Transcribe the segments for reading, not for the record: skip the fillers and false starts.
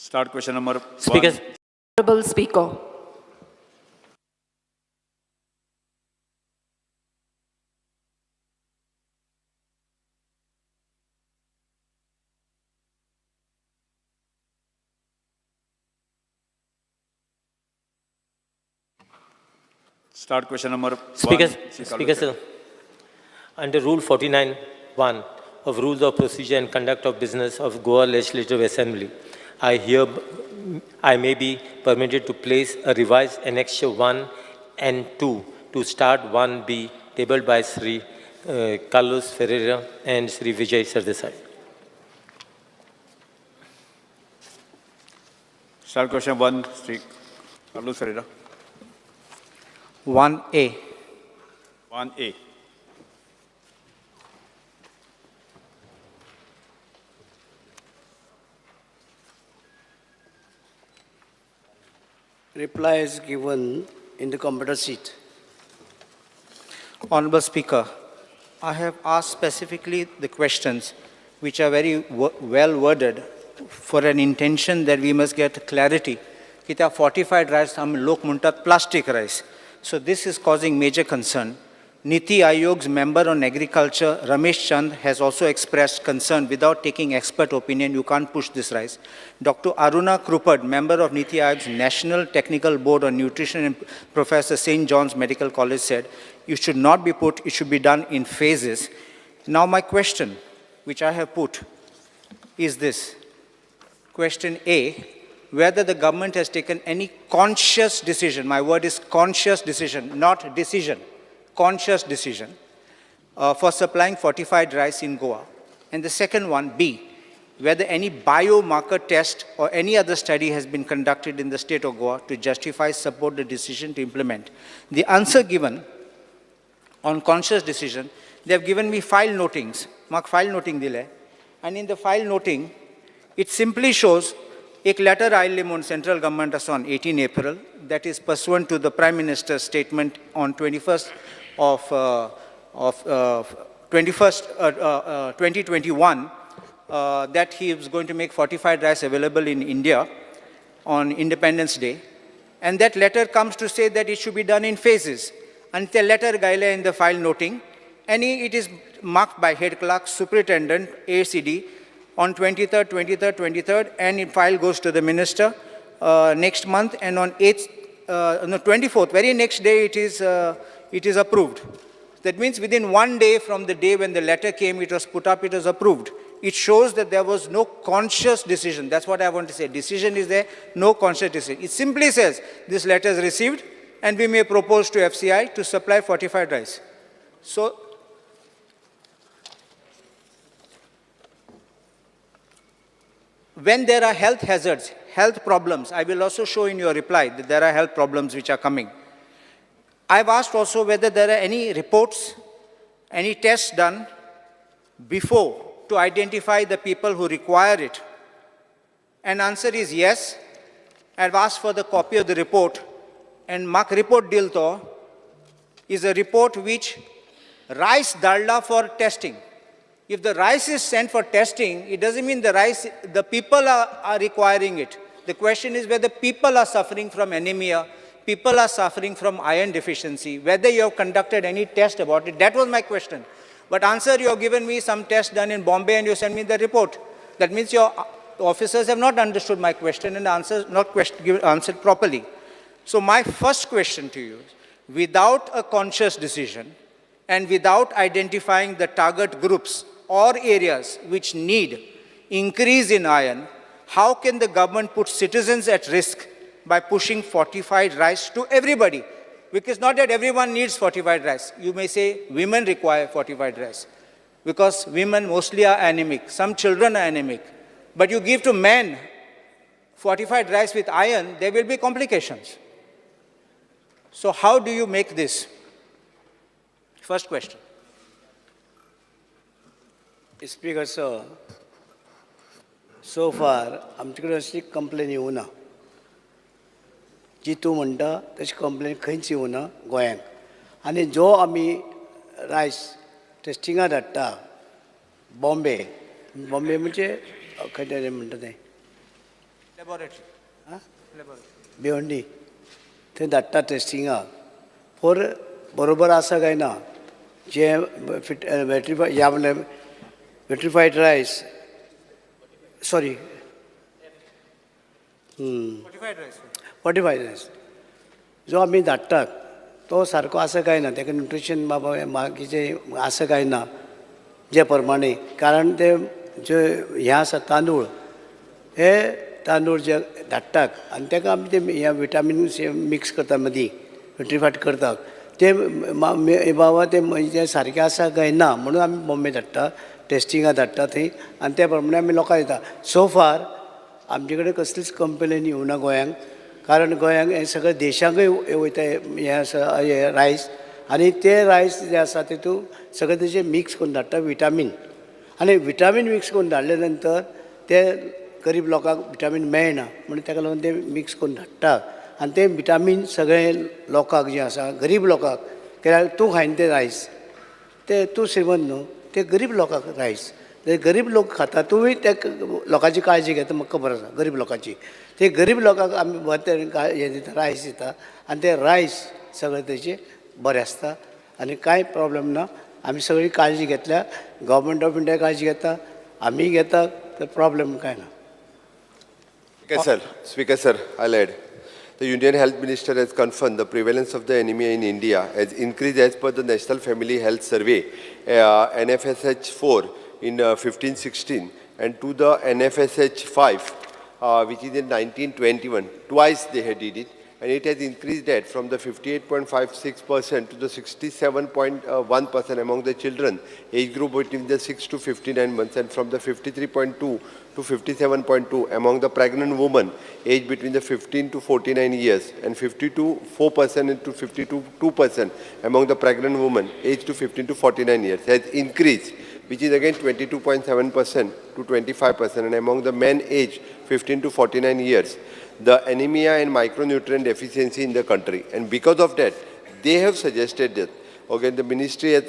Start question number Speaker, one. Honorable Speaker. Start question number Speaker, one. Shri Speaker Carlos sir, under Rule 49(1) of Rules of Procedure and Conduct of Business of Goa Legislative Assembly, I may be permitted to place a revised Annexure 1 and 2 to start 1B tabled by Sri Carlos Ferreira and Sri Vijay Sardesai. Start question one, Shri Carlos Ferreira. 1A. 1A. Reply is given in the computer sheet. Honorable Speaker, I have asked specifically the questions which are very well worded for an intention that we must get clarity. कित्याक fortified rice आमी लोक म्हणटात plastic rice. So this is causing major concern. Niti Aayog's member on agriculture, Ramesh Chand, has also expressed concern. Without taking expert opinion, you can't push this rice. Dr. Aruna Krupad, member of Niti Aayog's National Technical Board on Nutrition and Professor St. John's Medical College, said, you should not be put, it should be done in phases. Now my question, which I have put, is this. Question A, whether the government has taken any conscious decision, my word is conscious decision, not decision, conscious decision, for supplying fortified rice in Goa. And the second one, B, whether any biomarker test or any other study has been conducted in the state of Goa to justify, support the decision to implement. The answer given on conscious decision, they have given me file notings, mark file noting dile, and in the file noting, it simply shows एक letter आयिल्ली म्हूण central government आसा on 18 April, that is pursuant to the Prime Minister's statement on 21st of 21st, 2021, that he is going to make fortified rice available in India on Independence Day. And that letter comes to say that it should be done in phases. And the letter gaile in the file noting, and it is marked by head clerk, superintendent, ACD, on 23rd, 23rd, 23rd, and the file goes to the minister next month, and on 8th, no, 24th, very next day it is approved. That means within 1 day from the day when the letter came, it was put up, it was approved. It shows that there was no conscious decision. That's what I want to say. Decision is there, no conscious decision. It simply says this letter is received and we may propose to FCI to supply fortified rice. So, when there are health hazards, health problems, I will also show in your reply that there are health problems which are coming. I've asked also whether there are any reports, any tests done before to identify the people who require it. And answer is yes. I've asked for the copy of the report, and mark report dil to is a report which rice dalda for testing. If the rice is sent for testing, it doesn't mean the people are requiring it. The question is whether people are suffering from anemia, people are suffering from iron deficiency, whether you have conducted any test about it. That was my question. But answer, you have given me some test done in Bombay and you sent me the report. That means your officers have not understood my question and answer, not give, answered properly. So my first question to you is, without a conscious decision and without identifying the target groups or areas which need increase in iron, how can the government put citizens at risk by pushing fortified rice to everybody? Because not that everyone needs fortified rice. You may say women require fortified rice because women mostly are anemic. Some children are anemic. But you give to men fortified rice with iron, there will be complications. So how do you make this? First question. Speaker sir, so far आमचे कडेन अशी complain येवना ना, जी तूं म्हणटा तशी complain खंयच येवना गोंयांत. आनी जो आमी रायस टेस्टिंगा धाडटा बॉम्बे, बॉम्बे म्हणजे खंय तरी म्हणटा तें Laboratory. Bhiwandi थंय धाडटा टेस्टिंगाक फॉर बरोबर आसा काय ना जे फिट वेट्रिफाय ह्या म्हणल्यार vitrified rice sorry Fortified rice. Fortified rice जो आमी धाडटात तो सारको आसा काय ना ताका न्युट्रिशन बाबा बाकीचें आसा काय ना जे प्रमाणे कारण ते जे हें आसा तांदूळ हे तांदूळ जे धाडटात आनी ताका आमी ते हे विटामीन मिक्स करता मदीं विट्रिफायड करतात ते बाबा ते म्हणजे सारकें आसा काय ना म्हणून आमी बॉम्बे धाडटा टेस्टिंगाक धाडटा थंय आनी त्या प्रमाणे आमी लोकांक दिता सो फार आमचे कडेन कसलीच कंप्लेन येवना गोंयांक कारण गोंयांक हें सगळें देशांकूय वयता हें आसा हें रायस आनी ते रायस जे आसा तितून सगळें तेजें मिक्स करून धाडटा विटामीन आनी विटामीन मिक्स करून धाडले नंतर ते गरीब लोकांक विटामीन मेळना म्हणून ताका लागून ते मिक्स करून धाडटा आनी ते विटामीन सगळे लोकांक जे आसा गरीब लोकांक कित्याक तूं खायन ते रायस ते तूं श्रीमंत न्हू ते गरीब लोकांक रायस ते गरीब लोक खाता तुवें त्या लोकांची काळजी घेता म्हाका खबर आसा गरीब लोकांची ते गरीब लोकांक आमी बरे तरेन हें दिता रायस दिता आनी ते रायस सगळे तेजे बरें आसता आनी कांय प्रॉब्लम ना आमी सगळी काळजी घेतल्या गव्हर्मेंट ऑफ इंडिया काळजी घेता आमी घेता तर प्रॉब्लम कांय ना. Speaker sir, Speaker sir, I'll add. The Union Health Minister has confirmed the prevalence of the anemia in India has increased as per the National Family Health Survey, NFSH 4 in 15-16 and to the NFSH 5, which is in 1921. Twice they had did it, and it has increased that from the 58.56% to the 67.1% among the children age group between the 6 to 59 months, and from the 53.2 to 57.2 among the pregnant women aged between the 15 to 49 years, and 52.4% to 52.2% among the pregnant women aged to 15 to 49 years has increased, which is again 22.7% to 25%, and among the men aged 15 to 49 years, the anemia and micronutrient deficiency in the country. And because of that, they have suggested that, okay, the ministry has,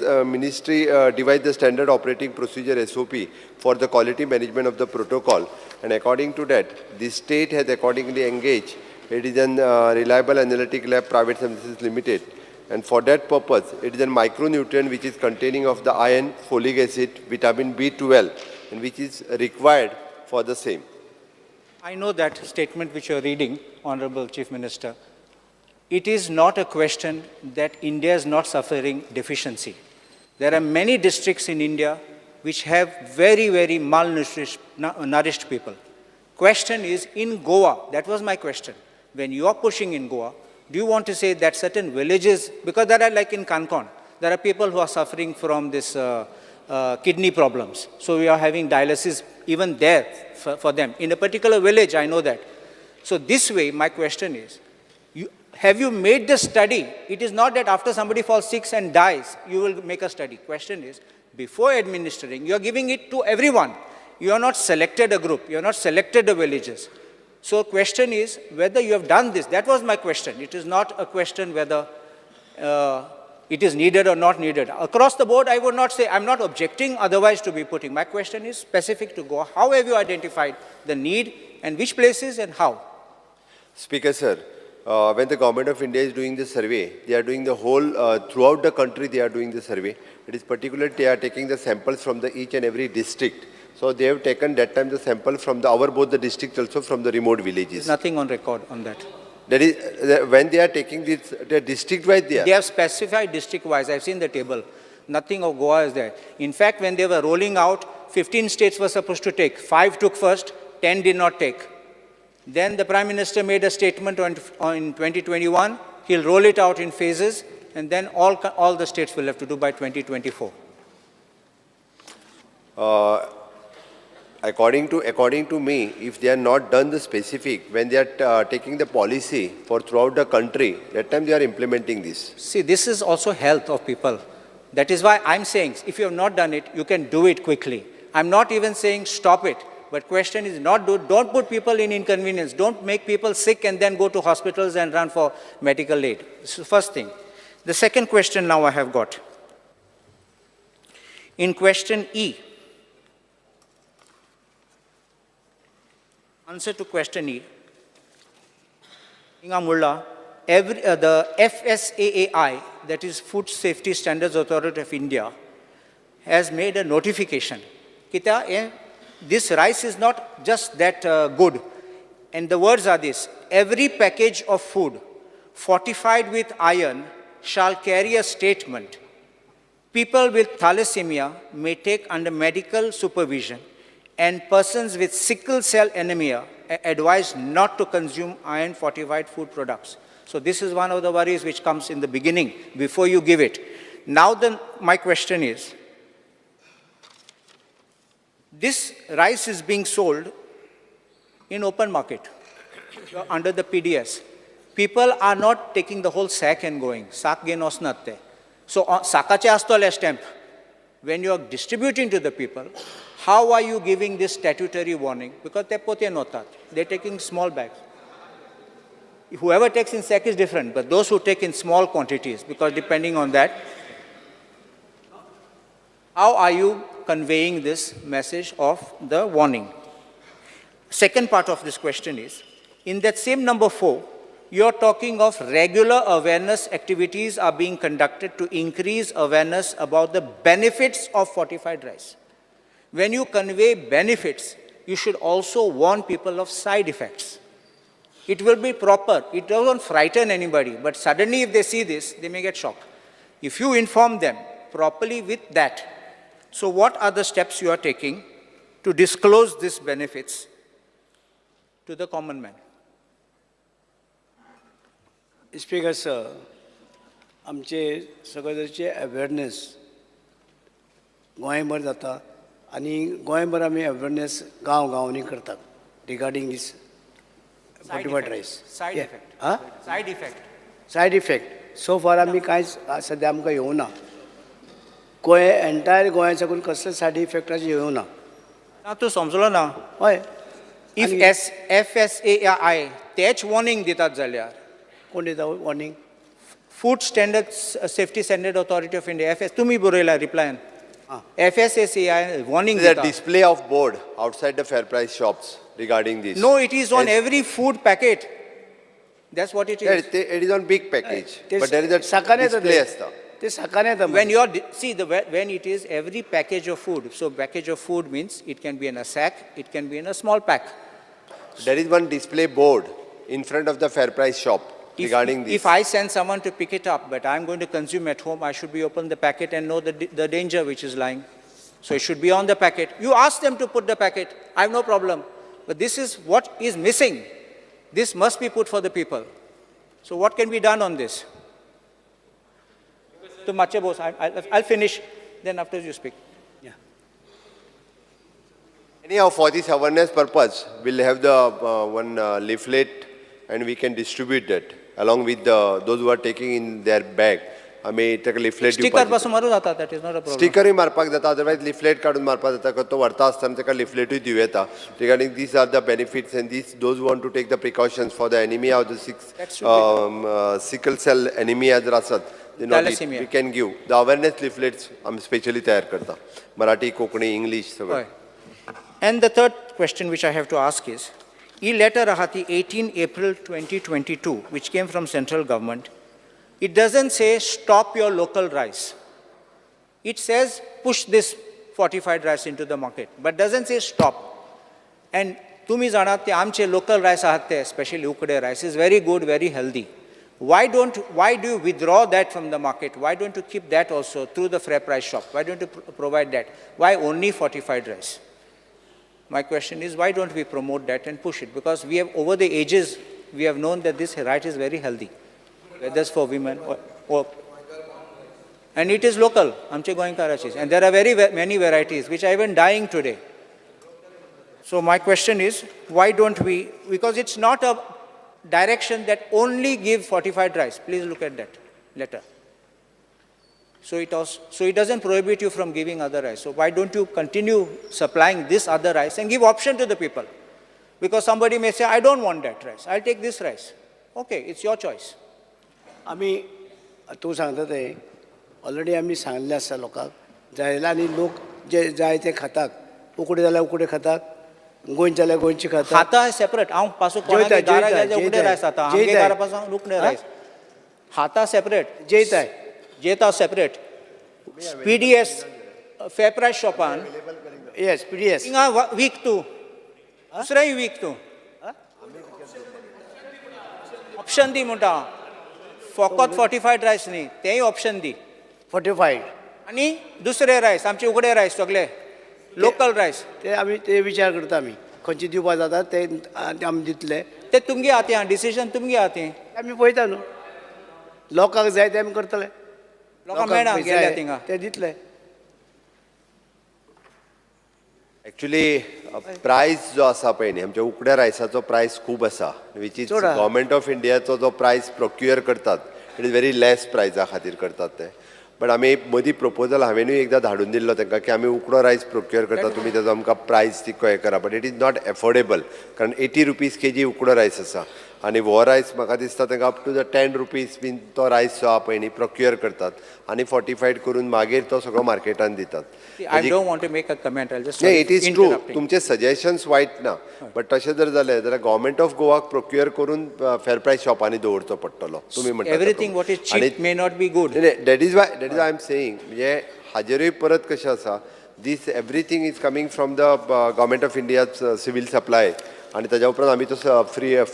devised the standard operating procedure SOP for the quality management of the protocol. And according to that, the state has accordingly engaged. It is an reliable analytic lab private services limited. And for that purpose, it is a micronutrient which is containing of the iron, folic acid, vitamin B12, and which is required for the same. I know that statement which you are reading, Honorable Chief Minister. It is not a question that India is not suffering deficiency. There are many districts in India which have very, very malnourished nourished people. Question is, in Goa, that was my question. When you are pushing in Goa, do you want to say that certain villages, because there are like in Canacona, there are people who are suffering from this kidney problems. So we are having dialysis even there for them. In a particular village, I know that. So this way, my question is, have you made the study? It is not that after somebody falls sick and dies, you will make a study. Question is, before administering, you are giving it to everyone. You are not selected a group. You are not selected the villages. So question is whether you have done this. That was my question. It is not a question whether it is needed or not needed. Across the board, I would not say, I'm not objecting otherwise to be putting. My question is specific to Goa. How have you identified the need and which places and how? Speaker sir, when the government of India is doing the survey, they are doing the whole, throughout the country they are doing the survey. It is particular they are taking the samples from the each and every district. So they have taken that time the sample from the, our both the districts also from the remote villages. There's nothing on record on that. That is, when they are taking this, they are district-wise they are. They have specified district-wise. I've seen the table. Nothing of Goa is there. In fact, when they were rolling out, 15 states were supposed to take. 5 took first, 10 did not take. Then the Prime Minister made a statement on 2021. He'll roll it out in phases, and then all the states will have to do by 2024. According to me, if they are not done the specific, when they are taking the policy for throughout the country, that time they are implementing this. See, this is also health of people. That is why I'm saying, if you have not done it, you can do it quickly. I'm not even saying stop it. But question is not do, don't put people in inconvenience. Don't make people sick and then go to hospitals and run for medical aid. So first thing. The second question now I have got. In question E, Answer to question E. हिंगा म्हणलां every the FSAAI, that is Food Safety Standards Authority of India, has made a notification. कित्याक हें this rice is not just that good. And the words are this: every package of food fortified with iron shall carry a statement. People with thalassemia may take under medical supervision, and persons with sickle cell anemia are advised not to consume iron fortified food products. So, this is one of the worries which comes in the beginning before you give it. Now, then, my question is, this rice is being sold in open market under the PDS. People are not taking the whole sack and going. Sack घेवन वचनात ते. So साकाचे आसतले stamp. When you are distributing to the people, how are you giving this statutory warning? Because ते पोतयेन वतात. They are taking small bags. Whoever takes in sack is different, but those who take in small quantities, because depending on that, how are you conveying this message of the warning? Second part of this question is, in that same number 4, you're talking of regular awareness activities are being conducted to increase awareness about the benefits of fortified rice. When you convey benefits, you should also warn people of side effects. It will be proper. It doesn't frighten anybody, but suddenly if they see this, they may get shocked. If you inform them properly with that, so what are the steps you are taking to disclose these benefits to the common man? Speaker sir, आमचे सगळे तरेचे awareness गोंयभर जाता आनी गोंयभर आमी awareness गांव गांवांनी करतात regarding this fortified rice. Side effect. आं. Side effect. Side effect so far आमी कांयच सद्या आमकां येवना. गोंय एंटायर गोंया साकून कसलें सायड इफेक्टाचें येवना. ना, तूं समजलो ना? हय. If S FSAI तेच वॉर्निंग दितात जाल्यार कोण दिता warning? Food Standard Safety Standard Authority of India, FS, तुमी बरयला रिप्लायन, FSSAI warning There दिता. Are display of board outside the fair price shops regarding this. No, it is on Yes. Every food packet. That's what it Yeah, is. It is on big package, but there is a साकान येता display ते. आसता. ते साकान येता. When you're, see, the, when it is every package of food, so package of food means it can be in a sack, it can be in a small pack. There is one display board in front of the fair price shop regarding this. If I send someone to pick it up, but I'm going to consume at home, I should be open the packet and know the danger which is lying. So it should be on the packet. You ask them to put the packet, I have no problem. But this is what is missing. This must be put for the people. So what can be done on this? To Mache Bose, I'll finish, then after you speak. Anyhow, for this awareness purpose, we'll have the one leaflet and we can distribute that along with the, those who are taking in their bag. आमी ताका leaflet Sticker दिवपाची. पासून मारू जाता, that is not a problem. स्टिकरूय मारपाक जाता, otherwise leaflet काडून मारपाक जाता. तो व्हरता आसतना ताका लिफलेटूय दिवं येता regarding these are the benefits and these those want to take the precautions for the anemia or the six That should be sickle cell anemia जर आसत, Thalassemia. We can give the awareness leaflets. आमी specially तयार करता, Marathi, Konkani, English सगळें. हय. And the third question which I have to ask is, he letter आहा ती 18 April 2022, which came from central government, it doesn't say stop your local rice. It says push this fortified rice into the market, but doesn't say stop. And तुमी जाणात ते आमचे local rice आहात ते, specially उकडे rice is very good, very healthy. Why do you withdraw that from the market? Why don't you keep that also through the fair price shop? Why don't you provide that? Why only fortified rice? My question is, why don't we promote that and push it? Because we have, over the ages, we have known that this rice is very healthy, whether it's for women or and it is local, आमचे गोंयकाराचीच. And there are very many varieties which are even dying today. So my question is, why don't we, because it's not a direction that only give fortified rice. Please look at that letter. So it doesn't prohibit you from giving other rice. So why don't you continue supplying this other rice and give option to the people? Because somebody may say, I don't want that rice, I'll take this rice. Okay, it's your choice. आमी तूं सांगता तें already आमी सांगल्लें आसा लोकांक जाय जाल्यार आनी लोक जे जाय ते खातात. उकडे जाल्यार उकडे खातात, गोंयचे जाल्यार गोंयचे खाता. खाता सेपरेट हांव पासून जेवता, कोणागे दारा जेवता, गेल्यार उकडे जेवता. रायस खाता, आमगे जेवता. घरा पासून उकडे रायस खाता सेपरेट. जेयताय. जेता separate. PDS fair price शॉपान. Yes, PDS. थिंगा वीक तूं, दुसरेंय वीक तूं ऑप्शन दी म्हणटा हांव. फकत फोर्टिफायड रायस न्ही, तेंय ऑप्शन दी. फोर्टिफायड. आनी दुसरे रायस, आमचे उकडे रायस, सगळे लोकल रायस. ते आमी ते विचार करता, आमी खंयचे दिवपा जाता ते आमी दितले. ते तुमगे हातीं, डिसिजन तुमगे हातीं. आमी पळयता न्हू, लोकांक जाय ते आमी करतले. लोकांक मेळना पयशे गेल्या जाय थिंगा. ते दितले. एक्चुली प्रायस जो आसा पळय न्ही, आमच्या उकड्या रायसाचो प्रायस खूब आसा, which is चड आहा. गव्हर्मेंट ऑफ इंडियाचो जो प्रायस प्रोक्युअर करतात, it is very less प्रायजा खातीर करतात ते. बट आमी मदीं प्रपोजल हांवेनूय एकदां धाडून दिल्लो तांकां की आमी उकडो रायस प्रोक्युअर करता, तुमी तेजो आमकां प्रायस तितको हें करा, but it is not affordable, कारण 80 रुपीज केजी उकडो रायस आसा आनी हो रायस म्हाका दिसता तांकां up to the 10 rupees बीन तो रायस जो आहा पळय न्ही प्रोक्युअर करतात आनी फोर्टिफायड करून मागीर तो सगळो मार्केटान दितात. I don't want to make a comment, I just नाही, it is true, तुमचे सजेशन्स वायट ना, बट तशें जर जालें जाल्यार गव्हर्मेंट ऑफ गोवाक प्रोक्युअर करून फेर प्रायस शॉपांनी दवरचो पडटलो तुमी म्हणटा त्या एवरीथींग what is प्रमाणे. Cheap may not be good. That is I am saying, म्हणजे हाजेरूय परत कशें आसा, this everything is coming from the Government of India civil supply आनी ताज्या उपरांत आमी तो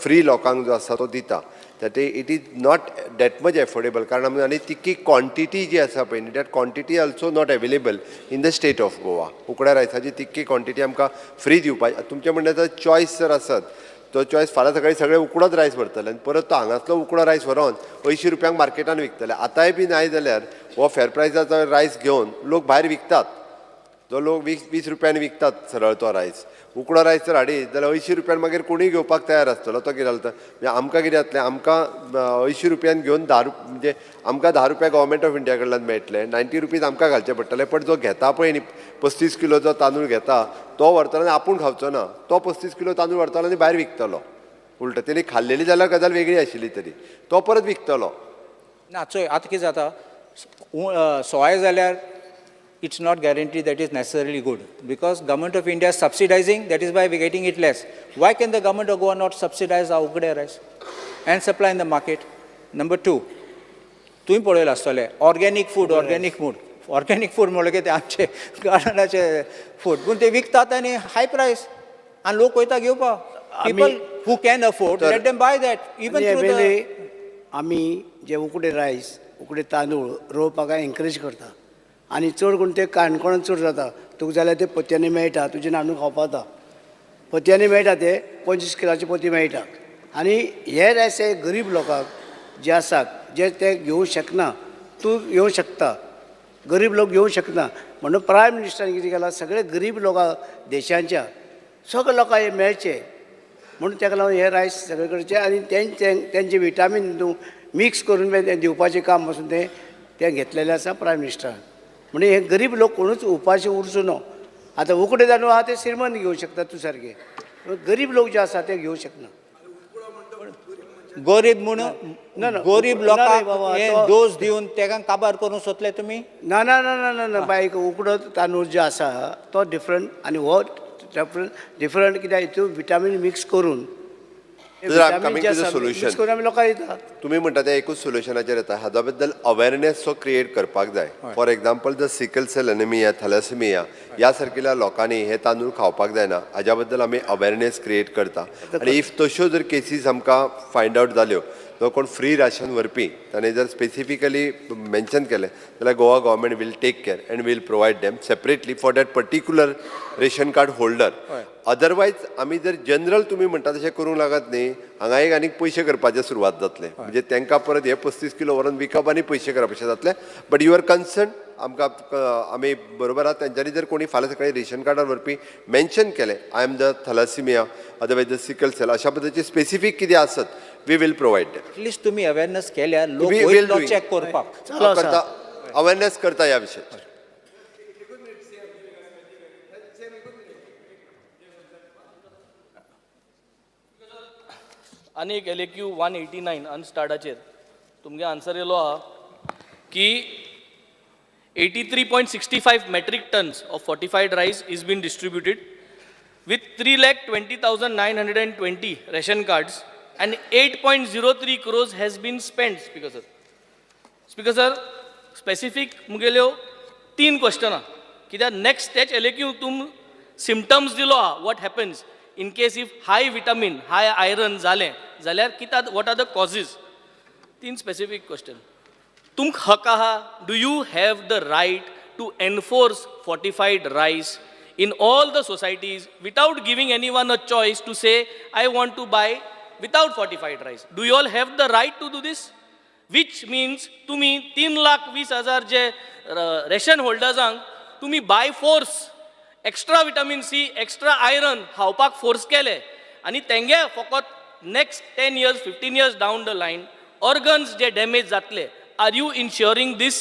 फ्री लोकांक जो आसा तो दिता. That it is not that much affordable, कारण आमी आनी तितकी क्वॉन्टिटी जी आसा पळय न्ही, that quantity also not available in the state of Goa. उकड्या रायसाची तितकी क्वॉन्टिटी आमकां फ्री दिवपाची, तुमचें म्हणणें चॉयस जर आसत, तो चॉयस फाल्यां सकाळी सगळे उकडोच रायस व्हरतले आनी परत तो हांगासलो उकडो रायस व्हरोन 80 रुपयांक मार्केटान विकतले. आतांय बी नाय जाल्यार हो फेर प्रायसाचो रायस घेवन लोक भायर विकतात. जो लोक 20 20 रुपयांनी विकतात सरळ तो रायस, उकडो रायस जर हाडीत जाल्यार 80 रुपयान मागीर कोणूय घेवपाक तयार आसतलो तो. कितें जाता म्हणजे आमकां कितें जातलें, आमकां 80 रुपयान घेवन म्हणजे आमकां 10 रुपया गव्हर्मेंट ऑफ इंडिया कडल्यान मेळटले, 90 रुपीज आमकां घालचे पडटले. पण जो घेता पळय न्ही, 35 किलो जो तांदूळ घेता तो व्हरतलो आनी आपूण खावचो ना. तो 35 किलो तांदूळ व्हरतलो आनी भायर विकतलो. उलट तेणी खाल्लेली जाल्यार गजाल वेगळी आशिल्ली, तरी तो परत विकतलो. ना, चोय आतां कितें जाता, सोय जाल्यार it's not guarantee that is necessarily good, because Government of India subsidizing, that is why we getting it less. Why can the Government of Goa not subsidize our उकडे rice and supply in the market? Number two, तुवें पळयलां आसतलें organic food, organic food, organic food म्हणलें की ते आमचे गार्डनाचे food, पूण ते विकतात आनी हाय प्रायस आनी लोक वयता घेवपाक. People who can afford, let them buy that even आनी थ्रू the एमेले आमी जे उकडे रायस, उकडे तांदूळ रोवपाक एनकरेज करता आनी चड करून ते काणकोणांत चड जाता. तुका जाल्यार ते पोतयांनी मेळटा, तुजें हाडून खावपा जाता. पोतयांनी मेळटा ते, 25 किलाची पोती मेळटा. आनी हे रायस हे गरीब लोकांक जे आसात, जे ते घेवंक शकना, तूं घेवंक शकता, गरीब लोक घेवंक शकना. म्हणून प्रायम मिनिस्टरान कितें केलां, सगळे गरीब लोकांक, देशांच्या सगळे लोकांक हे मेळचे म्हणून ताका लागून हे रायस सगळे करचे आनी तेंचे तेंचे विटामीन मिक्स करून बी तें दिवपाचें काम पासून तें तें घेतलेलें आसा प्रायम मिनिस्टरान. म्हणजे हे गरीब लोक कोणूच उपाशी उरचो न्हू. आतां उकडे तांदूळ आहा ते श्रीमंत घेवंक शकता तूं सारके, पूण गरीब लोक जे आसा ते घेवंक शकना. गरीब म्हूण ना, ना. गरीब ना रे लोकांक बाबा, हे डोस दिवन तेका काबार करूंक सोदले तुमी. ना ना ना ना ना ना बायक, उकडो तांदूळ जे आसा तो डिफरंट आनी हो डिफरंट डिफरंट, कित्याक हितून विटामीन मिक्स करून Sir, I'm coming vitamin J to the आसा, solution. Mix करून आमी लोकांक दिता. तुमी म्हणटा ते एकूच सोल्युशनाचेर येता. हाजा बद्दल अवेरनेस जो क्रिएट करपाक जाय. For example, the sickle cell anemia, thalassemia ह्या सारकिल्या लोकांनी हे तांदूळ खावपाक जायना, हाज्या बद्दल आमी अवेरनेस क्रिएट करता. आनी if तश्यो जर केसीस आमकां फायंड आवट जाल्यो, जो कोण फ्री राशन व्हरपी ताणें जर स्पेसिफिकली मेन्शन केलें जाल्यार Goa Government will take care and will provide them separately for that particular ration card holder. Otherwise आमी जर जनरल तुमी म्हणटा तशें करूंक लागत न्ही, हांगा एक आनीक पयशे करपाचें सुरवात जातलें. म्हणजे तांकां परत हे 35 किलो व्हरोन विकप आनी पयशे करप अशें जातलें. बट your concern आमकां आमी बरोबर आहा. तेंच्यांनी जर कोणी फाल्यां सकाळी रेशन कार्डार व्हरपी मेन्शन केलें, I am the thalassemia, otherwise the sickle cell, अशा पद्दतीचे स्पेसिफीक कितें आसत, we will provide them. At least तुमी अवेरनेस केल्यार लोक We will वयतलो do it. Check करपाक. चालू आसा. करता, अवेरनेस करता ह्या विशयाचेर. आनी एक LAQ 189 अनस्टार्डाचेर तुमगे आन्सर येयलो आहा की 83.65 metric tons of fortified rice is been distributed. with 3,20,920 ration cards and 8.03 crores has been spent. Speaker sir, speaker sir, specific मुगेल्यो तीन क्वेश्चनां कित्याक नेक्स्ट तेच एल तुम सिमटम्स दिलो आहा, what happens in case if high vitamin, high iron जालें जाल्यार कित्याक, what are the causes. तीन स्पेसिफीक क्वेश्चन. तुमकां हक आहा, do you have the right to enforce fortified rice in all the societies without giving anyone a choice to say I want to buy without fortified rice? Do you all have the right to do this? Which means तुमी 3,20,000 जे ration होल्डर्सांक तुमी by force extra vitamin C, extra iron खावपाक force केले आनी तेंगे फकत next 10 years, 15 years down the line organs J damage जातले, are you ensuring this?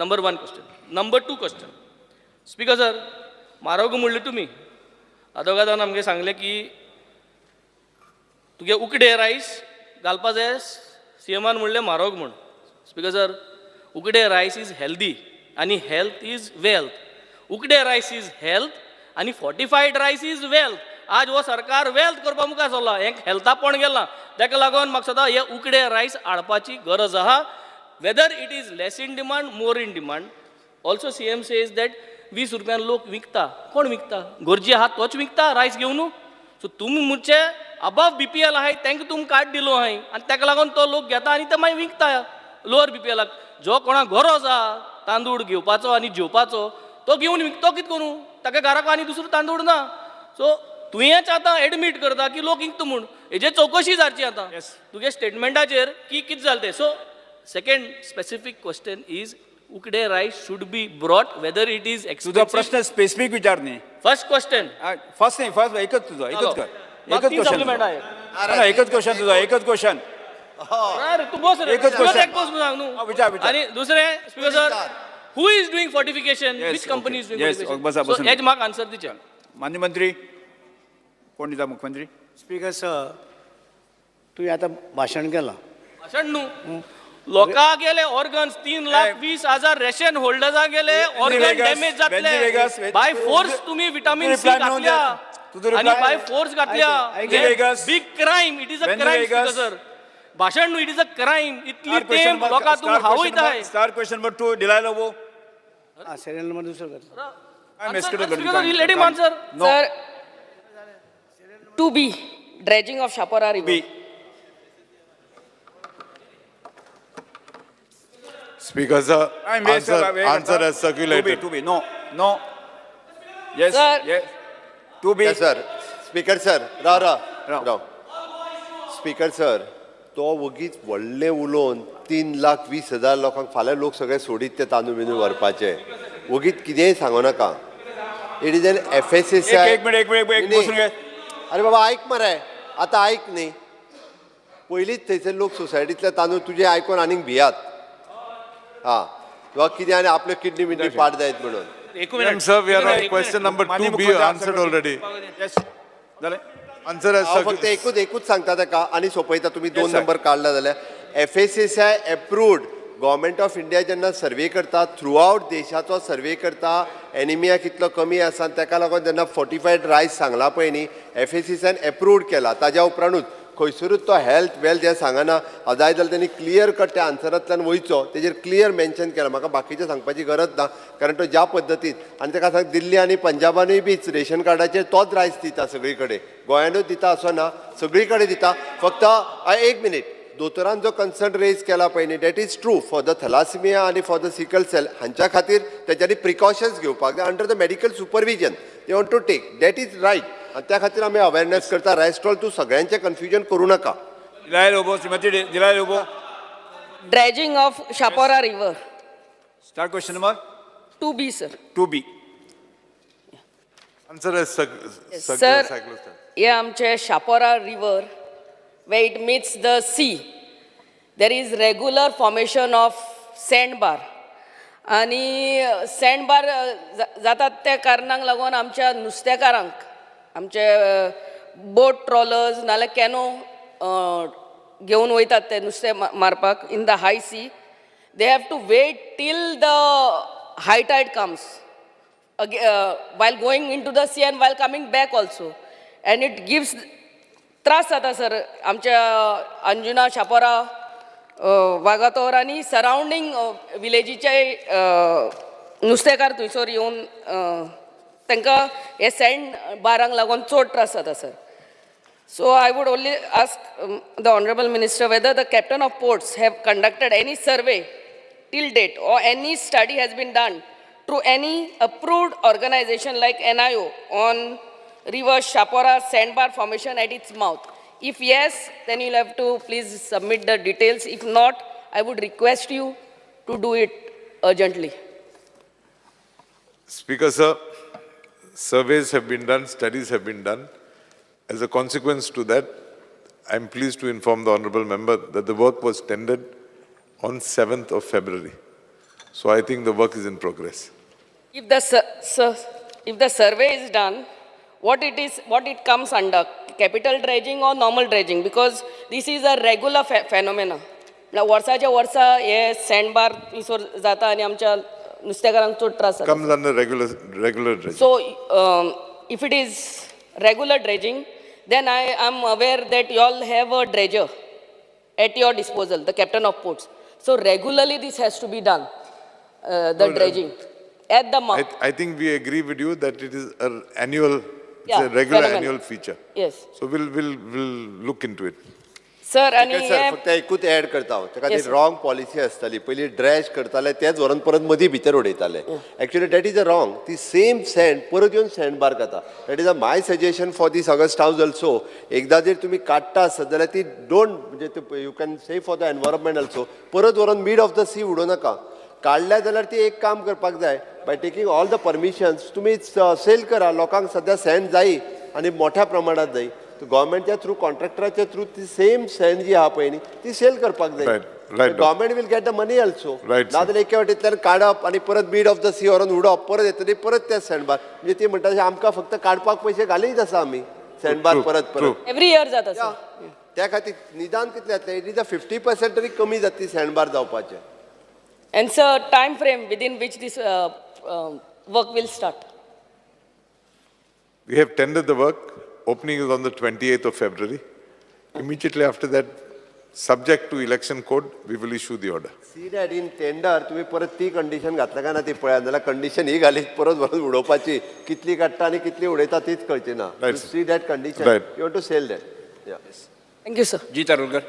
Number one question. Number two question, speaker sir, म्हारोग म्हणलें तुमी, आदोगादान आमगे सांगलें की तुगे उकडे रायस घालपा जाय, सी एमान म्हणलें म्हारोग म्हूण. स्पीकर सर, उकडे रायस is healthy आनी हेल्थ is wealth. उकडे rice is health आनी फॉर्टिफायड रायस is wealth. आज हो सरकार वेल्थ करपा मुखार सरला, हें हेल्थापण गेलां. ताका लागून म्हाका दिसता हे उकडे रायस हाडपाची गरज आहा, whether it is less in demand, more in demand. Also CM says that 20 रुपयान लोक विकता. कोण विकता? गरजी आहा तोच विकता रायस घेवन. सो तुमी म्हणचे अबव बीपीएल आहाय तांकां तुमी कार्ड दिलो आहाय आनी ताका लागून तो लोक घेता आनी ते मागीर विकता लोअर बीपीएलाक. जो कोणाक गरज आहा तांदूळ घेवपाचो आनी जेवपाचो तो घेवन विकतो कितें करूं? ताका घराक आनी दुसरो तांदूळ ना. सो तुवेंच आतां एडमीट करता की लोक विकता म्हूण. हेजेर चवकशी जावची आतां तुगे स्टेटमेंटाचेर की कितें जालें तें. So second specific question is, उकडे rice should be brought whether it is तुझो एक्सपेन्सिव. प्रश्न स्पेसिफीक विचार न्ही. First question. फर्स्ट नाही, फर्स्ट एकच तुझो, एकच कर. म्हाका एकच तीन क्वेश्चन. supplement आहे. एकच क्वेश्चन तुझो, एकच क्वेश्चन. अरे तू बस रे. एकच तुझं question. एक बस सांग न्हू. हा, विचार, विचार. आणि दुसरें, speaker sir, who is doing fortification? Yes, which company is okay. Doing Yes, बसा, फॉर्टिफिकेशन? बसून. हेज म्हाका आन्सर दिचें. मान्य मंत्री, कोण दिता? मुख्यमंत्री. स्पीकर सर, तुवें आतां भाशण केलां. भाशण न्हू, लोकां गेले ऑर्गन्स, 3,20,000 रेशन होल्डर्सां गेले ऑर्गन वेगस, डॅमेज वेंजी वेगस, जातले. बाय फोर्स तुम्ही विटामिन सी तुझं reply मिळून घातल्या द्या. तुझं आणि reply- by force घातल्या. ऐक- Vegas. Big crime, it is a Venzi crime. Vegas. Sir, भाशण न्हू, it is a crime. इतली तेम लोकां तुमी हावयताय. Star question number 2, Delilah Lobo. आं, सेरियल नंबर दुसरो कर. Let him answer. No. Sir, 2B, dredging of Chapora River. B. Speaker, sir, answer, answer as circulated. 2B, 2B, no, no. Yes, Sir. Yes. 2B. Yes sir, speaker sir, Rao Rao. Rao. Rao speaker sir, तो वगीच व्हडलें उलोवन 3,20,000 लोकांक फाल्यां लोक सगळे सोडीत ते तांदूळ बिंदूळ व्हरपाचे. वगीच कितेंय सांगू नाका. It is an FSS. एक एक मिनिट, एक मिनिट, एक बसून घे. अरे बाबा, ऐक मरे आतां, ऐक न्ही. पयलींच थंयसर लोक सोसायटींतले तांदूळ तुजें आयकून आनीक भियात. हां, तुका कितें आनी आपल्यो किडनी बिडनी पाड जायत म्हणून. एक Madam, sir, we are on question number माननीय 2B, मुख्यमंत्री, answered already. Yes. जालें. Answer as हांव फक्त circulated. एकूच एकूच सांगता ताका आनी सोंपयता. तुमी दोन sir. Number काडला जाल्यार FSSAI approved, government of India जेन्ना सर्वे करता, थ्रू आवट देशाचो सर्वे करता, एनिमिया कितलो कमी आसा आनी ताका लागून जेन्ना फोर्टिफायड रायस सांगला पळय न्ही, एफएसएसआयन एप्रूव्ड केला. ताज्या उपरांतूच खंयसरूच तो हेल्थ वेल्थ हें सांगना. हांव जाय जाल्यार तेणी क्लियर कट त्या आन्सरांतल्यान वयचो, तेजेर क्लियर मेन्शन केला. म्हाका बाकीचें सांगपाची गरज ना, कारण तो ज्या पद्दतीन आनी ताका सांग, दिल्ली आनी पंजाबानूय बी रेशन कार्डाचेर तोच रायस दिता सगळी कडेन. गोंयानूच दिता असो ना, सगळी कडेन दिता. फक्त एक मिनीट, दोतोरान जो कन्सर्न रेज केला पळय न्ही, that is true for the thalassemia आनी फॉर the sickle sell. हांच्या खातीर तेच्यांनी प्रिकॉशन्स घेवपाक जाय under the medical supervision they want to take, that is right. आनी त्या खातीर आमी अवेरनेस करता. रायस स्टॉल तूं सगळ्यांचें कन्फ्युजन करूं नाका. Delilah Lobo, Shrimati Delilah Lobo. Dredging of Chapora River. Start question number 2B, sir. 2B. Answer as Sir, circulated. हे आमचे Chapora river, where it meets the sea, there is regular formation of sandbar. आनी send bar जातात त्या कारणाक लागून आमच्या नुस्तेकारांक आमचे बोट trollers नाल्यार कॅनो घेवन वयतात ते नुस्तें मारपाक in the high sea, they have to wait till the high tide comes. while going into the sea and while coming back also. And it gives त्रास जाता सर आमच्या अंजुना शापोरा वागातोर आनी सरावंडींग विलेजीचे नुस्तेकार थंयसर येवन तांकां हे सँड बारांक लागून चड त्रास जाता sir. So I would only ask the Honorable Minister whether the Captain of Ports have conducted any survey till date or any study has been done through any approved organization like NIO on River Shapora sandbar formation at its mouth. If yes, then you'll have to please submit the details. If not, I would request you to do it urgently. Speaker, sir, surveys have been done, studies have been done. As a consequence to that, I am pleased to inform the honorable member that the work was tendered on 7th of February. So I think the work is in progress. If the, if the survey is done, what it is, what it comes under, capital dredging or normal dredging? Because this is a regular phenomena. म्हळ्यार वर्साच्या वर्सा हे send bar थंयसर जाता आनी आमच्या नुस्तेकारांक चड त्रास जाता. Comes under regular dredging. So, if it is regular dredging, then I am aware that you all have a dredger at your disposal, the captain of ports. So regularly this has to be done, the dredging at the mouth. I think we agree with you that it is an annual, it's Yeah, a regular phenomenon. annual feature. Yes. So we'll look into it. Sir, आनी sir हे फक्त एकूच add करता हांव. ताका Yes, ती sir. Wrong policy आसताली. पयलीं ड्रेश करताले तेच व्हरून परत मदीं भितर उडयताले. Actually that is a wrong. ती सेम सँड परत येवन सँड बार खाता. That is a my suggestion for this august house also. एकदां जर तुमी काडटा आसत जाल्यार ती don't, म्हणजे you can say for the environment also, परत व्हरून मीड ऑफ the सी उडोवं नाका. काडल्या जाल्यार ती एक काम करपाक जाय, by taking all the permissions तुमी सेल करा लोकांक. सद्या सँड जायी आनी मोठ्या प्रमाणात जायी. गव्हर्मेंटच्या थ्रू, कॉन्ट्रॅक्टराच्या थ्रू ती सेम सँड जी आहा पळय न्ही ती सेल करपाक जाय. Right, doctor. Government will get the money also. Right, sir. नाजाल्यार एके वाटेंतल्यान काडप आनी परत मीड ऑफ the सी व्हरून उडोवप, परत येतली परत ते सँडबार. म्हणजे ती म्हणटा तशें आमकां फक्त काडपाक पयशे घालीत आसा आमी सँडबार True, परत true. परत. एवरी इयर जाता सर. त्या खातीर निदान कितलें जातलें, it is a 50% तरी कमी जातली सँडबार जावपाचें. And sir, time frame within which this work will start? We have tendered the work. Opening is on the 28th of February. Immediately after that, subject to election code, we will issue the order. See that in tender तुमी परत ती condition घातल्या काय ना ती पळया, नाजाल्यार condition ही घालीत परत व्हरून उडोवपाची, कितली काडटा आनी कितली उडयता तीच कळची ना. Right, sir. See that condition. Right. You want to sell that. Thank you sir. G Tarulkar.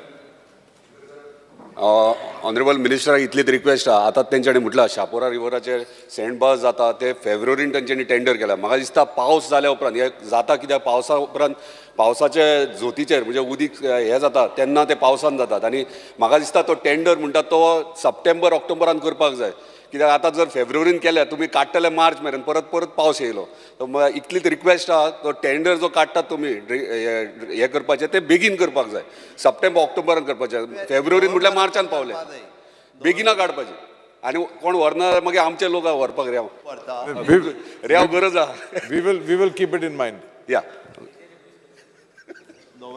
Honourable मिनिस्टराक इतलीच रिक्वेस्ट आहा. आतां तेंच्यांनी म्हटलां शापोरा रिवराचेर सँड बार जाता, ते फेब्रुवारीन तेंच्यांनी टेंडर केला. म्हाका दिसता पावस जाल्या उपरांत हे जाता, कित्याक पावसा उपरांत पावसाचे झोतीचेर म्हणजे उदीक हें जाता तेन्ना ते पावसान जातात. आनी म्हाका दिसता तो टेंडर म्हणटा तो सप्टेंबर ऑक्टोबरान करपाक जाय, कित्याक आतां जर फेब्रुवारीन केल्यार तुमी काडटले मार्च मेरेन, परत परत पावस येयलो. तर इतलीच रिक्वेस्ट आहा, तो टेंडर जो काडटात तुमी हें करपाचें तें बेगीन करपाक जाय, सप्टेंबर ऑक्टोबरान करपाचें. फेब्रुवारीन म्हटल्यार मार्चान पावले, बेगिना काडपाचें. आनी कोण व्हरना मागीर आमचे लोक व्हरपाक रेंव रेंव गरज आहा. We will keep it in mind. या.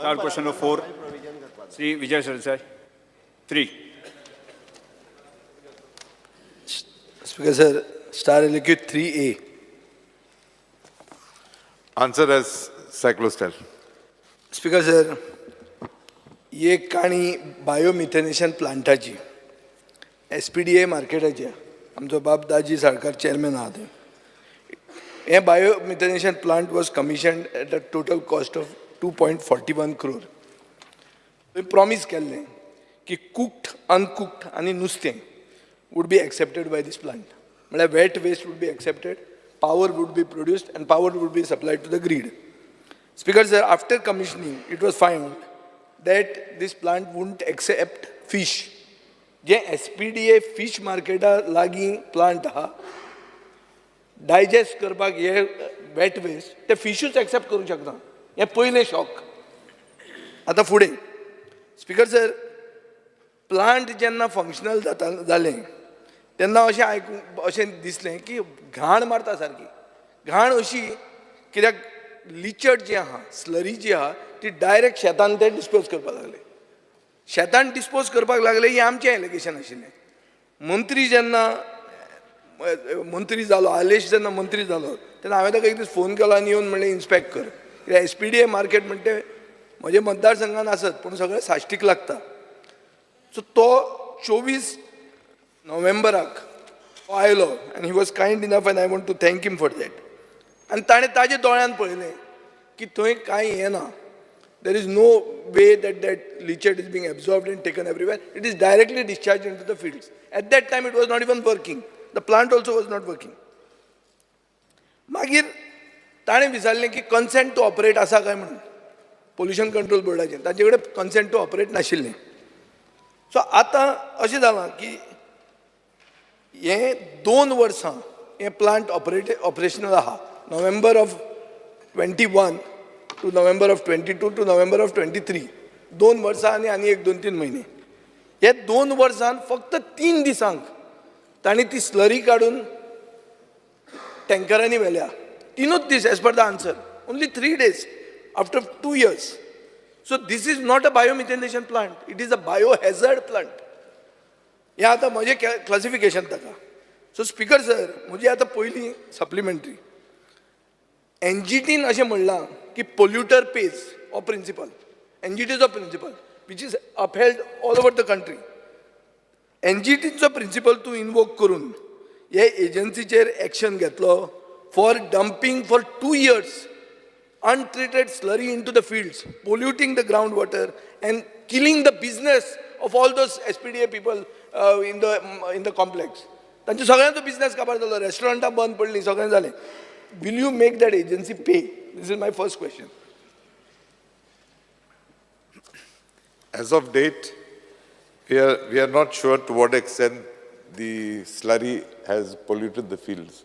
Third question number 4. Shri Vijay Sardesai. 3. Speaker sir, star LQ 3A. Answer as cyclostyle. Speaker sir, ही एक काणी बायोमिथेनेशन प्लांटाची, एसपीडीए मार्केटाची. आमचो बाब दाजी साळकार चेअरमॅन आहा ते. हें biomethanation plant was commissioned at a total cost of 2.41 crore. थंय promise केल्लें की कुक्ड, अनकुक्ड आनी नुस्तें would be accepted by this plant. म्हळ्यार wet waste would be accepted, power would be produced and power would be supplied to the grid. Speaker sir, after commissioning, it was found that this plant wouldn't accept fish. J S P D A fish मार्केटा लागीं plant आहा, digest करपाक हे wet waste ते फिशूच accept करूंक शकना. हें पयलें शॉक. आतां फुडें स्पीकर सर, प्लांट जेन्ना फंक्शनल जाता जालें तेन्ना अशें आयकूंक अशें दिसलें की घाण मारता सारकी. घाण अशी कित्याक लिचट जी आहा, स्लरी जी आहा, ती डायरेक्ट शेतान ते डिस्पोज करपाक लागले. शेतान डिस्पोज करपाक लागले हें आमचें एलिगेशन आशिल्लें. मंत्री जेन्ना मंत्री जालो, आलेश जेन्ना मंत्री जालो तेन्ना हांवें ताका एक दीस फोन केलो आनी येवन म्हणलें इन्स्पेक्ट कर, कित्याक एसपीडीए मार्केट म्हणटे म्हजे मतदारसंघान आसत पूण सगळें साश्टीक लागता. सो तो 24 नोव्हेंबराक तो आयलो आनी he was kind enough and I want to thank him for that. आनी ताणें ताजे दोळ्यान पळयलें की थंय कांय हें ना, there is no way that that leachate is being absorbed and taken everywhere, it is directly discharge into the fields. At that time it was not even working, the plant also was not working. मागीर ताणें विचारलें की consent two operate आसा काय म्हणून pollution control बोर्डाचें, ताचे कडेन consent two operate नाशिल्लें. सो आतां अशें जालां की हें 2 वर्सां हें प्लांट ऑपरेशनल आहा, November of 21 to November of 22 to November of 23, 2 वर्सां आनी आनी एक 2-3 म्हयने. हे 2 वर्सान फक्त 3 दिसांक तांणी ती स्लरी काडून टँकरांनी व्हेल्या, 3 दीस as per the answer, only 3 days after 2 years. So this is not a biomethanation plant, it is a biohazard plant. हें आतां म्हजें क्लासिफिकेशन ताका. सो स्पीकर सर, म्हजी आतां पयली सप्लिमेंट्री, एनजीटीन अशें म्हणलां की पोल्युटर पेज हो प्रिंसिपल, एनजीटीचो principle which is upheld all over the country. एनजीटीचो principal तूं इनवोक करून हे एजन्सीचेर एक्शन घेतलो for dumping for 2 years untreated slurry into the fields, polluting the groundwater and killing the business of all those SPDA people in the complex. तांचे सगळ्यांचो business काबार जालो, रेस्टॉरंटां बंद पडलीं, सगळें जालें. Will you make that agency pay? This is my first question. As of date, we are not sure to what extent the slurry has polluted the fields.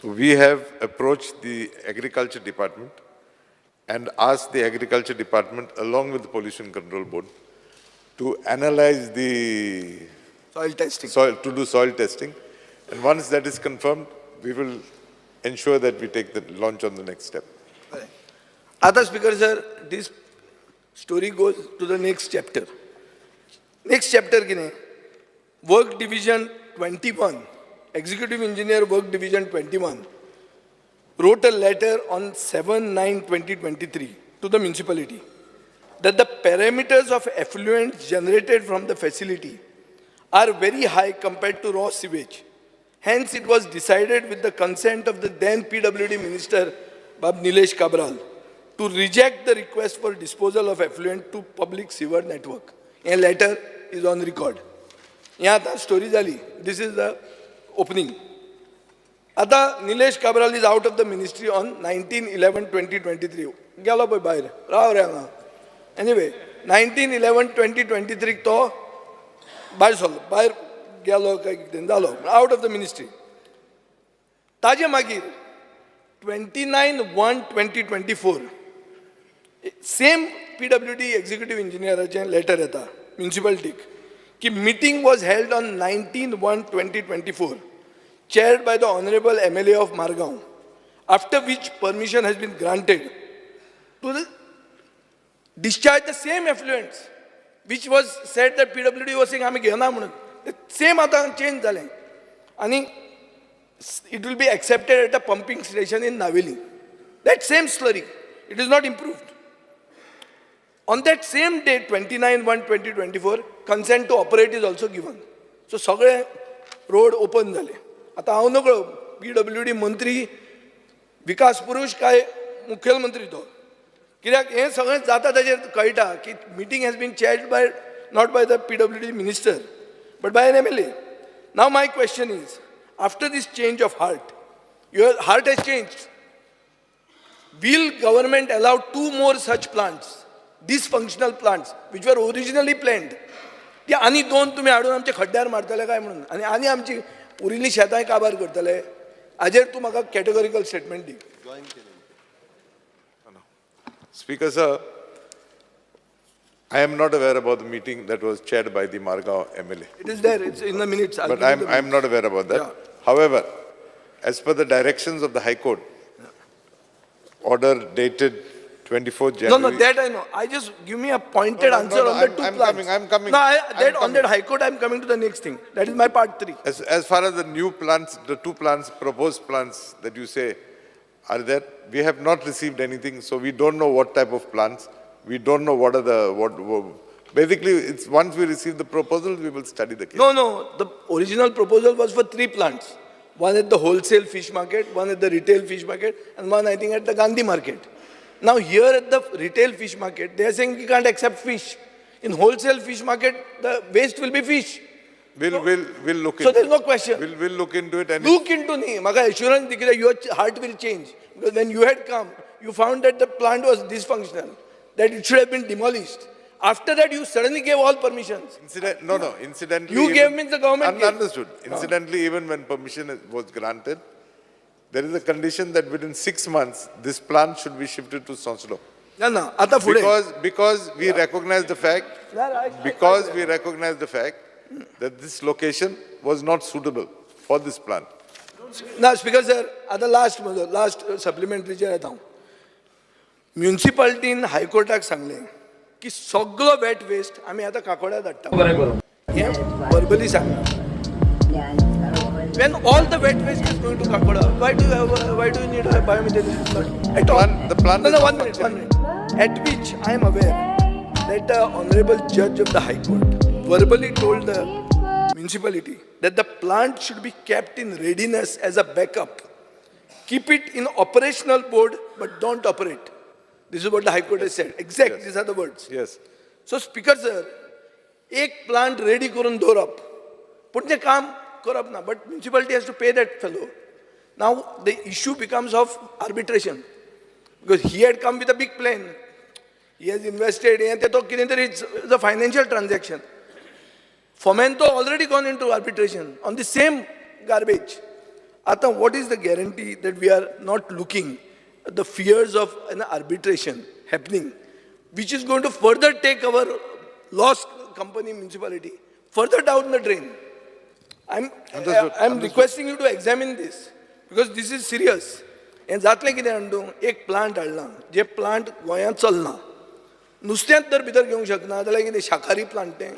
So we have approached the agriculture department and asked the agriculture department along with the Pollution Control Board to analyze the soil testing. Soil, to do soil testing. And once that is confirmed, we will ensure that we take the launch on the next step. आता Speaker sir, this story goes to the next chapter. Next chapter कितें? Work Division 21, Executive Engineer Work Division 21 wrote a letter on 7/9/2023 to the municipality that the parameters of effluent generated from the facility are very high compared to raw sewage. Hence, it was decided with the consent of the then PWD Minister, Bab Nilesh Cabral, to reject the request for disposal of effluent to public sewer network. A letter is on record. हें आतां story जाली. This is the opening. आतां Nilesh Cabral is out of the ministry on 19/11/2023. गेलो पळय भायर, राव रे हांगा. Anyway, 19/11/2023 तो भायर सरलो, भायर गेलो काय कितें जालो, out of the ministry. ताजे मागीर 29/1/2024 same PWD executive इंजिनियराचें letter येता म्युनिसिपालिटीक की meeting was held on 19/1/2024 chaired by the Honorable MLA of Margao, after which permission has been granted to the discharge the same effluents, which was said that PWD was saying आमी घेना म्हणून, same आतां change जालें आनी it will be accepted at a pumping station in Navelim. That same slurry, it is not improved. On that same day, 29/1/2024, consent to operate is also given. So सगळे road open जाले. आतां हांव नकळो PWD मंत्री विकास पुरुष काय मुखेलमंत्री तो, कित्याक हें सगळें जाता ताजेर कळटा की meeting has been chaired by not by the PWD minister but by an MLA. Now my question is, after this change of heart, your heart has changed, will government allow 2 more such plants, dysfunctional plants which were originally planned? ती आनी 2 तुमी हाडून आमच्या खड्ड्यार मारतले काय म्हणून, आनी आनी आमची उरिल्ली शेतांय काबार करतले? हाजेर तूं म्हाका categorical statement the. Speaker sir, I am not aware about the meeting that was chaired by the Margao MLA. It is there, it's in the minutes. But I am not aware about that. Yeah. However, as per the directions of the High Court, order dated 24th January. No, no, that I know. I just give me a pointed No, no, answer no, no, on the 2 I'm plants. coming, I'm coming. No, I'm that, on that coming. High Court, I'm coming to the next thing. That is my part 3. As far as the new plants, the 2 plants, proposed plants that you say are there, we have not received anything, so we don't know what type of plants. We don't know what are the, what basically, it's once we receive the proposal, we will study the case. No, no, the original proposal was for 3 plants. One at the wholesale fish market, one at the retail fish market, and one I think at the Gandhi market. Now here at the retail fish market, they are saying we can't accept fish. In wholesale fish market, the waste will be fish. We'll look So into there's no it. question. We'll look into it and Look into me. Maka assurance di कित्याक your heart will change. Because when you had come, you found that the plant was dysfunctional, that it should have been demolished. After that, you suddenly gave all permissions. No, incidentally. You gave means the government gave. Understood. Incidentally, even when permission was granted, there is a condition that within 6 months, this plant should be shifted to Sonsodo. Na, na, आता फुडें. Because we recognize the fact, because we recognize the fact that this location was not suitable for this plant. ना speaker sir आतां last म्हजो last सप्लिमेंटरीचेर येता हांव. म्युनिसिपालिटीन हायकोर्टाक सांगलें की सगलो वेट वेस्ट आमी आतां काकोड्या धाडटा. हें वर्बली सांगलां. When all the wet waste is going to Kakoda, why do you have, why do you need a biomethanation plant at all? The plant No, is no, not 1 minute, 1 minute. At which I am aware that the honorable judge of the High Court verbally told the municipality that the plant should be kept in readiness as a backup. Keep it in operational board, but don't operate. This is what the High Court has said. Exact, Yes. these are the words. Yes. So speaker sir, एक plant ready करून दवरप पूण तें काम करप ना, but municipality has to pay that fellow. Now the issue becomes of arbitration because he had come with a big plan, he has invested हें तें तो कितें तरी it's a financial transaction. Fomento already gone into arbitration on the same garbage. आतां what is the guarantee that we are not looking at the fears of an arbitration happening, which is going to further take our lost company municipality further down the drain? Understood, I'm understood. requesting you to examine this because this is serious. हें जातलें कितें जाणा तूं, एक plant हाडला, जे plant गोंयांत चलना, नुस्त्यांत तर भितर घेवंक शकना जाल्यार कितें शाकाहारी प्लांट तें?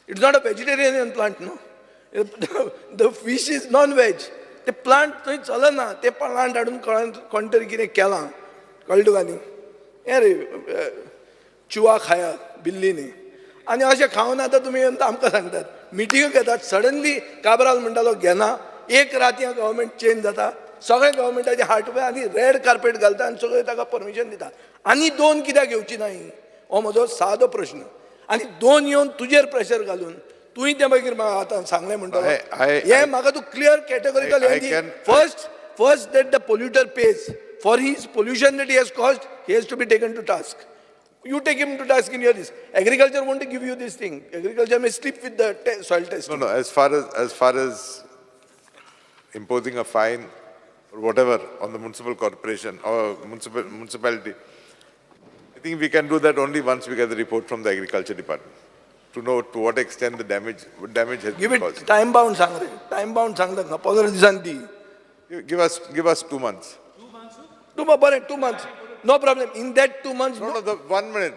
It's not a vegetarian plant, no. The fish is non-veg. ते प्लांट थंय चलना, ते प्लांट हाडून कोण तरी कितें केलां, कळ्ळें तुका न्ही? हें रे चुवा खाया बिल्ली न्ही. आनी अशें खावन आतां तुमी येवन आमकां सांगतात, मिटिंग्यो घेतात, सडनली काब्राल म्हणटालो घेना, एक रात ह्या गव्हर्मेंट चेंज जाता, सगळें गव्हर्मेंटाचें हार्ट आनी रेड कार्पेट घालता आनी सगळें ताका परमिशन दिता. आनी 2 कित्याक घेवची ना ही, हो म्हजो सादो प्रश्न. आनी 2 येवन तुजेर प्रेशर घालून तुवें तें मागीर म्हाका आतां सांगलें म्हणटा, हें म्हाका तूं clear categorical. First that the polluter pays for his pollution that he has caused, he has to be taken to task. You take him to task in your this. Agriculture won't give you this thing. Agriculture may sleep with the soil test. No, no, as far as imposing a fine or whatever on the municipal corporation or municipality, I think we can do that only once we get the report from the agriculture department to know to what extent the damage has Give been it caused. time bound सांग रे. Time bound सांग तांकां. 15 दिसांनी दी. Give us 2 months. 2 months, बरें, 2 months. No problem. In that 2 months. No, no, 1 minute.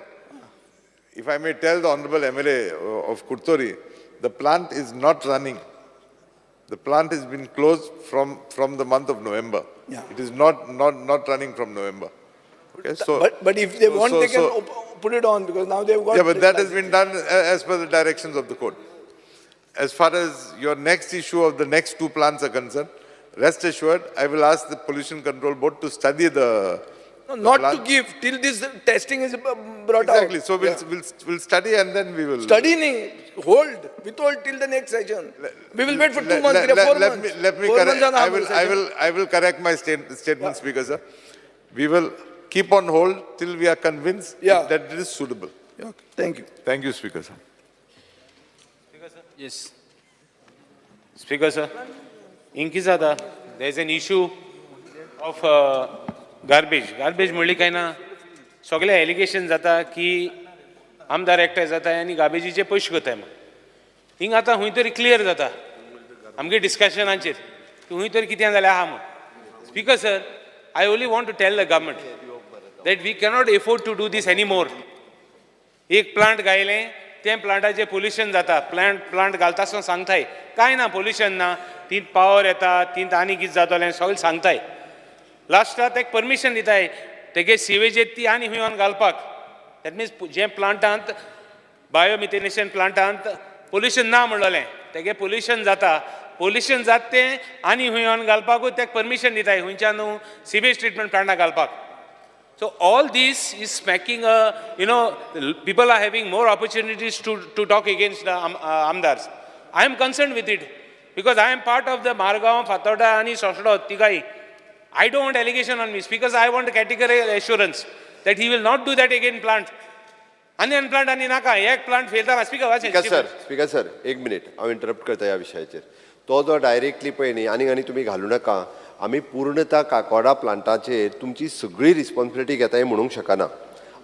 If I may tell the Honorable MLA of Kurtori, the plant is not running. The plant has been closed from the month of November. Yeah. It is not running from November. Okay, so But if they want, they can put it on because now they've got. Yeah, but that has been done as per the directions of the court. As far as your next issue of the next 2 plants are concerned, rest assured, I will ask the Pollution Control Board to study the. No, the not plant. to give till this testing is brought out. Exactly. So we'll study and then we will. Study nahi, hold, withhold till the next session. We will wait for 2 months, 4 months. Let me correct. I will correct my statement, Speaker sir. We will keep on hold till we are convinced that it is suitable. Okay. Thank you. Thank you, Speaker sir. Yes. Speaker sir, Inkizada, there is an issue of garbage. Garbage म्हणली काय ना सगळे allegation जाता की आमदार एकठांय जाता आनी गार्बेजीचे पयशे करताय म्हण. हिंग आतां खंय तरी क्लियर जाता आमगे डिस्कशनाचेर की खंय तरी कितें जालें आहा म्हण. Speaker sir, I only want to tell the government, that we cannot afford to do this anymore. एक प्लांट घायलें तें प्लांटाचें पोल्युशन जाता. प्लांट प्लांट घालता आसतना सांगताय कांय ना, पोल्युशन ना, ती पावर येता, ती आनी कितें जातलें सगळें सांगताय. लास्टाक तेका परमिशन दिताय तेगे सिवेज येता ती आनी खंय वचून घालपाक. That means जें प्लांटांत बायोमिथेनेशन प्लांटांत पोल्युशन ना म्हणलेलें तेगे पोल्युशन जाता. पोल्युशन जाता तें आनी खंय वचून घालपाकूय तेका परमिशन दिताय, खंयच्यान न्हू, सिवेज ट्रिटमेंट प्लांटाक घालपाक. So all this is smacking, people are having more opportunities to talk against the Amdars. I am concerned with it because I am part of the Margao, Fatorda and Sosdo, Tigai. I don't want allegation on me because I want categorical assurance that he will not do that again plant. आनी आनी plant आनी नाका, एक plant fail जाला. Speaker. Speaker sir, speaker sir, एक minute, हांव interrupt करता ह्या विशयाचेर. तो जो डायरेक्टली पळय न्ही, आनी आनी तुमी घालूं नाका. आमी पूर्णता काकोडा प्लांटाचेर तुमची सगळी रिस्पॉन्सिबिलिटी घेता हें म्हणूंक शकना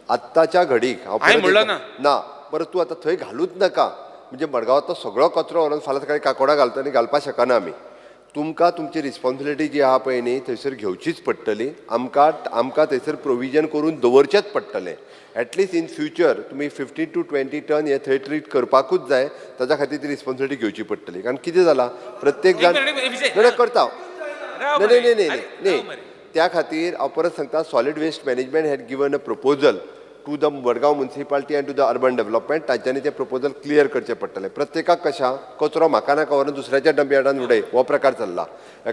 आत्ताच्या घडीक. हांव हांवें परत म्हणलो. ना, परत तूं आतां थंय घालूच नाका. म्हणजे मडगांवांतलो सगळो कचरो व्हरोन फाल्यां सकाळीं काकोडा घालता आनी घालपाक शकना आमी. तुमकां तुमची रिस्पॉन्सिबिलिटी जी आहा पळय न्ही, थंयसर घेवचीच पडटली. आमकां थंयसर प्रोविजन करून दवरचेंच पडटलें. एटलिस्ट इन फ्युचर तुमी 15 टू 20 टन हे थंय ट्रीट करपाकूच जाय. ताच्या खातीर ती रिस्पॉन्सिबिलिटी घेवची पडटली, कारण कितें जालां, प्रत्येक जाण एक मिनिट, एक मिनिट, नाही, नाही, करता. राव. नाही, नाही. मरे. नाही. अरे, नाही. राव मरे. त्या खातीर हांव परत सांगता, Solid Waste Management had given a proposal to the Madgaon Municipality and to the Urban Development. तांच्यांनी तें प्रपोजल क्लियर करचें पडटलें. प्रत्येकाक कशा कचरो म्हाका नाका, व्हरून दुसऱ्याच्या डंपयार्डान उडय, हो प्रकार चल्ला.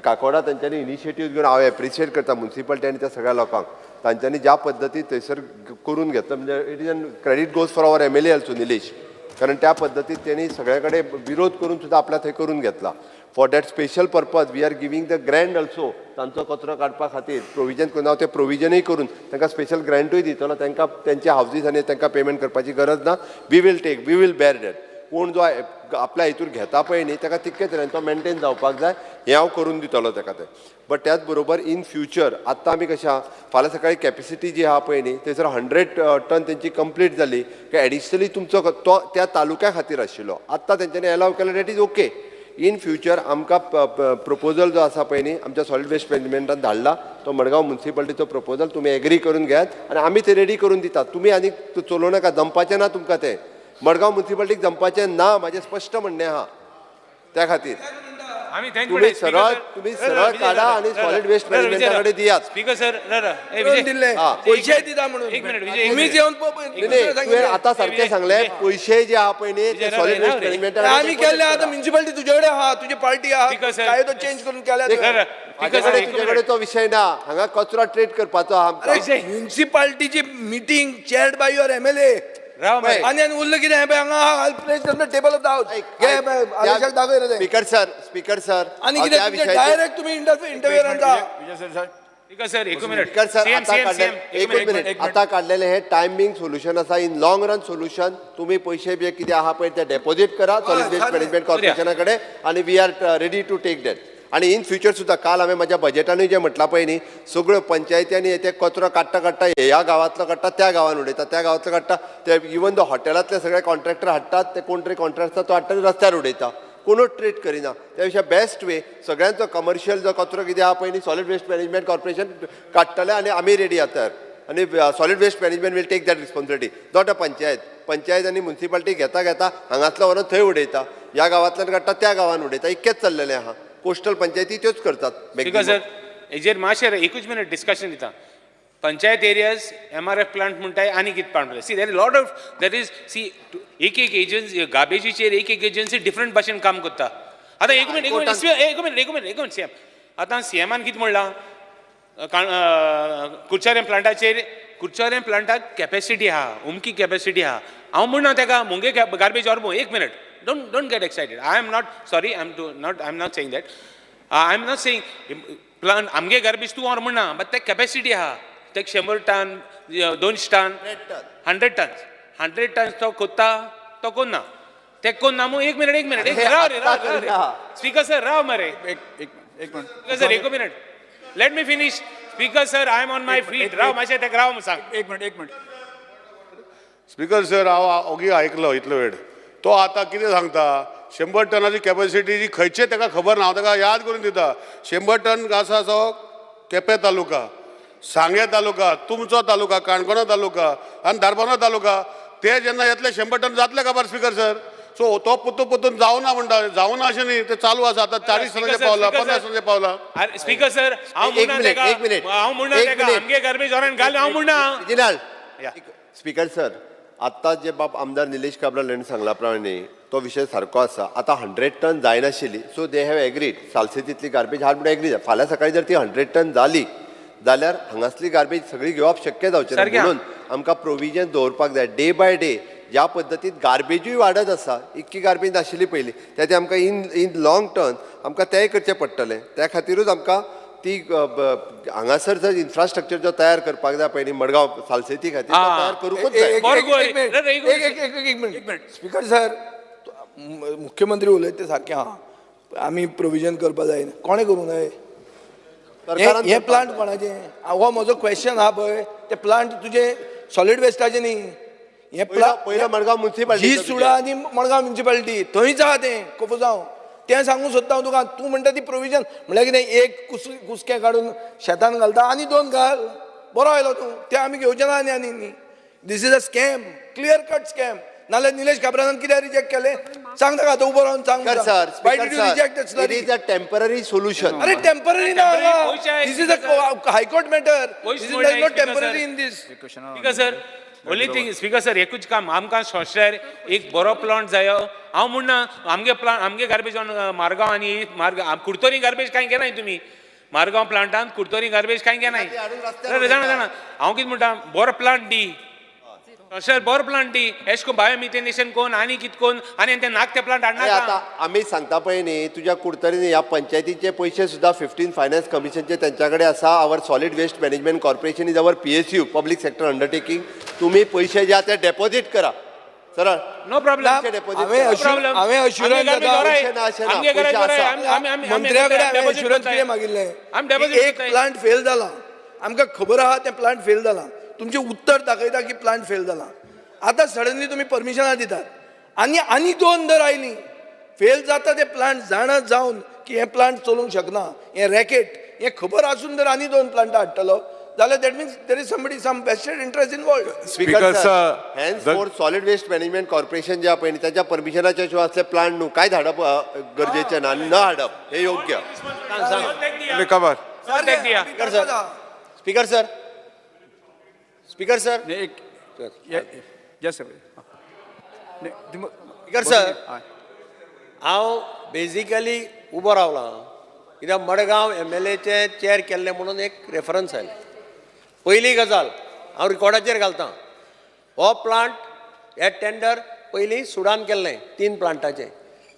काकोडा तांच्यांनी इनिशिएटीव घेवन, हांव एप्रिशिएट करता मुन्सिपालिटी आनी त्या सगळ्या लोकांक, तांच्यांनी ज्या पद्दतीन थंयसर करून घेतलं, म्हणजे it is an credit goes for our MLA also, Nilesh, कारण त्या पद्दतीत त्यांनी सगळ्या कडेन विरोध करून सुद्दां आपल्या थंय करून घेतला. For that special purpose we are giving the grant also. तांचो कचरो काडपा खातीर प्रोविजन करून, हांव तें प्रोविजनूय करून तांकां स्पेशल ग्रँटूय दितलो. तांकां तेंच्या हावजीस आनी तांकां पेमेंट करपाची गरज ना. We will take, we will bear that. कोण जो आपल्या हितूर घेता पळय न्ही, ताका तितके तरेन तो मेनटेन जावपाक जाय, हें हांव करून दितलो ताका तें. बट त्याच बरोबर इन फ्युचर आत्तां आमी कशें आहा, फाल्यां सकाळीं कॅपेसिटी जी आहा पळय न्ही, थंयसर 100 टन तेंची कंप्लीट जाली काय एडिशनली तुमचो तो त्या तालुक्या खातीर आशिल्लो, आत्तां तेंच्यांनी एलाव केलो, that is okay. In future आमकां प्रपोजल जो आसा पळय न्ही, आमच्या सॉलीड वेस्ट मॅनेजमेंटान धाडला तो मडगांव मुन्सिपालिटीचो प्रपोजल तुमी एग्री करून घेयात आनी आमी ते रेडी करून दितात. तुमी आनीक चलोवं नाका, जमपाचें ना तुमकां तें. मडगांव मुन्सिपालिटीक जमपाचें ना, म्हाजें स्पश्ट म्हणणें आहा. त्या खातीर आमी तुम्ही सरळ काढा आणि सॉलिड वेस्ट मॅनेजमेंटा कडेन दियात. Speaker sir. करून दिल्ले पयशे दिता म्हणून. एक मिनिट, विजय, एक तुम्हीच मिनिट. येवन नाही नाही, तुवें आतां सारकें सांगलें, पयशे जे आहा पळय न्ही, ते सॉलिड वेस्ट मॅनेजमेंटा आमी केल्ले. आतां म्युन्सिपालिटी तुजे कडेन आहा, तुजी पार्टी आहा. Speaker sir. कायदो चेंज करून केल्या तुवें. तुझ्याकडे तुझ्याकडे तो विशय ना. हांगा कचरो ट्रीट करपाचो आहा आमकां. अरे, म्युन्सिपालिटीची meeting chaired by your MLA. राव मरे. आनी आनी उरलें कितें? हें पळय हांगा place table of the house. घे आदेशाक दाखय रे तें. स्पीकर सर, स्पीकर सर, आनी हांव कितें त्या तुमचें विशयाचेर डायरेक्ट तुमी इंटरव्यू आमचा. विजय सरदेसाय. स्पीकर सर, एक मिनिट. स्पीकर सर, सीएम, आता सीएम, काडले सीएम. एकूच मिनिट. आता काडलेले हे टायमींग सोल्युशन आसा, इन लॉंग रन सोल्युशन. तुमी पयशे बी कितें आहा पळय ते डेपोजीट करा सॉलिड वेस्ट मॅनेजमेंट कॉर्पोरेशना कडेन आनी we are ready to take that. आनी इन फ्युचर सुद्दां काल हांवें म्हाज्या बजेटानूय जें म्हटलां पळय न्ही, सगळ्यो पंचायती ते कचरो काडटा काडटा ह्या गांवांतलो काडटा, त्या गांवान उडयता, त्या गांवांतलो काडटा ते, इवन दो हॉटेलांतले सगळे कॉन्ट्रॅक्टर हाडटात, ते कोण तरी कॉन्ट्रॅक्टर आसता तो हाडटा आनी रस्त्यार उडयता. कोणूच ट्रीट करिना. त्या पेक्षा बेस्ट वे, सगळ्यांचो कमर्शियल जो कचरो कितें आहा पळय न्ही, सॉलिड वेस्ट मॅनेजमेंट कॉर्पोरेशन काडटलें आनी आमी रेडी आसा. आनी Solid Waste Management will take that responsibility, not a panchayat. Panchayat आनी मुन्सिपालिटी घेता घेता हांगासलो व्हरून थंय उडयता, ह्या गांवांतल्यान काडटा, त्या गांवान उडयता, इतकेंच चल्लेलें आहा. कोस्टल पंचायती त्योच करतात स्पीकर maximum. Sir, हेजेर मातशें एकूच मिनिट डिस्कशन दिता. पंचायत एरियाज एमआरएफ प्लांट म्हणटाय आनी कितें प्लांट म्हणटाय. See, there lot of there is, see, एक एक एजन्सी गार्बेजीचेर, एक एक एजन्सी डिफरंट भाशेन काम करता. आतां एक मिनिट, एक मिनिट, एक मिनिट, एक मिनिट, एक मिनिट. सीएम, आतां सीएमान कितें म्हणलां, कुडचडें प्लांटाचेर, कुडचडें प्लांटाक कॅपेसिटी आहा, अमकी कॅपेसिटी आहा. हांव म्हणना तेका मुगे गार्बेज व्हर. एक minute, don't get excited. I am not, sorry, I am to not, I am not saying that. I am not saying plant आमगे गार्बेज तूं व्हर म्हणना, बट ते कॅपेसिटी आहा, ते 100 टन, 200 टन, 100 टन्स, 100 टन्स तो कोत्ता, तो कोन्ना, ते कोन्ना मू. एक मिनिट, एक मिनिट, एक राव रे, राव रे. स्पीकर सर, राव मरे. एक एक एक minute. Speaker sir, एक minute, let me finish. Speaker sir, I am on my feet. राव मातशें, तेका राव म्हूण सांग. एक मिनिट, एक मिनिट. स्पीकर सर, हांव ओगी आयकलो इतलो वेळ. तो आतां कितें सांगता, 100 टनाची कॅपॅसिटी जी खंयचे ताका खबर ना. हांव ताका याद करून दिता, 100 टन आसा तो केपें तालुका. सांगे तालुका, तुमचो तालुका, काणकोणा तालुका आनी धारबांदोडा तालुका, ते जेन्ना येतले 100 टन जातले काबार स्पीकर सर. सो तो पुतून पुतून जावना म्हणटा, जावना अशें न्ही, ते चालू आसा आतां 40 टनाचे पावला, 50 टनाचे पावला. स्पीकर सर, हांव एक म्हणना मिनिट, तेका, एक मिनिट. हांव म्हणना एक तेका मिनिट. आमगे गार्बेज व्हरून घाल, हांव म्हणना. स्पीकर सर, आत्तां जे बाब आमदार निलेश काब्राल हांणी सांगला प्रमाणे तो विशय सारको आसा. आतां 100 टन जायनाशिल्ली, सो they have agreed सालसेतीतली garbage हाड म्हणून एग्री. फाल्यां सकाळी जर ती 100 टन जाली जाल्यार हांगासली गार्बेज सगळी घेवप शक्य जावचें ना. सारकें. म्हणून आमकां प्रोविजन दवरपाक जाय डे बाय डे. ज्या पद्दतीन गार्बेजूय वाडत आसा, इतकी गार्बेज नाशिल्ली पयलीं, त्या ते आमकां इन लॉंग टर्म आमकां तेंय करचें पडटलें. त्या खातीरूच आमकां ती हांगासर जर इन्फ्रास्ट्रक्चर जो तयार करपाक जाय पयलीं मडगांव सालसेती खातीर तो तयार करूंकूच जाय. एक मिनिट स्पीकर सर, मुख्यमंत्री उलयता ते सारकें आहा, आमी प्रोविजन करपा जाय. कोणें करूंक जाय? हे प्लांट कोणाचें? हो म्हजो क्वेश्चन आहा पळय, ते प्लांट तुजें सॉलीड वेस्टाचें न्ही. हें प्लांट पयलो मडगांव मुन्सिपालिटी जी सुडा आनी मडगांव म्युनिसिपालिटी थंयच आहा तें कोफुसांव. तें सांगूंक सोदता हांव तुका. तूं म्हणटा ती प्रोविजन म्हणल्यार कितें, एक कुसकें काडून शेतान घालता आनी दोन घाल, बरो आयलो तूं, तें आमी घेवचें ना. आनी आनी न्ही, this is a scam, clear cut scam. नाल्यार निलेश काब्रालान कित्याक रिजेक्ट केलें सांग ताका, आतां उबो रावन सांग. Sir, Why did you reject that it slurry? Is a temporary solution. अरे टेम्पररी ना, this is a high court matter, पयशे this is म्हणल्यार not speaker temporary sir. In this. Speaker sir, only thing speaker sir, एकूच काम आमकां सोंसल्यार एक बरो plant जायो. हांव म्हणना आमगे प्लांट, आमगे गार्बेज ऑन मारगांव आनी मार्ग कुडतरी गार्बेज कांय घेनाय तुमी. मारगांव प्लांटान कुडतरी गार्बेज कांय घेनाय. जाणा जाणा, हांव कितें म्हणटा, बरो प्लांट दी सोंसल्यार, बरो प्लांट दी. एश कोन बायोमिथेनेशन कोन आनी कित कोन आनी ते नाक ते प्लांट हाडनाका. आतां आमी सांगता पळय न्ही, तुज्या कुडतरी ह्या पंचायतीचे पयशे सुद्दां 15 फायनान्स कमिशनचे तेंच्या कडेन आसा. Our solid waste management corporation is our PSU, public sector undertaking. तुमी पयशे जे आहा ते डेपोजीट करा सरळ. No problem. हांवें अश्युरन्स मंत्र्या कडेन हांवें अश्युरन्स कितें मागिल्लें, एक प्लांट फेल जाला, आमकां खबर आहा तें प्लांट फेल जाला, तुमचें उत्तर दाखयता की प्लांट फेल जाला. आतां सडनली तुमी परमिशनां दितात आनी आनी दोन जर आयलीं फेल जाता ते प्लांट, जाणा जावन की हें प्लांट चलोवंक शकना, हें रॅकेट, हें खबर आसून जर आनी दोन प्लांटां हाडटलो जाल्यार that means there is somebody, some vested interest involved. Speaker sir, hence for solid waste management corporation जे आहा पळय न्ही, ताच्या परमिशनाच्या शिवाय असले प्लांट न्हू काय धाडप गरजेचें ना आनी न हाडप हें योग्य. Speaker sir, speaker sir, एक yes sir. Speaker sir, हांव बेजिकली उबो रावला कित्याक मडगांव MLAचे चेअर केल्ले म्हणून एक रेफरन्स आयलें. पयली गजाल हांव रिकॉर्डाचेर घालता, हो प्लांट हे टेंडर पयलीं सुडान केल्लें 3 प्लांटाचें.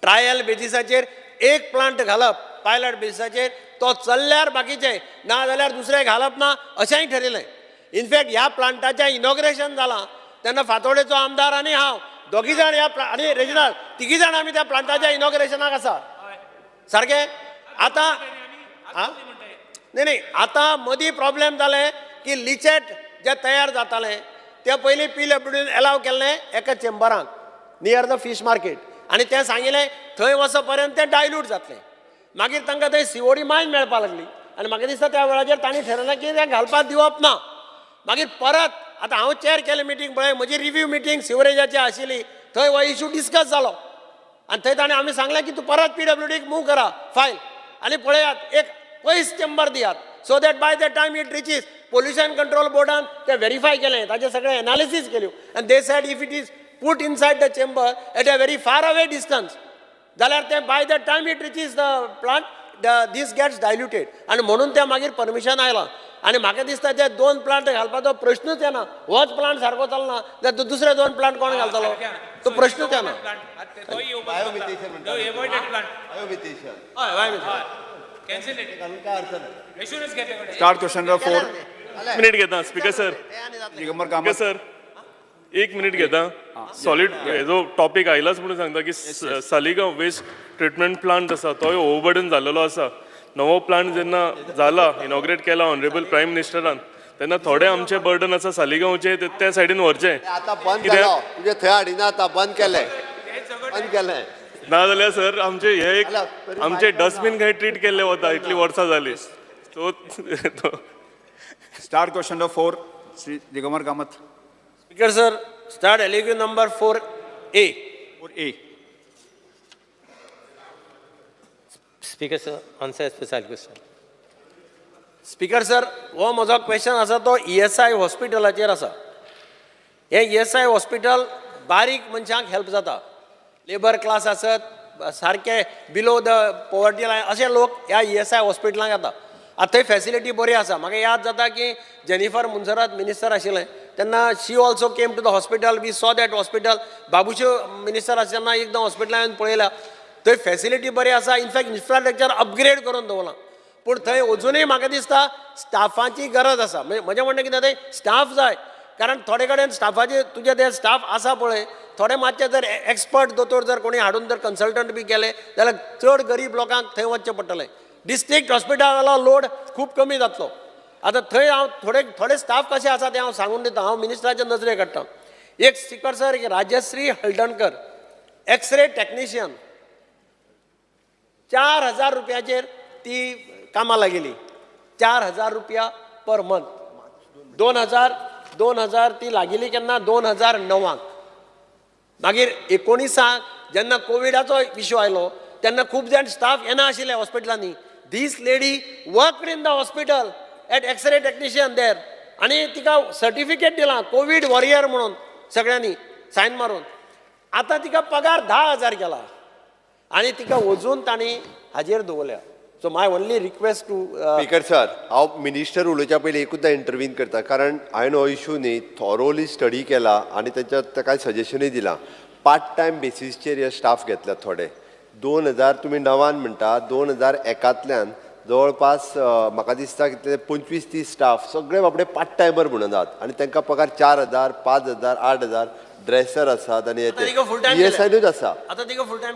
ट्रायल बेजिसाचेर एक प्लांट घालप, पायलट बेजिसाचेर, तो चल्ल्यार बाकीचे, ना जाल्यार दुसरें घालप ना अशेंय ठरयलें. इनफॅक्ट ह्या प्लांटाचें इनॉग्रेशन जालां तेन्ना फातोडेचो आमदार आनी हांव दोगी जाण ह्या आनी रेजिनाल्ड तिगी जाण आमी त्या प्लांटाच्या इनॉग्रेशनाक आसा. सारकें आतां न्ही न्ही, आतां मदीं प्रॉब्लेम जालें की लिचेट जे तयार जातालें ते पयलीं PWDन एलाव केल्लें एका चेंबरांत नियर the fish market, आनी तें सांगिल्लें थंय वचो पर्यंत तें डायल्यूट जातलें. मागीर तांकां थंय COD मायन मेळपाक लागली आनी म्हाका दिसता त्या वेळाचेर तांणी ठरयलें की तें घालपाक दिवप ना. मागीर परत आतां हांव चेअर केलें मिटींग पळय, म्हजी रिव्यू मिटींग सिवरेजाची आशिल्ली, थंय हो इशू डिस्कस जालो आनी थंय ताणें आमी सांगलें की तूं परत PWDक मूव करा फायल आनी पळयात एक पयस चेंबर दियात, so that by the time it reaches pollution control बोर्डान तें व्हेरीफाय केलें, ताचें सगळें एनालिसीस केल्यो आनी they said if it is put inside the chamber at a very far away distance जाल्यार तें by the time it reaches the plant this gets diluted, आनी म्हणून तें मागीर परमिशन आयलां. आनी म्हाका दिसता ते 2 प्लांट घालपाचो प्रश्नूच येना. होच प्लांट सारको चलना जाल्यार दुसरे 2 प्लांट कोण घालतलो, तो प्रश्नूच येना. Start question number 4. मिनिट घेता speaker sir. Digambar Kamat sir, एक मिनिट घेता. सॉलिड हेजो टॉपीक आयलाच म्हणून सांगता की सालिगांव वेस्ट ट्रिटमेंट प्लांट आसा तोय ओवरबर्डन जाल्लेलो आसा. नवो प्लांट जेन्ना जाला, इनॉग्रेट केला ऑनरेबल प्रायम मिनिस्टरान, तेन्ना थोडे आमचे बर्डन आसा सालिगांवचे त्या सायडीन व्हरचें. आतां बंद जालो तुजे, थंय हाडिना, आतां बंद केलें, बंद केलें. ना जाल्यार सर आमचे हे एक आमचे डस्टबीन खंय ट्रीट केल्ले वता इतली वर्सां जाली. So Star question number 4, Shri Digambar Kamat. Speaker sir, start LAQ number 4A. 4A. Speaker sir, answer as per style question. Speaker sir, हो म्हजो क्वेश्चन आसा तो ESI हॉस्पिटलाचेर आसा. हें ESI hospital बारीक मनशांक हेल्प जाता. लेबर क्लास आसत, सारके बिलो the poverty line अशे लोक ह्या ESI हॉस्पिटलांक येता. आतां थंय फॅसिलिटी बरी आसा. म्हाका याद जाता की जेनिफर मुन्सरात मिनिस्टर आशिल्लें तेन्ना she also came to the hospital. We saw that hospital. Babush minister आसतना तेन्ना एकदां हॉस्पिटलान हांवें पळयला, थंय फॅसिलिटी बरी आसा. इनफॅक्ट इन्फ्रास्ट्रक्चर अपग्रेड करून दवरलां. पूण थंय अजुनूय म्हाका दिसता स्टाफाची गरज आसा. म्हणजे म्हजें म्हणणें कितें, थंय स्टाफ जाय. कारण थोडे कडेन स्टाफाचे तुजे ते स्टाफ आसा पळय, थोडे मातशे जर एक्सपर्ट दोतोर जर कोणी हाडून जर कन्सल्टंट बी केले जाल्यार चड गरीब लोकांक थंय वचचें पडटलें. डिस्ट्रिक्ट हॉस्पिटलाचो लोड खूब कमी जातलो. आतां थंय हांव थोडे थोडे स्टाफ कशे आसा ते हांव सांगून दितां, हांव मिनिस्टराच्या नजरेक हाडटा. एक स्पीकर सर, एक राजश्री हळदणकर, एक्सरे टॅक्निशियन, 4,000 रुपयाचेर ती कामां लागिल्ली. 4,000 रुपया पर मंथ. 2,000 ती लागिल्ली केन्ना, 2009. मागीर 19 जेन्ना कोविडाचो इशू आयलो तेन्ना खूब जाण स्टाफ येना आशिल्ले हॉस्पिटलांनी. This lady work in the hospital at x-ray technician there, आनी तिका सर्टिफिकेट दिलां कोवीड वॉरियर म्हणून सगळ्यांनी सायन मारून. आतां तिका पगार 10,000 केला आनी तिका वजून तांणी हाजेर दवरल्या. So my only request to speaker sir, हांव मिनिस्टर उलोवच्या पयलीं एकूचदा इंटरवीन करता, कारण हांवें हो इशू न्ही थॉरोली स्टडी केला आनी तेच्या ताका सजेशनूय दिलां. पार्ट टायम बेसीसचेर हे स्टाफ घेतल्यात थोडे. 2000 तुमी 9 म्हणटा, 2001 जवळपास म्हाका दिसता कितले 25-30 स्टाफ सगळे बाबडे पार्ट टायमर म्हणून आहात आनी तांकां पगार 4,000, 5,000, 8,000 ड्रेसर आसात आनी ESI नूच आसा,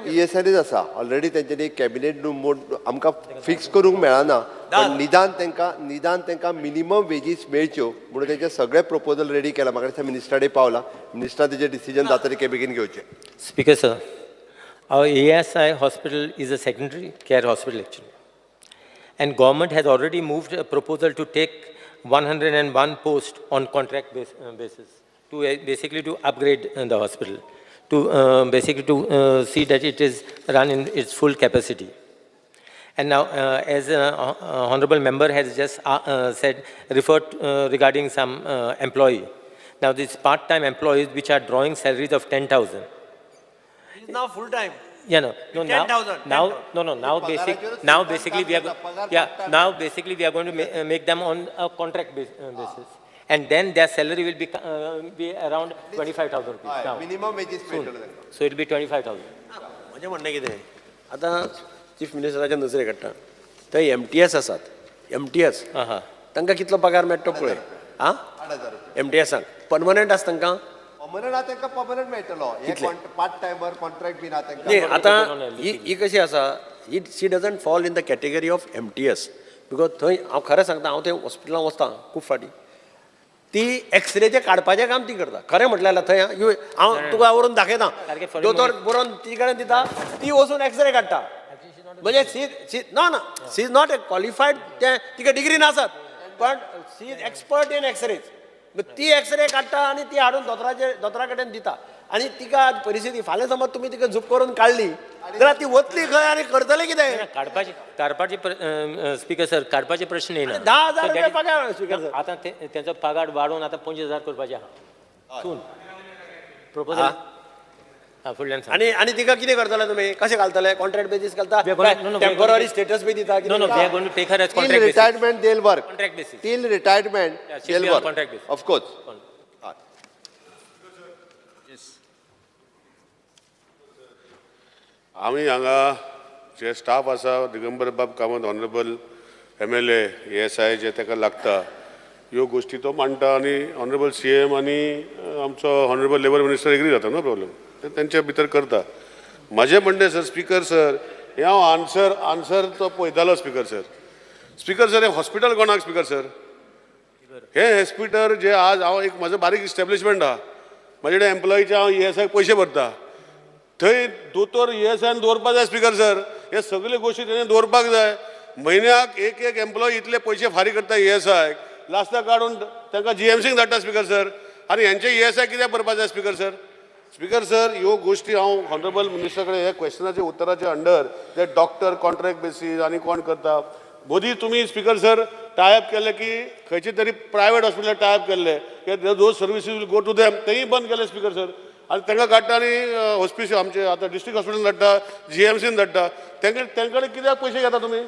ESI नूच आसा ऑलरेडी. तेंच्यांनी कॅबिनेट मोड आमकां फिक्स करूंक मेळना, पण निदान तांकां मिनिमम वेजीस मेळच्यो म्हणून तेंचे सगळे प्रपोजल रेडी केला. म्हाका दिसता मिनिस्टराडे पावला, मिनिस्टरान तेजें डिसिजन जाता ते बेगीन घेवचें. Speaker sir, our ESI hospital is a secondary care hospital actually, and government has already moved a proposal to take 101 posts on contract basis to basically to upgrade the hospital, to basically to see that it is run in its full capacity. And now, as honorable member has just said, referred regarding some employee. Now, these part-time employees which are drawing salaries of 10,000. Is now full time. Yeah, no, no, 10,000. Now, no, no, now basically we are, yeah, now basically we are going to make them on a contract basis, and then their salary will be around 25,000 rupees. Now, minimum wages soon. So it will be 25,000. म्हजें म्हणणें कितें, आतां chief मिनिस्टराच्या नजरेक हाडटा, थंय MTS आसात, MTS तांकां कितलो पगार मेळटा तो पळय. आं, MTSांक परमनंट आसा तांकां, परमनंट आहा तांकां, परमनंट मेळटलो. पार्ट टायमर कॉन्ट्रॅक्ट बीन आहा न्ही. तांकां. आतां ही कशी आसा, ही she doesn't fall in the category of MTS, because थंय हांव खरें सांगता, हांव थंय हॉस्पिटलान वचता खूब फावटी, ती एक्सरेचें काडपाचें काम ती करता. खरें म्हटलें जाल्यार थंय हांव तुका व्हरून दाखयता, दोतोर बरोवन ती कडेन दिता, ती वचून एक्सरे काडटा. म्हणजे सी सी ना ना she is not a qualified, तें तिका डिग्री नासत, पण she is expert in x-rays. ती एक्सरे काडटा आनी ती हाडून दोतोरा कडेन दिता. आनी तिका परिस्थिती फाल्यां समज तुमी तिका झूप करून काडली जाल्यार ती वतली खंय आनी करतले कितें? काडपाचे स्पीकर सर, काडपाचे प्रश्न येना. 10,000 रुपया पगार स्पीकर सर. आतां तेंचो पगार वाडोवन आतां 25,000 करपाचें आहा सून प्रपोजल फुडल्यान. आनी आनी तिका कितें करतले तुमी, कशें घालतले? कॉन्ट्रॅक्ट बेसीस घालता, टेम्पररी स्टेटस बी दिता? No, no, we are going to take her as contract basis. Retirement they will work. Contract basis. Till retirement they will work. Contract basis. Of course. आमी हांगा जे स्टाफ आसा, दिगंबर बाब Kamat honourable MLA ESI जे ताका लागता ह्यो गोश्टी तो मांडटा, आनी ऑनरेबल CM आनी आमचो ऑनरेबल लेबर मिनिस्टर एग्री जाता, नो प्रॉब्लम, ते तेंच्या भितर करता. म्हजें म्हणणें सर, स्पीकर सर, हें हांव आन्सर तो पळयतालो स्पीकर सर. स्पीकर सर, हें हॉस्पिटल कोणाक स्पीकर सर? हें हॉस्पिटल जे आज हांव एक म्हजो बारीक इस्टेब्लिशमेंट आहा, म्हजे कडेन एम्प्लॉईचे हांव ESI पयशे भरता, थंय दोतोर ESIन दवरपाक जाय स्पीकर सर. हे सगळे गोश्टी तेणें दवरपाक जाय. म्हयन्याक एक एक एम्प्लॉई इतले पयशे फारीक करता ESIक, लास्टाक काडून तांकां जीएमसीक धाडटा स्पीकर सर. आनी हेंचे ईएसआय कित्याक भरपा जाय स्पीकर सर? स्पीकर सर, ह्यो गोश्टी हांव ऑनरेबल मिनिस्टर कडेन ह्या क्वेश्चनाच्या उत्तराचे अंडर ते डॉक्टर कॉन्ट्रॅक्ट बेसीस आनी कोण करता. मदीं तुमी स्पीकर सर टायअप केले की खंयचे तरी प्रायवेट हॉस्पिटल टायअप केल्ले की those services will go to them, तेय बंद केले स्पीकर सर. आनी तांकां काडटा आनी हॉस्पिस आमचे आतां डिस्ट्रिक्ट हॉस्पिटल धाडटा, जीएमसीन धाडटा. तांकां तांकडे कित्याक पयशे घेता तुमी?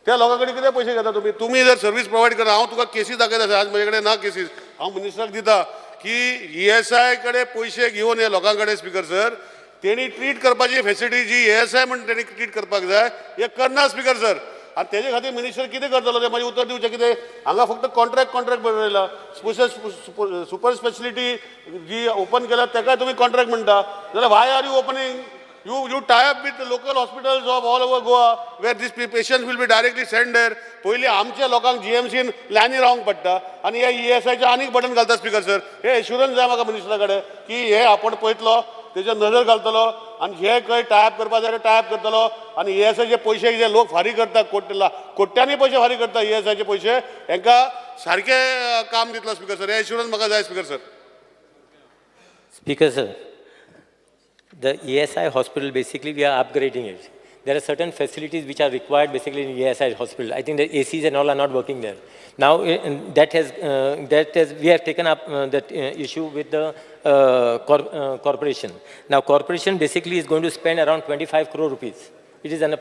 त्या लोकां कडेन कित्याक पयशे घेता तुमी? तुमी जर सर्वीस प्रोवायड करा, हांव तुका केसीस दाखयता. आज म्हजे कडेन ना केसीस, हांव मिनिस्टराक दिता की ईएसआय कडेन पयशे घेवन हे लोकां कडेन स्पीकर सर तेणी ट्रीट करपाची फेसिलिटी जी ईएसआय म्हण तेणी ट्रीट करपाक जाय हे करना स्पीकर सर. आनी तेजे खातीर मिनिस्टर कितें करतलो तें मागीर उत्तर दिवचें. कितें हांगा फक्त कॉन्ट्रॅक्ट कॉन्ट्रॅक्ट बरयला. सुपर स्पेशलिटी जी ओपन केल्या तेकाय तुमी कॉन्ट्रॅक्ट म्हणटा जाल्यार why are you opening? You tie up with local hospitals of all over Goa where these patients will be directly sent there. पयलीं आमच्या लोकांक जीएमसीन लायनी रावंक पडटा आनी हे ईएसआयचे आनीक बटन घालता स्पीकर सर. हे एश्युरन्स जाय म्हाका मिनिस्टरा कडेन की हे आपूण पळयतलो, तेजेर नजर घालतलो आनी जे खंय टायप करपा जाय टायप करतलो आनी ईएसआयचे पयशे जे लोक फारीक करता, कोट्यांनी पयशे फारीक करता ईएसआयचे पयशे, हेंकां सारकें काम दितलो स्पीकर सर. हे एश्युरन्स म्हाका जाय speaker sir. Speaker sir, the ESI hospital, basically we are upgrading it. There are certain facilities which are required basically in ESI hospital. I think the ACs and all are not working there. Now that has we have taken up that issue with the corporation. Now corporation basically is going to spend around 25 crore rupees. It is an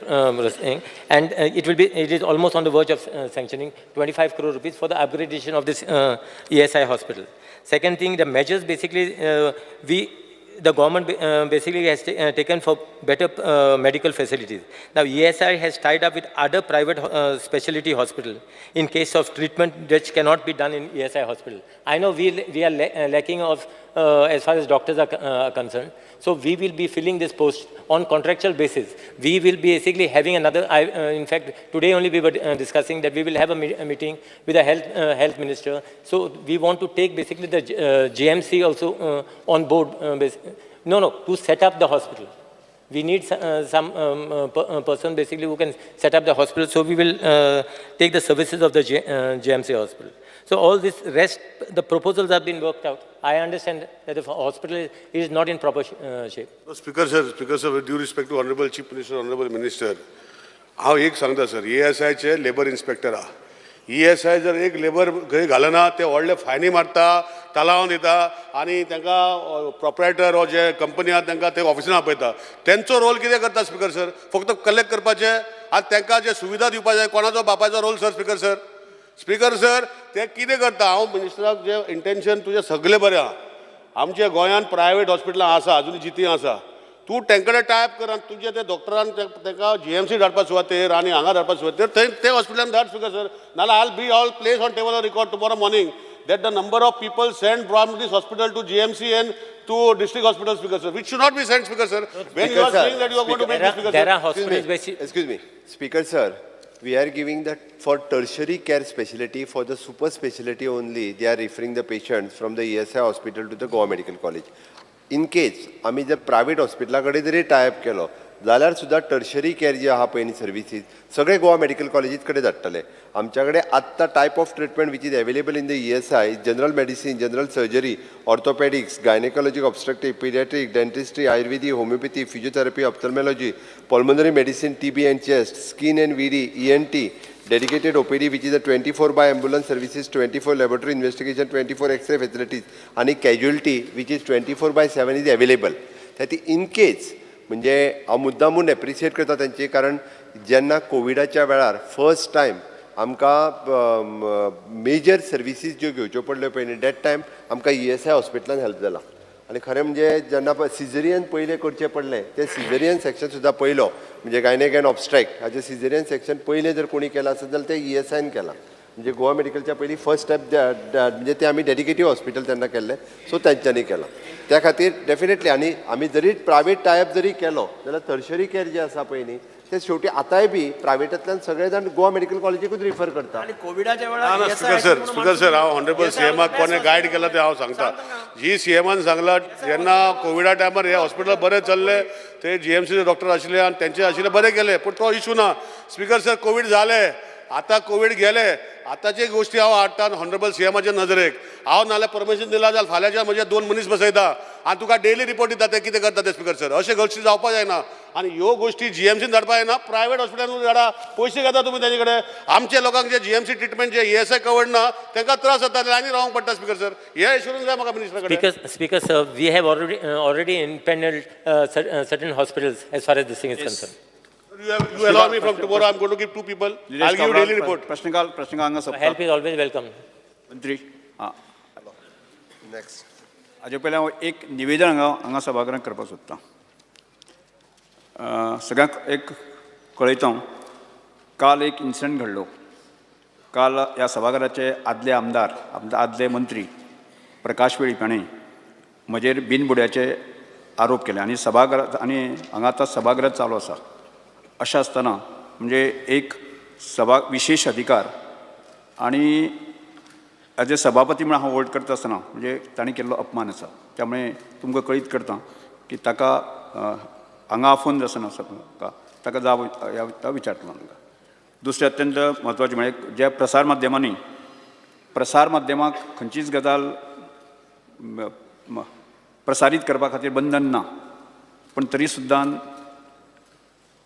thing, and it is almost on the verge of sanctioning 25 crore rupees for the upgradation of this ESI hospital. Second thing, the measures basically the government basically has taken for better medical facilities. Now ESI has tied up with other private specialty hospital in case of treatment which cannot be done in ESI hospital. I know we are lacking of as far as doctors are concerned. So we will be filling this post on contractual basis. We will be basically having another, in fact, today only we were discussing that we will have a meeting with the health minister. So we want to take basically the GMC also on board. No, to set up the hospital. We need some person basically who can set up the hospital. So we will take the services of the GMC hospital. So all this rest, the proposals have been worked out. I understand that the hospital is not in proper shape. Speaker sir, speaker sir, with due respect to honourable Chief Minister, honourable minister, हांव एक सांगता sir, ईएसआयचे labour inspector आहा. ESI जर एक labour खंय घालना ते व्हडले फायनी मारता, तालांव दिता आनी तांकां प्रोपरायटर हो जे कंपनी आहा तांकां ते ऑफिसान आपयता. तेंचो रोल कितें करता स्पीकर सर? फक्त कलेक्ट करपाचें आनी तांकां जे सुविधा दिवपा जाय. कोणाचो बापायचो role sir? Speaker sir, speaker sir, ते कितें करता, हांव मिनिस्टराक जे इंटेन्शन तुजें सगळें बरें आहा. आमच्या गोंयांत प्रायवेट हॉस्पिटलां आसा, अजून जितीं आसा. तूं तेंकडे टायप कर आनी तुजे ते डॉक्टरान तांकां जीएमसी धाडपा सुवातेर आनी हांगा धाडपा सुवातेर थंय ते हॉस्पिटलान धाड स्पीकर सर. नाल्यार I'll be all place on table record tomorrow morning that the number of people sent from this hospital to GMC and to district hospital, Speaker sir, which should not be sent, Speaker sir. When you Speaker are sir, saying that you are going to make There this, Speaker there sir. Are hospitals Excuse me, excuse me. Speaker sir, we are giving that for tertiary care specialty, for the super specialty only, they are referring the patients from the ESI hospital to the Goa Medical College. In case आमी जर private हॉस्पिटला कडेन जरी tie up केलो जाल्यार सुद्दां tertiary care जी आहा पळय न्ही सर्विसीस सगळे गोवा मेडिकल कॉलेजीत कडेन धाडटले. आमच्या कडेन आत्तां type of treatment which is available in the ESI, general medicine, general surgery, orthopaedics, gynaecologic, obstetric, paediatric, dentistry, Ayurvedic, homeopathy, physiotherapy, ophthalmology, pulmonary medicine, TB and chest, skin and VD, ENT, dedicated OPD which is a 24 by ambulance services, 24 laboratory investigation, 24 X-ray facilities, आणि casualty which is 24 by 7 is available. त्या ती in case म्हणजे हांव मुद्दामून appreciate करता तेंची, कारण जेन्ना कोविडाच्या वेळार फर्स्ट टायम आमकां मेजर सर्विसीस ज्यो घेवच्यो पडल्यो पळय न्ही, that time आमकां ईएसआय हॉस्पिटलान हेल्प जाला. आनी खरें म्हणजे जेन्ना पळय सिजरियन पयलें करचें पडलें, तें सिजरियन सेक्शन सुद्दां पयलो म्हणजे गायनेक अँड ऑब्स्टेट्रिक हाजें सिजरियन सेक्शन पयलें जर कोणी केलां आसत जाल्यार तें ईएसआयन केलां. म्हणजे गोवा मेडिकलच्या पयलीं फर्स्ट स्टेप म्हणजे तें आमी डेडिकेटीव हॉस्पिटल तेन्ना केल्लें, सो तेंच्यांनी केलां. त्या खातीर डेफिनेटली आनी आमी जरी प्रायवेट टायप जरी केलो जाल्यार टर्शरी केअर जे आसा पळय न्ही, ते शेवटी आतांय बी प्रायवेटांतल्यान सगळे जाण गोवा मेडिकल कॉलेजीकूच रिफर करता. आनी कोविडाच्या ना वेळार ना ESI speaker sir, म्हणून स्पीकर सर, हांव ऑनरेबल ESI सीएमाक कोणें गायड केला तें हांव सांगता. जी सीएमान सांगला, जेन्ना कोविडा टायमार हे हॉस्पिटल बरें चल्लें, ते जीएमसीचे डॉक्टर आशिल्ले आनी तेंचे आशिल्ले, बरें केलें, पूण तो इशू ना स्पीकर सर. कोवीड जालें. आतां कोवीड गेले, आतांचे गोश्टी हांव हाडटा हॉनरेबल सीएमाच्या नजरेक. हांव नाल्यार परमिशन दिला जाल्यार फाल्यांच्या म्हजे 2 मनीस बसयता आनी तुका डेली रिपोर्ट दिता ते कितें करता ते. स्पिकर सर, अशें गोश्टी जावपा जायना आनी ह्यो गोश्टी जीएमसीन धाडपा जायना, प्रायवेट हॉस्पिटलान धाडा, पयशे घेता तुमी तेजे कडेन. आमच्या लोकांक जे जीएमसी ट्रिटमेंट जे ईएसआय कवर्ड ना तांकां त्रास जाता, लायनी रावंक पडटा. स्पिकर सर, हे एश्युरन्स जाय म्हाका मिनिस्टरा कडेन. Speaker sir, we have already impaneled certain hospitals as far as this thing is concerned. You allow me from tomorrow, I'm going to give 2 people. I'll give you daily report. प्रश्नकाल हांगा सोंपता. Help is always welcome. मंत्री, आं, next. हाजे पयलीं हांव एक निवेदन हांगा सभाघरांत करपाक सोदतां. सगळ्यांक एक कळयता हांव, काल एक इन्सिडंट घडलो. काल ह्या सभाघराचे आदले आमदार, आदले मंत्री प्रकाश वेळीप हाणें म्हजेर बिनबुड्याचे आरोप केले आनी सभाघरात आनी हांगा आतां सभागृह चालू आसा. अशें आसतना म्हणजे एक सभा विशेश अधिकार आनी एज ए सभापती म्हणून हांव होल्ड करता आसतना म्हणजे ताणें केल्लो अपमान आसा. त्यामुळे तुमकां कळीत करता की ताका हांगा आफोवन आसना ताका जाब विचारतलो तांकां. दुसरें अत्यंत म्हत्वाचें म्हळ्यार ज्या प्रसार माध्यमांनी प्रसार माध्यमाक खंयचीच गजाल प्रसारीत करपा खातीर बंधन ना, पूण तरी सुद्दां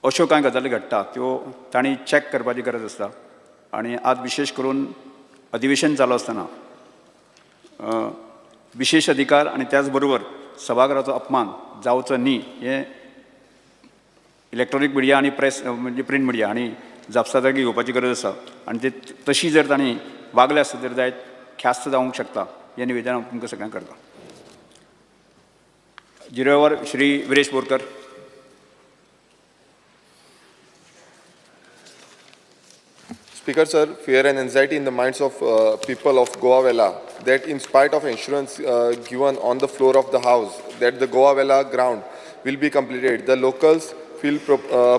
अश्यो कांय गजाली घडटा त्यो तांणी चॅक करपाची गरज आसता. आनी आज विशेश करून अधिवेशन चालू आसतना विशेश अधिकार आनी त्याच बरोबर सभाघराचो अपमान जावचो न्ही हें इलेक्ट्रॉनीक मिडिया आनी प्रेस म्हणजे प्रिंट मिडिया आनी जापसालदारकी घेवपाची गरज आसा. आनी ते तशी जर तांणी वागले आसत तर जायत ख्यास्त जावंक शकता हें निवेदन हांव तुमकां सगळ्यांक करता. Zero hour Shri Viresh Borkar. Speaker sir, fear and anxiety in the minds of people of Goa Velha that in spite of assurance given on the floor of the house that the Goa Velha ground will be completed, the locals feel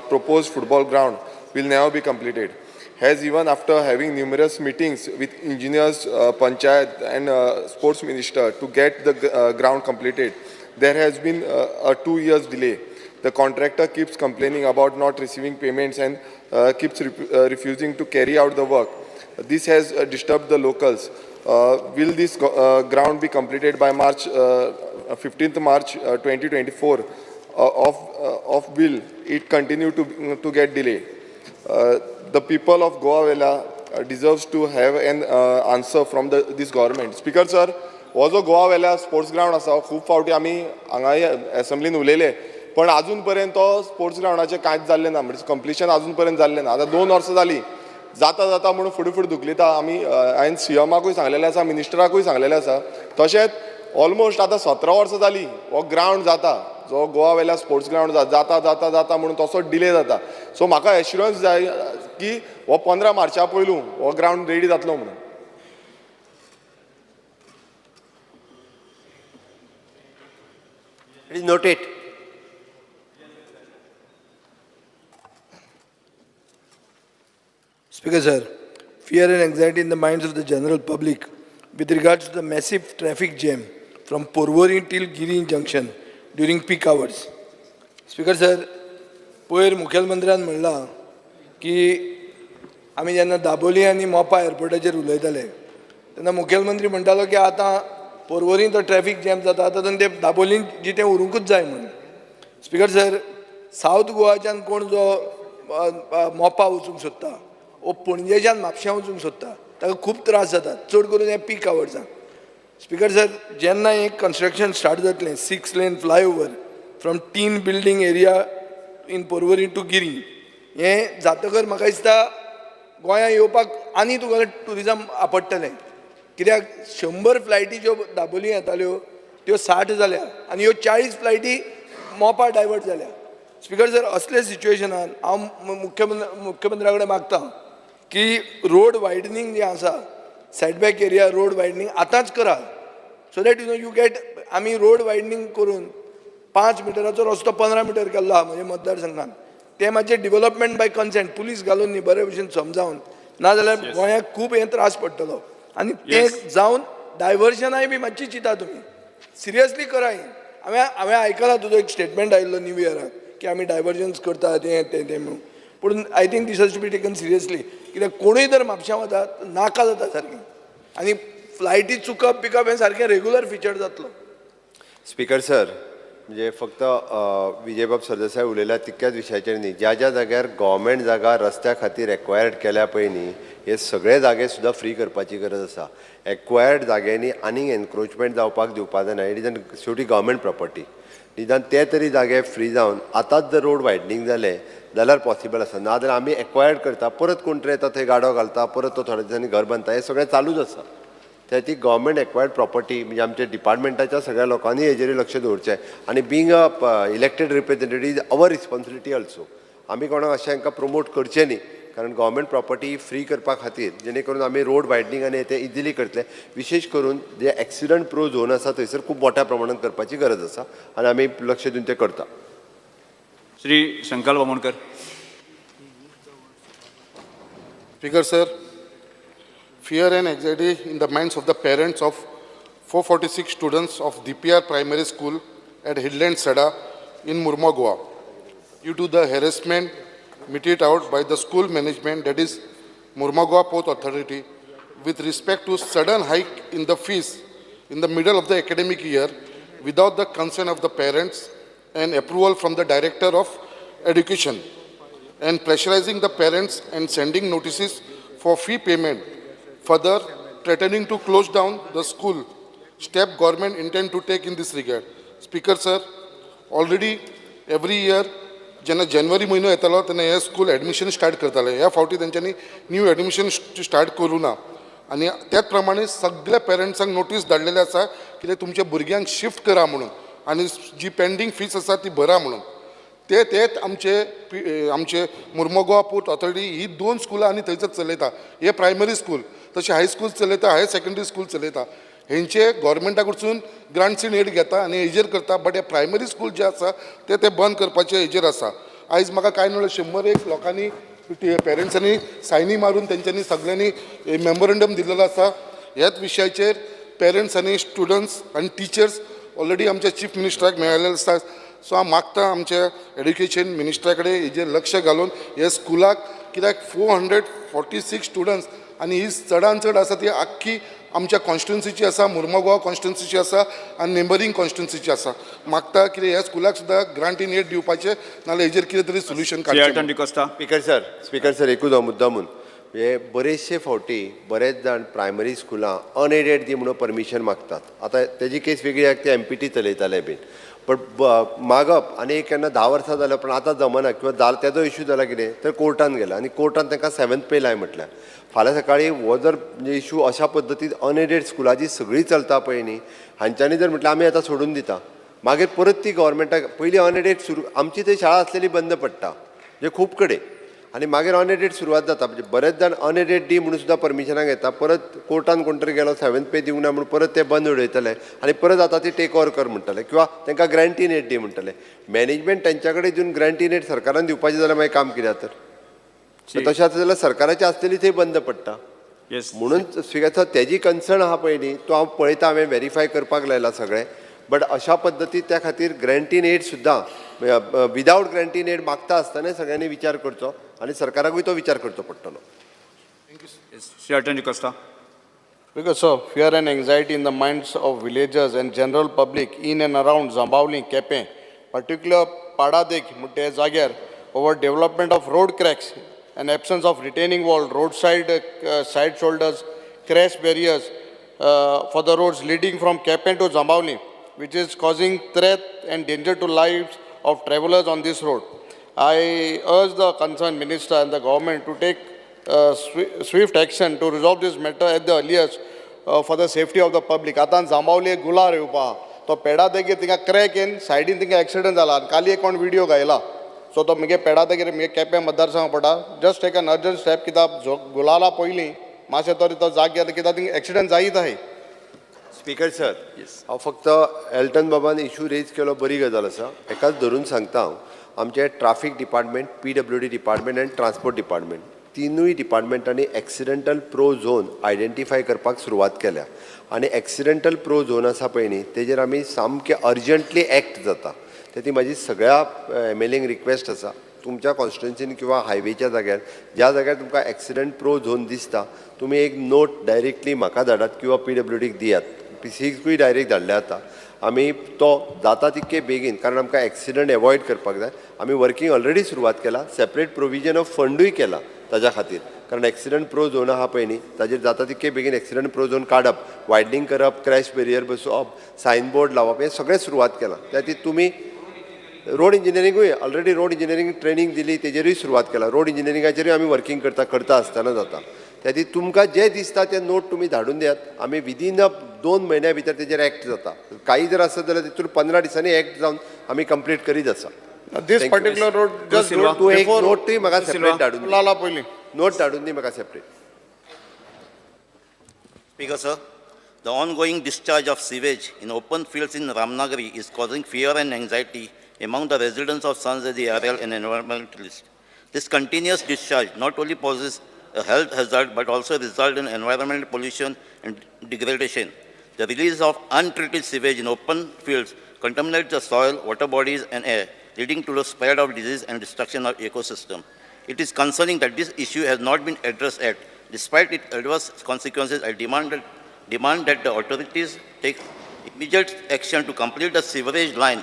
proposed football ground will never be completed. Has even after having numerous meetings with engineers, panchayat and sports minister to get the ground completed, there has been a 2 years delay. The contractor keeps complaining about not receiving payments and keeps refusing to carry out the work. This has disturbed the locals. Will this ground be completed by March 15th March 2024? Of will it continue to get delay? The people of Goa Velha deserves to have an answer from this government. Speaker sir, हो जो गोवा वेला sports ground आसा खूब फावटी आमी हांगा एसेंब्लीन उलयले, पण अजून पर्यंत तो स्पोर्ट्स ग्रावंडाचें कांयच जाल्लें ना, म्हणजे कंप्लिशन अजून पर्यंत जाल्लें ना. आतां 2 वर्सां जालीं जाता जाता म्हणून फुडें फुडें धुकलिता आमी. हांवें सीएमाकूय सांगलेलें आसा, मिनिस्टराकूय सांगलेलें आसा. तशेंच ऑलमोस्ट आतां 17 वर्सां जालीं हो ग्रावंड जाता, जो गोवा वेला स्पोर्ट्स ग्रावंड जाता जाता जाता म्हणून तसोच डिले जाता. सो म्हाका एश्युरन्स जाय की हो 15 मार्चा पयलू हो ग्रावंड रेडी जातलो म्हणून. It is noted. Speaker sir, fear and anxiety in the minds of the general public with regards to the massive traffic jam from Porvorim till Giri Junction during peak hours. Speaker sir, पयर मुखेलमंत्र्यान म्हणलां की आमी जेन्ना दाबोली आनी मोपा एअरपोर्टाचेर उलयताले तेन्ना मुखेलमंत्री म्हणटालो की आतां पोरवोरीं तो ट्रॅफिक जॅम जाता, आतां ते दाबोलीन जितें उरूंकूच जाय म्हणून. स्पीकर सर, सावथ गोवाच्यान कोण जो मोपा वचूंक सोदता वो पणजेच्यान म्हापश्यां वचूंक सोदता ताका खूब त्रास जातात, चड करून हे पीक आवर्सान. स्पीकर सर, जेन्ना हें कन्स्ट्रक्शन स्टार्ट जातलें 6 lane flyover from tin building area in Porvorim to Giri, हें जातकर म्हाका दिसता गोंयांत येवपाक आनी तुका ट्युरिजम आपडटलें. कित्याक 100 फ्लायटी ज्यो दाबोली येताल्यो त्यो 60 जाल्या आनी ह्यो 40 फ्लायटी मोपा डायवर्ट जाल्या. स्पीकर सर, असले सिच्युएशनान हांव मुख्यमंत्र्या कडेन मागता की रोड वायडनींग जें आसा, सेटबॅक एरिया रोड वायडनींग आतांच करा, so that you know you get. आमी रोड वायडनींग करून 5 मिटराचो रस्तो 15 मिटर केल्लो आहा म्हज्या मतदारसंघान. तें मातशें डिवलपमेंट बाय कन्सेंट, पुलीस घालून न्ही, बरे भशेन समजावन, नाजाल्यार गोंयाक खूब हें त्रास पडटलो. आनी तें जावन डायवर्जनाय बी मातशी चिंता तुमी सिरियसली करा. हें हांवें आयकलां तुजो एक स्टेटमेंट आयिल्लो न्यू इयराक की आमी डायवर्जन्स करतात हें तें तें म्हणून. पूण I think this has to be taken seriously, कित्याक कोणूय जर म्हापश्यां वता, नाका जाता सारकें, आनी फ्लायटी चुकप बिकप हें सारकें रेगुलर फिचर जातलो. स्पीकर सर, म्हणजे फक्त विजयबाब सरदेसाय उलयल्या तितक्याच विशयाचेर न्ही, ज्या ज्या जाग्यार गोवोरमेंट जागा रस्त्या खातीर एक्वायर्ड केल्या पळय न्ही, हे सगळे जागे सुद्दां फ्री करपाची गरज आसा. एक्वायर्ड जाग्यांनी आनीक एनक्रोचमेंट जावपाक दिवपा जायना. It is an शेवटी गव्हर्मेंट प्रॉपर्टी. निदान ते तरी जागे फ्री जावन आतांच जर रोड वायडनींग जालें जाल्यार पॉसिबल आसा. नाजाल्यार आमी एक्वायर्ड करता, परत कोण तरी येता, थंय गाडो घालता, परत तो थोड्या दिसांनी घर बांदता, हें सगळें चालूच आसा. त्या ती गव्हर्मेंट एक्वायर्ड प्रॉपर्टी म्हणजे आमच्या डिपार्टमेंटाच्या सगळ्या लोकांनी हेजेर लक्ष दवरचें, आनी being a elected representative is our responsibility also. आमी कोणाक अशें हांकां प्रमोट करचें न्ही, कारण गव्हर्मेंट प्रॉपर्टी फ्री करपा खातीर जेणे करून आमी रोड वायडनींग आनी ते इजिली करतले. विशेश करून जे एक्सिडंट प्रो झोन आसा थंयसर खूब मोठ्या प्रमाणात करपाची गरज आसा आनी आमी लक्ष दिवन तें करता. Shri Shankar Bamonkar. Speaker sir, fear and anxiety in the minds of the parents of 446 students of DPR Primary School at Hillland Sada in Murma, Goa, due to the harassment meted out by the school management, that is Murma Goa Port Authority, with respect to sudden hike in the fees in the middle of the academic year without the consent of the parents and approval from the Director of Education, and pressurizing the parents and sending notices for fee payment, further threatening to close down the school. Step government intend to take in this regard. Speaker sir, already every year जेन्ना जानेवारी म्हयनो येतालो तेन्ना हे school admission start करताले. ह्या फावटी तेंच्यांनी न्यू एडमिशन स्टार्ट करूं ना, आनी त्याच प्रमाणे सगळ्या पेरंट्सांक नोटीस धाडलेले आसा कितें तुमच्या भुरग्यांक शिफ्ट करा म्हणून, आनी जी पेंडींग फीस आसा ती भरा म्हणून. ते तेच आमचे आमचे मुर्मोगोवा पोर्ट ऑथॉरिटी ही दोन स्कुलां आनी थंयसर चलयता. हे प्रायमरी स्कूल, तशें हायस्कूल चलयता, हायर सेकेंडरी स्कूल चलयता. हेंचे गोवोरमेंटा कडसून ग्रांट्स इन एड घेता आनी हेजेर करता, बट हे प्रायमरी स्कूल जे आसा ते ते बंद करपाचे हेजेर आसा. आयज म्हाका कांय न्हय 101 लोकांनी पेरंट्सांनी सायनी मारून तेंच्यांनी सगळ्यांनी मेमोरंडम दिलेलो आसा. ह्याच विशयाचेर पेरंट्स आनी स्टुडंट्स आनी टिचर्स ऑलरेडी आमच्या चीफ मिनिस्टराक मेळिल्ले आसा. सो हांव मागता आमच्या एड्युकेशन मिनिस्टरा कडेन हेजेर लक्ष घालून हे स्कुलाक, कित्याक 446 स्टुडंट्स आनी ही चडान चड आसा ती आख्खी आमच्या कॉन्स्टिट्युन्सीची आसा, मुर्मोगांव कॉन्स्टिट्युन्सीची आसा आनी नेबरींग कॉन्स्टिट्युन्सीची आसा. मागता कितें ह्या स्कुलाक सुद्दां ग्रांट इन एड दिवपाचें, नाजाल्यार हेजेर कितें तरी सोल्युशन काडचें. स्पीकर सर, एकूच हांव मुद्दामून म्हणजे बरेचशे फावटी बरेच जाण प्रायमरी स्कुलां अनएडेड दी म्हणून परमिशन मागतात. आतां तेजी केस वेगळी आहा, ते एमपीटी चलयताले बीन, बट मागप आनी एक केन्ना 10 वर्सां जाल्या पण आतां जमना किंवा जाल तेजो इशू जाला कितें तर कोर्टान गेला आनी कोर्टान तांकां 7th पे लाय म्हटल्यार फाल्यां सकाळीं हो जर इशू अशा पद्दतीन अनएडेड स्कुलां जी सगळीं चलता पळय न्ही, हांच्यांनी जर म्हटल्यार आमी आतां सोडून दिता, मागीर परत ती गव्हर्मेंटाक पयलीं अनएडेड सुरू, आमची थंय शाळा आसलेली बंद पडटा म्हणजे खूब कडेन, आनी मागीर अनएडेड सुरवात जाता. म्हणजे बरेच जाण अनएडेड दी म्हणून सुद्दां परमिशनाक येता, परत कोर्टान कोण तरी गेलो 7th पे दिवंक ना म्हणून परत ते बंद उडयतले आनी परत आतां ती टेक ओवर कर म्हणटले किंवा तांकां ग्रांट इन एड दी म्हणटले. मॅनेजमेंट तेंच्या कडेन दिवन ग्रांट इन एड सरकारान दिवपाचें जाल्यार मागीर काम कित्याक तर तशें आसता जाल्यार सरकाराची आसलेली थंय बंद पडटा. म्हणून स्पीकर तेजी कन्सर्न आहा पळय न्ही, तो हांव पळयता, हांवें वेरीफाय करपाक लायला सगळें, बट अशा पद्दती त्या खातीर ग्रँट इन एड सुद्दां विदावट ग्रँट इन एड मागता आसतना सगळ्यांनी विचार करचो आनी सरकाराकूय तो विचार करचो पडटलो. Shri Elton D'Costa. Because sir, fear and anxiety in the minds of villagers and general public in and around Jambaulim, Quepem, particular Padadek म्हणटे जाग्यार over development of road cracks and absence of retaining wall, roadside side shoulders, crash barriers for the roads leading from Quepem to Jambaulim, which is causing threat and danger to lives of travelers on this road. I urge the concerned minister and the government to take swift action to resolve this matter at the earliest for the safety of the public. आतां जांबावली गुलार येवपा तो पेडा देगेर थिंगा crack येवन सायडीन थिंगा accident जाला आनी काली एक कोण व्हिडियो घायला. सो तो मुगे पेडा देगेर मुगे केपें मतदारसंघ पडटा. Just take an urgent step, कित्याक गुलाला पयलीं मातशें तरी तो जाग्यार कित्याक थिंगा एक्सिडंट जायत आहाय. स्पीकर सर, हांव फक्त एल्टन बाबान इशू रेज केलो, बरी गजाल आसा. एकाच धरून सांगता हांव, आमचे traffic department, PWD department आनी ट्रान्सपोर्ट डिपार्टमेंट, तिनूय डिपार्टमेंटांनी एक्सिडेंटल प्रो झोन आयडेंटिफाय करपाक सुरवात केल्या आनी एक्सिडेंटल प्रो झोन आसा पळय न्ही, तेजेर आमी सामके अर्जंटली एक्ट जाता. ते ती म्हाजी सगळ्या एम एल एंक रिक्वेस्ट आसा. तुमच्या कॉन्स्टिट्युन्सीन किंवा हायवेच्या जाग्यार ज्या जाग्यार तुमकां एक्सिडंट प्रो झोन दिसता, तुमी एक नोट डायरेक्टली म्हाका धाडात किंवा पीडब्ल्यूडीक दियात. पीसीकूय डायरेक्ट धाडले जाता. आमी तो जाता तितके बेगीन, कारण आमकां एक्सिडंट एवॉयड करपाक जाय. आमी वर्कींग ऑलरेडी सुरवात केला, सेपरेट प्रोविजन ऑफ फंडूय केला ताज्या खातीर, कारण एक्सिडंट प्रो झोन आहा पळय न्ही, ताजेर जाता तितके बेगीन एक्सिडंट प्रो झोन काडप, वायडनींग करप, क्रॅश बेरियर बसोवप, सायन बोर्ड लावप, हें सगळें सुरवात केलां. त्या खातीर तुमी रोड इंजिनियरिंगूय ऑलरेडी रोड इंजिनियरींग ट्रेनींग दिली, तेजेरूय सुरवात केला. रोड इंजिनियरिंगाचेरूय आमी वर्कींग करता करता आसतना जाता. त्या खातीर तुमकां जें दिसता तें नोट तुमी धाडून दियात. आमी विदीन अ 2 म्हयन्या भितर तेजेर एक्ट जाता. काही जर आसत जाल्यार तितून 15 दिसांनी एक्ट जावन आमी कंप्लीट करीत आसा. This particular road just तूं एक नोटूय म्हाका सेपरेट धाडून दी. लाला पयलीं नोट धाडून दी म्हाका separate. Speaker sir, the ongoing discharge of sewage in open fields in Ramnagari is causing fear and anxiety among the residents of Sanzadi area and environmentalists. This continuous discharge not only poses a health hazard but also results in environmental pollution and degradation. The release of untreated sewage in open fields contaminates the soil, water bodies and air, leading to the spread of disease and destruction of ecosystem. It is concerning that this issue has not been addressed yet. Despite its adverse consequences, I demand that the authorities take immediate action to complete the sewerage line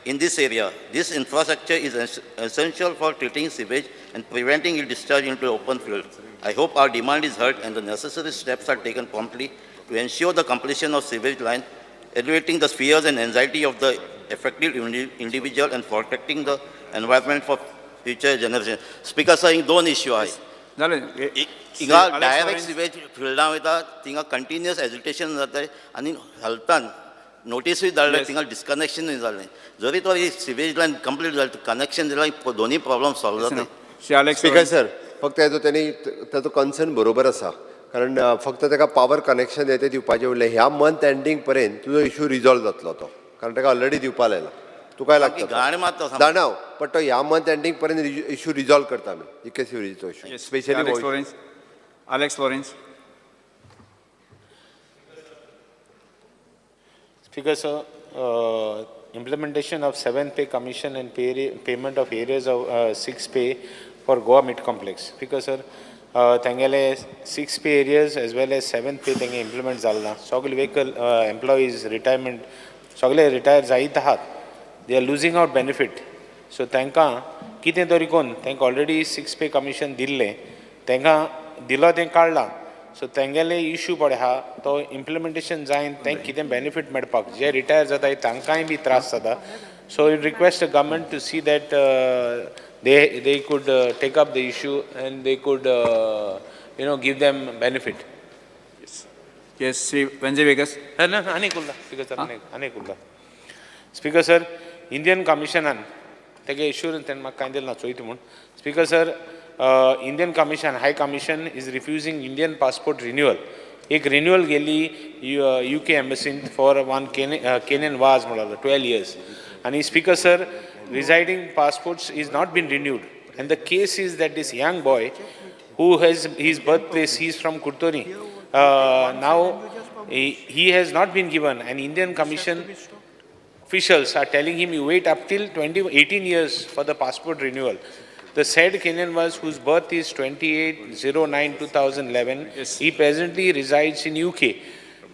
in this area. This infrastructure is essential for treating sewage and preventing its discharge into open fields. I hope our demand is heard and the necessary steps are taken promptly to ensure the completion of sewage line, alleviating the fears and anxiety of the affected individual and protecting the environment for future generations. Speaker sir, in दोन issue आहे. हिंगा direct sewage फिल्डां वयता, थिंगा continuous agitation जाता आनी हेल्थान नोटीसूय धाडले, थिंगा डिस्कनेक्शनूय जालें. जरी तो सिवेज लायन कंप्लीट जालें, कनेक्शन दिल्यार दोनूय प्रॉब्लम सॉल्व जाता. स्पीकर सर, फक्त हेजो तेणी ताचो कन्सर्न बरोबर आसा, कारण फक्त ताका पावर कनेक्शन हें तें दिवपाचें उरलें. ह्या मंथ एंडींग पर्यंत तुजो इशू रिजॉल्व जातलो तो, कारण ताका ऑलरेडी दिवपा लायला. तुका लागता जाणा हांव, बट तो ह्या मंथ एंडींग पर्यंत इशू रिजॉल्व करता आमी इके सिवरेजीचो issue specially. Alex Lawrence. Speaker sir, implementation of 7th pay commission and payment of areas of 6th pay for Goa Mid Complex. Speaker sir, tangele 6th pay areas as well as 7th pay tenge implement zalna. Sogle vehicle employees retirement, sogle retire zait ahat, they are losing out benefit. So tanka kite tori kon tank already 6th pay commission dille, tanka dilo ten kadla. So तेंगेले issue पळय आहा तो implementation जायन तेंक कितें benefit मेळपाक, जे retire जाता तांकांय बी त्रास जाता. So it request the government to see that they could take up the issue and they could you know give them benefit. Yes, Shri Venzy Viegas. ना आनीक उरला स्पीकर सर, आनीक उरला. स्पीकर सर, इंडियन कमिशनान तेगे assurance तेणें म्हाका कांय दिलें ना चोयता म्हूण. Speaker sir, Indian Commission, High Commission is refusing Indian passport renewal. एक renewal गेली UK Embassy for one Kenan Vaz म्हणालो 12 years. And Speaker sir, residing passports is not been renewed. And the case is that this young boy who has his birthplace, he is from Kurtoni. Now he has not been given. And Indian Commission officials are telling him you wait up till 18 years for the passport renewal. The said Kenyan was, whose birth is 28/09/2011, yes. He presently resides in UK.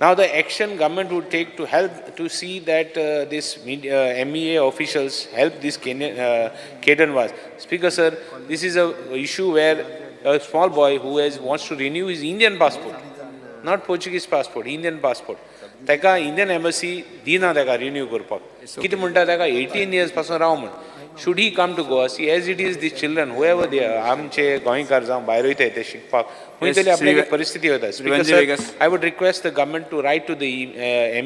Now the action government would take to help to see that this MEA officials help this Kenyan was. Speaker sir, this is a issue where a small boy who wants to renew his Indian passport, not Portuguese passport, Indian passport. Teka Indian embassy dina teka renew karpak. Kite munta teka 18 years pasun rav mun. Should he come to Goa? See, as it is, these children, whoever they are, आमचे गोंयकार जावं भायर वयताय ते शिकपाक, खंय तरी आपल्याक परिस्थिती वता. Speaker sir, I would request the government to write to the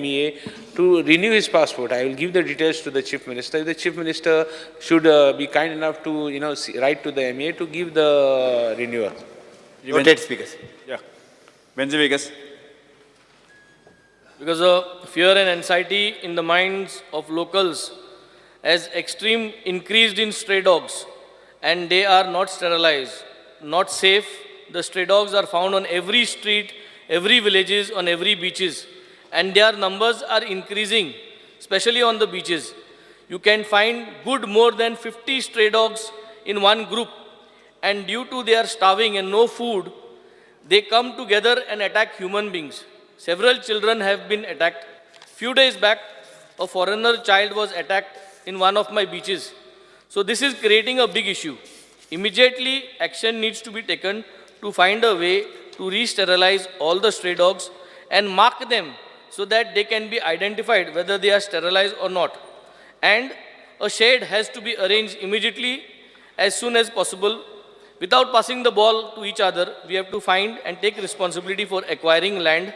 MEA to renew his passport. I will give the details to the Chief Minister. The Chief Minister should be kind enough to, you know, write to the MEA to give the renewal. Noted, Speaker. Yeah. Venzy Viegas. Because of fear and anxiety in the minds of locals has extreme increased in stray dogs, and they are not sterilized, not safe. The stray dogs are found on every street, every villages, on every beaches, and their numbers are increasing, especially on the beaches. You can find good more than 50 stray dogs in one group, and due to their starving and no food, they come together and attack human beings. Several children have been attacked. Few days back, a foreigner child was attacked in one of my beaches. So this is creating a big issue. Immediately, action needs to be taken to find a way to re-sterilize all the stray dogs and mark them so that they can be identified whether they are sterilized or not. And a shed has to be arranged immediately as soon as possible. Without passing the ball to each other, we have to find and take responsibility for acquiring land,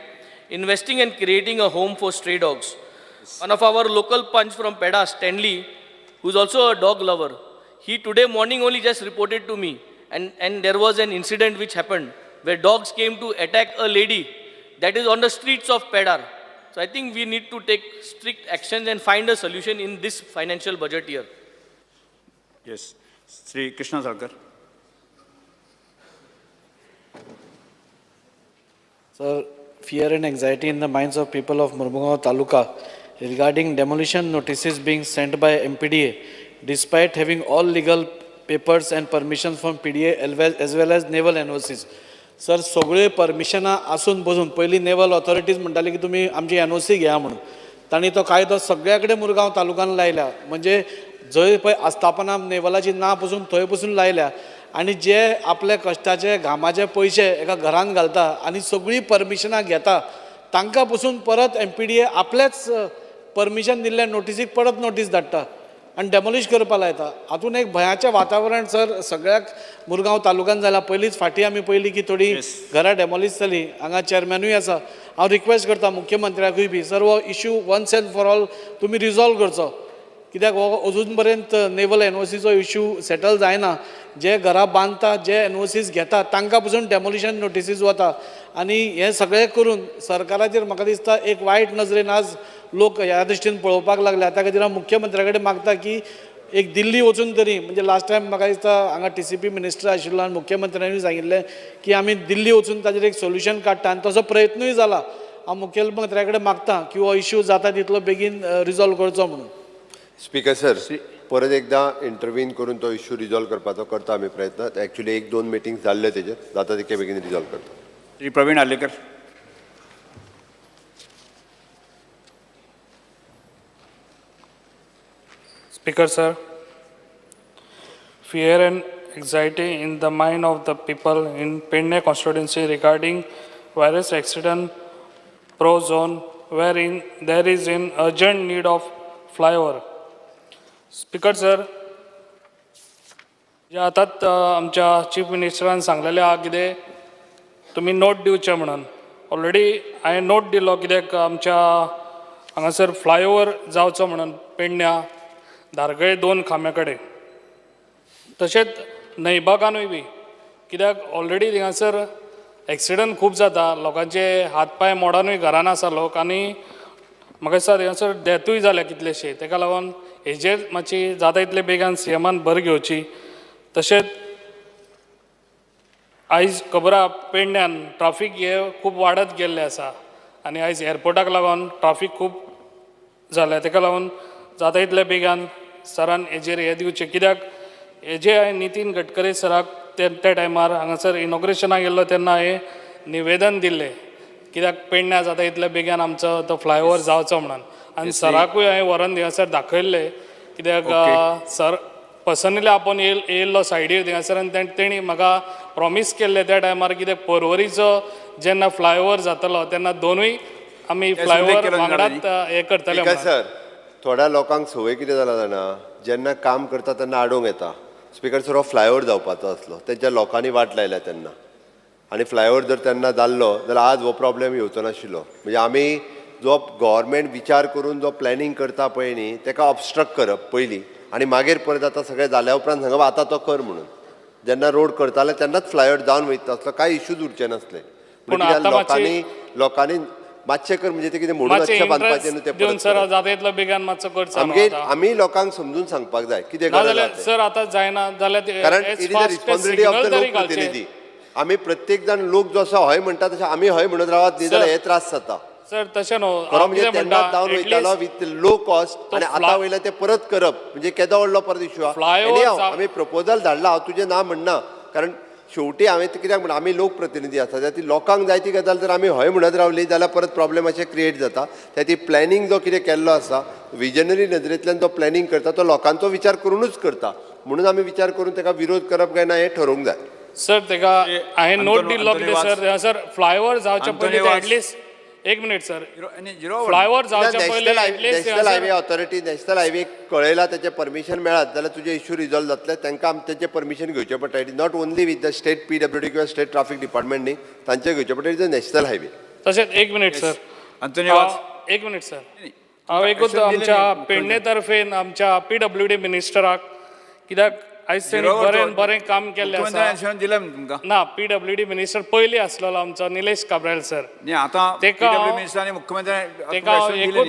investing and creating a home for stray dogs. One of our local punch from Peda, Stanley, who is also a dog lover, he today morning only just reported to me, and there was an incident which happened where dogs came to attack a lady that is on the streets of Pedar. So I think we need to take strict actions and find a solution in this financial budget year. Yes. Shri Krishna Salkar. Sir, fear and anxiety in the minds of people of Mormugao Taluka regarding demolition notices being sent by MPDA, despite having all legal papers and permissions from PDA as well as naval NOCs. Sir, सगळे परमिशनां आसून बसून पयलीं naval authorities म्हणटाली की तुमी आमची NOC घेया म्हणून. तांणी तो कायदो सगळ्या कडेन मुरगांव तालुक्यान लायला. म्हणजे जंय पळय आस्थापनां नेवलाची ना पसून थंय पसून लायल्या आनी जे आपले कश्टाचे घामाचे पयशे एका घरान घालता आनी सगळीं परमिशनां घेता तांकां पसून परत एमपीडीए आपलेच परमिशन दिल्ल्या नोटिसीक परत नोटीस धाडटा आनी डेमोलिश करपा लायता. हातून एक भंयाचें वातावरण सर सगळ्याक मुरगांव तालुक्यान जालां. पयलींच फाटीं आमी पयली की थोडी घरां डेमोलिश जालीं. हांगा चेअरमॅनूय आसा. हांव रिक्वेस्ट करता मुख्यमंत्र्याकूय बी सर हो issue once and for all तुमी रिजॉल्व करचो. कित्याक हो अजून पर्यंत नेवल एनओसीचो इश्यू सेटल जायना. जे घरां बांदता जे एनओसीज घेता तांकां पसून डेमोलिशन नोटिसीज वता आनी हें सगळें करून सरकाराचेर म्हाका दिसता एक वायट नजरेन आज लोक ह्या दृश्टीन पळोवपाक लागल्या. त्या खातीर हांव मुख्यमंत्र्या कडेन मागता की एक दिल्ली वचून तरी म्हणजे लास्ट टायम म्हाका दिसता हांगा टीसीपी मिनिस्टर आशिल्लो आनी मुख्यमंत्र्यांनी सांगिल्लें की आमी दिल्ली वचून ताजेर एक सोल्युशन काडटा आनी तसो प्रयत्नूय जाला. हांव मुखेलमंत्र्या कडेन मागता की हो इश्यू जाता तितलो बेगीन रिजॉल्व करचो म्हणून. स्पीकर सर, परत एकदा इंटरवीन करून तो इश्यू रिजॉल्व करपाचो करता आमी प्रयत्न. एक्चुअली एक दोन मिटींग जाल्ल्यो तेजेर, जाता तितके बेगीन रिजॉल्व करता. Shri Praveen Arlekar. Speaker sir, fear and anxiety in the mind of the people in Pedne constituency regarding various accident prone zone wherein there is an urgent need of flyover. Speaker sir, जे आतांच आमच्या chief मिनिस्टरान सांगलेलें आहा कितें तुमी note दिवचें म्हणून. Already हांवें note दिलो कित्याक आमच्या हांगासर फ्लायओवर जावचो म्हणून पेडण्या धारगळे दोन खांब्या कडेन. तशेंच न्हंयबागानूय बी कित्याक ऑलरेडी थिंगासर एक्सिडंट खूब जाता, लोकांचे हात पांय मोडानूय घरान आसा लोक आनी म्हाका दिसता थिंगासर डेथूय जाल्या कितलेशे. तेका लागून हेजेर मातशी जाता तितले बेगान सीएमान भर घेवची. तशेंच आयज खबर आहा पेडण्यान ट्राफीक हे खूब वाडत गेल्लें आसा आनी आयज एअरपोर्टाक लागून ट्राफीक खूब जाल्या. तेका लागून जाता तितले बेगान सरान हेजेर हें दिवचें कित्याक हेजे हांवें नितीन गडकरी सराक त्या टायमार हांगासर इनॉग्रेशनाक गेल्लो तेन्ना हांवें निवेदन दिल्लें कित्याक पेडण्या जाता तितल्या बेगान आमचो तो फ्लायओवर जावचो म्हणून. आनी सराकूय हांवें व्हरोन थिंगासर दाखयल्लें कित्याक सर पर्सनली आपोवन येयल्लो सायडीर थिंगासर आनी तेणी म्हाका प्रॉमीस केल्लें त्या टायमार कित्याक पर्वरीचो जेन्ना फ्लायओवर जातलो तेन्ना दोनूय आमी फ्लायओवर वांगडात हें करतले. सर, थोड्या लोकांक संवय कितें जाला जाणा, जेन्ना काम करता तेन्ना आडोवंक येता. स्पीकर सर, हो फ्लायओवर जावपाचो आसलो तेंच्या लोकांनी वाट लायल्या तेन्ना, आनी फ्लायओवर जर तेन्ना जाल्लो जाल्यार आज हो प्रॉब्लेम येवचो नाशिल्लो. म्हणजे आमी जो गव्हर्मेंट विचार करून जो प्लॅनिंग करता पळय न्ही तेका ऑबस्ट्रक्ट करप पयलीं आनी मागीर परत आतां सगळें जाल्या उपरांत सांगप आतां तो कर म्हणून. जेन्ना रोड करताले तेन्नाच फ्लायओवर जावन वयता आसलो, कांय इश्यूज उरचे नासले. लोकांनी लोकांनी मातशें कर म्हणजे ते कितें म्हणून मातशें बांदपाचें न्हू तें. सर जाता तितलो बेगान मातसो करचो. आमगे आमी लोकांक समजून सांगपाक जाय कितें गरज. सर आतां जायना जाल्यार कारण it is a responsibility of the लोकप्रतिनिधी. आमी प्रत्येक जाण लोक जो आसा हय म्हणटा तशें आमी हय म्हणत रावत न्ही जाल्यार हे त्रास जाता. सर तशें न्हू खरो हांव म्हणजे कितें तेन्ना म्हणटा जावन वयतालो एटलिस्ट विथ लो कॉस्ट आनी आतां वयला ते परत करप म्हणजे केदो व्हडलो परत इशू आहा. Flyover Anyhow, आमी प्रपोजल धाडला, हांव तुजें ना म्हणना, कारण शेवटी हांवें कित्याक म्हणटा, आमी लोकप्रतिनिधी आसा, त्या ती लोकांक जाय ती गजाल जर आमी हय म्हणत रावली जाल्यार परत प्रॉब्लेम अशें क्रिएट जाता. त्या ती प्लॅनिंग जो कितें केल्लो आसा विजनरी नदरेंतल्यान तो प्लॅनिंग करता, तो लोकांचो विचार करुनूच करता, म्हणून आमी विचार करून ताका विरोध करप काय ना हें ठरोवंक जाय. सर तेका हांवें नोट दिल्लो अंतोनी कितें वास. सर, सर फ्लायओवर जावच्या अंतोनी पयलीं वास. एटलिस्ट एक मिनीट सर, फ्लायओवर जावच्या पयलीं at least national highway authority, national highway कळयला, तेचें परमिशन मेळत जाल्यार तुजें इश्यू रिजॉल्व जातलें. तांकां आमी तेचें परमिशन घेवचें पडटा. It is not only with the state PWD किंवा स्टेट ट्राफीक डिपार्टमेंट न्ही, तांचें घेवचें पडटा. It is national highway. तशेंच एक मिनीट सर, अंतोनी वास. एक मिनीट सर, हांव एकूच आमच्या पेडणे तर्फेन आमच्या पीडब्ल्यूडी मिनिस्टराक, कित्याक आयज तेणी बरें बरें काम केल्लें आसा. दिलें तुमकां ना, पीडब्ल्यूडी मिनिस्टर पयलीं आसलेलो आमचो निलेश काब्राल सर. न्ही, आतां तेका पीडब्ल्यू मिनिस्टर आनी मुख्यमंत्र्यान तेका हांव एकूच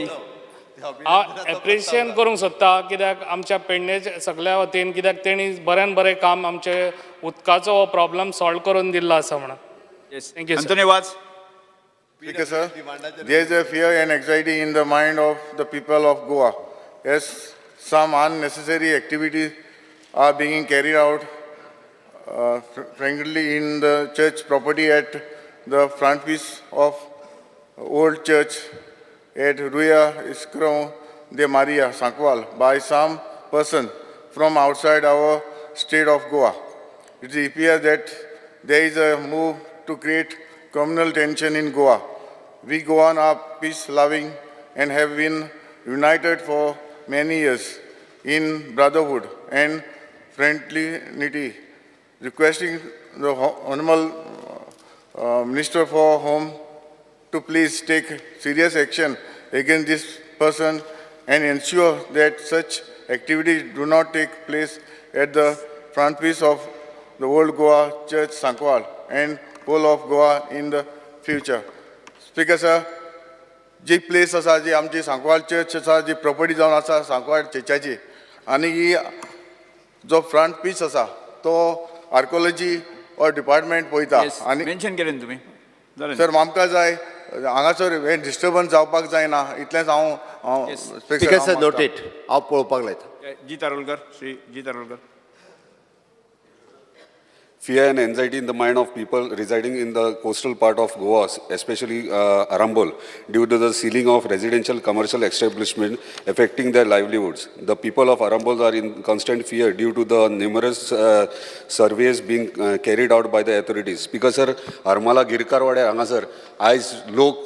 हांव एप्रिशिएट करूंक सोदता, कित्याक आमच्या पेडणेच्या सगल्या वतीन, कित्याक तेणी बऱ्यान बरें काम आमचे उदकाचो हो प्रॉब्लम सॉल्व करून दिल्लो आसा म्हणून. Thank you sir. Anthony Vaz. Speaker sir, there is a fear and anxiety in the mind of the people of Goa as some unnecessary activities are being carried out frankly in the church property at the front piece of old church at Ruya Iscro de Maria, Sankwal, by some person from outside our state of Goa. It appears that there is a move to create communal tension in Goa. We Goan are peace-loving and have been united for many years in brotherhood and friendliness. Requesting the Honorable Minister for Home to please take serious action against this person and ensure that such activities do not take place at the front piece of the Old Goa Church, Sankwal, and whole of Goa in the future. Speaker sir, ji place आसा, जी आमची Sancoale church आसा, जी property जावन आसा सांकवाळ चर्चाची, आनी ही जो front piece आसा तो आर्कोलॉजी ऑर डिपार्टमेंट पळयता. आनी मेन्शन केलें तुमी सर, आमकां जाय हांगासर हें डिस्टर्बन्स जावपाक जायना, इतलेंच हांव स्पीकर सर नोटेड, हांव पळोवपाक लायता. G Tarolkar, Shri G Tarolkar. Fear and anxiety in the mind of people residing in the coastal part of Goa, especially Arambol, due to the sealing of residential commercial establishment affecting their livelihoods. The people of Arambol are in constant fear due to the numerous surveys being carried out by the authorities. Because sir, Armala गिरकारवाड्यार हांगासर आयज लोक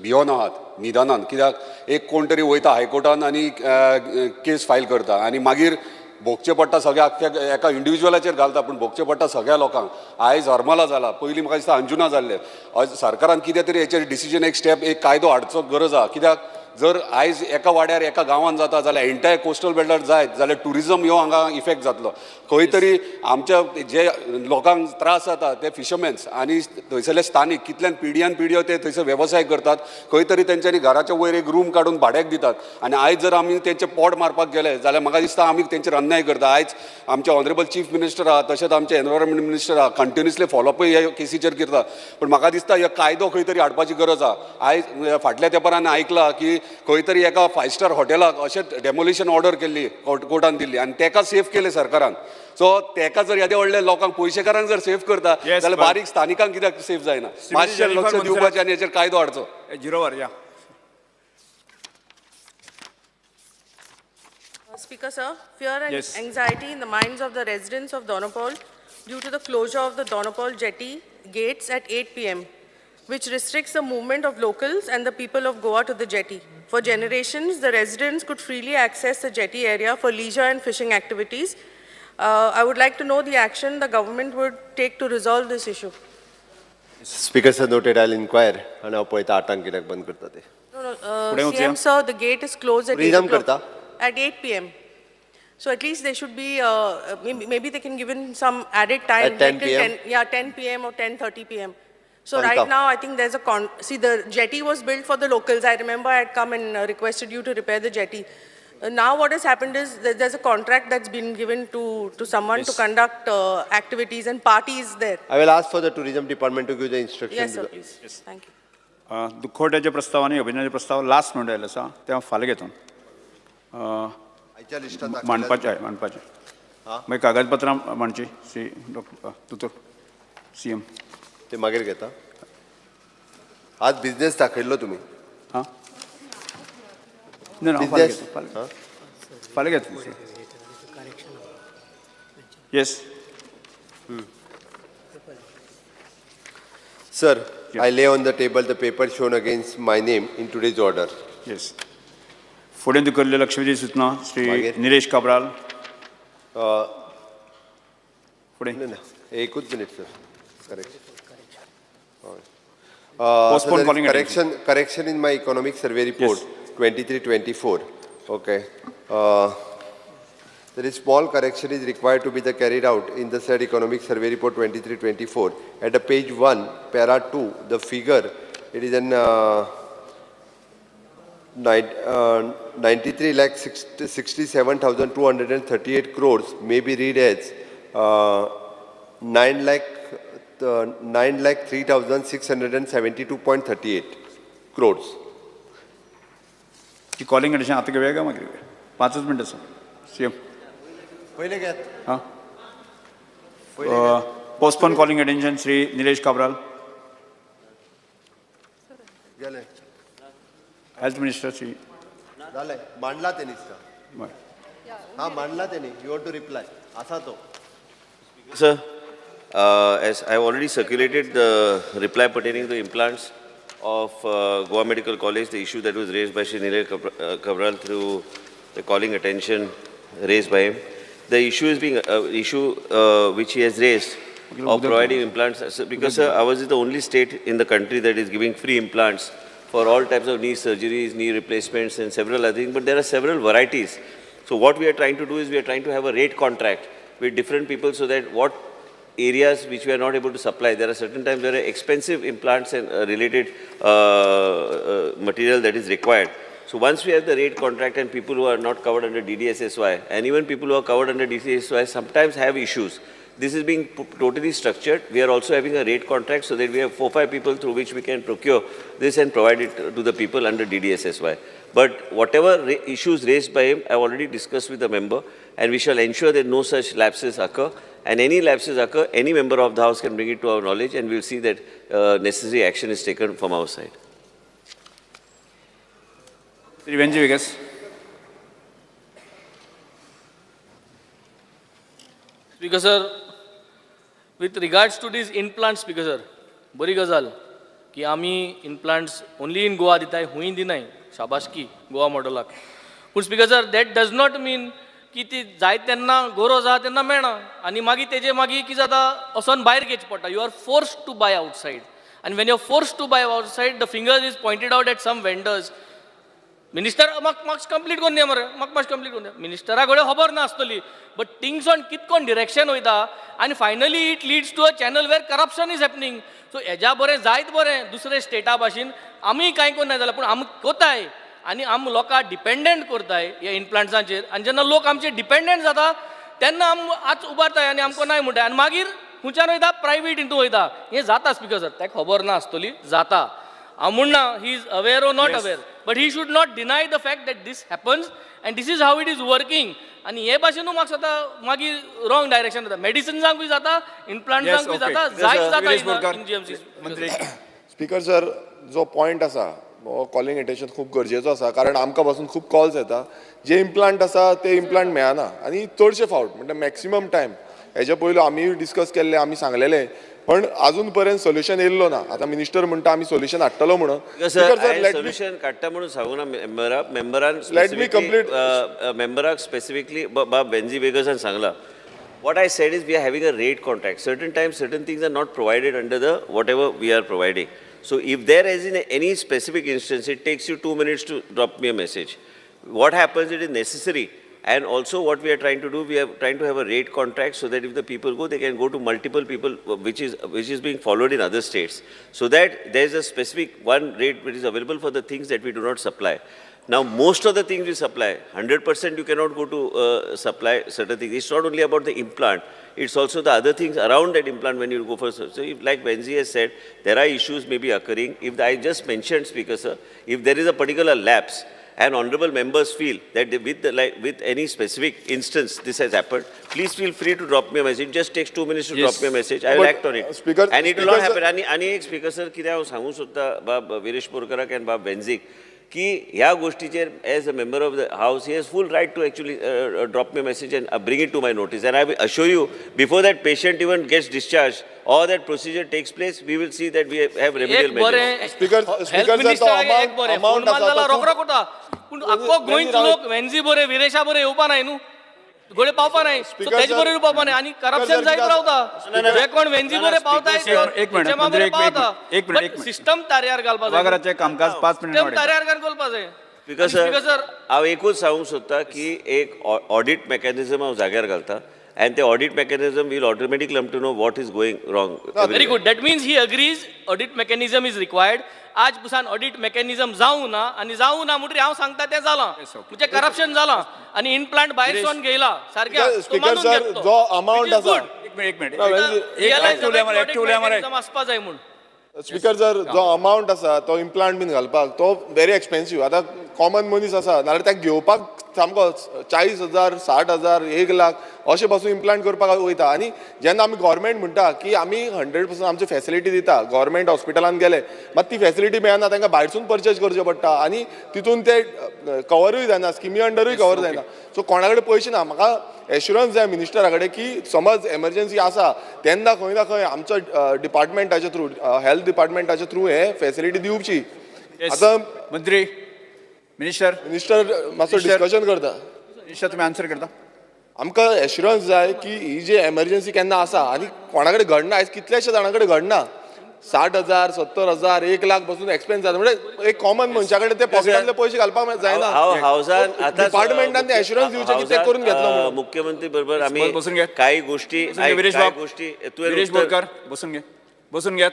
भियोन आहात निदानान, कित्याक एक कोण तरी वयता हायकोर्टान आनी केस फायल करता आनी मागीर भोगचें पडटा सगळ्या आख्ख्या एका इंडिविज्युअलाचेर घालता, पूण भोगचें पडटा सगळ्या लोकांक. आयज हरमला जाला, पयलीं म्हाका दिसता अंजुना जाल्लें. आयज सरकारान कितें तरी हेचेर डिसिजन, एक स्टेप, एक कायदो हाडचो गरज आहा. कित्याक जर आयज एका वाड्यार एका गांवान जाता जाल्यार एंटायर कोस्टल बेल्टार जायत जाल्यार ट्युरिजम ह्यो हांगा इफेक्ट जातलो. खंय तरी आमच्या जे लोकांक त्रास जाता ते फिशरमॅन्स आनी थंयसरले स्थानीक कितल्यान पिढयान पिढयो ते थंयसर वेवसाय करतात, खंय तरी तेंच्यांनी घराच्या वयर एक रूम काडून भाड्याक दितात आनी आयज जर आमी तेंचे पोट मारपाक गेले जाल्यार म्हाका दिसता आमी तेंचेर अन्याय करता. आयज आमचे ऑनरेबल चीफ मिनिस्टर आहा, तशेंच आमचे एनवायरमेंट मिनिस्टर आहा, कंटिन्युअसली फॉलोअपय ह्या केसीचेर करता, पूण म्हाका दिसता ह्यो कायदो खंय तरी हाडपाची गरज आहा. आयज फाटल्या तेंपार आमी आयकलां की खंय तरी एका 5 स्टार हॉटेलाक अशेंच डेमोलिशन ऑर्डर केल्ली कोर्टान दिल्ली आनी तेका सेफ केलें सरकारान. सो तेका जर येदे व्हडले लोकांक पयशेकारांक जर सेफ करता जाल्यार बारीक स्थानिकांक कित्याक सेफ जायना? मातशें लक्ष दिवपाचें आनी हेचेर कायदो हाडचो. झिरोवर या. Speaker sir, fear and anxiety in the minds of the residents of Dona Paula due to the closure of the Dona Paula jetty gates at 8 p.m., which restricts the movement of locals and the people of Goa to the jetty. For generations, the residents could freely access the jetty area for leisure and fishing activities. I would like to know the action the government would take to resolve this issue. Speaker sir noted, I'll inquire. And हांव पळयता आठांक कित्याक बंद करता ते. No, CM sir, the gate is closed at 8 o'clock. At 8 p.m. So at least there should be, maybe they can give in some added time. At 10 p.m.? Yeah, 10 p.m. or 10:30 p.m. So right now, I think there's a see, the jetty was built for the locals. I remember I had come and requested you to repair the jetty. Now what has happened is there's a contract that's been given to someone to conduct activities and parties there. I will ask for the tourism department to give the instruction. Yes, sir, please. Yes. Thank you. दुखवट्याचे प्रस्ताव आनी अभिनयाचे प्रस्ताव last म्हणून आयिल्ले आसा, ते हांव फाल्यां घेतो. आयच्या लिस्टात मांडपाचे हय, मांडपाचे मागीर कागदपत्रां मांडची श्री डॉक्टर दोतोर सी एम. ते मागीर घेता. आज बिझनेस दाखयल्लो तुमी. हां, ना, फाल्यां घेता, फाल्यां घेतलो. Yes. Sir, I lay on the table the paper shown against my name in today's order. Yes. फुडें दुखल्ले लक्षवेधी सूचना श्री निलेश काब्राल. फुडें ना, एकूच minute sir. Correct. Correction, correction in my economic survey report 23-24. Okay. There is small correction is required to be the carried out in the said economic survey report 23-24. At the page 1, para 2, the figure, it is an 93,67,238 crores may be read as 9,03,672.38 crores. ती calling condition आतां घेवया काय मागीर घेवया? 5 मिनटां आसा. C M पयले घेत. हां, postpone calling attention Shri Nilesh Cabral. गेले. हेल्थ मिनिस्टर श्री जालें, मांडला तेणी दिसता. हां, मांडला तेणी. You want to reply आसा तो. Sir, as I have already circulated the reply pertaining to implants of Goa Medical College, the issue that was raised by Shri Nilesh Cabral through the calling attention raised by him. The issue is being which he has raised of providing implants, because sir, ours is the only state in the country that is giving free implants for all types of knee surgeries, knee replacements and several other things, but there are several varieties. So what we are trying to do is we are trying to have a rate contract with different people so that what areas which we are not able to supply, there are certain times there are expensive implants and related material that is required. So once we have the rate contract and people who are not covered under DDSSY and even people who are covered under DDSSY sometimes have issues. This is being totally structured. We are also having a rate contract so that we have 4-5 people through which we can procure this and provide it to the people under DDSSY. But whatever issues raised by him, I have already discussed with the member, and we shall ensure that no such lapses occur. And any lapses occur, any member of the house can bring it to our knowledge, and we will see that necessary action is taken from our side. Shri Venzy Viegas. Speaker sir, with regards to these implants, Speaker sir, बरी गजाल की आमी implants only in Goa दिताय, हुंय दिनाय, शाबासकी गोवा मॉडलाक. पूण speaker sir, that does not mean की ती जाय तेन्ना गरज आहा तेन्ना मेळना आनी मागीर तेजे मागीर कितें जाता, वचोन भायर घेवचें पडटा. You are forced to buy outside, आनी when you are forced to buy outside, the finger is pointed out at some vendors. Minister म्हाका मातशें कंप्लीट करून दी मरे, म्हाका मातशें कंप्लीट करून दी. मिनिस्टरा कडेन खबर नासतली, बट थिंगसान कितकोन डिरेक्शन वयता आनी finally it leads to a channel where corruption is happening. So हेज्या बरें जायत बरें दुसरे स्टेटा भाशेन आमी कांय करूं ना जाल्यार, पूण आमी कोताय आनी आम लोकांक डिपेंडंट करताय ह्या इम्प्लांट्सांचेर, आनी जेन्ना लोक आमचे डिपेंडंट जाता तेन्ना आम आज उबारताय आनी आमकां नाय म्हणटाय, आनी मागीर खंयच्यान वयता प्रायवेट हितून वयता. हें जाता स्पीकर सर, ताका खबर ना आसतली, जाता. हांव म्हणना he is aware or not aware, but he should not deny the fact that this happens and this is how it is working. आनी हे भाशेनूय म्हाका दिसता मागीर रॉंग डायरेक्शन जाता, मेडिसिन्सांकूय जाता, इम्प्लांट्सांकूय जाता, जायत जाता in GMC. Speaker sir, जो पॉयंट आसा हो कॉलिंग एटेन्शन खूब गरजेचो आसा, कारण आमकां पासून खूब कॉल्स येता. जे इम्प्लांट आसा ते इम्प्लांट मेळना आनी चडशे फावट म्हणटा मॅक्सिमम टायम हेजे पयलू आमी डिस्कस केल्ले, आमी सांगलेले, पण अजून पर्यंत सोल्युशन येयल्लो ना. आतां मिनिस्टर म्हणटा आमी सोल्युशन हाडटलो म्हणून. सोल्युशन काडटा म्हणून सांगूना मेंबराक, मेंबरान let me complete. मेंबराक स्पेसिफिकली बाब वेन्झी वेगसान सांगला. What I said is we are having a rate contract. Certain times, certain things are not provided under the whatever we are providing. So if there is in any specific instance, it takes you 2 minutes to drop me a message. What happens, it is necessary. And also what we are trying to do, we are trying to have a rate contract so that if the people go, they can go to multiple people, which is being followed in other states. So that there is a specific one rate which is available for the things that we do not supply. Now, most of the things we supply, 100% you cannot go to supply certain things. It's not only about the implant. It's also the other things around that implant when you go for. So if, like Venzi has said, there are issues may be occurring. If I just mentioned, Speaker sir, if there is a particular lapse and honorable members feel that they, with any specific instance this has happened, please feel free to drop me a message. It just takes 2 minutes to drop me a message. I will But, act on it. Speaker, and it will not Speaker, sir- happen. आनी एक speaker sir, कितें हांव सांगूंक सोदता बाब विरेश बोरकराक आनी बाब वेन्झीक की ह्या गोश्टीचेर as a member of the house he has full right to actually drop me message and bring it to my notice, and I will assure you before that patient even gets discharge or that procedure takes place, we will see that we have remedial एक बरें measures. Speaker health sir, तो मिनिस्टराक एक amount बरें phone amount मारला आसा जाल्यार तो रोखडो खूब कोता, पूण आख्खो गोंयचो लोक वेन्झी बरे विरेशा बरे येवपा नाय न्हू, घोडे पावपा नाय, सो स्पीकर तेजे सर, बरोबर पावपा नाय आनी स्पीकर करप्शन सर, जायत कितें रावता. जे कोण वेन्झी बरे पावताय एक मिनिट, मंत्री, एक मिनिट, एक मिनिट, एक मिनिट. सिस्टम ताऱ्यार घालपा जाय, सभाघराचें कामकाज 5 मिनटां सिस्टम वाडयता. ताऱ्यार घालपा जाय. स्पीकर स्पीकर सर, सर, हांव एकूच सांगूंक सोदता की एक ऑडिट मॅकॅनिजम हांव जाग्यार घालता आनी ते audit mechanism will automatically come to know what is going wrong. Very good, that means he agrees audit mechanism is required. आज पुसान ऑडिट मेकॅनिझम जावं ना आनी जावं ना म्हणटकीर हांव सांगता तें जालां, म्हणजे करप्शन जालां आनी इनप्लांट भायर सोन घेयला सारकें. तो स्पीकर मानून सर, घेता तो. जो अमाउंट Which is आसा good. एक मिनिट, एक मिनिट. ना, वेन्झी, Realize एक उलया मरे, जाता एक की उलया audit मरे. mechanism आसपा जाय म्हूण. स्पीकर सर, जो अमाउंट आसा तो इम्प्लांट बीन घालपाक तो व्हेरी एक्सपेन्सीव. आतां कॉमन मनीस आसा नाल्यार ताका घेवपाक सामको 40,000 60,000 1 लाख अशें पासून इम्प्लांट करपाक वयता. आनी जेन्ना आमी गव्हर्मेंट म्हणटा की आमी 100% आमची फेसिलिटी दिता, गव्हर्मेंट हॉस्पिटलान गेले मात ती फेसिलिटी मेळना, तांकां भायरसून परचेज करचें पडटा आनी तितून ते कवरूय जायना, स्किमी अंडरूय कवर जायना. सो कोणा कडेन पयशे ना. म्हाका एश्युरन्स जाय मिनिस्टरा कडेन की समज एमर्जन्सी आसा तेन्ना खंय ना खंय आमचो डिपार्टमेंटाच्या थ्रू, हेल्थ डिपार्टमेंटाच्या थ्रू हे फेसिलिटी दिवची. आतां मंत्री, मिनिस्टर, मिनिस्टर मातसो डिस्कशन करता. मिनिस्टर, तुमी आन्सर करता. आमकां एश्युरन्स जाय की ही जी एमर्जन्सी केन्ना आसा आनी कोणा कडेन घडना, आयज कितल्याश्या जाणां कडेन घडना, 60,000 70,000 1 लाख बसून एक्सपेन्स जाता. म्हणजे एक कॉमन मनशा कडेन ते पॉकेटांतले पयशे घालपाक जायना. हांव हावसान आतां डिपार्टमेंटान ते एश्युरन्स दिवचें की ते करून घेतलो म्हणून. मुख्यमंत्री बरोबर आमी बसून घे. काही गोष्टी, बसून घे, विरेश काही बाब. गोष्टी तुवें विरेश उत्तर- बोरकर, बसून घे, बसून घेत.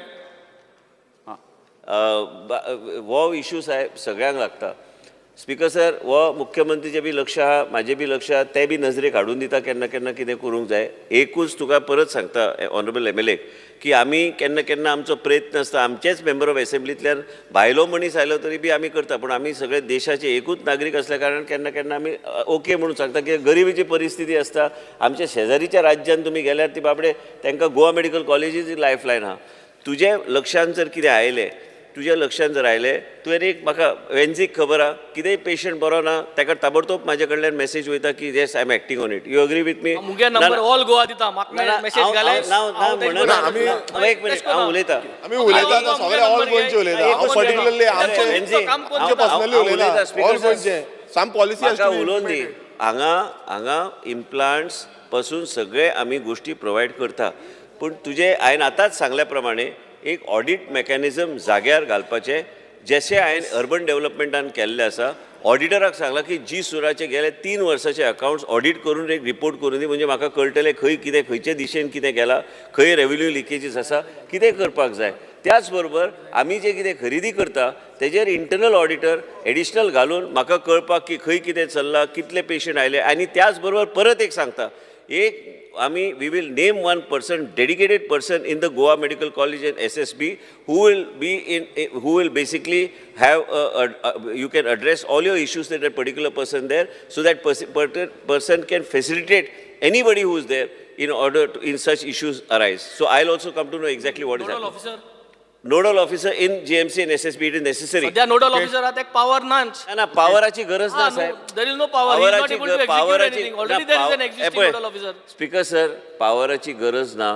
हो इशू साहेब सगळ्यांक लागता. स्पीकर सर, हो मुख्यमंत्रीचें बी लक्ष आहा, म्हाजें बी लक्ष आहा, तें बी नजरेक हाडून दिता केन्ना केन्ना कितें करूंक जाय. एकूच तुका परत सांगता ऑनरेबल एम.एल.ए. की आमी केन्ना केन्ना आमचो प्रयत्न आसता, आमचेच मेंबर ऑफ एसेंब्लींतल्यान भायलो मनीस आयलो तरी बी आमी करता, पूण आमी सगळे देशाचे एकूच नागरीक आसल्या कारणान केन्ना केन्ना आमी ओके म्हणून सांगता की गरिबीची परिस्थिती आसता. आमच्या शेजारीच्या राज्यान तुमी गेल्यार ती बाबडे तांकां Goa medical college is life line आहा. तुजें लक्षान जर कितें आयलें, तुज्या लक्षान जर आयलें, तुवें एक म्हाका वेन्झीक खबर आहा, कितेंय पेशंट बरो ना ताका ताबडतोब म्हाजे कडल्यान मॅसेज वयता की yes I am acting on it. You agree with me? मुगे नंबर ऑल गोवा दिता, म्हाका मेसेज घाले. एक मिनिट, हांव उलयतां. आमी उलयता सगळे ऑल गोंयचे उलयता. हांव पर्टिक्युलरली आमचे पर्सनली उलयना, ऑल गोंयचे साम पॉलिसी म्हाका उलोवन दी. हांगा हांगा इम्प्लांट्स पासून सगळे आमी गोश्टी प्रोवायड करता, पूण तुजें हांवें आतांच सांगल्या प्रमाणे एक ऑडिट मॅकॅनिजम जाग्यार घालपाचें, जशें हांवें अर्बन डेवलपमेंटान केल्लें आसा. ऑडिटराक सांगलां की जी सुराचे गेले 3 वर्साचे अकावंट्स ऑडिट करून एक रिपोर्ट करून दी, म्हणजे म्हाका कळटलें खंय कितें, खंयचे दिशेन कितें गेलां, खंय रेवेन्यू लिकेजीस आसा, कितें करपाक जाय. त्याच बरोबर आमी जें कितें खरेदी करता तेजेर इंटरनल ऑडिटर एडिशनल घालून म्हाका कळपाक की खंय कितें चल्लां, कितले पेशंट आयले. आनी त्याच बरोबर परत एक सांगता, एक आमी we will name one person, dedicated person in the Goa Medical College and SSB who will be in, who will basically have you can address all your issues to that particular person there, so that person can facilitate anybody who is there in order to, in such issues arise. So I'll also come to know exactly what is nodal happening. Officer, Nodal officer in GMC and SSB, it is necessary. सध्या nodal officer ताका power नाच. ना, पावराची गरज ना साहेब. There is no power, he is not able to execute anything. Already there is an existing nodal officer. Speaker sir, पावराची गरज ना.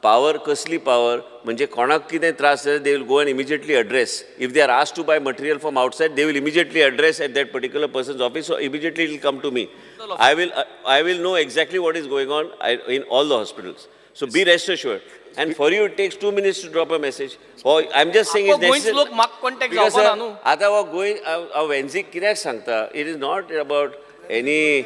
Power कसली power म्हणजे कोणाक कितें त्रास जाल्यार they will go and immediately address. If they are asked to buy material from outside, they will immediately address at that particular person's office. So immediately it will come to me. I will know exactly what is going on in all the hospitals. So be rest assured. And for you it takes 2 minutes to drop a message. Oh, I'm just saying it's आख्खो गोंयचो necessary. लोक म्हाका contact Because जावपा ना sir, न्हू. आतां हो गोंय, हांव वेन्झीक कित्याक सांगता, it is not about any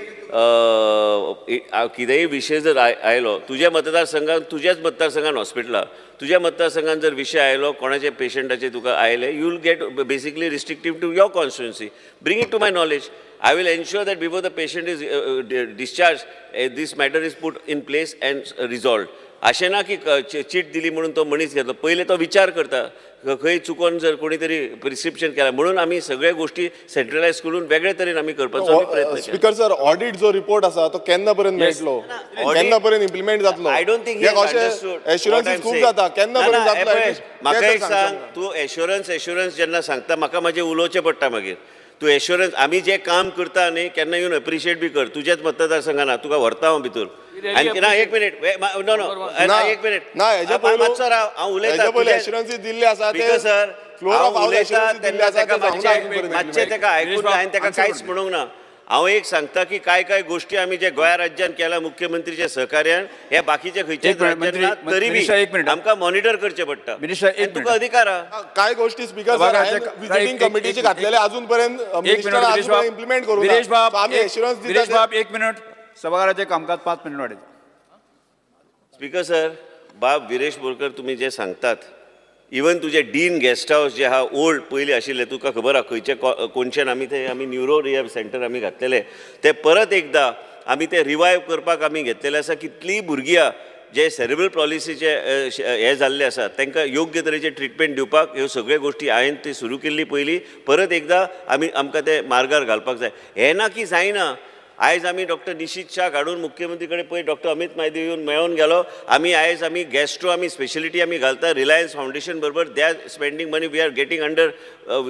कितेंय विशय जर आयलो तुज्या मतदारसंघान, तुज्याच मतदारसंघान हॉस्पिटलां, तुज्या मतदारसंघान जर विशय आयलो कोणाच्या पेशंटाचे तुका आयले, you will get basically restrictive to your constituency. Bring it to my knowledge. I will ensure that before the patient is discharge, this matter is put in place and resolve. अशें ना की चीट दिली म्हणून तो मनीस घेतलो, पयले तो विचार करता खंय चुकोन जर कोणी तरी प्रिस्क्रिप्शन केला म्हणून आमी सगळे गोष्टी सेंट्रलायज करून वेगळे तरेन आमी करपाचो आमी प्रयत्न केला. स्पीकर सर, ऑडिट जो रिपोर्ट आसा तो केन्ना पर्यंत मेळटलो, केन्ना पर्यंत इम्प्लिमेंट जातलो? I don't think assurance खूब जाता, केन्ना पर्यंत जातलो? म्हाका एक सांग, तूं एश्योरन्स एश्योरन्स जेन्ना सांगता म्हाका म्हाजें उलोवचें पडटा. मागीर तूं एश्योरन्स आमी जें काम करता न्ही केन्ना येवन एप्रिशिएट बी कर. तुज्याच मतदारसंघान तुका व्हरता हांव भितर. आणखी ना एक मिनिट, नो नो एक मिनिट ना, हेज्या पयलो मातसो राव, हांव उलयतां. पयलीं एश्योरन्स दिल्ले आसा ते सर, हांव उलयतां तेन्ना ताका मातशें ताका आयकून हांवें ताका कांयच म्हणूंक ना. हांव एक सांगता की काय काय गोष्टी आमी जे गोंया राज्यान केला मुख्यमंत्रीच्या सहकार्यान, हे बाकीचे खंयच्याच राज्यान ना, तरी बी आमकां मॉनिटर करचें पडटा. तुका अधिकार आहा. काय गोष्टी स्पीकर सर विजिटींग कमिटीचे घातलेले अजून पर्यंत मिनिस्टर इम्प्लिमेंट करूंक ना. आमी एश्योरन्स दिता. विरेश बाब एक मिनिट, सभाघराचे कामकाज 5 मिनिट वाडयता. स्पीकर सर, बाब विरेश बोरकर तुमी जे सांगतात, इवन तुजे डीन गेस्ट हावस जे आहा ओल्ड पयलीं आशिल्लें, तुका खबर आहा खंयचे कोनशेन आमी ते आमी न्युरो रिहॅब सेंटर आमी घातलेले, ते परत एकदां आमी ते रिवायव करपाक आमी घेतलेले आसा. कितलीं भुरगीं आहा जे सेरेब्रल पॉलिसीचे हे जाल्ले आसा तांकां योग्य तरेचे ट्रिटमेंट दिवपाक ह्यो सगळ्यो गोश्टी हांवें ती सुरू केल्ली पयलीं, परत एकदां आमी आमकां ते मार्गार घालपाक जाय. हें ना की जायना. आयज आमी डॉक्टर निशीत शाह हाडून मुख्यमंत्री कडेन पळय डॉक्टर अमित मायदेव येवन मेळोन गेलो. आमी आयज आमी गॅस्ट्रो आमी स्पेशलिटी आमी घालता रिलायन्स फावंडेशन बरोबर. They are spending money, we are getting under,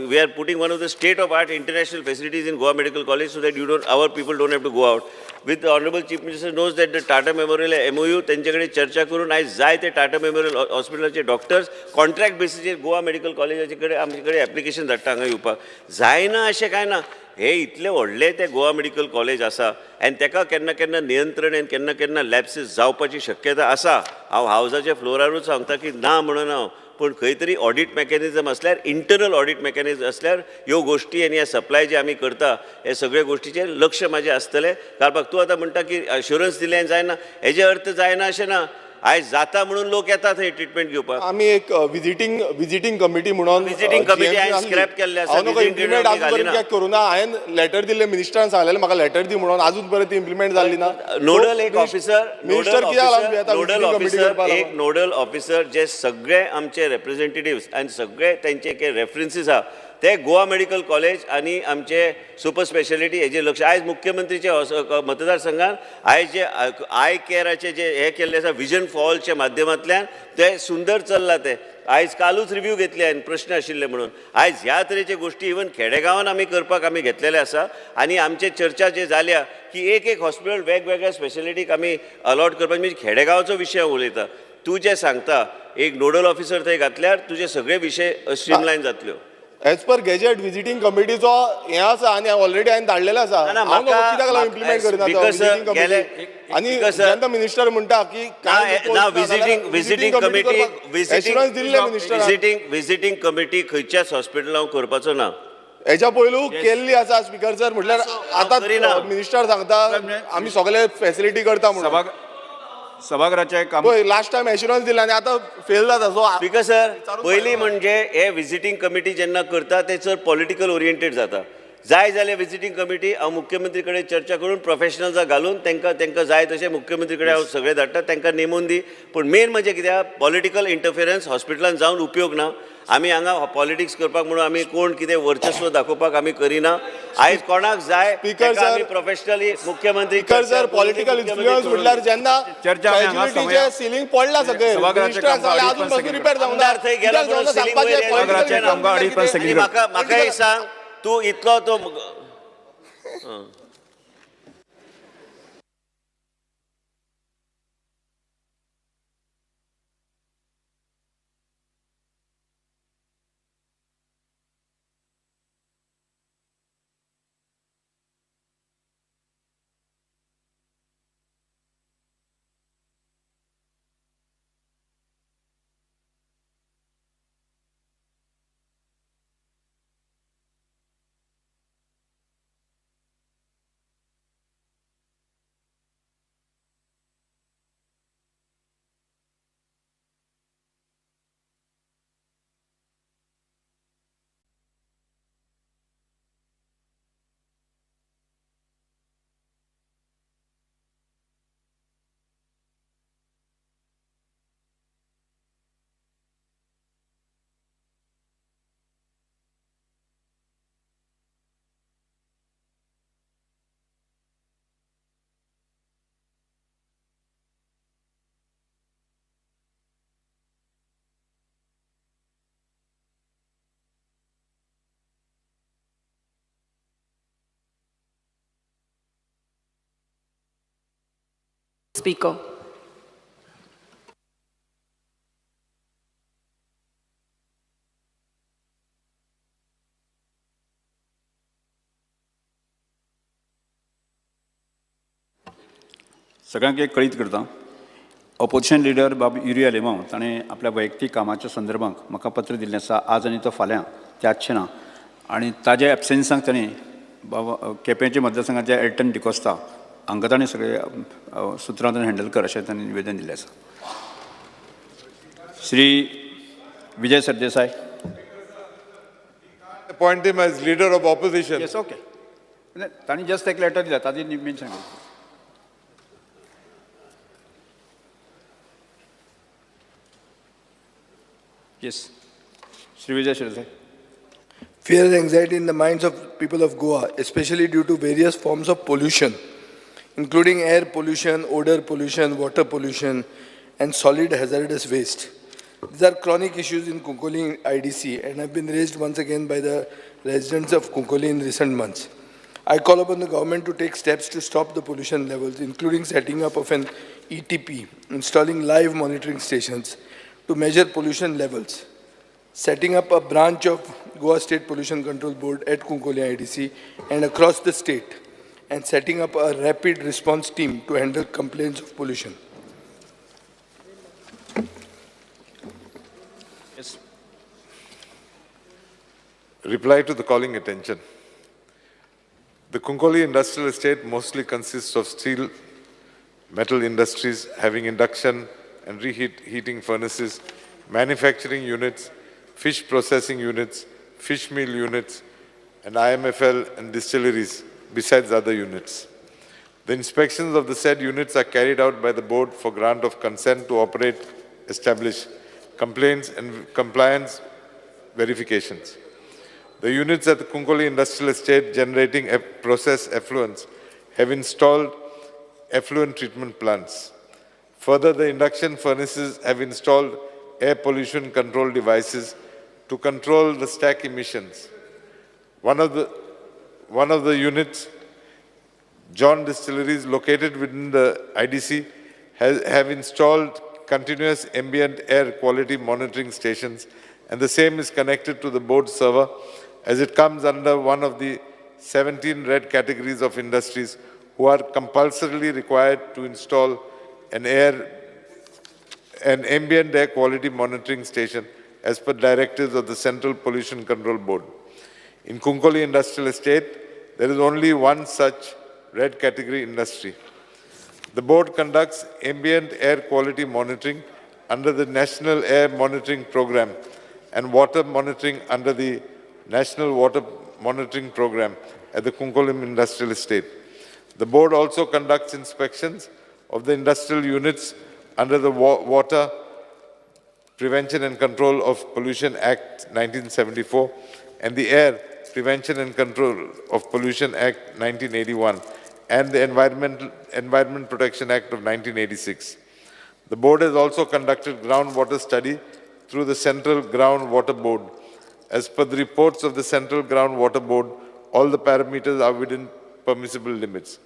we are putting one of the state of art international facilities in Goa medical college so that you don't, our people don't have to go out. With honourable chief minister knows that the Tata memorial MOU तेंचे कडेन चर्चा करून आयज जाय ते Tata memorial हॉस्पिटलाचे doctors contract बेसीचेर Goa medical कॉलेजाचे कडेन आमचे कडेन एप्लिकेशन धाडटा हांगा येवपाक. जायना अशें कांय ना. हे इतले व्हडले ते गोवा मेडिकल कॉलेज आसा आनी तेका केन्ना केन्ना नियंत्रण आनी केन्ना केन्ना लॅप्सीस जावपाची शक्यता आसा. हांव हावजाच्या फ्लोरारूच सांगता की ना म्हणून हांव, पूण खंय तरी ऑडीट मॅकॅनिजम आसल्यार, इंटरनल ऑडीट मॅकॅनिजम आसल्यार ह्यो गोश्टी आनी ह्या सप्लाय जे आमी करता हे सगळे गोश्टीचेर लक्ष म्हाजें आसतलें. घालपाक तूं आतां म्हणटा की अश्युरन्स दिलें जायना, हेजे अर्थ जायना अशें ना. आयज जाता म्हणून लोक येतात थंय ट्रिटमेंट घेवपाक. आमी एक विजिटींग कमिटी म्हणून विजिटींग कमिटी हांवें स्क्रॅप केल्ले आसा. इम्प्लिमेंट अजून पर्यंत कित्याक करूं ना? हांवें लेटर दिल्लें मिनिस्टरान सांगलेलें म्हाका लेटर दी म्हणून, अजून पर्यंत इम्प्लिमेंट जाल्ली ना. नोडल एक ऑफिसर, मिनिस्टर कित्याक नोडल ऑफिसर, एक नोडल ऑफिसर जे सगळे आमचे रेप्रेझेंटेटिव्स आनी सगळे तेंचे एक रेफरन्सीस आहा ते गोवा मेडिकल कॉलेज आनी आमचे सुपर स्पेशलिटी हेजे लक्ष. आयज मुख्यमंत्रीचे मतदारसंघान आयज जे I केअराचे जे हे केल्ले आसा विजन फॉलच्या माध्यमांतल्यान ते सुंदर चल्लां. ते आयज कालूच रिव्यू घेतले आनी प्रश्न आशिल्ले म्हणून आयज ह्या तरेचे गोश्टी इवन खेडेगांवान आमी करपाक आमी घेतलेले आसा. आनी आमचे चर्चा जे जाल्या की एक एक हॉस्पिटल वेगवेगळ्या स्पेशलिटीक आमी अलॉट करपाक, म्हणजे खेडेगांवाचो विशय उलयता. तूं जें सांगता एक नोडल ऑफिसर थंय घातल्यार तुजे सगळे विशय स्ट्रीमलायन जातल्यो. एज पर गॅजेट विजिटींग कमिटीचो हें आसा आनी ऑलरेडी हांवें धाडलेलें आसा. हांव कित्याक लागून इम्प्लिमेंट करिना विजिटींग कमिटी? आनी जेन्ना मिनिस्टर म्हणटा की ना विजिटींग कमिटी, एश्युरन्स दिल्ले मिनिस्टरान, विजिटींग कमिटी खंयच्याच हॉस्पिटलान करपाचो ना. हेच्या पयलू केल्ली आसा स्पीकर सर, म्हटल्यार आतां मिनिस्टर सांगता आमी सगळे फॅसिलिटी करता म्हणून. सभाघराचे काम लास्ट टायम एश्युरन्स दिला आनी आतां फेल जाता. सो स्पीकर सर, पयलीं म्हणजे हे विजिटींग कमिटी जेन्ना करता ते चड पॉलिटिकल ओरिएंटेड जाता. जाय जाल्यार विजिटींग कमिटी हांव मुख्यमंत्री कडेन चर्चा करून प्रोफेशनल्सां घालून तांकां तांकां जाय तशें मुख्यमंत्री कडेन हांव सगळें धाडटा, तांकां नेमून दी. पूण मेन म्हणजे कित्याक पॉलिटिकल इंटरफिरन्स हॉस्पिटलान जावन उपयोग ना. आमी हांगा पॉलिटिक्स करपाक म्हणून आमी कोण कितें वर्चस्व दाखोवपाक आमी करिना. आयज कोणाक जाय आमी प्रोफेशनली मुख्यमंत्री सर पॉलिटिकल इन्फ्लुएन्स म्हणल्यार जेन्ना कॅज्युलिटीचें सिलिंग पडलां सगळें, अजून पासून रिपेर जावंक ना. म्हाका एक सांग, तूं इतलो तो Speaker. सगळ्यांक एक कळीत करता, ऑपोजिशन लिडर बाब युरी आलेमांव ताणें आपल्या वैयक्तीक कामाच्या संदर्भात म्हाका पत्र दिल्लें आसा आज आनी तो फाल्यां ते आसचे ना आनी ताज्या एबसेन्साक ताणें बाबा केपेंच्या मतदारसंघाचे एल्टन डिकोस्ता हांकां ताणें सगळे सुत्रां ताणें हँडल कर अशें ताणें निवेदन दिल्लें आसा. Shri Vijay Sardesai. Appoint him as leader of opposition. Yes, okay. तांणी जस्ट एक लेटर दिला, ताजी मेन्शन केली. Yes. Shri Vijay Sardesai. Fear and anxiety in the minds of people of Goa, especially due to various forms of pollution, including air pollution, odor pollution, water pollution, and solid hazardous waste. These are chronic issues in Cuncolim IDC and have been raised once again by the residents of Cuncolim in recent months. I call upon the government to take steps to stop the pollution levels, including setting up of an ETP, installing live monitoring stations to measure pollution levels, setting up a branch of Goa State Pollution Control Board at Cuncolim IDC and across the state, and setting up a rapid response team to handle complaints of pollution. Yes. Reply to the calling attention. The Cuncolim Industrial Estate mostly consists of steel, metal industries having induction and reheat heating furnaces, manufacturing units, fish processing units, fish meal units, and IMFL and distilleries, besides other units. The inspections of the said units are carried out by the board for grant of consent to operate, establish complaints and compliance verifications. The units at the Cuncolim Industrial Estate generating process effluents have installed effluent treatment plants. Further, the induction furnaces have installed air pollution control devices to control the stack emissions. One of the units, John Distilleries, located within the IDC, have installed continuous ambient air quality monitoring stations, and the same is connected to the board server as it comes under one of the 17 red categories of industries who are compulsorily required to install an ambient air quality monitoring station as per directives of the Central Pollution Control Board. In Cuncolim Industrial Estate, there is only one such red category industry. The board conducts ambient air quality monitoring under the National Air Monitoring Program and water monitoring under the National Water Monitoring Program at the Cuncolim Industrial Estate. The board also conducts inspections of the industrial units under the Water Prevention and Control of Pollution Act 1974 and the Air Prevention and Control of Pollution Act 1981 and the Environment Protection Act of 1986. The board has also conducted groundwater study through the Central Groundwater Board. As per the reports of the Central Groundwater Board, all the parameters are within permissible limits.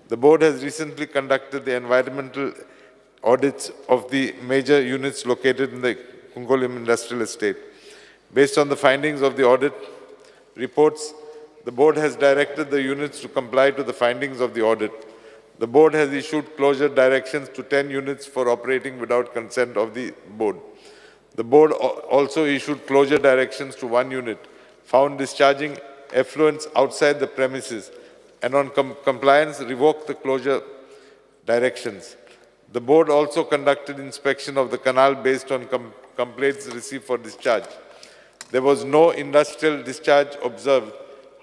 The board has recently conducted the environmental audits of the major units located in the Cuncolim Industrial Estate. Based on the findings of the audit reports, the board has directed the units to comply to the findings of the audit. The board has issued closure directions to 10 units for operating without consent of the board. The board also issued closure directions to 1 unit found discharging effluents outside the premises and on compliance revoked the closure directions. The board also conducted inspection of the canal based on complaints received for discharge. There was no industrial discharge observed.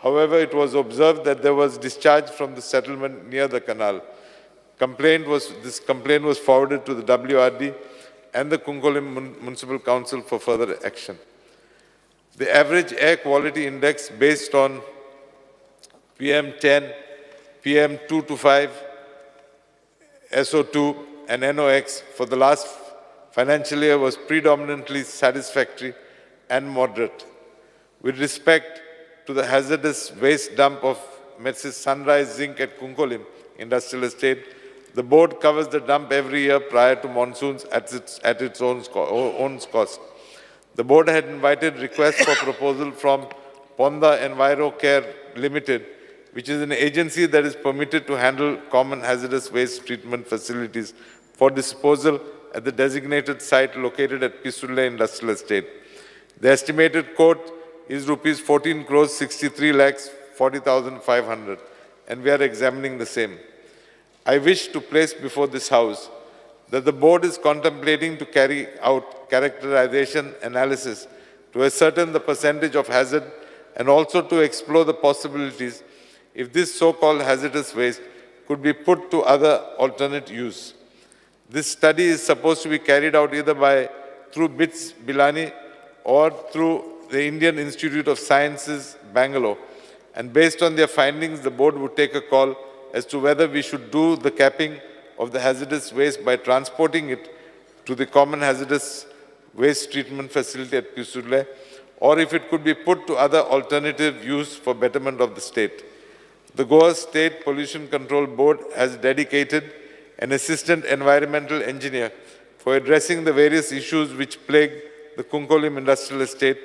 However, it was observed that there was discharge from the settlement near the canal. This complaint was forwarded to the WRD and the Cuncolim Municipal Council for further action. The average air quality index based on PM10, PM225, SO2, and NOx for the last financial year was predominantly satisfactory and moderate. With respect to the hazardous waste dump of Messrs. Sunrise Zinc at Cuncolim Industrial Estate, The board covers the dump every year prior to monsoons at its own cost. The board had invited requests for proposal from Ponda Envirocare Limited, which is an agency that is permitted to handle common hazardous waste treatment facilities for disposal at the designated site located at Pissurlem Industrial Estate. The estimated quote is rupees 14 crores 63 lakhs 40,500, and we are examining the same. I wish to place before this House that the board is contemplating to carry out characterization analysis to ascertain the percentage of hazard and also to explore the possibilities if this so-called hazardous waste could be put to other alternate use. This study is supposed to be carried out either by through BITS Pilani or through the Indian Institute of Sciences, Bangalore. And based on their findings, the board would take a call as to whether we should do the capping of the hazardous waste by transporting it to the common hazardous waste treatment facility at Pissurlem, or if it could be put to other alternative use for betterment of the state. The Goa State Pollution Control Board has dedicated an assistant environmental engineer for addressing the various issues which plague the Cuncolim Industrial Estate,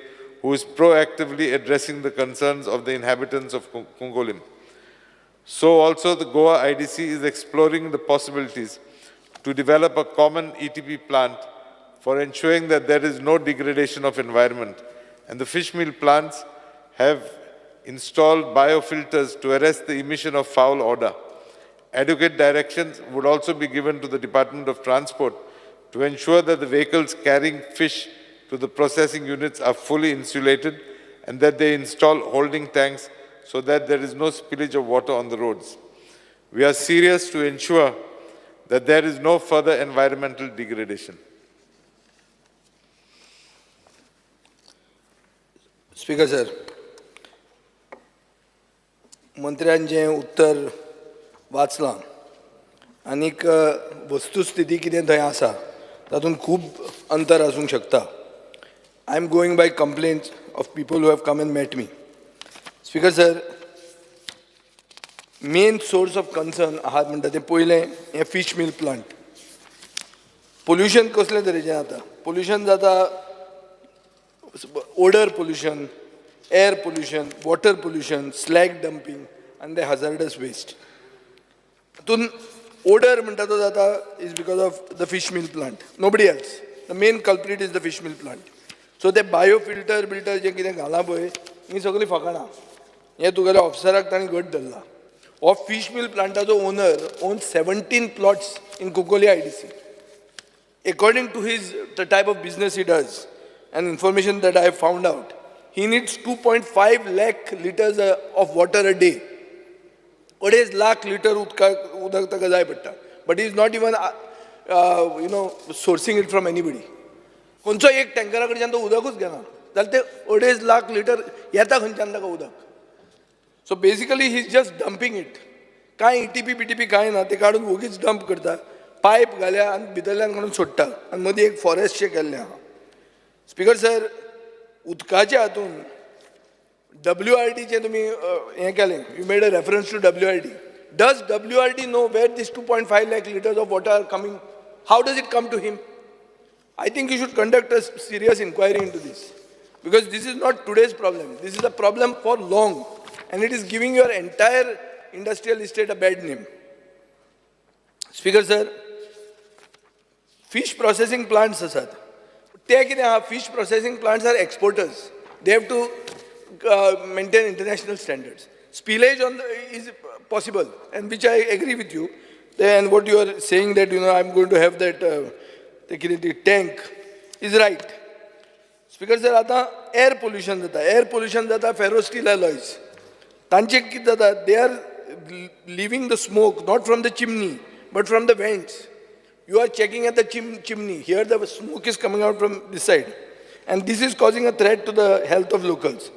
who is proactively addressing the concerns of the inhabitants of Cuncolim. So also the Goa IDC is exploring the possibilities to develop a common ETP plant for ensuring that there is no degradation of environment. And the fish meal plants have installed biofilters to arrest the emission of foul odor. Adequate directions would also be given to the Department of Transport to ensure that the vehicles carrying fish to the processing units are fully insulated and that they install holding tanks so that there is no spillage of water on the roads. We are serious to ensure that there is no further environmental degradation. Speaker sir, मंत्र्यान जें उत्तर वाचलां आनीक वस्तुस्थिती कितें थंय आसा तातूंत खूब अंतर आसूंक शकता. I am going by complaints of people who have come and met me. Speaker sir, main source of concern आहात म्हणटा तें पयलें हें फीश मील प्लांट. पोल्युशन कसले तरेचें जाता? पोल्युशन जाता odour pollution, air pollution, water pollution, slag dumping आनी ते हजार्डस वेस्ट. तातूंत ओडर म्हणटा तो जाता is because of the fish meal plant, nobody else. The main culprit is the fish meal plant. So ते बायो फिल्टर बिल्टर जें कितें घालां पळय, हीं सगळीं फकाणां. हें तुगेल्या ऑफिसराक तांणी घट धरला. हो fish meal प्लांटाचो owner own 17 plots in Cuncolim IDC. According to his the type of business he does and information that I have found out, he needs 2.5 lakh liters of water a day. 2.5 lakh litre उदका उदक ताका जाय पडटा, but is not even sourcing it from anybody. खंयचो एक टँकरा कडच्यान तो उदकूच घेना जाल्यार ते 2.5 लाख लिटर येता खंयच्यान ताका उदक? So basically he is just dumping it. कांय इटीपी बीटीपी कांय ना. ते काडून वोगीच डंप करता, पायप घाल्या आनी भितरल्यान काडून सोडटा आनी मदीं एक फॉरेस्ट शें केल्लें आहा. स्पिकर सर, उदकाच्या हातून डब्ल्यू आर डीचें तुमी हें केलें, you made a reference to WRD. Does WRD know where this 2.5 lakh litres of water are coming? How does it come to him? I think you should conduct a serious inquiry into this, because this is not today's problem. This is a problem for long, and it is giving your entire industrial estate a bad name. Speaker sir, fish processing plants आसात ते कितें आहा, fish processing plants are exporters. They have to maintain international standards. Spillage on is possible, and which I agree with you, and what you are saying that I am going to have that ते कितें ती tank is right. Speaker sir, आतां air pollution जाता. Air pollution जाता फेरोस्टील alloys तांचे कितें जाता, they are leaving the smoke not from the chimney but from the vents. You are checking at the chimney. Here the smoke is coming out from this side. And this is causing a threat to the health of locals.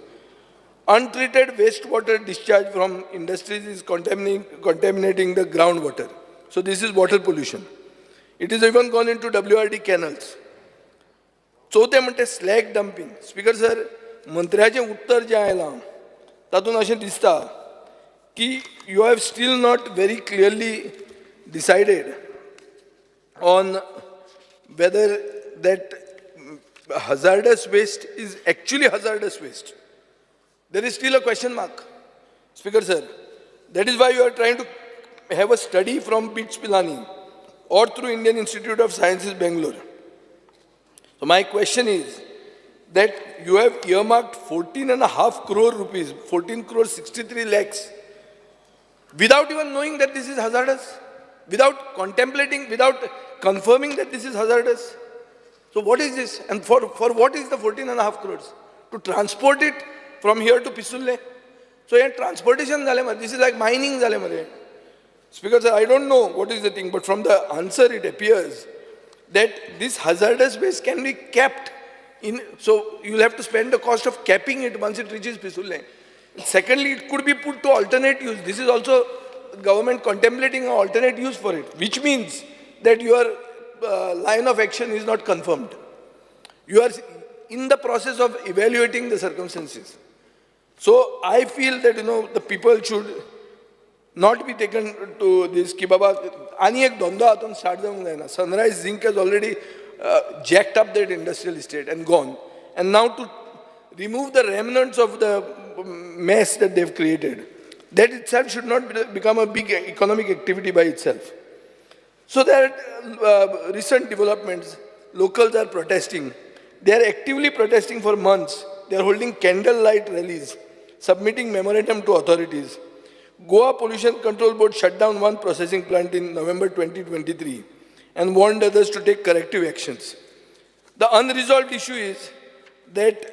Untreated wastewater discharge from industries is contaminating the groundwater. So this is water pollution. It is even gone into WRD canals. चवथें म्हणटे slag dumping. Speaker sir, मंत्र्याचें उत्तर जें आयलां तातूंत अशें दिसता की you have still not very clearly decided on whether that hazardous waste is actually hazardous waste? There is still a question mark, Speaker sir. That is why you are trying to have a study from BITS Pilani or through Indian Institute of Sciences, Bangalore. So my question is that you have earmarked 14.5 crore rupees, 14 crore 63 lakhs, without even knowing that this is hazardous, without contemplating, without confirming that this is hazardous. So what is this? And for what is the 14.5 crores? To transport it from here to Pissurlem? So here transportation, this is like mining. Speaker sir, I don't know what is the thing, but from the answer it appears that this hazardous waste can be kept in, so you'll have to spend the cost of capping it once it reaches Pissurlem. Secondly, it could be put to alternate use. This is also government contemplating an alternate use for it, which means that your line of action is not confirmed. You are in the process of evaluating the circumstances. So I feel that, you know, the people should not be taken to this ki baba ani ek dhondo हातून start जावंक जायना. Sunrise Zinc has already jacked up that industrial estate and gone. And now to remove the remnants of the mess that they've created, that itself should not become a big economic activity by itself. So there are recent developments, locals are protesting. They are actively protesting for months. They are holding candlelight rallies, submitting memorandum to authorities. Goa Pollution Control Board shut down one processing plant in November 2023 and warned others to take corrective actions. The unresolved issue is that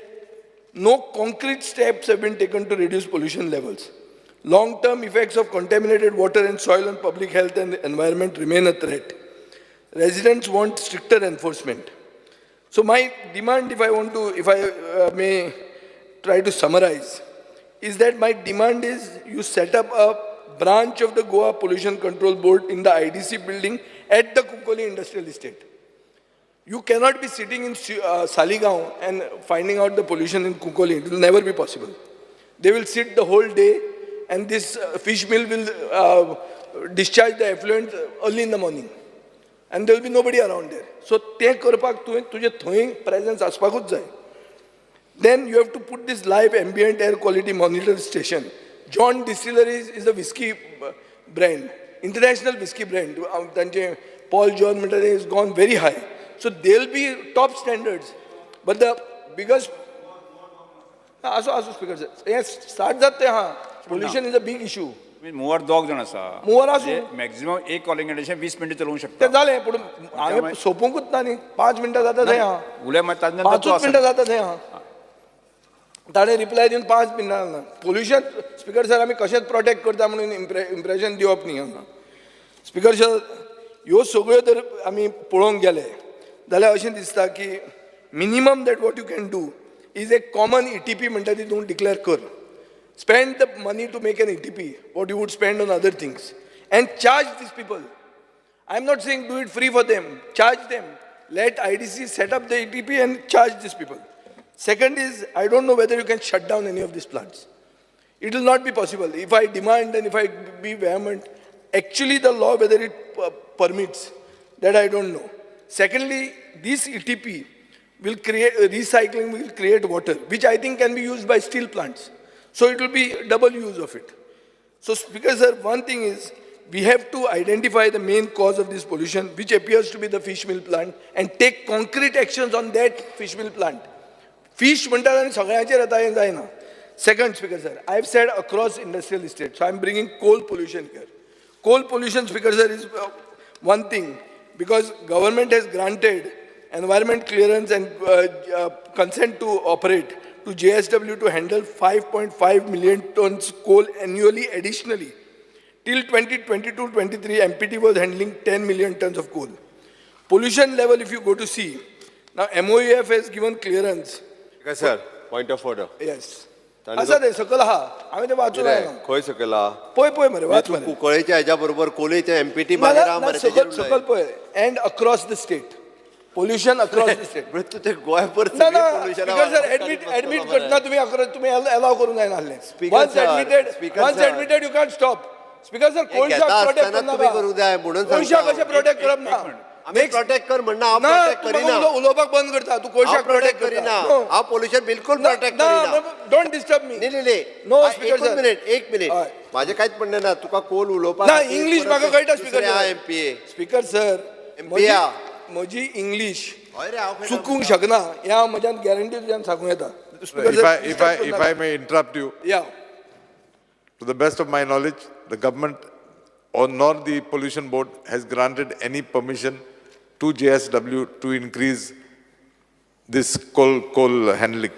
no concrete steps have been taken to reduce pollution levels. Long-term effects of contaminated water and soil on public health and the environment remain a threat. Residents want stricter enforcement. So my demand, if I want to, if I may try to summarize, is that my demand is you set up a branch of the Goa Pollution Control Board in the IDC building at the Cuncolim Industrial Estate. You cannot be sitting in Saligao and finding out the pollution in Cuncolim. It will never be possible. They will sit the whole day and this fish mill will discharge the effluent early in the morning. And there will be nobody around there. So, te karpak tuje thoi presence aspakuch jai. Then you have to put this live ambient air quality monitor station. John Distilleries is a whiskey brand, international whiskey brand. Paul John has gone very high. So they'll be top standards. But the biggest... Aso speaker sir. Yes, start जाते हाँ. Pollution is a big issue. Mover दोग जाण आसा. Mover आसूं. Maximum एक calling condition 20 मिनटां चलोवंक शकता. ते जालें पूण हांवें सोंपूंकूच ना न्ही. 5 मिनटां जाता थंय आहा. उलय मागीर ताजे नंतर 5 मिनटां जाता थंय आहा. ताणें रिप्लाय दिवन 5 मिनटां ना. पोल्युशन स्पीकर सर आमी कशेंच प्रोटेक्ट करता म्हणून इम्प्रेशन दिवप न्ही हांगा. स्पीकर सर ह्यो सगळ्यो जर आमी पळोवंक गेले जाल्यार अशें दिसता की minimum that what you can do is a common ETP म्हणटा ती तूं डिक्लेअर कर. Spend the money to make an ETP, what you would spend on other things, and charge these people. I'm not saying do it free for them. Charge them. Let IDC set up the ETP and charge these people. Second is, I don't know whether you can shut down any of these plants. It will not be possible. If I demand and if I be vehement, actually the law, whether it permits, that I don't know. Secondly, this ETP will create, recycling will create water, which I think can be used by steel plants. So it will be double use of it. So Speaker sir, one thing is, we have to identify the main cause of this pollution, which appears to be the fish mill plant, and take concrete actions on that fish mill plant. Fish म्हणटात आनी सगळ्यांचेर येता हें जायना. Second, Speaker sir, I have said across industrial estate, so I am bringing coal pollution here. Coal pollution, Speaker sir, is one thing, because government has granted environment clearance and consent to operate to JSW to handle 5.5 million tons coal annually additionally. Till 2022-23, MPT was handling 10 million tons of coal. Pollution level, if you go to see, now MOEF has given clearance. Yes, sir, point of order. Yes. आसा ते सकयल आहा, हांवें ते वाचून आयला. खंय सकयल आहा? पळय पळय मरे, वाच मरे. कुंकळेच्या हेज्या बरोबर कोलेच्या एमपीटी मागीर आहा मरे. सकयल पळय. And across the state. Pollution across the state. तूं ते गोंयभर ना ना स्पीकर सर, एडमीट करतना तुमी अक्रॉस तुमी एलाव करूंक जायना आसलें. Once admitted, once admitted you can't stop. Speaker sir, कोळशाक घेता प्रोटेक्ट आसतना तुमी करूंक जाय म्हणून कोळशाक सांगता. कशें प्रोटेक्ट करप ना? आमी प्रोटेक्ट कर म्हणना, हांव ना, प्रोटेक्ट तूं करिना. म्हाका उलोवपाक बंद करता. तूं हांव कोळशाक प्रोटेक्ट प्रोटेक्ट करिना. करता. हांव पोल्युशन बिलकुल प्रोटेक्ट करिना. Don't disturb me. न्ही न्ही न्ही. नो आ, स्पीकर एकूच सर. मिनिट, एक मिनिट. म्हाजें कांयच म्हणणें ना. तुका कोल उलोवपाक ना, खातीर इंग्लीश परत म्हाका कळटा स्पीकर दुसरे सर. आहा एमपीए. स्पीकर सर, एमपीए आहा. म्हजी इंग्लीश हय रे, हांव खंय चुकूंक शकना हें हांव म्हज्यान गॅरंटी तुज्यान सांगूं येता. Speaker If sir, I, if I, disturb if I may interrupt you. Yeah. To the best of my knowledge, the government or nor the pollution board has granted any permission to JSW to increase this coal handling.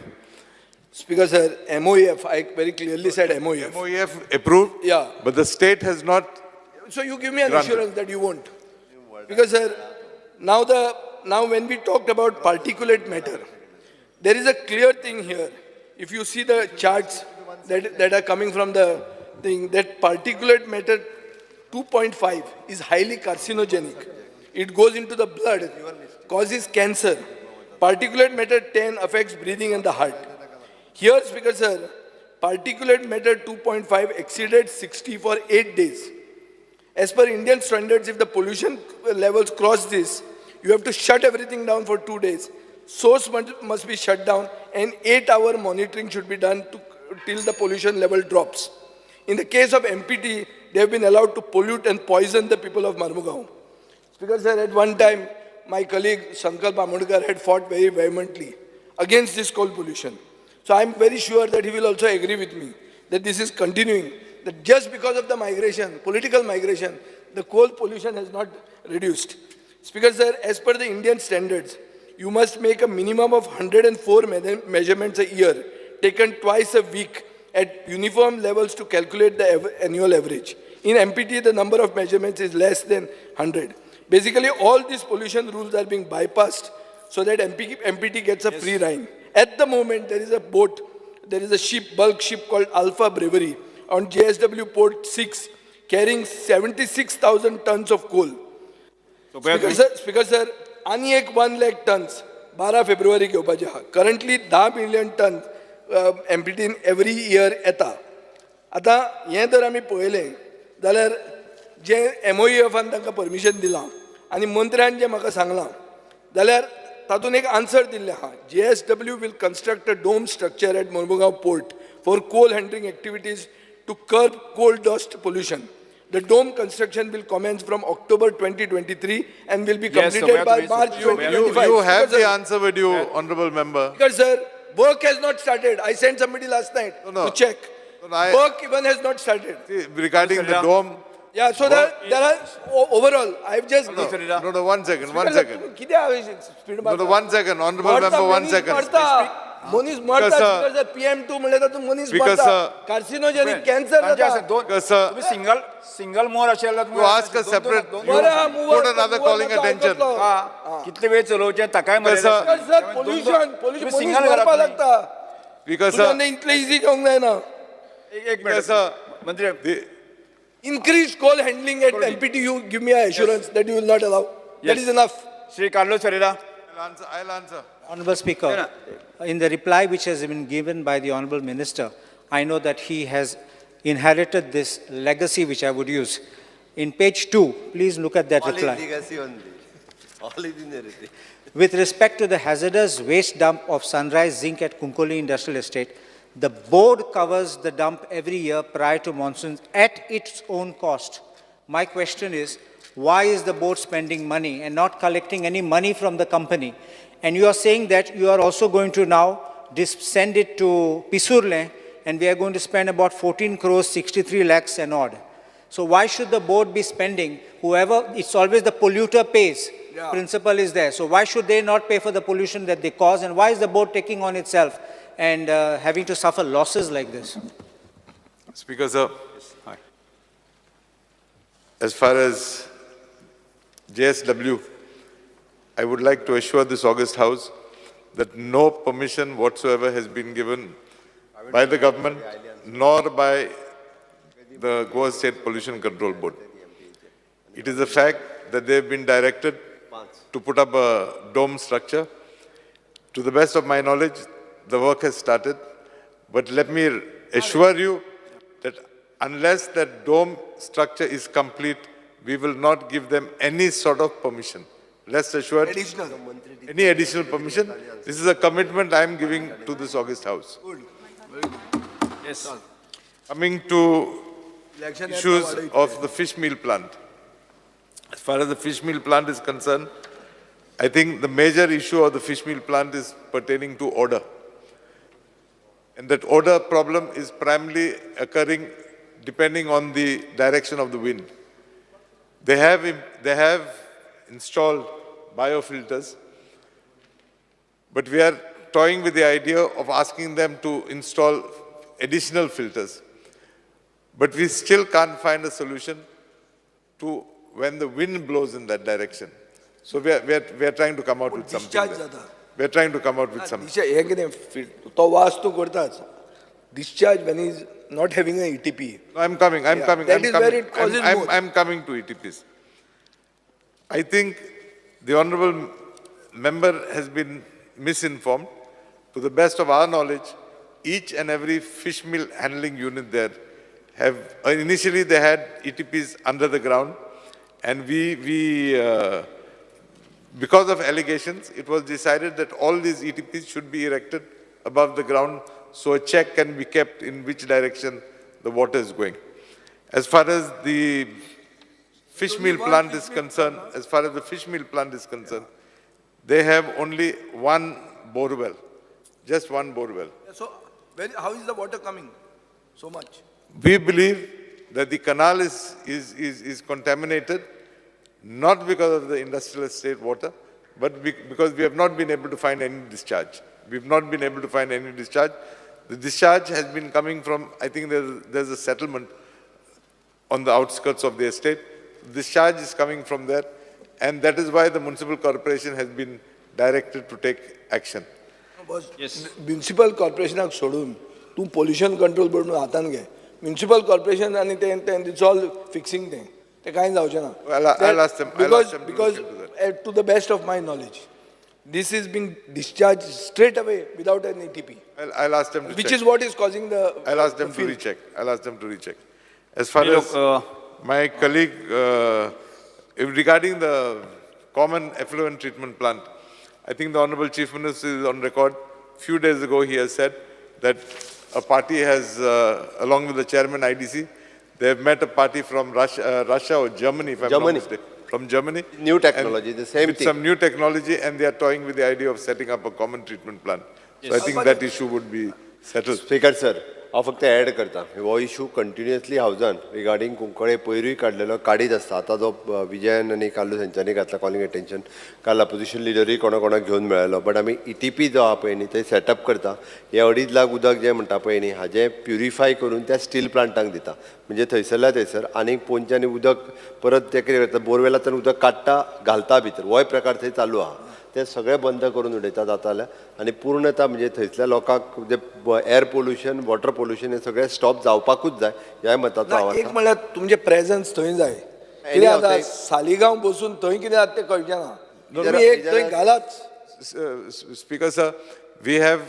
Speaker sir, MOEF, I very clearly said MOEF. MOEF approved. Yeah. But the state has not. So you give me an Granted. assurance that you won't. Because sir, now when we talked about particulate matter, there is a clear thing here. If you see the charts that are coming from the thing, that particulate matter 2.5 is highly carcinogenic. It goes into the blood, causes cancer. Particulate matter 10 affects breathing and the heart. Here, Speaker sir, particulate matter 2.5 exceeded 60 for 8 days. As per Indian standards, if the pollution levels cross this, you have to shut everything down for 2 days. Source must be shut down and 8-hour monitoring should be done till the pollution level drops. In the case of MPT, they have been allowed to pollute and poison the people of Marmugao. Speaker sir, at one time, my colleague Sankalp Amonkar had fought very vehemently against this coal pollution. So I'm very sure that he will also agree with me that this is continuing, that just because of the migration, political migration, the coal pollution has not reduced. Speaker sir, as per the Indian standards, you must make a minimum of 104 measurements a year, taken twice a week at uniform levels to calculate the annual average. In MPT, the number of measurements is less than 100. Basically, all these pollution rules are being bypassed so that MPT gets a free ride. At the moment, there is a boat, there is a ship, bulk ship called Alpha Bravery on JSW Port 6, carrying 76,000 tons of coal. Speaker sir, आनी एक 1 lakh tons 12 February घेवपाचे आहा. Currently 10 million tons MPT every year येता. आतां हें जर आमी पळयलें जाल्यार जें MOEF तांकां परमिशन दिलां आनी मंत्र्यान जें म्हाका सांगलां जाल्यार तातूंत एक आन्सर दिल्लें आहा. JSW will construct a dome structure at Mormugao port for coal handling activities to curb coal dust pollution. The dome construction will commence from October 2023 and will be completed by March 2025. You have the answer with you, honorable member. Because sir, work has not started. I sent somebody last night to check. Work even has not started. See, regarding the dome. Yeah, so there are overall, I've just... No, 1 second, 1 second. No, 1 second, honorable member, 1 second. मनीस मरता, PM2 म्हणल्यार तातूंत मनीस मरता, carcinogenic cancer जाता. Single single मोर अशें जाल्यार You ask a separate, you put another calling attention. कितले वेळ चलोवचें ताकाय sir, pollution, pollution, मनीस मरपाक लागता. Because sir, इतलें इजी घेवंक जायना. एक मिनिट मंत्री. Increased coal handling at MPT, you give me an assurance that you will not allow. That is enough. Shri Carlos Ferreira. I'll answer. Honorable Speaker, in the reply which has been given by the Honorable Minister, I know that he has inherited this legacy which I would use. In page 2, please look at that All reply. is legacy only. All is inherited. With respect to the hazardous waste dump of Sunrise Zinc at Kunkoli Industrial Estate, the board covers the dump every year prior to monsoons at its own cost. My question is, why is the board spending money and not collecting any money from the company? And you are saying that you are also going to now send it to Pisurle, and we are going to spend about 14 crores, 63 lakhs and odd. So why should the board be spending? Whoever, it's always the polluter pays. Yeah. Principle is there. So why should they not pay for the pollution that they cause? And why is the board taking on itself and having to suffer losses like this? Speaker, sir. Yes. Hi. As far as JSW, I would like to assure this august house that no permission whatsoever has been given by the government nor by the Goa State Pollution Control Board. It is a fact that they have been directed to put up a dome structure. To the best of my knowledge, the work has started. But let me assure you that Unless that dome structure is complete, we will not give them any sort of permission. Rest assured, Additional. any additional permission. This is a commitment I am giving to this august house. Good. Yes. Coming to Election issues of the fish meal plant. As far as the fish meal plant is concerned, I think the major issue of the fish meal plant is pertaining to odor. And that odor problem is primarily occurring depending on the direction of the wind. They have installed biofilters, but we are toying with the idea of asking them to install additional filters. But we still can't find a solution to when the wind blows in that direction. So we are trying to come out with something. Discharge there. जाता. We are trying to come out with something. हें कितें तो वास तूं करताच. Discharge when is not having an ETP. No, I'm coming. I'm Yeah, coming. That I'm is coming. where it causes more. I'm coming to ETPs. I think the honorable member has been misinformed. To the best of our knowledge, each and every fish meal handling unit there have initially they had ETPs under the ground, and we because of allegations, it was decided that all these ETPs should be erected above the ground, so a check can be kept in which direction the water is going. As far as the fish meal plant is concerned, they have only one bore well, just one bore well. So, how is the water coming so much? We believe that the canal is contaminated, not because of the industrial estate water, but because we have not been able to find any discharge. We've not been able to find any discharge. The discharge has been coming from, I think there's a settlement on the outskirts of the estate. Discharge is coming from there, and that is why the municipal corporation has been directed to take action. Yes. Municipal corporation सोडून तूं pollution control board हातान घे. Municipal corporation आनी ते it's all fixing तें. ते कांय जावचें ना. I'll ask them. Because to the best of my knowledge, this is being discharged straight away without an ETP. I'll ask them to check. Which is what is causing the. I'll ask them to recheck. I'll ask them to recheck. As far as my colleague, regarding the common effluent treatment plant, I think the Honorable Chief Minister is on record. Few days ago, he has said that a party has, along with the chairman IDC, they have met a party from Russia or Germany, if I'm not mistaken. From Germany. New technology, the same with thing. Some new technology, and they are toying with the idea of setting up a common treatment plant. So I think that issue would be settled. Speaker sir, हांव फक्त add करता हो issue continuously हावजान regarding Cuncolim पयरूय काडलेलो काडीत आसता. आतां जो विजयन आनी कार्लूस हेंच्यांनी घातला कॉलिंग अटेन्शन, काल अपोजिशन लिडरूय कोणा कोणाक घेवन मेळ्ळो. बट आमी ETP जो आहा पळय न्ही ते सेटअप करता. हे 2.5 लाख उदक जें म्हणटा पळय न्ही हाजें प्युरिफाय करून त्या स्टील प्लांटांक दिता. म्हणजे थंयसरल्या थंयसर आनी पोंच्यानी उदक परत ते कितें करता, बोरवेलांतल्यान उदक काडटा घालता भितर. होय प्रकार थंय चालू आहा. ते सगळे बंद करून उडयता जाता जाल्यार आनी पूर्णता म्हणजे थंयसल्या लोकांक जे एअर पोल्युशन वॉटर पोल्युशन हे सगळें स्टॉप जावपाकूच जाय ह्याय मताचो हांव आसा. एक म्हणल्यार तुमचें प्रेजन्स थंय जाय. कितें आतां सालिगांव बसून थंय कितें जाता तें कळचें ना. तुमी एक थंय घालाच. Speaker sir, we have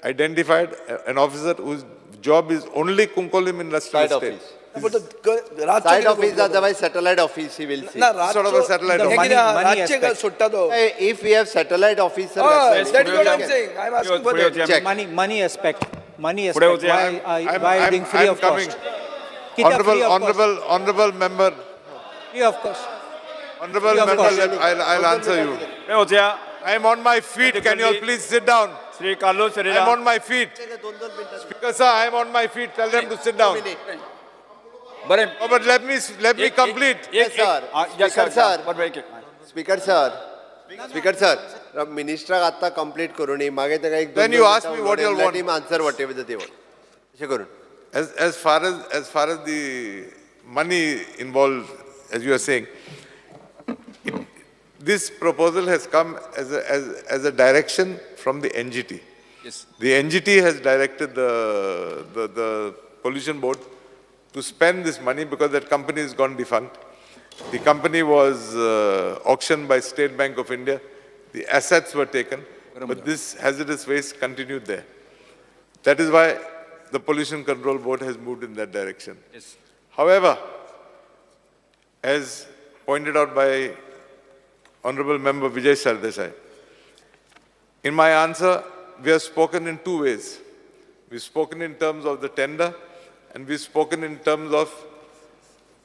identified an officer whose job is only Cuncolim industrial estate. Side office, otherwise satellite office he will see. Sort of a satellite office. If we have satellite office, sir, that's what I'm saying. I'm asking for that. Money aspect. Money aspect. Why being free of cost? Honorable member. Free of cost. Honorable member, I'll answer you. I am on my feet. Can you all please sit down? Shri Carlos Ferreira. I am on my feet. Speaker sir, I am on my feet. Tell them to sit down. Oh, but let me complete. Yes, sir. Speaker sir. Speaker sir. Speaker sir. Minister आता complete करून मागे तेका एक. Then you ask me what you want. Let him answer whatever they want. अशें करून. As far as the money involved, as you are saying, this proposal has come as a direction from the NGT. Yes. The NGT has directed the pollution board to spend this money because that company has gone defunct. The company was auctioned by State Bank of India. The assets were taken, but this hazardous waste continued there. That is why the Pollution Control Board has moved in that direction. Yes. However, as pointed out by Honorable Member Vijay Sardesai, in my answer, we have spoken in two ways. We've spoken in terms of the tender, and we've spoken in terms of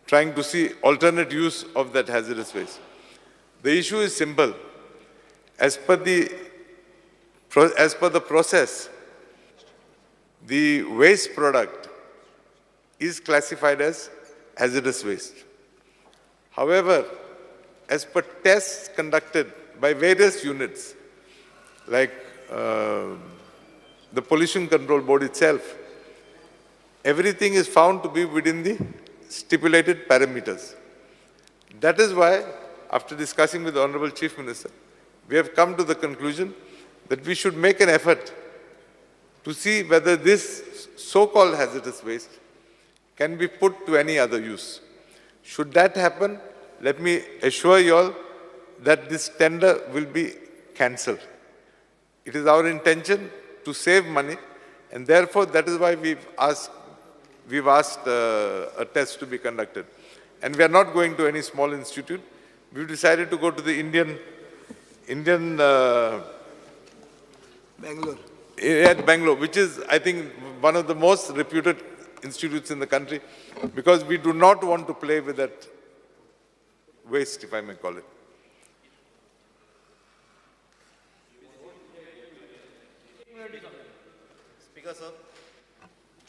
trying to see alternate use of that hazardous waste. The issue is simple. As per the process, the waste product is classified as hazardous waste. However, as per tests conducted by various units, like the Pollution Control Board itself, everything is found to be within the stipulated parameters. That is why, after discussing with the Honorable Chief Minister, we have come to the conclusion that we should make an effort to see whether this so-called hazardous waste can be put to any other use. Should that happen, let me assure you all that this tender will be cancelled. It is our intention to save money, and therefore that is why we've asked a test to be conducted. And we are not going to any small institute. We've decided to go to the Indian Bangalore. At Bangalore, which is, I think, one of the most reputed institutes in the country, because we do not want to play with that waste, if I may call it. Speaker, sir,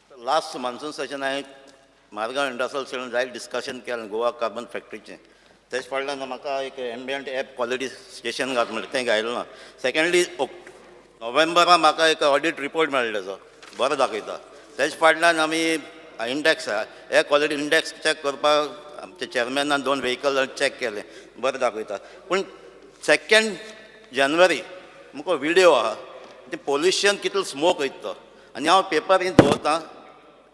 the last monsoon session, I Margao Industrial Session, I discussion केलें Goa carbon फॅक्टरीचें. तेच फाटल्यान म्हाका एक ambient air quality station घात म्हणलें, तें घायलें ना. Secondly, नोव्हेंबरा म्हाका एक ऑडिट रिपोर्ट मेळ्ळो तेजो, बरो दाखयता. तेच फाटल्यान आमी index air quality index check करपाक आमच्या चेअरमॅनान 2 व्हेकल चॅक केलें, बरें दाखयता. पूण 2 जानेवारी मुको विडियो आहा, ते पोल्युशन कितलो स्मोक वयता तो, आनी हांव पेपर दवरतां,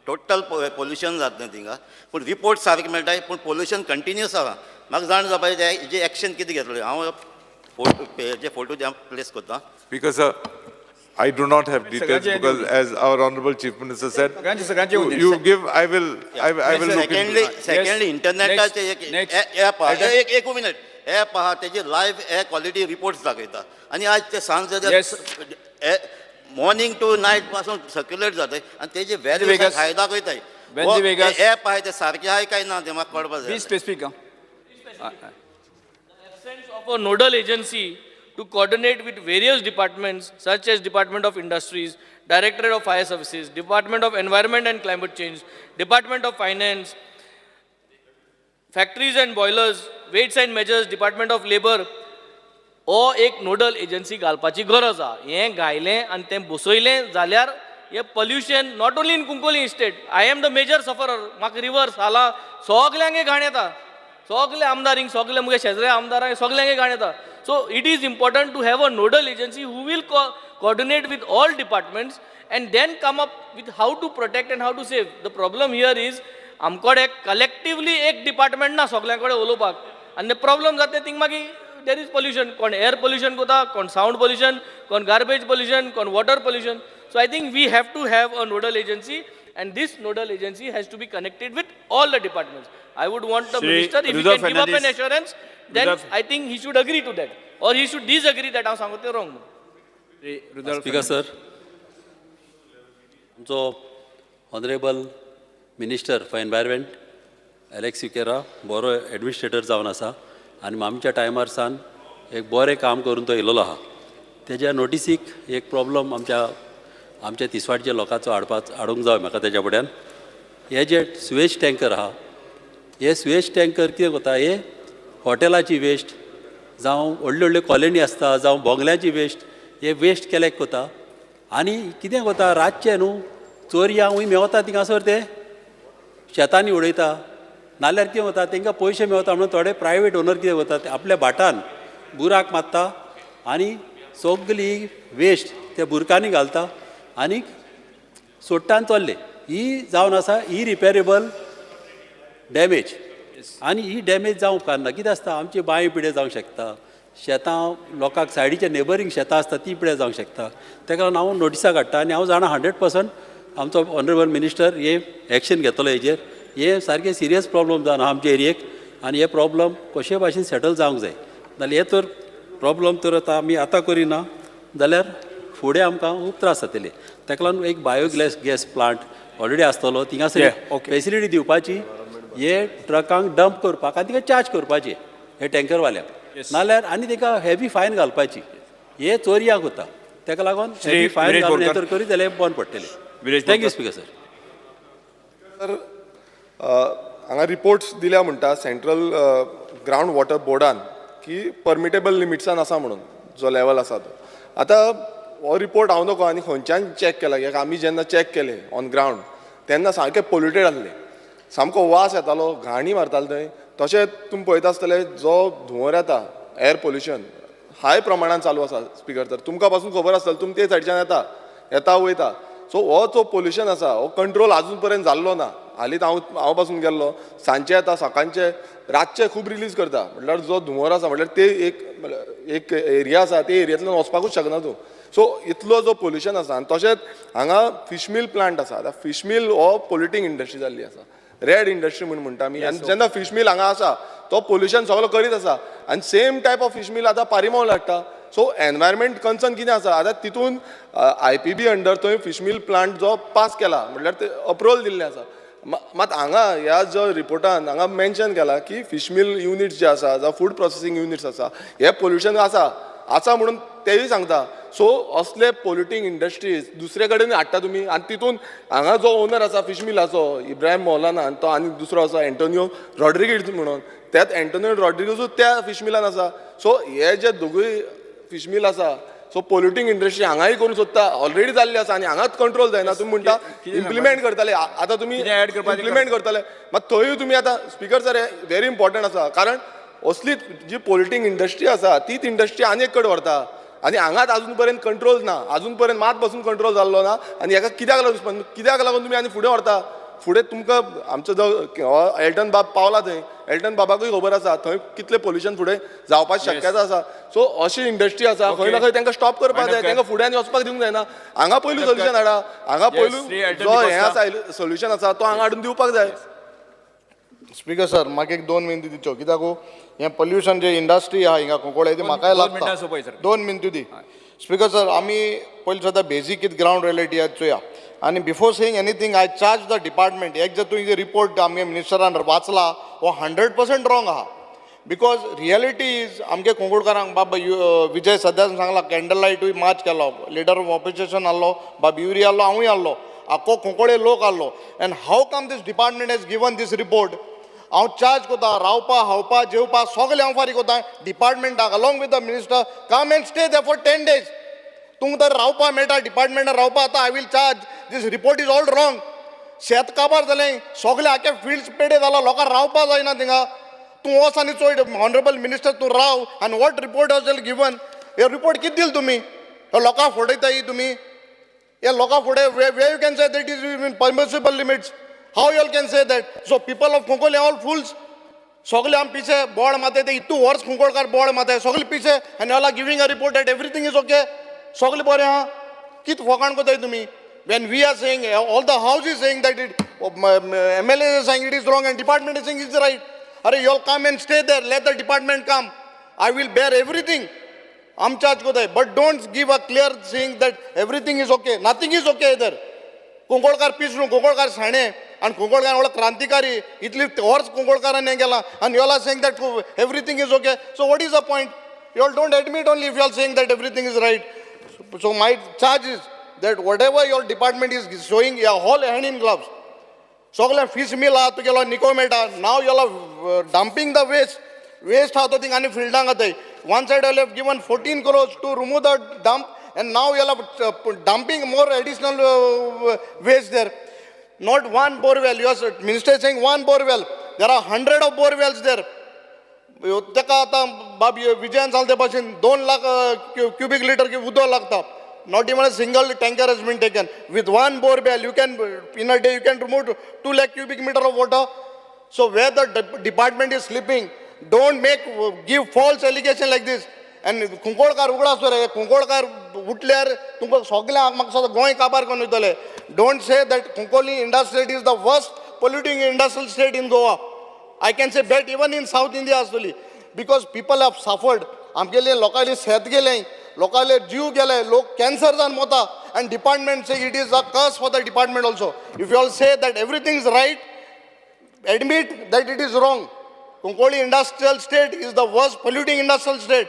टोटल पोल्युशन जातलें थिंगा, पूण रिपोर्ट सारकें मेळटा, पूण पोल्युशन कंटिन्युअस आहा. म्हाका जाण जावपा जाय हेजे एक्शन कितें घेतलें. हांव फोटो फोटो प्लेस करता. Speaker sir, I do not have details because, as our Honorable Chief Minister said, you give, I will look into it. Secondly, internet एक app आहा, एक मिनिट, app आहा, तेजे लायव्ह एअर क्वॉलिटी रिपोर्ट्स दाखयता. आनी आज ते सांज मॉर्निंग टू नायट पासून सर्क्युलेट जाता आनी तेजे व्हॅल्यू हाय दाखयताय. एप आहा ते सारकें आहा काय ना तें म्हाका कळपा जाय. Be specific. Absence of a nodal agency to coordinate with various departments such as Department of Industries, Directorate of Fire Services, Department of Environment and Climate Change, Department of Finance, Factories and Boilers, Weights and Measures, Department of Labor, हो एक nodal agency घालपाची गरज आहा. हें घायलें आनी तें बसयलें जाल्यार हें pollution not only in Cuncolim state, I am the major sufferer. म्हाका रिवर साला सगल्यांक घाण येता, सगळे आमदार सगळे मुगे शेजरे आमदारांक सगल्यांक घाण येता. So it is important to have a nodal agency who will coordinate with all departments and then come up with how to protect and how to save. The problem here is आमकडे collectively एक department ना सगळ्यां कडेन उलोवपाक, आनी problem जाता thing मागीर there is pollution. कोण एअर पोल्युशन करता, कोण सावंड पोल्युशन, कोण गार्बेज पोल्युशन, कोण water pollution. So I think we have to have a nodal agency, and this nodal agency has to be connected with all the departments. I would want the minister, if he can give up an assurance, then I think he should agree to that, or he should disagree that हांव सांगता तें wrong. Speaker sir, आमचो honourable minister for environment Alex Sequeira बरो administrator जावन आसा आनी आमच्या टायमार सान एक बरें काम करून तो येयलेलो आहा. तेज्या नोटिसीक एक प्रॉब्लम आमच्या आमच्या तिसवाडच्या लोकांचो हाडूंक जाय म्हाका तेज्या फुड्यान. हे जे सुवेज टँकर आहा, हे सुवेज टँकर कितें करता, हे हॉटेलाची वेस्ट जावं व्हडल्यो व्हडल्यो कॉलनी आसता जावं बोंगल्याची वेस्ट, हे वेस्ट कलेक्ट करता आनी कितें करता रातचें न्हू चोरयांकूय मेवता थिंगासर, ते शेतांनी उडयता. नाल्यार कितें वता तांकां पयशे मेवता म्हणून थोडे प्रायवेट ओनर कितें करता ते आपल्या भाटान बुराक मारता आनी सगली वेस्ट त्या बुरकांनी घालता आनी सोडटा आनी चल्ले. ही जावन आसा इरिपेरेबल डॅमेज, आनी ही डॅमेज जावंक उपकारना. कितें आसता आमची बांय पिड्यार जावंक शकता, शेतां लोकांक सायडीचे नेबरींग शेतां आसता ती पिड्यार जावंक शकता. ताका लागून हांव नोटिसां काडटा आनी हांव जाणा 100% आमचो ऑनरेबल मिनिस्टर हे एक्शन घेतलो हेजेर. हे सारकें सिरियस प्रॉब्लम जावन आहा आमच्या एरियेक आनी हे प्रॉब्लम कशे भाशेन सेटल जावंक जाय. नाल्यार हे तर प्रॉब्लम तर आतां आमी आतां करिना जाल्यार फुडें आमकां खूब त्रास जातले. ताका लागून एक बायोगॅस गॅस प्लांट ऑलरेडी आसतलो थिंगासर फेसिलिटी दिवपाची, हे ट्रकांक डंप करपाक आनी तिका चार्ज करपाची हे टँकरवाल्यांक, नाल्यार आनी ताका हेवी फायन घालपाची. हे चोरयांक वता, ताका लागून हेवी फायन घालून हे तर करीत जाल्यार बंद पडटले. Thank you speaker sir. Sir हांगा रिपोर्ट्स दिल्या म्हणटा सेंट्रल ग्रावंड वॉटर बोर्डान की परमिटेबल लिमिट्सान आसा म्हणून जो लेवल आसा तो. आतां हो रिपोर्ट हांव नको आनी खंयच्यान चॅक केला कित्याक आमी जेन्ना चॅक केले ऑन ग्रावंड तेन्ना सामकें पोल्युटेड आसलें, सामको वास येतालो, घाणी मारताले थंय. तशेंच तुमी पळयता आसतले जो धुंवर येता, एअर पोल्युशन हाय प्रमाणान चालू आसा स्पिकर सर. तुमकां पासून खबर आसतलें, तुमी ते सायडच्यान येता येता वयता. सो हो जो पोल्युशन आसा हो कंट्रोल आजून पर्यंत जाल्लो ना. हालींच हांव पासून गेल्लो, सांजचे येता, सकाळचे, रातचे खूब रिलीज करता. म्हटल्यार जो धुंवर आसा म्हटल्यार ते एक एरिया आसा ते एरियेंतल्यान वचपाकूच शकना तूं. सो इतलो जो पोल्युशन आसा. आनी तशेंच हांगा फिशमील प्लांट आसा. आतां फिशमील हो पोल्युटींग इंडस्ट्री जाल्ली आसा, रेड इंडस्ट्री म्हूण म्हणटा आमी. आनी जेन्ना फिशमील हांगा आसा तो पोल्युशन सगलो करीत आसा आनी same type of fish meal आतां पारिमोल हाडटा. सो एनवायरमेंट कन्सर्न कितें आसा आतां तितून IPB under थंय फिशमील प्लांट जो पास केला म्हटल्यार ते अप्रुवल दिल्लें आसा. मात हांगा ह्या जो रिपोर्टान हांगा मेन्शन केला की फिशमील युनिट्स जे आसा जावं फूड प्रोसेसींग युनिट्स आसा हे पोल्युशन आसा आसा म्हणून तेय सांगता. सो असले पोल्युटींग इंडस्ट्रीज दुसरे कडेन हाडटा तुमी. आनी तितून हांगा जो ओनर आसा फिश मिलाचो इब्राहिम मौलाना आनी तो आनी दुसरो आसा एंटोनियो रॉड्रिगीज म्हणून, त्यात एंटोनियो रॉड्रिगीजूच त्या फिश मिलान आसा. सो हे जे दोगूय फिश मिल आसा, सो पोल्युटींग इंडस्ट्री हांगाय करूंक सोदता, ऑलरेडी जाल्ली आसा आनी हांगाच कंट्रोल जायना. तुमी म्हणटा इम्प्लिमेंट करतले, आतां तुमी इम्प्लिमेंट करतले मात थंयूय तुमी आतां स्पिकर सर हे व्हेरी इम्पॉर्टंट आसा, कारण असली जी पोल्युटींग इंडस्ट्री आसा तीच इंडस्ट्री आनी एक कडेन व्हरता आनी हांगाच आजून पर्यंत कंट्रोल ना, आजून पर्यंत मात पासून कंट्रोल जाल्लो ना. आनी हेका कित्याक लागून कित्याक लागून तुमी आनी फुडें व्हरता? फुडें तुमकां आमचो जो एल्टन बाब पावला थंय, एल्टन बाबाकूय खबर आसा थंय कितलें पोल्युशन फुडें जावपाची शक्यता आसा. सो अशी इंडस्ट्री आसा खंय ना खंय तांकां स्टॉप करपाक जाय, तांकां फुडें आनी वचपाक दिवंक जायना. हांगा पयलू सोल्युशन हाडा, हांगा पयलू जो हें आसा सोल्युशन आसा तो हांगा हाडून दिवपाक जाय. स्पीकर सर म्हाका एक 2 मिनटी दिवच्यो, कित्याक हें पोल्युशन जे इंडस्ट्री आहा हिंगा कुंकळे ती म्हाकाय लागता. 2 मिनटी दी स्पीकर सर. आमी पयलीं सद्दां बेजीक कितें ग्रावंड रियलिटी आहा चोया. आनी before saying anything I charge the department. एक जर तुवें रिपोर्ट आमगे मिनिस्टरान वाचला हो 100% रॉंग आहा. Because reality is आमगे कुंकळकारांक बाब विजय सद्यान सांगला कॅन्डल लायटूय मार्च केलो, लिडर ऑफ ऑपोजिशन आहलो, बाब युरी आहलो, हांवूय आहलो, आख्खो कुंकळे लोक आहलो. And how come this department has given this report? हांव चार्ज कोता रावपा खावपा जेवपा सगळें हांव फारीक कोता डिपार्टमेंटाक along with the minister. Come and stay there for 10 days. तुमकां तर रावपा मेळटा डिपार्टमेंटान रावपा. आतां I will charge this report is all wrong. शेत काबार जालें सगळें, आख्खे फिल्ड्स पेडे जाला, लोकांक रावपा जायना थिंगा. तूं वच आनी चोय ऑनरेबल मिनिस्टर, तूं राव आनी what report has given. हे रिपोर्ट कितें दिल तुमी? लोकांक फटयता ही तुमी. हे लोकां फुडें way you can say that is in permissible limits? How you all can say that? So people of Cuncolim all fools. सगळे आम पिशे बोळ मारताय ते इतू वर्स कुंकळकार बोळ मारताय सगळे पिशे. आनी all are giving a report that everything is okay. सगळे बरें आहा, कितें फकाण कोताय तुमी? When we are saying, all the house is saying that it, MLA is saying it is wrong and department is saying is right. अरे you all come and stay there, let the department come. I will bear everything. आम charge कोताय, but don't give a clear saying that everything is okay. Nothing is okay there. Kunkolkar पिसरू, कुंकळकार शाणे आनी कुंकळकार व्हडलो क्रांतिकारी, इतली वर्स कुंकळकारान हें केलां आनी you all are saying that everything is okay. So what is the point? You all don't admit only if you are saying that everything is right. So my charge is that whatever your department is showing, your all hand in gloves. सगळें fish मिल आहा तुगेलो निको मेळटा. Now you are dumping the waste. Waste आहा तो thing आनी फिल्डांक घाताय. One side you have given 14 crores to remove the dump and now you are dumping more additional waste there. Not one borewell. Your minister is saying one borewell. There are 100 of borewells there. ताका आतां बाब विजयान सांगले ते भाशेन 2 lakh cubic litre उदक लागता. Not even a single tanker has been taken. With one borewell you can in a day you can remove 2 lakh cubic meter of water. So where the department is sleeping, don't give false allegation like this. आनी कुंकोळकार उगडास दवर, कुंकोळकार उठल्यार तुमकां सगळ्यांक म्हाका दिसता गोंय काबार करून वयतले. Don't say that Cuncolim industrial is the worst polluting industrial estate in Goa. I can say bet even in South India आसतली, because people have suffered. आमगेले लोकांले शेत गेलें, लोकांले जीव गेले, लोक कॅन्सर जावन Mota, and department say it is a curse for the department also. If you all say that everything is right, admit that it is wrong. Cuncolim industrial estate is the worst polluting industrial estate.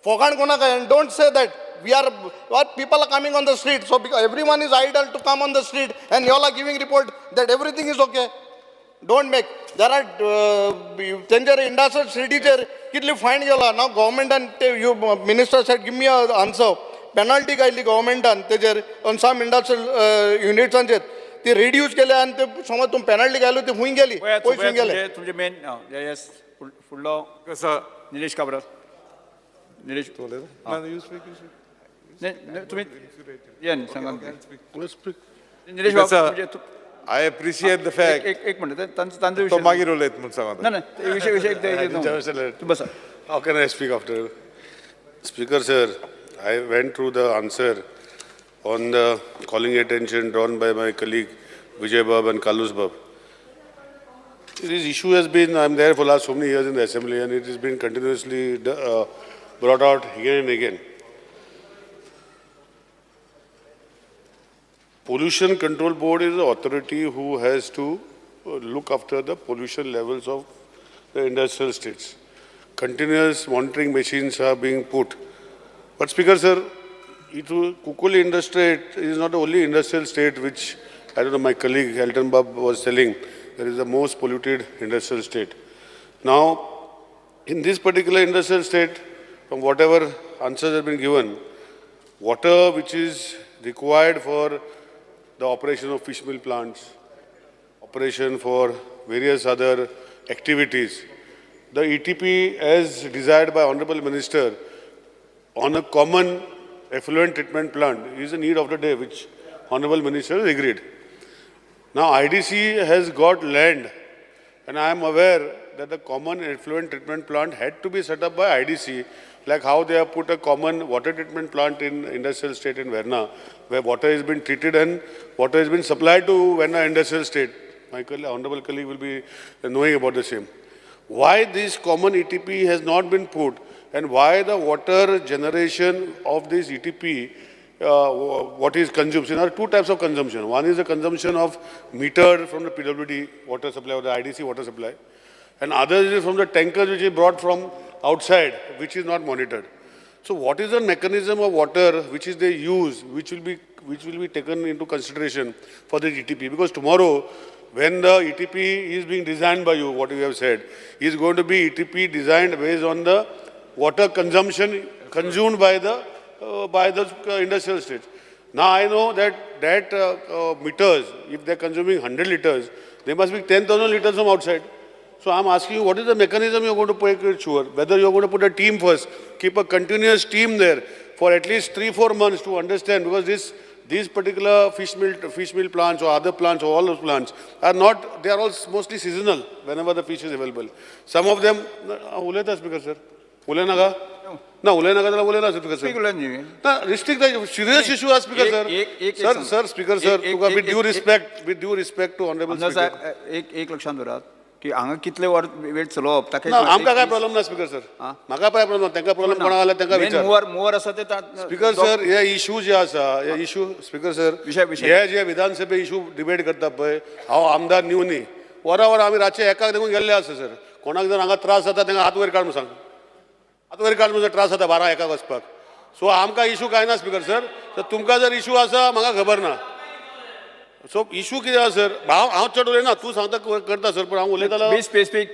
फोगाण कोणाक, and don't say that we are what people are coming on the street. So because everyone is idle to come on the street, and you all are giving report that everything is okay. Don't make. There are तेंचेर industrial स्टेटीचेर कितली fine गेला. नाव गव्हर्मेंटान ते you minister said give me a answer. Penalty घायली गव्हर्मेंटान तेजेर on some industrial युनिट्सांचेर, ती reduce केल्या, आनी ते समज तुमी पेनल्टी घायली ती खूंय गेली, पयस खूंय गेले. तुमचे मेन येस फुडलो निलेश काब्राल. निलेश, तुमी ये न्ही सांगा. निलेश बाब, I appreciate the fact. एक मिनिट, तांचो तो मागीर उलयत म्हूण सांगता. ना ना, विशय विशय तूं बसा. How can I speak after? Speaker sir, I went through the answer on the calling attention drawn by my colleague Vijay Bab and Carlos Bab. This issue has been, I am there for last so many years in the assembly, and it has been continuously brought out again and again. Pollution Control Board is the authority who has to look after the pollution levels of the industrial states. Continuous monitoring machines are being put. But Speaker sir, Cuncolim Industrial is not the only industrial state which, I don't know, my colleague Elton Bab was telling, there is the most polluted industrial state. Now, in this particular industrial state, from whatever answers have been given, water which is required for the operation of fish mill plants, operation for various other activities, the ETP as desired by Honorable Minister on a common effluent treatment plant is the need of the day, which Honorable Minister has agreed. Now IDC has got land, and I am aware that the common effluent treatment plant had to be set up by IDC, like how they have put a common water treatment plant in industrial state in Verna, where water has been treated and water has been supplied to Verna industrial state. My honorable colleague will be knowing about the same. Why this common ETP has not been put, and why the water generation of this ETP, what is consumed? There are two types of consumption. One is the consumption of meter from the PWD water supply or the IDC water supply, and others is from the tankers which is brought from outside, which is not monitored. So what is the mechanism of water which is they use, which will be taken into consideration for the ETP? Because tomorrow, when the ETP is being designed by you, what you have said, is going to be ETP designed based on the water consumption consumed by the industrial states. Now I know that meters, if they are consuming 100 liters, they must be 10,000 liters from outside. So I'm asking you, what is the mechanism you're going to make it sure? Whether you're going to put a team first, keep a continuous team there for at least 3-4 months to understand, because these particular fish mill plants or other plants or all those plants are not, they are all mostly seasonal whenever the fish is available. Some of them, ulayta Speaker sir, ulaynaga? No, ulaynaga jala ulayna Speaker sir. No, restrict the serious issue as Speaker sir. Sir, sir, Speaker sir, with due respect to Honorable Speaker. एक लक्षात दवरात की हांगा कितले वर वेळ चलोवप ताका आमकां काय प्रॉब्लेम ना स्पीकर सर, म्हाका काय प्रॉब्लेम ना, तांकां प्रॉब्लेम कोणाक आला तांकां विचार. मुवर आसा ते स्पीकर सर, हे इशू जे आसा, हे इशू स्पीकर सर, हे जे विधानसभे इशू डिबेट करता पळय, हांव आमदार न्यू न्ही, वरां वरां आमी रातचे एकाक देखून गेल्ले आसा सर. कोणाक जर हांगा त्रास जाता तांकां हात वयर काड म्हूण सांग, हात वयर काड म्हूण त्रास जाता 12 एकाक वचपाक. सो आमकां इशू कांय ना स्पीकर सर. तर तुमकां जर इशू आसा म्हाका खबर ना. सो इशू कितें आसा सर, हांव चड उलयना, तूं सांगता करता सर, पूण हांव उलयतालो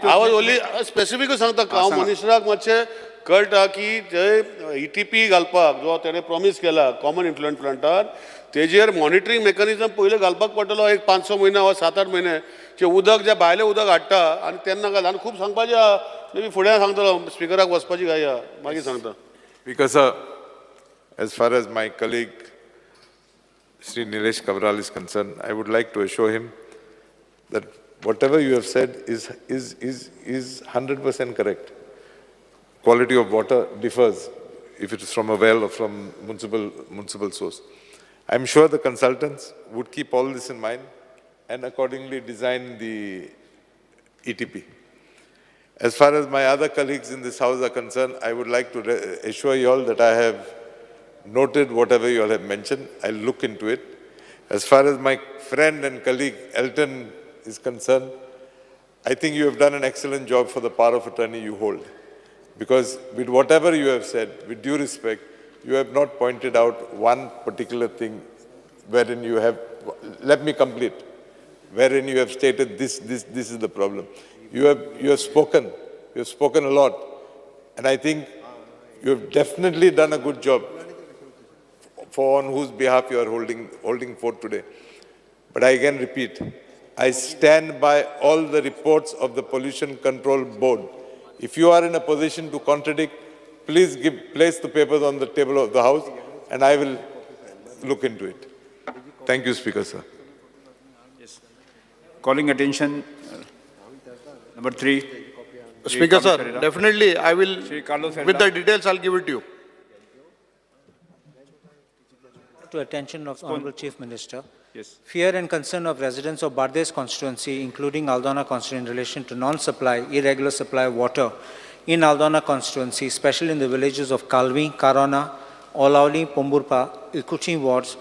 हांव ओनली स्पेसिफीकूच सांगता. हांव मनिस्टराक मातशें कळटा की जे ETP घालपाक जो तेणें प्रॉमीस केला कॉमन इन्फ्लुएंट प्लांटार, तेजेर मॉनिटरींग मेकॅनिजम पयलीं घालपाक पडटलो. एक 5-6 म्हयने वा 7-8 म्हयने जे उदक जे भायलें उदक हाडटा आनी तेन्ना घाल. आनी खूब सांगपाचें आहा, मे बी फुडें सांगतलो, स्पिकराक वचपाची घाय आहा, मागीर सांगता. Speaker sir, as far as my colleague Shri Nilesh Cabral is concerned, I would like to assure him that whatever you have said is 100% correct. quality of water differs if it is from a well or from municipal source. I'm sure the consultants would keep all this in mind and accordingly design the ETP. As far as my other colleagues in this house are concerned, I would like to assure you all that I have noted whatever you all have mentioned. I'll look into it. As far as my friend and colleague Elton is concerned, I think you have done an excellent job for the power of attorney you hold. Because with whatever you have said, with due respect, you have not pointed out one particular thing wherein you have, let me complete, wherein you have stated this is the problem. You have spoken a lot, and I think you have definitely done a good job for on whose behalf you are holding forth today. But I again repeat, I stand by all the reports of the Pollution Control Board. If you are in a position to contradict, please place the papers on the table of the House, and I will look into it. Thank you, Speaker, sir. Yes. Calling attention, number 3. Speaker, sir, definitely I will, with the details, I'll give it to you. To attention of Honorable Chief Minister. Yes. Fear and concern of residents of Bardez constituency, including Aldona constituency, in relation to non-supply, irregular supply of water in Aldona constituency, especially in the villages of Kalvi, Karona, Olauli, Pomburpa, Ikuchi wards,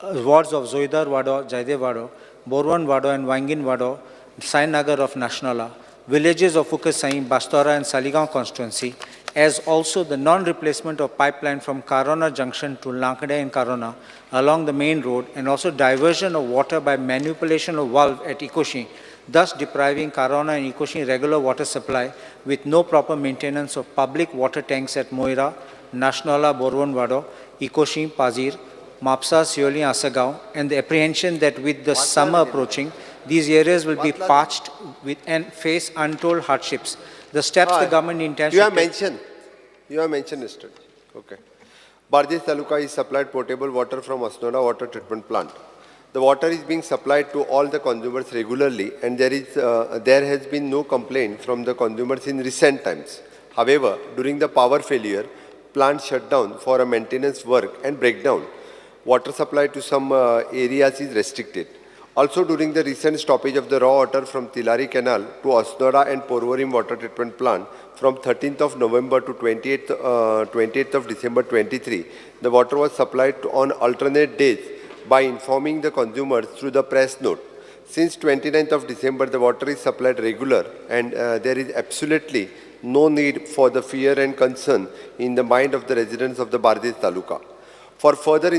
wards of Zoidar Wado, Jaidev Wado, Borwan Wado and Wangin Wado, Sainagar of Nationala, villages of Ukasai, Bastora and Saligaon constituency, as also the non-replacement of pipeline from Karona Junction to Lankade and Karona along the main road, and also diversion of water by manipulation of valve at Ikoshi, thus depriving Karona and Ikoshi regular water supply with no proper maintenance of public water tanks at Moira, Nationala, Borwan Wado, Ikoshi, Pazir, Mapsa, Sioli, Asagaon, and the apprehension that with the summer approaching, these areas will be parched with and face untold hardships. The steps the government intends You to have take. mentioned. You have mentioned, Mr. Okay. Bardez Taluka is supplied potable water from Assonora water treatment plant. The water is being supplied to all the consumers regularly, and there has been no complaint from the consumers in recent times. However, during the power failure, plant shut down for a maintenance work and breakdown. Water supply to some areas is restricted. Also, during the recent stoppage of the raw water from Tilari Canal to Assonora and Porvorim water treatment plant from 13th of November to 28th of December 23, the water was supplied on alternate days by informing the consumers through the press note. Since 29th of December, the water is supplied regular, and there is absolutely no need for the fear and concern in the mind of the residents of the Bardez Taluka. For further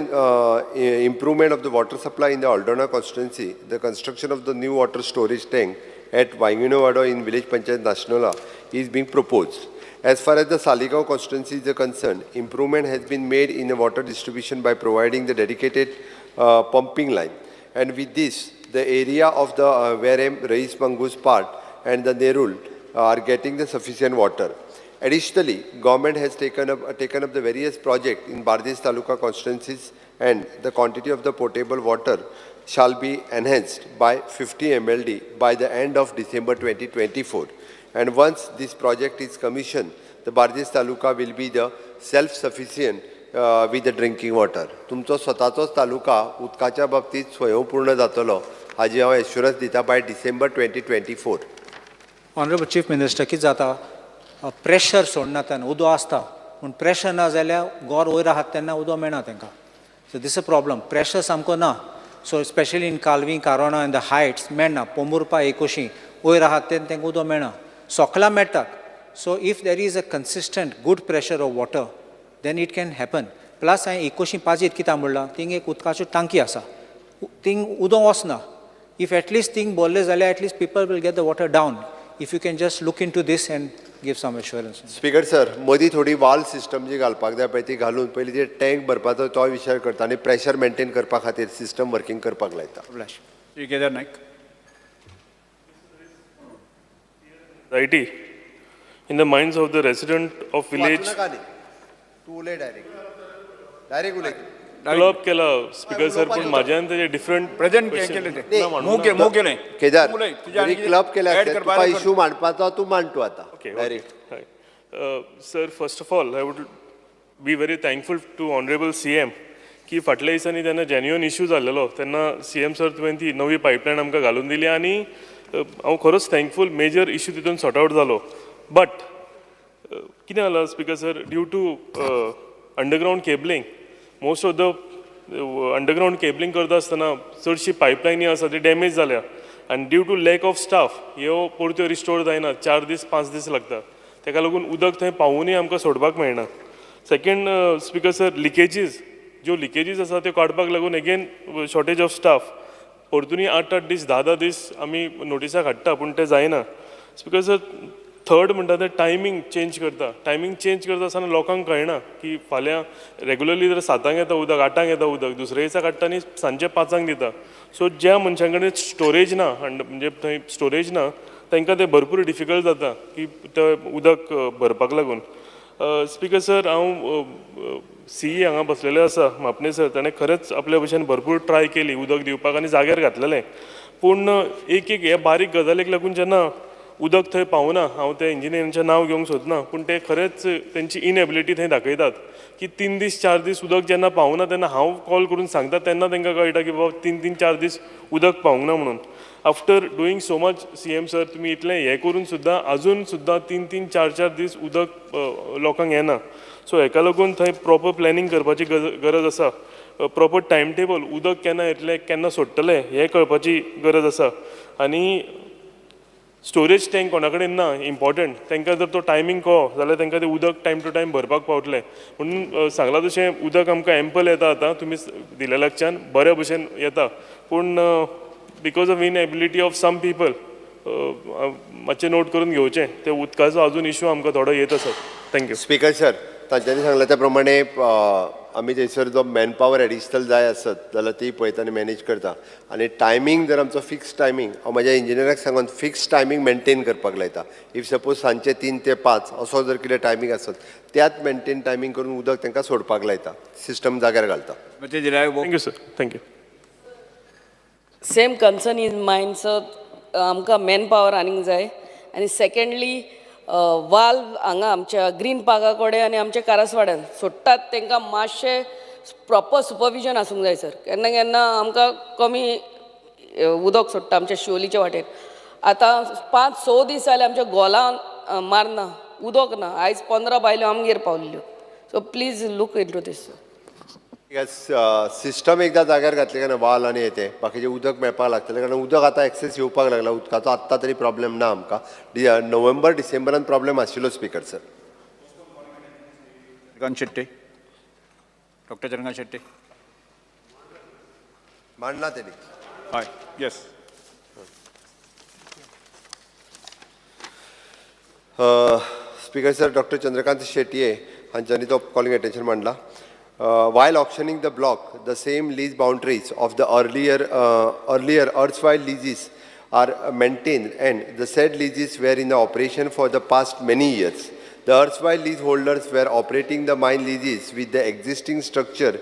improvement of the water supply in the Aldona constituency, the construction of the new water storage tank at Vainguinim in village Panchayat Nationala is being proposed. As far as the Saligao constituency is concerned, improvement has been made in the water distribution by providing the dedicated pumping line. And with this, the area of the Verem, Reis Mangus part and the Nerul are getting the sufficient water. Additionally, government has taken up the various projects in Bardez Taluka constituencies, and the quantity of the potable water shall be enhanced by 50 MLD by the end of December 2024. And once this project is commissioned, the Bardez Taluka will be the self-sufficient with the drinking water. तुमचो स्वताचोच तालुका उदकाच्या बाबतीत स्वयंपूर्ण जातलो हाजी हांव assurance दिता by December 2024. Honorable Chief Minister, कितें जाता, प्रेशर सोडना तेन्ना उदक आसता, पूण प्रेशर ना जाल्यार गोर वयर आहात तेन्ना उदक मेळना तांकां. So this a problem, pressure सामको ना. So specially in Calvim, Carona and the heights मेळना, पोंबुर्पा, एकोशी वयर आहात तेन्ना तांकां उदक मेळना, सोकलां मेळटात. So if there is a consistent good pressure of water then it can happen. Plus हांवें एकोशी पाजीर कित्याक म्हणलां, थिंग एक उदकाच्यो टांकी आसा, थिंग उदक वचना. If at least thing भरलें जाल्यार at least people will get the water down. If you can just look into this and give some assurance. Speaker sir, मदीं थोडी वाल सिस्टम जी घालपाक जाय पळय ती घालून पयलीं ते टँक भरपाचो तो विचार करता आनी प्रेशर मेंटेन करपा खातीर सिस्टम वर्किंग करपाक लायता. Shri Kedar Naik. Anxiety in the minds of the resident of village. तूं उलय डायरेक्ट, डायरेक्ट उलय. क्लब केला स्पीकर सर, पूण म्हाज्यान तेजे डिफरंट प्रेझेंट केलें तें मूव केलें. केदार, क्लब केलें तुका इशू मांडपाचो तूं मांड तूं आतां direct. Sir, first of all I would be very thankful to honourable CM की फाटल्या दिसांनी जेन्ना जेन्युअन इश्यू जाल्लेलो तेन्ना सीएम सर तुवें ती नवी पायपलायन आमकां घालून दिली आनी हांव खरोच थँकफूल, मेजर इश्यू तितून सॉर्ट आवट जालो. बट कितें जालां speaker sir, due to underground cabling, most of the underground cabling करता आसतना चडशी पायपलायनी आसा ती डॅमेज जाल्या आनी due to lack of staff ह्यो परत्यो रिस्टोर जायना, 4 दीस 5 दीस लागता. ताका लागून उदक थंय पावुनूय आमकां सोडपाक मेळना. सेकंड स्पीकर सर, लिकेजीस ज्यो लिकेजीस आसा त्यो काडपाक लागून एगेन शॉर्टेज ऑफ स्टाफ, परतूनय 8-8 दीस 10-10 दीस आमी नोटिसां काडटा पूण तें जायना. स्पीकर सर, थर्ड म्हणटा तें टायमींग चेंज करता. टायमींग चेंज करता आसतना लोकांक कळना की फाल्यां रेगुलरली जर 7 येता उदक, 8 येता उदक, दुसरे दिसा काडटा आनी सांजचे 5 दिता. सो ज्या मनशां कडेन स्टोरेज ना, म्हणजे थंय स्टोरेज ना, तांकां तें भरपूर डिफिकल्ट जाता की तें उदक भरपाक लागून. स्पीकर सर, हांव सीई हांगा बसलेले आसा म्हापणे सर, ताणें खरेंच आपल्या भशेन भरपूर ट्राय केली उदक दिवपाक आनी जाग्यार घातलेलें, पूण एक एक हे बारीक गजालीक लागून जेन्ना उदक थंय पावना, हांव ते इंजिनियरांचें नांव घेवंक सोदना, पूण ते खरेंच तेंची इनएबिलिटी थंय दाखयतात की 3 दीस 4 दीस उदक जेन्ना पावना तेन्ना हांव कॉल करून सांगता तेन्ना तांकां कळटा की बाबा 3-3 4 दीस उदक पावूंक ना म्हणून. After doing so much CM sir, तुमी इतलें हें करून सुद्दां आजून सुद्दां 3-3 4-4 दीस उदक लोकांक येना. सो हेका लागून थंय प्रॉपर प्लॅनिंग करपाची गरज आसा, प्रॉपर टायम टेबल, उदक केन्ना येतलें केन्ना सोडटलें हें कळपाची गरज आसा. आनी स्टोरेज टँक कोणा कडेन ना इम्पॉर्टंट, तांकां जर तो टायमींग कळ्ळो जाल्यार तांकां तें उदक टायम टू टायम भरपाक पावतलें. म्हणून सांगलां तशें उदक आमकां एम्पल येता आतां, तुमी दिल्या लागच्यान बऱ्या भशेन येता, पूण because of inability of some people मातशें नोट करून घेवचें, ते उदकाचो अजून इशू आमकां थोडो येत आसा. Thank you. Speaker sir, तांच्यांनी सांगलां त्या प्रमाणे आमी थंयसर जो मॅन पावर एडिशनल जाय आसत जाल्यार ती पळयता आनी मॅनेज करता. आनी टायमींग जर आमचो फिक्स टायमींग, हांव म्हाज्या इंजिनियराक सांगून फिक्स टायमींग मेनटेन करपाक लायता. If suppose सांजचे 3 ते 5 असो जर कितें टायमींग आसत त्याच मेनटेन टायमींग करून उदक तांकां सोडपाक लायता, सिस्टम जाग्यार घालता. Thank you sir. Thank you. Same concern is mine sir, आमकां मॅन पावर आनीक जाय. आनी सेकेंडली वाल्व हांगा आमच्या ग्रीन पार्का कडेन आनी आमच्या कारसवाड्यान सोडटात तांकां मातशें प्रॉपर सुपरविजन आसूंक जाय सर. केन्ना केन्ना आमकां कमी उदक सोडटा आमच्या शिवोलीच्या वाटेर. आतां 5-6 दीस जाले आमच्या गोलान मारना, उदक ना. आयज 15 बायल्यो आमगेर पावल्ल्यो. So please look into this sir. System एकदां जाग्यार घातलें काय ना वाल आनी येते बाकीचें उदक मेळपाक लागतलें, कारण उदक आतां एक्सेस येवपाक लागला, उदकाचो आत्तां तरी प्रॉब्लेम ना आमकां. नोव्हेंबर डिसेंबरान प्रॉब्लेम आशिल्लो speaker sir. Shetty, doctor Chandrakant Shetty मांडला तेणी. हय, yes. Speaker sir, doctor Chandrakant Shetye हांच्यांनी तो कॉलिंग अटेन्शन मांडला. While auctioning the block, the same lease boundaries of the earlier erstwhile leases are maintained, and the said leases were in the operation for the past many years. The erstwhile leaseholders were operating the mine leases with the existing structure,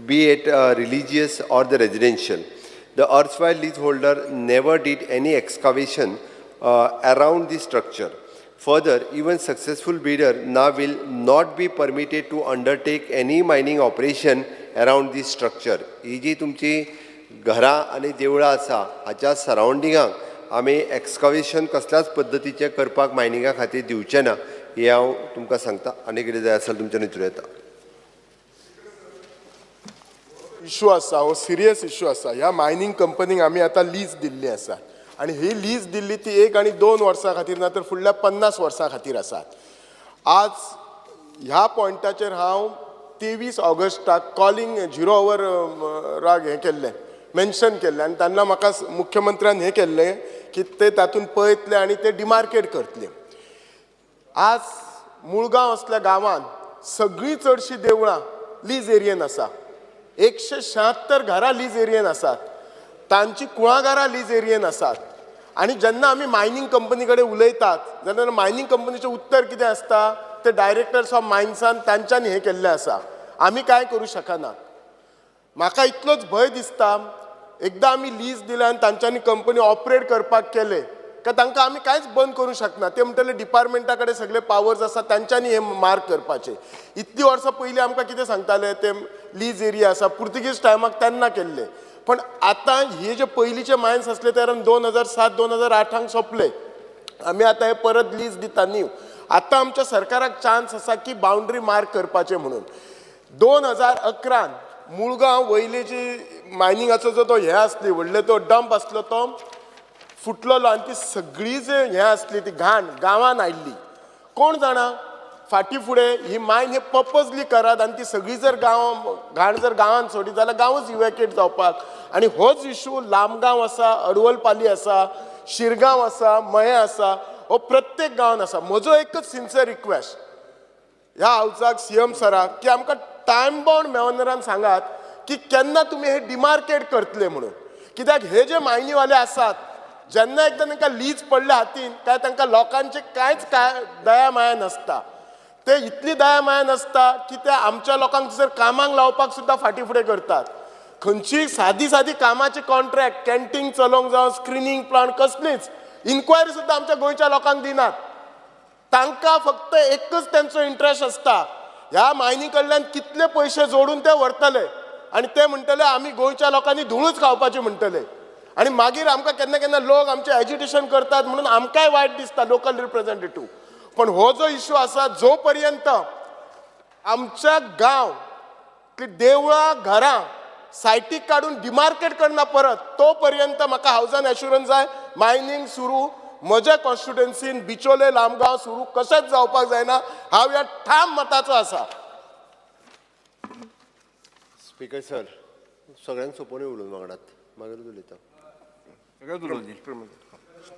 be it religious or the residential. The erstwhile leaseholder never did any excavation around the structure. Further, even successful bidder now will not be permitted to undertake any mining operation around this structure. ही जी तुमची घरां आनी देवळां आसा हाच्या सरावंडिंगाक आमी excavation कसल्याच पद्दतीचें करपाक मायनिंगा खातीर दिवचें ना, हें हांव तुमकां सांगता. आनी कितें जाय आसल्यार तुमच्यान विचारूं येता. इशू आसा, हो सिरियस इशू आसा. ह्या मायनींग कंपनीक आमी आतां लीज दिल्ली आसा आनी ही लीज दिल्ली ती 1 आनी 2 वर्सां खातीर ना तर फुडल्या 50 वर्सां खातीर आसात. आज ह्या पॉयंटाचेर हांव 23 ऑगस्टाक कॉलिंग 0 our राग हें केल्लें, मेन्शन केल्लें आनी तेन्ना म्हाका मुख्यमंत्र्यान हें केल्लें की ते तातूंत पळयतले आनी ते डिमार्केट करतले. आज मुळगांव असल्या गांवांत सगळीं चडशीं देवळां लीज एरियेन आसा, 176 घरां लीज एरियेन आसात, तांची कुळागरां लीज एरियेन आसात. आनी जेन्ना आमी मायनींग कंपनी कडेन उलयतात जेन्ना मायनींग कंपनीचें उत्तर कितें आसता, ते डायरेक्टर्स ऑफ मायन्सान तांच्यांनी हें केल्लें आसा, आमी कांय करूं शकना. म्हाका इतलोच भंय दिसता, एकदां आमी लीज दिले आनी तांच्यांनी कंपनी ऑपरेट करपाक केले काय तांकां आमी कांयच बंद करूंक शकना. ते म्हणटले डिपार्टमेंटा कडेन सगळे पावर्स आसा, तांच्यांनी हे मार्क करपाचे. इतलीं वर्सां पयलीं आमकां कितें सांगताले, ते लीज एरिया आसा, पुर्तुगीज टायमाक तेन्ना केल्ले. पण आतां हे जे पयलींचे मायन्स आसले ते 2007 2008 सोंपले. आमी आतां हे परत लीज दिता न्यू. आतां आमच्या सरकाराक चान्स आसा की बाउंड्री मार्क करपाचें म्हणून. 2011 मुळगांव वयली जी मायनिंगाचो जो तो हें आसली व्हडले तो डंप आसलो तो फुटलेलो आनी ती सगळी जे हें आसली ती घाण गांवान आयिल्ली. कोण जाणा फाटीं फुडें ही मायन हे पर्पजली करात आनी ती सगळी जर गांव घाण जर गांवान सोडीत जाल्यार गांवूच इवॅक्युएट जावपाक. आनी होच इशू लामगांव आसा, अडवलपाली आसा, शिरगांव आसा, मयें आसा, हो प्रत्येक गांवान आसा. म्हजो एकच सिन्सियर रिक्वेस्ट ह्या हावजाक, सीएम सराक, की आमकां टायम बाउंड मेमोरान सांगात की केन्ना तुमी हे डिमार्केट करतले म्हणून. कित्याक हे जे मायनीवाले आसात जेन्ना एकदां तांकां लीज पडल्या हातीन काय तांकां लोकांचे कांयच काय दया माया नासता. ते इतली दया माया नासता की ते आमच्या लोकांक जर कामाक लावपाक सुद्दां फाटीं फुडें करतात. खंयची सादी सादी कामाची कॉन्ट्रॅक्ट, कॅन्टीन चलोवंक जावं, स्क्रिनींग प्लांट, कसलीच इन्क्वायरी सुद्दां आमच्या गोंयच्या लोकांक दिनात. तांकां फक्त एकच तेंचो इंट्रस्ट आसता, ह्या मायनी कडल्यान कितले पयशे जोडून ते व्हरतले आनी ते म्हणटले आमी गोंयच्या लोकांनी धुळूच खावपाची म्हणटले. आनी मागीर आमकां केन्ना केन्ना लोक आमचें एजिटेशन करतात म्हणून आमकांय वायट दिसता लोकल रिप्रेझेंटेटीव. पण हो जो इशू आसा, जो पर्यंत आमच्या गांव देवळां घरां सायटीक काडून डिमार्केट करना परत, तो पर्यंत म्हाका हावजान एश्युरन्स जाय मायनींग सुरू म्हज्या कॉन्स्टिट्युएन्सीन बिचोले लामगांव सुरू कशेंच जावपाक जायना. हांव ह्या ठाम मताचो आसा. स्पीकर सर, सगळ्यांक सोंपोवन उलोवन वांगडात, मागीर उलयता.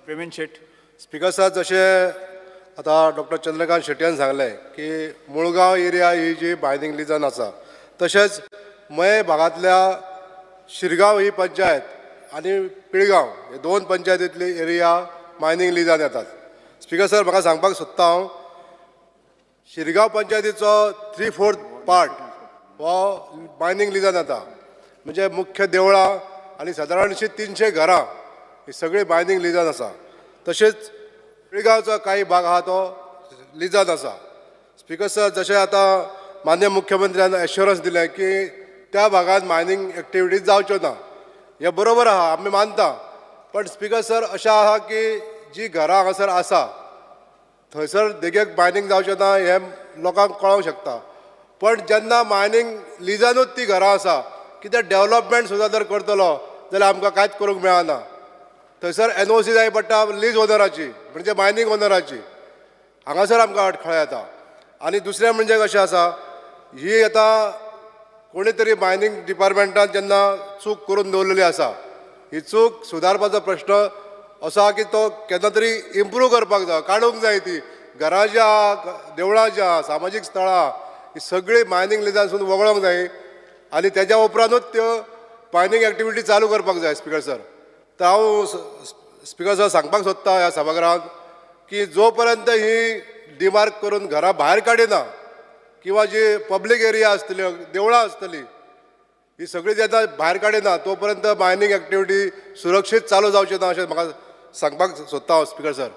प्रेमेन शेट. स्पीकर सर, जशें आतां डॉक्टर चंद्रकांत शेट्यान सांगलें की मुळगांव एरिया ही जी मायनींग लिजान आसा, तशेंच मये भागांतल्या शिरगांव ही पंचायत आनी पिळगांव हे दोन पंचायतींतली एरिया मायनींग लिजान येतात. स्पीकर सर, म्हाका सांगपाक सोदता हांव, शिरगांव पंचायतीचो 3/4 पार्ट हो मायनींग लिजान येता. म्हणजे मुख्य देवळां आनी सादारणशी 300 घरां ही सगळीं मायनींग लिजान आसा. तशेंच पिळगांवचो काही भाग आहा तो लिजान आसा. स्पीकर सर, जशें आतां माननीय मुख्यमंत्र्यान एश्योरन्स दिलें की त्या भागांत मायनींग एक्टिविटीज जावच्यो ना, हें बरोबर आहा, आमी मानता. पण स्पीकर सर, अशें आहा की जी घरां हांगासर आसा थंयसर देगेक मायनींग जावचें ना हें लोकांक कळोंक शकता. पण जेन्ना मायनींग लिजानूच ती घरां आसा, कितें डेवलपमेंट सुद्दां जर करतलो जाल्यार आमकां कांयच करूंक मेळना. थंयसर NOC जाय पडटा लीज ओनराची, म्हणजे मायनींग ओनराची. हांगासर आमकां अडखळ येता. आनी दुसरें म्हणजे कशें आसा, ही आतां कोणी तरी मायनींग डिपार्टमेंटान जेन्ना चूक करून दवरलेली आसा, ही चूक सुदारपाचो प्रश्न असो आहा की तो केन्ना तरी इम्प्रूव करपाक जाय, काडूंक जाय. ती घरां जी आहा, देवळां जी आहा, सामाजीक स्थळां आहा, ही सगळीं मायनींग लिजांसून वगळोंक जाय आनी तेज्या उपरांतूच त्यो मायनींग एक्टिविटी चालू करपाक जाय. स्पीकर सर, तर हांव स्पीकर सर सांगपाक सोदता ह्या सभागृहांत की जो पर्यंत ही डिमार्क करून घरां भायर काडिना किंवा जी पब्लीक एरिया आसतली, देवळां आसतली, ही सगळी जेन्ना भायर काडिना तो पर्यंत मायनींग एक्टिविटी सुरक्षीत चालू जावची ना अशें म्हाका सांगपाक सोदता हांव स्पीकर सर.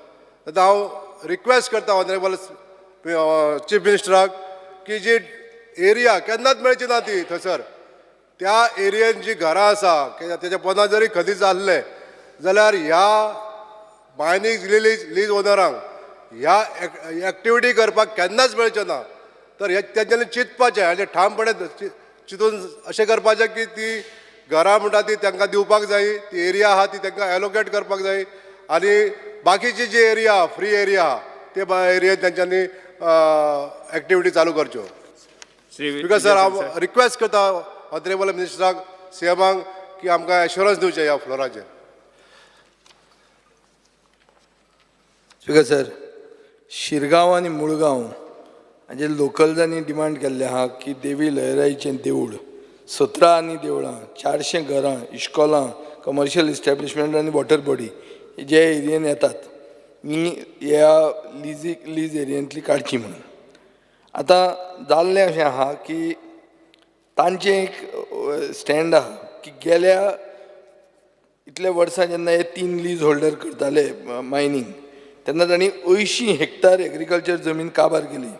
आतां हांव रिक्वेस्ट करता ऑनरेबल चीफ मिनिस्टराक की जी एरिया केन्नाच मेळची ना ती थंयसर, त्या एरियेन जी घरां आसा तेच्या पोंदा जरी खदीज जाल्लें जाल्यार ह्या मायनींग लीज ओनरांक ह्या एक्टिविटी करपाक केन्नाच मेळचें ना. तर हे तेंच्यांनी चिंतपाचें आनी ठामपणे चिंतून अशें करपाचें की ती घरां म्हणटा ती तांकां दिवपाक जाय, ती एरिया आहा ती तांकां एलोकेट करपाक जाय आनी बाकीची जी एरिया आहा, फ्री एरिया आहा, ते एरियेन तेंच्यांनी एक्टिविटी चालू करच्यो. स्पीकर सर, हांव रिक्वेस्ट करता ऑनरेबल मिनिस्टराक, सीएमाक की आमकां एश्योरन्स दिवचें ह्या फ्लोराचेर. स्पीकर सर, शिरगांव आनी मुळगांव हाजे लोकल्सांनी डिमांड केल्लें आहा की देवी लयराईचें देवूळ, 17 आनी देवळां, 400 घरां, इश्कोलां, कमर्शियल इस्टॅब्लिशमेंट आनी वॉटर बॉडी जे एरियेन येतात ही ह्या लीज एरियेंतली काडची म्हणून. आतां जाल्लें अशें आहा की तांचें एक स्टँड आहा की गेल्या इतले वर्सां जेन्ना हे 3 लीज होल्डर करताले मायनींग तेन्ना तांणी 80 हेक्टर एग्रीकल्चर जमीन काबार केली.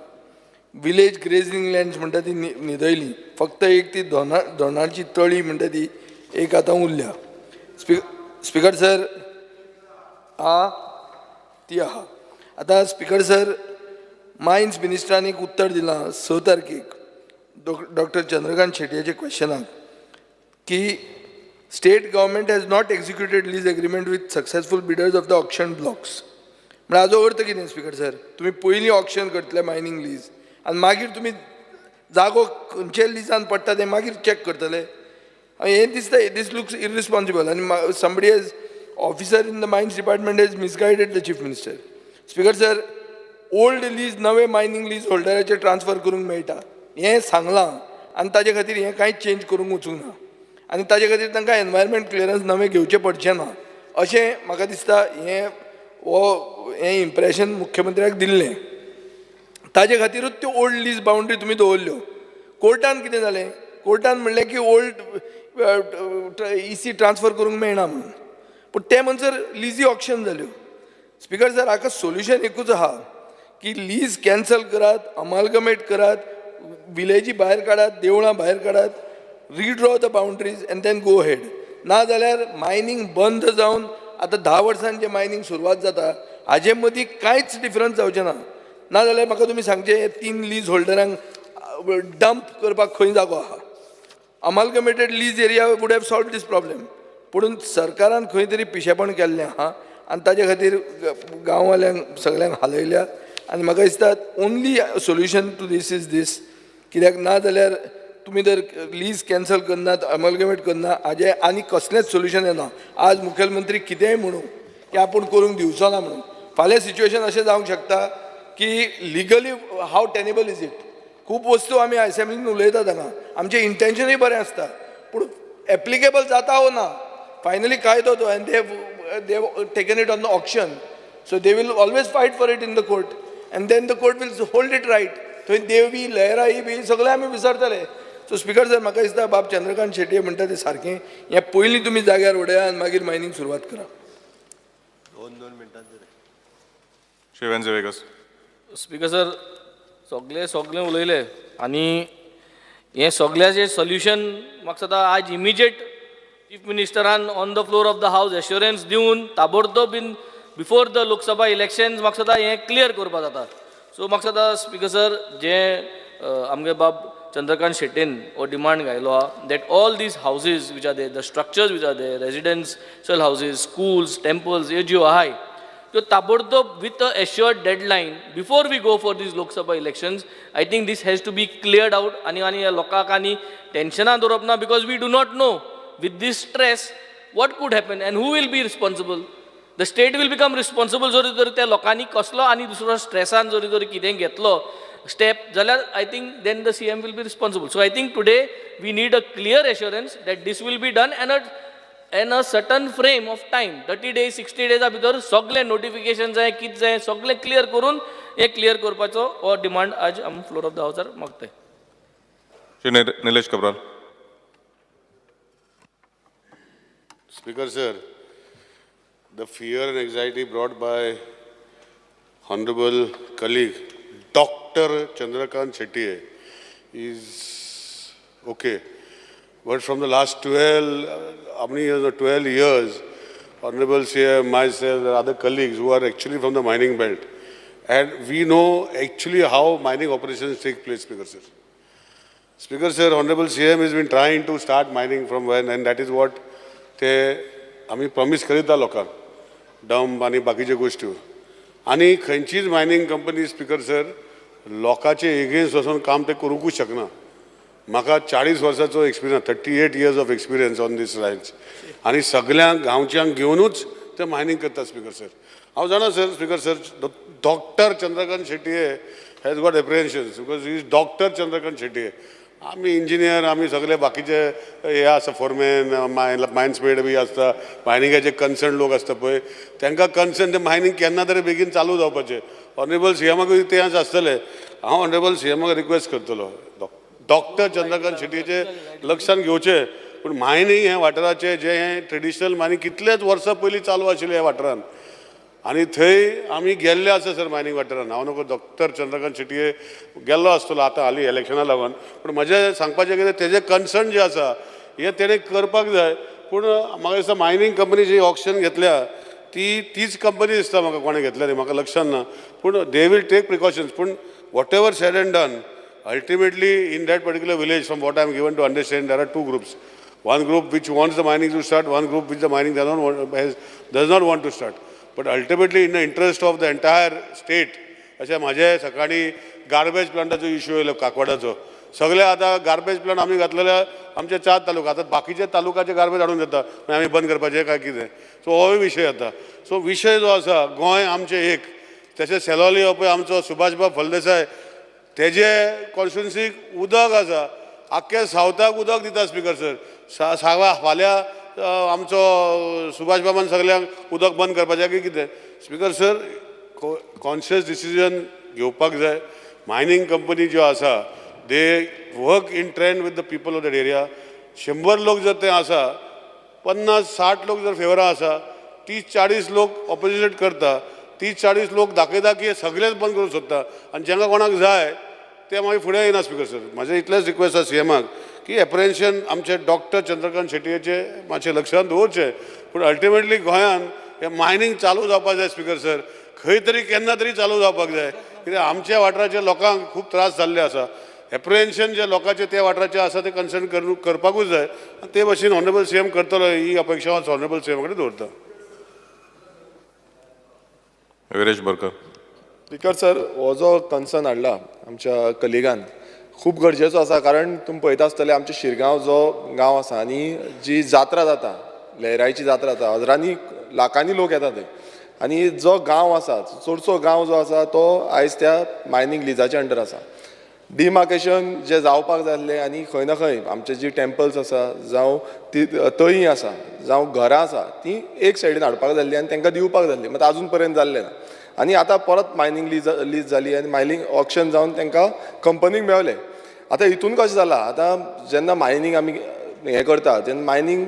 विलेज ग्रेजींग लँड्स म्हणटा ती न्हिदयली. फक्त एक ती दोनाची तळी म्हणटा ती एक आतां उरल्या. स्पिकर सर आ ती आहा. आतां स्पिकर सर मायन्स मिनिस्टरान एक उत्तर दिलां 6 तारखेक डॉक्टर चंद्रकांत शेटयेच्या क्वेश्चनाक की state government has not executed lease agreement with successful bidders of the auction blocks. म्हळ्यार हाजो अर्थ कितें स्पिकर सर, तुमी पयलीं ऑक्शन करतले मायनींग लीज आनी मागीर तुमी जागो खंयचे लिजान पडटा तें मागीर चॅक करतले. हें दिसता दीस लुक्स इररिस्पॉन्सिबल आनी somebody has officer in the mines department has misguided the chief minister. Speaker sir, old lease नवे मायनींग लीज होल्डराचेर ट्रान्सफर करूंक मेळटा हें सांगलां आनी ताजे खातीर हें कांयच चेंज करूंक वचूंक ना आनी ताजे खातीर तांकां एनवायरमेंट क्लियरन्स नवें घेवचें पडचें ना अशें म्हाका दिसता. हें हो हें इम्प्रेशन मुख्यमंत्र्याक दिल्लें, ताजे खातीरूच त्यो ओल्ड लीज बावंड्री तुमी दवरल्यो. कोर्टान कितें जालें, कोर्टान म्हणलें की ओल्ड इसी ट्रान्सफर करूंक मेळना म्हणून, पूण ते म्हणसर लिजी ऑक्शन जाल्यो. स्पिकर सर, हाका सोल्युशन एकूच आहा की लीज कॅन्सल करात, अमालगमेट करात, विलेजी भायर काडात, देवळां भायर काडात, redraw the boundaries and then go ahead. ना जाल्यार मायनींग बंद जावन आतां 10 वर्सांनी जें मायनींग सुरवात जाता हाजे मदीं कांयच डिफरन्स जावचें ना. ना जाल्यार म्हाका तुमी सांगचें 3 लीज होल्डरांक डंप करपाक खंय जागो आहा. Amalgamated lease area would have solve this problem. पूण सरकारान खंय तरी पिशेपण केल्लें आहा आनी ताजे खातीर गांववाल्यांक सगल्यांक हालयल्या आनी म्हाका दिसता only solution to this is this. कित्याक ना जाल्यार तुमी जर लीज कॅन्सल करनात, अमालगमेट करना, हाजें आनी कसलेंच सोल्युशन येना. आज मुखेलमंत्री कितेंय म्हणू की आपूण करूंक दिवचो ना म्हणून, फाल्यां सिच्युएशन अशें जावंक शकता की legally how tenable is it. खूब वस्तू आमी असेंब्लीन उलयतात हांगा, आमचें इंटेन्शनूय बरें आसता पूण एप्लिकेबल जाता वो ना. फायनली कायदो तो and they taken it on the auction, so they will always fight for it in the court and then the court will hold it right. थंय देवी लहराई बी सगळें आमी विसरतले. सो स्पिकर सर, म्हाका दिसता बाब चंद्रकांत शेटये म्हणटा तें सारकें, हें पयलीं तुमी जाग्यार उडया आनी मागीर मायनींग सुरवात करा. 2-2 मिनटां. श्री वेन्झी वेगस. स्पिकर सर, सगळे सगळे उलयले आनी हें सगळ्याचें सोल्युशन म्हाका दिसता आज इमिजिएट चीफ मिनिस्टरान on the floor of the house assurance दिवन ताबडतोब in before the Lok Sabha elections म्हाका दिसता हें क्लियर करपा जाता. सो म्हाका दिसता स्पिकर सर, जें आमगे बाब चंद्रकांत शेट्येन हो डिमांड घायलो आहा that all these houses which are there, the structures which are there, residential houses, schools, temples ह्यो ज्यो आहाय त्यो ताबडतोब with a assured deadline before we go for these Lok Sabha elections, I think this has to be cleared out. आनी आनी ह्या लोकांक आनी टेन्शनां दवरप ना, because we do not know with this stress what could happen and who will be responsible. The state will become responsible जरी तर त्या लोकांनी कसलो आनी दुसरो स्ट्रेसान जरी तर कितें घेतलो स्टेप जाल्यार I think then the CM will be responsible. So I think today we need a clear assurance that this will be done and a certain frame of time, 30 days, 60 डेजा भितर सगळें नोटिफिकेशन जाय, कितें जाय सगळें clear करून हें clear करपाचो हो डिमांड आज आमी floor of the हावसार मागताय. Shri Nilesh Cabral. Speaker sir, the fear and anxiety brought by honorable colleague Dr. Chandrakant Shetty is okay. But from the last 12, how many years or 12 years, Honorable CM, myself, and other colleagues who are actually from the mining belt, and we know actually how mining operations take place, Speaker sir. Speaker sir, Honorable CM has been trying to start mining from when, and that is what ते आमी promise करीता लोकांक, dump आनी बाकीच्यो गोश्टी. आनी खंयचीच mining company speaker sir लोकांचे एगेन्स्ट वचून काम ते करूंकूच शकना. म्हाका 40 वर्साचो experience, 38 years of experience on this lines, आनी सगळ्यांक गांवच्यांक घेवनूच ते मायनींग करता स्पिकर सर. हांव जाणा sir, speaker sir, doctor Chandrakant Shetye has got apprehensions because he is doctor Chandrakant Shetye. आमी इंजिनियर, आमी सगळे बाकीचे हे आसा, फोरमॅन, मायन्स मेड बी आसता, मायनिंगाचे कन्सर्न लोक आसता पळय, तांकां कन्सर्न ते मायनींग केन्ना तरी बेगीन चालू जावपाचें. ऑनरेबल सी एमाकूय तें आसतलें. हांव ऑनरेबल सी एमाक रिक्वेस्ट करतलो, डॉक्टर चंद्रकांत शेटयेचे लक्षान घेवचें पूण मायनींग हें वाठाराचें जें हें ट्रेडिशनल मायनींग कितलेच वर्सां पयलीं चालू आशिल्लें ह्या वाठारान आनी थंय आमी गेल्ले आसा सर मायनींग वाठारान. हांव नको डॉक्टर चंद्रकांत शेटये गेल्लो आसतलो आतां हालीं इलेक्शना लागून, पूण म्हजें सांगपाचें कितें तेजें कन्सर्न जें आसा हें तेणें करपाक जाय. पूण म्हाका दिसता मायनींग कंपनी जी ऑक्शन घेतल्या ती तीच कंपनी दिसता म्हाका, कोणें घेतल्या ती म्हाका लक्षान ना, पूण they will take precautions. पूण whatever said and done ultimately in that particular village from what I am given to understand there are two groups. One group which wants the mining to start, one group which the mining does not want to start. But ultimately in the interest of the entire state, अशें म्हाजें सकाळीं garbage प्लांटाचो issue येयलो काकवाडाचो, सगळे आतां garbage plant आमी घातलेले आमचे 4 तालुका, आतां बाकीचे तालुकाचे गार्बेज हाडून जाता, मागीर आमी बंद करपाचें काय कितें, सो होय विशय जाता. सो विशय जो आसा गोंय आमचें एक, तशें सेलोली हो पळय आमचो सुभाषबाब फळदेसाय तेजे कॉन्स्टिट्युन्सीक उदक आसा, आख्खे सावथाक उदक दिता स्पिकर सर. सावा फाल्यां आमचो सुभाषबाबान सगल्यांक उदक बंद करपाचें की कितें. स्पिकर सर कॉन्शियस डिसिजन घेवपाक जाय. मायनींग कंपनी ज्यो आसा they work in trend with the people of that area. 100 लोक जर ते आसा, 50-60 लोक जर फेवरा आसा, 30-40 लोक ऑपोजिट करता, 30-40 लोक दाखयता की सगळेच बंद करूंक सोदता आनी जांकां कोणाक जाय ते मागीर फुडें येना. स्पिकर सर म्हाजें इतलेंच रिक्वेस्ट आसा सीएमाक की एप्रिहेन्शन आमचे डॉक्टर चंद्रकांत शेटयेचे मातशें लक्षांत दवरचें, पूण अल्टिमेटली गोंयान हें मायनींग चालू जावपाक जाय. स्पिकर सर खंय तरी केन्ना तरी चालू जावपाक जाय, कित्याक आमच्या वाठाराच्या लोकांक खूब त्रास जाल्ले आसा. एप्रिहेन्शन जे लोकांचे त्या वाठाराचे आसा ते कन्सर्न करपाकूच जाय आनी ते भाशेन ऑनरेबल सीएम करतलो ही अपेक्षा हांव ऑनरेबल सीएमा कडेन दवरता. विरेश बोरकर. स्पिकर सर, हो जो कन्सर्न हाडला आमच्या कलिगान खूब गरजेचो आसा, कारण तुमी पळयता आसतले आमच्या शिरगांव जो गांव आसा आनी जी जात्रा जाता, लहराईची जात्रा जाता, हजरांनी लाखांनी लोक येता थंय, आनी जो गांव आसा चडसो गांव जो आसा तो आयज त्या मायनींग लिजाच्या अंडर आसा. डिमार्केशन जें जावपाक जाय आसलें आनी खंय ना खंय आमचे जी टेम्पल्स आसा जावं ती तळीं आसा जावं घरां आसा ती एक सायडीन हाडपाक जाल्ली आनी तांकां दिवपाक जाय आसली, मात आजून पर्यंत जाल्लें ना. आनी आतां परत मायनींग लीज जाली आनी मायनींग ऑक्शन जावन तांकां कंपनीक मेवलें. आतां हितून कशें जालां, आतां जेन्ना मायनींग आमी हें करता तेन्ना मायनींग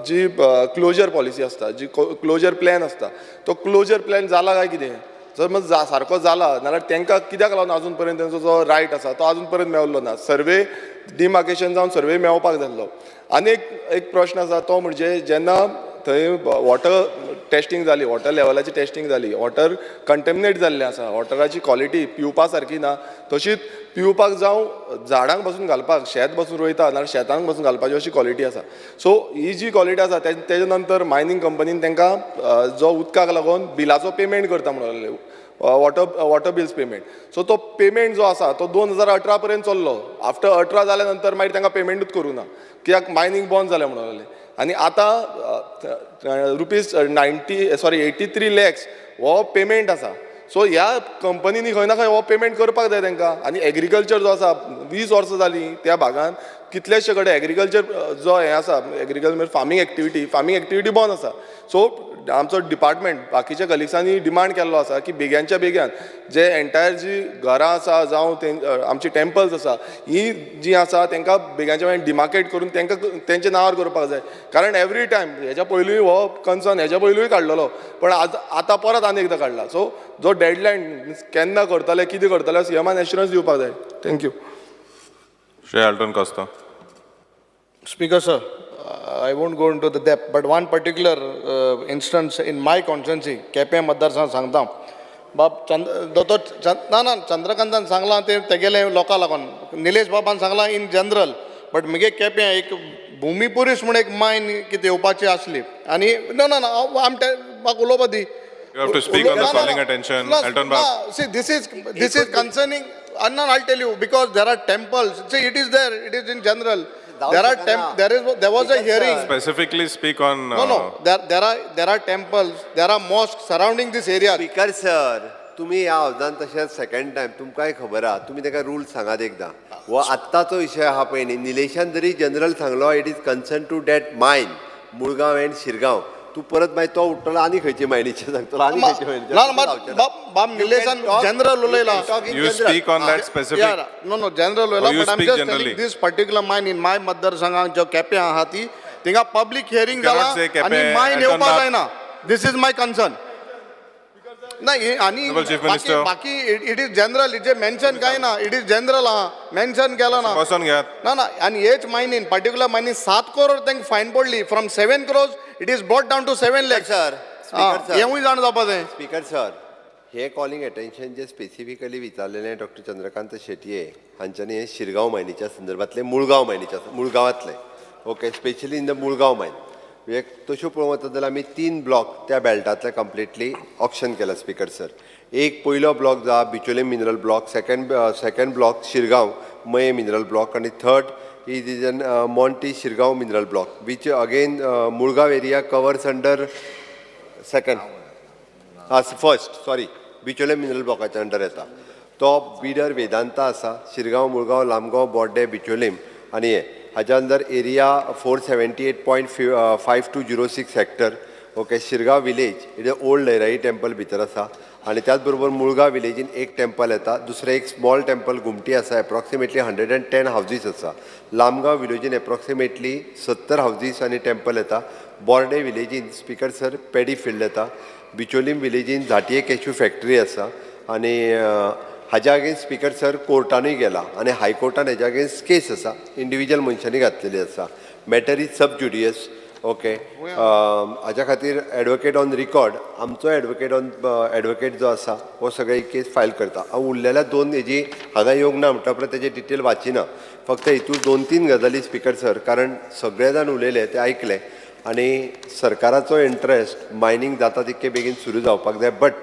जी क्लोजर पॉलिसी आसता, जी क्लोजर प्लॅन आसता, तो क्लोजर प्लॅन जाला काय कितें, जर मग सारको जाला नाल्यार तांकां कित्याक लागून आजून पर्यंत तेंचो जो रायट आसा तो आजून पर्यंत मेवल्लो ना. सर्वे डिमार्केशन जावन सर्वे मेवपाक जाल्लो. आनी एक प्रश्न आसा तो म्हणजे जेन्ना थंय वॉटर टेस्टिंग जाली, वॉटर लेवलाची टेस्टिंग जाली, वॉटर कंटेमिनेट जाल्लें आसा, वॉटराची क्वॉलिटी पिवपा सारकी ना, तशीच पिवपाक जावं झाडांक बसून घालपाक, शेत बसून रोयता नाल्यार शेतांक बसून घालपाची अशी क्वॉलिटी आसा. सो ही जी क्वॉलिटी आसा तेजे नंतर मायनींग कंपनीन तांकां जो उदकाक लागून बिलाचो पेमेंट करता म्हणून लागले, वॉटर बिल्स पेमेंट. सो तो पेमेंट जो आसा तो 2018 पर्यंत चल्लो. आफ्टर 18 जाल्या नंतर मागीर तांकां पेमेंटूच करूं ना, कित्याक मायनींग बंद जालें म्हणून लागले. आनी आतां रुपीज 83 लॅक्स हो पेमेंट आसा. सो ह्या कंपनींनी खंय ना खंय हो पेमेंट करपाक जाय तांकां. आनी एग्रीकल्चर जो आसा 20 वर्सां जालीं त्या भागान कितलेशे कडेन एग्रीकल्चर जो हें आसा, एग्रीकल्चर फार्मींग एक्टिविटी बंद आसा. सो आमचो डिपार्टमेंट बाकीच्या कलिग्सांनी डिमांड केल्लो आसा की बेग्यांच्या बेग्यान जे एंटायर जी घरां आसा जावं आमची टेम्पल्स आसा ही जी आसा तांकां बेग्यांच्या बेग्यान डिमार्केट करून तांकां तेंच्या नांवार करपाक जाय. कारण एवरी टायम हेज्या पयलूय हो कन्सर्न हेज्या पयलूय काडलेलो, पण आज आतां परत आनी एकदां काडला. सो जो डेडलायन केन्ना करतले कितें करतले सीएमान एश्युरन्स दिवपाक जाय. Thank you. Shri Alton Costa. Speaker sir, I won't go into the depth, but one particular instance in my constituency, Quepem मतदारसंघ सांगता बाब दोतोर ना ना चंद्रकांतान सांगलां तें तेगेले लोकां लागून, निलेश बाबान सांगलां इन जनरल, बट म्हगे केपें एक भुमीपुरीस म्हूण एक मायन कितें येवपाची आसली आनी ना ना ना आम म्हाका उलोवपा दी. You have to speak on the calling attention, Elton Bab. See, this is concerning. No, I'll tell you, because there are temples. See, it is there. It is in general. There was a hearing. Specifically speak on. No. There are temples. There are mosques surrounding this area. Speaker sir, तुम्ही ह्या हावजान तशेंच second time तुमकांय खबर आहा, तुमी ताका rule सांगात एकदां. हो आत्ताचो विशय आहा पळय न्ही, निलेशान जरी जनरल सांगलो, it is concern to that mine Murgaon and Shirgaon. तूं परत मागीर तो उठ्ठलो आनी खंयचे मायनीचे सांगतलो आनी खंयचे मायनीचे. ना ना, बाब निलेशान जनरल उलयला. You speak on that specific. No, general Or उलयला, you but I'm speak just generally. Telling this particular mine in my मतदारसंघात जो केपें आहा ती थिंगा पब्लीक हियरींग You cannot जाला say Quepem, आनी मायन Anton येवपा Bab. जायना. This is my concern. नाही हे आणि Honorable Chief बाकी Minister. बाकी it is general, J mention काय ना, it is general आहा, मेन्शन केला ना. बसोन घेयात. ना ना, आणि हेच मायनीन पर्टिक्युलर मायनीन 7 करोड तांकां फायन पडली. From 7 crores it is brought down to 7 lakhs. Sir, speaker sir. हेवूय जाण जावपा जाय. स्पीकर सर, हे कॉलिंग अटेन्शन जे स्पेसिफिकली विचारलेलें डॉक्टर चंद्रकांत शेटये हांच्यांनी, हे शिरगांव मायनीच्या संदर्भातले, मुळगांव मायनीच्या, मुळगांवांतले, okay, specially in the Mulgaon mine. म्हणजे तश्यो पळोवंक वचत जाल्यार आमी तीन ब्लॉक त्या बेल्टांतले कंप्लिटली ऑक्शन केला स्पीकर सर. एक पयलो ब्लॉक जो आहा बिचोले mineral block, second block Shirgaon Mayem mineral block आनी third is an Monty Shirgaon mineral block, which again Mulgaon area covers under second, first, sorry, Bicholim mineral ब्लॉकाच्या under येता. तो bidder Vedanta आसा. शिरगांव, मुळगांव, लामगांव, बोड्डे, बिचोलीम आनी हे हाज्या under area 478.5206 hectare, okay. Shirgaon village, it is old Lairai temple भितर आसा आनी त्याच बरोबर मुळगांव विलेजीन एक टेम्पल येता, दुसरें एक स्मॉल टेम्पल घुमटी आसा. एप्रॉक्सिमेटली 110 हावजीस आसा. लामगांव विलेजीन एप्रॉक्सिमेटली 70 हावजीस आनी टेम्पल येता. बोर्डे विलेजीन, स्पीकर सर, पेडी फिल्ड येता. बिचोलीम विलेजीन झांटये कॅश्यू फॅक्टरी आसा आनी हाज्या अगेन्स्ट, स्पीकर सर, कोर्टानूय गेला आनी हायकोर्टान हेज्या अगेन्स्ट केस आसा, इंडिविज्युअल मनशांनी घातलेली आसा. Matter is sub judice, okay. हाज्या खातीर एडवोकेट ऑन रिकॉर्ड, आमचो एडवोकेट जो आसा हो सगळे केस फायल करता. हांव उरलेल्या दोन हेजी हांगा येवंक ना म्हणटा उपरांत तेजे डिटेल वाचिना. फक्त हितून दोन तीन गजाली, स्पीकर सर, कारण सगळे जाण उलयले ते आयकले आनी सरकाराचो इंट्रस्ट मायनींग जाता तितके बेगीन सुरू जावपाक जाय, बट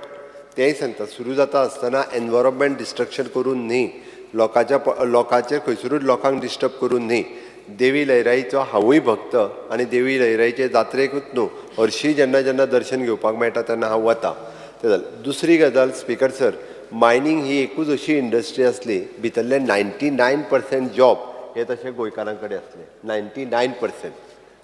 तेंय सांगता, सुरू जाता आसतना एनवायरमेंट डिस्ट्रक्शन करून न्ही, लोकांच्या लोकांचेर खंयसरूच लोकांक डिस्टर्ब करून न्ही. देवी लयराईचो हांवूय भक्त आनी देवी लयराईचे जात्रेकूच न्हू, हरशीं जेन्ना जेन्ना दर्शन घेवपाक मेळटा तेन्ना हांव वता. तें जालें. दुसरी गजाल, स्पीकर सर, मायनींग ही एकूच अशी इंडस्ट्री आसली, भितरले 99% जॉब हे तशे गोंयकारां कडेन आसले, 99%.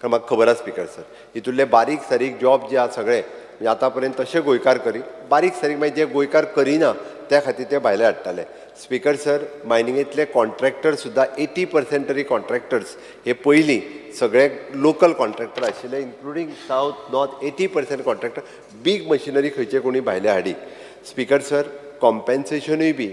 कारण म्हाका खबर आसा, स्पीकर सर, हितूंतले बारीक सारीक जॉब जे आसा सगळे, म्हणजे आतां पर्यंत तशे गोंयकार करी, बारीक सारीक मागीर जे गोंयकार करिना त्या खातीर ते भायले हाडटाले. स्पीकर सर, मायनिंगेंतले कॉन्ट्रॅक्टर सुद्दां 80% तरी कॉन्ट्रॅक्टर्स हे पयलीं सगळे लोकल कॉन्ट्रॅक्टर आशिल्ले, including south, north, 80% contractor. Big machinery खंयचे कोणी भायले हाडी. स्पीकर सर, कॉम्पेन्सेशनूय बी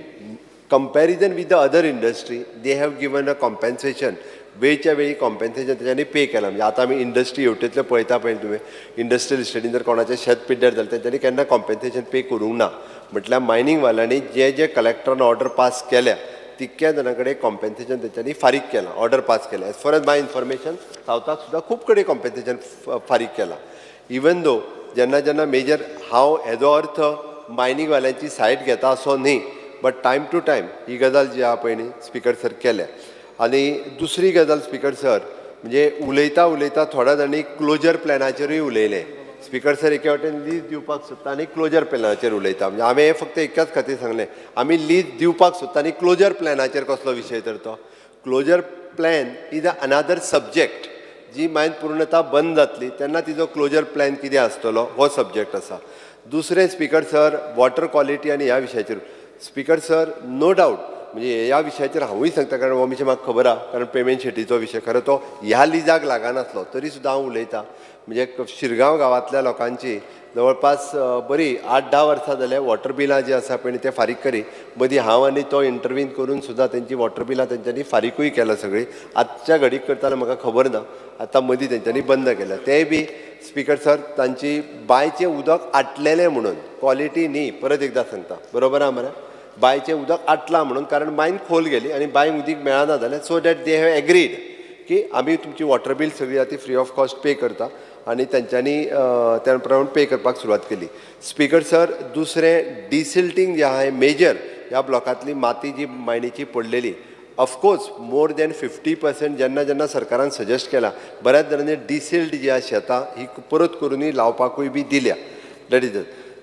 comparison with the other industry, they have given a compensation. वेळच्या वेळी कॉम्पेन्सेशन तेच्यांनी पे केलां. म्हणजे आतां आमी इंडस्ट्री हेवटेंतले पळयता पळय तुवें, इंडस्ट्रियल इस्टेटीन जर कोणाचें शेत पिड्ड्यार जालें, तेंच्यांनी केन्ना कॉम्पेन्सेशन पे करूंक ना. म्हटल्यार मायनींगवाल्यांनी जे जे कलेक्टरान ऑर्डर पास केल्या तितक्या जाणां कडेन कॉम्पेन्सेशन तेंच्यांनी फारीक केलां, ऑर्डर पास केल्या. As far as my information, सावथाक सुद्दां खूब कडेन कॉम्पेन्सेशन फारीक केलां. इवन दो जेन्ना जेन्ना मेजर, हांव हेजो अर्थ मायनींगवाल्यांची सायड घेता असो न्ही, बट टायम टू टायम ही गजाल जी आहा पळय न्ही, स्पीकर सर, केल्या. आनी दुसरी गजाल, स्पीकर सर, म्हणजे उलयता उलयता थोड्या जाणांनी क्लोजर प्लॅनाचेरूय उलयलें. स्पीकर सर, एके वाटेन लीज दिवपाक सोदता आनी क्लोजर प्लॅनाचेर उलयता. म्हणजे हांवें हें फक्त एकाच खातीर सांगलें, आमी लीज दिवपाक सोदता आनी क्लोजर प्लॅनाचेर कसलो विशय तर तो? Closure plan is a another subject. जी मायन पूर्णता बंद जातली तेन्ना तिजो क्लोजर प्लॅन कितें आसतलो हो सब्जेक्ट आसा. दुसरें, स्पीकर सर, वॉटर क्वॉलिटी आनी ह्या विशयाचेर, स्पीकर सर, नो डावट, म्हणजे ह्या विशयाचेर हांवूय सांगता, कारण हो विशय म्हाका खबर आहा, कारण पेमेंट शेटीचो विशय खरो तो ह्या लिजाक लागनासलो तरी सुद्दां हांव उलयतां. म्हणजे शिरगांव गांवांतल्या लोकांची जवळपास बरी 8-10 वर्सां जाले वॉटर बिलां जी आसा पळय ते फारीक करी. मदीं हांव आनी तो इंटरवीन करून सुद्दां तेंची वॉटर बिलां तेंच्यांनी फारीकूय केला सगळीं. आजच्या घडीक करताना म्हाका खबर ना, आतां मदीं तेंच्यांनी बंद केल्या तेय बी. स्पीकर सर, तांची बांयचें उदक आटलेलें म्हणून, क्वॉलिटी न्ही, परत एकदां सांगता, बरोबर आहा मरे? बांयचें उदक आटलां म्हणून, कारण बांयन खोल गेली आनी बांयक उदीक मेळना जालें, so that they have agreed की आमी तुमची वॉटर बील सगळी आतां फ्री ऑफ कॉस्ट पे करता आनी तेंच्यांनी त्या प्रमाण पे करपाक सुरवात केली. स्पीकर सर, दुसरें डिसिल्टींग जें आहा, मेजर ह्या ब्लॉकांतली माती जी मायनीची पडलेली, ऑफकोर्स मोर दॅन 50% जेन्ना जेन्ना सरकारान सजेस्ट केला, बऱ्याच जाणांनी डिसिल्ट जी आहा शेतां ही परत करुनूय लावपाकूय बी दिल्या. That is.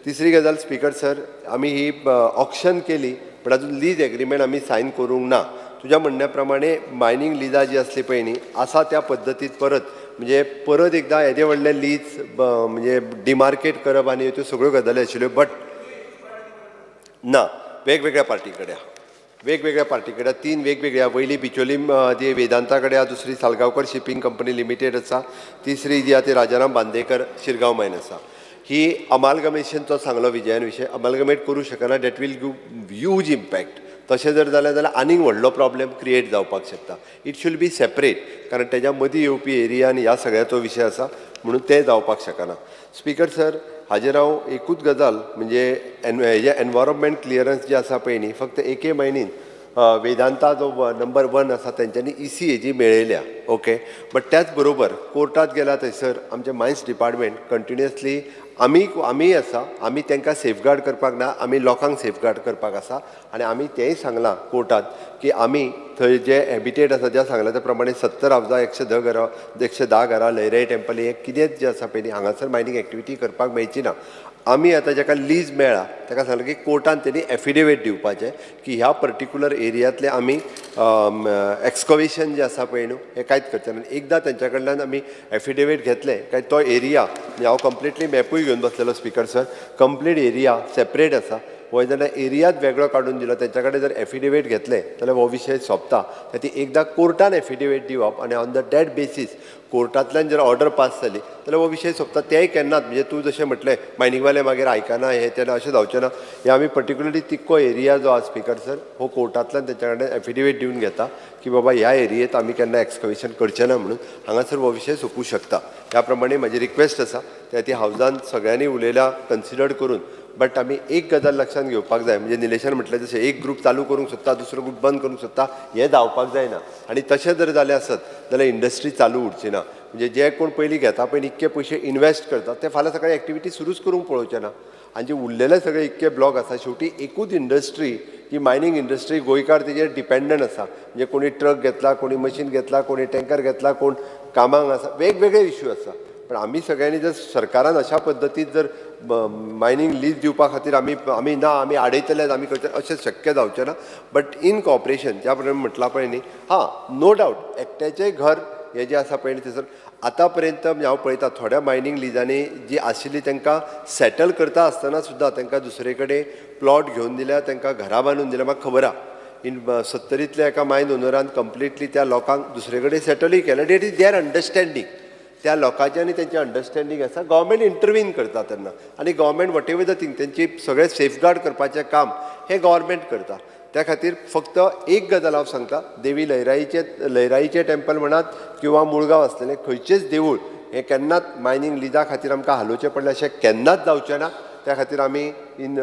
तिसरी गजाल, स्पीकर सर, आमी ही ऑक्शन केली, बट अजून लीज एग्रीमेंट आमी सायन करूंक ना. तुज्या म्हणण्या प्रमाणे मायनींग लिजां जी आसली पळय न्ही, आसा त्या पद्दतीत परत म्हणजे परत एकदां येदें व्हडलें लीज म्हणजे डिमार्केट करप आनी त्यो सगळ्यो गजाली आशिल्ल्यो, बट ना, वेगवेगळ्या पार्टी कडेन आहा, वेगवेगळ्या पार्टी कडेन तीन वेगवेगळ्या, वयली बिचोलीम जी वेदांता कडेन आहा, दुसरी सालगांवकर शिपींग कंपनी लिमिटेड आसा, तिसरी जी आहा ती राजाराम बांदेकर शिरगांव मायन आसा. ही अमालगमेशन तो सांगलो विजयान विशय अमालगमेट करूं शकना, that will give huge impact. तशें जर जालें जाल्यार आनीक व्हडलो प्रॉब्लेम क्रिएट जावपाक शकता. It should be separate, कारण तेज्या मदीं येवपी एरिया आनी ह्या सगळ्याचो विशय आसा म्हणून तें जावपाक शकना. स्पीकर सर, हाजेर हांव एकूच गजाल म्हणजे हेजें एनवायरोमेंट क्लियरन्स जें आसा पळय न्ही, फक्त एके मायनीन वेदांता जो नंबर 1 आसा तेंच्यांनी ECA जी मेळयल्या, ओके, बट त्याच बरोबर कोर्टात गेला थंयसर आमचें मायन्स डिपार्टमेंट कंटिन्युअसली आमी आसा, आमी तांकां सेफगार्ड करपाक ना, आमी लोकांक सेफगार्ड करपाक आसा. आनी आमी तेंय सांगलां कोर्टात की आमी थंय जे हॅबिटेट आसा ज्या सांगलां त्या प्रमाणे 70 हावजां, 110 घरां, 110 घरां, लैराई टेम्पल हें कितेंच जें आसा पळय न्ही हांगासर मायनींग एक्टिविटी करपाक मेळची ना. आमी आतां जाका लीज मेळ्ळा ताका सांगलां की कोर्टान तेणी एफिडेवीट दिवपाचें की ह्या पर्टिक्युलर एरियांतलें आमी एक्सकवेशन जें आसा पळय न्हू हें कांयच करचें ना. एकदां तेंच्या कडल्यान आमी एफिडेवीट घेतलें काय तो एरिया, म्हणजे हांव कंप्लिटली मॅपूय घेवन बसलेलो speaker sir, complete area separate आसा, हो जाल्यार एरियाच वेगळो काडून दिलो, तेंच्या कडेन जर एफिडेवीट घेतलें जाल्यार हो विशय सोंपता. ती एकदां कोर्टान एफिडेवीट दिवप आनी ऑन the that basis कोर्टांतल्यान जर ऑर्डर पास जाली जाल्यार हो विशय सोंपता. तेंय केन्नाच म्हणजे तूं जशें म्हटलें मायनिंगवाले मागीर आयकना हें तें अशें जावचें ना. हें आमी पर्टिक्युलरली तिक्को एरिया जो आसा स्पीकर सर हो कोर्टांतल्यान तेंच्या कडेन एफिडेवीट दिवन घेता की बाबा ह्या एरियेंत आमी केन्ना एक्सकवेशन करचें ना म्हणून हांगासर हो विशय सोंपूं शकता. ह्या प्रमाणे म्हाजी रिक्वेस्ट आसा त्या ती हावजान सगळ्यांनी उलयल्या कन्सिडर करून, बट आमी एक गजाल लक्षांत घेवपाक जाय, म्हणजे निलेशान म्हटलें जशें एक ग्रूप चालू करूंक सोदता दुसरो ग्रूप बंद करूंक सोदता हें जावपाक जायना. आनी तशें जर जालें आसत जाल्यार इंडस्ट्री चालू उरची ना. म्हणजे जे कोण पयलीं घेता पळय इतके पयशे इनवेस्ट करता ते फाल्यां सकाळी एक्टिविटी सुरूच करूंक पळोवचे ना. आनी जे उरलेले सगळे इतके ब्लॉक आसा, शेवटी एकूच इंडस्ट्री ही मायनींग इंडस्ट्री गोंयकार तेजेर डिपेंडंट आसा. म्हणजे कोणी ट्रक घेतला, कोणी मशीन घेतला, कोणी टँकर घेतला, कोण कामांक आसा, वेगवेगळे इश्यू आसा. पण आमी सगळ्यांनी जर सरकारान अशा पद्दतीन जर मायनींग लीज दिवपा खातीर आमी आमी ना आमी आडयतले आमी करतले अशें शक्य जावचें ना. बट इन कॉपरेशन ज्या प्रमाणे म्हटलां पळय न्ही, हां नो डावट एकट्याचें घर हें जें आसा पळय न्ही थंयसर आतां पर्यंत हांव पळयता थोड्या मायनींग लिजांनी जी आशिल्ली तांकां सॅटल करता आसतना सुद्दां तांकां दुसरे कडेन प्लॉट घेवन दिल्या, तांकां घरां बांदून दिल्या. म्हाका खबर आहा इन 70तल्या एका मायन ओनरान कंप्लिटली त्या लोकांक दुसरे कडेन सॅटलूय केलें. That is there understanding, त्या लोकांचें आनी तेंचें अंडरस्टँडींग आसा. गव्हर्मेंट इंटरवीन करता तेन्ना आनी government what ever the thing तेंची सगळें सेफगार्ड करपाचें काम हें गव्हर्मेंट करता. त्या खातीर फक्त एक गजाल हांव सांगता, देवी लयराईचें टेम्पल म्हणात किंवा मुळगांव आसलेलें खंयचेंच देवूळ हें केन्नाच मायनींग लिजा खातीर आमकां हालोवचें पडलें अशें केन्नाच जावचें ना. त्या खातीर आमी इन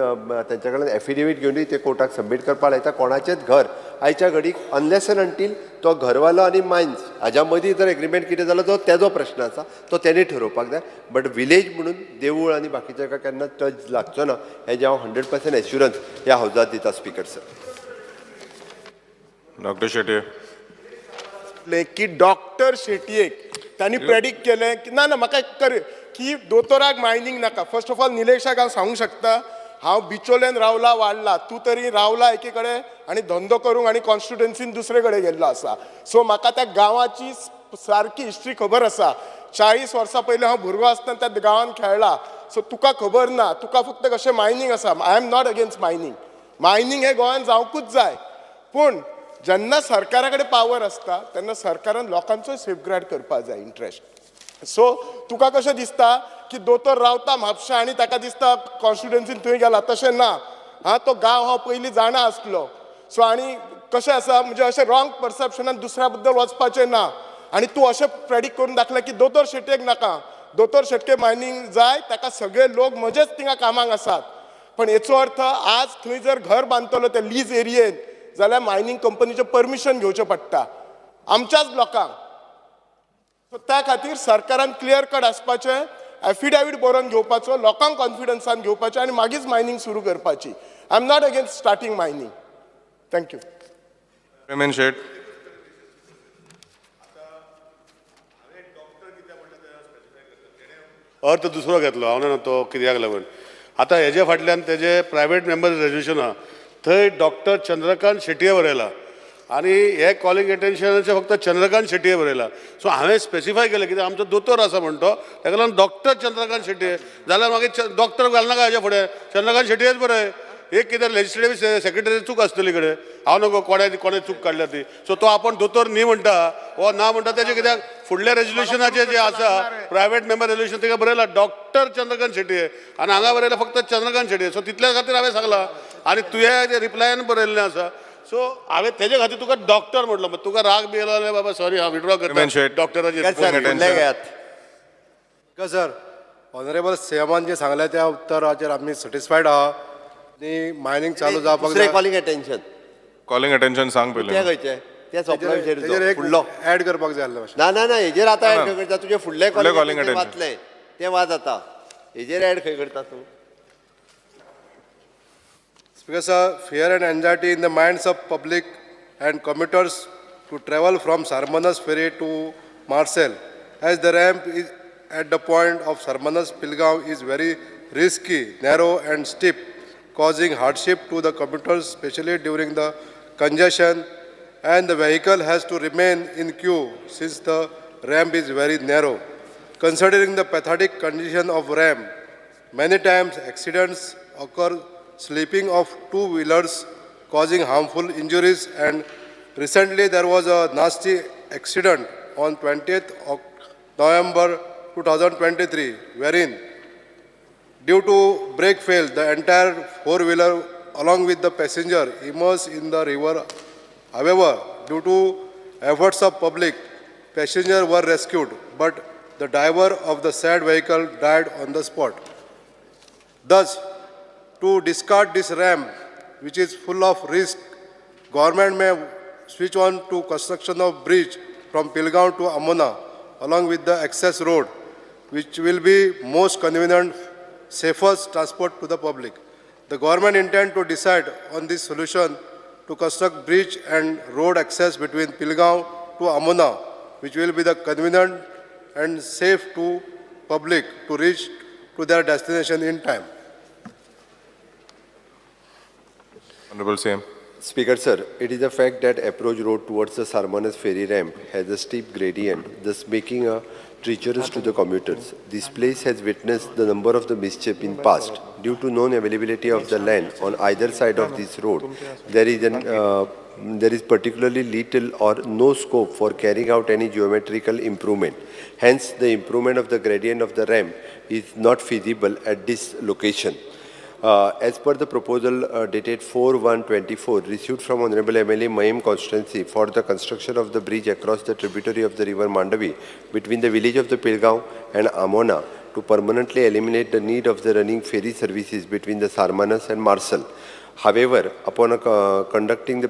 तेंच्या कडल्यान एफिडेवीट घेवनूय ते कोर्टाक सबमीट करपाक लायता. कोणाचेंच घर आयच्या घडीक अनलेस एंड अंटील तो घरवालो आनी मायन्स हाज्या मदीं जर एग्रीमेंट कितें जालो तो तेजो प्रश्न आसा, तो तेणी ठरोवपाक जाय. बट विलेज म्हणून देवूळ आनी बाकीच्या केन्ना टच लागचो ना हेजें हांव 100% एश्युरन्स ह्या हावजात दिता स्पीकर सर. डॉक्टर शेट्ये की डॉक्टर शेटयेक तांणी प्रेडिक्ट केलें की ना ना म्हाका कर की दोतोराक मायनींग नाका. फर्स्ट ऑफ ऑल निलेशाक हांव सांगूंक शकता, हांव बिचोल्यान रावला वाडला, तूं तरी रावला एके कडेन आनी धंदो करूंक आनी कॉन्स्टिट्युएन्सीन दुसरे कडेन गेल्लो आसा. सो म्हाका त्या गांवाची सारकी हिस्ट्री खबर आसा. 40 वर्सां पयलीं हांव भुरगो आसतना त्या गांवान खेळ्ळा. सो तुका खबर ना, तुका फक्त कशें मायनींग आसा. I am not against mining, mining हें गोंयांत जावंकूच जाय. पूण जेन्ना सरकारा कडेन पावर आसता तेन्ना सरकारान लोकांचोय सेफगार्ड करपाक जाय इंट्रस्ट. सो तुका कशें दिसता की दोतोर रावता म्हापशा आनी ताका दिसता कॉन्स्टिट्युएन्सीन थंय गेला, तशें ना. हां तो गांव हांव पयलीं जाणा आसलो. सो आनी कशें आसा म्हणजे अशें रॉंग परसेप्शनान दुसऱ्या बद्दल वचपाचें ना. आनी तूं अशें प्रेडिक्ट करून दाखलें की दोतोर शेटयेक नाका, दोतोर शेटये मायनींग जाय, ताका सगळे लोक म्हजेच थिंगा कामाक आसात. पण हेचो अर्थ आज थंय जर घर बांदतलो त्या लीज एरियेन जाल्यार मायनींग कंपनीचें परमिशन घेवचें पडटा आमच्याच लोकांक. सो त्या खातीर सरकारान क्लियर कट आसपाचें, एफिडेवीट बरोवन घेवपाचो, लोकांक कॉन्फिडन्सान घेवपाचें आनी मागीर मायनींग सुरू करपाची. I am not against starting mining. Thank you. Ramesh Shet. अर्थ दुसरो घेतलो हांव जाणा तो कित्याक लागून. आतां हेजे फाटल्यान तेजे प्रायवेट मेंबर्स रेजोल्युशन आहा, थंय डॉक्टर चंद्रकांत शेटये बरयला आनी हे कॉलिंग एटेन्शनाचें फक्त चंद्रकांत शेट्ये बरयला. सो हांवें स्पेसिफाय केलें कित्याक आमचो दोतोर आसा म्हणटो, ताका लागून डॉक्टर चंद्रकांत शेट्ये जाल्यार मागीर डॉक्टर घालनाका हाज्या फुडें, चंद्रकांत शेट्येच बरय. एक कितें लेजिस्लेटीव सेक्रेटरी चूक आसतली कडेन, हांव नको कोणें चूक काडल्या ती. सो तो आपूण दोतोर न्ही म्हणटा वो ना म्हणटा, तेजें कित्याक फुडल्या रेजोल्युशनाचें जें आसा प्रायवेट मेंबर रेजोल्युशन ताका बरयला डॉक्टर चंद्रकांत शेट्ये आनी हांगा बरयला फक्त चंद्रकांत शेट्ये. सो तितल्या खातीर हांवें सांगलां आनी तुवें रिप्लायान बरयल्लें आसा. सो हांवें तेजे खातीर तुका डॉक्टर म्हटलो, तुका राग बी येयलो जाल्यार बाबा सॉरी, हांव विड्रॉ करता डॉक्टराचेर. सर, ऑनरेबल सीएमान जें सांगलें त्या उत्तराचेर आमी सॅटिस्फायड आहा आनी मायनींग चालू जावपाक जाय. कॉलिंग अटेन्शन, कॉलिंग अटेन्शन सांग पयलीं. तें खंयचें? तें सोंपला विशय, फुडलो ऍड करपाक जाय आसलें. ना ना ना, हेजेर आतां ऍड खंय करता? तुजें फुडलें कॉलिंग अटेन्शन वाचलें तें वाज आतां, हेजेर ऍड खंय करता तूं? Speaker sir, fear and anxiety in the minds of public and commuters to travel from Sarmanas ferry to Marcel, as the ramp is at the point of Sarmanas Pilgaon is very risky, narrow and steep, causing hardship to the commuters, especially during the congestion, and the vehicle has to remain in queue since the ramp is very narrow. Considering the pathetic condition of ramp, many times accidents occur, slipping of two-wheelers causing harmful injuries, and recently there was a nasty accident on 20th of November 2023, wherein due to brake fail, the entire four-wheeler along with the passenger immersed in the river. However, due to efforts of public, passengers were rescued, but the driver of the said vehicle died on the spot. Thus, to discard this ramp, which is full of risk, government may switch on to construction of bridge from Pilgaon to Amona, along with the access road, which will be most convenient, safest transport to the public. The government intend to decide on this solution to construct bridge and road access between Pilgaon to Amona, which will be the convenient and safe to public to reach to their destination in time. Honorable CM. Speaker sir, it is a fact that approach road towards the Sarmanas ferry ramp has a steep gradient, thus making a treacherous to the commuters. This place has witnessed the number of the mischief in past. Due to non-availability of the land on either side of this road, there is particularly little or no scope for carrying out any geometrical improvement. Hence, the improvement of the gradient of the ramp is not feasible at this location. As per the proposal dated 4/1/24 received from Honorable MLA Mayem constituency for the construction of the bridge across the tributary of the river Mandavi between the village of the Pilgaon and Amona to permanently eliminate the need of the running ferry services between the Sarmanas and Marcel. However, upon conducting the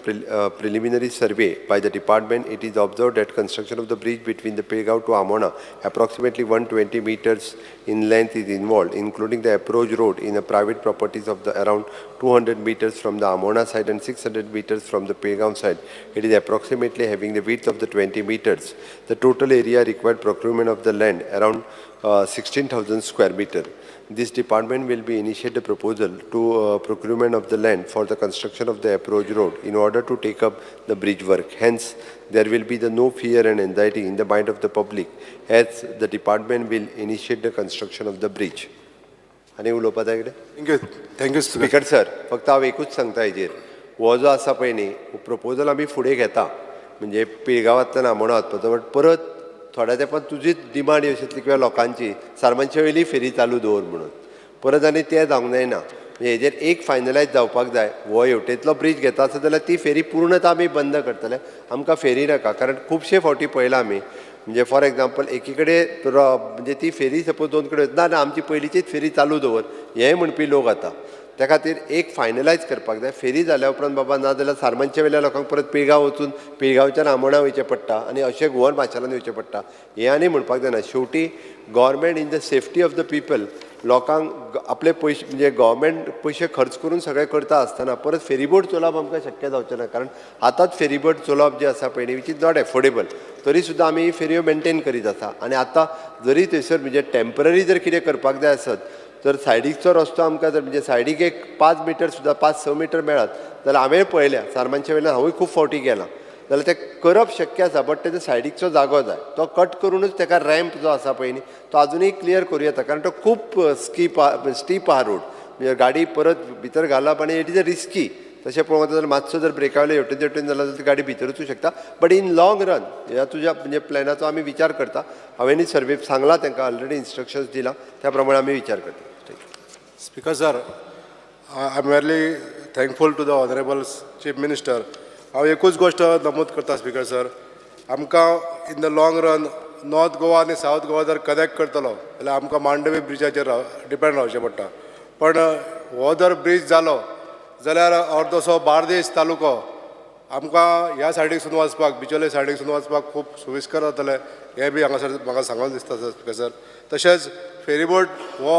preliminary survey by the department, it is observed that construction of the bridge between the Pilgaon to Amona, approximately 120 meters in length, is involved, including the approach road in the private properties of the around 200 meters from the Amona side and 600 meters from the Pilgaon side. It is approximately having the width of the 20 meters. The total area required procurement of the land around 16,000 square meter. This department will be initiate a proposal to procurement of the land for the construction of the approach road in order to take up the bridge work. Hence, there will be the no fear and anxiety in the mind of the public as the department will initiate the construction of the bridge. आनी उलोवपा जाय कितें? Thank you, thank you speaker sir. फक्त हांव एकूच सांगता हेजेर, हो जो आसा पळय न्ही प्रपोजल आमी फुडें घेता, म्हणजे पिळगांवांतल्यान आमोणा वचपाचो, बट परत थोड्या तेंपान तुजीच डिमांड अशी येतली किंवा लोकांची सारमानच्या वयली फेरी चालू दवर म्हणून, परत आनी तें जावंक जायना. म्हणजे हेजेर एक फायनलायज जावपाक जाय. हो हेवटेंतलो ब्रीज घेता आसत जाल्यार ती फेरी पूर्णता आमी बंद करतले, आमकां फेरी नाका. कारण खुबशे फावटी पळयलां आमी, म्हणजे फॉर एग्जाम्पल एकी कडेन म्हणजे ती फेरी सपोज दोन कडेन ना ना आमची पयलींचीच फेरी चालू दवर हें म्हणपी लोक आतां. त्या खातीर एक फायनलायज करपाक जाय. फेरी जाल्या उपरांत बाबा ना जाल्यार सारमानच्या वयल्या लोकांक परत पिळगांव वचून पिळगांवच्यान आमोणा वयचें पडटा आनी अशें गोवन माशेलान वयचें पडटा. हें आनी म्हणपाक जायना. शेवटी government in the safety of the people, लोकांक आपले पयशे म्हणजे गव्हर्मेंट पयशे खर्च करून सगळें करता आसतना परत फेरीबोट चलोवप आमकां शक्य जावचें ना. कारण आतांच फेरीबोट चलोवप जें आसा पळय न्ही, which is not affordable. तरी सुद्दां आमी ही फेरयो मेनटेन करीत आसा. आनी आतां जरी थंयसर म्हणजे टेंपररी जर कितें करपाक जाय आसत तर सायडीकचो रस्तो आमकां जर म्हणजे सायडीक एक 5 मिटर सुद्दां 5-6 मिटर मेळत जाल्यार हांवें पळयल्या सारमानच्या वयल्यान हांवूय खूब फावटी गेलां. जाल्यार तें करप शक्य आसा, बट तेज्या सायडीकचो जागो जाय, तो कट करुनूच तेका रॅम्प जो आसा पळय न्ही तो आजुनूय क्लियर करूं येता, कारण तो खूब स्कीप स्टीप आहा रोड, म्हणजे गाडी परत भितर घालप आनी it is a risky. तशें पळोवंक वता जाल्यार मातसो जर ब्रेकावयले हेवटेन तेवटेन जाल्यार ती गाडी भितर वचूं शकता, बट इन लॉंग रन ह्या तुज्या म्हणजे प्लॅनाचो आमी विचार करता. हांवेंय सर्वे सांगलां तांकां, ऑलरेडी इन्स्ट्रक्शन्स दिलां, त्या प्रमाणे आमी विचार करता. Speaker sir, I am very thankful to the honourable chief minister. हांव एकूच गोश्ट नमूद करता स्पीकर सर, आमकां in the long run north Goa आनी सावथ गोवा जर कनेक्ट करतलो जाल्यार आमकां मांडवी ब्रिजाचेर डिपेंड रावचें पडटा. पण हो जर ब्रीज जालो जाल्यार अर्दोसो बार्देश तालुको आमकां ह्या सायडीकसून वचपाक, बिचोले सायडीकसून वचपाक खूब सुविस्कर जातलें, हें बी हांगासर म्हाका सांगून दिसता स्पीकर सर. तशेंच फेरीबोट हो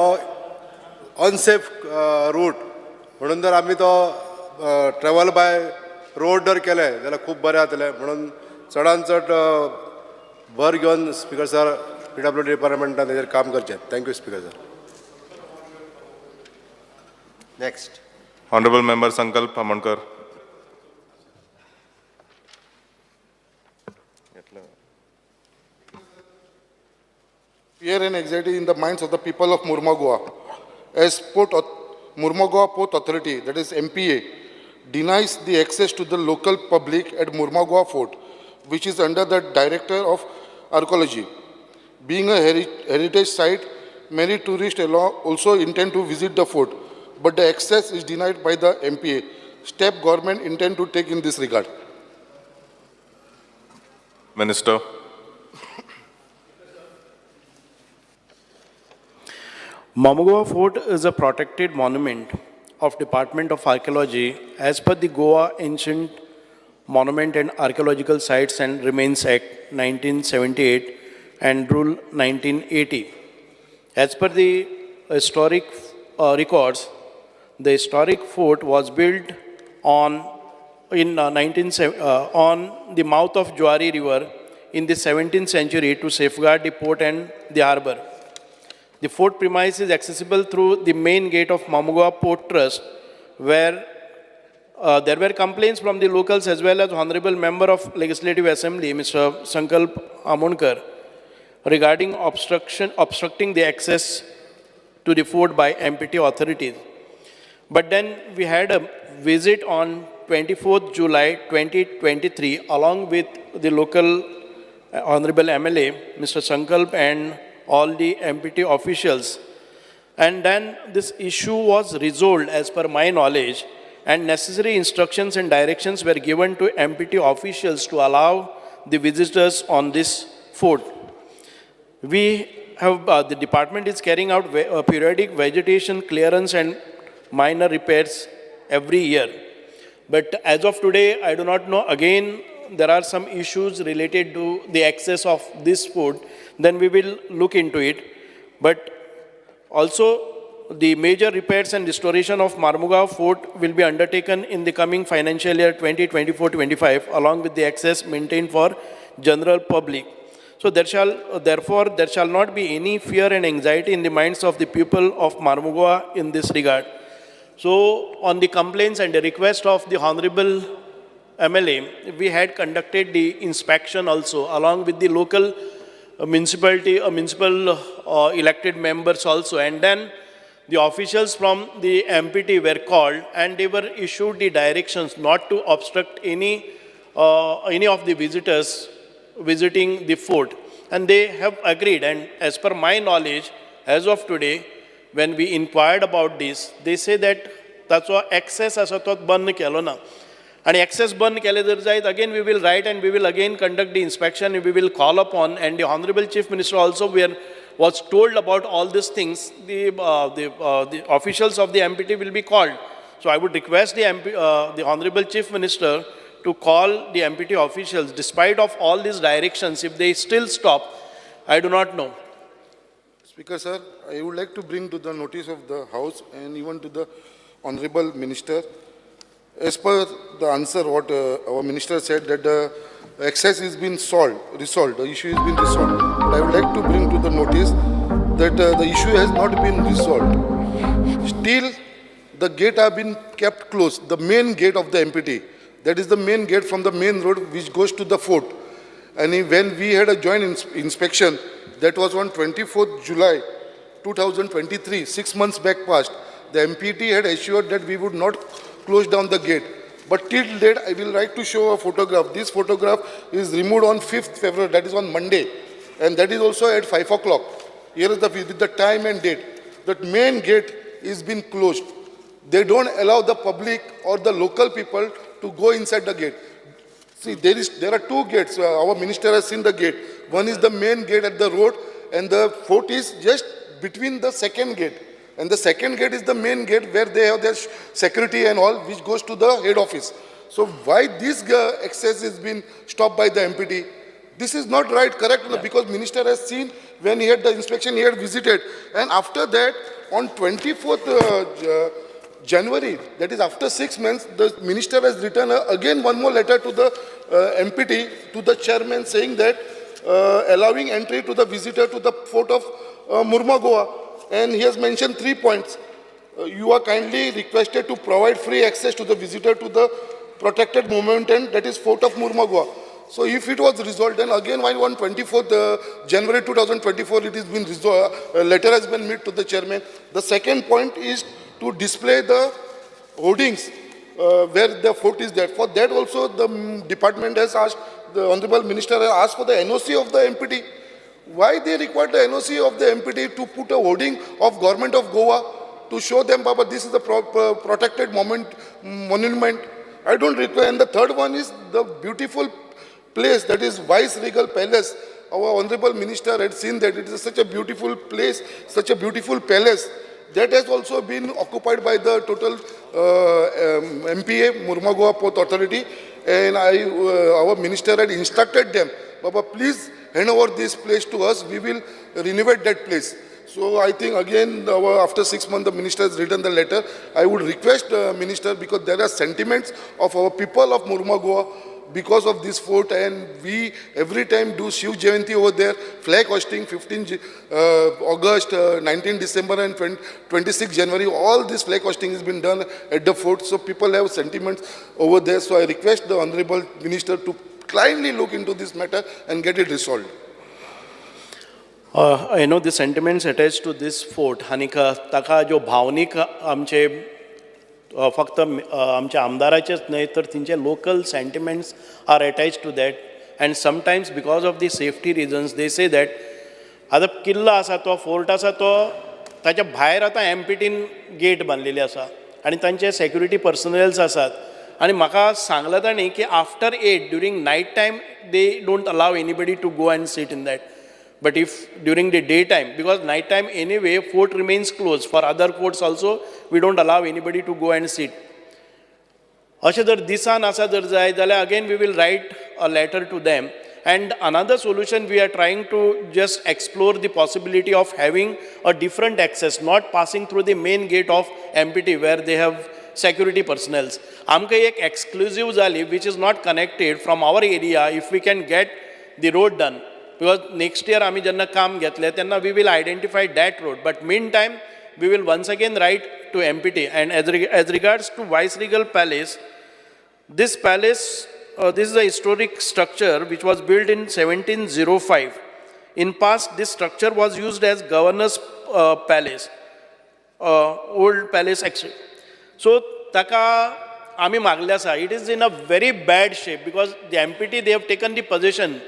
अनसेफ रूट म्हणून जर आमी तो ट्रॅवल बाय रोड जर केलें जाल्यार खूब बरें जातलें. म्हणून चडान चड भर घेवन स्पीकर सर PWD डिपार्टमेंटान तेजेर काम करचें. Thank you speaker sir. Next. Honorable Member Sankalp Amonkar. Fear and anxiety in the minds of the people of Mormugao. As Mormugao Port Authority, that is MPA, denies the access to the local public at Mormugao Fort, which is under the Director of Archaeology. Being a heritage site, many tourists also intend to visit the fort, but the access is denied by the MPA. Step government intend to take in this regard. Minister. Mormugao Fort is a protected monument of Department of Archaeology as per the Goa Ancient Monument and Archaeological Sites and Remains Act 1978 and Rule 1980. As per the historic records, the historic fort was built on the mouth of Juari River in the 17th century to safeguard the port and the harbor. The fort premise is accessible through the main gate of Mormugao Port Trust, where there were complaints from the locals as well as Honorable Member of Legislative Assembly, Mr. Sankalp Amonkar, regarding obstructing the access to the fort by MPT authorities. But then we had a visit on 24th July 2023 along with the local Honorable MLA, Mr. Sankalp, and all the MPT officials. And then this issue was resolved as per my knowledge, and necessary instructions and directions were given to MPT officials to allow the visitors on this fort. We have, the department is carrying out periodic vegetation clearance and minor repairs every year. But as of today, I do not know, again, there are some issues related to the access of this fort, then we will look into it. But also, the major repairs and restoration of Marmugao Fort will be undertaken in the coming financial year 2024-25, along with the access maintained for general public. So therefore, there shall not be any fear and anxiety in the minds of the people of Marmugao in this regard. So, on the complaints and the request of the Honorable MLA, we had conducted the inspection also, along with the local municipality, municipal elected members also. And then the officials from the MPT were called and they were issued the directions not to obstruct any of the visitors visiting the fort. And they have agreed. And as per my knowledge, as of today, when we inquired about this, they say that ताचो access आसा तो बंद केलो ना. And access बंद केले जर जायत, again we will write and we will again conduct the inspection, we will call upon, and the Honorable Chief Minister also was told about all these things. The officials of the MPT will be called. So I would request the Honorable Chief Minister to call the MPT officials, despite of all these directions, if they still stop, I do not know. Speaker sir, I would like to bring to the notice of the House and even to the Honorable Minister, as per the answer what our minister said, that the access has been resolved, the issue has been resolved. But I would like to bring to the notice that the issue has not been resolved. Still, the gate have been kept closed, the main gate of the MPT. That is the main gate from the main road which goes to the fort. And when we had a joint inspection, that was on 24th July 2023, 6 months back past, the MPT had assured that we would not close down the gate. But till date, I will like to show a photograph. This photograph is removed on 5th February, that is on Monday. And that is also at 5 o'clock. Here is the, with the time and date. That main gate is been closed. They don't allow the public or the local people to go inside the gate. See, there are two gates. Our minister has seen the gate. One is the main gate at the road, and the fort is just between the second gate. And the second gate is the main gate where they have their security and all, which goes to the head office. So why this access is been stopped by the MPT? This is not right, correct? Yeah. Because minister has seen when he had the inspection, he had visited. And after that, on 24th January, that is after 6 months, the minister has written again one more letter to the MPT, to the chairman, saying that allowing entry to the visitor to the fort of Mormugao. And he has mentioned 3 points. You are kindly requested to provide free access to the visitor to the protected monument, and that is fort of Mormugao. So if it was resolved, then again why on 24th January 2024 it has been resolved, a letter has been made to the chairman. The second point is to display the hoardings where the fort is there. For that also the department has asked, the honorable minister has asked for the NOC of the MPT. Why they required the NOC of the MPT to put a hoarding of government of Goa to show them, Baba, this is the protected monument. I don't require. And the third one is the beautiful place, that is Vice Regal Palace. Our honorable minister had seen that it is such a beautiful place, such a beautiful palace. That has also been occupied by the total MPA, Mormugao Port Authority, and our minister had instructed them, Baba, please hand over this place to us, we will renovate that place. So I think again, after 6 months, the minister has written the letter. I would request the minister, because there are sentiments of our people of Mormugao because of this fort, and we every time do Shiv Jayanti over there, flag hoisting 15 August, 19 December and 26 January, all this flag hoisting has been done at the fort, so people have sentiments over there. So I request the Honorable Minister to kindly look into this matter and get it resolved. I know the sentiments attached to this fort, Hanika, taka jo bhavnik amche फक्त आमच्या आमदाराचेच न्हय तर तेंचे local sentiments are attach to that, and sometimes because of the safety reasons they say that आतां किल्लो आसा तो fort आसा तो ताच्या भायर आतां एमपीटीन गेट बांदलेली आसा आनी तांचे सेक्युरिटी पर्सनल्स आसात, आनी म्हाका सांगलां तांणी की after 8 during night time they don't allow anybody to go and sit in that. But if during the daytime, because nighttime anyway, fort remains closed. For other forts also, we don't allow anybody to go and sit. अशें जर दिसान आसा जर जाय जाल्यार again we will write a letter to them. And another solution we are trying to just explore the possibility of having a different access, not passing through the main gate of MPT where they have security personnels. आमकां एक exclusive जाली which is not connected from our area if we can get the road done. Because next year आमी जेन्ना काम घेतलें तेन्ना we will identify that road, but mean time we will once again write to MPT. And as regards to Vice Regal Palace, this palace, this is a historic structure which was built in 1705. In past, this structure was used as governor's palace, old palace actually. So taka आमी मागले आसा, it is in a very bad shape because the MPT, they have taken the possession,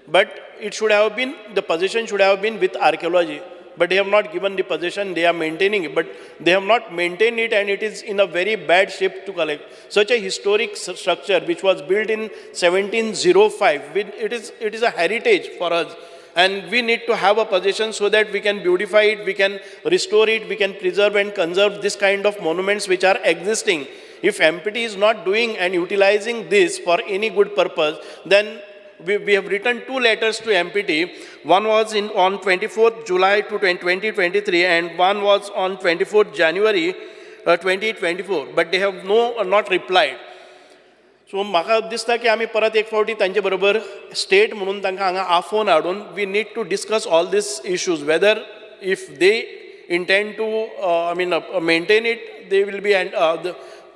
but it should have been, the possession should have been with archaeology, but they have not given the possession, they are maintaining it, but they have not maintained it, and it is in a very bad shape to collect. Such a historic structure which was built in 1705, it is a heritage for us, and we need to have a possession so that we can beautify it, we can restore it, we can preserve and conserve this kind of monuments which are existing. If MPT is not doing and utilizing this for any good purpose, then we have written 2 letters to MPT. One was on 24th July to 2023, and one was on 24th January 2024, but they have not replied. So म्हाका दिसता की आमी परत एक फावटी तांचे बरोबर state म्हणून तांकां हांगा आफोवन हाडून we need to discuss all these issues, whether if they intend to I mean maintain it, they will be, and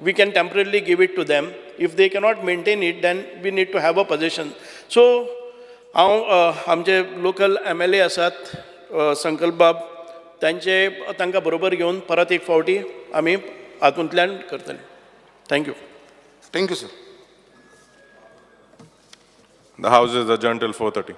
we can temporarily give it to them. If they cannot maintain it, then we need to have a possession. So हांव आमचे local MLA आसात संकल्प बाब, तांचे तांकां बरोबर घेवन परत एक फावटी आमी हातूंतल्यान करतले. Thank you. Thank you sir. The House is adjourned till 4:30.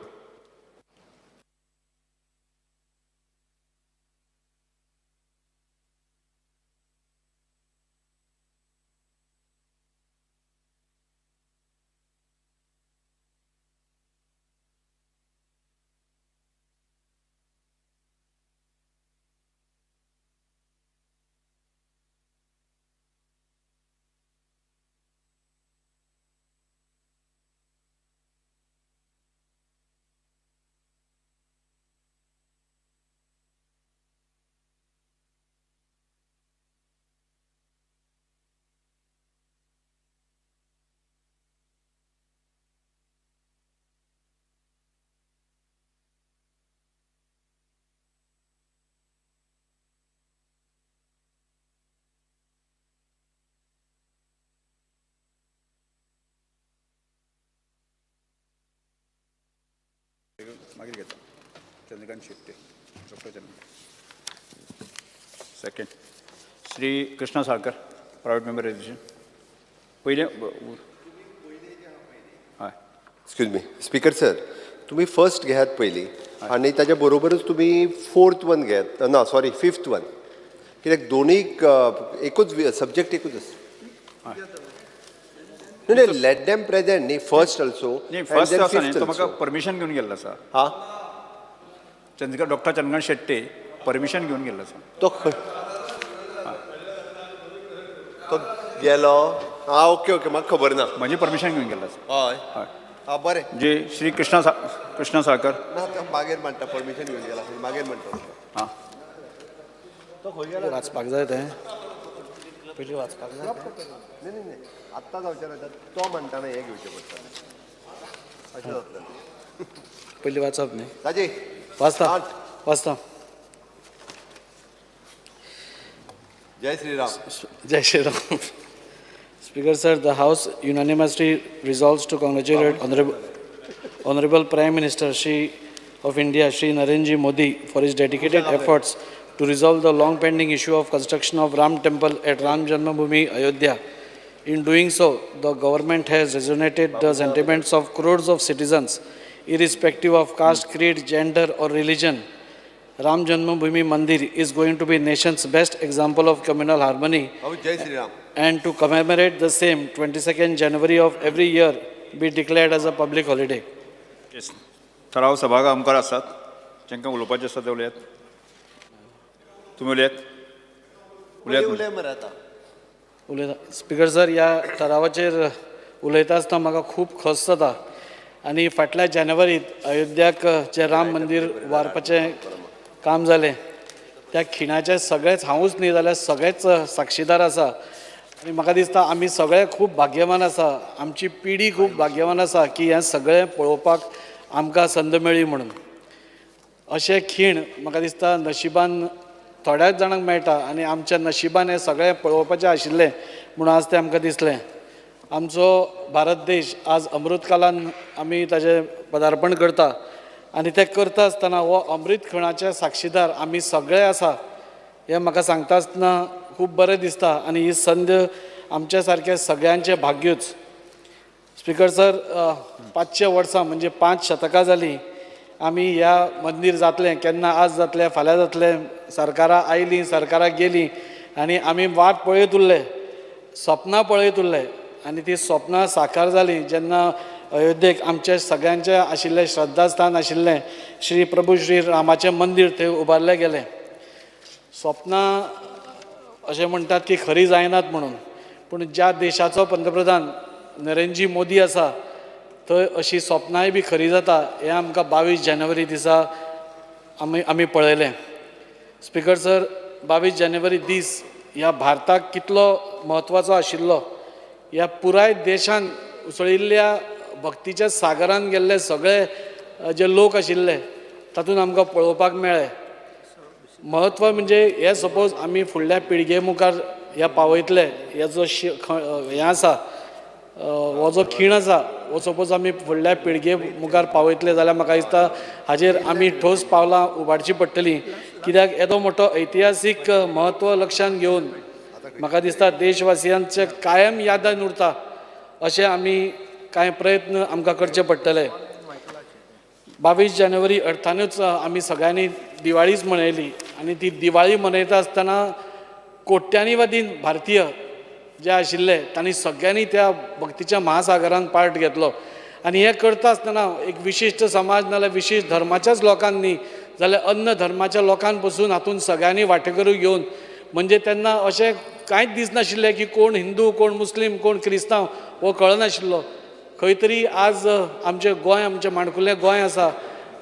मागीर घेता. Chandrakant Shetye, doctor Chandrakant. Second Shri Krishna Salkar, private member resolution. पयलें हय. एक्सक्यूज मी स्पीकर सर, तुमी फर्स्ट घेयात पयलीं आनी ताच्या बरोबरूच तुमी फोर्थ वन घेयात, ना सॉरी फिफ्थ वन, कित्याक दोनूय एकूच सब्जेक्ट एकूच आसा. न्ही न्ही, लेट देम प्रेजेंट न्ही फर्स्ट ऑल्सो. न्ही, फर्स्ट आसा न्ही, तो म्हाका परमिशन घेवन गेल्लो आसा. हां, चंद्रकांत डॉक्टर चंद्रकांत शेट्टे परमिशन घेवन गेल्लो आसा. तो तो गेलो. आं, ओके ओके, म्हाका खबर ना. म्हजें परमिशन घेवन गेल्लो आसा. हय हय. आं, बरें. जे श्री कृष्णा कृष्णा साळकर ना, तो मागीर म्हणटा परमिशन घेवन गेला, मागीर म्हणटा. हां, तो खंय गेला? वाचपाक जाय तें पयलीं वाचपाक जाय. न्ही न्ही न्ही, आत्तां जावचें ना, तो म्हणटा ना हें घेवचें पडटलें, अशें जातलें. पयलीं वाचप न्ही. दाजी वाचता वाचता. जय श्रीराम. जय Shriram. Speaker sir, the House unanimously resolves to congratulate Honorable Prime Minister Shri of India, Shri Narendra Modi, for his dedicated efforts to resolve the long pending issue of construction of Ram Temple at Ram Janmabhoomi, Ayodhya. In doing so, the government has resonated the sentiments of crores of citizens, irrespective of caste, creed, gender or religion. Ram Janmabhoomi Mandir is going to be nation's best example of communal harmony. Jai Shri Ram. And to commemorate the same, 22nd January of every year be declared as a public holiday. Yes. थराव सभागार आमकार आसात, जांकां उलोवपाचें आसा ते उलयात. तुमी उलयात. उलयात. उलय मरे आतां. उलयता. स्पीकर सर, ह्या ठरावाचेर उलयता आसतना म्हाका खूब खोस जाता आनी फाटल्या जानेवारीत अयोध्याक जें राम मंदीर उबारपाचें काम जालें त्या खिणाचें सगळेच, हांवूच न्ही जाल्यार सगळेच साक्षीदार आसा. आनी म्हाका दिसता आमी सगळे खूब भाग्यवान आसा, आमची पिढी खूब भाग्यवान आसा की हें सगळें पळोवपाक आमकां संद मेळ्ळी म्हणून. अशे खीण म्हाका दिसता नशिबान थोड्याच जाणांक मेळटा आनी आमच्या नशिबान हें सगळें पळोवपाचें आशिल्लें म्हणून आज तें आमकां दिसलें. आमचो भारत देश आज अमृतकालान आमी ताजें पदार्पण करता आनी तें करता आसतना हो अमृत खिणाचे साक्षीदार आमी सगळे आसा हें म्हाका सांगता आसतना खूब बरें दिसता आनी ही संद आमच्या सारक्या सगळ्यांचें भाग्यूच. स्पीकर सर, 500 वर्सां म्हणजे 5 शतकां जालीं आमी ह्या मंदीर जातलें, केन्ना आज जातलें फाल्यां जातलें, सरकारां आयलीं सरकारां गेलीं आनी आमी वाट पळयत उरले, सपनां पळयत उरले आनी ती सपनां साकार जालीं जेन्ना अयोध्येक आमचे सगळ्यांचें आशिल्लें श्रद्धास्थान आशिल्लें श्री प्रभू श्री रामाचें मंदीर थंय उबारलें गेलें. सपनां अशें म्हणटात की खरी जायनात म्हणून, पूण ज्या देशाचो पंतप्रधान नरेंद्र मोदी आसा थंय अशी सपनांय बी खरी जाता हें आमकां 22 जानेवारी दिसा आमी पळयलें. स्पीकर सर, 22 जानेवारी दीस ह्या भारताक कितलो म्हत्वाचो आशिल्लो, ह्या पुराय देशान उसळिल्ल्या भक्तीच्या सागरान गेल्ले सगळे जे लोक आशिल्ले तातूंत आमकां पळोवपाक मेळ्ळें. म्हत्व म्हणजे हे सपोज आमी फुडल्या पिळगे मुखार ह्या पावयतले ह्या जो हें आसा हो जो खीण आसा हो सपोज आमी फुडल्या पिळगे मुखार पावयतले जाल्यार म्हाका दिसता हाजेर आमी ठोस पावलां उबारचीं पडटलीं. कित्याक येदो मोठो ऐतिहासीक म्हत्व लक्षांत घेवन म्हाका दिसता देशवासियांचे कायम यादान उरता अशें आमी कांय प्रयत्न आमकां करचे पडटले. 22 जानेवारी अर्थानूच आमी सगळ्यांनी दिवाळीच मनयली आनी ती दिवाळी मनयता आसतना कोट्यांनी भारतीय जे आशिल्ले तांणी सगळ्यांनी त्या भक्तीच्या महासागरान पार्ट घेतलो. आनी हें करता आसतना एक विशिश्ट समाज नाजाल्यार विशिश्ट धर्माच्याच लोकांनी न्ही जाल्यार अन्य धर्माच्या लोकां पसून हातूंत सगळ्यांनी वांटेकरू घेवन म्हणजे तेन्ना अशें कांयच दिसनाशिल्लें की कोण हिंदू कोण मुस्लीम कोण क्रिस्तांव हो कळनाशिल्लो. खंय तरी आज आमचें गोंय आमचें माणकुलें गोंय आसा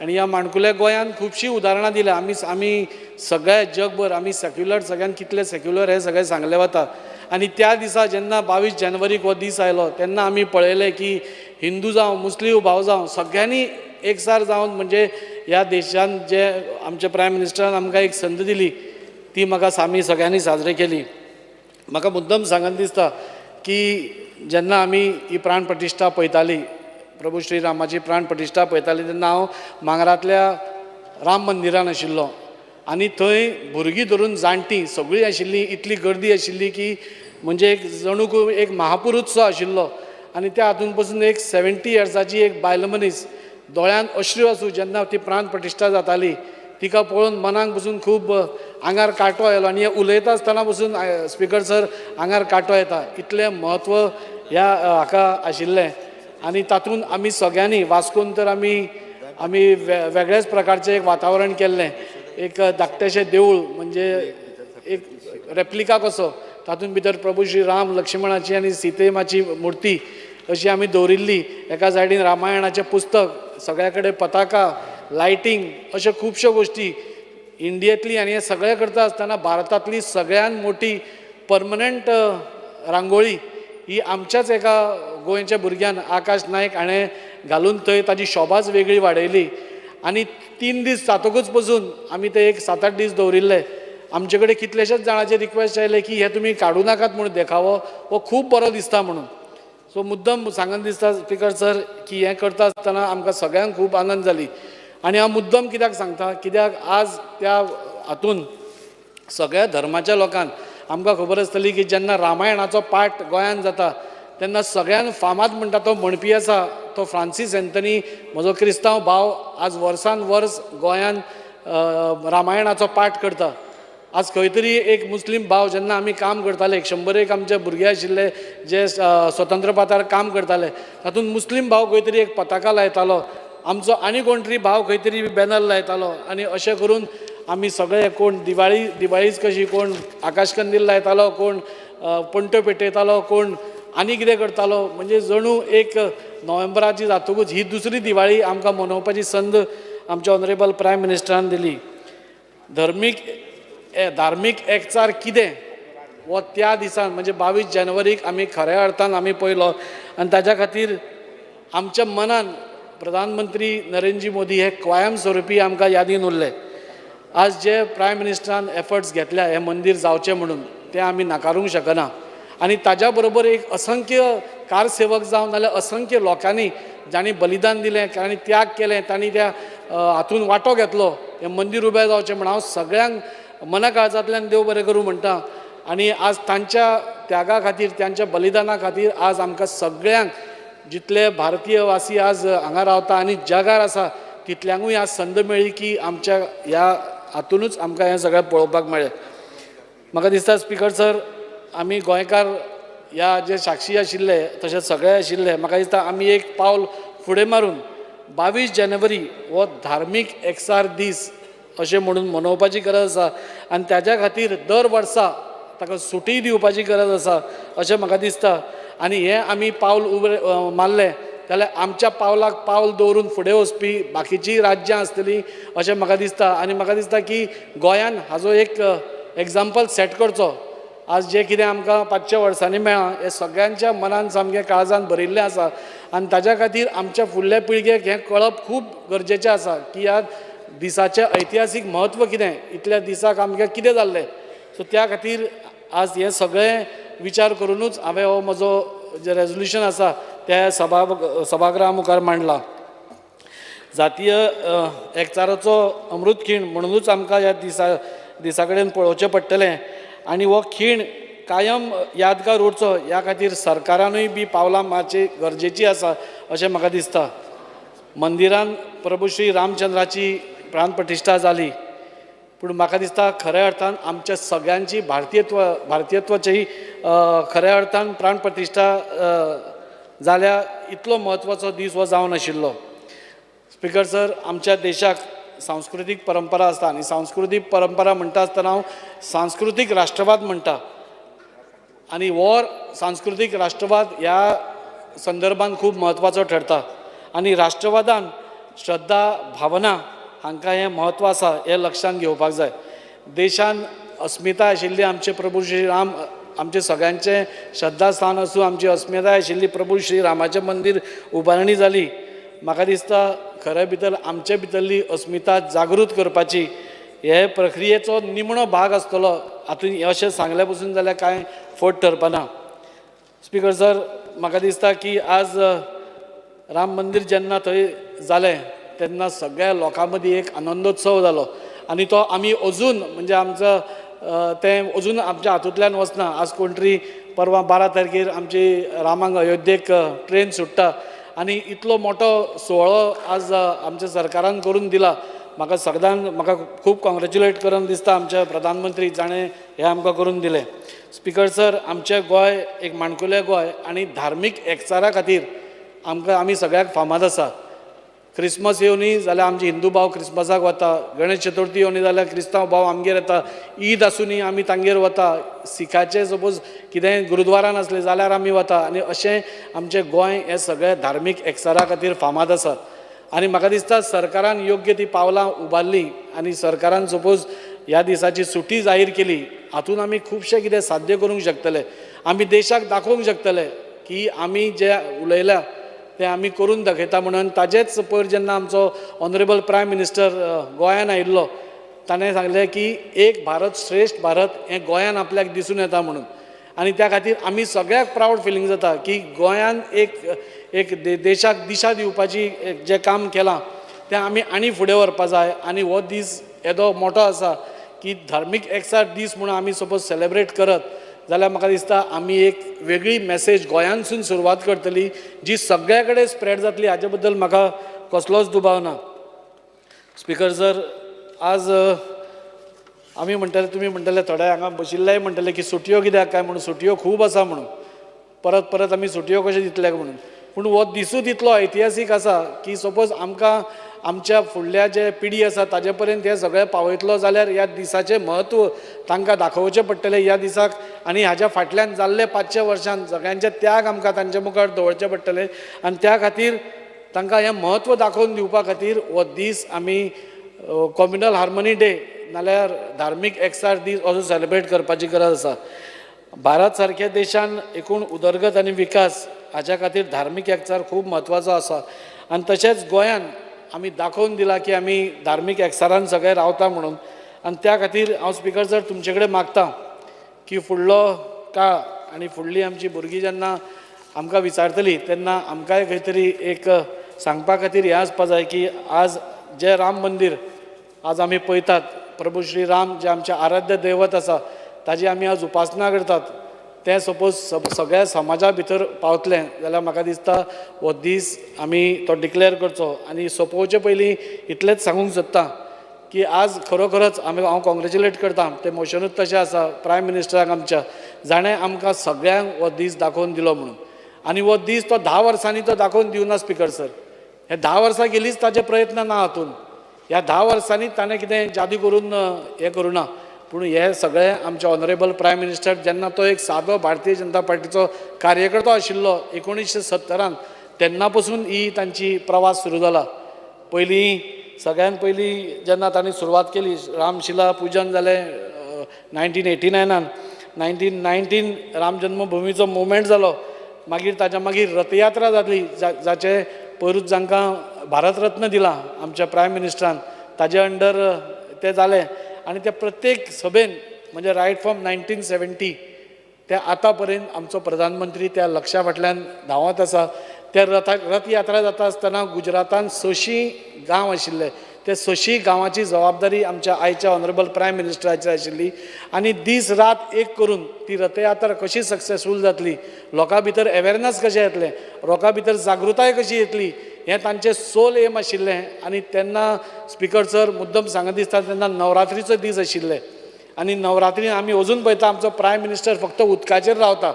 आनी ह्या माणकुल्या गोंयान खुबशीं उदाहरणां दिल्या. आमी आमी सगळ्या जगभर आमी सेक्युलर सगळ्यान कितले सेक्युलर हें सगळें सांगलें वता. आनी त्या दिसा जेन्ना 22 जानेवारीक हो दीस आयलो तेन्ना आमी पळयलें की हिंदू जावं मुस्लीम भाव जावं सगळ्यांनी एकसार जावन म्हणजे ह्या देशान जे आमचे प्रायम मिनिस्टरान आमकां एक संद दिली ती म्हाका आमी सगळ्यांनी साजरी केली. म्हाका मुद्दम सांगन दिसता की जेन्ना आमी ही प्राण प्रतिश्ठा पळयताली प्रभू श्री रामाची प्राण प्रतिश्ठा पळयताली तेन्ना हांव मांगरांतल्या राम मंदिरान आशिल्लो आनी थंय भुरगीं धरून जाणटीं सगळीं आशिल्लीं. इतली गर्दी आशिल्ली की म्हणजे एक जणू एक महापुरूच आशिल्लो. आनी त्या हातून पसून एक 70 इयर्साची एक बायल मनीस दोळ्यांत अश्रू आसूं जेन्ना ती प्राण प्रतिश्ठा जाताली तिका पळोवन मनाक पसून खूब आंगार कांटो आयलो. आनी हें उलयता आसतना पसून स्पिकर सर आंगार कांटो येता इतलें म्हत्व ह्या हाका आशिल्लें. आनी तातूंत आमी सगळ्यांनी वास्कोन तर आमी आमी वेगळेच प्रकारचें एक वातावरण केल्लें. एक धाकटेशें देवूळ म्हणजे एक रेप्लिका कसो तातूंत भितर प्रभू श्री राम लक्ष्मणाची आनी सीतेमाची मुर्ती अशी आमी दवरिल्ली. एका सायडीन रामायणाचें पुस्तक, सगळ्या कडेन पताका, लायटींग अश्यो खुबश्यो गोश्टी इंडियेंतली. आनी हें सगळें करता आसतना भारतांतली सगळ्यांत मोठी परमनंट रांगोळी ही आमच्याच एका गोंयच्या भुरग्यान आकाश नायक हाणें घालून थंय ताजी शोभाच वेगळी वाडयली. आनी 3 दीस जातकूच पसून आमी ते एक 7-8 दीस दवरिल्ले. आमचे कडेन कितलेशेच जाणांचे रिक्वेस्ट आयले की हे तुमी काडूं नाकात म्हणून देखावो हो खूब बरो दिसता म्हणून. सो मुद्दम सांगन दिसता स्पिकर सर की हें करता आसतना आमकां सगळ्यांक खूब आनंद जाली. आनी हांव मुद्दम कित्याक सांगता कित्याक आज त्या हातून सगळ्या धर्माच्या लोकांक आमकां खबर आसतली की जेन्ना रामायणाचो पाठ गोंयांत जाता तेन्ना सगळ्यान फामाद म्हणटा तो म्हणपी आसा तो फ्रांसीस एंथनी म्हजो क्रिस्तांव भाव आज वर्सान वर्स गोंयांत रामायणाचो पाठ करता. आज खंय तरी एक मुस्लीम भाव जेन्ना आमी काम करताले 101 आमचे भुरगे आशिल्ले जे स्वतंत्र पाथार काम करताले तातूंत मुस्लीम भाव खंय तरी एक पताका लायतालो, आमचो आनी कोण तरी भाव खंय तरी बॅनर लायतालो. आनी अशें करून आमी सगळे कोण दिवाळी दिवाळीच कशी कोण आकाशकंदील लायतालो, कोण पणट्यो पेटयतालो, कोण आनी कितें करतालो. म्हणजे जणू एक नोव्हेंबराची जातकूच ही दुसरी दिवाळी आमकां मनोवपाची संद आमच्या ऑनरेबल प्रायम मिनिस्टरान दिली. धार्मीक एकचार कितें हो त्या दिसान म्हणजे 22 जानेवारीक आमी खऱ्या अर्थान आमी पळयलो. आनी ताज्या खातीर आमच्या मनान प्रधानमंत्री नरेंद्र मोदी हे कायम स्वरुपी आमकां यादीन उरले. आज जे प्रायम मिनिस्टरान एफर्ट्स घेतल्या हें मंदीर जावचें म्हणून तें आमी नाकारूंक शकना. आनी ताज्या बरोबर एक असंख्य कारसेवक जावं नाजाल्यार असंख्य लोकांनी जांणी बलिदान दिलें, तांणी त्याग केलें, तांणी त्या हातून वांटो घेतलो हें मंदीर उबें जावचें म्हण हांव सगळ्यांक मना काळजांतल्यान देव बरें करूं म्हणटा. आनी आज तांच्या त्यागा खातीर तांच्या बलिदाना खातीर आज आमकां सगळ्यांक जितले भारतीय वासी आज हांगा रावता आनी जगार आसा तितल्यांकूय आज संद मेळ्ळी की आमच्या ह्या हातुनूच आमकां हें सगळें पळोवपाक मेळ्ळें. म्हाका दिसता स्पिकर सर आमी गोंयकार ह्या जे साक्षी आशिल्ले तशेंच सगळे आशिल्ले म्हाका दिसता आमी एक पावल फुडें मारून 22 जानेवारी हो धार्मीक एकचार दीस अशें म्हणून मनोवपाची गरज आसा. आनी ताज्या खातीर दर वर्सा ताका सुटी दिवपाची गरज आसा अशें म्हाका दिसता. आनी हें आमी पावल उबें मारलें जाल्यार आमच्या पावलाक पावल दवरून फुडें वचपी बाकीचीं राज्यां आसतलीं अशें म्हाका दिसता. आनी म्हाका दिसता की गोंयान हाजो एक एग्जाम्पल सेट करचो. आज जें कितें आमकां 500 वर्सांनी मेळ्ळां हें सगळ्यांच्या मनान सामकें काळजान भरिल्लें आसा. आनी ताज्या खातीर आमच्या फुडल्या पिळगेक हें कळप खूब गरजेचें आसा की ह्या दिसाचें ऐतिहासीक म्हत्व कितें, इतल्या दिसाक आमकां कितें जाल्लें. सो त्या खातीर आज हे सगळें विचार करुनूच हांवें हो म्हजो जें रेजोल्युशन आसा तें सभागृहा मुखार मांडला. जातीय एकचाराचो अमृत खीण म्हणुनूच आमकां ह्या दिसा कडेन पळोवचें पडटलें आनी हो खीण कायम यादगार उरचो ह्या खातीर सरकारानूय बी पावलां मारची गरजेची आसा अशें म्हाका दिसता. मंदिरान प्रभू श्री रामचंद्राची प्राणप्रतिश्ठा जाली, पूण म्हाका दिसता खऱ्या अर्थान आमच्या सगळ्यांची भारतीयत्वाची खऱ्या अर्थान प्राणप्रतिश्ठा जाल्या इतलो म्हत्वाचो दीस हो जावन आशिल्लो. स्पिकर सर, आमच्या देशाक सांस्कृतीक परंपरा आसता आनी सांस्कृतीक परंपरा म्हणटा आसतना हांव सांस्कृतीक राष्ट्रवाद म्हणटा आनी हो सांस्कृतीक राष्ट्रवाद ह्या संदर्भान खूब म्हत्वाचो ठरता आनी राष्ट्रवादान श्रद्धा भावना हांकां हें म्हत्व आसा हें लक्षांत घेवपाक जाय. देशान अस्मिताय आशिल्ली आमचे प्रभू श्री राम आमचे सगळ्यांचें श्रद्धास्थान आसूं, आमची अस्मिताय आशिल्ली प्रभू श्री रामाचें मंदीर उबारणी जाली. म्हाका दिसता खरें भितर आमचे भितरली अस्मिता जागृत करपाची हे प्रक्रियेचो निमणो भाग आसतलो हातूंत अशें सांगलें पसून जाल्यार कांय फट ठरपाना. स्पिकर सर, म्हाका दिसता की आज राम मंदीर जेन्ना थंय जालें तेन्ना सगळ्या लोकां मदीं एक आनंदोत्सव जालो आनी तो आमी अजून म्हणजे आमचो तें अजून आमच्या हातूंतल्यान वचना. आज कोण तरी परवां 12 तारखेर आमची रामांक अयोध्येक ट्रेन सुट्टा आनी इतलो मोठो सुवाळो आज आमच्या सरकारान करून दिला. म्हाका सगळ्यांक म्हाका खूब कॉंग्रेच्युलेट करून दिसता आमच्या प्रधानमंत्री जाणें हें आमकां करून दिलें. स्पिकर सर, आमचें गोंय एक माणकुलें गोंय आनी धार्मीक एकचारा खातीर आमकां आमी सगळ्याक फामाद आसा. क्रिसमस येवनी जाल्यार आमचे हिंदू भाव क्रिसमसाक वता, गणेश चतुर्थी येवनी जाल्यार क्रिस्तांव भाव आमगेर येता, ईद आसुनी आमी तांगेर वता, सिखाचे सपोज कितेंय गुरुद्वारान आसलें जाल्यार आमी वता आनी अशें आमचें गोंय हें सगळें धार्मीक एकचारा खातीर फामाद आसा. आनी म्हाका दिसता सरकारान योग्य ती पावलां उबारलीं आनी सरकारान सपोज ह्या दिसाची सुटी जाहीर केली हातूंत आमी खुबशें कितें साध्य करूंक शकतले. आमी देशाक दाखोवंक शकतले की आमी जें उलयल्या तें आमी करून दाखयता म्हणून. ताजेच पयर जेन्ना आमचो ऑनरेबल प्रायम मिनिस्टर गोंयान आयिल्लो ताणें सांगलें की एक भारत श्रेश्ठ भारत हें गोंयान आपल्याक दिसून येता म्हणून आनी त्या खातीर आमी सगळ्याक प्रावड फिलींग जाता की गोंयान एक एक देशाक दिशा दिवपाची जें काम केलां तें आमी आनी फुडें व्हरपा जाय. आनी हो दीस येदो मोठो आसा की धार्मीक एकचार दीस म्हणून आमी सपोज सेलेब्रेट करत जाल्यार म्हाका दिसता आमी एक वेगळी मॅसेज गोंयांतसून सुरवात करतली जी सगळ्या कडेन स्प्रेड जातली हाजे बद्दल म्हाका कसलोच दुबाव ना. स्पिकर सर, आज आमी म्हणटले तुमी म्हणटले थोडे हांगा बशिल्लेय म्हणटले की सुटयो कित्याक काय म्हणून, सुटयो खूब आसा म्हणून परत परत आमी सुटयो कशे दितले म्हणून, पूण हो दिसूच इतलो ऐतिहासीक आसा की सपोज आमकां आमच्या फुडल्या जे पिढी आसा ताजे पर्यंत हें सगळें पावयतलो जाल्यार ह्या दिसाचें म्हत्व तांकां दाखोवचें पडटलें ह्या दिसाक आनी हाज्या फाटल्यान जाल्ले 500 वर्सांत सगळ्यांचे त्याग आमकां तांचे मुखार दवरचे पडटले आनी त्या खातीर तांकां हें म्हत्व दाखोवन दिवपा खातीर हो दीस आमी कॉम्युनल हार्मनी डे नाल्यार धार्मीक एकचार दीस असो सेलेब्रेट करपाची गरज आसा. भारत सारक्या देशान एकूण उदरगत आनी विकास हाज्या खातीर धार्मीक एकचार खूब म्हत्वाचो आसा आनी तशेंच गोंयान आमी दाखोवन दिलां की आमी धार्मीक एकचारान सगळे रावता म्हणून. आनी त्या खातीर हांव स्पिकर सर तुमचे कडेन मागता की फुडलो काळ आनी फुडली आमची भुरगीं जेन्ना आमकां विचारतली तेन्ना आमकांय खंय तरी एक सांगपा खातीर हें आसपा जाय की आज जें राम मंदीर आज आमी पळयतात, प्रभू श्री राम जे आमचें आराध्य दैवत आसा ताजी आमी आज उपासना करतात, तें सपोज सगळ्या समाजा भितर पावतलें जाल्यार म्हाका दिसता हो दीस आमी तो डिक्लेर करचो. आनी सोंपोवचे पयलीं इतलेंच सांगूंक सोदता की आज खरोखरच आमी हांव कॉंग्रेच्युलेट करता, तें मोशनूच तशें आसा प्रायम मिनिस्टराक आमच्या, जाणें आमकां सगळ्यांक हो दीस दाखोवन दिलो म्हणून. आनी हो दीस तो 10 वर्सांनी तो दाखोवन दिवना स्पिकर सर, हे 10 वर्सां गेलीच ताजे प्रयत्न ना हातून, ह्या 10 वर्सांनी ताणें कितें जादू करून हें करूं ना, पूण हे सगळे आमचे ऑनरेबल प्रायम मिनिस्टर जेन्ना तो एक सादो भारतीय जनता पार्टीचो कार्यकर्तो आशिल्लो 1970 तेन्ना पसून ही तांची प्रवास सुरू जाला. पयलीं सगळ्यान पयलीं जेन्ना तांणी सुरवात केली रामशिला पुजन जालें 1989 1919 राम जन्मभुमीचो मुवमेंट जालो, मागीर ताच्या मागीर रथयात्रा जाली जाचें पयरूच जांकां भारत रत्न दिलां आमच्या प्रायम मिनिस्टरान ताजे अंडर तें जालें. आनी त्या प्रत्येक सभेन म्हणजे रायट फ्रॉम 1970 ते आतां पर्यंत आमचो प्रधानमंत्री त्या लक्षा फाटल्यान धांवत आसा. त्या रथयात्रा जाता आसतना गुजरातान 600 गांव आशिल्ले, ते 600 गांवाची जबाबदारी आमच्या आयच्या ऑनरेबल प्रायम मिनिस्टराचेर आशिल्ली आनी दीस रात एक करून ती रथयात्रा कशी सक्सेसफूल जातली, लोकां भितर अवेरनस कशें येतलें, लोकां भितर जागृताय कशी येतली हें तांचें सोल एम आशिल्लें. आनी तेन्ना स्पिकर सर मुद्दम सांगत दिसता तेन्ना नवरात्रीचो दीस आशिल्ले आनी नवरात्रीन आमी अजून पळयता आमचो प्रायम मिनिस्टर फक्त उदकाचेर रावता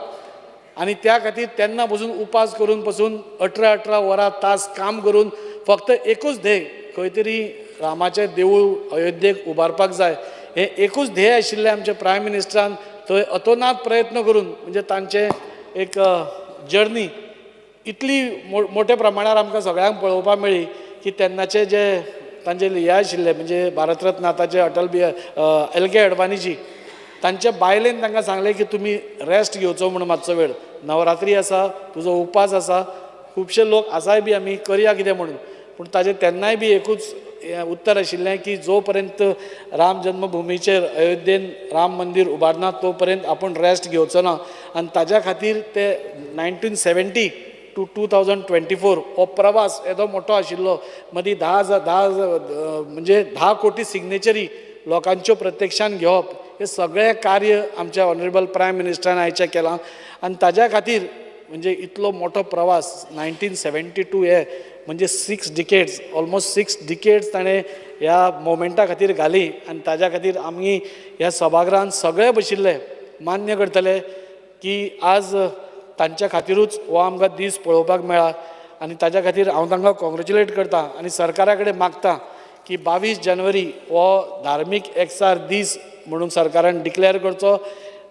आनी त्या खातीर तेन्ना पसून उपास करून पसून 18-18 वरां तास काम करून फक्त एकूच ध्येय, खंय तरी रामाचें देवूळ अयोध्येक उबारपाक जाय हें एकूच ध्येय आशिल्लें आमच्या प्रायम मिनिस्टरान. थंय अतोनात प्रयत्न करून म्हणजे तांचें एक जर्नी इतली मोठ्या प्रमाणार आमकां सगळ्यांक पळोवपाक मेळ्ळी की तेन्नाचे जे तांचे हे आशिल्ले म्हणजे भारतरत्न आतांचे अटल बिहारी एल के अडवाणीजी तांच्या बायलेन तांकां सांगलें की तुमी रेस्ट घेवचो म्हणून मातसो वेळ, नवरात्री आसा, तुजो उपास आसा, खुबशे लोक आसाय बी आमी करया कितें म्हणून, पूण ताजें तेन्नाय बी एकूच उत्तर आशिल्लें की जो पर्यंत राम जन्मभुमीचेर अयोध्येन राम मंदीर उबारना तो पर्यंत आपूण रेस्ट घेवचो ना. आनी ताज्या खातीर ते 1970 to 2024 हो प्रवास येदो मोठो आशिल्लो. मदीं 10 म्हणजे 10 कोटी सिग्नेचरी लोकांच्यो प्रत्यक्षान घेवप हें सगळें कार्य आमच्या ऑनरेबल प्रायम मिनिस्टरान आयचें केलां. आनी ताज्या खातीर म्हणजे इतलो मोठो प्रवास 1972 हे म्हणजे 6 डिकेड्स, ऑलमोस्ट 6 डिकेड्स ताणें ह्या मोमेंटा खातीर घाली. आनी ताज्या खातीर आमी ह्या सभागृहान सगळे बशिल्ले मान्य करतले की आज तांच्या खातिरूच हो आमकां दीस पळोवपाक मेळ्ळा. आनी ताज्या खातीर हांव तांकां कॉंग्रेच्युलेट करता आनी सरकारा कडेन मागता की 22 जानेवारी हो धार्मीक एकचार दीस म्हणून सरकारान डिक्लेअर करचो,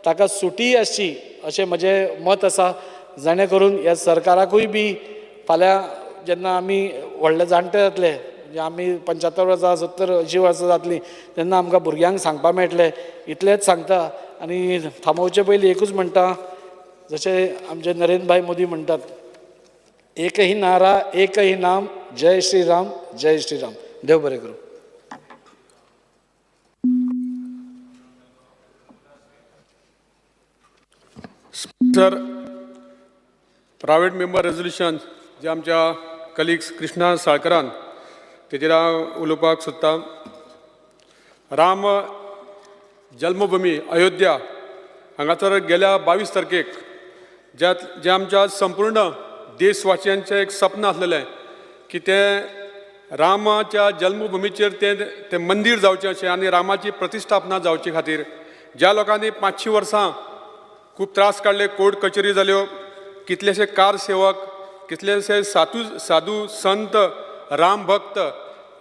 ताका सुटी आसची अशें म्हजें मत आसा, जाणें करून ह्या सरकाराकूय बी फाल्यां जेन्ना आमी व्हडले जाणटे जातले, म्हणजे आमी 75 वर्सां 70-80 वर्सां जातलीं तेन्ना आमकां भुरग्यांक सांगपाक मेळटलें. इतलेंच सांगता आनी थांबोवचे पयलीं एकूच म्हणटा, जशें आमचे नरेंद्रभाई मोदी म्हणटात, एक ही नारा एक ही नाम, जय श्री राम जय श्री राम. देव बरें करूं. सर, प्रायवेट मेंबर रेजोल्युशन जे आमच्या कलिग्स कृष्णा साळकरान तेजेर हांव उलोवपाक सोदतां. राम जल्मभुमी अयोध्या हांगासर गेल्या 22 तारखेक ज्या आमच्या संपूर्ण देशवासियांचें एक सपन आसलेलें की तें रामाच्या जल्मभुमीचेर तें मंदीर जावचें अशें आनी रामाची प्रतिश्ठापना जावचे खातीर ज्या लोकांनी 500 वर्सां खूब त्रास काडले, कोर्ट कचेरी जाल्यो, कितलेशे कार सेवक, कितलेशे साधू संत राम भक्त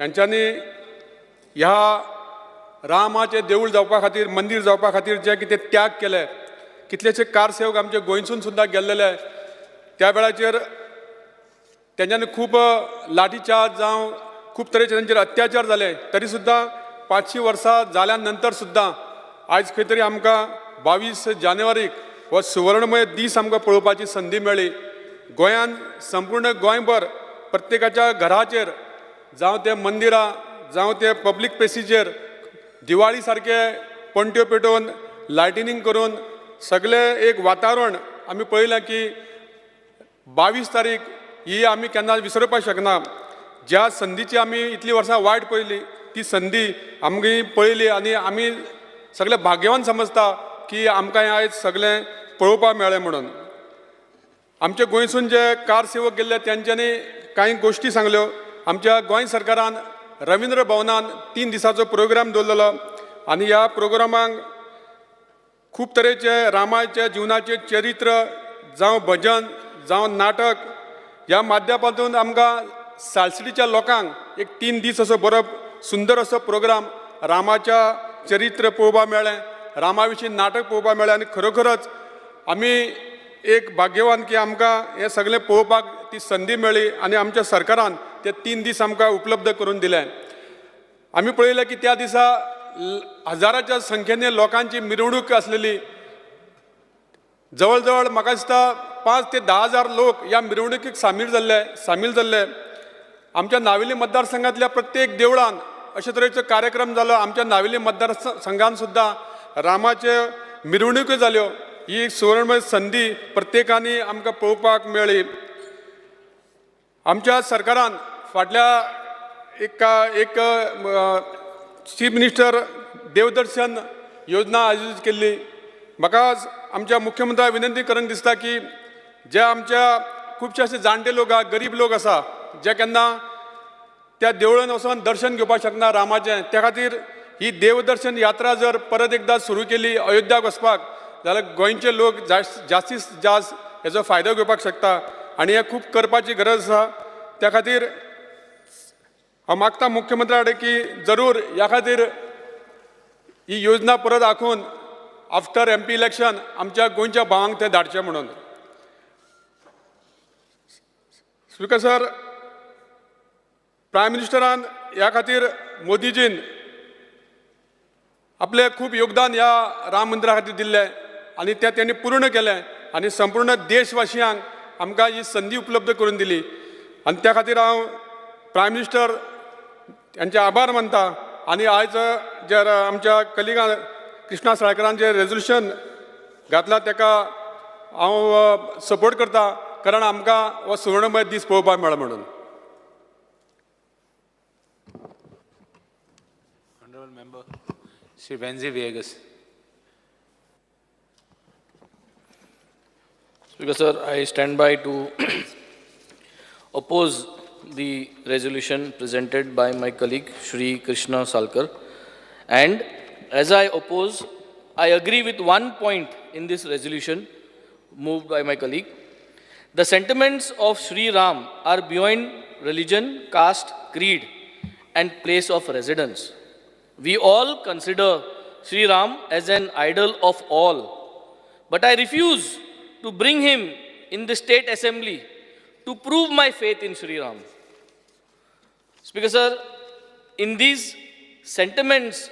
यांच्यांनी ह्या रामाचें देवूळ जावपा खातीर, मंदीर जावपा खातीर जे कितें त्याग केले, कितलेशे कार सेवक आमचे गोंयसून सुद्दां गेल्लेले. त्या वेळाचेर तेंच्यांनी खूब लाठीचार्ज जावं खूब तरेचे तेंचेर अत्याचार जाले, तरी सुद्दां 500 वर्सां जाल्या नंतर सुद्दां आयज खंय तरी आमकां 22 जानेवारीक हो सुवर्णमय दीस आमकां पळोवपाची संदी मेळ्ळी. गोंयान संपूर्ण गोंयभर प्रत्येकाच्या घराचेर जावं ते मंदिरां जावं ते पब्लीक प्लेसीचेर दिवाळी सारके पणट्यो पेटोवन लायटनिंग करून सगळें एक वातावरण आमी पळयलां की 22 तारीख ही आमी केन्ना विसरपाक शकना. ज्या संदीची आमी इतलीं वर्सां वायट पळयली ती संदी आमगी पळयली आनी आमी सगळे भाग्यवान समजता की आमकां हें आयज सगळें पळोवपाक मेळ्ळें म्हणून. आमच्या गोंयसून जे कार सेवक गेल्ले तेंच्यांनी कांय गोश्टी सांगल्यो. आमच्या गोंय सरकारान रविंद्र भवनान 3 दिसाचो प्रोग्राम दवरलेलो आनी ह्या प्रोग्रामाक खूब तरेचे रामाच्या जिवनाचे चरित्र जावं भजन जावं नाटक ह्या माध्यमांतून आमकां सालसिटीच्या लोकांक एक 3 दीस असो बरो सुंदर असो प्रोग्राम रामाच्या चरित्र पळोवपाक मेळ्ळें, रामा विशीं नाटक पळोवपाक मेळ्ळें आनी खरोखरच आमी एक भाग्यवान की आमकां हें सगळें पळोवपाक ती संदी मेळ्ळी आनी आमच्या सरकारान ते 3 दीस आमकां उपलब्ध करून दिले. आमी पळयलें की त्या दिसा हजाराच्या संख्येने लोकांची मिरवणूक आसलेली. जवळ जवळ म्हाका दिसता 5 ते 10 हजार लोक ह्या मिरवणुकीक सामील जाल्ले. आमच्या नावेली मतदारसंघातल्या प्रत्येक देवळान अशे तरेचो कार्यक्रम जालो. आमच्या नावेली मतदारसंघान सुद्दां रामाचे मिरवणुक्यो जाल्यो. ही एक सुवर्णमय संदी प्रत्येकांनी आमकां पळोवपाक मेळ्ळी. आमच्या सरकारान फाटल्या एक एक चीफ मिनिस्टर देवदर्शन योजना आयोजीत केल्ली. म्हाका आमच्या मुख्यमंत्र्याक विनंती करून दिसता की जे आमच्या खुबशे अशे जाणटे लोक आहा, गरीब लोक आसा, जे केन्ना त्या देवळान वचोन दर्शन घेवपाक शकना रामाचें, त्या खातीर ही देवदर्शन यात्रा जर परत एकदां सुरू केली अयोध्याक वचपाक जाल्यार गोंयचे लोक जास्तीत जास्त हेजो फायदो घेवपाक शकता आनी हें खूब करपाची गरज आसा. त्या खातीर हांव मागता मुख्यमंत्र्या कडेन की जरूर ह्या खातीर ही योजना परत आखून आफ्टर MP election आमच्या गोंयच्या भावांक तें धाडचें म्हणून. स्पिकर सर, प्रायम मिनिस्टरान ह्या खातीर मोदीजीन आपलें खूब योगदान ह्या राम मंदिरा खातीर दिल्लें आनी तें तेणी पूर्ण केलें आनी संपूर्ण देशवासियांक आमकां ही संदी उपलब्ध करून दिली आनी त्या खातीर हांव प्रायम मिनिस्टर यांचे आभार मानता. आनी आयज जे आमच्या कलिगान कृष्णा साळकरान जें रेजोल्युशन घातलां ताका हांव सपोर्ट करता, कारण आमकां हो सुवर्णमय दीस पळोवपाक मेळ्ळो म्हणून. Honorable Member, Shri Venzi Viegas. Speaker sir, I stand by to oppose the resolution presented by my colleague Shri Krishna Salkar, and as I oppose, I agree with one point in this resolution moved by my colleague. The sentiments of Shri Ram are beyond religion, caste, creed and place of residence. We all consider Shri Ram as an idol of all, but I refuse to bring him in the state assembly to prove my faith in Shri Ram. Speaker sir, in these sentiments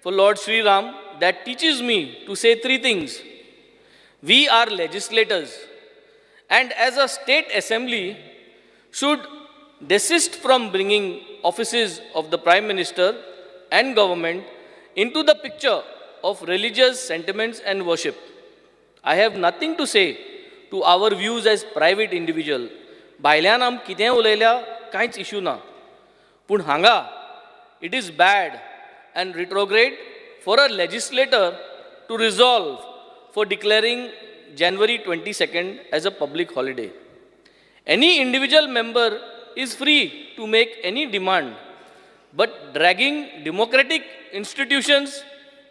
for Lord Shri Ram, that teaches me to say three things. We are legislators, and as a state assembly should desist from bringing offices of the Prime Minister and government into the picture of religious sentiments and worship. I have nothing to say to our views as private individual. भायल्यान आम कितें उलयल्या कांयच issue ना, पूण हांगा it is bad and retrograde for a legislator to resolve for declaring January 22nd as a public holiday. Any individual member is free to make any demand, but dragging democratic institutions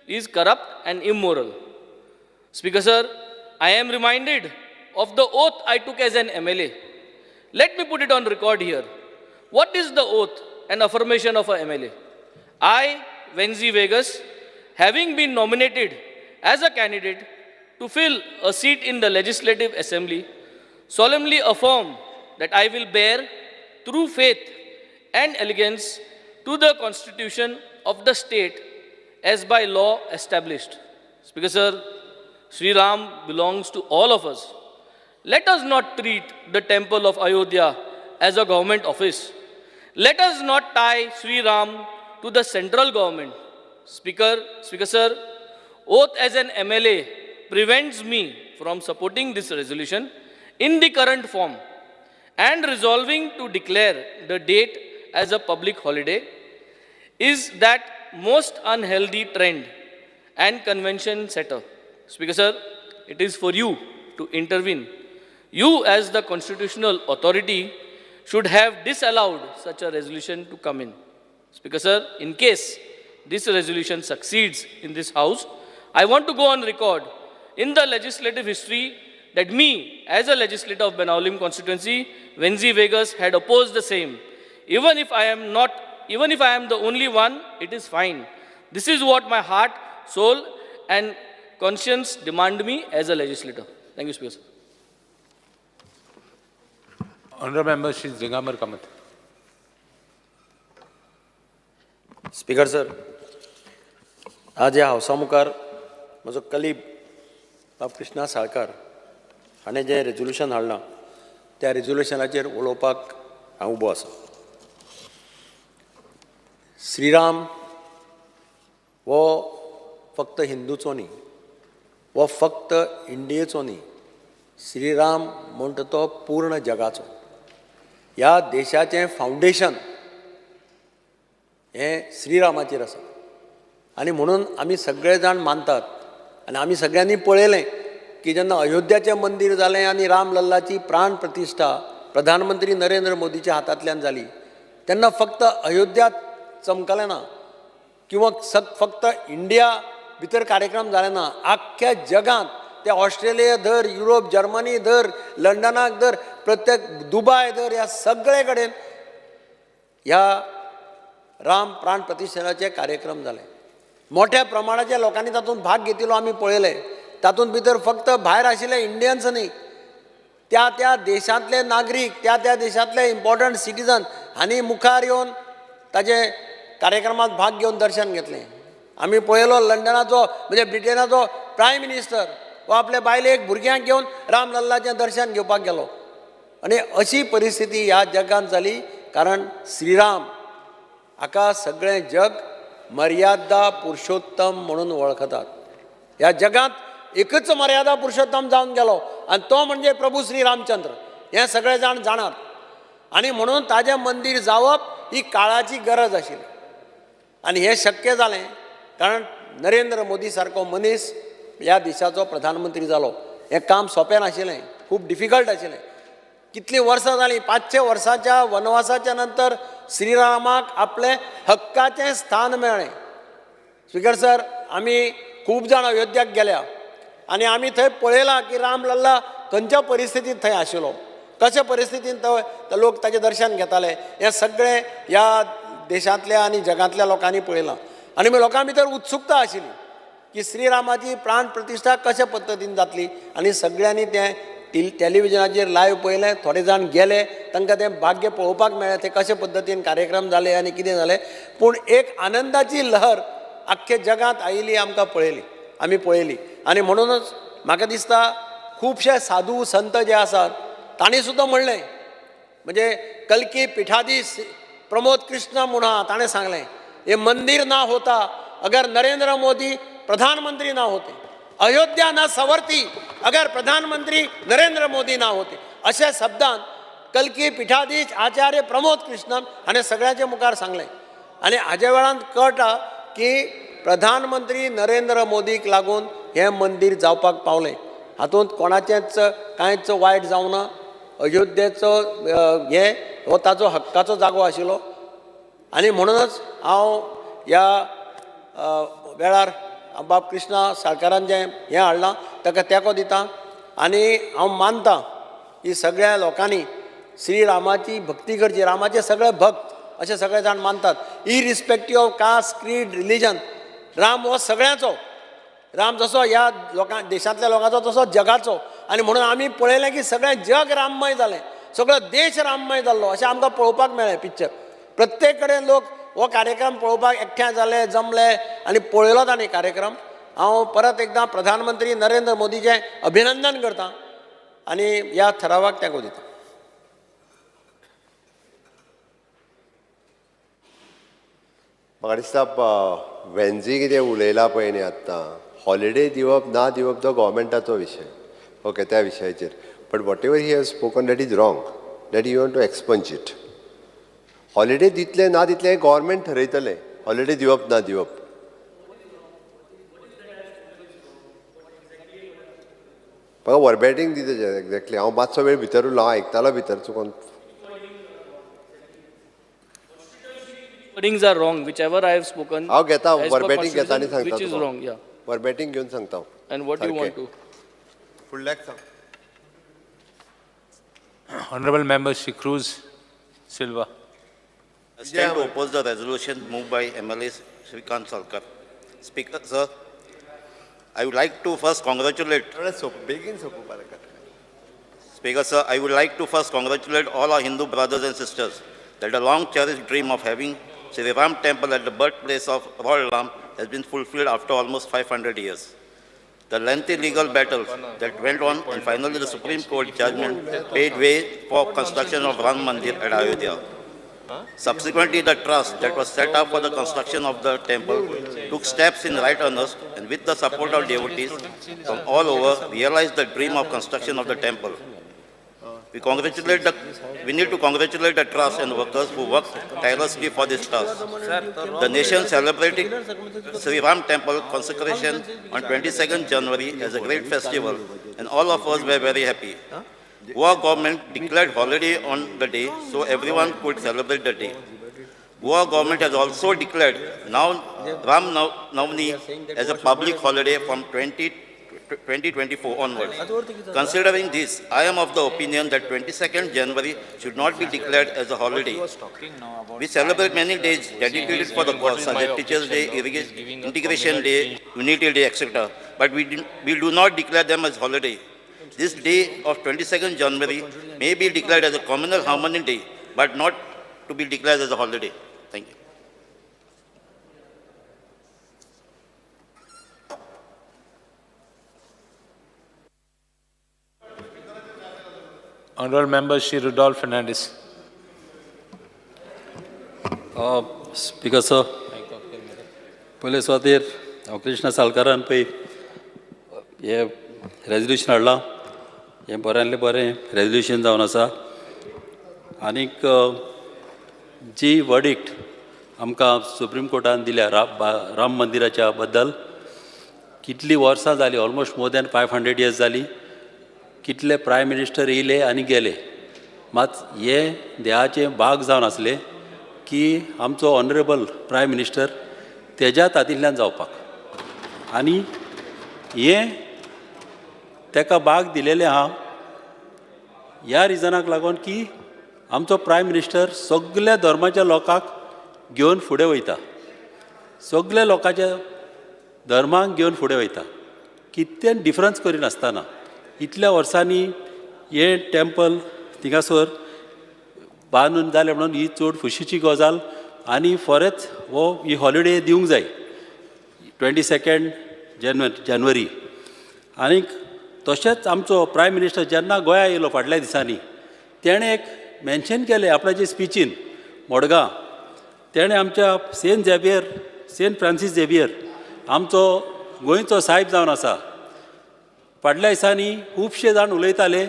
is corrupt and immoral. Speaker sir, I am reminded of the oath I took as an MLA. Let me put it on record here. What is the oath and affirmation of a MLA? I, Venzi Vegas, having been nominated as a candidate to fill a seat in the Legislative Assembly, solemnly affirm that I will bear true faith and allegiance to the Constitution of the state as by law established. Speaker sir, Sri Ram belongs to all of us. Let us not treat the temple of Ayodhya as a government office. Let us not tie Sri Ram to the central government. Speaker sir, oath as an MLA prevents me from supporting this resolution in the current form and resolving to declare the date as a public holiday is that most unhealthy trend and convention setter. Speaker sir, it is for you to intervene. You as the constitutional authority should have disallowed such a resolution to come in. Speaker sir, in case this resolution succeeds in this house, I want to go on record in the legislative history that me, as a legislator of Benaulim constituency, Venzi Vegas, had opposed the same. Even if I am not, even if I am the only one, it is fine. This is what my heart, soul, and conscience demand me as a legislator. Thank you, Speaker sir. Honorable Member Shri Digambar Kamat. Speaker sir, आज ह्या हावसा मुखार म्हजो colleague बाब कृष्णा साळकार हाणें जें resolution हाडलां त्या रेजोल्युशनाचेर उलोवपाक हांव उबो आसा. श्रीराम हो फक्त हिंदूचो न्ही, हो फक्त इंडियेचो न्ही, श्रीराम म्हणटा तो पूर्ण जगाचो. ह्या देशाचें फावंडेशन हें श्रीरामाचेर आसा आनी म्हणून आमी सगळे जाण मानतात आनी आमी सगळ्यांनी पळयलें की जेन्ना अयोध्याचें मंदीर जालें आनी राम लल्लाची प्राण प्रतिश्ठा प्रधानमंत्री नरेंद्र मोदीच्या हातांतल्यान जाली तेन्ना फक्त अयोध्या चमकलें ना किंवा फक्त इंडिया भितर कार्यक्रम जाले ना, आख्ख्या जगांत, ते ऑस्ट्रेलिया धर, युरोप, जर्मनी धर, लंडनाक धर, प्रत्येक दुबाय धर, ह्या सगळे कडेन ह्या राम प्राण प्रतिश्ठेचे कार्यक्रम जाले. मोठ्या प्रमाणाच्या लोकांनी तातूंत भाग घेतिल्लो आमी पळयले. तातूंत भितर फक्त भायर आशिल्ले इंडियन्स न्ही, त्या त्या देशांतले नागरीक, त्या त्या देशांतले इम्पॉर्टंट सिटीजन हांणी मुखार येवन ताजे कार्यक्रमात भाग घेवन दर्शन घेतलें. आमी पळयलो लंडनाचो म्हणजे ब्रिटनाचो प्रायम मिनिस्टर हो आपल्या बायलेक भुरग्यांक घेवन राम लल्लाचें दर्शन घेवपाक गेलो. आनी अशी परिस्थिती ह्या जगांत जाली कारण श्रीराम हाका सगळें जग मर्यादा पुरुषोत्तम म्हणून वळखतात. ह्या जगांत एकच मर्यादा पुरुषोत्तम जावन गेलो आनी तो म्हणजे प्रभू श्री रामचंद्र, हें सगळे जाण जाणात. आनी म्हणून ताजें मंदीर जावप ही काळाची गरज आशिल्ली आनी हें शक्य जालें कारण नरेंद्र मोदी सारको मनीस ह्या देशाचो प्रधानमंत्री जालो. हें काम सोंपें नाशिल्लें, खूब डिफिकल्ट आशिल्लें. कितलीं वर्सां जालीं, 500 वर्सांच्या वनवासाच्या नंतर श्रीरामाक आपलें हक्काचें स्थान मेळ्ळें. स्पीकर सर, आमी खूब जाण अयोध्याक गेल्या आनी आमी थंय पळयलां की राम लल्ला खंयच्या परिस्थितींत थंय आशिल्लो, कशे परिस्थितींत थंय लोक ताचें दर्शन घेताले, हें सगळें ह्या देशांतल्या आनी जगांतल्या लोकांनी पळयलां. आनी मागीर लोकां भितर उत्सुकता आशिल्ली की श्रीरामाची प्राण प्रतिश्ठा कशे पद्दतीन जातली आनी सगळ्यांनी तें टेलिविजनाचेर लायव्ह पळयलें. थोडे जाण गेले, तांकां तें भाग्य पळोवपाक मेळ्ळें, ते कशे पद्दतीन कार्यक्रम जाले आनी कितें जालें. पूण एक आनंदाची लहर आख्खे जगांत आयिल्ली आमकां पळयली, आमी पळयली. आनी म्हणूनच म्हाका दिसता खुबशे साधू संत जे आसात तांणी सुद्दां म्हणलें, म्हणजे कल्की पिठाधीश प्रमोद कृष्ण म्हूण आहा, ताणें सांगलें, हे मंदीर ना होता अगर नरेंद्र मोदी प्रधानमंत्री ना होते, अयोध्या ना सवरती अगर प्रधानमंत्री नरेंद्र मोदी ना होते. अशा शब्दान कल्की पिठाधीश आचार्य प्रमोद कृष्णन हाणें सगळ्यांच्या मुखार सांगलें. आनी हाज्या वेळान कळटा की प्रधानमंत्री नरेंद्र मोदीक लागून हें मंदीर जावपाक पावलें. हातूंत कोणाचेंच कांयच वायट जावना. अयोध्येचो हें हो ताचो हक्काचो जागो आशिल्लो आनी म्हणूनच हांव ह्या वेळार बाब कृष्णा साळकारान जें हें हाडलां ताका तेंको दिता आनी हांव मानता की सगळ्या लोकांनी श्रीरामाची भक्ती करची. रामाचे सगळे भक्त अशें सगळे जाण मानतात, irrespective of caste, creed, religion. Ram हो सगळ्यांचो, राम जसो ह्या लोकां देशांतल्या लोकांचो तसो जगाचो. आनी म्हणून आमी पळयलें की सगळें जग राममय जालें, सगळो देश राममय जाल्लो अशें आमकां पळोवपाक मेळ्ळें पिक्चर. प्रत्येक कडेन लोक हो कार्यक्रम पळोवपाक एकठांय जाले, जमले आनी पळयलो तांणी कार्यक्रम. हांव परत एकदां प्रधानमंत्री नरेंद्र मोदीचें अभिनंदन करतां आनी ह्या थरावाक तेंको दिता. म्हाका दिसता वेन्झी कितें उलयला पळय न्ही आत्तां, हॉलिडे दिवप ना दिवप तो गोवोरमेंटाचो विशय, ओके, त्या विशयाचेर. But whatever he has spoken that is wrong, that you want to expunge it. Holiday दितले ना दितले हें गोवोरमेंट ठरयतलें, हॉलिडे दिवप ना दिवप. म्हाका वर्बेटींग दिता एक्झॅक्टली. हांव मातसो वेळ भितर उरलो, हांव आयकतालो भितर चुकोन. Wordings are wrong, whichever I have spoken. हांव घेता वर्बेटींग घेता आनी सांगता which is wrong, yeah. वर्बेटींग घेवन सांगता. And what you want to? फुडल्याक सांग. Honorable Member Shri Cruz Silva. I stand to oppose the resolution moved by MLA Shrikant Salkar. Speaker, sir, I would like to first congratulate. Speaker, sir, I would like to first congratulate all our Hindu brothers and sisters that the long-cherished dream of having Sri Ram Temple at the birthplace of Lord Ram has been fulfilled after almost 500 years. The lengthy legal battles that went on and finally the Supreme Court judgment paved way for construction of Ram Mandir at Ayodhya. Subsequently, the trust that was set up for the construction of the temple took steps in right earnest and with the support of devotees from all over realized the dream of construction of the temple. We need to congratulate the trust and workers who worked tirelessly for this task. The nation celebrated Sri Ram Temple consecration on 22nd January as a great festival, and all of us were very happy. Goa government declared holiday on the day so everyone could celebrate the day. Goa government has also declared now Ram Navami as a public holiday from 2024 onwards. Considering this, I am of the opinion that 22nd January should not be declared as a holiday. We celebrate many days dedicated for the cause, such as Teachers' Day, Integration Day, Unity Day, etc. But we do not declare them as holiday. This day of 22nd January may be declared as a communal harmony day, but not to be declared as a holiday. Thank you. Honorable Member Shri Rudolph Fernandez. Speaker sir, पयले सुवातेर हांव कृष्णा सालकारान पळय हें resolution हाडलां, हें बऱ्यांतलें बरें resolution जावन आसा. आनीक जी वर्डिक्ट आमकां सुप्रीम कोर्टान दिल्या राम मंदिराच्या बद्दल, कितलीं वर्सां जालीं, ऑलमोस्ट मोर दॅन 500 इयर्स जालीं, कितले प्रायम मिनिस्टर येयले आनी गेले, मात हे देहाचें भाग जावन आसलें की आमचो ऑनरेबल प्रायम मिनिस्टर तेज्या तातूंतल्यान जावपाक, आनी हें तेका भाग दिलेलें आहा ह्या रिजनाक लागून की आमचो प्रायम मिनिस्टर सगल्या धर्माच्या लोकांक घेवन फुडें वयता, सगल्या लोकांच्या धर्मांक घेवन फुडें वयता, कितें डिफरन्स करिनासतना. इतल्या वर्सांनी हें टेम्पल थिंगासर बांदून जालें म्हणून ही चड खुशीची गजाल, आनी फोरेच हो ही हॉलिडे दिवंक जाय 22 जानेवारी. आनीक तशेंच आमचो प्रायम मिनिस्टर जेन्ना गोंया येयलो फाटल्या दिसांनी, तेणें एक मेन्शन केलें आपणाचे स्पिचीन मडगांव, तेणें आमच्या saint Xavier, saint Francis Xavier आमचो गोंयचो सायब जावन आसा. फाटल्या दिसांनी खुबशे जाण उलयताले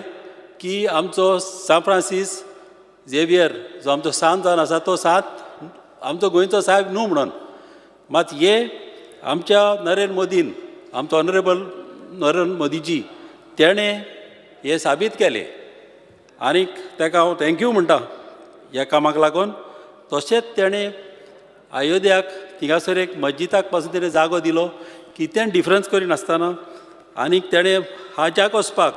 की आमचो सान फ्रांसीस झेवियर जो आमचो सांत जावन आसा तो सांत आमचो गोंयचो सायब न्हू म्हणून, मात हे आमच्या नरेंद्र मोदीन, आमचो ऑनरेबल नरेंद्र मोदीजी, तेणें हें साबीत केलें आनीक ताका हांव thank you म्हणटा ह्या कामाक लागून. तशेंच तेणें अयोध्याक थिंगासर एक मस्जिदाक पासून तेणें जागो दिलो, कितें डिफरन्स करिनासतना. आनीक तेणें हाजाक वचपाक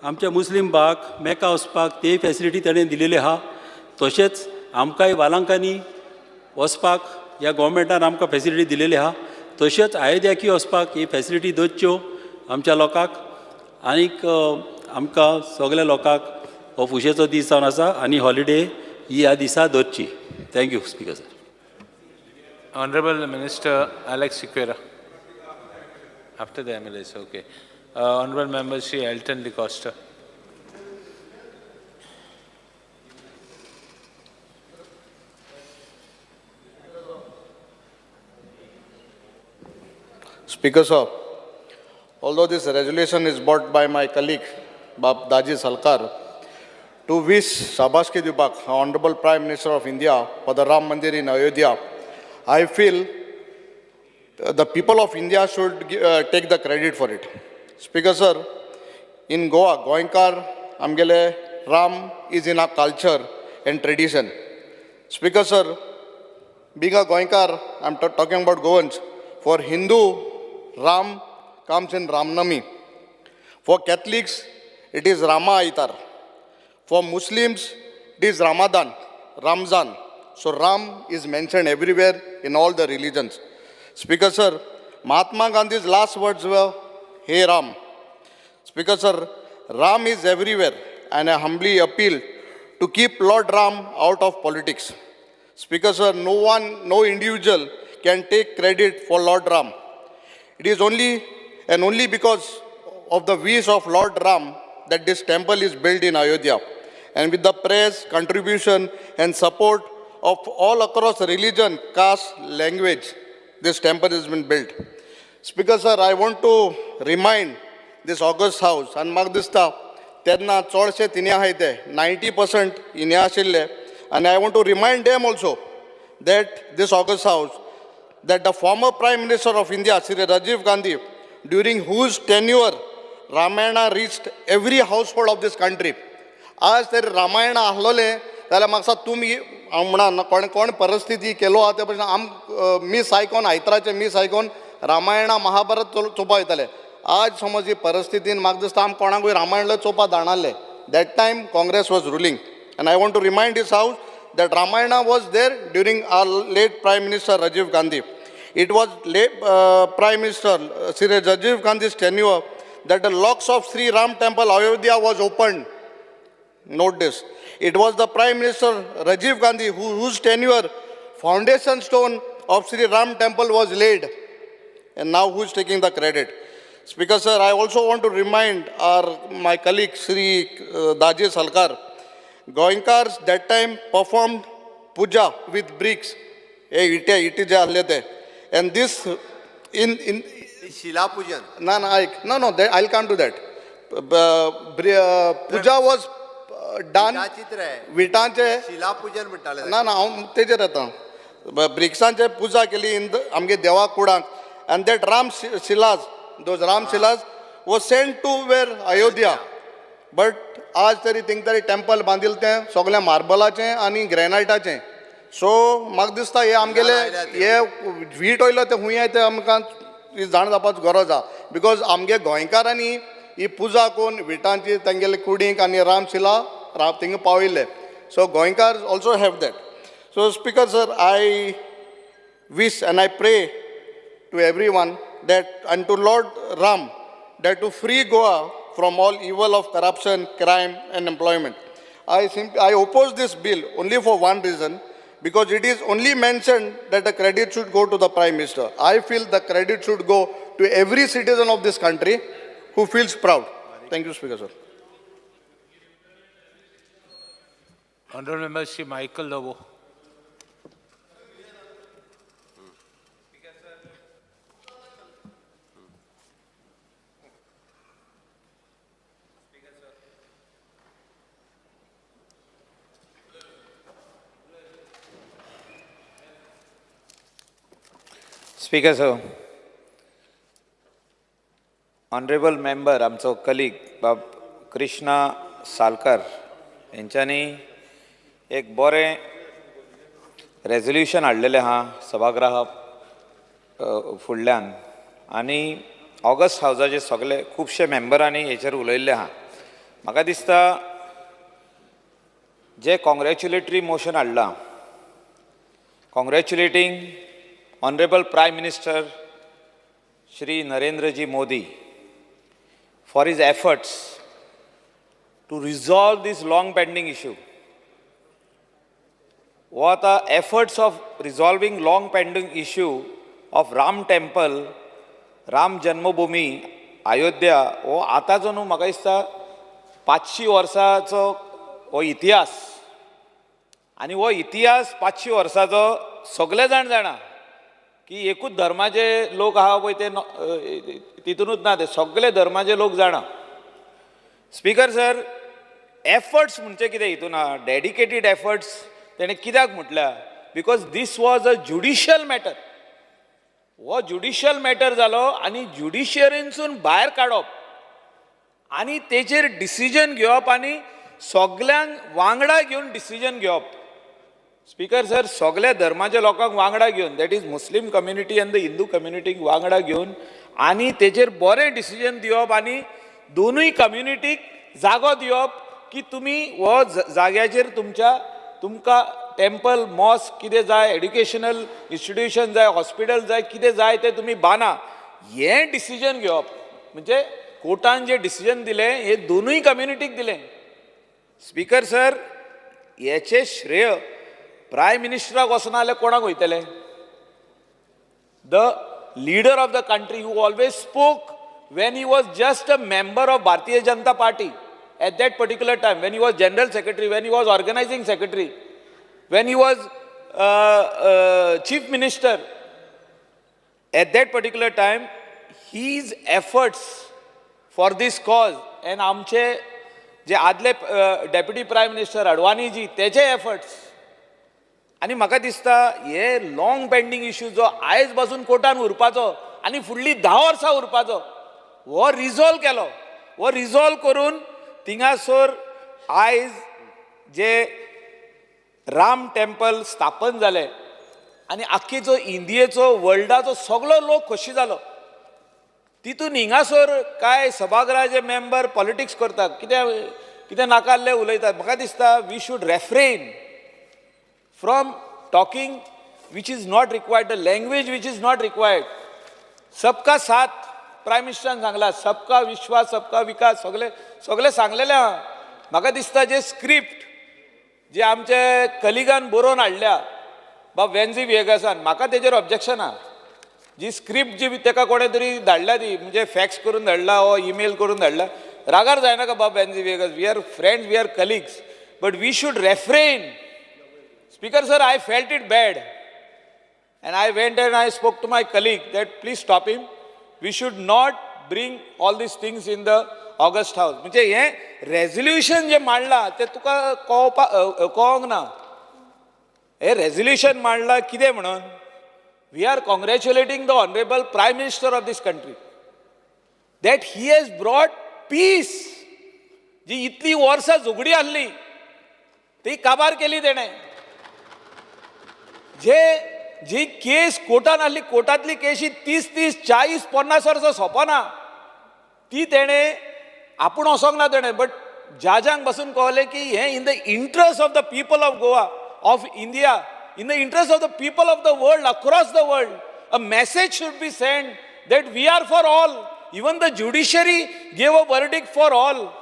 आमच्या मुस्लीम भाग मेका वचपाक तेय फेसिलिटी तेणें दिलेली आहा. तशेंच आमकांय वालांकांनी वचपाक ह्या गोवोरमेंटान आमकां फेसिलिटी दिलेली आहा. तशेंच अयोध्याकूय वचपाक ही फेसिलिटी दवरच्यो आमच्या लोकांक. आनीक आमकां सगल्या लोकांक हो खुशेचो दीस जावन आसा आनी हॉलिडे ही ह्या दिसा दवरची. Thank you speaker sir. Honorable Minister Alex Sequeira. After the MLAs, okay. Honorable Member Shri Elton D'Costa. Speaker sir, although this resolution is brought by my colleague Bab Daji Salkar to wish Shabaski Dibak, Honorable Prime Minister of India, for the Ram Mandir in Ayodhya, I feel the people of India should take the credit for it. Speaker sir, in Goa, Goenkar, Amgele, Ram is in our culture and tradition. Speaker sir, being a Goenkar, I'm talking about Goans. For Hindu, Ram comes in Ramnami. For Catholics, it is Rama Aitar. For Muslims, it is Ramadan, Ramzan. So Ram is mentioned everywhere in all the religions. Speaker sir, Mahatma Gandhi's last words were, Hey Ram. Speaker sir, Ram is everywhere, and I humbly appeal to keep Lord Ram out of politics. Speaker sir, no one, no individual can take credit for Lord Ram. It is only and only because of the wish of Lord Ram that this temple is built in Ayodhya. And with the prayers, contribution, and support of all across religion, caste, language, this temple has been built. Speaker sir, I want to remind this august house, आनी म्हाका दिसता तेन्ना चडशे तिने आहाय ते 90% हिने आशिल्ले, आनी I want to remind them also that this august house, that the former Prime Minister of India, Shri Rajiv Gandhi, during whose tenure Ramayana reached every household of this country. आज तरी रामायण आहलोले जाल्यार म्हाका दिसता तुमी हांव म्हणा कोण कोण परिस्थिती केलो आहा ते भशेन आम मीस आयकोन आयतराचें मीस आयकोन रामायणा महाभारत चोवपा वयताले. आज समज ही परिस्थितीन म्हाका दिसता आम कोणाकूय रामायण चोवपा धाडनासले. That time Congress was ruling, and I want to remind this house that Ramayana was there during our late Prime Minister Rajiv Gandhi. It was late Prime Minister Shri Rajiv Gandhi's tenure that the locks of Sri Ram Temple Ayodhya was opened. Note this. It was the Prime Minister Rajiv Gandhi whose tenure foundation stone of Sri Ram Temple was laid. And now who is taking the credit? Speaker sir, I also want to remind my colleague Sri Daji Salkar. Goenkars that time performed puja with bricks. Ite je ahle te. And this in Shila pujan. No, no, I'll come to that. Puja was done. विटांचे शिला पूजन म्हणटाले. ना ना हांव तेजेर येता. ब्रिक्सांचे पुजा केली in आमगे देवा कुडांक, and that Ram shilas, those Ram shilas was sent to where Ayodhya. But आज तरी थिंग तरी टेम्पल बांदिल तें सगळें मार्बलाचें आनी ग्रेनायटाचें. सो म्हाका दिसता हे आमगेले हे वीट वयलो ते हुंय ते आमकां जाण जावपाची गरज आहा, because आमगे गोंयकारांनी ही पुजा करून विटांची तेंगेले कुडींक आनी रामशिला थिंगा पावयल्ले. So Goenkar also have that. So speaker sir, I wish and I pray to everyone that and to Lord Ram that to free Goa from all evil of corruption, crime and employment. I oppose this bill only for one reason, because it is only mentioned that the credit should go to the Prime Minister. I feel the credit should go to every citizen of this country who feels proud. Thank you, Speaker sir. Honorable Member Shri Michael Lobo. Speaker sir, honourable member आमचो colleague बाब कृष्णा सालकार हेंच्यांनी एक बरें resolution हाडलेलें आहा सभागृहा फुडल्यान, आनी August हावजाचे सगळे खुबशे मेंबरांनी हेचेर उलयल्लें आहा. म्हाका दिसता जे कॉंग्रेच्युलेटरी मोशन हाडलां, congratulating Honorable Prime Minister Shri Narendra Ji Modi for his efforts to resolve this long pending issue. What are efforts of resolving long pending issue of Ram Temple, Ram Janmabhoomi, Ayodhya, हो आतांचो न्हू, म्हाका दिसता 500 वर्सांचो हो इतिहास, आनी हो इतिहास 500 वर्सांचो सगळे जाण जाणा की एकूच धर्माचे लोक आहा पळय ते तितूनच ना, ते सगळे धर्माचे लोक जाणा. स्पीकर सर, एफर्ट्स म्हणजे कितें हितून आहा, डेडिकेटेड एफर्ट्स तेणें कित्याक म्हटल्या, because this was a judicial matter. हो ज्युडिशियल मॅटर जालो आनी ज्युडिशियरीनसून भायर काडप आनी तेचेर डिसिजन घेवप आनी सगल्यांक वांगडा घेवन डिसिजन घेवप. स्पीकर सर, सगल्या धर्माच्या लोकांक वांगडा घेवन, that is Muslim community and the Hindu कम्युनिटीक वांगडा घेवन आनी तेचेर बरें डिसिजन दिवप आनी दोनूय कम्युनिटीक जागो दिवप की तुमी हो जाग्याचेर तुमच्या तुमकां टेम्पल, मॉस्क कितें जाय, एड्युकेशनल इन्स्टिट्यूशन जाय, हॉस्पिटल जाय, कितें जाय तें तुमी बांदा, हें डिसिजन घेवप. म्हणजे कोर्टान जें डिसिजन दिलें हें दोनूय कम्युनिटीक दिलें. स्पीकर सर, हेचें श्रेय प्रायम मिनिस्टराक वचना जाल्यार कोणाक वयतलें? The leader of the country who always spoke when he was just a member of Bharatiya Janata Party at that particular time, when he was general secretary, when he was organizing secretary, when he was chief minister at that particular time, his efforts for this cause and आमचे जे आदले deputy prime minister अडवाणीजी तेजे efforts आनी म्हाका दिसता हे long pending issue जो आयज पासून कोर्टान उरपाचो आनी फुडली 10 वर्सां उरपाचो हो रिजॉल्व केलो. हो रिजॉल्व करून थिंगासर आयज जे राम टेम्पल स्थापन जालें आनी आख्खी जो इंडियेचो वर्ल्डाचो सगलो लोक खोशी जालो. तितून हिंगासर कांय सभागृहाचे मेंबर पॉलिटिक्स करतात, कितें कितें नाकाल्लें उलयतात. म्हाका दिसता we should refrain from talking which is not required, the language which is not required. सबका साथ प्रायम मिनिस्टरान सांगला, सबका विश्वास सबका विकास सगळे सगळे सांगलेलें आहा. म्हाका दिसता जे स्क्रिप्ट जे आमचे कलिगान बरोवन हाडल्या बाब वेन्झी विएगासान, म्हाका तेजेर ऑब्जेक्शन आहा. जी स्क्रिप्ट जी ताका कोणें तरी धाडल्या ती म्हणजे फॅक्स करून धाडला वो ईमेल करून धाडला, रागार जायनाका बाब Venzy Viegas, we are friends, we are colleagues, but we should refrain. Speaker sir, I felt it bad and I went and I spoke to my colleague that please stop him, we should not bring all these things in the august house. म्हणजे हें resolution जें मांडलां तें तुका कळोवपा कळोंक ना. हें resolution मांडलां कितें म्हणून, we are congratulating the honourable prime minister of this country that he has brought peace. जी इतली वर्सां झगडी आहली ती काबार केली तेणें. जे जी केस कोर्टान आहली, कोर्टांतली केशी 30 30 40 50 वर्सां सोंपना, ती तेणें आपूण वचोंक ना तेणें, बट जाजांक बसून कळलें की हें in the interest of the people of Goa, of India, in the interest of the people of the world, across the world, a message should be sent that we are for all. Even the judiciary gave a verdict for all.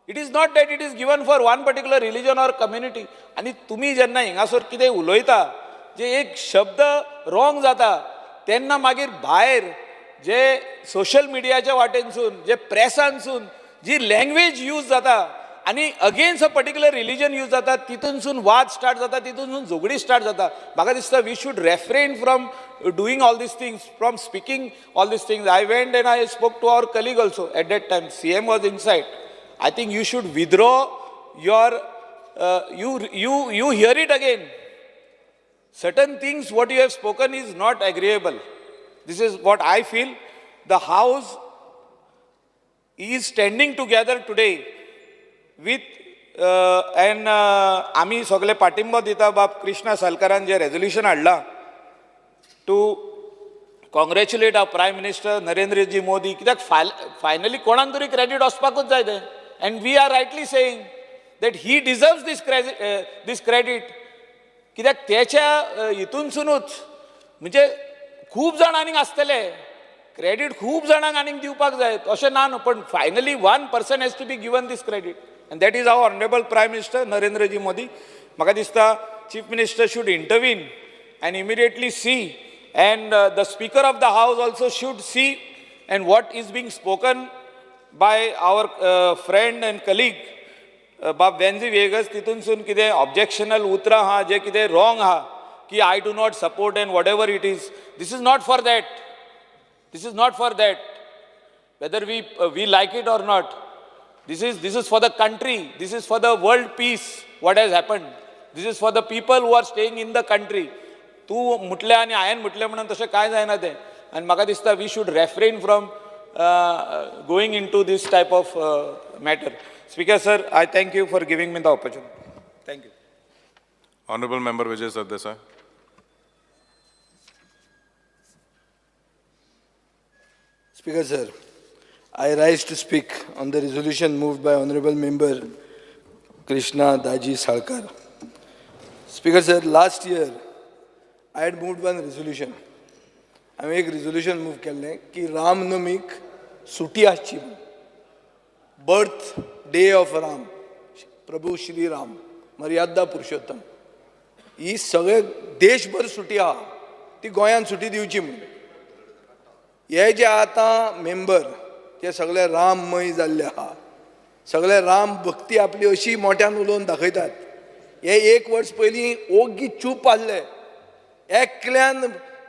It is not that it is given for one particular religion or community. आनी तुमी जेन्ना हिंगासर कितें उलयता, जे एक शब्द wrong जाता तेन्ना मागीर भायर जे सोशल मिडियाच्या वाटेनसून, जे प्रेसानसून जी लँग्वेज यूज जाता आनी against a particular religion use जाता, तितूनसून वाद स्टार्ट जाता, तितूनसून झगडी स्टार्ट जाता. म्हाका दिसता we should refrain from doing all these things, from speaking all these things. I went and I spoke to our colleague also at that time, CM was inside. I think you should withdraw your, you hear it again. Certain things what you have spoken is not agreeable. This is what I feel. The house is standing together today with and आमी सगळे पाठिंबो दिता बाब कृष्णा सालकारान जे resolution हाडलां to congratulate our prime minister Narendraji Modi. कित्याक finally कोणाक तरी credit वचपाकूच जाय तें, and we are rightly saying that he deserves this this credit. कित्याक तेच्या हितूनसुनूच म्हणजे खूब जाण आनीक आसतले, क्रेडीट खूब जाणांक आनीक दिवपाक जाय अशें ना न्हू, पण finally one person has to be given this credit and that is our honourable prime minister Narendraji Modi. म्हाका दिसता chief minister should intervene and immediately see, and the speaker of the house also should see and what is being spoken by our friend and colleague बाब वेन्झी व्हिएगस, तितूनसून कितें objectional उतरां आहा, जें कितें wrong आहा की I do not support and whatever it is, this is not for that, this is not for that, whether we like it or not. This is for the country, this is for the world peace what has happened, this is for the people who are staying in the country. तूं म्हटलें आनी हांवें म्हटलें म्हणून तशें कांय जायना तें. आनी म्हाका दिसता we should refrain from going into this type of matter. Speaker sir, I thank you for giving me the opportunity. Thank you. Honorable Member Vijay Sardesai. Speaker sir, I rise to speak on the resolution moved by Honorable Member Krishna Daji Salkar. Speaker sir, last year I had moved one resolution. हांवें एक resolution move केल्लें की रामनमीक सुटी आसची, birth day of Ram, Prabhu Shri Ram, मर्यादा पुरुषोत्तम, ही सगळे देशभर सुटी आहा, ती गोंयांत सुटी दिवची म्हणून. हे जे आतां मेंबर जे सगळे राममय जाल्ले आहा, सगळे राम भक्ती आपली अशी मोठ्यान उलोवन दाखयतात हे एक वर्स पयलीं ओगी चूप आसले. एकल्यान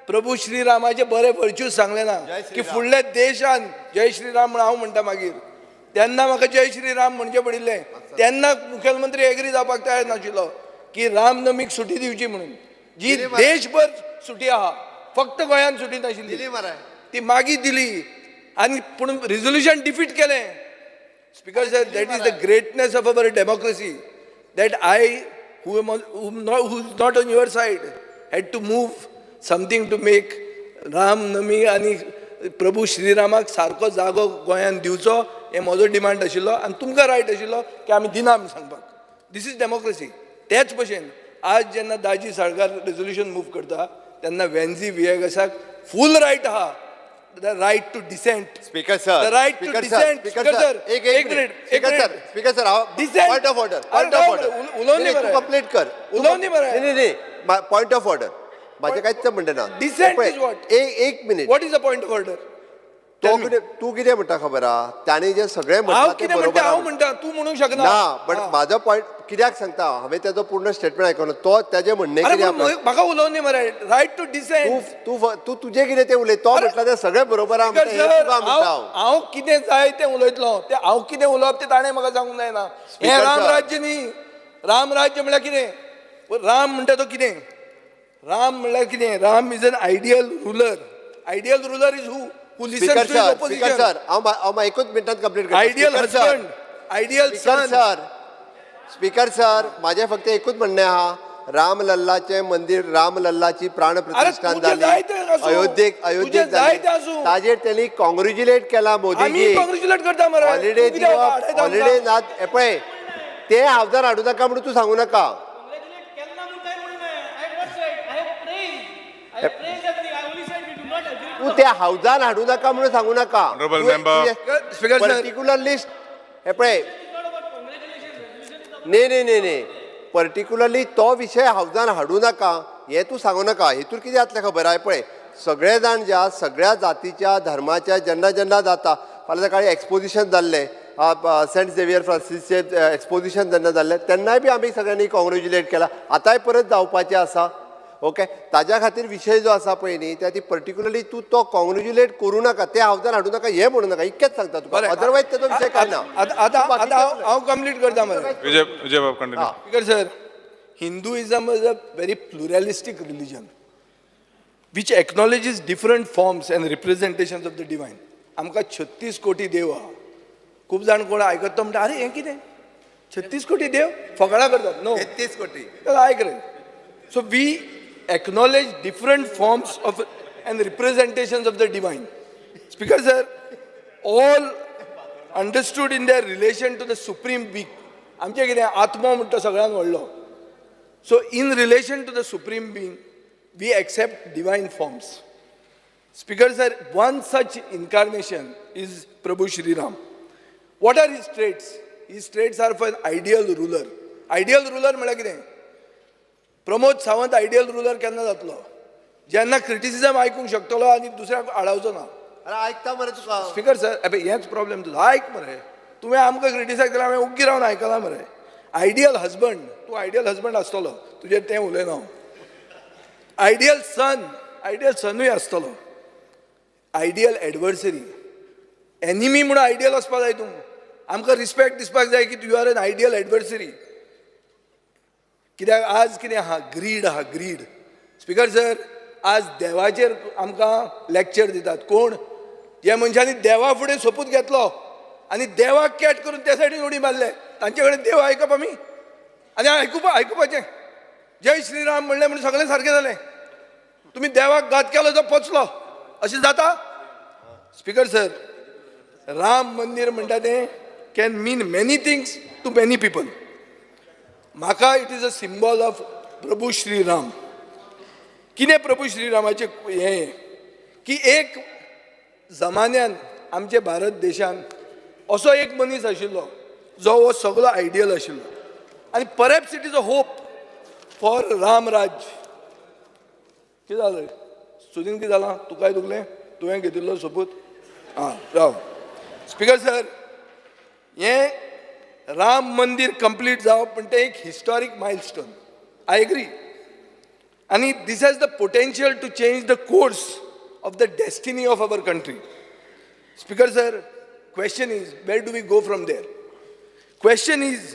प्रभू श्रीरामाचे बरे वर्च्यूज सांगले ना की फुडल्या देशान जय श्रीराम म्हण हांव म्हणटा. मागीर तेन्ना म्हाका जय श्रीराम म्हणचें पडिल्लें. तेन्ना मुखेलमंत्री एग्री जावपाक तयार नाशिल्लो की रामनमीक सुटी दिवची म्हणून, जी देशभर सुटी आहा, फक्त गोंयांत सुटी नाशिल्ली, ती मागीर दिली. आनी पूण रिजोल्युशन डिफीट केलें. Speaker sir, that is the greatness of our democracy, that I who is not on your side had to move something to make Ramnavami आनी प्रभू श्रीरामाक सारको जागो गोंयांत दिवचो, हे म्हजो डिमांड आशिल्लो. आनी तुमकां रायट आशिल्लो की आमी दिना म्हूण सांगपाक. This is democracy. तेच भशेन आज जेन्ना दाजी साळकार रेजोल्युशन मूव करता तेन्ना वेन्झी विएगासाक फूल रायट आहा, the right to dissent. Speaker sir, the right to dissent. Speaker sir, एक minute. Speaker sir, speaker sir, हांव point of order, point of order. उलोवनी मरे, कंप्लीट कर. उलोवनी मरे. न्ही न्ही, पॉयंट ऑफ ऑर्डर म्हाजें कांयच म्हणणें ना. Decent is what? एक minute. What is the point of order? तूं कितें म्हणटा खबर आहा, ताणें जें सगळें हांव कितें म्हणटा, हांव म्हणटा, तूं म्हणूंक शकना ना. बट म्हाजो पॉयंट कित्याक सांगता, हांवें तेजो पूर्ण स्टेटमेंट आयकलो. तो तेजें म्हणणें कितें, म्हाका उलोवनी मरे, रायट टू डिसेंट. तूं तूं तुजें कितें तें उलय. तो म्हटलां तें सगळें बरोबर आहा. हांव कितें जाय तें उलयतलो, तें हांव कितें उलोवप तें ताणें म्हाका सांगूंक जायना. हें रामराज्य न्ही. रामराज्य म्हणल्यार कितें? राम म्हणटा तो कितें? राम म्हणल्यार कितें? Ram is an ideal ruler. Ideal ruler is who who listens to his opposition. Speaker sir, हांव एकूच मिनटान कंप्लीट करता. Ideal husband, ideal son. Sir, speaker sir, म्हाजें फक्त एकूच म्हणणें आहा, रामलल्लाचें मंदीर, रामलल्लाची प्राण प्रतिष्ठान जाली अयोध्येक, अयोध्येक जाली, ताजेर तेणी कॉंग्रेच्युलेट केला मोदीजी. कॉंग्रेच्युलेट करता मरे. हॉलिडे दिवप, हॉलिडे ना. पळय ते हावजार हाडूं नाका म्हणून तूं सांगू नाका. तूं त्या हावजान हाडूं नाका म्हणून सांगू नाका. पर्टिक्युलर लिस्ट हे पळय, न्ही न्ही न्ही न्ही, पर्टिक्युलरली तो विशय हावजान हाडूं नाका हें तूं सांगू नाका. हितून कितें जातलें खबर आहा? पळय सगळे जाण ज्या सगळ्या जातीच्या धर्माच्या जेन्ना जेन्ना जाता, फाल्यां सकाळी एक्सपोजिशन जाल्लें सेंट झेवियर फ्रांसीसचें एक्सपोजिशन जेन्ना जाल्लें तेन्नाय बी आमी सगळ्यांनी कॉंग्रेच्युलेट केलां. आतांय परत जावपाचें आसा. ओके, ताज्या खातीर विशय जो आसा पळय न्ही, त्या ती पर्टिक्युलरली तूं तो कॉंग्रेच्युलेट करूं नाका, ते हावजान हाडूं नाका हें म्हणू नाका, इतकेंच सांगता तुका. अदरवायज तेजो विशय काय ना. आतां हांव कंप्लीट करता मरे. विजय बाब continue. Speaker sir, Hinduism is a very pluralistic religion which acknowledges different forms and representations of the divine. आमकां 36 कोटी देव आहा. खूब जाण कोण आयकता तो म्हणटा, अरे हें कितें 36 कोटी देव, फकाणां करतात. नो, 33 कोटी. आयक रे. So we acknowledge different forms of and representations of the divine. Speaker sir, all understood in their relation to the supreme being. आमचें कितें आत्मो म्हणटा सगळ्यांत व्हडलो. So in relation to the supreme being we accept divine forms. Speaker sir, one such incarnation is Prabhu Shri Ram. What are his traits? His traits are for an ideal ruler. Ideal ruler म्हळ्यार कितें? Pramod Sawant ideal rural केन्ना जातलो? जेन्ना criticism आयकूंक शकतलो आनी दुसऱ्याक आडावचो ना. अरे आयकता मरे तुका. स्पीकर सर, हेंच प्रॉब्लेम तुजो. आयक मरे, तुवें आमकां क्रिटिसायज केल्यार हांवें ओग्गी रावन आयकलां मरे. आयडियल हजबंड, तूं आयडियल हजबंड आसतलो, तुजेर तें उलयना हांव. आयडियल सन, आयडियल सनूय आसतलो. आयडियल एडवर्सरी, एनिमी म्हणून आयडियल आसपाक जाय तूं. आमकां रिस्पेक्ट दिसपाक जाय की you are an ideal adversary. कित्याक आज कितें आहा, ग्रीड आहा, ग्रीड. स्पीकर सर, आज देवाचेर आमकां लॅक्चर दितात. कोण? ज्या मनशांनी देवा फुडें सोपूत घेतलो आनी देवाक कॅट करून त्या सायडीन उडी मारले, तांचे कडेन देव आयकप आमी आनी आयकुपाचें. जय श्रीराम म्हणलें म्हणून सगळें सारकें जालें. तुमी देवाक घात केलो तो पचलो, अशें जाता? स्पीकर सर, राम मंदीर म्हणटा तें can mean many things to many people. म्हाका it is a symbol of Prabhu Shri Ram. कितें प्रभू श्रीरामाचें हें की एक जमान्यान आमच्या भारत देशान असो एक मनीस आशिल्लो जो हो सगळो आयडियल आशिल्लो आनी perhaps it is a hope for Ram Rajya. कितें जालें सुदीन, कितें जालां तुकाय दुखलें? तुवें घेतिल्लो सोपूत? आं राव. स्पीकर सर, हें राम मंदीर कंप्लीट जावप म्हणटा एक हिस्टॉरीक मायलस्टोन. I agree. आनी this has the potential to change the course of the destiny of our country. Speaker sir, question is, where do we go from there? Question is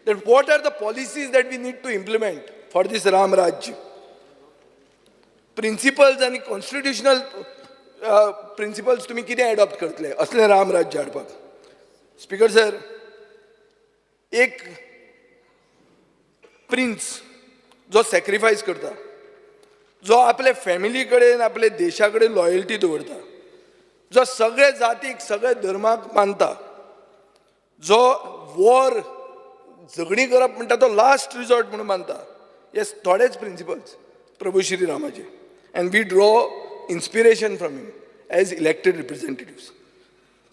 that what are the policies that we need to implement for this Ram Rajya? Principles आनी constitutional principles तुमी कितें adopt करतले असलें राम राज्य हाडपाक? Speaker sir, एक prince जो sacrifice करता, जो आपले फॅमिली कडेन, आपले देशा कडेन लॉयल्टी दवरता, जो सगळे जातीक, सगळे धर्माक मानता, जो वॉर, झगडीं करप म्हणटा तो लास्ट रिजॉर्ट म्हणून मानता, हे थोडेच प्रिंसिपल्स प्रभू श्री रामाचे, and we draw inspiration from him as elected representatives.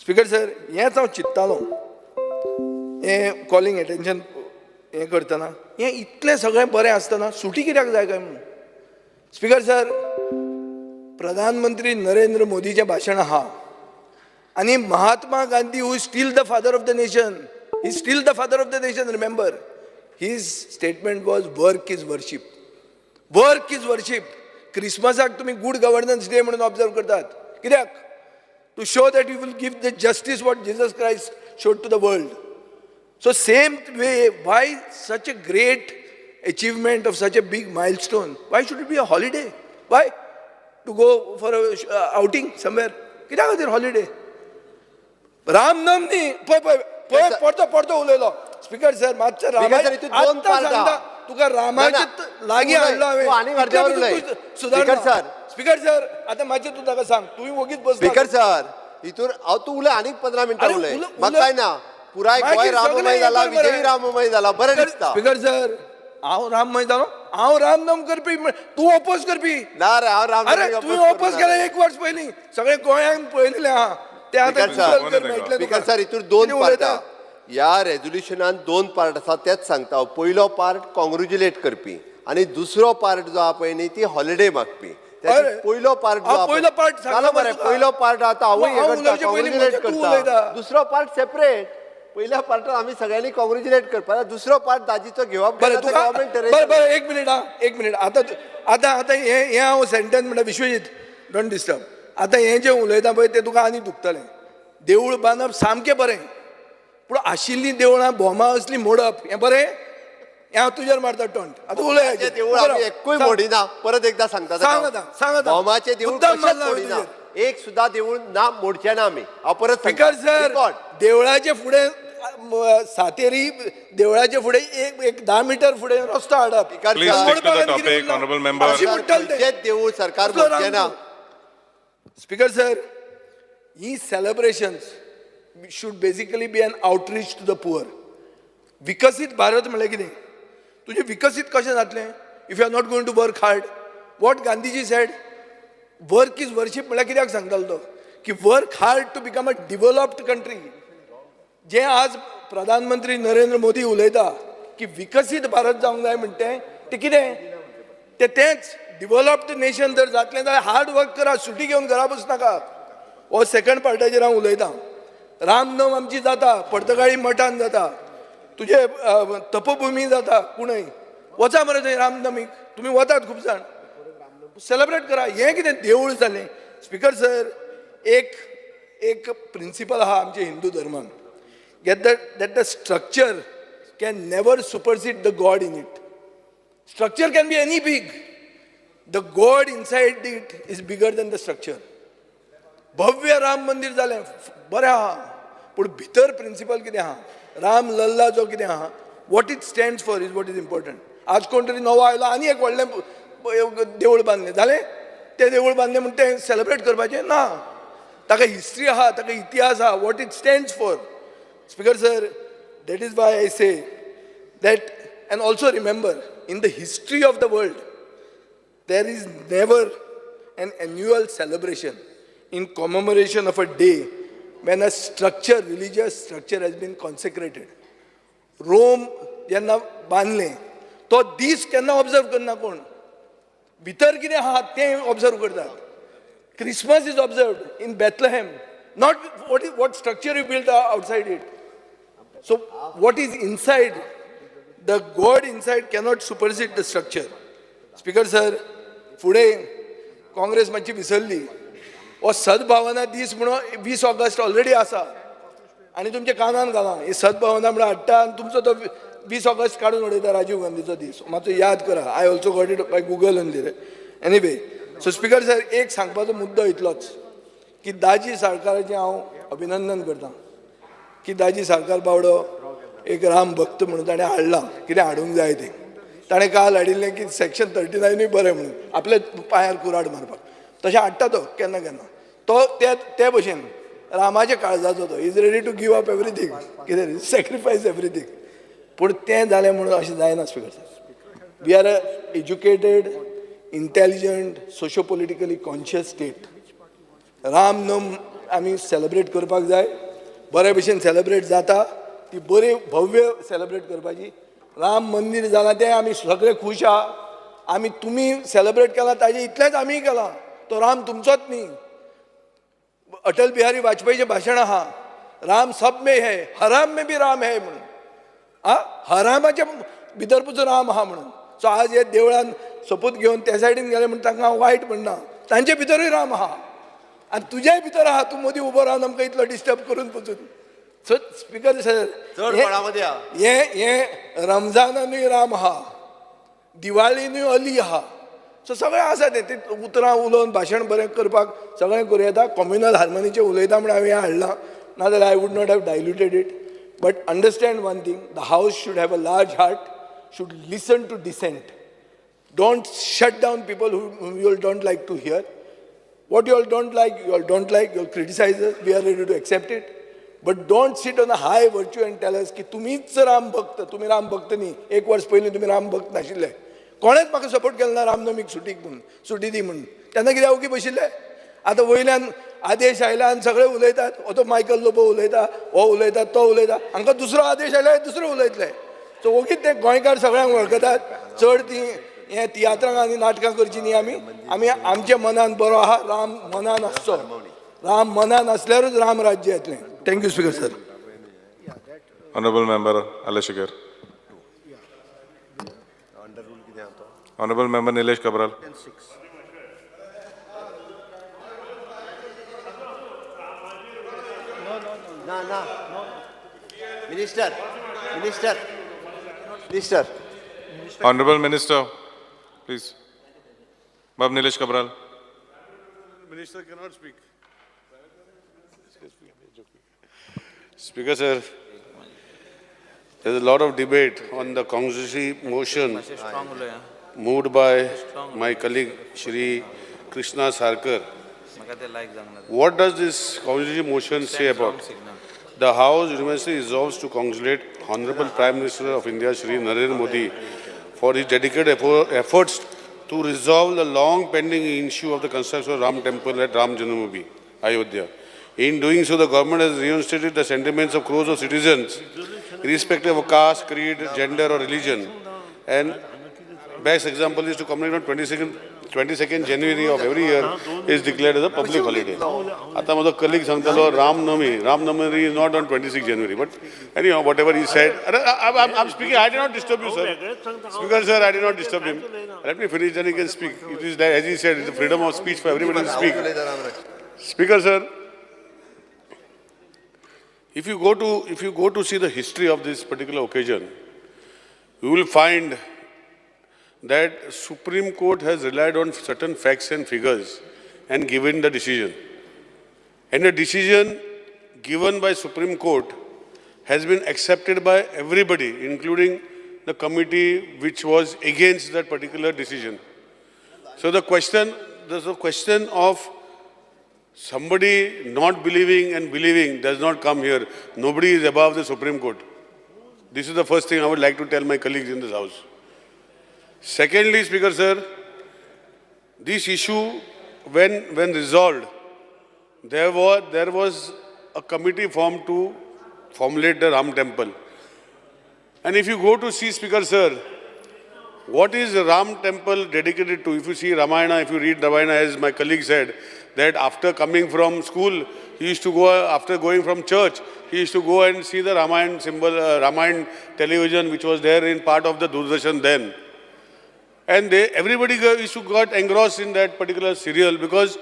Speaker sir, हेंच हांव चिंत्तालो हें कॉलिंग एटेन्शन हें करतना. हें इतलें सगळें बरें आसतना सुटी कित्याक जाय काय म्हणून. स्पीकर सर, प्रधानमंत्री नरेंद्र मोदीचें भाशण आहा आनी Mahatma Gandhi, who still the father of the nation, he still the father of the nation, remember, his statement was, "Work is worship, work is worship." क्रिसमसाक तुमी गुड गव्हर्नन्स डे म्हणून observe करतात, कित्याक? To show that you will give the justice what Jesus Christ showed to the world. So same way, why such a great achievement of such a big milestone, why should it be a holiday? Why? To go for a outing somewhere? कित्या खातीर holiday? रामनम न्ही. पळय पळय पळय, परतो परतो उलयलो. Speaker sir, मातशें Speaker sir, हितून दोन आत्तां part सांगता आहा. तुका, रामाचे ना, लागीं तूं हाडलो हांवें. तूं आनी अर्द्यावर इतलें उलय. तूं सुदारना. Speaker sir. Speaker sir, आतां मातशें तूं ताका सांग, तुवें वगीच बसला. स्पीकर सर, हितून हांव, तूं उलय, आनीक 15 मिनटां अरे, उलय. म्हाका उलय. काय ना, पुराय गोंय मागीर राममय सगळें जाला, हें कर मरे. विजयी राममय जाला, बरें दिसता. स्पीकर सर, हांव राममय जालो? हांव रामनम करपी, तूं ओपोज करपी. ना रे, हांव राम अरे, तुवें ओपोज केलें एक वर्स पयलीं. सगळें गोंयांत पळयलें आहा तें. आतां स्पीकर सर, Google कर, मेळटलें स्पीकर तुका. सर, हितून दोन कितें पार्ट उलयता? आहा. ह्या रेजोल्युशनान दोन पार्ट आसा, तेच सांगता हांव. पयलो पार्ट कॉंग्रेच्युलेट करपी आनी दुसरो पार्ट जो आहा पळय न्ही, ती हॉलिडे मागपी. अरे, पयलो पार्ट जो हांव आहा पळय- पयलो part सांगता जालो मरे. मरे तुका. पयलो पार्ट आतां हांवूय हांव हें करता, उलोवचे पयलीं कॉंग्रेच्युलेट तूं करता. उलयता. दुसरो पार्ट सेपरेट. पयल्या पार्टान आमी सगळ्यांनी कॉंग्रेच्युलेट करपा, दुसरो पार्ट दाजीचो घेवप. बरें, तुका गव्हर्मेंट. बरें बरें, एक मिनीट हा, एक मिनीट. आतां आतां आतां हें हें हांव सेंटेन्स म्हणटा, विश्वजीत, don't disturb. आतां हें जें उलयता पळय, तें तुका आनी दुखतलें. देवूळ बांदप सामकें बरें, पूण आशिल्लीं देवळां बोमां असलीं मोडप हें बरें? हें हांव तुजेर मारता टोंट. आतां उलय. भोमाचें देवूळ आमी एक्कूय मोडिना, परत एकदा सांगता. सांग आतां, सांग आतां. भोमाचें देवूळ मुद्दाम कशेंच मारला हांवें मोडिना. तुजेर. एक सुद्धा देवूळ ना मोडचें ना आमी, हांव परत. स्पीकर सर, देवळाचे फुडें सातेरी देवळाचे फुडें एक एक 10 मिटर फुडें रस्तो हाडप. Please stick to the topic, honorable member. अशी म्हणटाले ते. देवूळ सरकार कसलो मोडचें ना. Ram? Speaker sir, he celebrations should basically be an outreach to the poor. विकसीत भारत म्हणल्यार कितें? तुजें विकसीत कशें जातलें if you are not going to work hard? What Gandhiji said, "Work is worship," म्हणल्यार कित्याक सांगतालो तो? की work hard to become a developed country. जे आज प्रधानमंत्री नरेंद्र मोदी उलयता की विकसीत भारत जावंक जाय म्हणटे, ते कितें? ते तेंच डिवलप्ड नेशन जर जातलें जाल्यार हार्ड वर्क करा, सुटी घेवन घरा बसनाका. हो सेकंड पार्टाचेर हांव उलयतां. रामनम आमची जाता, पर्तगाळी मठान जाता, तुजे तपभुमी जाता. कोणय वचा मरे थंय रामनमीक. तुमी वतात खूब जाण, सेलेब्रेट करा. हें कितें देवूळ जालें? स्पीकर सर, एक एक प्रिंसिपल आहा आमच्या हिंदू धर्मान, get that the structure can never supersede the God in it. Structure can be any big, the God inside it is bigger than the structure. भव्य राम मंदीर जालें, बरें आहा, पूण भितर प्रिंसिपल कितें आहा, राम लल्ला जो कितें आहा, what it stands for is what is important. आज कोण तरी नवो आयलो आनी एक व्हडलें देवूळ बांदलें, जालें. तें देवूळ बांदलें म्हूण तें सेलेब्रेट करपाचें ना. ताका हिस्ट्री आहा, ताका इतिहास आहा, what it stands for. Speaker sir, that is why I say that. And also remember, in the history of the world there is never an annual celebration in commemoration of a day when a structure, religious structure has been consecrated. Rome जेन्ना बांदलें, तो दीस केन्ना observe करना कोण. भितर कितें आहा तें ऑब्जर्व करतात. Christmas is observed in Bethlehem, not what structure you build outside it. So what is inside, the God inside cannot supersede the structure. Speaker sir, फुडें काँग्रेस मातशी विसरली. हो सद्भावना दीस म्हणून 20 ऑगस्ट ऑलरेडी आसा आनी तुमच्या कानान घाला ही सद्भावना म्हणून हाडटा आनी तुमचो तो 20 ऑगस्ट काडून उडयता राजीव गांधीचो दीस. मातसो याद करा. I also got it by Google only रे. एनीवे, सो स्पीकर सर, एक सांगपाचो मुद्दो इतलोच की दाजी साळकाराचें हांव अभिनंदन करता की दाजी साळकार बावडो एक राम भक्त म्हणून ताणें हाडलां कितें हाडूंक जाय तें. ताणें काल हाडिल्लें की सेक्शन 39 बरें म्हणून आपल्या पांयार कुराड मारपाक. तशें हाडटा तो केन्ना केन्ना. तो ते भशेन रामाच्या काळजाचो तो is ready to give up everything, कितें सॅक्रिफायस एवरीथींग. पूण तें जालें म्हणून अशें जायना speaker sir. We are a educated, intelligent, socio politically conscious state. Ramnam आमी सेलेब्रेट करपाक जाय, बरे भशेन सेलेब्रेट जाता ती बरी भव्य सेलेब्रेट करपाची. राम मंदीर जालां तें आमी सगळे खूश आहा. आमी तुमी सेलेब्रेट केलां ताजें इतलेंच आमीय केलां. तो राम तुमचोच न्ही. अटल बिहारी वाजपेयीचें भाशण आहा, राम सब में है, हराम में भी राम है म्हणून. आ हरामाच्या भितर पसून राम आहा म्हणून. सो आज हे देवळान सोपूत घेवन त्या सायडीन गेले म्हण तांकां हांव वायट म्हणना, तांचे भितरूय राम आहा आनी तुज्याय भितर आहा. तूं मदीं उबो रावन आमकां इतलो डिस्टर्ब करून पसून. सो स्पीकर सर, हें रमजानानूय राम आहा, दिवाळीनूय अली आहा. सो सगळें आसा तें. तें उतरां उलोवन भाशण बरें करपाक सगळें करूं येता. कॉम्युनल हार्मनीचें उलयता म्हूण हांवें हाडलां, नाजाल्यार I would not have diluted it. But understand one thing, the house should have a large heart, should listen to dissent. Don't shut down people who you all don't like to hear. What you all don't like, you all don't like, you all criticize us, we are ready to accept it. But don't sit on a high virtue and tell us की तुम्हीच राम भक्त. तुमी राम भक्त न्ही. एक वर्स पयलीं तुमी राम भक्त नाशिल्ले. कोणेच म्हाका सपोर्ट केलो ना रामनमीक सुटीक म्हणून, सुटी दी म्हणून. तेन्ना कित्याक ओगी बशिल्ले? आतां वयल्यान आदेश आयला आनी सगळे उलयतात. हो तो मायकल लोबो उलयता, हो उलयता, तो उलयता. हांकां दुसरो आदेश आयला दुसरो उलयतले. सो ओगीच ते गोंयकार सगळ्यांक वळखतात. चड ती हें तियात्रां आनी नाटकां करचीं न्ही. आमी आमी आमच्या मनान बरो आहा. राम मनान आसचो. राम मनान आसल्यारूच राम राज्य येतलें. Thank you speaker sir. Honourable member Alex Sequeira. Honourable member Nilesh Cabral. ना ना minister minister minister. Honourable minister please. Bab Nilesh Cabral. Minister cannot speak. Speaker sir, there is a lot of debate on the constituency motion moved by my colleague Shri Krishna Salkar. What does this constituency motion say about? The House unanimously resolves to congratulate Honorable Prime Minister of India Shri Narendra Modi for his dedicated efforts to resolve the long pending issue of the construction of Ram Temple at Ram Janmabhoomi, Ayodhya. In doing so, the government has reinstated the sentiments of crores of citizens, irrespective of caste, creed, gender or religion. And best example is to commemorate on 22nd January of every year is declared as a public holiday. Ata majo colleague sangtalo Ram Navami. Ram Navami is not on 26 January, but anyhow, whatever he said. I'm speaking, I did not disturb you, sir. Speaker, sir, I did not disturb him. Let me finish, then he can speak. It is, as he said, it's the freedom of speech for everybody to speak. Speaker, sir, if you go to see the history of this particular occasion, you will find that Supreme Court has relied on certain facts and figures and given the decision. And the decision given by Supreme Court has been accepted by everybody, including the committee which was against that particular decision. So the question, there's a question of somebody not believing and believing does not come here. Nobody is above the Supreme Court. This is the first thing I would like to tell my colleagues in this house. Secondly, Speaker sir, this issue, when resolved, there was a committee formed to formulate the Ram Temple. And if you go to see, Speaker sir, what is the Ram Temple dedicated to? If you see Ramayana, if you read Ramayana, as my colleague said, that after coming from school, he used to go, after going from church, he used to go and see the Ramayana symbol, Ramayana television, which was there in part of the Doordarshan then. And everybody used to got engrossed in that particular serial because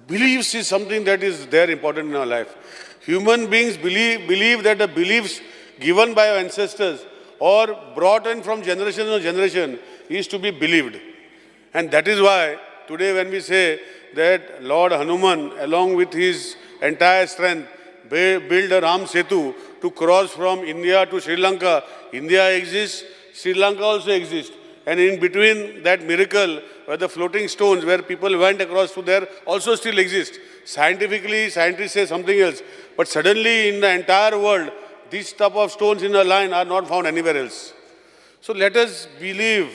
beliefs is something that is there important in our life. Human beings believe that the beliefs given by our ancestors or brought in from generation to generation is to be believed. And that is why today when we say that Lord Hanuman, along with his entire strength, built a Ram Setu to cross from India to Sri Lanka. India exists, Sri Lanka also exists. And in between that miracle, where the floating stones, where people went across to there, also still exist. Scientifically, scientists say something else. But suddenly in the entire world, these type of stones in a line are not found anywhere else. So let us believe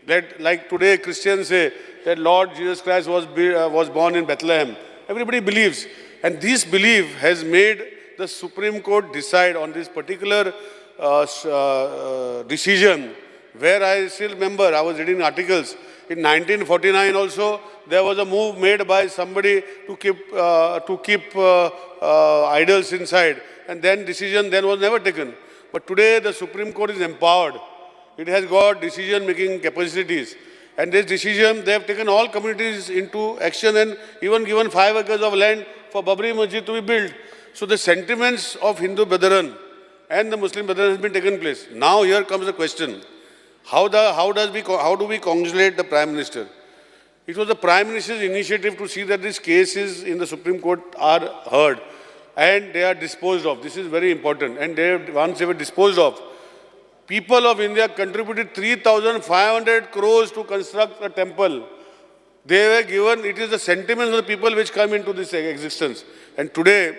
that, like today Christians say, that Lord Jesus Christ was born in Bethlehem. Everybody believes. And this belief has made the Supreme Court decide on this particular decision, where I still remember, I was reading articles. In 1949 also, there was a move made by somebody to keep idols inside. And then decision then was never taken. But today, the Supreme Court is empowered. It has got decision-making capacities. And this decision, they have taken all communities into action and even given 5 acres of land for Babri Masjid to be built. So the sentiments of Hindu brethren and the Muslim brethren has been taken place. Now here comes the question. How do we congratulate the Prime Minister? It was the Prime Minister's initiative to see that these cases in the Supreme Court are heard and they are disposed of. This is very important. And once they were disposed of, people of India contributed 3,500 crores to construct a temple. They were given, it is the sentiments of the people which come into this existence. And today,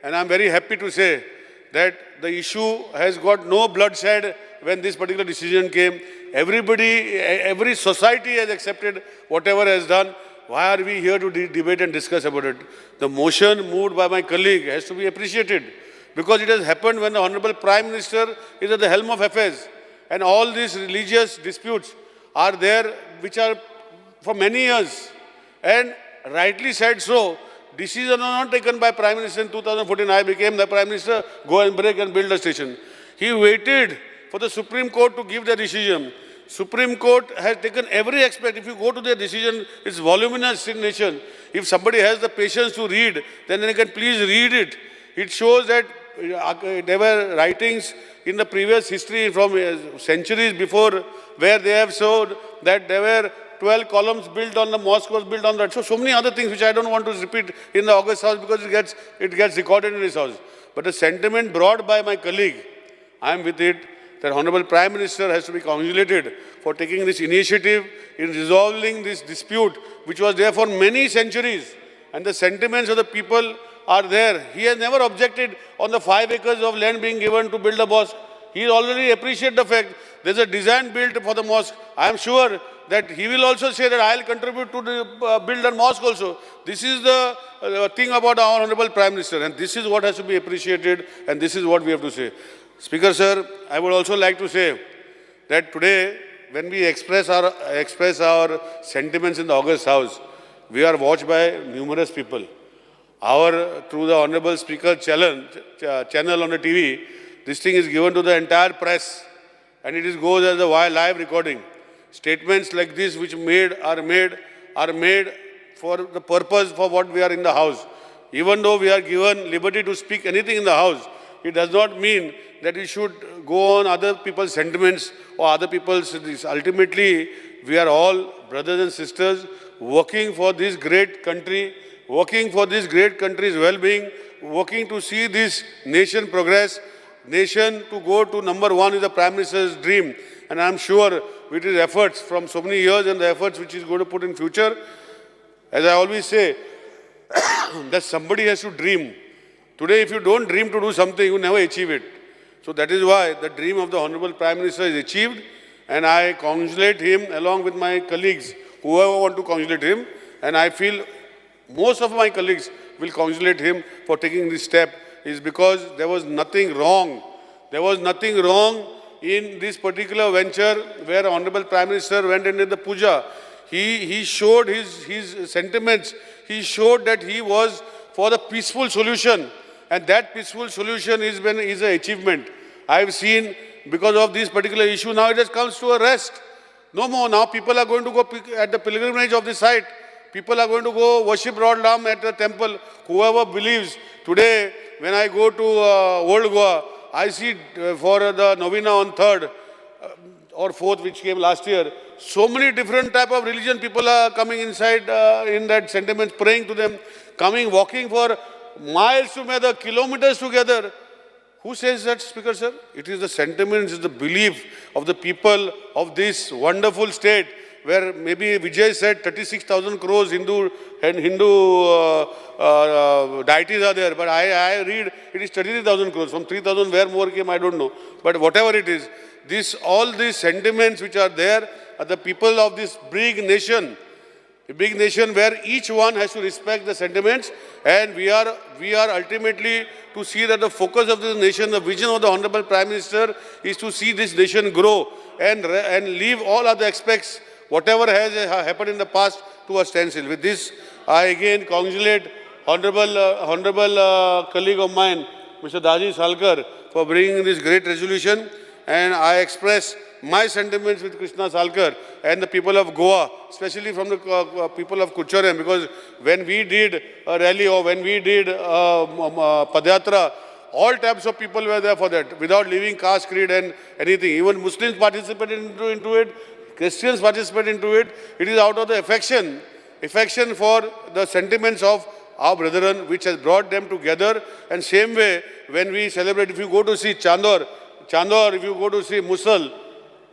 and I'm very happy to say that the issue has got no bloodshed when this particular decision came. Everybody, every society has accepted whatever has done. Why are we here to debate and discuss about it? The motion moved by my colleague has to be appreciated, because it has happened when the Honorable Prime Minister is at the helm of affairs. And all these religious disputes are there, which are for many years. And rightly said so, decisions are not taken by Prime Minister in 2014. I became the Prime Minister, go and break and build a station. He waited for the Supreme Court to give the decision. Supreme Court has taken every aspect. If you go to their decision, it's voluminous in nature. If somebody has the patience to read, then they can please read it. It shows that there were writings in the previous history from centuries before where they have showed that there were 12 columns built on the mosque was built on that. So many other things which I don't want to repeat in the August House because it gets recorded in this house. But the sentiment brought by my colleague, I am with it, that Honorable Prime Minister has to be congratulated for taking this initiative in resolving this dispute, which was there for many centuries. And the sentiments of the people are there. He has never objected on the 5 acres of land being given to build a mosque. He already appreciated the fact there's a design built for the mosque. I am sure that he will also say that I'll contribute to the build a mosque also. This is the thing about our Honorable Prime Minister, and this is what has to be appreciated, and this is what we have to say. Speaker sir, I would also like to say that today when we express our sentiments in the August House, we are watched by numerous people. Through the Honorable Speaker channel on the TV, this thing is given to the entire press, and it goes as a live recording. Statements like this which are made for the purpose for what we are in the house. Even though we are given liberty to speak anything in the house, it does not mean that we should go on other people's sentiments or other people's this. Ultimately, we are all brothers and sisters working for this great country, working for this great country's well-being, working to see this nation progress, nation to go to number one is the Prime Minister's dream. And I'm sure with his efforts from so many years and the efforts which he's going to put in future, as I always say, that somebody has to dream. Today, if you don't dream to do something, you never achieve it. So that is why the dream of the Honorable Prime Minister is achieved, and I congratulate him along with my colleagues, whoever want to congratulate him, and I feel most of my colleagues will congratulate him for taking this step, is because there was nothing wrong. There was nothing wrong in this particular venture where Honorable Prime Minister went and did the puja. He showed his sentiments. He showed that he was for the peaceful solution, and that peaceful solution is an achievement. I have seen because of this particular issue, now it has comes to a rest. No more. Now people are going to go at the pilgrimage of the site. People are going to go worship Lord Ram at the temple. Whoever believes. Today, when I go to Old Goa, I see for the Novena on 3rd or 4th, which came last year, so many different type of religion people are coming inside in that sentiment, praying to them, coming, walking for miles together, kilometers together. Who says that, Speaker sir? It is the sentiments, it is the belief of the people of this wonderful state, where maybe Vijay said 36,000 crores Hindu and Hindu deities are there, but I read it is 33,000 crores. From 3,000 where more came, I don't know. But whatever it is, all these sentiments which are there are the people of this big nation, a big nation where each one has to respect the sentiments, and we are ultimately to see that the focus of this nation, the vision of the Honorable Prime Minister is to see this nation grow and leave all other aspects, whatever has happened in the past, to a standstill. With this, I again congratulate honorable colleague of mine, Mr. Daji Salkar, for bringing this great resolution, and I express my sentiments with Krishna Salkar and the people of Goa, especially from the people of Curchorem, because when we did a rally or when we did Padyatra, all types of people were there for that, without leaving caste, creed and anything. Even Muslims participated into it, Christians participated into it. It is out of the affection for the sentiments of our brethren, which has brought them together. And same way, when we celebrate, if you go to see Chandor, if you go to see Musal,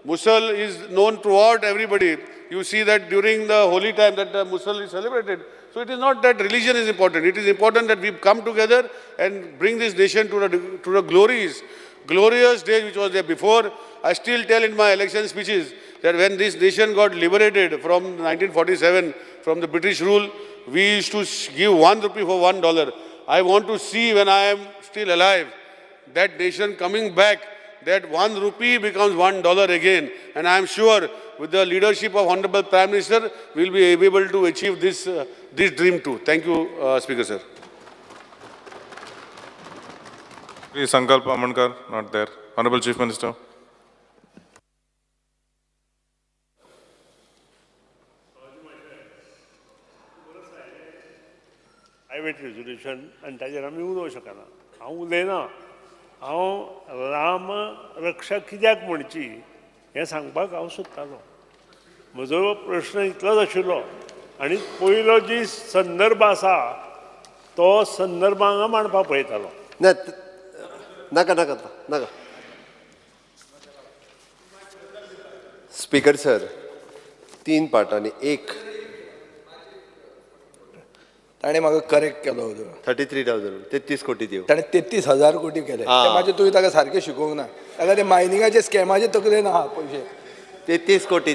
Musal is known throughout everybody. You see that during the holy time that the Musal is celebrated. So it is not that religion is important. It is important that we come together and bring this nation to the glories, glorious days which was there before. I still tell in my election speeches that when this nation got liberated from 1947, from the British rule, we used to give 1 rupee for $1. I want to see, when I am still alive, that nation coming back, that 1 rupee becomes $1 again. And I am sure with the leadership of Honorable Prime Minister, we will be able to achieve this, this dream too. Thank you, Speaker sir. Please, Sankalp Amonkar, not there. Honorable Chief Minister. Private resolution आनी ताजेर आमी उलोवंक शकना. हांव उलयना. हांव राम रक्षा कित्याक म्हणची हें सांगपाक हांव सोदतालो. म्हजो प्रश्न इतलोच आशिल्लो आनी पयलो जी संदर्भ आसा तो संदर्भ हांगा मांडपाक पळयतालो. नाका नाका नाका. Speaker sir, 3 पार्टांनी. एक ताणें म्हाका करेक्ट केलो होतो. 33,000 33 कोटी दिव. ताणें 33,000 कोटी केले. ते म्हाजे तुवें ताका सारकें शिकोवंक ना. ताका ते मायनिंगाचे स्कॅमाचे तकलेन आहा पयशे. 33 कोटी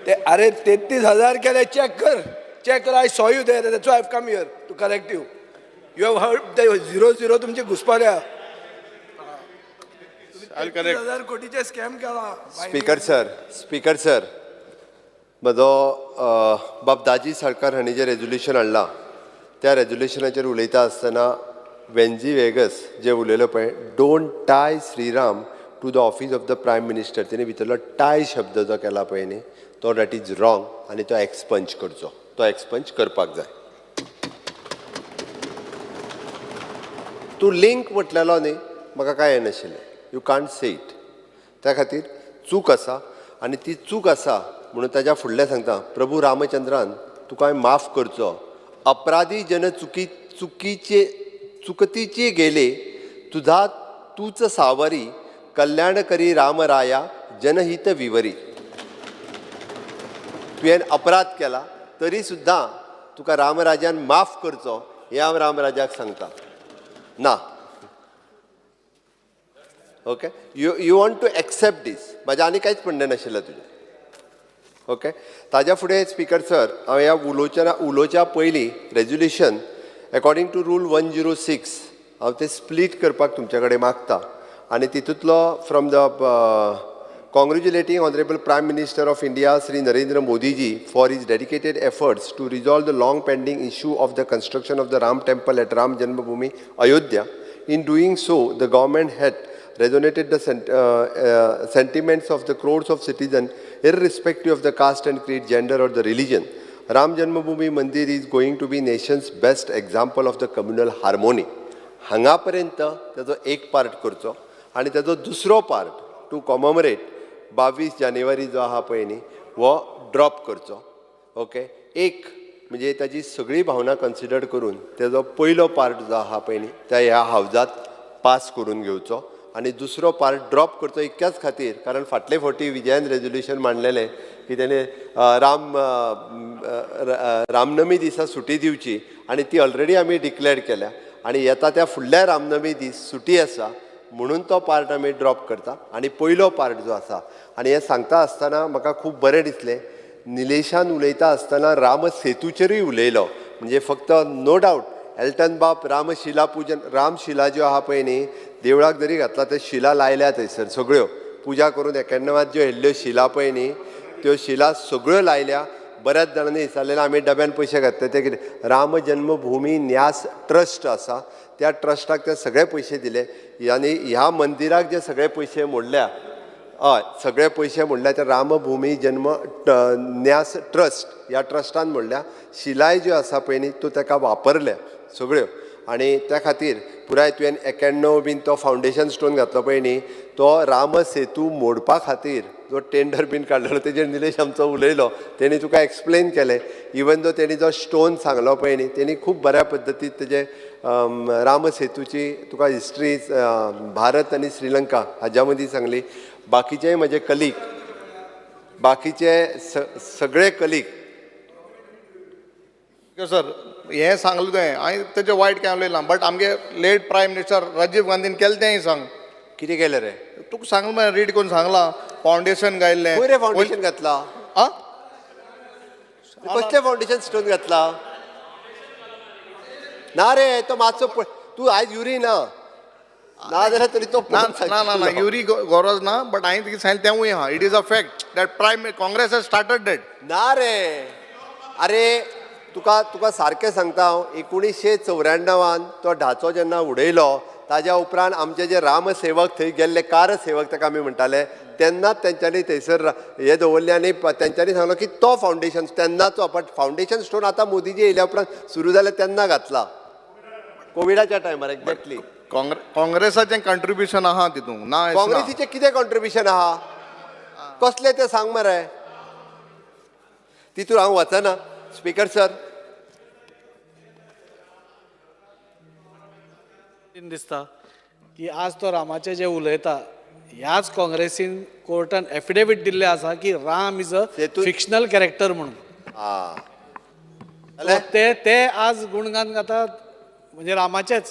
ते अरे 33,000 केले. चॅक कर, चॅक कर. I saw you there, that's why I have come here to correct you. You have heard ते 00 तुमचे घुसपाल्या. 33,000 कोटीचे स्कॅम केला. स्पीकर सर, स्पीकर सर, म्हजो बाब दाजी साळकार हांणी जें रेजोल्युशन हाडलां त्या रेजोल्युशनाचेर उलयता आसतना वेन्जी वेगस जे उलयलो पळय, don't tie Shriram to the office of the prime minister, तेणे भितरलो टाय शब्द जो केला पळय न्ही, तो that is wrong आनी तो एक्सपंज करचो, तो एक्सपंज करपाक जाय. तूं लिंक म्हटलेलो न्ही, म्हाका कांय येनाशिल्लें. You can't say it. त्या खातीर चूक आसा आनी ती चूक आसा म्हणून ताज्या फुडलें सांगता, प्रभू रामचंद्रान तुका हांवें माफ करचो. अपराधी जन चुकी चुकीचे चुकतीचे गेले तुझा तूच सावरी, कल्याण करी रामराया जनहित विवरी. तुवें अपराध केला तरी सुद्दां तुका रामराजान माफ करचो हें हांव रामराजाक सांगता. ना, okay, you want to accept this. म्हाजें आनी कांयच म्हणणें नाशिल्लें तुजें. ओके, ताज्या फुडें स्पीकर सर, हांव ह्या उलोवच्या पयलीं resolution according to rule 106 हांव तें स्प्लीट करपाक तुमच्या कडेन मागता आनी तितूंतलो from the Congratulating Honorable Prime Minister of India Sri Narendra Modi ji for his dedicated efforts to resolve the long pending issue of the construction of the Ram Temple at Ram Janmabhoomi, Ayodhya. In doing so, the government had resonated the sentiments of the crores of citizens irrespective of the caste and creed, gender or the religion. Ram Janmabhoomi Mandir is going to be nation's best example of the communal harmony. हांगा पर्यंत ताजो एक part करचो आनी ताजो दुसरो part two कॉममरेट 22 जानेवारी जो आहा पळय न्ही, हो ड्रॉप करचो. ओके, एक म्हणजे ताजी सगळी भावना कन्सिडर करून तेजो पयलो पार्ट जो आहा पळय न्ही, त्या ह्या हावजात पास करून घेवचो आनी दुसरो पार्ट ड्रॉप करचो, इतक्याच खातीर कारण फाटले फावटी विजयान रेजोल्युशन मांडलेलें की तेणे रामनमी दिसा सुटी दिवची आनी ती ऑलरेडी आमी डिक्लेअर केल्या आनी येता त्या फुडल्या रामनमी दीस सुटी आसा म्हणून तो पार्ट आमी ड्रॉप करता. आनी पयलो पार्ट जो आसा, आनी हें सांगता आसतना म्हाका खूब बरें दिसलें, निलेशान उलयता आसतना रामसेतूचेरूय उलयलो. म्हणजे फक्त नो डावट एल्टन बाब रामशिला पुजन, रामशिला ज्यो आहा पळय न्ही, देवळाक जरी घातला ते शिला लायल्या थंयसर सगळ्यो पुजा करून 91त ज्यो येयल्ल्यो शिला पळय न्ही, त्यो शिला सगळ्यो लायल्या. बऱ्याच जाणांनी विचारलेलें आमी डब्यान पयशे घातले ते कितें. राम जन्मभूमी न्यास ट्रस्ट आसा, त्या ट्रस्टाक ते सगळे पयशे दिले आनी ह्या मंदिराक जे सगळे पयशे मोडल्या, हय, सगळे पयशे म्हणल्यार ते रामभुमी जन्म न्यास ट्रस्ट ह्या ट्रस्टान म्हणल्या शिलाय ज्यो आसा पळय न्ही, त्यो ताका वापरल्या सगळ्यो. आनी त्या खातीर पुराय तुवें 91 बीन तो फावंडेशन स्टोन घातलो पळय न्ही, तो रामसेतू मोडपा खातीर जो टेंडर बीन काडलेलो तेजेर निलेश आमचो उलयलो, तेणी तुका एक्सप्लेन केलें. इवन दो तेणी जो स्टोन सांगलो पळय न्ही, तेणी खूब बऱ्या पद्दतीन तेजे रामसेतूची तुका हिस्ट्री भारत आनी श्रीलंका हाज्या मदीं सांगली. बाकीचेय म्हजे कलीग, बाकीचे सगळे कलीग. सर, हें सांगलें तुवें, हांवें तेजें वायट कांय उलयलां, बट आमगे लेट प्रायम मिनिस्टर राजीव गांधीन केलें तेंय सांग. कितें केलें रे? तुका सांगलें मरे, रीड करून सांगलां, फावंडेशन घायल्लें. खंय रे फावंडेशन घातला? आं. कसलें फावंडेशन स्टोन घातला? ना रे, तो मातसो तूं आयज युरी ना ना जाल्यार तरी तो ना ना ना ना, युरी गरज ना, बट हांवें तुका सांगलें तेंवूय आहा. It is a fact that prime Congress has started that. ना रे, अरे तुका तुका सारकें सांगता हांव, 1994न तो ढाचो जेन्ना उडयलो ताज्या उपरांत आमचे जे रामसेवक थंय गेल्ले, कारसेवक ताका आमी म्हणटाले, तेन्नाच तेंच्यांनी थंयसर हे दवरले आनी तेंच्यांनी सांगलो की तो फावंडेशन तेन्नाचो, बट फावंडेशन स्टोन आतां मोदीजी येयल्या उपरांत सुरू जालें तेन्ना घातला, कोविडाच्या टायमार एक्झॅक्टली. काँग्रेसाचें कंट्रिब्युशन आहा तितूंत ना अशें ना. काँग्रेसीचें कितें कॉन्ट्रिब्युशन आहा, कसलें तें सांग मरे. तितून हांव वचना स्पीकर सर. दिसता की आज तो रामाचे जे उलयता, ह्याच काँग्रेसीन कोर्टान एफिडेवीट दिल्लें आसा की Ram is a fictional character म्हणून. ते ते आज गुणगान गातात म्हणजे रामाचेच.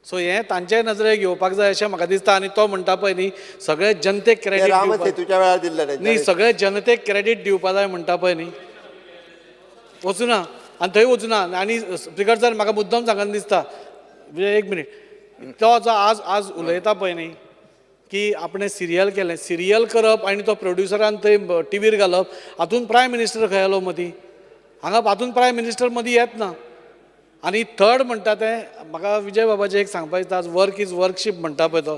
सो हें तांचे नजरेक घेवपाक जाय अशें म्हाका दिसता. आनी तो म्हणटा पळय न्ही, सगळे जनतेक क्रेडीट राम सेतूच्या वेळार दिल्लें. न्ही, सगळे जनतेक क्रेडीट दिवपा जाय म्हणटा पळय न्ही, वचुना आनी थंय वचुना. आनी स्पिकर सर, म्हाका मुद्दम सांगन दिसता, म्हणजे एक मिनीट, तो जो आज आज उलयता पळय न्ही की आपणें सिरियल केलें, सिरियल करप आनी तो प्रोड्युसरान थंय टिवीर घालप, हातूंत प्रायम मिनिस्टर खंय आयलो मदीं? हांगा हातूंत प्रायम मिनिस्टर मदीं येत ना. आनी थर्ड म्हणटा तें म्हाका विजय बाबाचें एक सांगपा दिसता, आज वर्क is worship म्हणटा पळय, तो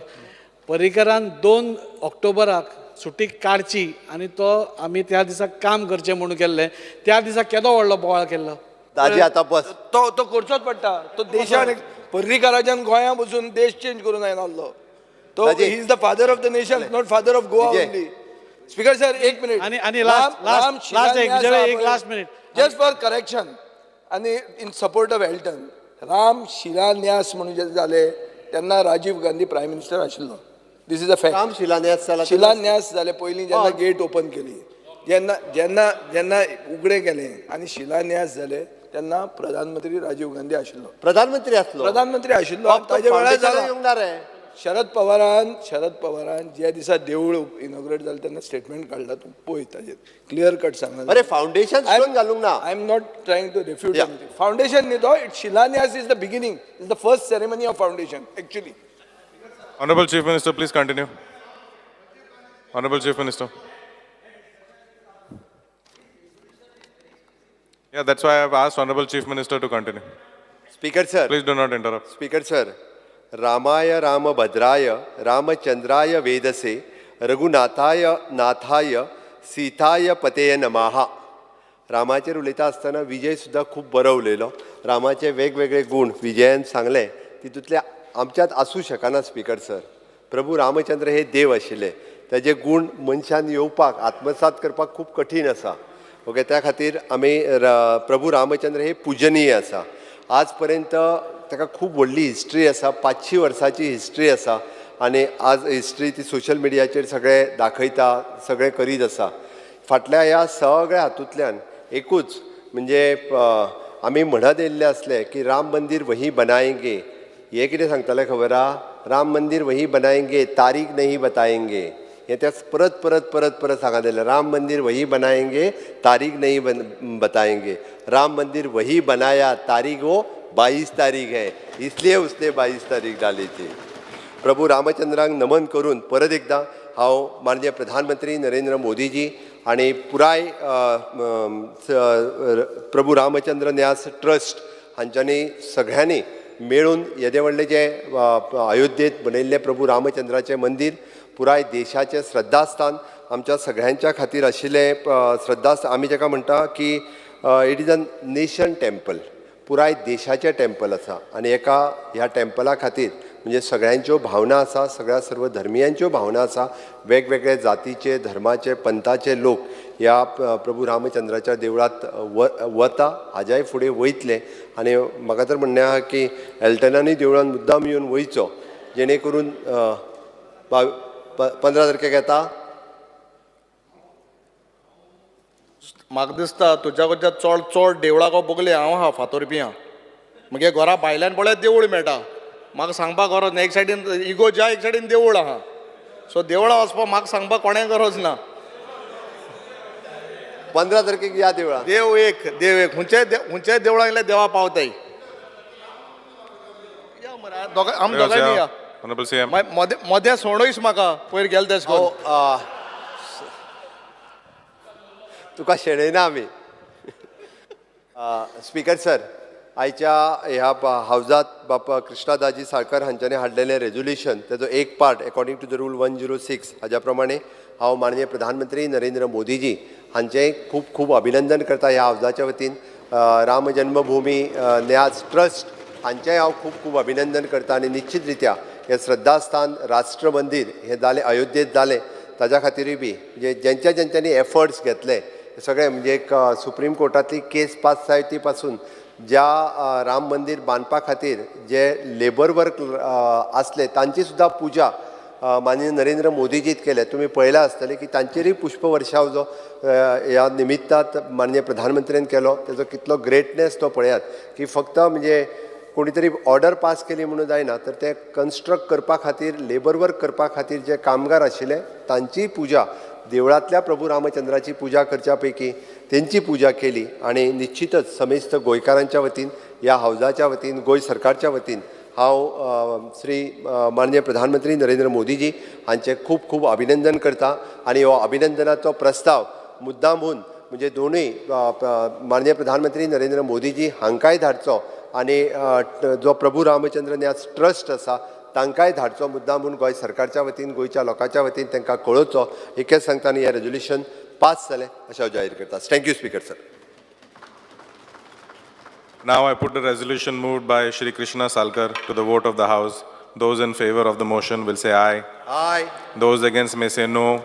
पर्रीकरान 2 ऑक्टोबराक सुटी काडची आनी तो आमी त्या दिसा काम करचें म्हणून केल्लें, त्या दिसा केदो व्हडलो बोवाळ केल्लो. दाजी, आतां बस. तो तो करचोच पडटा. तो देशान पर्रीकाराच्यान गोंया बसून देश चेंज करून आयना तो. दाजी. He is the father of the nation, not father of Goa Vijay. Only. Speaker sir, एक मिनिट. आनी आनी लास्ट लास्ट लास्ट एक, विजय, एक last minute. Just for correction आनी in support of Alton, Ram शिलान्यास म्हणून जे जाले तेन्ना राजीव गांधी प्रायम मिनिस्टर आशिल्लो. This is a fact. Ram शिलान्यास जाला. शिलान्यास जाले पयलीं जेन्ना गेट ओपन केली, जेन्ना जेन्ना जेन्ना उगडे केले आनी शिलान्यास जाले तेन्ना प्रधानमंत्री राजीव गांधी आशिल्लो. प्रधानमंत्री आसलो. प्रधानमंत्री आशिल्लो आनी ताजे वेळार जाला. येवंक ना रे. शरद पवारान ज्या दिसा देवूळ इनॉग्रेट जालें तेन्ना स्टेटमेंट काडला, तूं पळय, ताजेर क्लियर कट सांगला. अरे, फावंडेशन स्टोन घालूंक ना. I am not trying to refute. Foundation न्ही तो, it शिलान्यास is the beginning, is the first ceremony of foundation actually. Honorable Chief Minister, please continue. Honorable Chief Minister. Yeah, that's why I've asked Honorable Chief Minister to continue. Speaker sir. Please do not interrupt. Speaker sir, रामाय रामभद्राय रामचंद्राय वेदसे रघुनाथाय नाथाय सीताय पतेय नमः. रामाचेर उलयता आसतना विजय सुद्दां खूब बरो उलयलो. रामाचे वेगवेगळे गूण विजयान सांगले, तितूंतले आमच्यांत आसूं शकना स्पीकर सर. प्रभू रामचंद्र हे देव आशिल्ले, ताजे गूण मनशान येवपाक आत्मसात करपाक खूब कठीण आसा. ओके, त्या खातीर आमी प्रभू रामचंद्र हे पुजनीय आसा. आज पर्यंत ताका खूब व्हडली हिस्ट्री आसा, 500 वर्सांची हिस्ट्री आसा आनी आज हिस्ट्री ती सोशल मिडियाचेर सगळे दाखयता, सगळे करीत आसा. फाटल्या ह्या सगळ्या हातूंतल्यान एकूच म्हणजे आमी म्हणत येयल्ले आसले की राम मंदिर वही बनाएंगे. हे कितें सांगताले खबर आहा? राम मंदिर वही बनाएंगे, तारीख नहीं बताएंगे. हे त्या परत परत परत परत सांगत येयले, राम मंदिर वही बनाएंगे, तारीख नहीं बताएंगे. राम मंदिर वही बनाया, तारीख वो 22 तारीख है, इसलिए उसने 22 तारीख डाली थी. प्रभू रामचंद्रांक नमन करून परत एकदां हांव माननीय प्रधानमंत्री नरेंद्र मोदीजी आनी पुराय प्रभू रामचंद्र न्यास ट्रस्ट हांच्यांनी सगळ्यांनी मेळून येदें व्हडलें जें अयोध्येंत बनयल्लें प्रभू रामचंद्राचें मंदीर पुराय देशाचें श्रद्धास्थान आमच्या सगळ्यांच्या खातीर आशिल्लें श्रद्धास्थान. आमी जाका म्हणटा की it is a nation temple, पुराय देशाचें टेम्पल आसा आनी एका ह्या टेम्पला खातीर म्हणजे सगळ्यांच्यो भावना आसा, सगळ्या सर्व धर्मियांच्यो भावना आसा. वेगवेगळे जातीचे, धर्माचे, पंथाचे लोक ह्या प्रभू रामचंद्राच्या देवळांत वता, हाज्याय फुडें वयतले. आनी म्हाका तर म्हणणें आहा की एल्टनांनी देवळान मुद्दाम येवन वयचो, जेणे करून 15 तारखेक येता. म्हाका दिसता तुज्या कडच्या चड चड देवळाक बगले हांव आहा फातोरपियां. मगे घरा भायल्यान पळय देवूळ मेळटा, म्हाका सांगपाक गरज ना. एक सायडीन इगोजा, एक सायडीन देवूळ आहा, सो देवळां वचपाक म्हाका सांगपाक कोणें गरज ना. 15 तारखेक या देवळां. देव एक, देव एक, खंयच्याय देवळां गेल्यार देवा पावताय. आमी दोगांय या. मदें सोडूच म्हाका पयर गेले तेश करून. तुका शेणयना आमी. स्पीकर सर, आयच्या ह्या हावजात बाप कृष्णादाजी साळकर हांच्यांनी हाडलेलें रेजोल्युशन तेजो एक part according to the rule 106 हाज्या प्रमाणे हांव माननीय प्रधानमंत्री नरेंद्र मोदीजी हांचें खूब खूब अभिनंदन करता ह्या हावजाच्या वतीन. राम जन्मभूमी न्यास ट्रस्ट हांचेंय हांव खूब खूब अभिनंदन करता आनी निश्चित रित्या हें श्रद्धास्थान राष्ट्र मंदीर हें जालें अयोध्येंत जालें ताज्या खातीरूय बी म्हणजे जेंच्या जेंच्यांनी एफर्ट्स घेतले सगळे, म्हणजे एक सुप्रीम कोर्टांतली केस पास जायती पासून ज्या राम मंदीर बांदपा खातीर जे लेबर वर्क आसले तांची सुद्दां पुजा माननीय नरेंद्र मोदीजीत केले. तुमी पळयलां आसतलें की तांचेरूय पुष्पवर्षाव जो ह्या निमित्तांत माननीय प्रधानमंत्र्यान केलो तेजो कितलो ग्रेटनेस तो पळयात की फक्त म्हणजे कोणी तरी ऑर्डर पास केली म्हणून जायना, तर ते कन्स्ट्रक्ट करपा खातीर लेबर वर्क करपा खातीर जे कामगार आशिल्ले तांची पुजा देवळांतल्या प्रभू रामचंद्राची पुजा करच्या पैकी तेंची पुजा केली. आनी निश्चितच समेस्त गोंयकारांच्या वतीन, ह्या हावजाच्या वतीन, गोंय सरकारच्या वतीन हांव श्री माननीय प्रधानमंत्री नरेंद्र मोदीजी हांचें खूब खूब अभिनंदन करता. आनी हो अभिनंदनाचो प्रस्ताव मुद्दामहून म्हणजे दोनूय माननीय प्रधानमंत्री नरेंद्र मोदीजी हांकांय धाडचो आनी जो प्रभू रामचंद्र न्यास ट्रस्ट आसा तांकांय धाडचो मुद्दाम म्हूण गोंय सरकारच्या वतीन, गोंयच्या लोकांच्या वतीन तांकां कळोवचो. एकच सांगता आनी हें रेजोल्युशन पास जालें अशें हांव जाहीर करता. Thank you speaker sir. Now I put the resolution moved by Shri Krishna Salkar to the vote of the House. Those in favor of the motion will say aye. Aye. Those against may say no.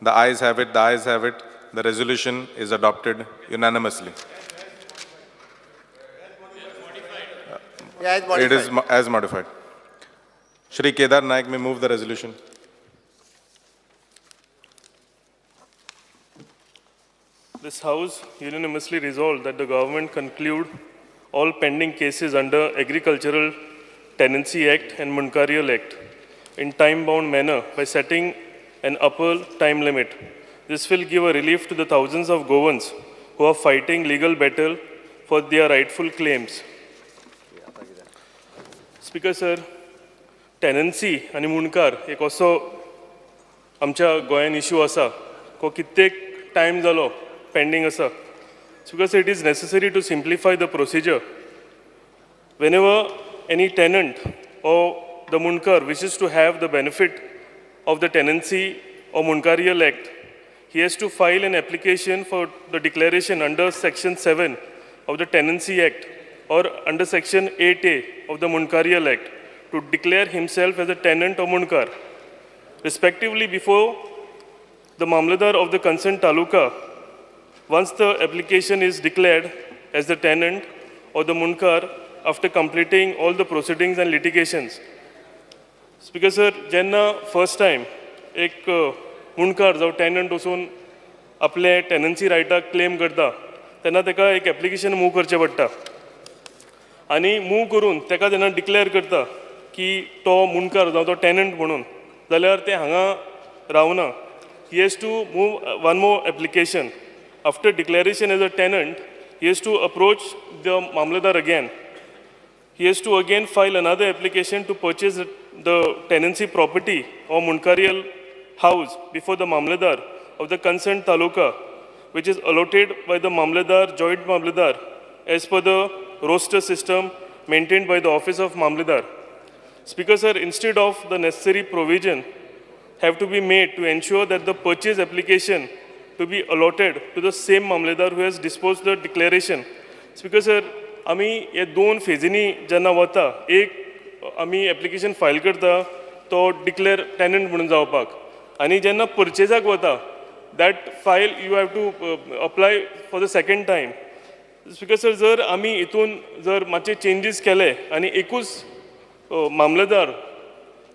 The ayes have it, the ayes have it. The resolution is adopted unanimously. Yeah, as It is as modified. Shri Kedar Naik may move the resolution. This House unanimously resolved that the government conclude all pending cases under Agricultural Tenancy Act and Mundkarial Act in time-bound manner by setting an upper time limit. This will give a relief to the thousands of Goans who are fighting legal battle for their rightful claims. Speaker sir, tenancy आनी मुंडकार एक असो आमच्या गोंयान issue आसा को कित्येक time जालो pending आसा. Because it is necessary to simplify the procedure. Whenever any tenant or the Mundkar wishes to have the benefit of the Tenancy or Mundkarial Act, he has to file an application for the declaration under Section 7 of the Tenancy Act or under Section 8A of the Mundkarial Act to declare himself as a tenant or Mundkar, respectively, before the Mamladar of the concerned taluka. Once the application is declared as the tenant or the Mundkar after completing all the proceedings and litigations. Speaker sir, जेन्ना first time एक मुंडकार जावं tenant वचून आपले tenancy रायटाक claim करता तेन्ना ताका एक एप्लिकेशन मूव करचें पडटा आनी मूव करून ताका जेन्ना डिक्लेअर करता की तो मुंडकार जावं तो टेनंट म्हणून, जाल्यार ते हांगा रावना. He has to move one more application. After declaration as a tenant, he has to approach the Mamladar again. He has to again file another application to purchase the tenancy property or Mundkarial house before the Mamladar of the concerned taluka, which is allotted by the Mamladar, joint Mamladar, as per the roster system maintained by the office of Mamladar. Speaker sir, instead of the necessary provision have to be made to ensure that the purchase application to be allotted to the same Mamladar who has disposed the declaration. Speaker sir, आमी हे दोन फेजींनी जेन्ना वता, एक आमी application file करता तो declare tenant म्हणून जावपाक आनी जेन्ना परचेजाक वता, that file you have to apply for the second time. Speaker sir, जर आमी हितून जर मातशे चेंजीस केले आनी एकूच मामलेदार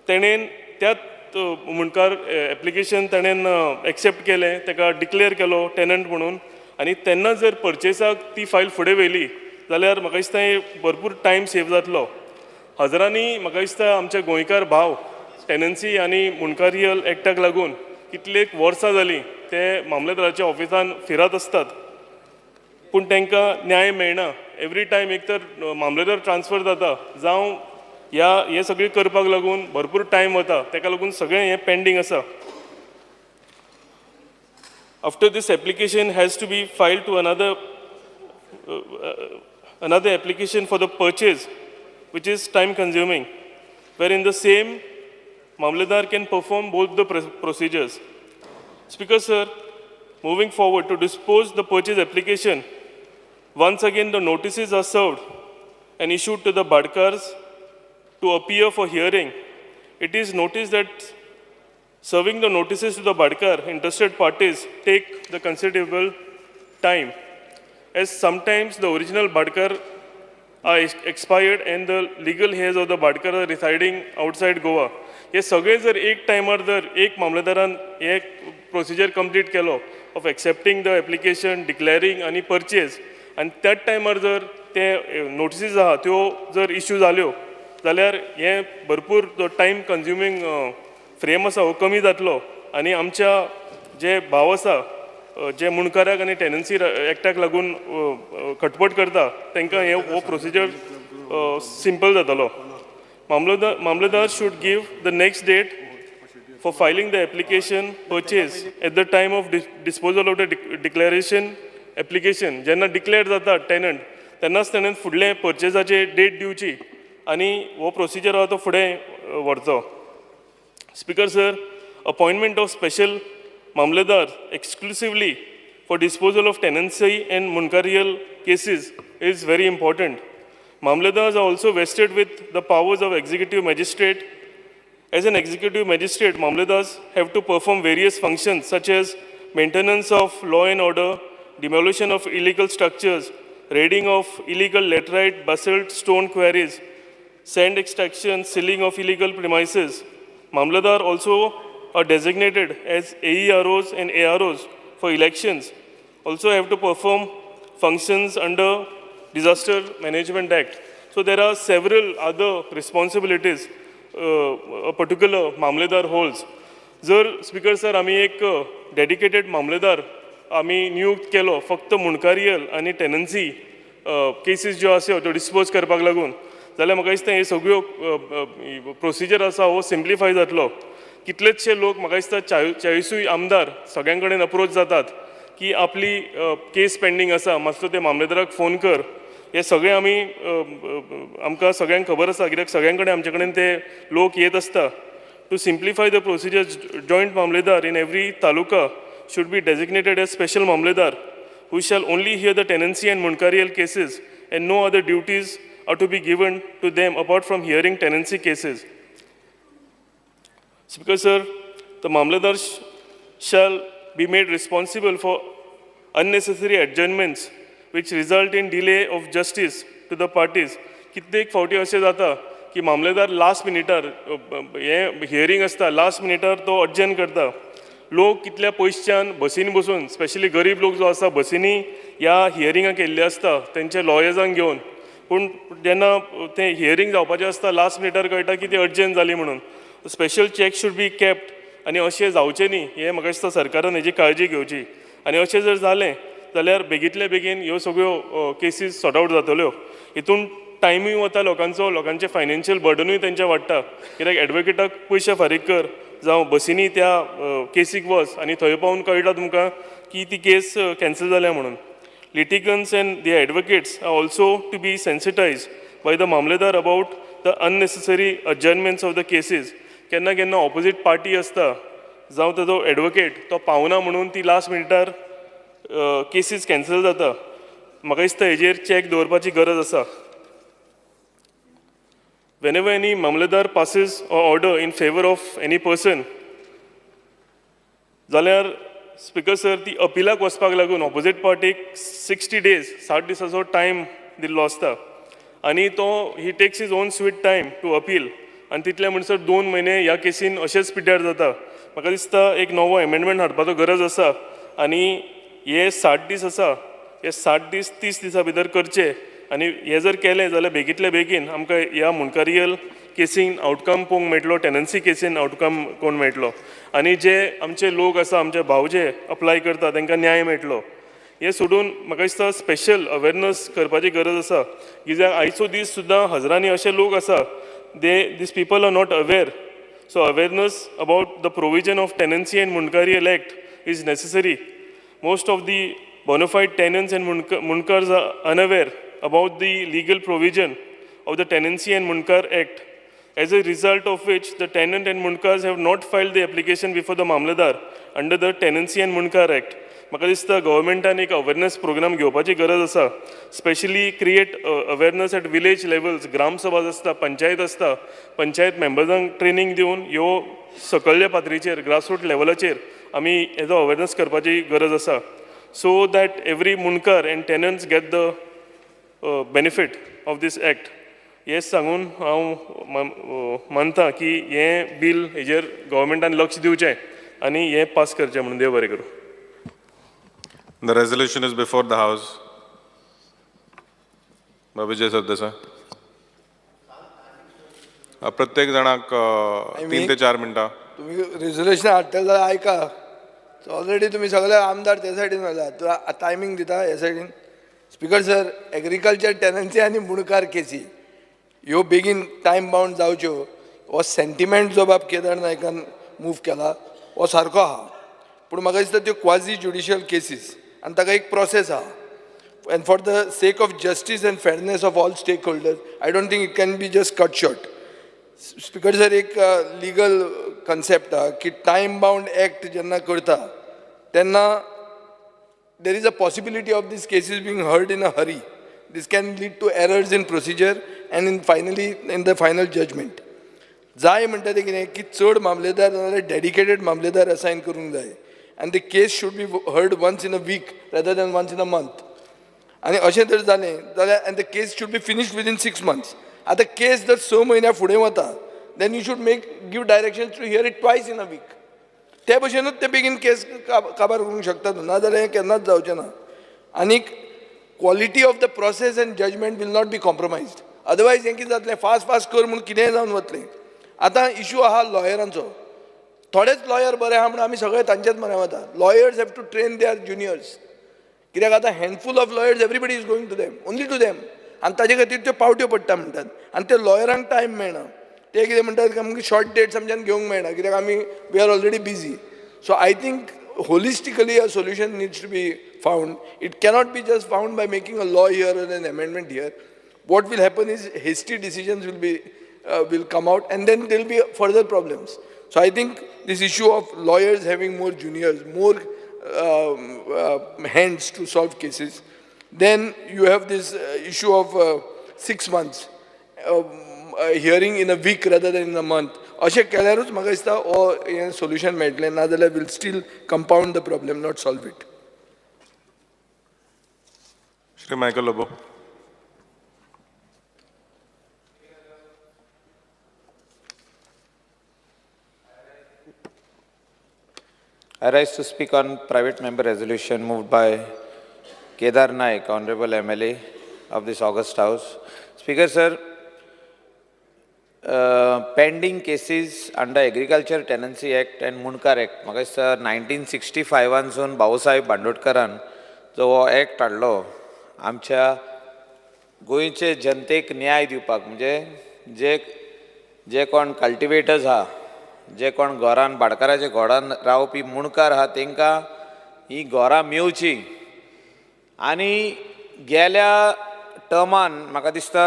तेणेन त्याच मुंडकार एप्लिकेशन तेणेन एक्सेप्ट केलें, ताका डिक्लेअर केलो टेनंट म्हणून आनी तेन्ना जर परचेसाक ती फायल फुडें व्हेली जाल्यार म्हाका दिसता हें भरपूर टायम सेव जातलो. हजारांनी म्हाका दिसता आमचे गोंयकार भाव टेनन्सी आनी मुंडकारियल एक्टाक लागून कितलेक वर्सां जालीं ते मामलेदाराच्या ऑफिसान फिरत आसतात, पूण तांकां न्याय मेळना. एवरी टायम एक तर मामलेदार ट्रान्सफर जाता जावं ह्या हें सगळें करपाक लागून भरपूर टायम वता. ताका लागून सगळें हें पेंडींग आसा. After this application has to be filed to another application for the purchase, which is time consuming, wherein the same Mamladar can perform both the procedures. Speaker sir, moving forward to dispose the purchase application, once again the notices are served and issued to the Bhadkars to appear for hearing. It is noticed that serving the notices to the Bhadkar, interested parties take the considerable time, as sometimes the original Bhadkar are expired and the legal heirs of the Bhadkar are residing outside Goa. हे सगळे जर एक टायमार जर एक मामलेदारान हे procedure complete केलो of accepting the application, declaring आनी परचेज, आनी त्याच टायमार जर ते नोटिसीज आहा त्यो जर इश्यू जाल्यो जाल्यार हें भरपूर जो टायम कन्ज्युमींग फ्रेम आसा हो कमी जातलो आनी आमच्या जे भाव आसा जे मुंडकाराक आनी टेनन्सी एक्टाक लागून खटपट करता तांकां हे हो प्रोसिजर सिंपल जातलो. Mamladar should give the next date for filing the application purchase at the time of disposal of the declaration application. जेन्ना डिक्लेअर जाता टेनंट तेन्नाच तेणेन फुडलें परचेजाचे डेट दिवची आनी हो प्रोसिजर आहा तो फुडें व्हरचो. Speaker sir, appointment of special Mamladar exclusively for disposal of tenancy and Mundkarial cases is very important. Mamladars are also vested with the powers of executive magistrate. As an executive magistrate, Mamladars have to perform various functions such as maintenance of law and order, demolition of illegal structures, raiding of illegal laterite, basalt, stone quarries, sand extraction, sealing of illegal premises. Mamladar also are designated as AEROs and AROs for elections, also have to perform functions under Disaster Management Act. So there are several other responsibilities a particular Mamledar holds. जर speaker sir आमी एक dedicated मामलेदार आमी नियुक्त केलो फक्त मुंडकारियल आनी tenancy cases ज्यो आसा त्यो डिस्पोज करपाक लागून, जाल्यार म्हाका दिसता हे सगळ्यो प्रोसिजर आसा हो सिम्प्लिफाय जातलो. कितलेचशे लोक म्हाका दिसता 40 आमदार सगळ्यां कडेन अप्रोच जातात की आपली केस पेंडींग आसा, मातसो ते मामलेदाराक फोन कर. हे सगळें आमी आमकां सगळ्यांक खबर आसा, कित्याक सगळ्यां कडेन आमचे कडेन ते लोक येत आसता. To simplify the procedures, joint mamledar in every taluka should be designated as special mamledar who shall only hear the tenancy and mundkarial cases and no other duties are to be given to them apart from hearing tenancy cases. Speaker sir, the mamledar shall be made responsible for unnecessary adjournments which result in delay of justice to the parties. कित्येक फावटी अशें जाता की मामलेदार last मिनिटार हें hearing आसता, last मिनिटार तो अडजर्न करता. लोक कितल्या पयसच्यान बसींनी बसून, स्पेशली गरीब लोक जो आसा बसींनी ह्या हियरिंगाक येयल्ले आसता तेंच्या लॉयर्सांक घेवन, पूण जेन्ना तें हियरींग जावपाचें आसता लास्ट मिनिटार कळटा की ती अर्जंट जाली म्हणून. Special check should be kept आनी अशें जावचें न्ही हें म्हाका दिसता सरकारान हेजी काळजी घेवची. आनी अशें जर जालें जाल्यार बेगींतल्या बेगीन ह्यो सगळ्यो केसीस सॉर्ट आवट जातल्यो. हितून टायमूय वता लोकांचो, लोकांचें फायनान्शियल बर्डनूय तेंचें वाडटा, कित्याक एडवोकेटाक पयशे फारीक कर, जावं बसींनी त्या केसीक वच आनी थंय पावून कळटा तुमकां की ती केस कॅन्सल जाल्या म्हणून. Litigants and the advocates are also to be sensitized by the mamledar about the unnecessary adjournments of the cases. केन्ना केन्ना ऑपोजीट पार्टी आसता जावं तेजो एडवोकेट तो पावना म्हणून ती लास्ट मिनिटार केसीस कॅन्सल जाता. म्हाका दिसता हेजेर चॅक दवरपाची गरज आसा. Whenever any mamledar passes a order in favor of any person, जाल्यार स्पिकर सर ती अपिलाक वचपाक लागून ऑपोजीट पार्टीक 60 डेज 60 दिसाचो टायम दिल्लो आसता आनी तो he takes his own sweet time to appeal आनी तितले म्हणसर 2 म्हयने ह्या केसीन अशेंच पिड्ड्यार जाता. म्हाका दिसता एक नवो एमेंडमेंट हाडपाचो गरज आसा आनी हे 60 दीस आसा हे 60 दीस 30 दिसां भितर करचे आनी हे जर केलें जाल्यार बेगींतल्या बेगीन आमकां ह्या मुंडकारियल केसीन आवटकम पळोवंक मेळटलो, टेनन्सी केसीन आवटकम कोण मेळटलो आनी जे आमचे लोक आसा आमचे भाव जे अप्लाय करता तांकां न्याय मेळटलो. हें सोडून म्हाका दिसता स्पेशल अवेरनस करपाची गरज आसा, कित्याक आयचो दीस सुद्दां हजरांनी अशे लोक आसा they these people are not aware. So awareness about the provision of tenancy and mundkarial act is necessary. Most of the bonafide tenants and mundkars are unaware about the legal provision of the Tenancy and Mundkar Act, as a result of which the tenant and mundkars have not filed the application before the Mamledar under the Tenancy and Mundkar Act. म्हाका दिसता गव्हर्मेंटान एक awareness programme घेवपाची गरज आसा, specially create awareness at village levels. Gram sabha आसता, पंचायत आसता, panchayat मेंबर्सांक training दिवन ह्यो सकयल्या पातळीचेर ग्रासरूट लेवलाचेर आमी हेजो अवेरनस करपाची गरज आसा, so that every mundkar and tenants get the benefit of this act. हें सांगून हांव मानता की हें बील हेजेर गव्हर्मेंटान लक्ष दिवचें आनी हें पास करचें म्हणून. देव बरें करूं. The resolution is before the House. Vijay Sardesai. प्रत्येक जाणाक 3 ते 4 मिनटां. तुमी रेजोल्युशन हाडटले जाल्यार आयका, ऑलरेडी तुमी सगळे आमदार त्या सायडीन व्हेला, टायमींग दिता ह्या सायडीन. स्पिकर सर, एग्रीकल्चर टेनन्सी आनी मुणकार केसी ह्यो बेगीन टायम बाउंड जावच्यो हो सेंटिमेंट जो बाब केदार नायकान मूव केला हो सारको आहा, पूण म्हाका दिसता त्यो क्वाजी ज्युडिशियल केसीस आनी ताका एक प्रोसेस आहा. And for the sake of justice and fairness of all stakeholders, I don't think it can be just cut short. Speaker sir, एक लिगल कन्सेप्ट आहा की टायम बाउंड एक्ट जेन्ना करता तेन्ना there is a possibility of these cases being heard in a hurry. This can lead to errors in procedure and in finally in the final judgment. जाय म्हणटा तें कितें की चड मामलेदार नाजाल्यार डेडिकेटेड मामलेदार असायन करूंक जाय आनी the case should be heard once in a week rather than once in a month. आनी अशें जर जालें जाल्यार and the case should be finished within 6 months. आतां केस जर 6 म्हयन्या फुडें वता then you should make give directions to hear it twice in a week. ते भशेनूच ते बेगीन केस काबार करूंक शकता, नाजाल्यार हें केन्नाच जावचें ना. आनीक quality of the process and judgment will not be compromised. Otherwise हें कितें जातलें, फास्ट फास्ट कर म्हूण कितेंय जावन वतलें. आतां इशू आहा लॉयरांचो, थोडेच लॉयर बरे आहा म्हूण आमी सगळे तांचेच म्हऱ्यान वता. Lawyers have to train their juniors, कित्याक आतां handful of lawyers everybody is going to them, only to them, आनी ताजे खातीर त्यो पावट्यो पडटा म्हणटात आनी ते लॉयरांक टायम मेळना. ते कितें म्हणटात आमकां शॉर्ट डेट्स आमच्यान घेवंक मेळना कित्याक आमी we are already busy. So I think holistically a solution needs to be found. It cannot be just found by making a law here or an amendment here. What will happen is hasty decisions will come out, and then there will be further problems. So I think this issue of lawyers having more juniors, more hands to solve cases. Then you have this issue of 6 months hearing in a week rather than in a month. अशें केल्यारूच म्हाका दिसता हो हें solution मेळटलें, नाजाल्यार we'll still compound the problem, not solve it. Shri Michael Lobo. I rise to speak on private member resolution moved by Kedar Naik, Honorable MLA of this august house. Speaker, sir, pending cases under Agriculture Tenancy Act and Mundkar Act, म्हाका दिसता 1965 सून भाऊसाहेब बांदोडकरान जो हो act हाडलो आमच्या गोंयचे जनतेक न्याय दिवपाक, म्हणजे जे जे कोण कल्टिवेटर्स आहा, जे कोण घरान भाटकाराच्या घरान रावपी मुणकार आहा, तांकां ही घरां मेवची. आनी गेल्या टर्मान म्हाका दिसता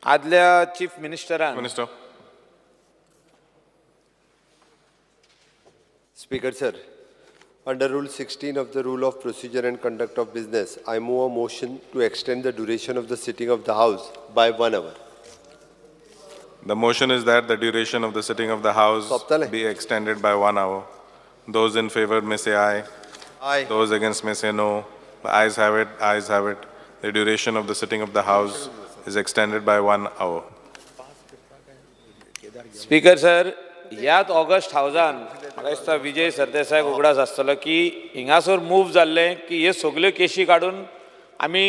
आदल्या chief मिनिस्टरान Minister. Speaker, sir, under Rule 16 of the Rule of Procedure and Conduct of Business, I move a motion to extend the duration of the sitting of the House by one hour. The motion is that the duration of the sitting of the House सोंपतलें. Be extended by one hour. Those in favor may say aye. Aye. Those against may say no. The ayes have it, ayes have it. The duration of the sitting of the House is extended by one hour. Speaker sir, ह्याच August हावजान म्हाका दिसता विजय सरदेसाय उगडास आसतलो की हिंगासर move जाल्लें की ह्यो सगल्यो केशी काडून आमी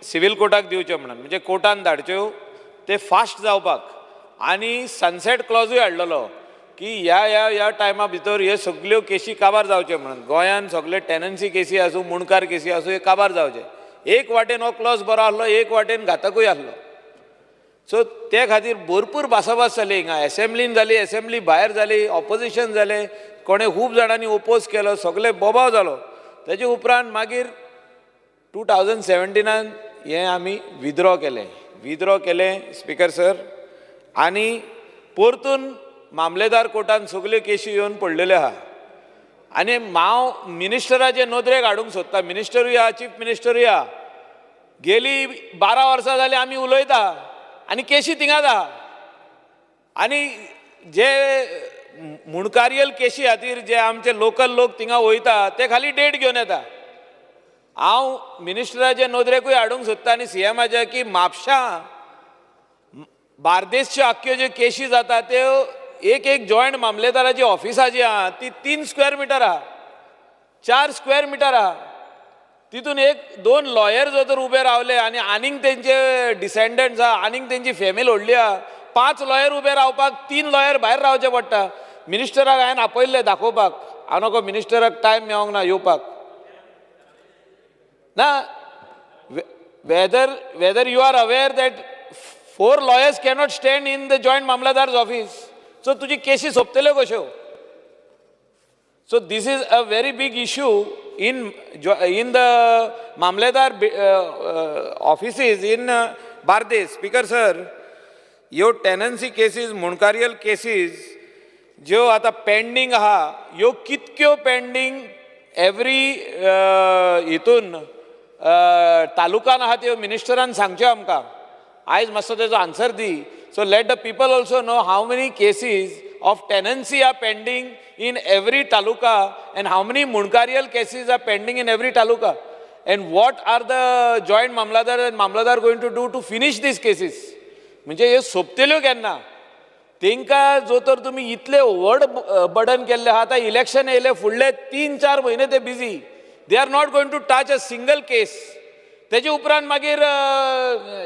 सिवील कोर्टाक दिवच्यो म्हणून, म्हणजे कोर्टान धाडच्यो ते फास्ट जावपाक. आनी सनसेट क्लॉजूय हाडलेलो की ह्या ह्या ह्या टायमा भितर ह्यो सगल्यो केशी काबार जावच्यो म्हणून, गोंयान सगळे टेनन्सी केसी आसूं, मुणकार केसी आसूं, हे काबार जावचे. एक वाटेन हो क्लॉज बरो आसलो, एक वाटेन घातकूय आसलो. सो ते खातीर भरपूर भासाभास जाली हिंगा एसेंब्लीन जाली, एसेंब्ली भायर जाली, ऑपोजिशन जालें, कोणें खूब जाणांनी ओपोज केलो, सगळे बोबाव जालो. तेजे उपरांत मागीर 2017 हें आमी विदड्रॉ केलें, विदड्रॉ केलें स्पिकर सर. आनी परतून मामलेदार कोर्टान सगल्यो केशी येवन पडलेल्यो आहा. आनी हांव मिनिस्टराचे नदरेक हाडूंक सोदता, मिनिस्टरूय आहा, चीफ मिनिस्टरूय आहा, गेली 12 वर्सां जालीं आमी उलयता आनी केशी थिंगाच आहा. आनी जे मुणकारियल केशी खातीर जे आमचे लोकल लोक थिंगा वयता ते खाली डेट घेवन येता. हांव मिनिस्टराचे नदरेकूय हाडूंक सोदता आनी सीएमाच्या की म्हापशां बार्देसच्यो आख्ख्यो ज्यो केशी जाता त्यो एक एक जॉयंट मामलेदाराची ऑफिसां जी आहा ती 3 स्क्वेअर मिटर आहा, 4 स्क्वेअर मिटर आहा. तितून एक दोन लॉयर जर तर उबे रावले आनी आनीक तेंचे डिसेंडंट्स आहा, आनीक तेंची फॅमिली व्हडली आहा, पांच लॉयर उबे रावपाक तीन लॉयर भायर रावचे पडटा. मिनिस्टराक हांवें आपयल्ले दाखोवपाक, हांव नको मिनिस्टराक टायम मेळोंक ना येवपाक ना. Whether you are aware that four lawyers cannot stand in the joint मामलादार्स office? So तुजी केसी सोंपतल्यो कश्यो? So this is a very big issue in the Mamledar offices in Bardez. Speaker sir, ह्यो टेनन्सी केसीस, मुणकारियल केसीस ज्यो आतां pending आहा, ह्यो कितक्यो pending every हितून तालुकान आहा त्यो मिनिस्टरान सांगच्यो आमकां. आयज मातसो तेजो answer the. So let the people also know how many cases of tenancy are pending in every taluka and how many mundkarial cases are pending in every taluka and what are the joint mamlatdar and mamlatdar going to do to finish these cases. म्हणजे हे सोंपतल्यो केन्ना? तांकां जो तर तुमी इतले व्हड burden केल्लें आहा, आतां इलेक्शन येयले, फुडले 3-4 म्हयने ते busy, they are not going to touch a single case. तेजे उपरांत मागीर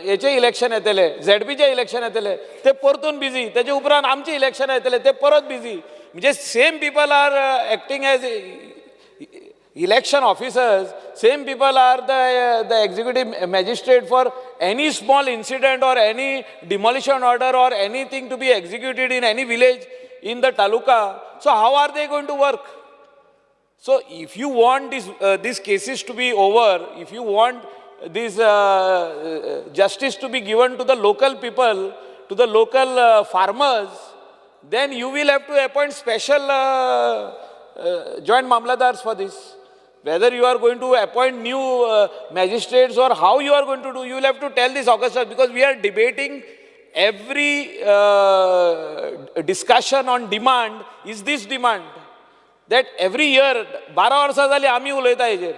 हेचे इलेक्शन येतले, झेडपीचे इलेक्शन येतले, ते परतून बिजी. तेजे उपरांत आमचे इलेक्शन येतले, ते परत बिजी. म्हणजे same people are acting as election officers, same people are the executive magistrate for Any small incident or any demolition order or anything to be executed in any village in the taluka, so how are they going to work? So if you want these cases to be over, if you want this justice to be given to the local people, to the local farmers, then you will have to appoint special joint mamlatdars for this. Whether you are going to appoint new magistrates or how you are going to do, you will have to tell this august, because we are debating every discussion on demand is this demand that every year 12 वर्सां जाली आमी उलयता हेजेर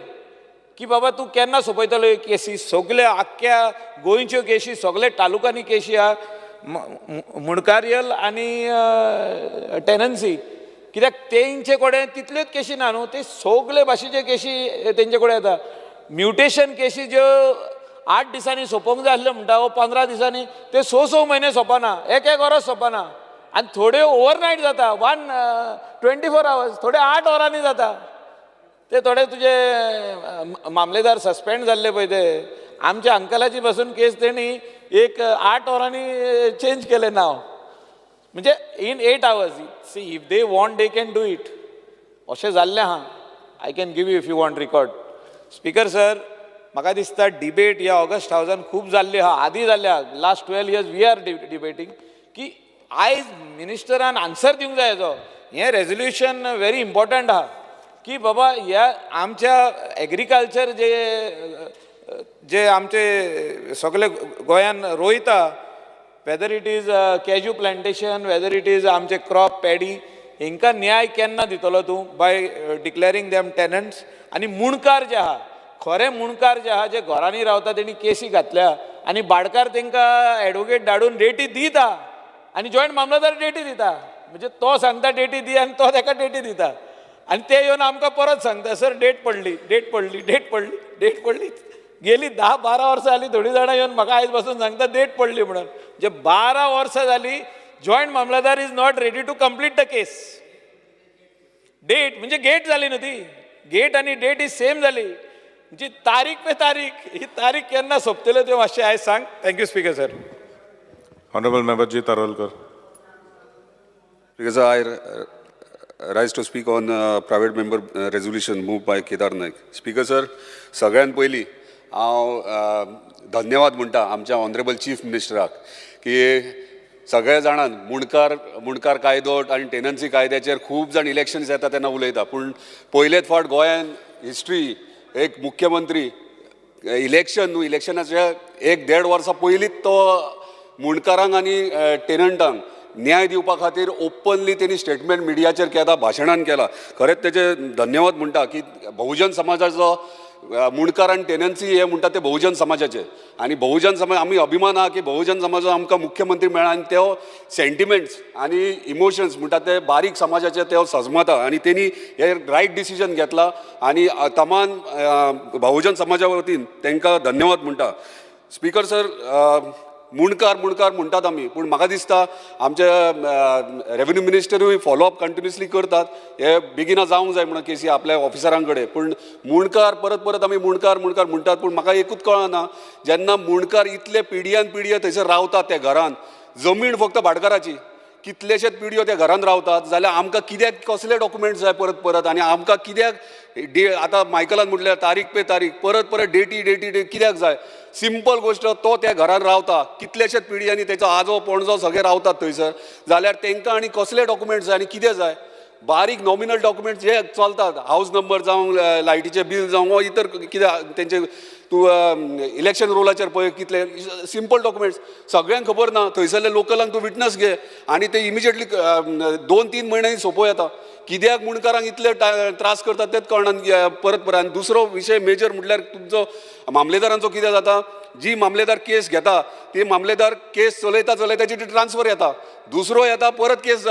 की बाबा तूं केन्ना सोंपयतलो ह्यो केसी. सगळे आख्ख्या गोंयच्यो केशी, सगळे तालुक्यांनी केशी आहा, मुंडकारियल आनी टेनन्सी, कित्याक तेंचे कडेन तितल्योच केशी ना न्हू, ते सगळे भाशेच्यो केशी तेंचे कडेन येता. म्युटेशन केशी ज्यो 8 दिसांनी सोंपोवंक जाय आसल्यो म्हणटा वो 15 दिसांनी, ते स स म्हयने सोंपना, एक एक वरस सोंपना आनी थोड्यो ओवरनायट जाता, वन 24 आवर्स, थोडे 8 वरांनी जाता. ते थोडे तुजे मामलेदार सस्पेंड जाल्ले पळय, ते आमच्या अंकलाची पासून केस तेणी एक 8 वरांनी चेंज केलें नांव, म्हणजे in 8 hours. See, if they want, they can do it. अशें जाल्लें आहा. I can give you, if you want, record. Speaker sir, म्हाका दिसता डिबेट ह्या ऑगस्ट हावजान खूब जाल्ली आहा, आदी जाल्ली आहा. Last 12 years we are debating की आयज मिनिस्टरान आन्सर दिवंक जाय हेजो. हें रेजोल्युशन व्हेरी इम्पॉर्टंट आहा की बाबा ह्या आमच्या एग्रीकल्चर जे जे आमचे सगळे गोंयान रोयता, whether it is cashew plantation, whether it is आमचे क्रॉप पॅडी, हेंकां न्याय केन्ना दितलो तूं बाय डिक्लेरींग देम टेनंट्स? आनी मुणकार जे आहा, खरे मुणकार जे आहा, जे घरांनी रावता, तेणी केसी घातल्या आनी भाडकार तेंकां एडवोकेट धाडून डेटी दिता आनी जॉयंट मामलेदार डेटी दिता. म्हणजे तो सांगता डेटी दी आनी तो तेका डेटी दिता आनी ते येवन आमकां परत सांगता, सर, डेट पडली, डेट पडली, डेट पडली, डेट पडली. गेली 10-12 वर्सां जाली. थोडीं जाणां येवन म्हाका आयज पासून सांगता डेट पडली म्हणून. म्हणजे 12 वर्सां जाली, joint mamlatdar is not ready to complete the case. Date म्हणजे गेट जाली न्हू ती. गेट आनी डेट is same जाली. म्हणजे तारीख पे तारीख. ही तारीख केन्ना सोंपतल्यो त्यो मातशें आयज सांग. Thank you, Speaker sir. Honorable Member G. Tarolkar. Because I rise to speak on private member resolution moved by Kedar Naik. Speaker sir, सगळ्यात पयलीं हांव धन्यवाद म्हणटा आमच्या ऑनरेबल चीफ मिनिस्टराक की सगळे जाणान मुंडकार कायदो आनी टेनन्सी कायद्याचेर खूब जाण इलेक्शन्स येता तेन्ना उलयता, पूण पयलेच फावट गोंयान हिस्ट्री एक मुख्यमंत्री इलेक्शन न्हू, इलेक्शनाच्या एक देड वर्सां पयलींच तो मुंडकारांक आनी टेनंटांक न्याय दिवपा खातीर ओपनली तेणी स्टेटमेंट मिडियाचेर केला, भाशणान केला. खरेंच तेजे धन्यवाद म्हणटा की बहुजन समाजाचो मुंडकार आनी टेनन्सी हे म्हणटा ते बहुजन समाजाचे आनी बहुजन समाज आमी अभिमान आहा की बहुजन समाजाचो आमकां मुख्यमंत्री मेळ्ळा आनी त्यो सेंटिमेंट्स आनी इमोशन्स म्हणटा ते बारीक समाजाचे ते सजमता आनी तेणी हे रायट डिसिजन घेतला आनी तमान बहुजन समाजा वतीन तांकां धन्यवाद म्हणटा. स्पीकर सर, मुंडकार मुंडकार म्हणटात आमी, पूण म्हाका दिसता आमचे रेवेन्यू मिनिस्टरूय फॉलोअप कंटिन्युअसली करतात, हे बेगिना जावंक जाय म्हणून केसी आपल्या ऑफिसरां कडेन. पूण मुंडकार परत परत आमी मुंडकार मुंडकार म्हणटात, पूण म्हाका एकूच कळना, जेन्ना मुंडकार इतले पिढयान पिढयो थंयसर रावतात त्या घरान, जमीन फक्त भाटकाराची, कितलेशेच पिढयो त्या घरान रावतात, जाल्यार आमकां कित्याक कसले डॉक्युमेंट्स जाय परत परत? आनी आमकां कित्याक डे आतां मायकलान म्हटल्यार तारीख पे तारीख, परत परत डेटी डेटी डे कित्याक जाय? सिंपल गोश्ट, तो त्या घरान रावता कितलेशेच पिढयांनी, तेचो आजो पणजो सगळे रावतात थंयसर, जाल्यार तांकां आनी कसले डॉक्युमेंट्स जाय आनी कितें जाय? बारीक नॉमिनल डॉक्युमेंट्स जे चलतात, हावज नंबर जावं, लायटीचें बील जावं वा इतर कितें तेंचे, तूं इलेक्शन रोलाचेर पळय, कितले सिंपल डॉक्युमेंट्स सगळ्यांक खबर ना. थंयसरले लोकलांक तूं विटनस घे आनी ते इमिजिएटली 2-3 म्हयन्यांनी सोंपोवं येता. कित्याक मुंडकारांक इतले त्रास करतात तेच कळना परत परत. आनी दुसरो विशय मेजर म्हटल्यार तुमचो मामलेदारांचो कितें जाता, जी मामलेदार केस घेता ती मामलेदार केस चलयता चलयता ती ट्रान्सफर येता, दुसरो येता, परत केस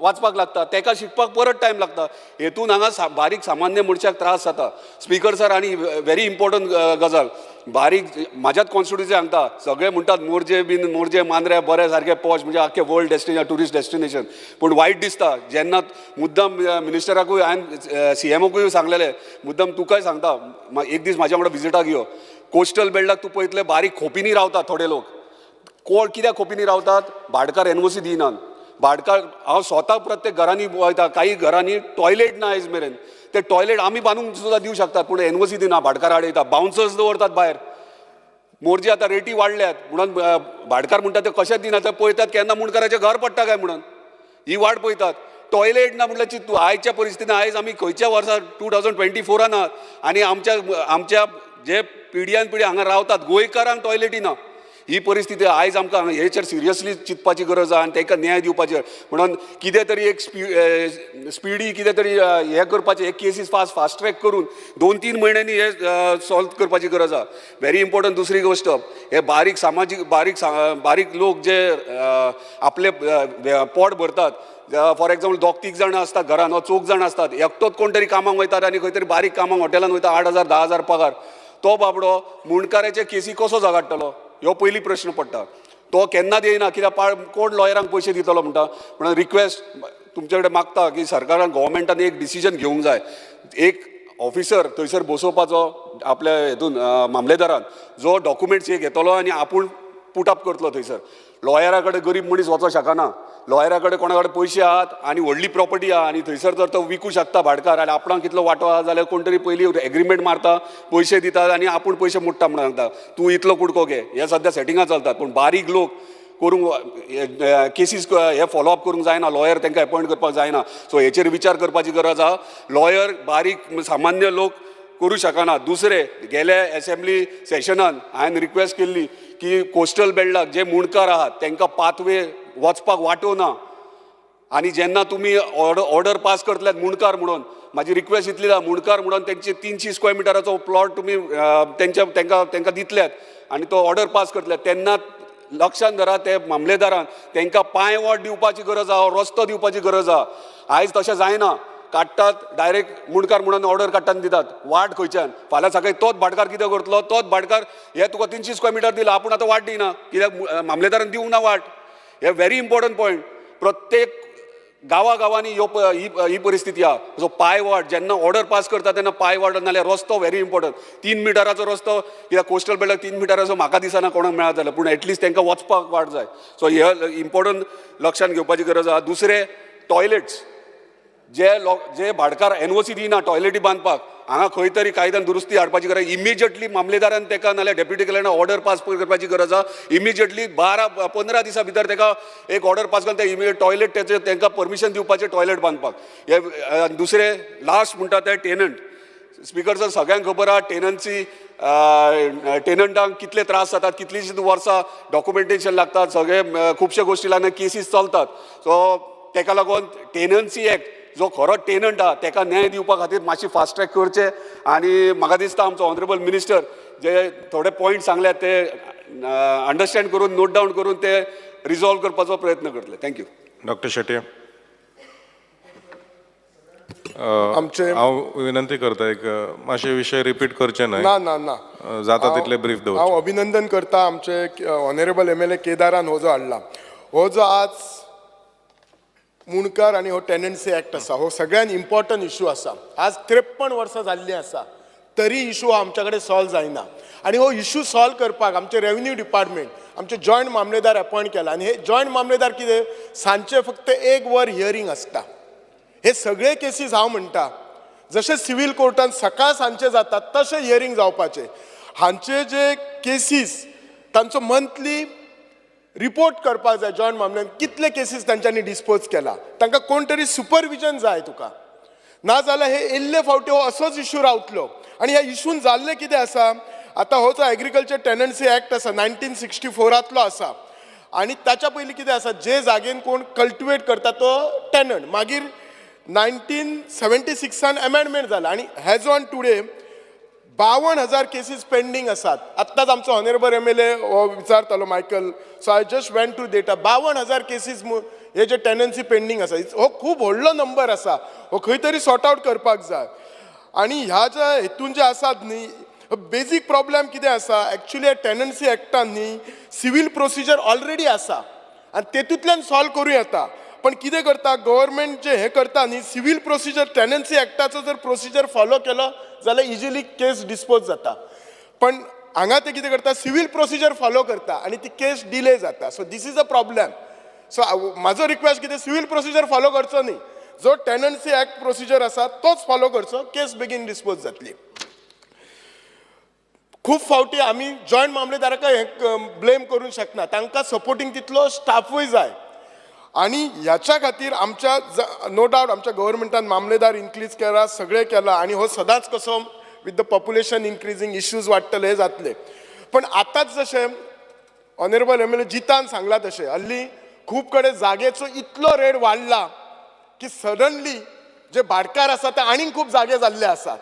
वाचपाक लागता, तेका शिकपाक परत टायम लागता. हेतून हांगा बारीक सामान्य मनशाक त्रास जाता, स्पीकर सर. आनी व्हेरी इम्पॉर्टंट गजाल बारीक म्हाज्याच कॉन्स्टिट्युन्सी सांगता, सगळे म्हणटात मोरजे बीन, मोरजे मांद्रे बरें सारकें पॉश, म्हणजे आख्खें वर्ल्ड डेस्टिनेशन, ट्युरिस्ट डेस्टिनेशन. पूण वायट दिसता जेन्ना मुद्दम मिनिस्टराकूय हांवें सीएमओकूय सांगलेलें, मुद्दम तुकाय सांगता, एक दीस म्हाज्या वांगडा विजिटाक यो. कोस्टल बेल्टाक तूं पळयतले बारीक खोपींनी रावतात थोडे लोक. कोण कित्याक खोपींनी रावतात? भाटकार एनओसी दिनात. भाटकार हांव स्वता प्रत्येक घरांनी वयता, काही घरांनी टॉयलेट ना आयज मेरेन. ते टॉयलेट आमी बांदूंक सुद्दां दिवं शकतात, पूण एनओसी दिना, भाटकार आडयता, बाउन्सर्स दवरतात भायर. मोरजे आतां रेटी वाडल्यात म्हणून भाटकार म्हणटा ते कशेंच दिना. ते पळयतात केन्ना मुंडकाराचें घर पडटा काय म्हणून, ही वाट पळयतात. टॉयलेट ना म्हटल्यार तूं आयच्या परिस्थितीन आयज आमी खंयच्या वर्सा 2024 आहात आनी आमच्या आमच्या जे पिढयान पिढी हांगा रावतात गोंयकारांक टॉयलेटी ना. ही परिस्थिती आयज आमकां हेचेर सिरियसली चिंतपाची गरज आहा आनी तांकां न्याय दिवपाची. म्हणून कितें तरी एक स्पिडी कितें तरी हें करपाचें, हे केसीस फास्ट ट्रॅक करून 2-3 म्हयन्यांनी हे सॉल्व करपाची गरज आहा. Very important. दुसरी गोश्ट, हे बारीक सामाजीक बारीक बारीक लोक जे आपले पोट भरतात, फॉर एग्जाम्पल 2-3 जाणां आसतात घरान वा 4 जाणां आसतात, एकटोच कोण तरी कामाक वयतात आनी खंय तरी बारीक कामाक हॉटेलान वयता, 8,000 10,000 पगार. तो बाबडो मुंडकाराचे केसी कसो झगडटलो, ह्यो पयली प्रश्न पडटा. तो केन्नाच येयना कित्याक कोण लॉयरांक पयशे दितलो म्हणटा. म्हणून रिक्वेस्ट तुमचे कडेन मागता की सरकारान, गव्हर्मेंटान एक डिसिजन घेवंक जाय, एक ऑफिसर थंयसर बसोवपाचो आपल्या हेतून मामलेदारान, जो डॉक्युमेंट्स हे घेतलो आनी आपूण पुटअप करतलो थंयसर. लॉयरा कडेन गरीब मनीस वचोंक शकना, लॉयरा कडेन कोणा कडेन पयशे आहात आनी व्हडली प्रॉपर्टी आहा आनी थंयसर जर तो विकूं शकता भाटकार आनी आपणाक कितलो वांटो आहा जाल्यार कोण तरी पयलीं एग्रीमेंट मारता, पयशे दितात आनी आपूण पयशे मोडटा म्हणून सांगता, तूं इतलो कुडको घे. हे सद्या सेटिंगां चलतात, पूण बारीक लोक करूंक केसीस हे फॉलोअप करूंक जायना, लॉयर तांकां एपॉयंट करपाक जायना. सो हेचेर विचार करपाची गरज आहा. लॉयर बारीक सामान्य लोक करूं शकना. दुसरें, गेल्या एसेंब्ली सेशनान हांवें रिक्वेस्ट केल्ली की कोस्टल बेल्टाक जे मुंडकार आहात तांकां पाथवे वचपाक वाटो ना, आनी जेन्ना तुमी ऑर्डर पास करतले मुंडकार म्हणून, म्हाजी रिक्वेस्ट इतली आहा, मुंडकार म्हणून तेंचे 300 स्क्वेअर मिटराचो प्लॉट तुमी तेंच्या तांकां दितल्यात आनी तो ऑर्डर पास करतले तेन्ना लक्षांत धरा ते मामलेदारान तांकां पांयवाट दिवपाची गरज आहा, रस्तो दिवपाची गरज आहा. आयज तशें जायना, काडटात डायरेक्ट मुंडकार म्हणून ऑर्डर काडटात दितात वाट खंयच्यान. फाल्यां सकाळी तोच भाटकार कितें करतलो, तोच भाटकार हे तुका 300 स्क्वेअर मिटर दिला, आपूण आतां वाट दिना कित्याक मामलेदारान दिवंक ना वाट. हे व्हेरी इम्पॉर्टंट पॉयंट. प्रत्येक गांवा गांवांनी ह्यो ही परिस्थिती आहा. सो पांयवाट जेन्ना ऑर्डर पास करता तेन्ना पांयवाट नाल्यार रस्तो व्हेरी इम्पॉर्टंट. 3 मिटराचो रस्तो कित्याक कोस्टल बेल्टाक 3 मिटराचो म्हाका दिसना कोणाक मेळत जाल्यार, पूण एटलिस्ट तांकां वचपाक वाट जाय. सो हे इम्पॉर्टंट लक्षांत घेवपाची गरज आहा. दुसरें, टॉयलेट्स जे लोक जे भाटकार एनओसी दिना टॉयलेटी बांदपाक, हांगा खंय तरी कायद्यान दुरुस्ती हाडपाची गरज. इमिजिएटली मामलेदारान ताका नाल्यार डेप्युटी कलेक्टरान ऑर्डर पास करपाची गरज आहा. इमिजिएटली 12-15 दिसां भितर ताका एक ऑर्डर पास करून ते इमिजिएट टॉयलेट तेचे तांकां परमिशन दिवपाचें टॉयलेट बांदपाक. हे दुसरें लास्ट म्हणटा ते टेनंट. स्पिकर सर, सगळ्यांक खबर आहा टेनन्सी टेनंटांक कितले त्रास जातात, कितलींशींच वर्सां डॉक्युमेंटेशन लागतात, सगळे खुबशे गोश्टी लागून केसीस चलतात. सो ताका लागून टेनन्सी एक्ट जो खरो टेनंट आहा ताका न्याय दिवपा खातीर मातशी फास्ट ट्रॅक करचे. आनी म्हाका दिसता आमचो ऑनरेबल मिनिस्टर जे थोडे पॉयंट सांगल्यात ते अंडरस्टँड करून नोट डावन करून ते रिजॉल्व करपाचो प्रयत्न करतले. Thank you. Doctor Shetye. आमचे हांव विनंती करता एक मातशे विशय रिपीट करचे न्हय. ना ना ना, जाता तितले ब्रीफ दवरचे. हांव अभिनंदन करता आमचे ऑनरेबल MLA केदारान हो जो हाडला, हो जो आज मुंडकार आनी हो टेनन्सी एक्ट आसा, हो सगळ्यान इम्पॉर्टंट इशू आसा. आज 53 वर्सां जाल्लीं आसा तरी इशू आमच्या कडेन सॉल्व जायना. आनी हो इशू सॉल्व करपाक आमचे रेवन्यू डिपार्टमेंट आमचे जॉयंट मामलेदार अपॉयंट केला. आनी हे जॉयंट मामलेदार कितें सांजचे फक्त 1 वर हियरींग आसता. हे सगळे केसीस हांव म्हणटा जशे सिवील कोर्टान सकाळ सांजचे जातात तशें हियरींग जावपाचें. हांचे जे केसीस तांचो मंथली रिपोर्ट करपाक जाय जॉयंट मामल्यान कितले केसीस तांच्यांनी डिस्पोज केला, तांकां कोण तरी सुपरविजन जाय तुका. नाजाल्यार हे येयल्ले फावटी हो असोच इशू रावतलो. आनी ह्या इशून जाल्लें कितें आसा, आतां हो जो एग्रीकल्चर टेनन्सी एक्ट आसा 1964 आसा. आनी ताच्या पयलीं कितें आसा, जे जागेन कोण कल्टिवेट करता तो टेनंट. मागीर 1976 अमेंडमेंट जाला आनी has on today 52,000 cases pending आसात. आत्ताच आमचो ऑनरेबल MLA हो विचारतालो Michael, so I just went to data. 52,000 cases हे जे टेनन्सी पेंडींग आसा, हो खूब व्हडलो नंबर आसा, हो खंय तरी सॉर्ट आवट करपाक जाय. आनी ह्या ज्या हेतून जे आसात न्ही, बेजीक प्रॉब्लेम कितें आसा एक्चुली टेनन्सी एक्टान न्ही सिवील प्रोसिजर ऑलरेडी आसा आनी तेतूंतल्यान सॉल्व करूं येता. पण कितें करता गव्हर्मेंट जे हें करता न्ही, सिवील प्रोसिजर टेनन्सी एक्टाचो जर प्रोसिजर फॉलो केलो जाल्यार इजिली केस डिस्पोज जाता. पण हांगा ते कितें करता, सिवील प्रोसिजर फॉलो करता आनी ती केस डिले जाता. So this is a problem. So म्हाजो रिक्वेस्ट कितें, सिवील प्रोसिजर फॉलो करचो न्ही, जो टेनन्सी एक्ट प्रोसिजर आसा तोच फॉलो करचो, केस बेगीन डिस्पोज जातली. खूब फावटी आमी जॉयंट मामलेदाराक हें ब्लेम करूंक शकना, तांकां सपोर्टींग तितलो स्टाफूय जाय. आनी ह्याच्या खातीर आमच्या नो डावट आमच्या गव्हर्मेंटान मामलेदार इन्क्रीज केला, सगळें केलां आनी हो सदांच कसो with the population increasing issues वाडटले, हे जातले. पण आतांच जशें ऑनरेबल एमएलए जितान सांगलां तशें हल्ली खूब कडेन जागेचो इतलो रेट वाडला की सडनली जे भाटकार आसा ते आनीक खूब जागे जाल्ले आसात.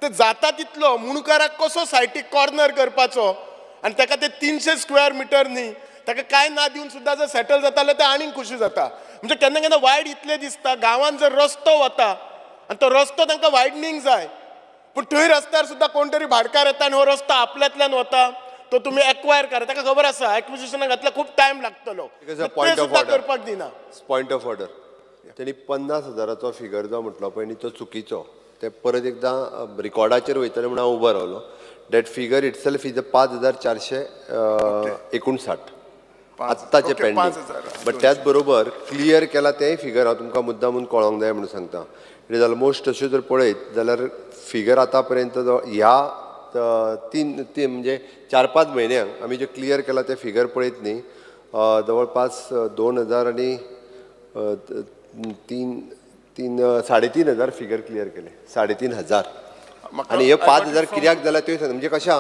ते जाता तितलो मुणकाराक कसो सायटीक कॉर्नर करपाचो आनी ताका ते 300 स्क्वेअर मिटर न्ही, ताका कांय ना दिवन सुद्दां जर सेटल जाता जाल्यार ते आनीक खुशी जाता. म्हणजे केन्ना केन्ना वायट इतलें दिसता, गांवांत जर रस्तो वता आनी तो रस्तो तांकां वायडनींग जाय, पूण थंय रस्त्यार सुद्दां कोण तरी भाटकार येता आनी हो रस्तो आपल्यांतल्यान वता, तो तुमी एक्वायर करा. ताका खबर आसा एक्विजिशनाक घातल्यार खूब टायम लागतलो, ते सुद्दां करपाक दिना. पॉयंट ऑफ ऑर्डर, तेणी 50,000चो फिगर जो म्हटलो पळय न्ही तो चुकीचो. ते परत एकदां रिकॉर्डाचेर वयतले म्हणून हांव उबो रावलो. That figure itself is 5,459 आत्ताचे पेंडींग. बट त्याच बरोबर क्लियर केला तेंय फिगर हांव तुमकां मुद्दाम म्हूण कळोंक जाय म्हणून सांगता. It is almost तशें जर पळयत जाल्यार फिगर आतां पर्यंत ह्या तीन तीन म्हणजे 4-5 म्हयन्यांक आमी जे क्लियर केला ते फिगर पळयत न्ही, जवळपास 2,000 आनी 3 3,500 फिगर क्लियर केले, 3,500. आनी हे 5,000 कित्याक जाल्यार त्यो सांगता. म्हणजे कशें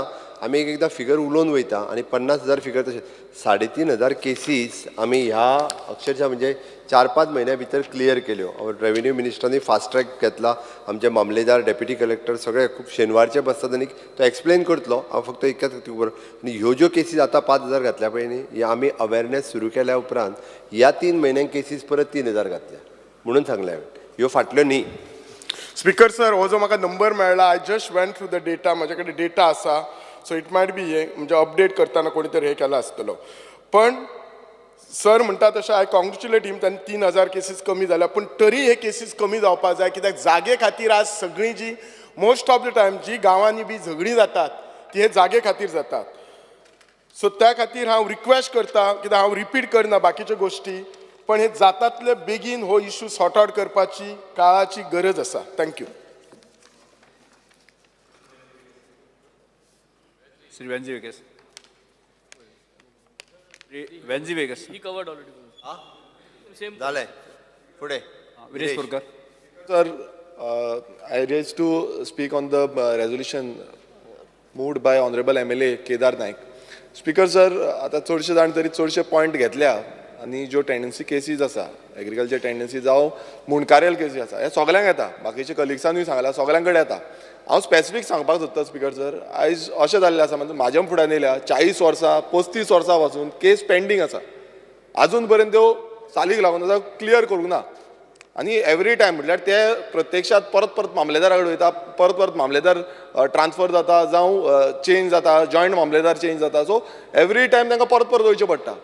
आमी एक एकदां फिगर उलोवन वयता आनी 50,000 फिगर तशें 3,500 केसीस आमी ह्या अक्षरशा म्हणजे 4-5 म्हयन्या भितर क्लियर केल्यो. रेवेन्यू मिनिस्टरांनी फास्ट ट्रॅक घेतला, आमचे मामलेदार, डेप्युटी कलेक्टर सगळे खूब शेनवारचे बसतात आनी तो एक्सप्लेन करतलो. हांव फक्त एकच बरोबर. आनी ह्यो ज्यो केसीस आतां 5,000 घातल्या पळय न्ही, ह्या आमी अवेरनेस सुरू केल्या उपरांत ह्या 3 म्हयन्यांक केसीस परत 3,000 घातल्या म्हणून सांगलें हांवें, ह्यो फाटल्यो न्ही. स्पीकर सर, हो जो म्हाका नंबर मेळ्ळा, I just went through the data, म्हजे कडेन डेटा आसा, सो it might बी हे म्हणजे अपडेट करतना कोणी तरी हे केला आसतलो. पण सर म्हणटा तशें I congratulate him, तांणी 3,000 केसीस कमी जाल्या, पूण तरी हे केसीस कमी जावपाक जाय. कित्याक जागे खातीर आज सगळीं जी मोस्ट ऑफ the time जी गांवांनी बी झगडीं जातात ती हे जागे खातीर जातात. सो त्या खातीर हांव रिक्वेस्ट करता, कित्याक हांव रिपीट करना बाकीच्यो गोश्टी, पण हे जातातले बेगीन हो इशू सॉर्ट आवट करपाची काळाची गरज आसा. Thank you. Shri Venzy Viegas. Shri Venzy Viegas. He covered already. Same. जालें, फुडें Viresh Borkar. Sir, I raise to speak on the resolution moved by honourable MLA Kedar Naik. Speaker sir, आतां चडशे जाण तरी चडशे पॉयंट घेतल्या आनी ज्यो टेंडन्सी केसीस आसा, एग्रीकल्चर टेंडन्सी जावं मुंडकारेल केसी आसा, हे सगल्यांक येता, बाकीचे कलिग्सांनूय सांगला, सगल्यां कडेन येता. हांव स्पेसिफीक सांगपाक सोदता स्पीकर सर, आयज अशें जाल्लें आसा, म्हणजे म्हाज्या फुड्यान येयल्या 40 वर्सां 35 वर्सां पासून केस पेंडींग आसा, आजून पर्यंत त्यो चालीक लागून आसा, क्लियर करूंक ना. आनी एवरी टायम म्हटल्यार ते प्रत्यक्षात परत परत मामलेदारा कडेन वयता, परत परत मामलेदार ट्रान्सफर जाता जावं चेंज जाता, जॉयंट मामलेदार चेंज जाता, सो एवरी टायम तांकां परत परत वयचें पडटा.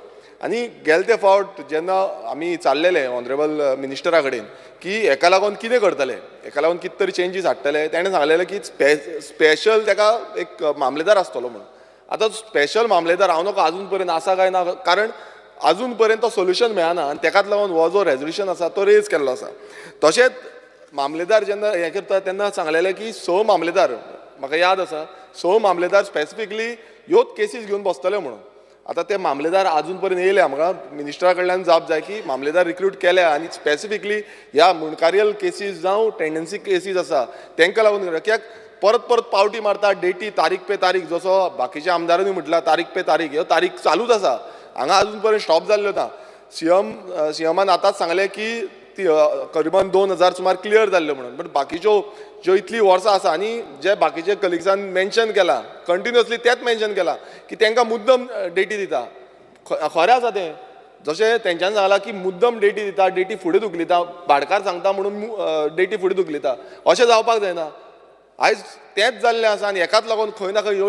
आनी गेले ते फावट जेन्ना आमी चाललेले ऑनरेबल मिनिस्टरा कडेन की हेका लागून कितें करतले, हेका लागून कितें तरी चेंजीस हाडटले, तेणें सांगलेलें की स्पेशल तेका एक मामलेदार आसतलो म्हणून. आतां स्पेशल मामलेदार हांव नको आजून पर्यंत आसा काय ना, कारण आजून पर्यंत तो सोल्युशन मेळना आनी तेकाच लागून हो जो रेजोल्युशन आसा तो रेज केल्लो आसा. तशेंच मामलेदार जेन्ना हें करता तेन्ना सांगलेलें की 6 मामलेदार, म्हाका याद आसा, 6 मामलेदार स्पेसिफिकली ह्योच केसीस घेवन बसतले म्हणून. आतां ते मामलेदार आजून पर्यंत येयले, म्हाका मिनिस्टरा कडल्यान जाप जाय की मामलेदार रिक्रूट केल्या आनी स्पेसिफिकली ह्या मुंडकारियल केसीस जावं टेंडन्सी केसीस आसा तेंकां लागून, कित्याक परत परत पावटी मारता, डेटी तारीख पे तारीख, जसो बाकीच्या आमदारांनी म्हटला तारीख पे तारीख, ह्यो तारीख चालूच आसा, हांगा आजून पर्यंत स्टॉप जाल्ल्यो ना. सीएमान आतांच सांगलें की ती करीबन 2,000 सुमार क्लियर जाल्ल्यो म्हणून, बट बाकीच्यो ज्यो इतलीं वर्सां आसा आनी जे बाकीचे कलिग्सान मेन्शन केलां कंटिन्युअसली तेंच मेन्शन केलां की तांकां मुद्दम डेटी दिता. खरें आसा तें, जशें तेंच्यांनी सांगलां की मुद्दम डेटी दिता, डेटी फुडें धुकलिता, भाटकार सांगता म्हणून डेटी फुडें धुकलिता, अशें जावपाक जायना. आयज तेंच जाल्लें आसा आनी हेकाच लागून खंय ना खंय ह्यो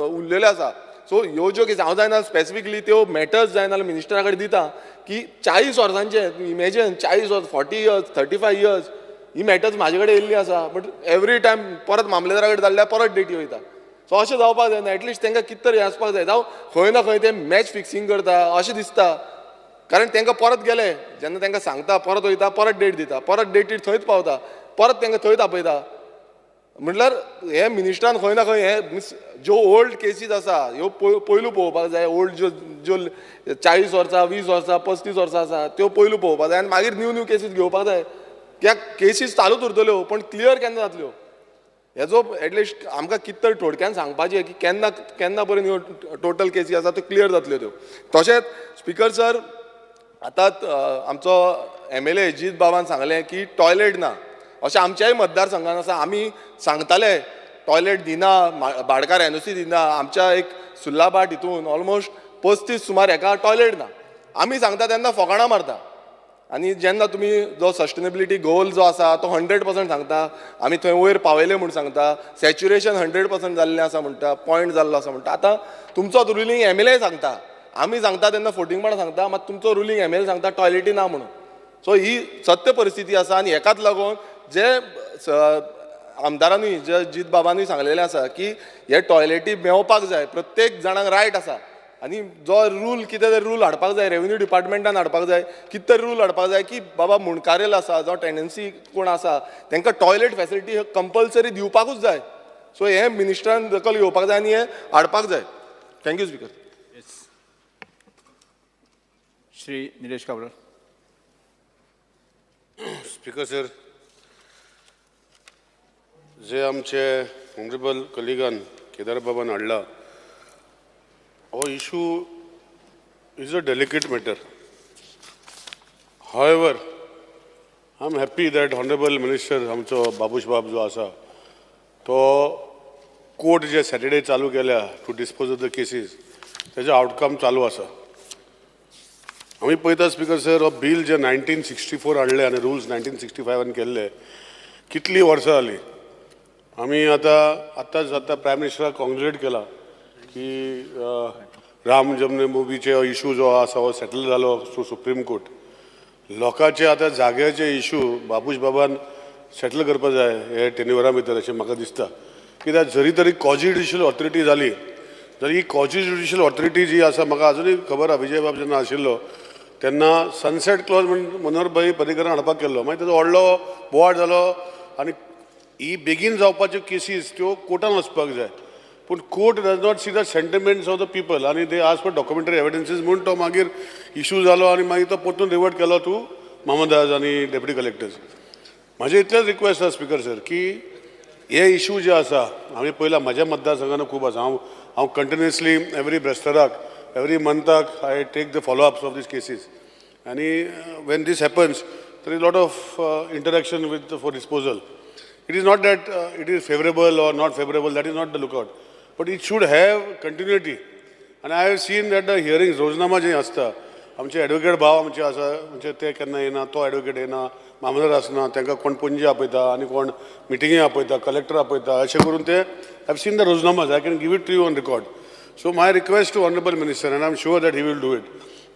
उरलेल्यो आसा. सो ह्यो ज्यो केसी हांव जायना स्पेसिफिकली त्यो मॅटर्स जायना जाल्यार मिनिस्टरा कडेन दिता की 40 वर्सांचे, इमेजीन 40 वर्स, 40 इयर्स, 35 इयर्स ही मॅटर्स म्हाजे कडेन येयल्ली आसा, बट एवरी टायम परत मामलेदारा कडेन जाल्ल्यार परत डेटी वयता. सो अशें जावपाक जायना, एटलिस्ट तांकां कितें तरी हें आसपाक जाय. जावं खंय ना खंय ते मॅच फिक्सिंग करता अशें दिसता, कारण तांकां परत गेले जेन्ना तांकां सांगता परत वयता, परत डेट दिता, परत डेटीर थंयच पावता, परत तांकां थंयच आपयता. म्हटल्यार हे मिनिस्टरान खंय ना खंय हे मिन्स ज्यो ओल्ड केसीस आसा ह्यो पयलू पळोवपाक जाय. ओल्ड ज्यो ज्यो 40 वर्सां, 20 वर्सां, 35 वर्सां आसा त्यो पयलू पळोवपाक जाय आनी मागीर न्यू न्यू केसीस घेवपाक जाय. कित्याक केसीस चालूच उरतल्यो पण क्लियर केन्ना जातल्यो हेजो एटलिस्ट आमकां कितें तरी थोडक्यान सांगपाचें की केन्ना केन्ना पर्यंत ह्यो टोटल केसी आसा त्यो क्लियर जातल्यो त्यो. तशेंच स्पिकर सर, आतां आमचो MLA जीत बाबान सांगलें की टॉयलेट ना, अशें आमच्याय मतदारसंघान आसा. आमी सांगताले टॉयलेट दिना, भाडकार NOC दिना. आमच्या एक सुल्लाभाट हितून ऑलमोस्ट 35 सुमार हेका टॉयलेट ना. आमी सांगता तेन्ना फकाणां मारता. आनी जेन्ना तुमी जो सस्टेनेबिलिटी गोल जो आसा तो 100% सांगता, आमी थंय वयर पावयले म्हूण सांगता, सॅच्युरेशन 100% जाल्लें आसा म्हणटा, पॉयंट जाल्लो आसा म्हणटा. आतां तुमचो रुलींग MLA सांगता, आमी सांगता तेन्ना फोटिंगपणां सांगता, मात तुमचो रुलींग MLA सांगता टॉयलेटी ना म्हणून. सो ही सत्य परिस्थिती आसा आनी हेकाच लागून जे आमदारांनी, जे जीत बाबांनी सांगलेलें आसा की हे टॉयलेटी मेवपाक जाय, प्रत्येक जाणांक रायट आसा. आनी जो रूल कितें तरी रूल हाडपाक जाय, रेवेन्यू डिपार्टमेंटान हाडपाक जाय, कितें तरी रूल हाडपाक जाय की बाबा मुंडकारेल आसा जावं टेंडन्सी कोण आसा तांकां टॉयलेट फेसिलिटी कंपल्सरी दिवपाकूच जाय. सो हें मिनिस्टरान दखल घेवपाक जाय आनी हें हाडपाक जाय. Thank you speaker. Shri Nilesh Cabral. Speaker sir, जे आमचे ऑनरेबल कलिगान केदार बाबान हाडला हो issue is a delicate matter. However, I am happy that honourable minister आमचो बाबूश बाब जो आसा तो कोर्ट जे सॅटर्डे चालू केल्या to dispose of the cases तेजो आवटकम चालू आसा. आमी पळयता स्पीकर सर, हो बील जे 1964 हाडले आनी रुल्स 1965 केल्ले, कितलीं वर्सां जालीं. आमी आतां आतांच आतां प्रायम मिनिस्टराक कॉंग्रेट केला की राम जन्मभूमीचे इशू जो आसा हो सेटल जालो थ्रू सुप्रीम कोर्ट. लोकांचे आतां जाग्याचे इशू बाबूश बाबान सेटल करपा जाय हे टेन्युअरा भितर अशें म्हाका दिसता. कित्याक जरी तरी कॉजी ज्युडिशियल ऑथॉरिटी जाली जाल्यार ही कॉजी ज्युडिशियल ऑथॉरिटी जी आसा, म्हाका आजुनूय खबर आसा, विजय बाब जेन्ना आशिल्लो तेन्ना सनसेट क्लॉज म्हण मनोहर भाई पर्रीकरान हाडपाक केल्लो, मागीर ताजो व्हडलो बोवाळ जालो आनी ही बेगीन जावपाच्यो केसीस त्यो कोर्टान वचपाक जाय. पूण court does not see the sentiments of the people आनी they ask for documentary evidences म्हूण तो मागीर इशू जालो आनी मागीर तो परतून रिवर्ट केलो टू मामदाज आनी डेप्युटी कलेक्टर्स. म्हाजें इतलेंच रिक्वेस्ट आसा स्पिकर सर की हे इशू जे आसा आमी पयला म्हज्या मतदारसंघान खूब आसा. हांव कंटिन्युअसली एवरी ब्रेस्ताराक एवरी मंथाक I take the follow ups of these cases आनी when these happens there is lot of interaction with for disposal. It is not that it is favourable or not favourable, that is not the lookout, but it should have continuity. आनी I have seen that the hearing रोजनामा जे आसता, आमचे advocate भाव आमचे आसा, म्हणजे ते केन्ना येना, तो एडवोकेट येना, मामलेदार आसना, तांकां कोण पणजे आपयता आनी कोण मिटिंगे आपयता, कलेक्टर आपयता, अशें करून ते I have seen the रोजनामाज, I can give it to you on record. So my request to honourable minister, and I am sure that he will do it,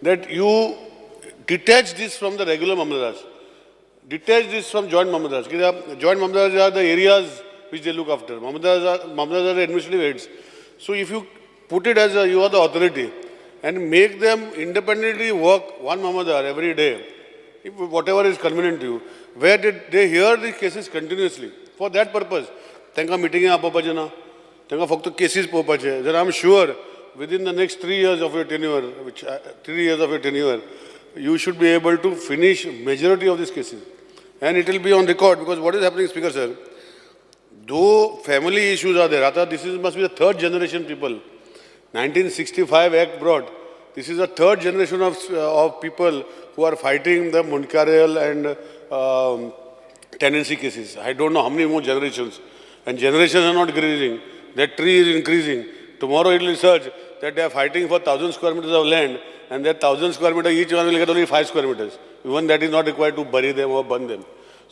that you detach this from the regular mamlatdars, detach this from joint mamlatdars. कित्याक joint mamlatdars are the areas which they look after, mamlatdars are the administrative heads. So if you put it as a, you are the authority and make them independently work one mamlatdar every day, if whatever is convenient to you, where did they hear the cases continuously for that purpose. तांकां मिटिंगे आपोवपाचें ना, तांकां फक्त cases पळोवपाचे. जर I am sure within the next 3 years of your tenure, which 3 years of your tenure, you should be able to finish majority of these cases, and it will be on record. Because what is happening, Speaker sir, though family issues are there, ata this is must be the third generation people. 1965 Act brought, this is the third generation of people who are fighting the Mundkarial and tenancy cases. I don't know how many more generations, and generations are not increasing. That tree is increasing. Tomorrow it will surge that they are fighting for 1,000 square meters of land, and that 1,000 square meter each one will get only 5 square meters. Even that is not required to bury them or burn them.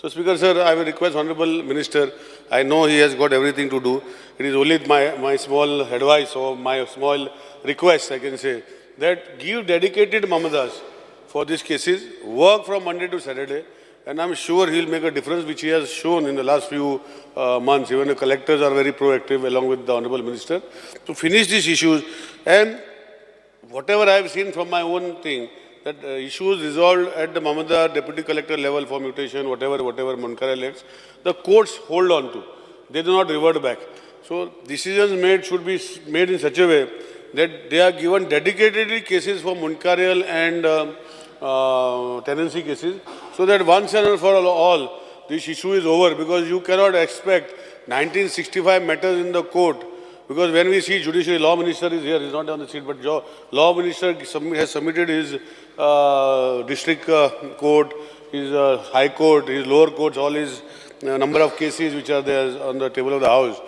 So Speaker sir, I will request Honorable Minister, I know he has got everything to do. It is only my small advice or my small request, I can say, that give dedicated Mamlatdars for these cases, work from Monday to Saturday, and I'm sure he'll make a difference, which he has shown in the last few months. Even the collectors are very proactive along with the Honorable Minister to finish these issues. And whatever I have seen from my own thing, that issues resolved at the Mamlatdar deputy collector level for mutation, whatever Mundkarial acts, the courts hold on to. They do not revert back. So decisions made should be made in such a way that they are given dedicatedly cases for Mundkarial and tenancy cases, so that once and for all, this issue is over, because you cannot expect 1965 matters in the court. Because when we see judiciary, law minister is here, he's not on the seat, but law minister has submitted his district court, his high court, his lower courts, all his number of cases which are there on the table of the house,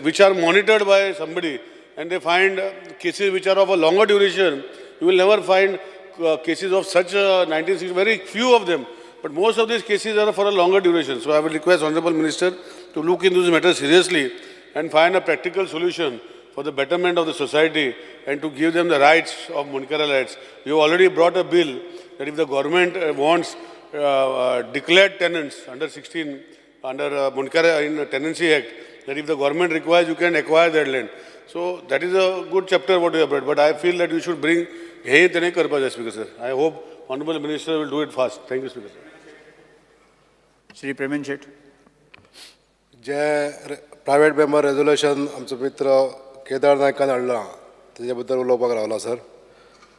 which are monitored by somebody, and they find cases which are of a longer duration. You will never find cases of such 1960, very few of them. But most of these cases are for a longer duration. So I will request Honorable Minister to look into this matter seriously and find a practical solution for the betterment of the society and to give them the rights of Mundkarial rights. You already brought a bill that if the government wants declared tenants under 16, under Mundkarial in the Tenancy Act, that if the government requires, you can acquire that land. So that is a good chapter what you have read. But I feel that you should bring hey tene karpa jai, Speaker sir. I hope Honorable Minister will do it fast. Thank you, Speaker sir. Shri Premen Shet. J private member resolution आमचो मित्र केदार नायकान हाडला तेजे बद्दल उलोवपाक रावला sir.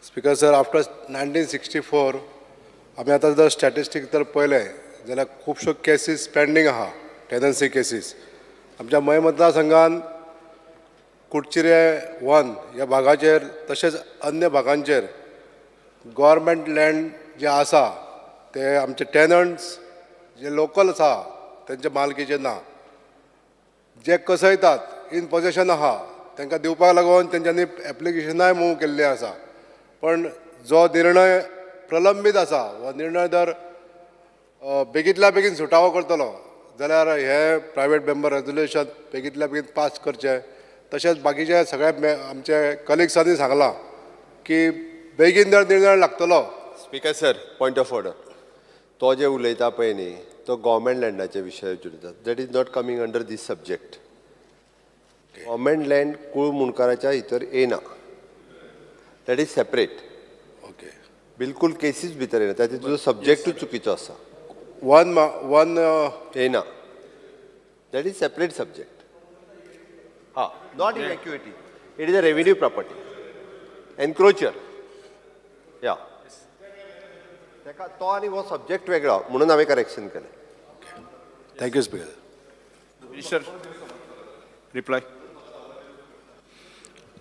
Speaker sir, after 1964 आमी आतां जर स्टॅटिस्टीक जर पळयलें जाल्यार खुबश्यो केसीस पेंडींग आहा, टेनन्सी केसीस. आमच्या मय मतदारसंघान कुडचिरे 1 ह्या भागाचेर तशेंच अन्य भागांचेर गव्हर्मेंट लँड जे आसा ते आमचे टेनंट्स जे लोकल आसा तेंच्या मालकीचे ना, जे कसयतात इन पोजेशन आहा तांकां दिवपाक लागून तेंच्यांनी एप्लिकेशनाय मूव केल्ली आसा. पण जो निर्णय प्रलंबीत आसा हो निर्णय जर बेगींतल्या बेगीन सुटावो करतलो जाल्यार हे प्रायवेट मेंबर रेजोल्युशन बेगींतल्या बेगीन पास करचें. तशेंच बाकीचे सगळे आमचे कलिग्सांनी सांगलां की बेगीन जर निर्णय लागतलो. Speaker sir, point of order. तो जे उलयता पळय न्ही तो गव्हर्मेंट लँडाच्या विशयाचेर उलयता. That is not coming under this subject. Government land कूळ मुंडकाराच्या भितर येना, that is separate. Okay, बिलकुल केसीस भितर येना, ताचे तुजो सब्जेक्टूच चुकीचो आसा. वन वन येना, that is separate subject. हा, not evacuating, it is a revenue property encroacher. या ताका तो आनी हो सब्जेक्ट वेगळो म्हणून हांवें करेक्शन केलें. Thank you speaker. Minister, reply.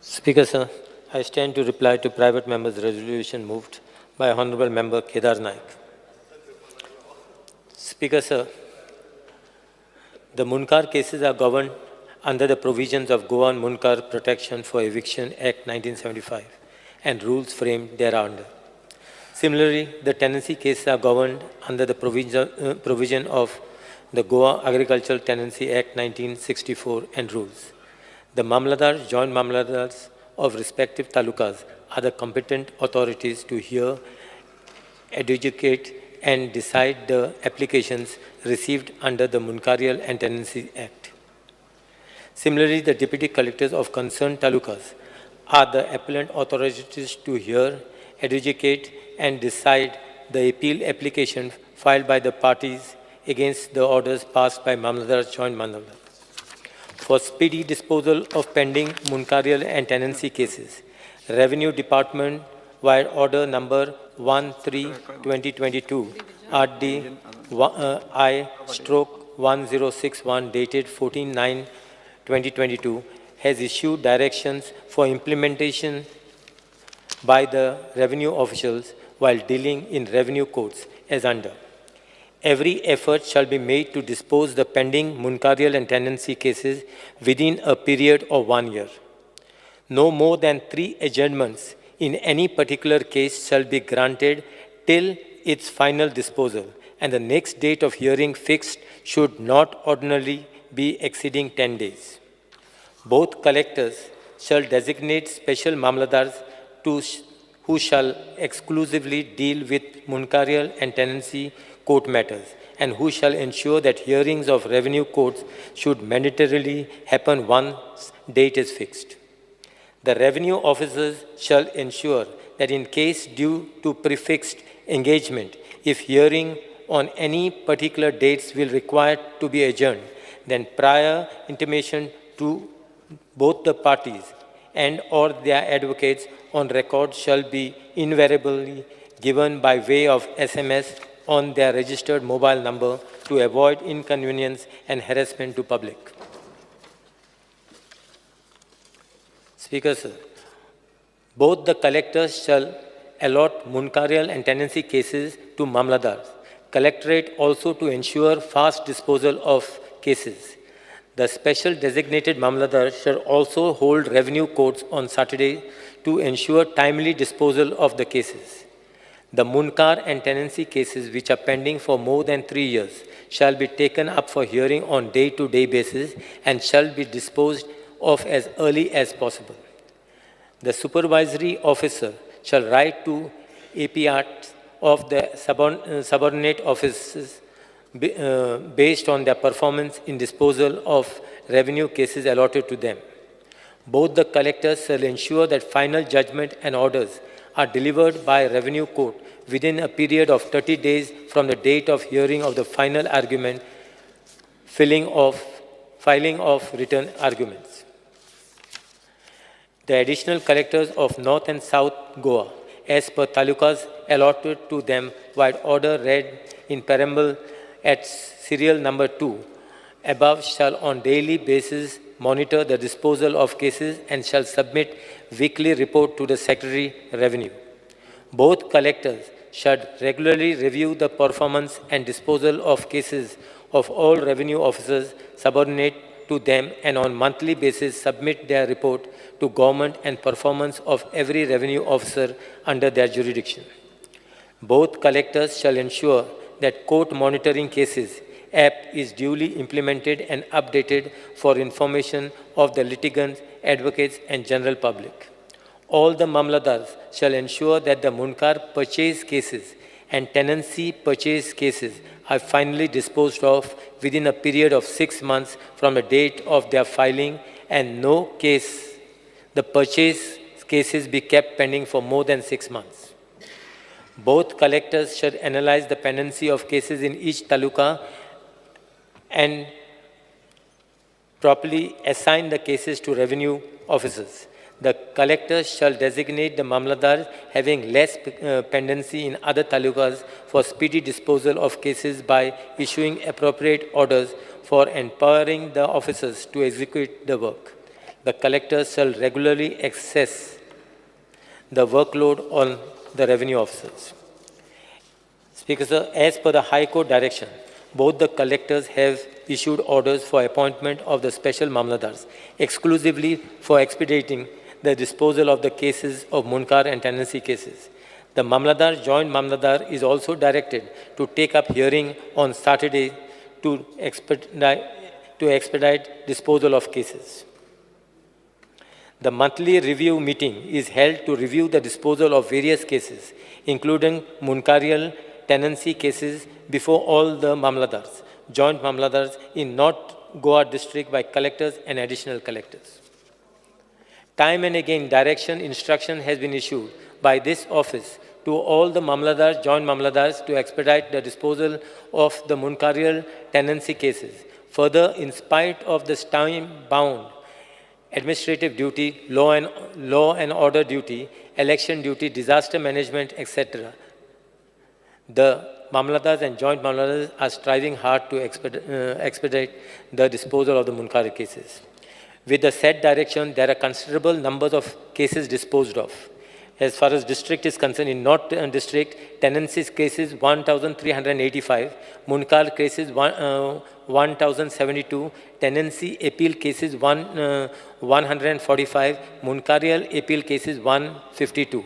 Speaker sir, I stand to reply to private members resolution moved by Honorable Member Kedar Naik. Speaker sir, the Mundkar cases are governed under the provisions of Goan Mundkar Protection for Eviction Act 1975 and rules framed thereunder. Similarly, the tenancy cases are governed under the provision of the Goa Agricultural Tenancy Act 1964 and rules. The Mamlatdars, joint Mamlatdars of respective talukas are the competent authorities to hear, adjudicate and decide the applications received under the Mundkarial and Tenancy Act. Similarly, the deputy collectors of concerned talukas are the appellant authorities to hear, adjudicate and decide the appeal application filed by the parties against the orders passed by Mamlatdar, joint Mamlatdar. For speedy disposal of pending Mundkarial and tenancy cases, Revenue Department via order number 13/2022 RD I/1061 dated 14/9/2022 has issued directions for implementation by the revenue officials while dealing in revenue courts as under. Every effort shall be made to dispose the pending Mundkarial and tenancy cases within a period of 1 year. No more than 3 adjournments in any particular case shall be granted till its final disposal and the next date of hearing fixed should not ordinarily be exceeding 10 days. Both collectors shall designate special mamlatdars who shall exclusively deal with Mundkarial and tenancy court matters, and who shall ensure that hearings of revenue courts should mandatorily happen once date is fixed. The revenue officers shall ensure that in case due to prefixed engagement, if hearing on any particular dates will require to be adjourned, then prior intimation to both the parties and or their advocates on record shall be invariably given by way of SMS on their registered mobile number to avoid inconvenience and harassment to public. Speaker, sir, both the collectors shall allot Mundkarial and tenancy cases to mamlatdars. Collectorate also to ensure fast disposal of cases. The special designated mamlatdar shall also hold revenue courts on Saturday to ensure timely disposal of the cases. The Mundkar and tenancy cases which are pending for more than 3 years shall be taken up for hearing on day-to-day basis and shall be disposed of as early as possible. The supervisory officer shall write to APRs of the subordinate offices based on their performance in disposal of revenue cases allotted to them. Both the collectors shall ensure that final judgment and orders are delivered by revenue court within a period of 30 days from the date of hearing of the final argument, filing of written arguments. The additional collectors of North and South Goa, as per talukas allotted to them by order read in preamble at serial number 2 above, shall on daily basis monitor the disposal of cases and shall submit weekly report to the Secretary Revenue. Both collectors should regularly review the performance and disposal of cases of all revenue officers subordinate to them and on monthly basis submit their report to government and performance of every revenue officer under their jurisdiction. Both collectors shall ensure that court monitoring cases app is duly implemented and updated for information of the litigants, advocates, and general public. All the mamlatdars shall ensure that the Mundkar purchase cases and tenancy purchase cases are finally disposed of within a period of 6 months from the date of their filing, and no case, the purchase cases be kept pending for more than 6 months. Both collectors should analyze the pendency of cases in each taluka and properly assign the cases to revenue officers. The collectors shall designate the mamlatdars having less pendency in other talukas for speedy disposal of cases by issuing appropriate orders for empowering the officers to execute the work. The collectors shall regularly assess the workload on the revenue officers. Speaker sir, as per the High Court direction, both the collectors have issued orders for appointment of the special mamlatdars exclusively for expediting the disposal of the cases of Mundkar and tenancy cases. The mamlatdar, joint mamlatdar, is also directed to take up hearing on Saturday to expedite disposal of cases. The monthly review meeting is held to review the disposal of various cases, including Mundkarial tenancy cases before all the mamlatdars, joint mamlatdars in North Goa district by collectors and additional collectors. Time and again, direction, instruction has been issued by this office to all the mamlatdars, joint mamlatdars to expedite the disposal of the Mundkarial tenancy cases. Further, in spite of this time-bound administrative duty, law and order duty, election duty, disaster management, etc., the mamlatdars and joint mamlatdars are striving hard to expedite the disposal of the Mundkarial cases. With the said direction, there are considerable numbers of cases disposed of. As far as district is concerned, in North District, tenancy cases 1,385, Mundkar cases 1,072, tenancy appeal cases 145, Mundkarial appeal cases 152.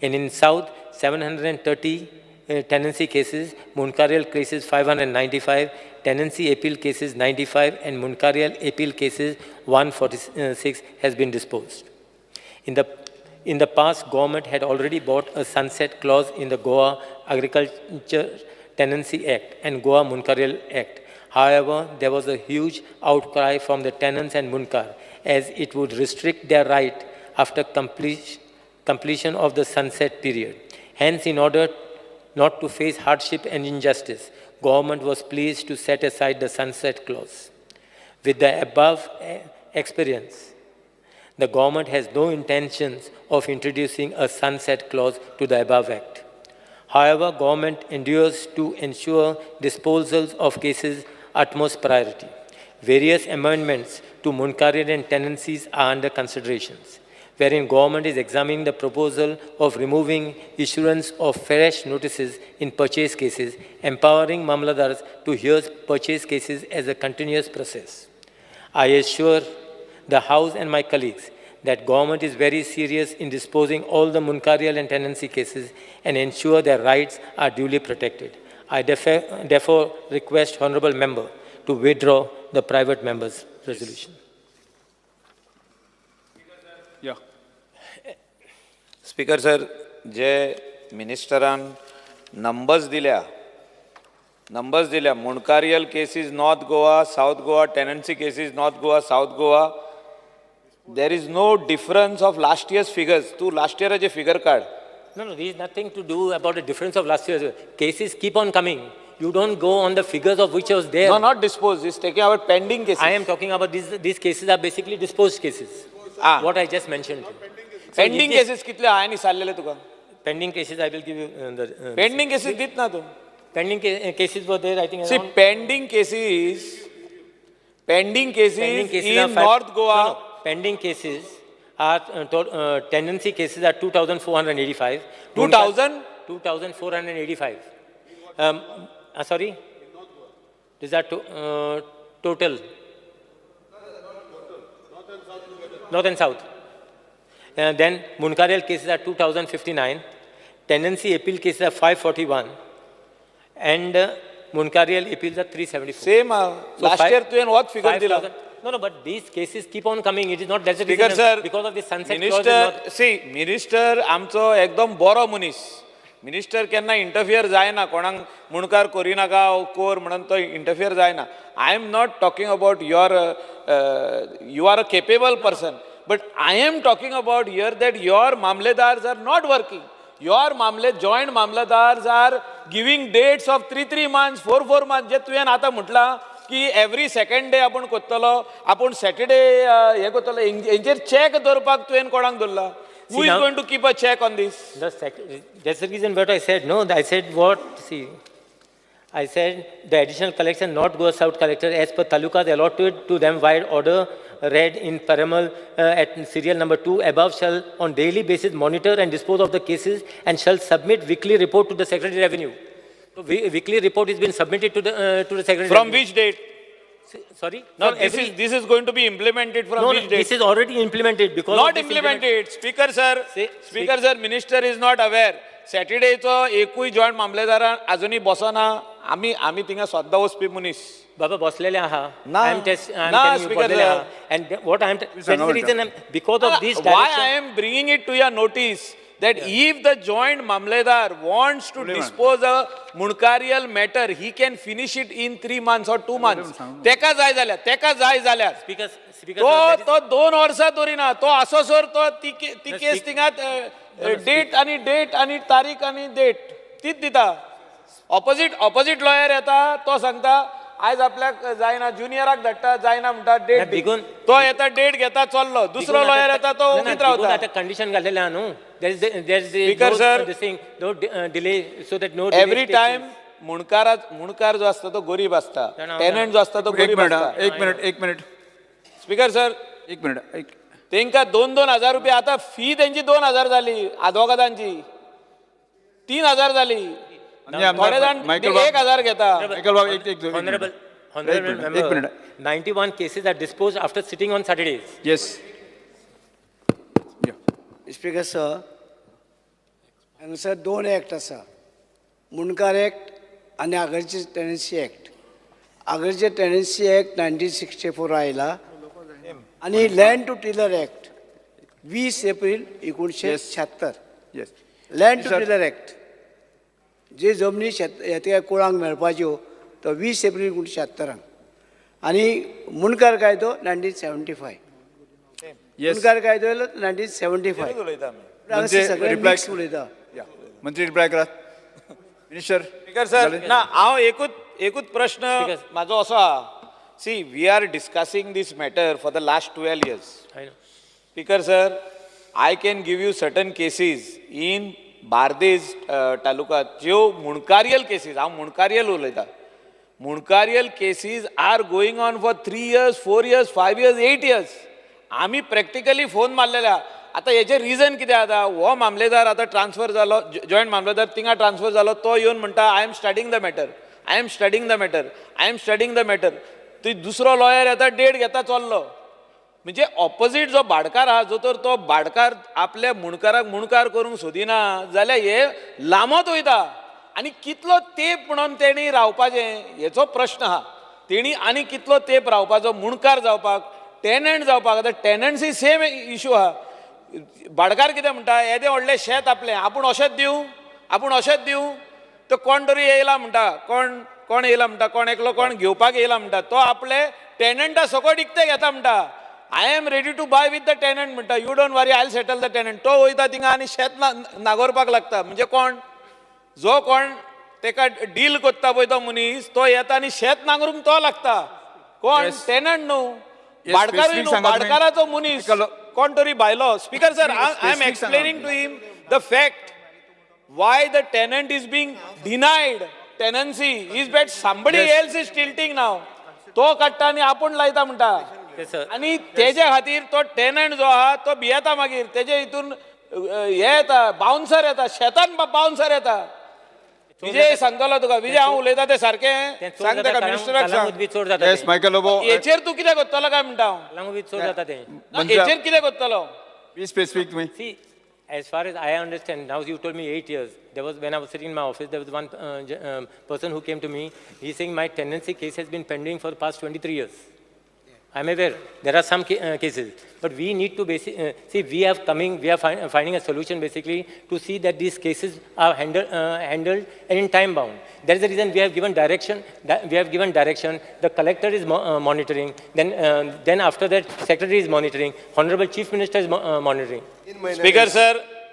And in South, 730 tenancy cases, Mundkarial cases 595, tenancy appeal cases 95, and Mundkarial appeal cases 146 has been disposed. In the past, government had already bought a sunset clause in the Goa Agriculture Tenancy Act and Goa Mundkarial Act. However, there was a huge outcry from the tenants and Mundkar, as it would restrict their right after completion of the sunset period. Hence, in order not to face hardship and injustice, government was pleased to set aside the sunset clause. With the above experience, the government has no intentions of introducing a sunset clause to the above act. However, government endures to ensure disposals of cases utmost priority. Various amendments to Mundkarial and tenancies are under considerations, wherein government is examining the proposal of removing issuance of fresh notices in purchase cases, empowering Mamlatdars to hear purchase cases as a continuous process. I assure the House and my colleagues that government is very serious in disposing all the Mundkarial and tenancy cases and ensure their rights are duly protected. I therefore request Honorable Member to withdraw the private member's resolution. Yeah. Speaker sir, J मिनिस्टरान numbers दिल्या Mundkarial cases North Goa, South Goa, tenancy cases North Goa, South Goa. There is no difference of last year's figures. Tu last year a figure card. No, there is nothing to do about the difference of last year's. Cases keep on coming. You don't go on the figures of which was there. No, not disposed. It's taking about pending cases. I am talking about these cases are basically disposed cases. Ah. What I just mentioned. So pending cases kitle aayani sallele tuka? Pending cases I will give you. Pending cases dit na tu. Pending cases were there, I think. See, pending cases in North Goa. No. Pending cases are, tenancy cases are 2,485. 2,000? 2,485. Sorry? These are total. North and South. Then Mundkarial cases are 2,059. Tenancy appeal cases are 541. And Mundkarial appeals are 374. Same. So last year, you what figure dila? No, but these cases keep on coming. It is not that's the Speaker reason. Sir, because of the sunset minister, clause. See, minister, आमचो एकदम बरो मनीस. Minister केन्ना interfere जायना, कोणाक मुणकार करिनाका कोर म्हणून तो interfere जायना. I am not talking about your, you are a capable person, but I am talking about here that your mamledars are not working. Your joint mamledars are giving dates of 3-3 months, 4-4 months. जे तुवें आतां म्हटलां की every second day आपूण कोत्तलो, आपूण Saturday हें कोत्तलो, हेंचेर check दवरपाक तुवें कोणाक दवरला? Who is going to keep a check on this? That's the reason what I said. No, I said what? See, I said the additional collection, North Goa South collector, as per talukas allotted to them via order read in Paramal at serial number 2 above shall on daily basis monitor and dispose of the cases and shall submit weekly report to the Secretary Revenue. So weekly report has been submitted to the Secretary. From which date? Sorry? No, this is going to be implemented from which date? This is already implemented because not implemented. Speaker sir, Speaker sir, minister is not aware. Saturday चो एकूय joint मामलेदारान अजूनही बसना. आमी आमी थिंगा सद्दां वचपी मनीस. बाबा बसलेले आहा. ना, I am telling you बसलेले आहा. And what I am that's the reason because of this direction. Why I am bringing it to your notice that if the joint mamledar wants to dispose a Mundkarial matter, he can finish it in 3 months or 2 months. Teka जाय जाल्यार, teka जाय जाल्यार. Speaker, तो 2 वर्सां दवरिना, तो आसोसर तो ती केस थिंगा डेट आनी डेट आनी तारीख आनी डेट तीच दिता. ऑपोजिट लॉयर येता, तो सांगता आयज आपल्याक जायना, ज्युनियराक धाडटा, जायना म्हणटा डेट, तो येता डेट घेता चल्लो, दुसरो लॉयर येता तो ओगीत रावता. आतां कंडिशन घातलेलें आहा न्हू. There is Speaker sir, this thing, no delay, so that no delay every time मुणकार जो असता तो गरीब असता, टेनंट जो असता तो गरीब असता. एक मिनिट स्पीकर सर, एक मिनिट. तेंका 2-2 हजार रुपये आता फी तेंची 2,000 जाली, आदवोगादांची 3,000 जाली, थोडे जाण 1,000 घेता. Honorable member, 91 cases are disposed after sitting on Saturdays. Yes. Speaker sir, हांगासर 2 एक्ट आसा. मुंडकार एक्ट आनी आगरचे टेनन्सी एक्ट. आगरचे टेनन्सी एक्ट 1964 आयला आनी land to tiller act 20 April 1976. Land to tiller act, जे जमनी शेत हें कुळांक मेळपाच्यो, तो 20 एप्रील 1976राक आनी मुंडकार कायदो 1975. मुंडकार कायदो येयलो 1975. उलयता आमी. मंत्री सगळे reply- mix उलयता. मंत्री, रिप्लाय करात मिनिस्टर. स्पीकर सर, ना, हांव एकूच प्रश्न म्हाजो असो आहा. See, we are discussing this matter for the last 12 years. Speaker sir, I can give you certain cases in Bardez taluka ज्यो मुणकारियल केसीस, हांव मुणकारियल उलयतां, Mundkarial cases are going on for 3 years, 4 years, 5 years, 8 years. आमी practically phone मारलेले आहा. आतां हेजें reason कितें? आतां हो मामलेदार आतां ट्रान्सफर जालो, जॉयंट मामलेदार थिंगा ट्रान्सफर जालो, तो येवन म्हणटा, "I am studying the matter, I am studying the matter, I am studying the matter." ती दुसरो लॉयर येता, डेट घेता, चल्लो. म्हणजे ऑपोजीट जो भाडकार आहा, जो तर तो भाडकार आपल्या मुणकाराक मुणकार करूंक सोदिना जाल्यार हे लांबत वयता. आनी कितलो तेंप म्हणून तेणी रावपाचें, हेचो प्रश्न आहा. तेणी आनी कितलो तेंप रावपाचो मुणकार जावपाक, टेनंट जावपाक? आतां टेनन्सी सेम इशू आहा. भाडकार कितें म्हणटा, येदें व्हडलें शेत आपलें, आपूण अशेंच दिवं, आपूण अशेंच दिवं? तो कोण तरी येयला म्हणटा, कोण कोण येयला म्हणटा, कोण एकलो कोण घेवपाक येयला म्हणटा, तो आपले टेनंटा सकट इकते घेता म्हणटा. "I am ready to buy with the tenant," म्हणटा, "you don't worry, I settle the tenant." तो वयता थिंगा आनी शेत नागोरपाक लागता. म्हणजे कोण जो कोण तेका डील करता पळय तो मनीस, तो येता आनी शेत नांगरूंक तो लागता. कोण? टेनंट न्हू, भाडकारूय न्हू, भाडकाराचो मनीस कोण तरी भायलो. Speaker sir, I am explaining to him the fact why the tenant is being denied tenancy is that somebody else is tilting now. तो काडटा आनी आपूण लायता म्हणटा आनी तेजे खातीर तो टेनंट जो आहा तो भियेता. मागीर तेजे हितून हे येता, बाउन्सर येता, शेतान बाउन्सर येता. विजय सांगतलो तुका. विजय, हांव उलयता तें सारकें सांग ताका, मिनिस्टराक सांग. चड जाता. येस, मायकल लोबो. हेचेर तूं कितें करतलो काय म्हणटा हांव? कलंगूट चड जाता तें. ना, हेचेर कितें करतलो? बी स्पेसिफीक तुमी. See, as far as I understand, now you told me 8 years. There was, when I was sitting in my office, there was one person who came to me. He's saying, "My tenancy case has been pending for the past 23 years." I'm aware there are some cases, but we need to see, we have coming, we are finding a solution basically to see that these cases are handled and in time bound. That is the reason we have given direction, that we have given direction. The collector is monitoring, then after that, secretary is monitoring, Honorable Chief Minister is monitoring. Speaker sir,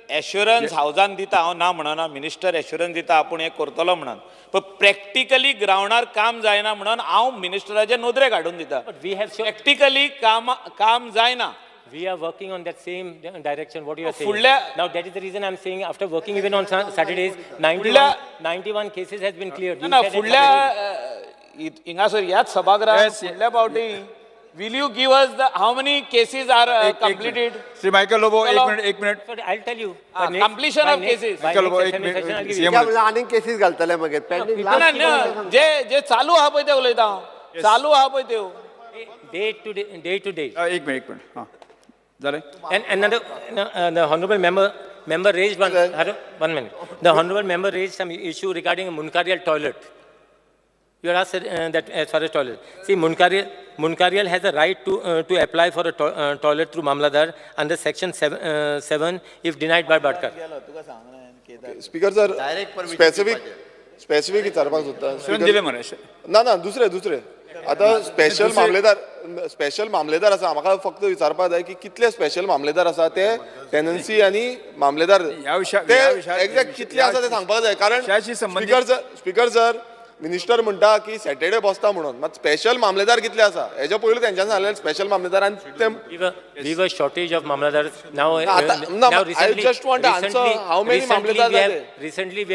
assurance हावजान दिता, हांव ना म्हणना. Minister assurance दिता आपूण हें करतलो म्हणून, पण प्रॅक्टिकली ग्रावंडार काम जायना म्हणून हांव मिनिस्टराचे नदरेक हाडून दिता. We have practically काम काम जायना. We are working on that same direction, what you are saying. Now, that is the reason I'm saying, after working even on Saturdays, 91, 91 cases has been cleared. You ना said it फुडल्या already. हिंगासर ह्याच सभागृहात फुडल्या फावटी will you give us the how many cases are completed? Shri Michael Lobo, एक minute, एक minute. Sorry, I'll tell you. Completion By of cases. By Michael Lobo, next एक assembly minute, session, I'll give you. CM. आनीक cases घालतले मागीर pending. ना ना, जे जे चालू आहा पळय ते उलयता हांव, चालू आहा पळय त्यो. Day to day, day to day. एक मिनिट, एक मिनिट. हां, जालें. And another, no, the honorable member raised one, one minute. The honorable member raised some issue regarding a Mundkarial toilet. You had asked that as far as toilet. See, Mundkarial has a right to apply for a toilet through Mamladar under section 7 if denied by Bhadkar. Speaker sir, specific specific विचारपाक सोदता. दिले मरे. ना ना, दुसरे दुसरे. आतां special मामलेदार, स्पेशल मामलेदार आसा, म्हाका फक्त विचारपाक जाय की कितले स्पेशल मामलेदार आसा ते टेनन्सी आनी मामलेदार ते एक्झॅक्ट कितले आसा ते सांगपाक जाय, कारण स्पीकर सर, मिनिस्टर म्हणटा की सॅटर्डे बसता म्हणून, मात स्पेशल मामलेदार कितले आसा हेच्या पयलू तेंच्यांनी सांगलें स्पेशल मामलेदार आनी ते We were shortage of Mamladars. Now, ना, now I recently, just want to answer how many recently Mamladars we are have, there? Recently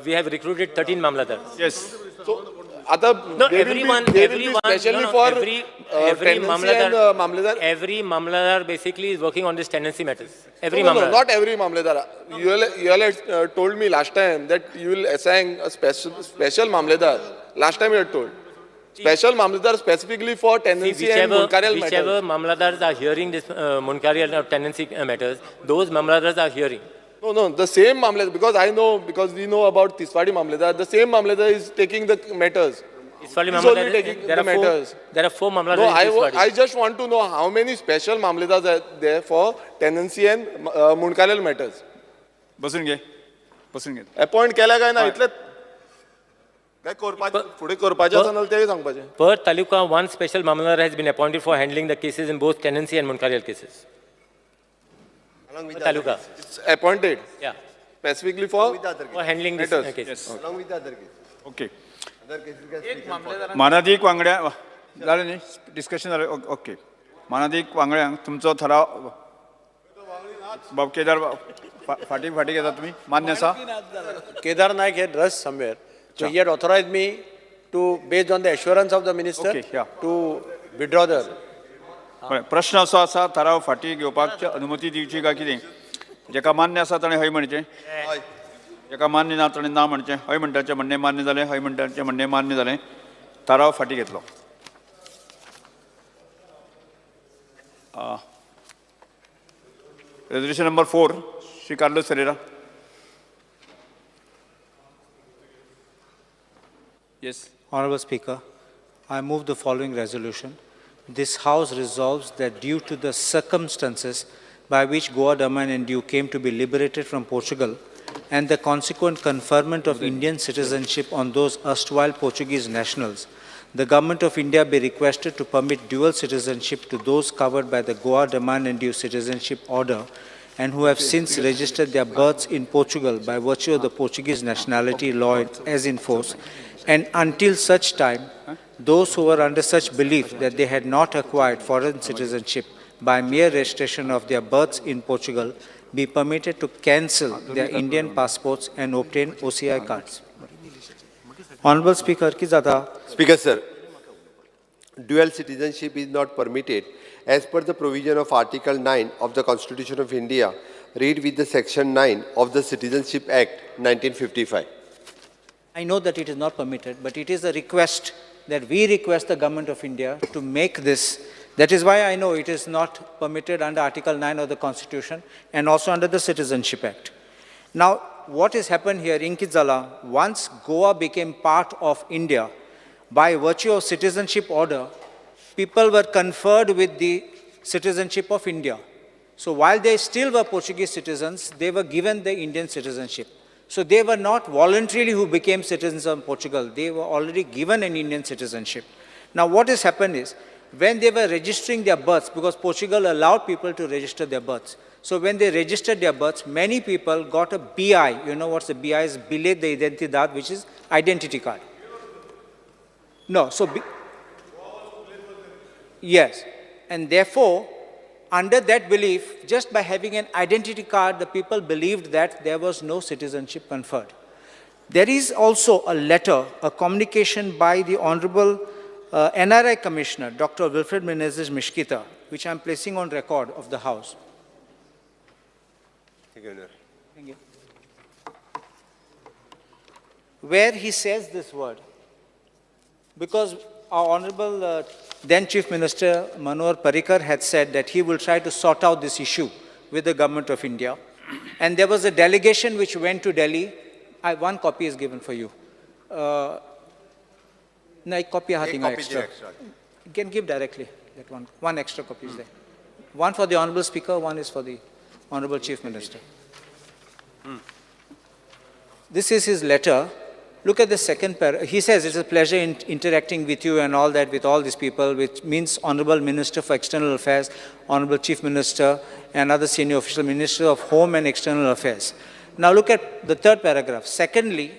we have recruited 13 Mamladars. Yes. So, आता No, they will be, everyone, they will be everyone, specially no, for every tenancy Mamladar, and Mamladar. Every Mamladar basically is working on this tenancy matters. Every No, Mamladar. not every Mamledar. You all had told me last time that you will assign a special Mamledar. Last time you had told. Special Mamledar specifically for See, tenancy and whichever, Mundkarial whichever matters. Mamladars are hearing this Mundkarial or tenancy matters, those Mamladars are hearing. No, no, the same Mamledar, because I know, because we know about Tiswadi Mamledar, the same Mamledar is taking the matters. Tiswadi He's only Mamledar, taking there the are four- matters. There are four Mamledars No, in Tiswadi. I just want to know how many special Mamledars are there for tenancy and Mundkarial matters. बसून घे, बसून घे. Appoint केल्या काय ना इतले काय करपाचें फुडें करपाचें आसा नाल्यार तेंय सांगपाचें. Per taluka, one special Mamledar has been appointed for handling the cases in both tenancy and Mundkarial cases. Along with Per taluka. It's appointed. Yeah. Specifically for For handling this matters. cases. Along with the other cases. Okay. Other cases can speak and मानादीक वांगड्या जालें न्ही discussion जालें. Okay, मानादीक वांगड्यांक तुमचो थराव बाब केदार फाटीं फाटीं घेता तुमी, मान्य आसा? Kedar Naik had rushed somewhere. So he had authorized me to, based on the assurance of the minister, Okay, yeah. to withdraw the. बरें, प्रश्न असो आसा, थाराव फाटीं घेवपाक अनुमती दिवची काय कितें? जेका मान्य आसा ताणें हय म्हणचें, जेका मान्य ना ताणें ना म्हणचें. हय म्हणटाचें म्हणणें मान्य जालें, हय म्हणटाचें म्हणणें मान्य जालें. थाराव फाटीं घेतलो. Resolution number 4, Shri Carlos Ferreira. Yes. Honorable Speaker, I move the following resolution. This House resolves that due to the circumstances by which Goa, Daman and Diu came to be liberated from Portugal and the consequent conferment of Indian citizenship on those erstwhile Portuguese nationals, the Government of India be requested to permit dual citizenship to those covered by the Goa, Daman and Diu Citizenship Order and who have since registered their births in Portugal by virtue of the Portuguese nationality law as in force, and until such time, those who were under such belief that they had not acquired foreign citizenship by mere registration of their births in Portugal be permitted to cancel their Indian passports and obtain OCI cards. Honorable Speaker, ki jata? Speaker, sir, dual citizenship is not permitted as per the provision of Article 9 of the Constitution of India, read with the Section 9 of the Citizenship Act 1955. I know that it is not permitted, but it is a request that we request the Government of India to make this. That is why I know it is not permitted under Article 9 of the Constitution and also under the Citizenship Act. Now, what has happened here in Kizala, once Goa became part of India, by virtue of citizenship order, people were conferred with the citizenship of India. So while they still were Portuguese citizens, they were given the Indian citizenship. So they were not voluntarily who became citizens of Portugal. They were already given an Indian citizenship. Now what has happened is, when they were registering their births, because Portugal allowed people to register their births. So when they registered their births, many people got a BI. You know what's the BI is? Billet de Identidad, which is identity card. No, so, yes. And therefore, under that belief, just by having an identity card, the people believed that there was no citizenship conferred. There is also a letter, a communication by the Honorable NRI Commissioner, Dr. Wilfred Menezes Mishkita, which I am placing on record of the House. Thank you, Thank you. Where he says this word, because our Honorable then Chief Minister Manohar Parrikar had said that he will try to sort out this issue with the Government of India. And there was a delegation which went to Delhi. One copy is given for you. No, copy extra. You can give directly that one. One extra copy is there. One for the Honorable Speaker, one is for the Honorable Chief Minister. This is his letter. Look at the second paragraph. He says, it's a pleasure in interacting with you and all that, with all these people, which means Honorable Minister for External Affairs, Honorable Chief Minister, and other senior official, Minister of Home and External Affairs. Now look at the third paragraph. Secondly,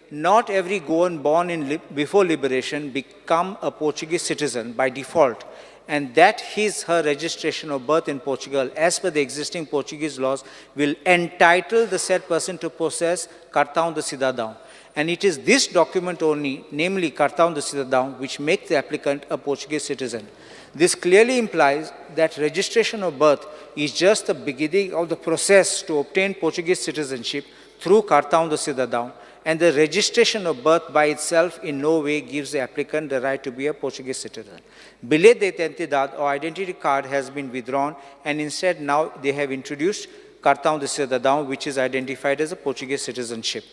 not every Goan born in before liberation become a Portuguese citizen by default, and that his her registration of birth in Portugal, as per the existing Portuguese laws, will entitle the said person to possess Cartão de Cidadão. And it is this document only, namely Cartão de Cidadão, which makes the applicant a Portuguese citizen. This clearly implies that registration of birth is just the beginning of the process to obtain Portuguese citizenship through Cartão de Cidadão, and the registration of birth by itself in no way gives the applicant the right to be a Portuguese citizen. Billet de Identidad or identity card has been withdrawn, and instead now they have introduced Cartão de Cidadão, which is identified as a Portuguese citizenship.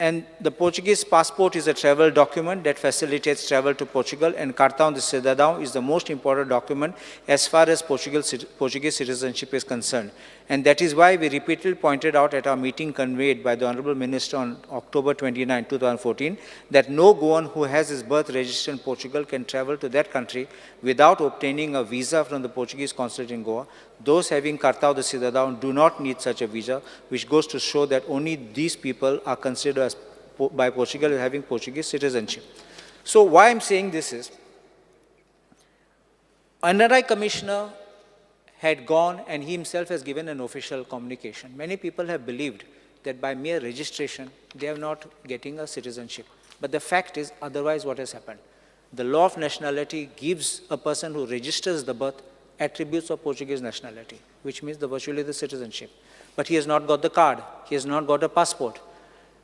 And the Portuguese passport is a travel document that facilitates travel to Portugal, and Cartão de Cidadão is the most important document as far as Portuguese citizenship is concerned. And that is why we repeatedly pointed out at our meeting conveyed by the Honorable Minister on October 29, 2014, that no Goan who has his birth registered in Portugal can travel to that country without obtaining a visa from the Portuguese consulate in Goa. Those having Cartão de Cidadão do not need such a visa, which goes to show that only these people are considered as by Portugal as having Portuguese citizenship. So why I'm saying this is, NRI commissioner had gone and he himself has given an official communication. Many people have believed that by mere registration, they are not getting a citizenship. But the fact is, otherwise what has happened? The law of nationality gives a person who registers the birth attributes of Portuguese nationality, which means the virtually the citizenship. But he has not got the card, he has not got a passport.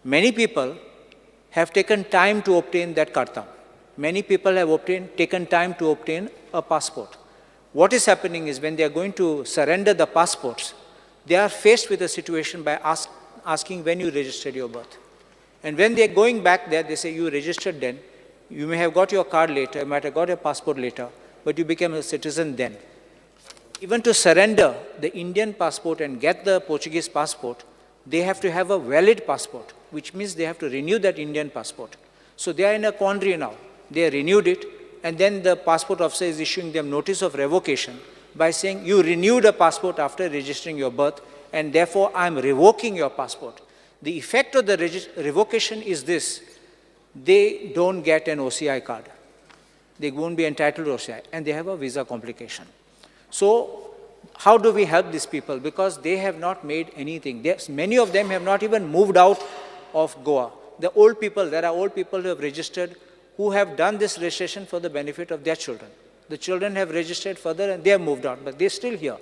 Many people have taken time to obtain that cartão. Many people have taken time to obtain a passport. What is happening is when they are going to surrender the passports, they are faced with a situation by asking when you registered your birth. And when they are going back there, they say you registered then, you may have got your card later, you might have got your passport later, but you became a citizen then. Even to surrender the Indian passport and get the Portuguese passport, they have to have a valid passport, which means they have to renew that Indian passport. So they are in a quandary now. They renewed it, and then the passport officer is issuing them notice of revocation by saying, you renewed a passport after registering your birth, and therefore I'm revoking your passport. The effect of the revocation is this: they don't get an OCI card. They won't be entitled to OCI, and they have a visa complication. So how do we help these people? Because they have not made anything. Many of them have not even moved out of Goa. The old people, there are old people who have registered, who have done this registration for the benefit of their children. The children have registered further and they have moved out, but they're still here.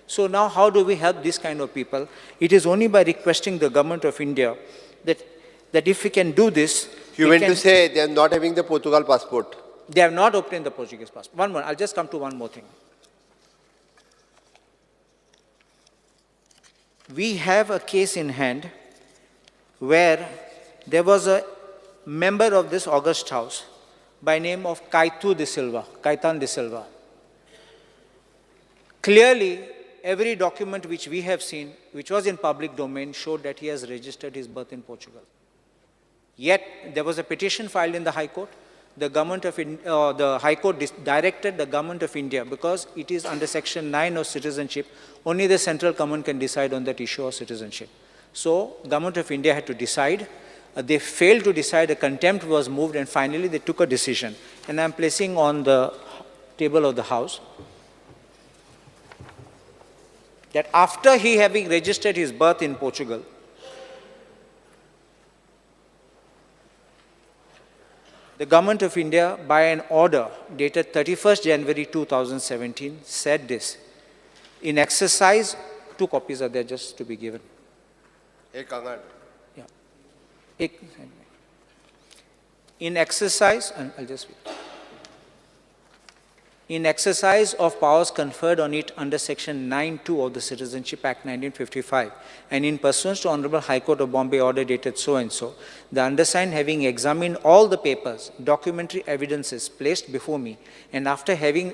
So now how do we help these kind of people? It is only by requesting the government of India that if we can do this... You meant to say they are not having the Portugal passport? They have not obtained the Portuguese passport. One more, I'll just come to one more thing. We have a case in hand where there was a member of this august house by name of Kaitu de Silva, Kaitan de Silva. Clearly, every document which we have seen, which was in public domain, showed that he has registered his birth in Portugal. Yet, there was a petition filed in the High Court. The government of the High Court directed the government of India, because it is under Section 9 of citizenship, only the central government can decide on that issue of citizenship. So, government of India had to decide. They failed to decide, a contempt was moved, and finally they took a decision. And I'm placing on the table of the House that after he having registered his birth in Portugal, the government of India, by an order dated 31st January 2017, said this. In exercise, 2 copies are there just to be given. Yeah. In exercise, and I'll just wait. In exercise of powers conferred on it under Section 9(2) of the Citizenship Act 1955, and in pursuance to Honorable High Court of Bombay order dated so and so, the undersigned having examined all the papers, documentary evidences placed before me, and after having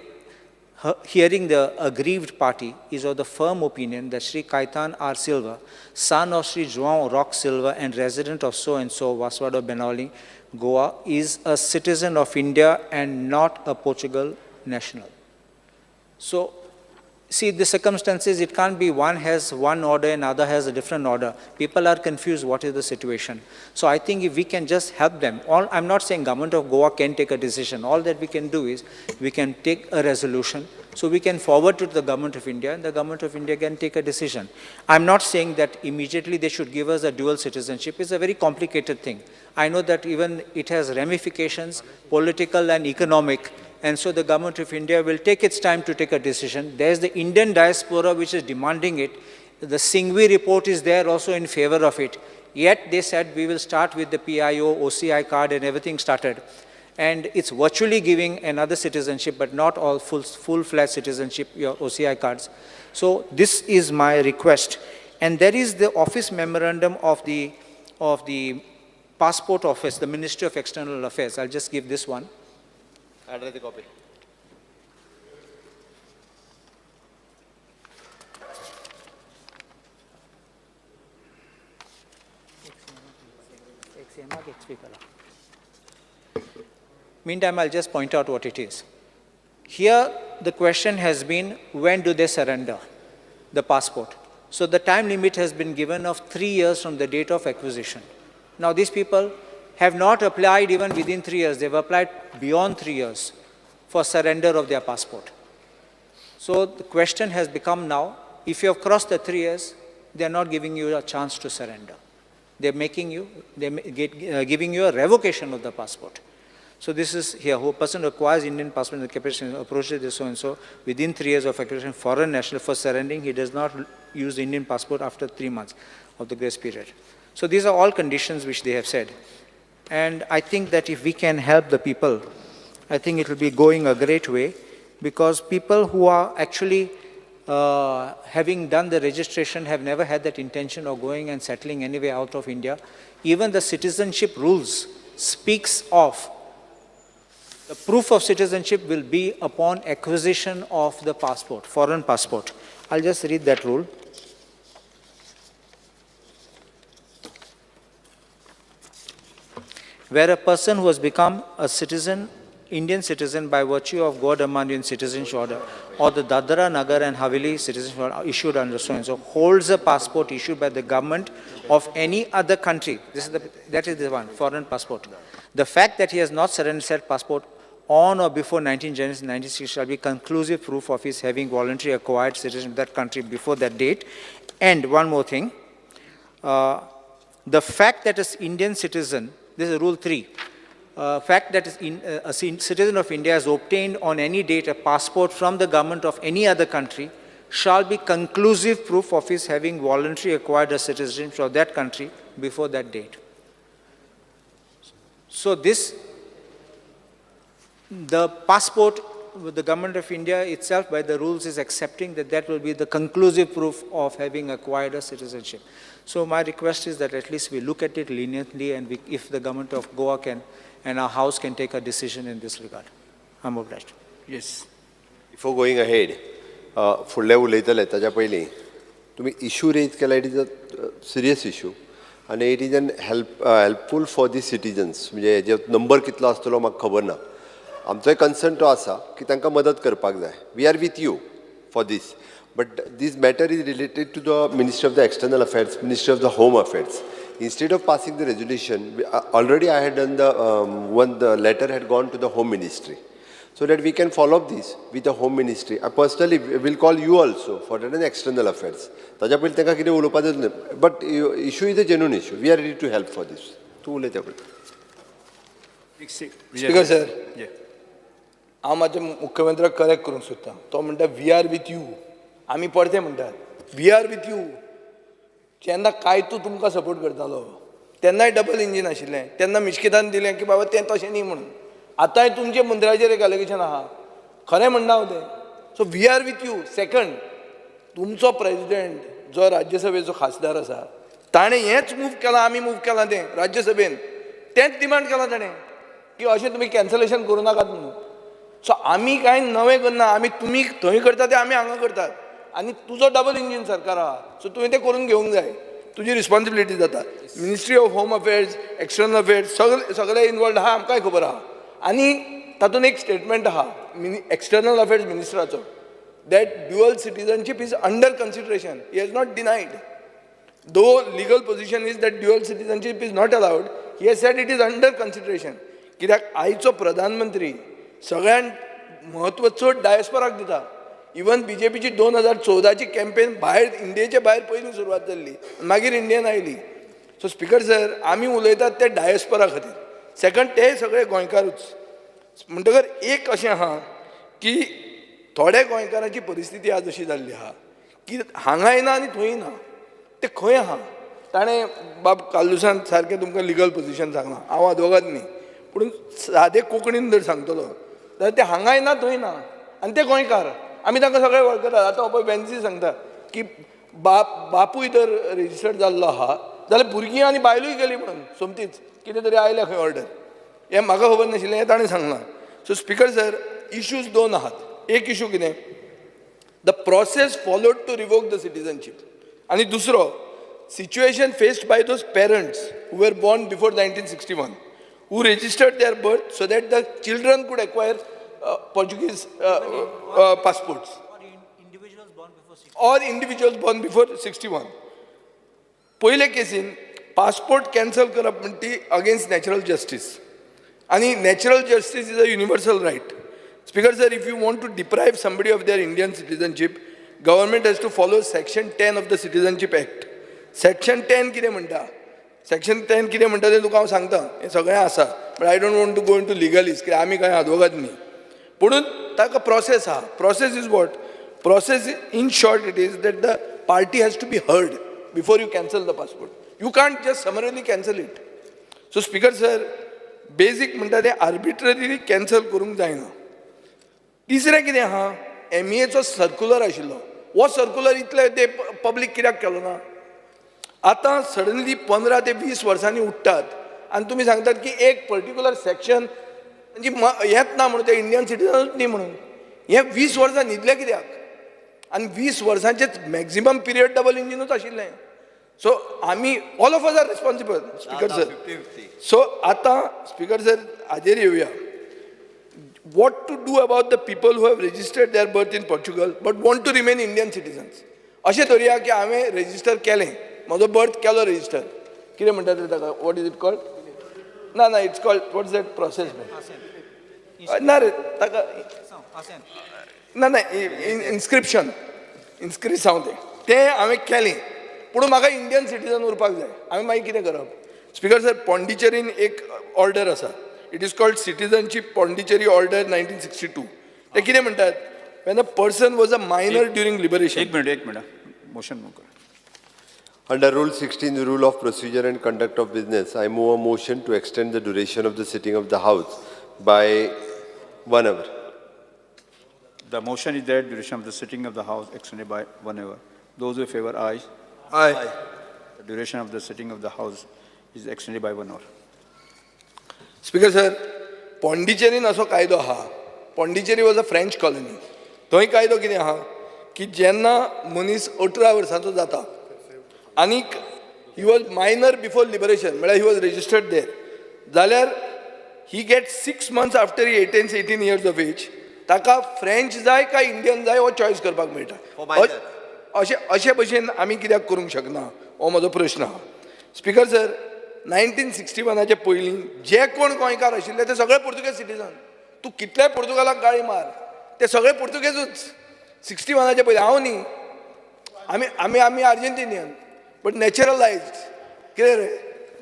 hearing the aggrieved party, is of the firm opinion that Sri Kaitan R. Silva, son of Sri João Rock Silva and resident of so and so, Vaswado Benaulim, Goa, is a citizen of India and not a Portugal national. So, see, the circumstances, it can't be one has one order and other has a different order. People are confused what is the situation. So I think if we can just help them, all, I'm not saying government of Goa can take a decision. All that we can do is we can take a resolution so we can forward to the government of India and the government of India can take a decision. I'm not saying that immediately they should give us a dual citizenship. It's a very complicated thing. I know that even it has ramifications, political and economic, and so the government of India will take its time to take a decision. There's the Indian diaspora which is demanding it. The Singhvi report is there also in favor of it. Yet they said we will start with the PIO, OCI card and everything started. And it's virtually giving another citizenship, but not all full-fledged citizenship, your OCI cards. So this is my request. And there is the office memorandum of the passport office, the Ministry of External Affairs. I'll just give this one. I'll read the copy. Meantime, I'll just point out what it is. Here, the question has been, when do they surrender the passport? So the time limit has been given of 3 years from the date of acquisition. Now, these people have not applied even within 3 years. They've applied beyond 3 years for surrender of their passport. So the question has become now, if you have crossed the 3 years, they're not giving you a chance to surrender. They're making you, they're giving you a revocation of the passport. So this is here, who person acquires Indian passport in the capacity approaches this so and so within 3 years of acquisition, foreign national for surrendering, he does not use the Indian passport after 3 months of the grace period. So these are all conditions which they have said. And I think that if we can help the people, I think it will be going a great way, because people who are actually having done the registration have never had that intention of going and settling anywhere out of India. Even the citizenship rules speaks of the proof of citizenship will be upon acquisition of the passport, foreign passport. I'll just read that rule. Where a person who has become a citizen, Indian citizen by virtue of Goa Daman citizenship order or the Dadra Nagar and Haveli citizenship order issued under so and so, holds a passport issued by the government of any other country. This is the, that is the one, foreign passport. The fact that he has not surrendered said passport on or before 19 January 1960 shall be conclusive proof of his having voluntarily acquired citizenship of that country before that date. And one more thing, the fact that an Indian citizen, this is rule 3, fact that a citizen of India has obtained on any date a passport from the government of any other country shall be conclusive proof of his having voluntarily acquired a citizenship of that country before that date. So this, the passport, the government of India itself by the rules is accepting that that will be the conclusive proof of having acquired a citizenship. So my request is that at least we look at it leniently, and we, if the government of Goa can and our house can take a decision in this regard. I'm obliged. Yes. Before going ahead, फुडले उलयतले ताच्या पयलीं तुमी issue rays केला, it is a serious issue आनी it is an helpful for the citizens. म्हणजे हेजे number कितलो आसतलो म्हाका खबर ना. आमचोय कन्सर्न तो आसा की तांकां मदत करपाक जाय. We are with you for this, but this matter is related to the Ministry of the External Affairs, Ministry of the Home Affairs. Instead of passing the resolution, already I had done the the letter had gone to the Home Ministry, so that we can follow up this with the Home Ministry. I personally will call you also for that and External Affairs. ताज्या पयलीं तांकां कितें उलोवपाचें न्हय, but issue is a genuine issue. We are ready to help for this. तूं उलयता पळय. Speaker sir, हांव म्हाज्या मुख्यमंत्र्याक करेक्ट करूंक सोदता. तो म्हणटा we are with you. आमी परते म्हणटात we are with you. जेन्ना कायतू तुमकां सपोर्ट करतालो तेन्नाय डबल इंजीन आशिल्लें, तेन्ना मिश्कितान दिलें की बाबा तें तशें न्ही म्हणून. आतांय तुमचे मंत्र्याचेर एक एलिगेशन आहा, खरें म्हणना हांव तें. So we are with you. Second, तुमचो प्रेजिडेंट जो राज्यसभेचो खासदार आसा ताणें हेंच मूव केलां, आमी मूव केलां तें राज्यसभेन, तेंच डिमांड केलां ताणें की अशें तुमी कॅन्सलेशन करूं नाकात म्हणून. सो आमी कांय नवें करना, आमी तुमी थंय करता तें आमी हांगा करतात. आनी तुजो डबल इंजीन सरकार आहा, सो तुवें तें करून घेवंक जाय, तुजी रिस्पॉन्सिबिलिटी जाता. Ministry of home affairs, external affairs सगळे सगळे इनवॉल्ड आहा, आमकांय खबर आहा. आनी तातूंत एक स्टेटमेंट आहा एक्सटर्नल अफेर्स मिनिस्टराचो, that dual citizenship is under consideration. He has not denied. Though legal position is that dual citizenship is not allowed, he has said it is under consideration. कित्याक आयचो प्रधानमंत्री सगळ्यांत म्हत्व चड डायस्पोराक दिता. इवन बीजेपीची 2014ची कॅम्पेन भायर, इंडियेचे भायर पयलीं सुरवात जाल्ली, मागीर इंडियन आयली. सो स्पीकर सर, आमी उलयतात ते डायस्पोरा खातीर. सेकंड, ते सगळे गोंयकारूच. म्हणटकर एक अशें आहा की थोड्या गोंयकारांची परिस्थिती आज अशी जाल्ली आहा की हांगाय ना आनी थंय ना, ते खंय आहा. ताणें बाब कार्लुसान सारकें तुमकां लिगल पोजिशन सांगलां, हांव आदवोगाद न्ही, पूण सादे कोंकणीन जर सांगतलो जाल्यार ते हांगाय ना, थंय ना, आनी ते गोंयकार. आमी तांकां सगळे वळखतात. आतां हो पळय वेन्सी सांगता की बापूय जर रेजिस्टर्ड जाल्लो आहा जाल्यार भुरगीं आनी बायलूय गेली म्हणून सोमतीच कितें तरी आयल्या खंय ऑर्डर. हें म्हाका खबर नाशिल्लें, हें ताणें सांगलां. सो स्पिकर सर, इश्यूज दोन आहात. एक इशू कितें, the process followed to revoke the citizenship, आनी दुसरो situation faced by those parents who were born before 1961, who registered their birth so that the children could acquire Portuguese passports. Or individuals born before 61. पयले casein passport cancel करप म्हणटा ती against natural justice, आनी natural justice is a universal right. Speaker sir, if you want to deprive somebody of their Indian citizenship, government has to follow section 10 of the Citizenship Act. Section 10 कितें म्हणटा, section 10 कितें म्हणटा तें तुका हांव सांगता. हें सगळें आसा, but I don't want to go into legalese, कित्याक आमी कांय आदवोगाद न्ही. पुणून ताका प्रोसेस आहा. Process is what? Process in short, it is that the party has to be heard before you cancel the passport. You can't just summarily cancel it. So speaker sir, basic म्हणटा तें arbitrarily cancel करूंक जायना. तिसरें कितें आहा, एमईएचो circular आशिल्लो. हो circular इतले ते पब्लीक कित्याक केलो ना? आतां सडनली 15 ते 20 वर्सांनी उठ्ठात आनी तुमी सांगतात की एक पर्टिक्युलर सेक्शन म्हणजे हेंच ना म्हणून, ते इंडियन सिटीजनूच न्ही म्हणून. हें 20 वर्सां न्हिदले कित्याक? आनी 20 वर्सांचेच मॅक्झिमम पिरियड डबल इंजिनूच आशिल्लें. सो आमी, all of us are responsible, Speaker sir. So आतां स्पिकर सर, हाजेर येवया. What to do about the people who have registered their birth in Portugal but want to remain Indian citizens? अशें धरुया की हांवें register केलें, म्हजो birth केलो register. कितें म्हणटात रे ताका? What is it called? ना ना, it's called, what's that process? ना रे, ताका ना ना, इन्स्क्रिप्शन, इन्स्क्रिसांव. तें तें हांवें केलें, पूण म्हाका इंडियन सिटीजन उरपाक जाय. हांवें मागीर कितें करप? स्पिकर सर, पॉंडिचेरीन एक ऑर्डर आसा. It is called Citizenship Pondicherry Order 1962. ते कितें म्हणटात, when a person was a minor during liberation. एक मिनिट, एक मिनिट. मोशन मूव कर. Under Rule 16, Rule of Procedure and Conduct of Business, I move a motion to extend the duration of the sitting of the House by one hour. The motion is that duration of the sitting of the House extended by one hour. Those who favor, aye. Aye. The duration of the sitting of the House is extended by one hour. Speaker sir, पॉंडिचेरीन असो कायदो आहा. Pondicherry was a French colony. थंय कायदो कितें आहा की जेन्ना मनीस 18 वर्सांचो जाता आनीक he was minor before liberation, म्हळ्यार he was registered there, जाल्यार he get 6 months after he attains 18 years of age, ताका फ्रेंच जाय काय इंडियन जाय हो चॉयस करपाक मेळटा. अशें अशे भशेन आमी कित्याक करूंक शकना, हो म्हजो प्रश्न आहा. स्पिकर सर, 1961आचे पयलीं जे कोण गोंयकार आशिल्ले ते सगळे पुर्तुगेज सिटीजन. तूं कितलेय पुर्तुगालाक गाळी मार, ते सगळे पुर्तुगेजूच. 61आचे पयलीं हांव न्ही, आमी आर्जेंटिनियन बट नॅचरलायज्ड. कितें रे?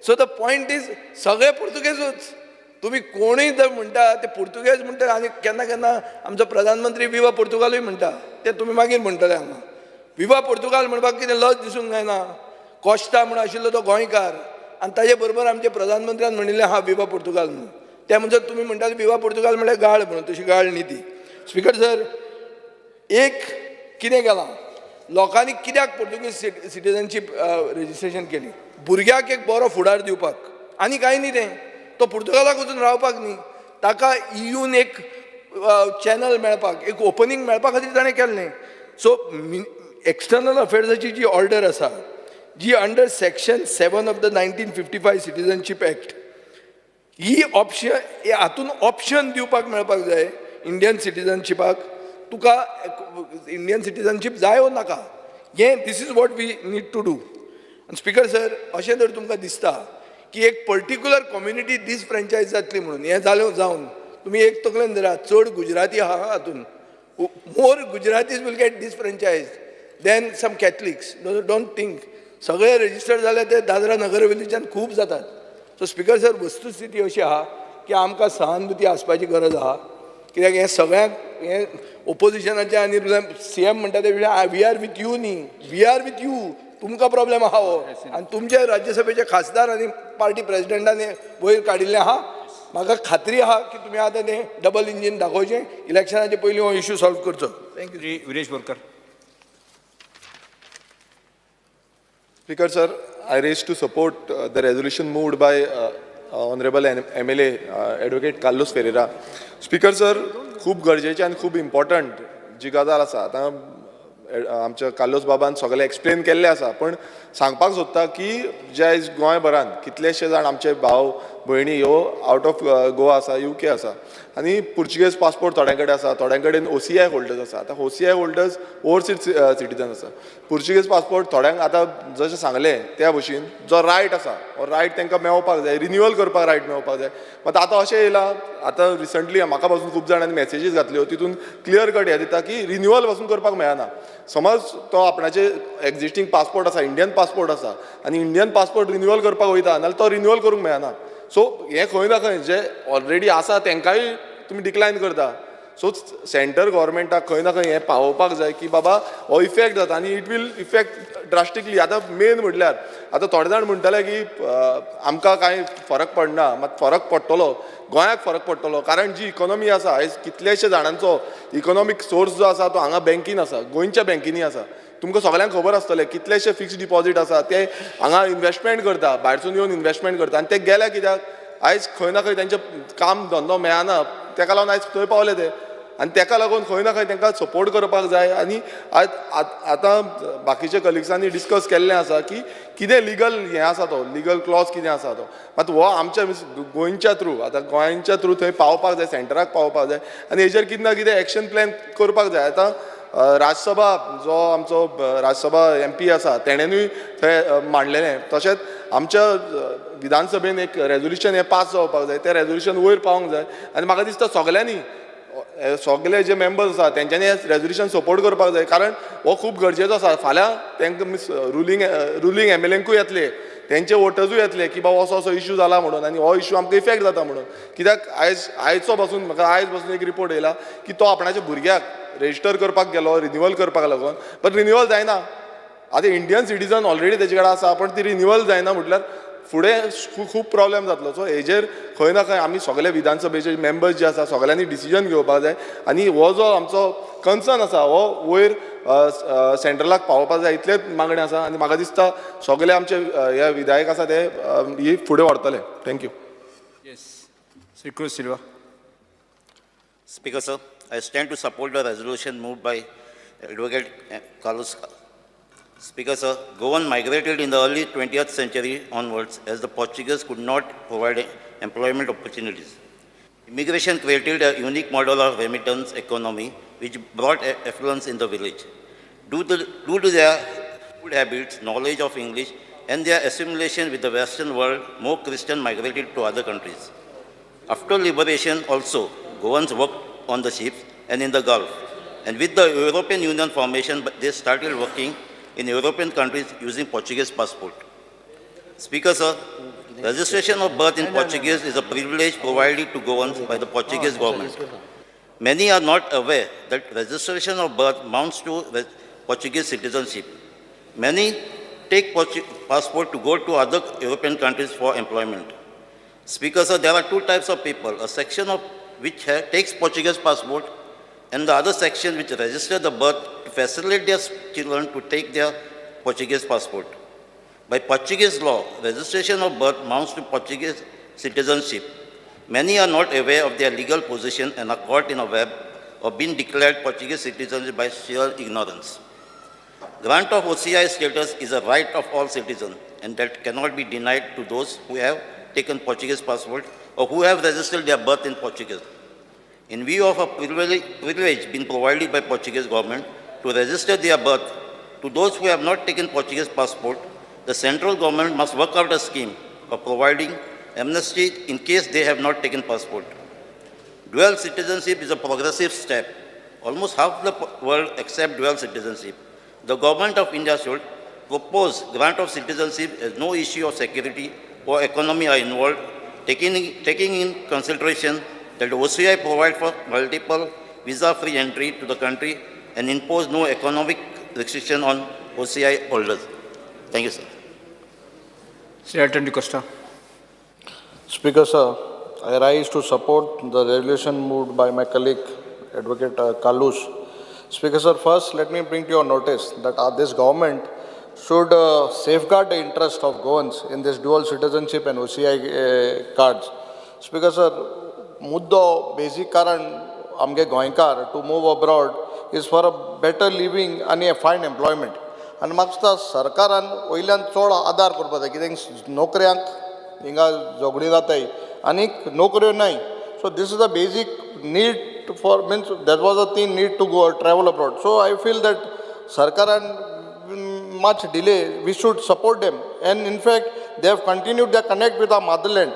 सो the point is, सगळे पुर्तुगेजूच. तुमी कोणूय जर म्हणटा ते पुर्तुगेज म्हणटा. आनी केन्ना केन्ना आमचो प्रधानमंत्री विवा पुर्तुगालूय म्हणटा. ते तुमी मागीर म्हणटले हांगा. विवा पुर्तुगाल म्हणपाक कितें लज दिसूंक जायना? कॉश्ता म्हूण आशिल्लो तो गोंयकार, आनी ताजे बरोबर आमचे प्रधानमंत्र्यान म्हणिल्लें हा, विवा पुर्तुगाल म्हणून. त्या म्हणसर तुमी म्हणटाले विवा पुर्तुगाल म्हणल्यार गाळ म्हणून. तशी गाळ न्ही ती. स्पिकर सर, एक कितें केलां लोकांनी? कित्याक पुर्तुगीज सिटीजनशीप रजिस्ट्रेशन केली? भुरग्याक एक बरो फुडार दिवपाक, आनी कांय न्ही. तें तो पुर्तुगालाक वचून रावपाक न्ही, ताका इयून एक चॅनल मेळपाक, एक ओपनींग मेळपा खातीर ताणें केल्लें. सो एक्सटर्नल अफेर्साची जी ऑर्डर आसा, जी under section 7 of the 1955 Citizenship Act, he option, हातून ऑप्शन दिवपाक मेळपाक जाय इंडियन सिटीजनशिपाक. तुका इंडियन सिटीजनशीप जाय वो नाका हें, this is what we need to do. आनी स्पिकर सर, अशें जर तुमकां दिसता की एक पर्टिक्युलर कम्युनिटी डिसफ्रेंचायज जातली म्हणून, हें जालें जावन तुमी एक तकलेन धरात, चड गुजराती आहा हातून. More Gujaratis will get disfranchise than some Catholics. Don't think. सगळे रजिस्टर्ड जाल्यार ते दादरा नगर हवेलीच्यान खूब जातात. सो स्पिकर सर, वस्तुस्थिती अशी आहा की आमकां सहानुभूती आसपाची गरज आहा, कित्याक हें सगळ्यांक हें ओपोजिशनाचें आनी सीएम म्हणटा ते, we are with you न्ही, we are with you. तुमकां प्रॉब्लेम आहा हो, आनी तुमचे राज्यसभेचे खासदार आनी पार्टी प्रेजिडेंटान वयर काडिल्लें आहा. म्हाका खात्री आहा की तुमी आतां तें डबल इंजीन दाखोवचें इलेक्शनाचे पयलीं हो इशू सॉल्व करचो. Thank you. Shri Viresh Borkar. Speaker sir, I raise to support the resolution moved by Honorable MLA Advocate Carlos Ferreira. Speaker sir, खूब गरजेचे आनी खूब इम्पॉर्टंट जी गजाल आसा, आतां आमच्या कार्लोस बाबान सगळें एक्सप्लेन केल्लें आसा, पण सांगपाक सोदता की जे आयज गोंयभरान कितलेशे जाण आमचे भाव भयणी ह्यो आवट ऑफ गोवा आसा, UK आसा आनी पुर्चुगेज पासपोर्ट थोड्यां कडेन आसा, थोड्यां कडेन OCI holders आसा. आतां OCI holders overseas citizen आसा. पुर्चुगेज पासपोर्ट थोड्यांक आतां जशें सांगलें त्या भशेन जो रायट आसा हो रायट तांकां मेळपाक जाय, रिन्युअल करपाक रायट मेळपाक जाय. मात आतां अशें येयलां, आतां रिसंटली म्हाका पासून खूब जाणांनी मॅसेजीस घातल्यो, तितून क्लियर कट हें दिता की रिन्युअल पासून करपाक मेळना. समज तो आपणाचे एग्जिस्टींग पासपोर्ट आसा, इंडियन पासपोर्ट आसा आनी इंडियन पासपोर्ट रिन्युअल करपाक वयता नाल्यार तो रिन्युअल करूंक मेळना. सो हें खंय ना खंय जे ऑलरेडी आसा तांकांय तुमी डिक्लायन करता. सो सेंटर गव्हर्मेंटाक खंय ना खंय हें पावोवपाक जाय की बाबा हो इफेक्ट जाता आनी it will effect drastically. आतां मेन म्हटल्यार आतां थोडे जाण म्हणटले की आमकां कांय फरक पडना, मात फरक पडटलो, गोंयाक फरक पडटलो. कारण जी इकॉनॉमी आसा आयज कितलेशे जाणांचो इकॉनॉमीक सोर्स जो आसा तो हांगा बँकीन आसा, गोंयच्या बँकींनी आसा. तुमकां सगळ्यांक खबर आसतलें कितलेशे फिक्स डिपॉजीट आसा, ते हांगा इन्वेस्टमेंट करता, भायरसून येवन इन्वेस्टमेंट करता आनी ते गेले कित्याक आयज खंय ना खंय तेंचे काम धंदो मेळना, तेका लागून आयज थंय पावले ते आनी तेका लागून खंय ना खंय तेंकां सपोर्ट करपाक जाय. आनी आयज आतां बाकीच्या कलिग्सांनी डिस्कस केल्लें आसा की कितें लिगल हें आसा, तो लिगल क्लॉज कितें आसा तो, मात हो आमच्या गोंयच्या थ्रू आतां गोंयच्या थ्रू थंय पावपाक जाय, सेंटराक पावपाक जाय आनी हेजेर कितें ना कितें एक्शन प्लॅन करपाक जाय. आतां राज्यसभा जो आमचो राज्यसभा MP आसा तेणेनूय थंय मांडलेलें, तशेंच आमच्या विधानसभेन एक रेजोल्युशन हें पास जावपाक जाय, तें रेजोल्युशन वयर पावोंक जाय आनी म्हाका दिसता सगल्यांनी सगळे जे मेंबर्स आसा तेंच्यांनी हें रेजोल्युशन सपोर्ट करपाक जाय, कारण हो खूब गरजेचो आसा. फाल्यां तांकां मिस रुलींग MLA-कूय येतले, तेंचे वोटर्सूय येतले की बाबा असो असो इशू जाला म्हणून आनी हो इशू आमकां इफेक्ट जाता म्हणून. कित्याक आयज आयचो पासून म्हाका आयज पासून एक रिपोर्ट येयला की तो आपणाच्या भुरग्याक रेजिस्टर करपाक गेलो रिन्युअल करपाक लागून, बट रिन्युअल जायना. आतां इंडियन सिटीजन ऑलरेडी तेजे कडेन आसा पण ती रिन्युअल जायना म्हटल्यार फुडें खूब प्रॉब्लेम जातलो. सो हेजेर खंय ना खंय आमी सगळे विधानसभेचे मेंबर्स जे आसा सगळ्यांनी डिसिजन घेवपाक जाय आनी हो जो आमचो कन्सर्न आसा हो वयर सेंट्रलाक पावोवपाक जाय, इतलेच मागणें आसा आनी म्हाका दिसता सगळे आमचे हे विधायक आसा ते ही फुडें व्हरतले. Thank you. Yes, Shri Cruz Silva. Speaker sir, I stand to support the resolution moved by Advocate Carlos. Speaker sir, Goan migrated in the early 20th century onwards as the Portuguese could not provide employment opportunities. Immigration created a unique model of remittance economy which brought affluence in the village. Due to their food habits, knowledge of English, and their assimilation with the Western world, more Christians migrated to other countries. After liberation also, Goans worked on the ships and in the Gulf. And with the European Union formation, they started working in European countries using Portuguese passport. Speaker sir, registration of birth in Portuguese is a privilege provided to Goans by the Portuguese government. Many are not aware that registration of birth mounts to Portuguese citizenship. Many take passport to go to other European countries for employment. Speaker sir, there are two types of people, a section of which takes Portuguese passport and the other section which register the birth to facilitate their children to take their Portuguese passport. By Portuguese law, registration of birth mounts to Portuguese citizenship. Many are not aware of their legal position and are caught in a web of being declared Portuguese citizens by sheer ignorance. Grant of OCI status is a right of all citizens and that cannot be denied to those who have taken Portuguese passport or who have registered their birth in Portuguese. In view of a privilege being provided by Portuguese government to register their birth to those who have not taken Portuguese passport, the central government must work out a scheme of providing amnesty in case they have not taken passport. Dual citizenship is a progressive step. Almost half the world accept dual citizenship. The government of India should propose grant of citizenship as no issue of security or economy are involved, taking in consideration that the OCI provide for multiple visa-free entry to the country and impose no economic restriction on OCI holders. Thank you, sir. Shri Elton D'Costa. Speaker, sir, I rise to support the resolution moved by my colleague, Advocate Carlos. Speaker sir, first let me bring to your notice that this government should safeguard the interest of Goans in this dual citizenship and OCI cards. Speaker sir, मुद्दो basic कारण आमगे गोंयकार to move abroad is for a better living आनी ए fine employment. आनी म्हाका दिसता सरकारान वयल्यान चड आदार करपाक जाय, कित्याक नोकऱ्यांक हिंगा झगडीं जाताय आनीक नोकऱ्यो नाय. So this is a basic need for means that was a thing need to go travel abroad. So I feel that सरकारान much delay, we should support them. And in fact, they have continued their connect with our motherland.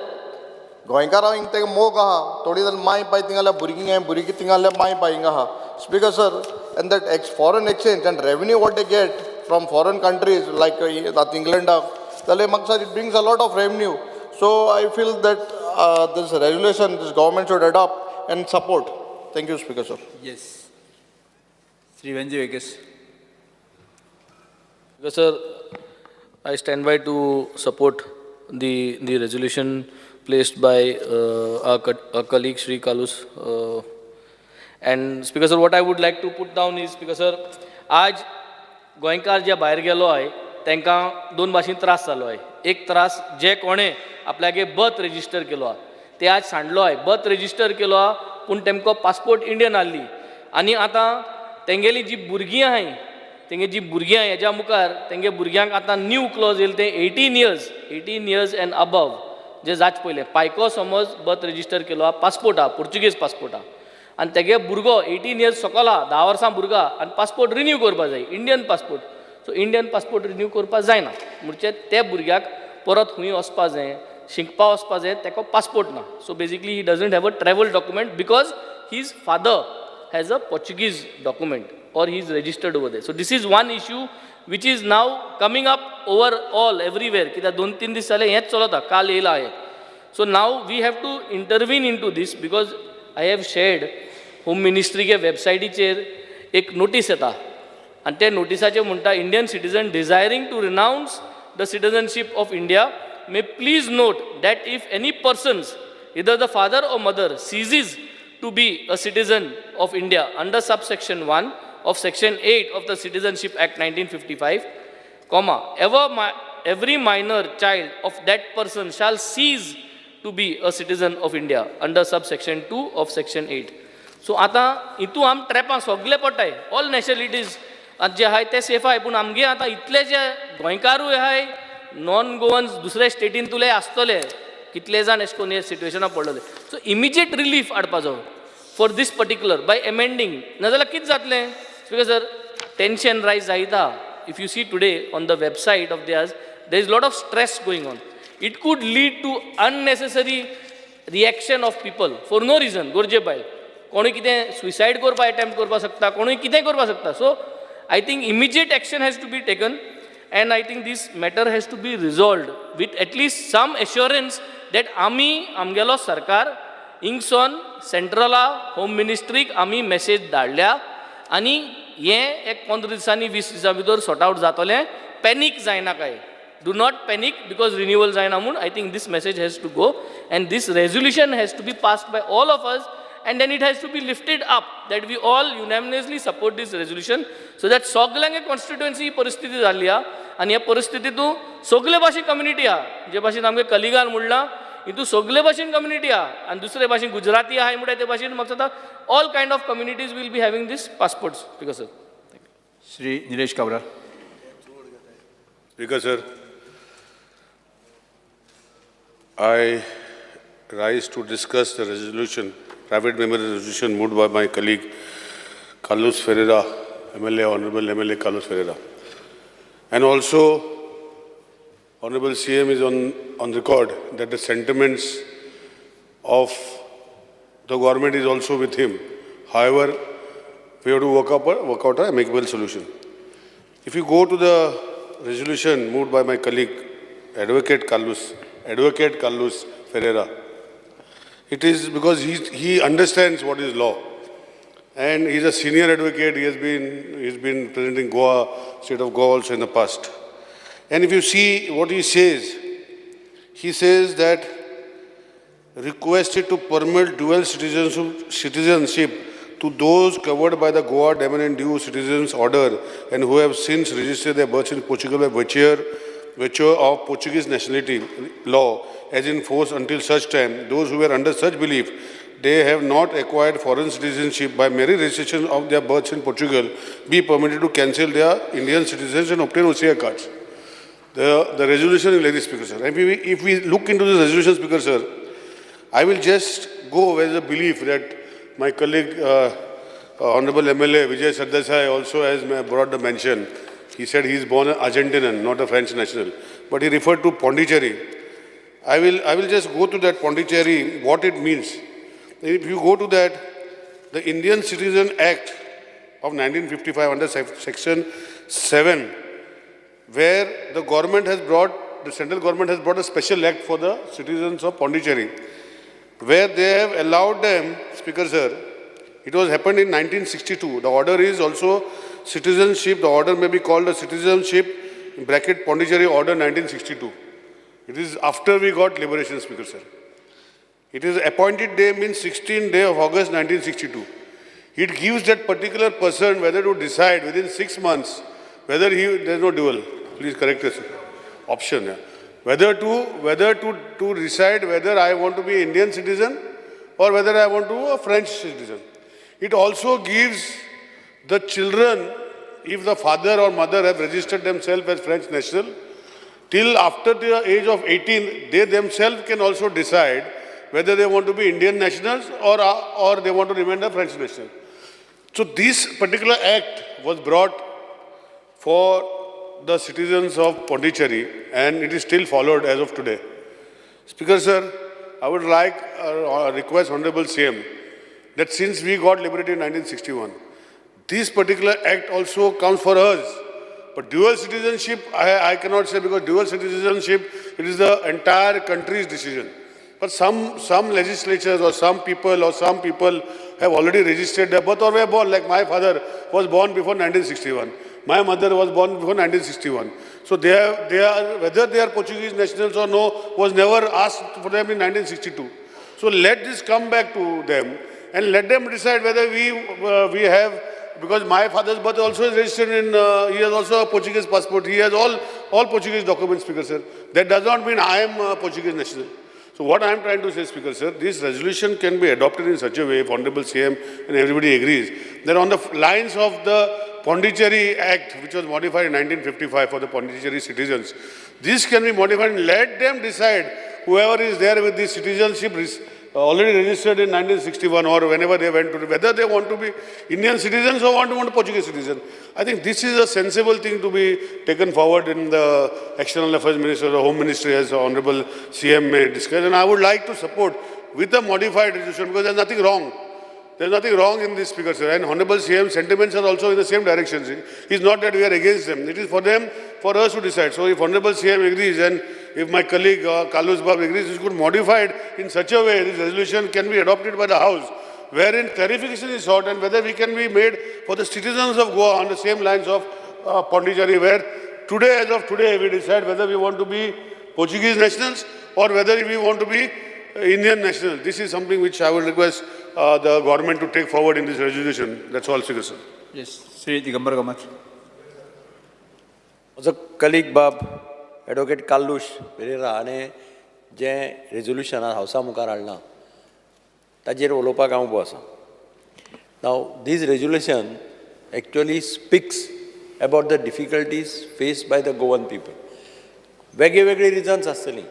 गोंयकारांक ते मोग आहा, थोडी जाण माय पाय थिंगाल्या भुरगीं, भुरगीं थिंगाल्या माय पाय हिंगा आहा. Speaker sir, and that foreign exchange and revenue what they get from foreign countries like इंग्लंडाक जाल्यार म्हाका दिसता it brings a lot of revenue. So I feel that this resolution this government should adopt and support. Thank you, Speaker sir. Yes. Shri Venzy Viegas. Speaker sir, I stand by to support the resolution placed by our colleague Shri Carlos. And Speaker sir, what I would like to put down is, Speaker sir, आज गोंयकार जे भायर गेलो आहे तांकां दोन भाशेन त्रास जालो आहे. एक त्रास जे कोणें आपल्यागे बर्थ रेजिस्टर केलो आहा ते आज सांडलो आहे, बर्थ रेजिस्टर केलो आहा पूण तेमकां पासपोर्ट इंडियन आहली आनी आतां तेंगेली जी भुरगीं आहाय, तेंगे जी भुरगीं आहाय हेज्या मुखार तेंगे भुरग्यांक आतां न्यू क्लॉज येयले तें 18 इयर्स एंड अबव जे जाच पयलें पायको समज बर्थ रेजिस्टर केलो आहा, पासपोर्ट आहा, पुर्तुगेज पासपोर्ट आहा आनी तेगे भुरगो 18 इयर्स सकल आहा, 10 वर्सां भुरगो आहा आनी पासपोर्ट रिन्यू करपा जाय, Indian passport. So Indian passport renew करपा जायना म्हणजे ते भुरग्याक परत खंय वचपा जाय, शिकपा वचपा जाय, तेका पासपोर्ट ना. So basically he doesn't have a travel document because his father has a Portuguese document or he is registered over there. So this is one issue which is now coming up over all everywhere. कित्याक 2-3 दीस जाले हेंच चलता, काल येयला हें. So now we have to intervene into this because I have shared home मिनिस्ट्रीचे वेबसायटीचेर एक नोटीस येता आनी ते नोटिसाचेर म्हणटा, Indian citizen desiring to renounce the citizenship of India may please note that if any persons either the father or mother ceases to be a citizen of India under subsection 1 of section 8 of the Citizenship Act 1955, comma, every minor child of that person shall cease to be a citizen of India under subsection 2 of section 8. So आता हितू आम ट्रॅपां सगळे पडटाय, all नॅशनलिटीज जे आहाय ते safe आहाय, पूण आमगे आतां इतले जे गोंयकारूय आहाय, नॉन गोवन्स दुसरे स्टेटींतुले आसतले कितले जाण एश कोन्न हे सिट्युएशनाक पडलेले. सो इमिजिएट रिलीफ हाडपाचो for this particular by amending, नाजाल्यार कितें जातलें स्पीकर सर, टेन्शन रायज जायता. If you see today on the website of theirs there is lot of stress going on. It could lead to unnecessary reaction of people for no reason. गरजे भायर कोणूय कितें suicide करपा attempt करपाक शकता, कोणूय कितें करपाक शकता. So I think immediate action has to be taken and I think this matter has to be resolved with at least some assurance that आमी आमगेलो सरकार हिंगसोन सेंट्रला होम मिनिस्ट्रीक आमी मॅसेज धाडल्या आनी हें एक 15 दिसांनी 20 दिसां भितर सॉर्ट आवट जातलें. पॅनीक जायना काय, do not panic because renewal जायना म्हूण. I think this message has to go and this resolution has to be passed by all of us and then it has to be lifted up that we all unanimously support this resolution so that सगल्यांगे constituency ही परिस्थिती जाल्ली आहा आनी ह्या परिस्थितीतूं सगले भाशेन community आहा, जे भाशेन आमगे कलिगान म्हणलां हितून सगले भाशेन कम्युनिटी आहा आनी दुसरे भाशेन गुजराती आहा म्हणटा ते भाशेन म्हाका दिसता all kind of communities will be having this passports. Speaker sir. Shri Nilesh Cabral. Speaker sir, I rise to discuss the resolution, private member resolution moved by my colleague Carlos Ferreira, MLA, Honorable MLA Carlos Ferreira. And also, Honorable CM is on record that the sentiments of the government is also with him. However, we have to work out a amicable solution. If you go to the resolution moved by my colleague, Advocate Carlos Ferreira, it is because he understands what is law. And he's a senior advocate. He's been presenting Goa, state of Goa also in the past. And if you see what he says that requested to permit dual citizenship to those covered by the Goa, Daman and Diu Citizens Order and who have since registered their births in Portugal by virtue of Portuguese nationality law as in force until such time those who were under such belief they have not acquired foreign citizenship by mere registration of their births in Portugal be permitted to cancel their Indian citizenship and obtain OCI cards. The resolution is like this, Speaker sir. If we look into this resolution, Speaker sir, I will just go with the belief that my colleague, Honorable MLA Vijay Sardesai also has brought the mention. He said he is born an Argentinian, not a French national. But he referred to Pondicherry. I will just go to that Pondicherry, what it means. If you go to that, the Indian Citizen Act of 1955 under Section 7, where the government has brought, the central government has brought a special act for the citizens of Pondicherry, where they have allowed them, Speaker sir, it was happened in 1962. The order is also citizenship, the order may be called a citizenship, in bracket Pondicherry Order 1962. It is after we got liberation, Speaker sir. It is appointed day means 16th day of August 1962. It gives that particular person whether to decide within 6 months, whether he, there is no dual, please correct us, option, yeah. Whether to decide whether I want to be Indian citizen or whether I want to be a French citizen. It also gives the children, if the father or mother have registered themselves as French national, till after the age of 18, they themselves can also decide whether they want to be Indian nationals or they want to remain a French national. So this particular act was brought for the citizens of Pondicherry and it is still followed as of today. Speaker sir, I would like request Honorable CM that since we got liberated in 1961, this particular act also comes for us. But dual citizenship, I cannot say, because dual citizenship, it is the entire country's decision. But some legislatures or some people have already registered their birth or were born. Like my father was born before 1961. My mother was born before 1961. So they are, whether they are Portuguese nationals or no, was never asked for them in 1962. So let this come back to them and let them decide whether we have, because my father's birth also is registered in, he has also a Portuguese passport. He has all Portuguese documents, Speaker sir. That does not mean I am a Portuguese national. So what I am trying to say, Speaker sir, this resolution can be adopted in such a way, if Honorable CM and everybody agrees, that on the lines of the Pondicherry Act, which was modified in 1955 for the Pondicherry citizens, this can be modified and let them decide whoever is there with the citizenship already registered in 1961 or whenever they went to, whether they want to be Indian citizens or want to be Portuguese citizens. I think this is a sensible thing to be taken forward in the External Affairs Minister or Home Ministry, as Honorable CM may discuss. And I would like to support with a modified resolution, because there's nothing wrong. There's nothing wrong in this, Speaker sir. And Honorable CM sentiments are also in the same direction. It's not that we are against them. It is for them, for us to decide. So if Honorable CM agrees and if my colleague Carlos Bab agrees, it could modify it in such a way this resolution can be adopted by the House, wherein clarification is sought and whether we can be made for the citizens of Goa on the same lines of Pondicherry, where today, as of today, we decide whether we want to be Portuguese nationals or whether we want to be Indian nationals. This is something which I will request the government to take forward in this resolution. That's all, Speaker sir. Yes, Sri Digambar Kamat. म्हजो colleague बाब advocate Carlos Pereira हाणें जें resolution हावसा मुखार हाडलां ताजेर उलोवपाक हांव उबो आसा. Now this resolution actually speaks about the difficulties faced by the Goan people. वेगळे वेगळे रिजन्स आसतलीं,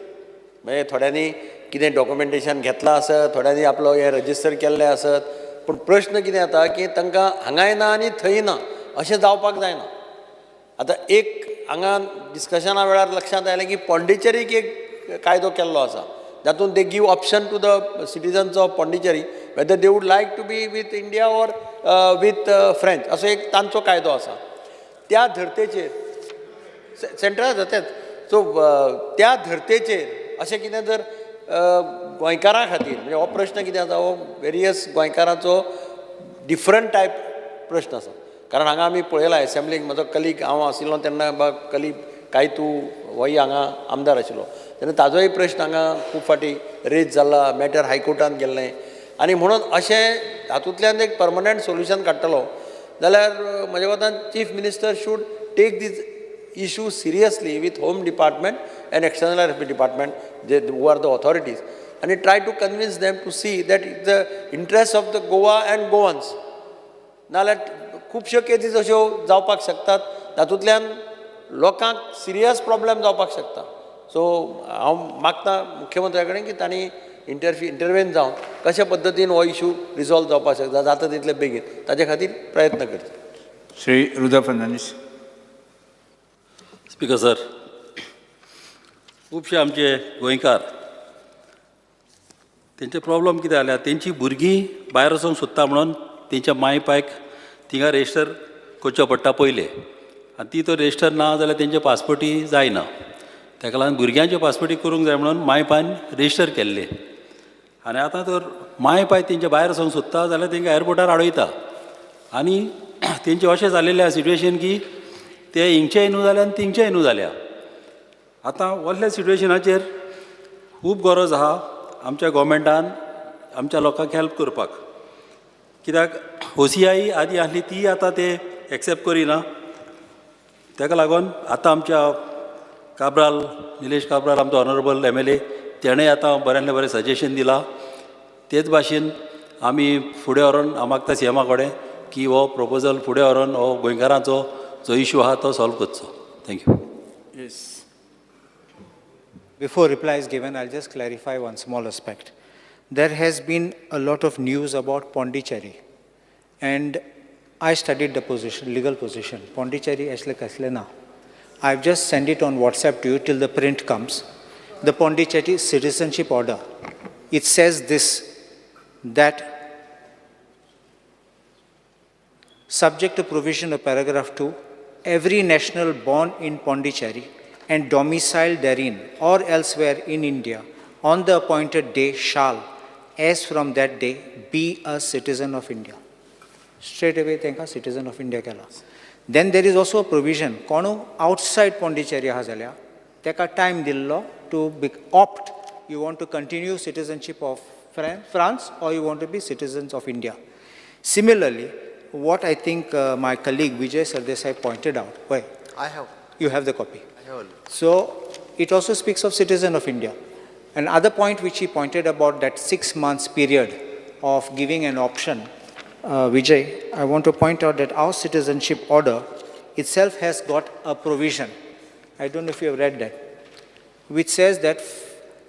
मागीर थोड्यांनी कितें डॉक्युमेंटेशन घेतलां आसत, थोड्यांनी आपलो हें रजिस्टर केल्लें आसत, पूण प्रश्न कितें जाता की तांकां हांगाय ना आनी थंय ना अशें जावपाक जायना. आतां एक हांगा डिस्कशना वेळार लक्षांत आयलें की पॉंडिचेरीक एक कायदो केल्लो आसा जातूंत they give option to the citizens of Pondicherry whether they would like to be with India or with French, असो एक तांचो कायदो आसा. त्या धर्तेचेर सेंट्रल आसा तेंच, सो त्या धर्तेचेर अशें कितें जर गोंयकारां खातीर, म्हणजे हो प्रश्न कितें आसा हो वेरियस गोंयकारांचो डिफरंट टायप प्रश्न आसा. कारण हांगा आमी पळयला एसेंब्लीक म्हजो कलीग हांव आशिल्लो तेन्ना कलीग कायतू होय हांगा आमदार आशिल्लो तेन्ना ताजोय प्रश्न हांगा खूब फावटी रेज जाला, मॅटर हायकोर्टान गेल्लें आनी म्हणून अशें हातूंतल्यान एक परमनंट सोल्युशन काडटलो जाल्यार म्हज्या मतान chief minister should take these issue seriously with home department and external affairs department, J who are the authorities, आनी try to convince them to see that the interest of the Goa and Goans. नाजाल्यार खुबश्यो cases अश्यो जावपाक शकतात तातूंतल्यान लोकांक serious problem जावपाक शकता. सो हांव मागता मुख्यमंत्र्या कडेन की तांणी इंटरवेन जावन कशा पद्दतीन हो इशू रिजॉल्व जावपाक शकता जाता तितले बेगीन ताजे खातीर प्रयत्न करचे. श्री रुद्र फर्नांडीस. स्पीकर सर, खुबशे आमचे गोंयकार तेंचे प्रॉब्लम कितें जाल्या, तेंची भुरगीं भायर वचोंक सोदता म्हणून तेंच्या माय पायक थिंगा रेजिस्टर करचो पडटा पयलें, आनी ती तर रेजिस्टर ना जाल्यार तेंचे पासपोर्टी जायना. ताका लागून भुरग्यांच्यो पासपोर्टी करूंक जाय म्हणून माय पायन रेजिस्टर केल्ले, आनी आतां तर माय पाय तेंच्या भायर वचोंक सोदता जाल्यार तेंकां एअरपोर्टार आडयता, आनी तेंचें अशें जालेलें आसा सिट्युएशन की ते हिंगचेय न्हू जाल्या आनी तिंगचेय न्हू जाल्या. आतां व्हडल्या सिट्युएशनाचेर खूब गरज आहा आमच्या गोवोरमेंटान आमच्या लोकांक हेल्प करपाक, कित्याक OCI आदी आसली ती आतां ते एक्सेप्ट करिना. ताका लागून आतां आमच्या काब्राल, निलेश काब्राल आमचो ऑनरेबल MLA, तेणें आतां बऱ्यांतलें बरें सजेशन दिलां. तेच भाशेन आमी फुडें व्हरोन हांव मागता CMA कडेन की हो प्रोपोजल फुडें व्हरोन हो गोंयकारांचो जो इशू आहा तो सॉल्व करचो. Thank you. Yes. Before reply is given, I'll just clarify one small aspect. There has been a lot of news about Pondicherry, and I studied the position, legal position. Pondicherry asle kasle na. I've just sent it on WhatsApp to you till the print comes. The Pondicherry citizenship order. It says this, that subject to provision of paragraph 2, every national born in Pondicherry and domiciled therein or elsewhere in India on the appointed day shall, as from that day, be a citizen of India. Straight away, tenka citizen of India kela. Then there is also a provision, kono outside Pondicherry ha jalya, teka time dillo to opt, you want to continue citizenship of France or you want to be citizens of India. Similarly, what I think my colleague Vijay Sardesai pointed out, why? I have. You have the copy. I have. So, it also speaks of citizen of India. Another point which he pointed about that 6 months period of giving an option, Vijay, I want to point out that our citizenship order itself has got a provision. I don't know if you have read that, which says that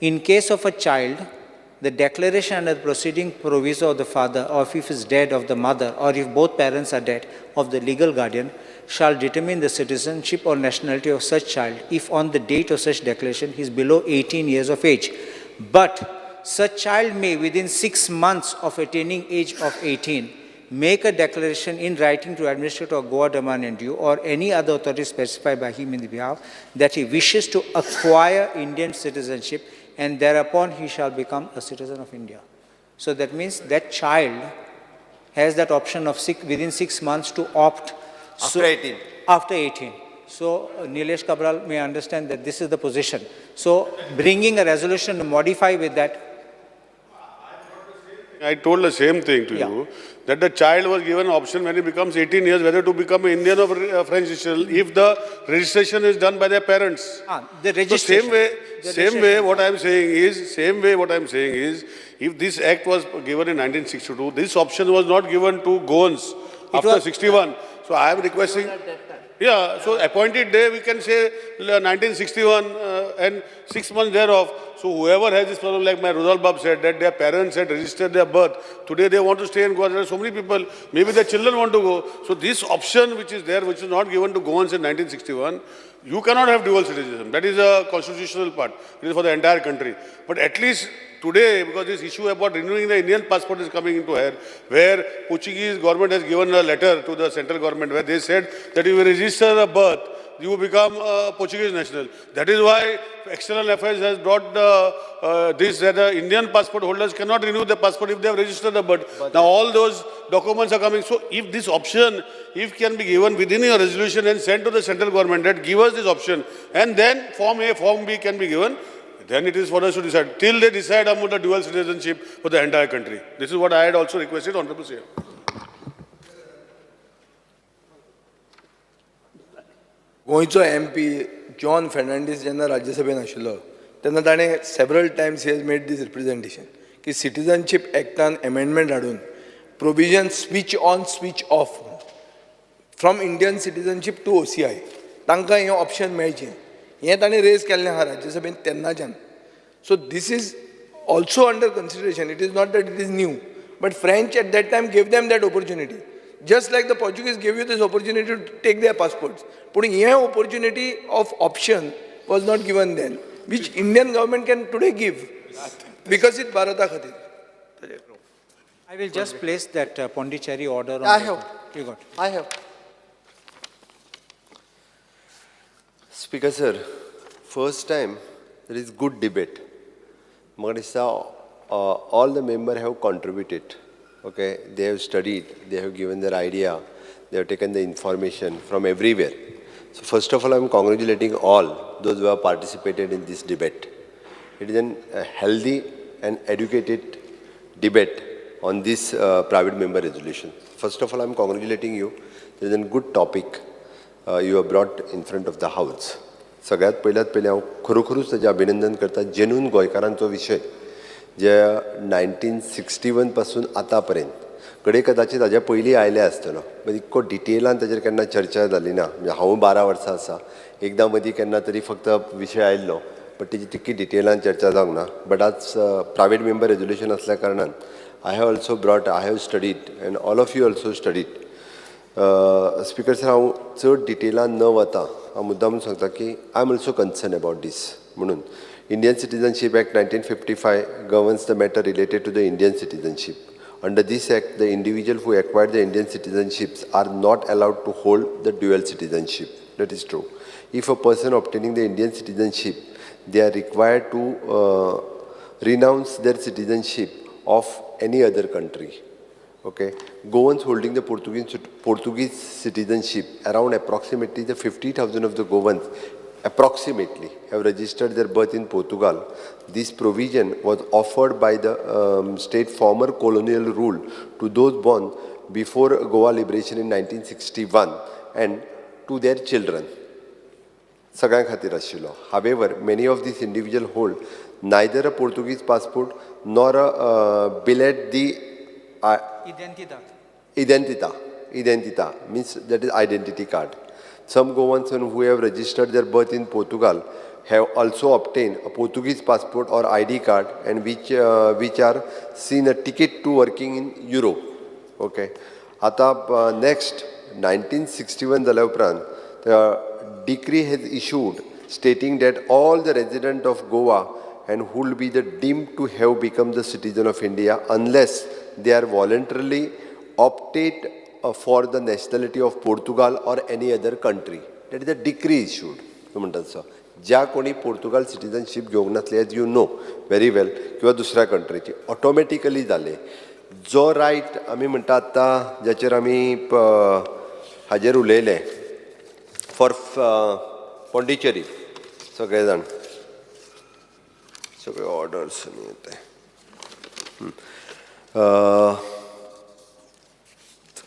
in case of a child, the declaration under the proceeding proviso of the father, or if is dead of the mother, or if both parents are dead, of the legal guardian, shall determine the citizenship or nationality of such child if on the date of such declaration he is below 18 years of age. But such child may, within 6 months of attaining age of 18, make a declaration in writing to administrator of Goa, Daman and Diu or any other authority specified by him in the behalf that he wishes to acquire Indian citizenship, and thereupon he shall become a citizen of India. So that means that child has that option of within 6 months to opt. After 18. After 18. So Nilesh Cabral may understand that this is the position. So bringing a resolution to modify with that. I told the same thing to you, that the child was given an option when he becomes 18 years whether to become an Indian or French national if the registration is done by their parents. The registration. So same way what I am saying is, if this act was given in 1962, this option was not given to Goans after 61. So I am requesting. Yeah, so appointed day we can say 1961 and 6 months thereof. So whoever has this problem, like my Rudolph Bab said, that their parents had registered their birth. Today they want to stay in Goa. There are so many people, maybe their children want to go. So this option which is there, which is not given to Goans in 1961, you cannot have dual citizenship. That is a constitutional part. It is for the entire country. But at least today, because this issue about renewing the Indian passport is coming into here, where Portuguese government has given a letter to the central government where they said that if you register a birth, you become a Portuguese national. That is why External Affairs has brought the, this that the Indian passport holders cannot renew their passport if they have registered the birth. Now all those documents are coming. So if this option if can be given within your resolution and send to the central government that give us this option, and then form A, form B can be given, then it is for us to decide. Till they decide about the dual citizenship for the entire country. This is what I had also requested, Honorable CM. गोंयचो M P John Fernandes जेन्ना राज्यसभेन आशिल्लो तेन्ना ताणें several times he has made this representation की citizenship एक्टान amendment हाडून provision switch on switch off from Indian citizenship to OCI तांकां हें option मेळचें हें ताणें रेज केल्लें आहा राज्यसभेन तेन्नाच्यान. So this is also under consideration. It is not that it is new, but French at that time gave them that opportunity. Just like the Portuguese gave you this opportunity to take their passports. पूण हें opportunity of option was not given then, which Indian government can today give. विकसीत भारता खातीर. I will just place that Pondicherry order on. I have. You got. I have. Speaker sir, first time there is good debate. म्हाका दिसता all the member have contributed. Okay, they have studied, they have given their idea, they have taken the information from everywhere. So first of all, I am congratulating all those who have participated in this debate. It is a healthy and educated debate on this private member resolution. First of all, I am congratulating you. There is a good topic you have brought in front of the house. सगळ्यात पयल्यात पयलें हांव खरोखरूच ताजें अभिनंदन करता. Genuine गोंयकारांचो विशय जे 1961 पासून आतां पर्यंत घडये कदाचित हाज्या पयलीं आयले आसतलो, बट इतको डिटेलान ताजेर केन्ना चर्चा जाली ना. म्हणजे हांव 12 वर्सां आसा, एकदां मदीं केन्ना तरी फक्त विशय आयिल्लो, बट तेजी तितकी डिटेलान चर्चा जावंक ना. बट आज प्रायवेट मेंबर रेजोल्युशन आसल्या कारणान I have also brought, I have studied and all of you also studied. Speaker sir, हांव चड डिटेलान न वता हांव मुद्दाम सांगता की I am also concern about this. म्हणून Indian Citizenship Act 1955 governs the matter related to the Indian citizenship. Under this act, the individual who acquired the Indian citizenships are not allowed to hold the dual citizenship. That is true. If a person obtaining the Indian citizenship, they are required to renounce their citizenship of any other country. Okay, Goans holding the Portuguese citizenship, around approximately the 50,000 of the Goans approximately have registered their birth in Portugal. This provision was offered by the state former colonial rule to those born before Goa liberation in 1961 and to their children. सगळ्यां खातीर आशिल्लो. However, many of these individuals hold neither a Portuguese passport nor a billet de Identidad. Identita means that is identity card. Some Goans who have registered their birth in Portugal have also obtained a Portuguese passport or ID card, and which are seen a ticket to working in Europe. Okay. Ata next 1961 जाल्या उपरांत the decree has issued stating that all the resident of Goa and who will be the deemed to have become the citizen of India unless they are voluntarily opted for the nationality of Portugal or any other country. That is a decree issued. म्हणटात so ज्या कोणी Portugal citizenship घेवंक नासली, as you know very well, किंवा दुसऱ्या कंट्रीची automatically जाले. जो right आमी म्हणटा आतां ज्याचेर आमी हाजेर उलयले फॉर पॉंडिचेरी सगळे जाण सगळे ऑर्डर्स आनी ते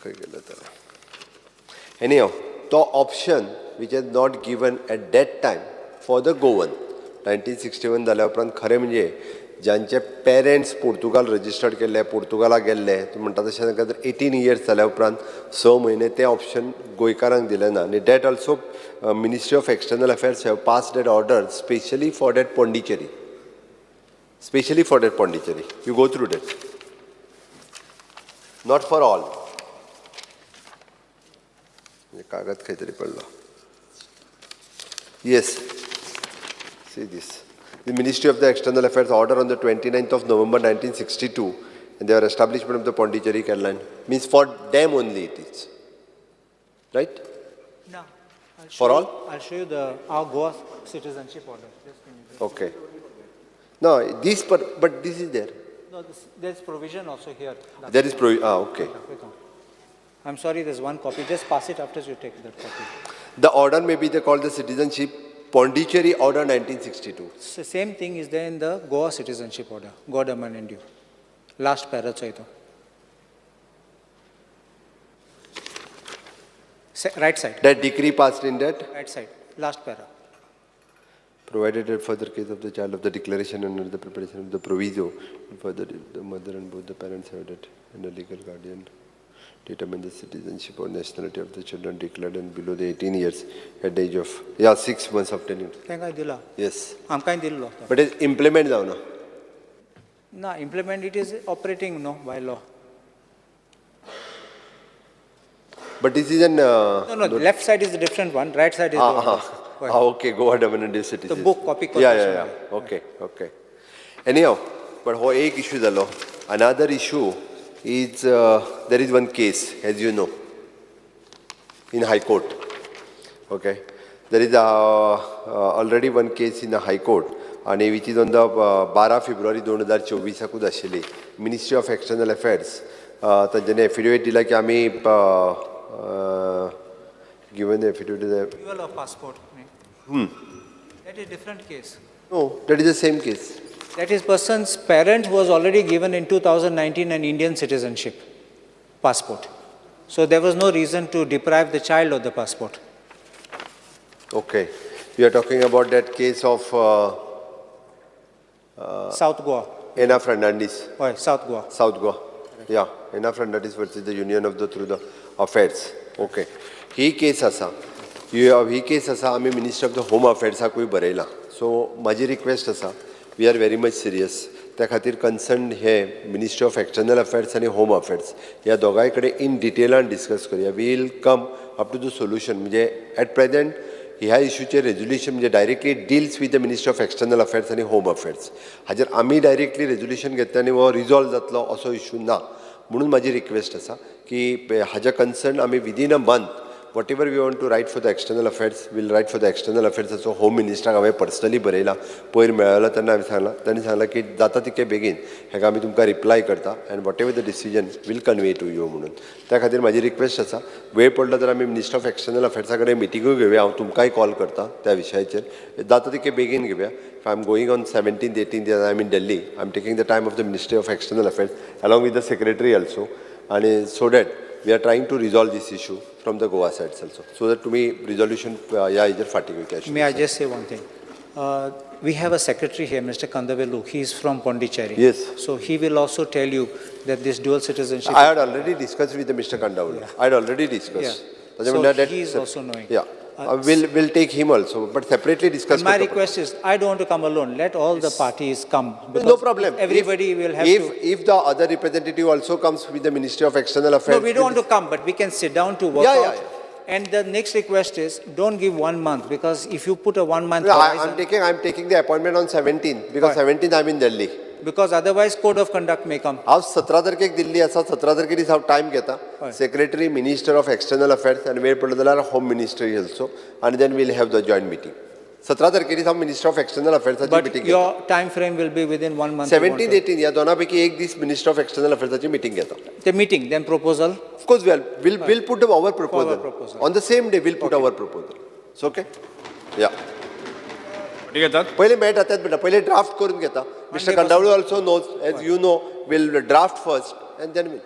खंय गेलो तर एनी हाव तो option which is not given at that time for the Goan 1961 जाल्या उपरांत खरें म्हणजे ज्यांचे पेरंट्स पोर्तुगाल रजिस्टर्ड केल्ले, पोर्तुगालाक गेल्ले, तूं म्हणटा तशें तांकां जर 18 इयर्स जाल्या उपरांत 6 म्हयने तें ऑप्शन गोंयकारांक दिलें ना. आनी that also ministry of external affairs have pass that order specially for that Pondicherry, specially for that Pondicherry. You go through that, not for all. कागद खंय तरी पडलो. Yes, see this. The Ministry of the External Affairs order on the 29th of November 1962 and their establishment of the Pondicherry Caroline means for them only it is, right? No. For all? I'll show you the our Goa citizenship order. Just okay. No, this but this is there. No, this, there's provision also here. There is provision. Ah, okay. I'm sorry, there's one copy. Just pass it after you take that copy. The order may be the called the Citizenship Pondicherry Order 1962. So same thing is there in the Goa Citizenship Order, Goa Daman and Diu. Last para चोय तो. Right side. That decree passed in that? Right side, last para. Provided that further case of the child of the declaration under the preparation of the proviso, further the mother and both the parents have that, and the legal guardian determine the citizenship or nationality of the children declared and below the 18 years at the age of, 6 months of 10 years. तांकां दिला. Yes. आमकांय दिल्लो. But it's implement जावना. ना, implement it is operating no by law. But this is an... No, left side is a different one, right side is the one. Okay, Goa Daman and Diu citizens. The book copy. Yeah. Okay. Anyhow, but ho ek issue zalo. Another issue is there is one case, as you know, in High Court. Okay, there is already one case in the High Court, and which is on the 12 February 2024 आशिल्ली. Ministry of External Affairs तांच्यानी affidavit दिला की आमी given the affidavit. Renewal of passport. That is different case. No, that is the same case. That is person's parent was already given in 2019 an Indian citizenship passport. So there was no reason to deprive the child of the passport. Okay. We are talking about that case of... South Goa. Ena Fernandez. Oh, South Goa. South Goa. Yeah. Ena Fernandez versus the Union of the through the affairs. Okay. He case asa. He case asa आमी Minister of the Home Affairs आकूय बरयला. So माझी request आसा, we are very much serious. त्या खातीर concern हे ministry of external affairs आनी home affairs ह्या दोगांय कडेन इन डिटेलान डिस्कस करुया. We will come up to the solution. म्हणजे एट प्रेजेंट ह्या इशूचेर रेजोल्युशन म्हणजे directly deals with the ministry of external affairs आनी होम अफेर्स हाजेर आमी डायरेक्टली रेजोल्युशन घेतले आनी हो रिजॉल्व जातलो असो इशू ना. म्हणून म्हाजी रिक्वेस्ट आसा की हाज्या कन्सर्न आमी within a month whatever we want to write for the external affairs will write for the external affairs. असो होम मिनिस्टराक हांवें पर्सनली बरयला, पयर मेळ्ळो तेन्ना हांवें सांगलां, तांणी सांगलां की जाता तितके बेगीन हेका आमी तुमकां रिप्लाय करता and whatever the decision will convey to you म्हणून. त्या खातीर म्हाजी रिक्वेस्ट आसा, वेळ पडलो तर आमी मिनिस्टर ऑफ एक्सटर्नल अफेर्सा कडेन मिटिंगूय घेवया. हांव तुमकांय कॉल करता त्या विशयाचेर, जाता तितके बेगीन घेवया. If I am going on 17th, 18th, I am in Delhi. I am taking the time of the Ministry of External Affairs along with the Secretary also, and so that we are trying to resolve this issue from the Goa side also. So that to me, resolution, May I just say one thing? We have a secretary here, Mr. Kandavelu. He is from Pondicherry. Yes. So he will also tell you that this dual citizenship. I had already discussed with Mr. Kandavelu. Yeah. I had already discussed. Yeah. So he is also knowing. Yeah. We'll take him also, but separately discuss. My request is, I don't want to come alone. Let all the parties come. No problem. Everybody will have to. If the other representative also comes with the Ministry of External Affairs. No, we don't want to come, but we can sit down to work out. Yeah. And the next request is, don't give 1 month, because if you put a 1 month horizon, I'm taking the appointment on 17th, because 17th I'm in Delhi. Because otherwise code of conduct may come. हांव 17 तारखेक दिल्ली आसा, 17 तारखे दीस हांव time घेता. Secretary, minister of external affairs आनी वेळ पडलो जाल्यार होम मिनिस्ट्री ऑल्सो, आनी then we'll have the joint meeting. 17 तारखे दीस हांव मिनिस्टर ऑफ एक्सटर्नल अफेर्साची मिटींग घेता. Your time frame will be within 1 month. 17, 18 ह्या दोना पैकी एक दीस मिनिस्टर ऑफ एक्सटर्नल अफेर्साची मिटींग घेता. The meeting, then proposal. Of course we'll put our proposal. On the same day we'll put our proposal. It's okay? Yeah. पहिले मेळटा तेच बेटा, पहिले ड्राफ्ट करून घेता. Mister Kandavlu also knows, as you know, will draft first and then will.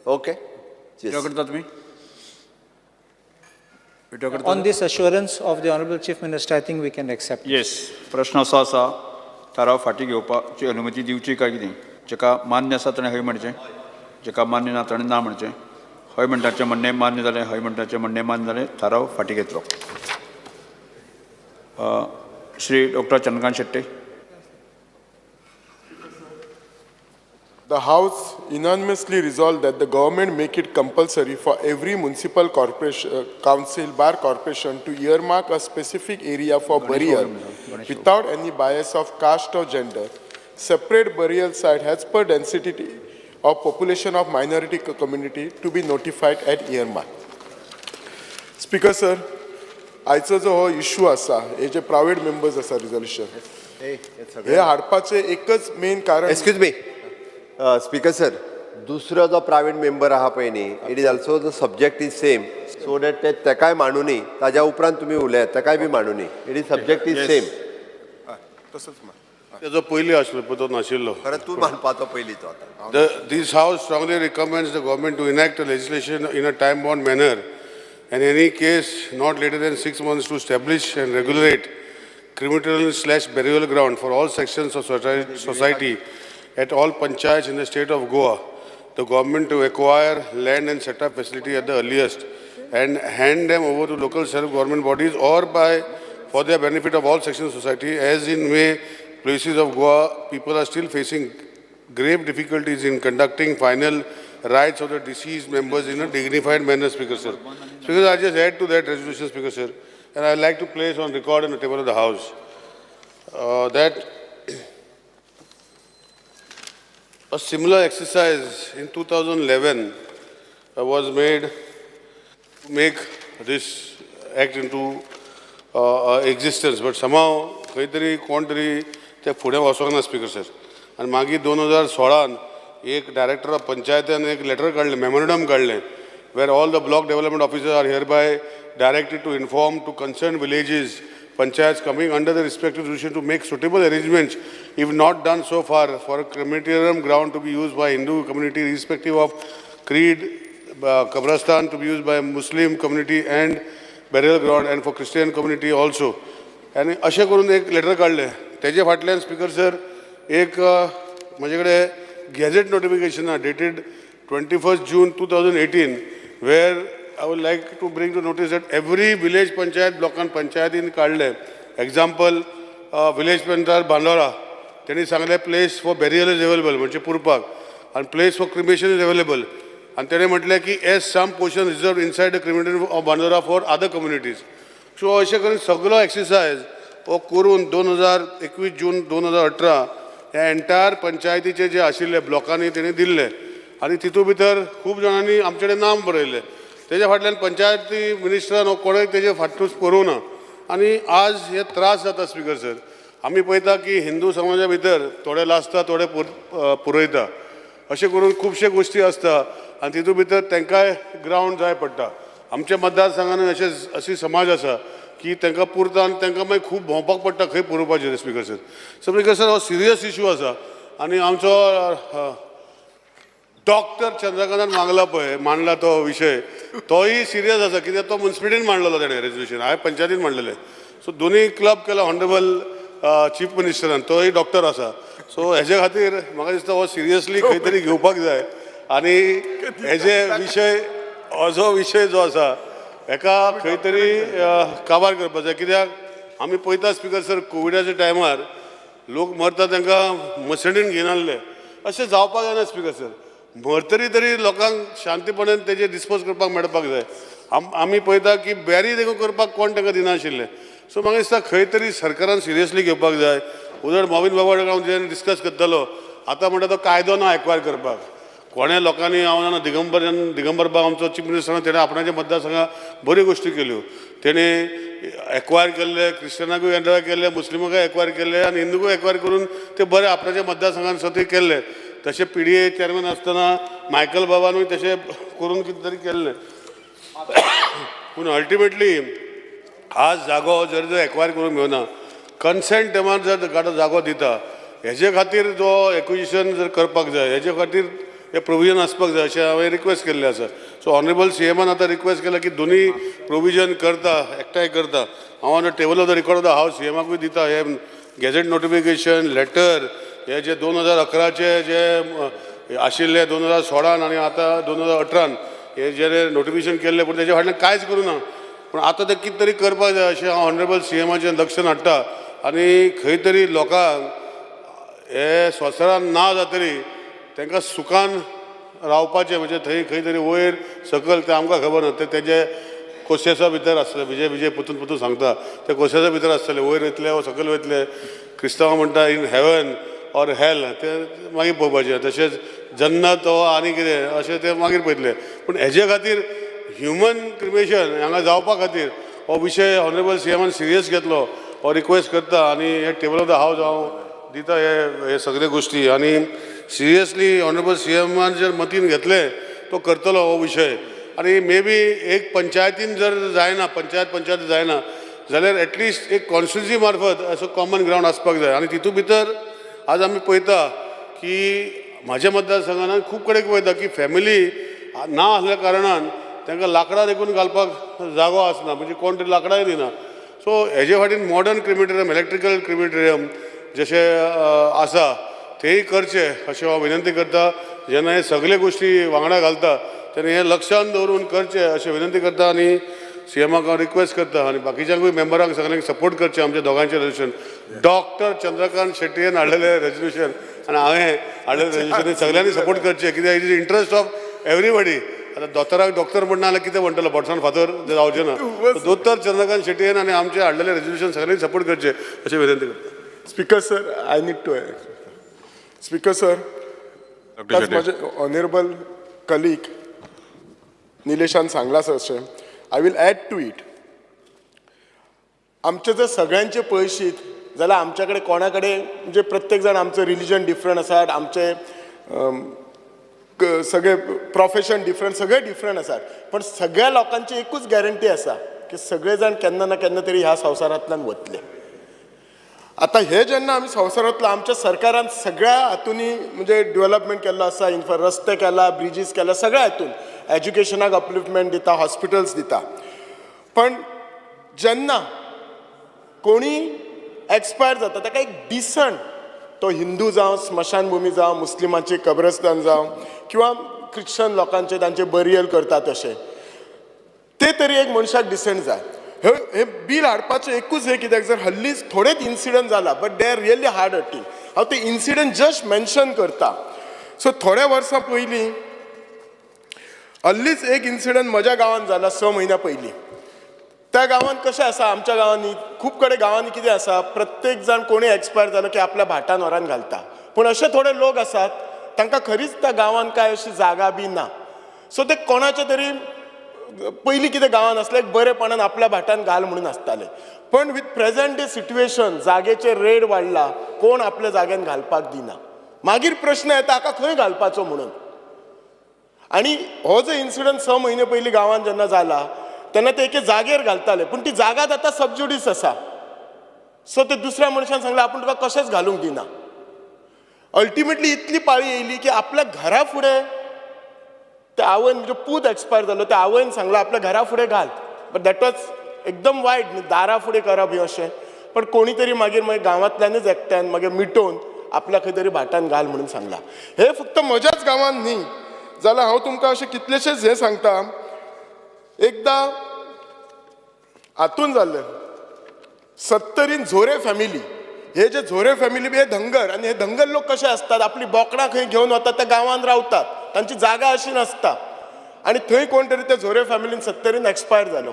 Okay? On this assurance of the Honorable Chief Minister, I think we can accept. Yes. प्रश्न असो आसा, थाराव फाटीं घेवपाची अनुमती दिवची काय कितें? जेका मान्य आसा ताणें हय म्हणचें, जेका मान्य ना ताणें ना म्हणचें. हय म्हणटाचें म्हणणें मान्य जालें, हय म्हणटाचें म्हणणें मान्य जालें, थाराव फाटीं घेतलो. Shri Dr. Chandrakant Shetty. The House unanimously resolved that the government make it compulsory for every municipal corporation, council, bar corporation to earmark a specific area for burial without any bias of caste or gender. Separate burial site as per density of population of minority community to be notified at earmark. Speaker sir, आयचो जो हो issue आसा, हे जे private members आसा resolution हे हाडपाचें एकच main कारण. Excuse me speaker sir, दुसरो जो प्रायवेट मेंबर आहा पळय न्ही, it is also the subject is same, so that ते तेकाय मांडुनी, ताज्या उपरांत तुमी उलयात, तेकाय बी मांडुनी. It is subject is same. तसोच. तेजो पयलीं आसलो पळय तो नाशिल्लो. खरें, तूं मांडपाचो पयलीं तो आतां. This House strongly recommends the government to enact a legislation in a time-bound manner and any case not later than 6 months to establish and regulate crematorium/burial ground for all sections of society at all panchayats in the state of Goa. The government to acquire land and set up facility at the earliest and hand them over to local self-government bodies or by for the benefit of all sections of society, as in many places of Goa, people are still facing grave difficulties in conducting final rites of the deceased members in a dignified manner, Speaker sir. Speaker, I just add to that resolution, Speaker sir, and I would like to place on record on the table of the House that a similar exercise in 2011 was made to make this act into existence, but somehow खंय तरी कोण तरी ते फुडें वचोंक ना, speaker sir. आनी मागीर 2016न एक डायरेक्टर ऑफ पंचायतीन एक लेटर काडलें, मेमोरंडम काडलें, where all the block development officers are hereby directed to inform to concerned villages panchayats coming under the respective jurisdiction to make suitable arrangements, if not done so far, for a crematorium ground to be used by Hindu community irrespective of creed, Kabrastan to be used by Muslim community and burial ground and for Christian community also. आनी अशें करून एक letter काडलें. तेजे फाटल्यान, speaker sir, एक म्हजे कडेन गॅझेट नोटिफिकेशन आहा dated 21st June 2018, where I would like to bring to notice that every village panchayat ब्लॉकान पंचायतीन काडलें. एग्जाम्पल, विलेज पंचायत बांदोरा, तेणी सांगलें place for burial is available, म्हणजे पुरपाक, आनी place for cremation is available. आनी तेणें म्हटलें की as some portion reserve inside the crematory of Bandora for other communities. So अशें करून सगळो एक्सरसायज हो करून 2021 जून 2018 ह्या एंटायर पंचायतीचे जे आशिल्ले ब्लॉकांनी तेणी दिल्ले आनी तितू भितर खूब जाणांनी आमचे कडेन नाम बरयल्ले. तेज्या फाटल्यान पंचायती मिनिस्टरान हो कोणें तेजे फाटपूस करूं ना आनी आज हे त्रास जाता, स्पीकर सर. आमी पळयता की हिंदू समाजा भितर थोडे लासता, थोडे पुरयता, अशें करून खुबशे गोश्टी आसता आनी तितू भितर तांकांय ग्रावंड जाय पडटा. आमच्या मतदारसंघान अशे अशी समाज आसा की तांकां पुरता आनी तांकां मागीर खूब भोंवपाक पडटा खंय पुरोवपाचें, speaker sir. So speaker sir, हो सिरियस इशू आसा आनी आमचो डॉक्टर चंद्रकांतान मागला पळय, मांडला तो विशय, तोय सिरियस आसा, कित्याक तो मुन्सिपालिटीन मांडलेलो तेणें रेजोल्युशन, हांवें पंचायतीन मांडलेलें. सो दोनूय क्लब केला ऑनरेबल चीफ मिनिस्टरान, तोय डॉक्टर आसा. सो हेजे खातीर म्हाका दिसता हो सिरियसली खंय तरी घेवपाक जाय आनी हेजे विशय, हो जो विशय जो आसा, हेका खंय तरी काबार करपाक जाय, कित्याक आमी पळयता, स्पीकर सर, कोविडाच्या टायमार लोक मरता तांकां मसणीन घेयनासले. अशें जावपाक जायना, स्पीकर सर. मरतरी तरी लोकांक शांतीपणान तेजे डिस्पोज करपाक मेळपाक जाय. आमी पळयता की बॅरी देखून करपाक कोण तांकां दिनाशिल्ले. सो म्हाका दिसता खंय तरी सरकारान सिरियसली घेवपाक जाय. उदर मोविन बाबा हांव जेन्ना डिस्कस करतालो, आतां म्हणटा तो कायदो ना एक्वायर करपाक कोणें लोकांनी. हांव जाणा, दिगंबर दिगंबर बाब आमचो चीफ मिनिस्टर, तेणें आपणाच्या मतदारसंघात बऱ्यो गोश्टी केल्यो. तेणें एक्वायर केल्ले, क्रिश्चनाकूय एक्वायर केल्ले, मुस्लिमाकूय एक्वायर केल्ले आनी हिंदूकूय एक्वायर करून ते बरे आपणाच्या मतदारसंघान स्वता केल्ले. तशें पीडीए चेअरमॅन आसतना मायकल बाबानूय तशें करून कितें तरी केल्लें. पूण अल्टिमेटली आज जागो जर जर एक्वायर करून घेवना, कन्सेंट तेमार जर गाडो जागो दिता, हेजे खातीर जो एक्विजिशन जर करपाक जाय, हेजे खातीर हे प्रोविजन आसपाक जाय अशें हांवें रिक्वेस्ट केल्लें आसा. सो ऑनरेबल सीएमान आतां रिक्वेस्ट केला की दोनूय प्रोविजन करता, एकठांय करता. हांव on the table of the record of the House सीएमाकूय दिता हे गॅझेट नोटिफिकेशन लेटर, हे जे 2011चे जे आशिल्ले, 2016न आनी आतां 2018न हे जे नोटिफिकेशन केल्लें, पूण तेजे फाटल्यान कांयच करूं ना. पूण आतां तें कितें तरी करपाक जाय अशें हांव ऑनरेबल सीएमाचें लक्षांत हाडटा. आनी खंय तरी लोकांक हे संवसारान ना जातरी तांकां सुखान रावपाचें, म्हणजे थंय खंय तरी वयर सकयल तें आमकां खबर ना, ते तेजे कोशेसा भितर आसतलें. विजय विजय पुतून पुतून सांगता, ते कोशेसा भितर आसतले, वयर वयतले वा सकयल वयतले. क्रिस्तांव म्हणटा इन हेवन ऑर हेल, ते मागीर पळोवपाचें. तशेंच जन्नत हो आनी कितें अशें ते मागीर पळयतले. पूण हेजे खातीर ह्युमन क्रिमेशन हांगा जावपा खातीर हो विशय ऑनरेबल सीएमान सिरियस घेतलो हो रिक्वेस्ट करता. आनी हे टेबल ऑफ the house हांव दिता हे हे सगळे गोश्टी. आनी सिरियसली ऑनरेबल सी एमान जर मतीन घेतलें तो करतलो हो विशय. आनी मे बी एक पंचायतीन जर जायना, पंचायत पंचायत जायना जाल्यार एटलिस्ट एक कॉन्स्टिट्युन्सी मार्फत असो कॉमन ग्रावंड आसपाक जाय. आनी तितूंत भितर आज आमी पळयता की म्हाज्या मतदारसंघान खूब कडेन पळयता की फॅमिली ना आसल्या कारणान तांकां लांकडां देखून घालपाक जागो आसना, म्हणजे कोण तरी लांकडांय दिना. सो हेजे फाटीन मॉडर्न क्रिमेटोरियम, इलेक्ट्रिकल क्रिमेटोरियम जशें आसा तेय करचें अशें हांव विनंती करता. जेन्ना हे सगळे गोश्टी वांगडा घालता तेन्ना हें लक्षान दवरून करचें अशें विनंती करता आनी सी एमाक हांव रिक्वेस्ट करता आनी बाकीच्यांकूय मेंबरांक सगळ्यांक सपोर्ट करचें आमच्या दोगांचें रेजोल्युशन. डॉक्टर चंद्रकांत शेट्टीन हाडलेलें रेजोल्युशन आनी हांवें हाडलेलें रेजोल्युशन सगळ्यांनी सपोर्ट करचें, कित्याक it is interest of everybody. आतां दोतोराक डॉक्टर म्हणना जाल्यार कितें म्हणटलो, बोटसान फातर जावचें ना. दोतोर चंद्रकांत शेट्टीन आनी आमचें हाडलेलें रेजोल्युशन सगळ्यांनी सपोर्ट करचें अशें विनंती करता. Speaker sir, I need to add. Speaker sir, आतांच म्हजे ऑनरेबल कलीग निलेशान सांगलां अशें, I will add to it. आमचे जर सगळ्यांचे पळयशीत जाल्यार आमच्या कडेन कोणा कडेन म्हणजे प्रत्येक जाण आमचो रिलीजन डिफरंट आसात, आमचे सगळे प्रोफेशन डिफरंट, सगळे डिफरंट आसात, पण सगळ्या लोकांची एकूच गॅरंटी आसा की सगळे जाण केन्ना ना केन्ना तरी ह्या संवसारांतल्यान वतले. आतां हे जेन्ना आमी संवसारांतलो आमच्या सरकारान सगळ्या हातूंनी म्हणजे डेवलपमेंट केल्लो आसा, इन्फ्रा रस्ते केला, ब्रिजीस केला, सगळ्या हातून एज्युकेशनाक अपलिफ्टमेंट दिता, हॉस्पिटल्स दिता, पण जेन्ना कोणी एक्सपायर जाता ताका एक डिसंट, तो हिंदू जावं स्मशानभुमी जावं, मुस्लिमांचे कब्रस्तान जावं किंवा क्रिश्चन लोकांचे तांचे बरियल करता तशें ते तरी एक मनशाक डिसंट जाय. हे बील हाडपाचें एकूच हें कित्याक जर हल्लीच थोडेच इन्सिडंट जाला, but they are really hard hurting. हांव ते इन्सिडंट जस्ट मेन्शन करता. सो थोड्या वर्सां पयलीं हल्लीच एक इन्सिडंट म्हज्या गांवांत जाला, 6 म्हयन्या पयलीं. त्या गांवांत कशें आसा, आमच्या गांवांनी खूब कडेन गांवांनी कितें आसा, प्रत्येक जाण कोणी एक्सपायर जालो की आपल्या भाटान व्हरान घालता, पूण अशे थोडे लोक आसात तांकां खरीच त्या गांवांत कांय अशी जागा बी ना. सो ते कोणाचे तरी पयलीं कितें गांवांत आसलें एक बरेपणान आपल्या भाटान घाल म्हणून आसताले, पण विथ प्रेझेंट डे सिट्युएशन जागेचे रेट वाडला, कोण आपल्या जाग्यान घालपाक दिना. मागीर प्रश्न येता हाका खंय घालपाचो म्हणून. आनी हो जो इन्सिडंट 6 म्हयने पयलीं गांवांत जेन्ना जाला तेन्ना ते एके जागेर घालताले, पूण ती जागाच आतां सबज्युडीस आसा. सो ते दुसऱ्या मनशान सांगलें आपूण तुका कशेंच घालूंक दिना. अल्टिमेटली इतली पाळी येयली की आपल्या घरा फुडें त्या आवयन, म्हणजे पूत एक्सपायर जालो, त्या आवयन सांगलां आपल्या घरा फुडें घाल, बट that was एकदम वायट न्ही, दारा फुडें करप हें अशें. पण कोणी तरी मागीर मागीर गांवांतल्यानच एकट्यान मागीर मिटोवन आपल्या खंय तरी भाटान घाल म्हणून सांगलां. हे फक्त म्हज्याच गांवांत न्ही जाल्यार हांव तुमकां अशें कितलेशेच हें सांगता. एकदां हातून जाल्लें 70 झोरे फॅमिली, हे जे झोरे फॅमिली बी हे धंगर, आनी हे धंगर लोक कशे आसतात, आपली बोकडां खंय घेवन वतात त्या गांवांत रावतात, तांची जागा अशी नासता. आनी थंय कोण तरी त्या झोरे फॅमिलीन 70 एक्सपायर जालो,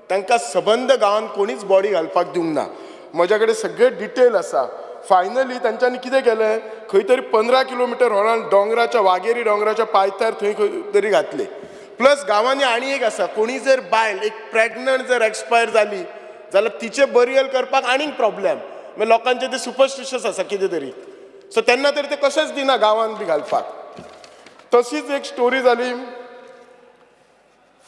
तांकां सबंद गांवांत कोणीच बॉडी घालपाक दिवंक ना. म्हज्या कडेन सगळें डिटेल आसा. फायनली तांच्यांनी कितें केलें, खंय तरी 15 किलोमिटर होळान दोंगराच्या वागेरी दोंगराच्या पायथ्यार थंय खंय तरी घातले. प्लस गांवांनी आनी एक आसा, कोणी जर बायल एक प्रेग्नंट जर एक्सपायर जाली जाल्यार तिचें बरियल करपाक आनीक प्रॉब्लेम, मागीर लोकांचे ते सुपरस्टिशस आसा कितें तरी, सो तेन्ना तरी ते कशेंच दिना गांवांत बी घालपाक. तशीच एक स्टोरी जाली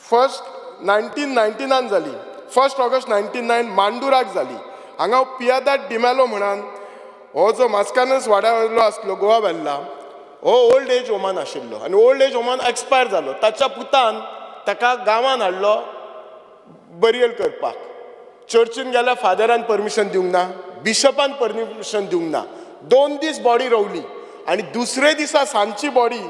फर्स्ट 1999 जाली, 1 ऑगस्ट 1999 मांडुराक जाली. हांगा पियादाद डिमेलो म्हणान हो जो मास्कानस वाड्या वयलो आसलो गोवा वेल्ला, हो ओल्ड एज होमान आशिल्लो आनी ओल्ड एज होमान एक्सपायर जालो. ताच्या पुतान ताका गांवांत हाडलो बरियल करपाक. चर्चीन गेल्यार फादरान परमिशन दिवंक ना, बिशपान परमिशन दिवंक ना. 2 दीस बॉडी रोवली आनी दुसरे दिसा सांजची बॉडी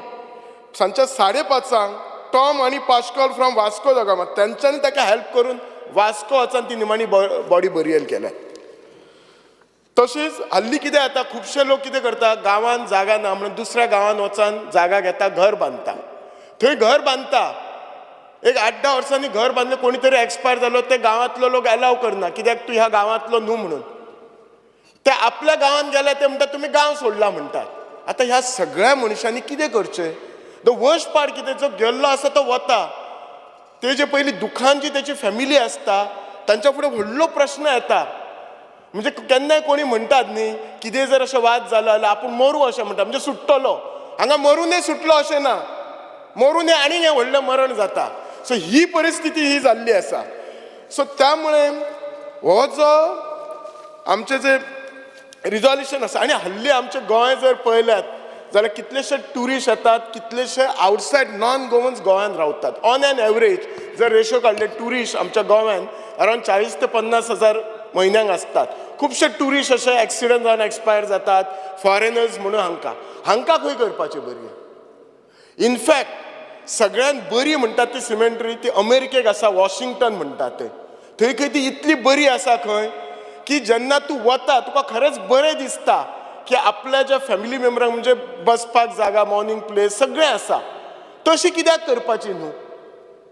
सांजच्या 5:30 टॉम आनी Pascoal from Vasco the Gama तेंच्यांनी ताका हेल्प करून वास्को वचून ती निमाणी बॉडी बरियल केल्या. तशीच हल्ली कितें जाता, खुबशे लोक कितें करता, गांवांत जागा ना म्हणून दुसऱ्या गांवांत वचून जागा घेता, घर बांदता. थंय घर बांदता, एक 8-10 वर्सांनी घर बांदलें, कोणी तरी एक्सपायर जालो, ते गांवांतलो लोक एलाव करना, कित्याक तूं ह्या गांवांतलो न्हू म्हणून. ते आपल्या गांवांत गेले ते म्हणटा तुमी गांव सोडला म्हणटात. आतां ह्या सगळ्या मनशांनी कितें करचें? The worst part कितें, जो गेल्लो आसा तो वता, तेजे पयलीं दुखान जी तेची फॅमिली आसता तांच्या फुडें व्हडलो प्रश्न येता. म्हणजे केन्नाय कोणी म्हणटात न्ही, कितें जर अशें वाद जालो जाल्यार आपूण मरूं अशें म्हणटा, म्हणजे सुट्टलो. हांगा मरुनय सुटलो अशें ना, मरुनय आनीक हें व्हडलें मरण जाता. सो ही परिस्थिती ही जाल्ली आसा. सो त्यामुळे हो जो आमचे जे रिजॉल्युशन आसा, आनी हल्ली आमचे गोंय जर पळयल्यात जाल्यार कितलेशे ट्युरिस्ट येतात, कितलेशे आउटसायड नॉन गोवन्स गोंयांत रावतात. ऑन एन एवरेज जर रेशो काडले, ट्युरिस्ट आमच्या गोव्यान अरावंड 40 ते 50 हजार म्हयन्यांक आसतात. खुबशे ट्युरिस्ट अशे एक्सिडंट जावन एक्सपायर जातात, फॉरेनर्स म्हणून. हांकां हांकां खंय करपाची बरी? इनफॅक्ट सगळ्यांत बरी म्हणटात ती सिमेंट्री ती अमेरिकेक आसा, वॉशिंग्टन म्हणटात ते. थंय खंय ती इतली बरी आसा खंय की जेन्ना तूं वता तुका खरेंच बरें दिसता की आपल्या ज्या फॅमिली मेंबरांक म्हणजे बसपाक जागा, मॉर्निंग प्लेस सगळें आसा. तशी कित्याक करपाची न्हू?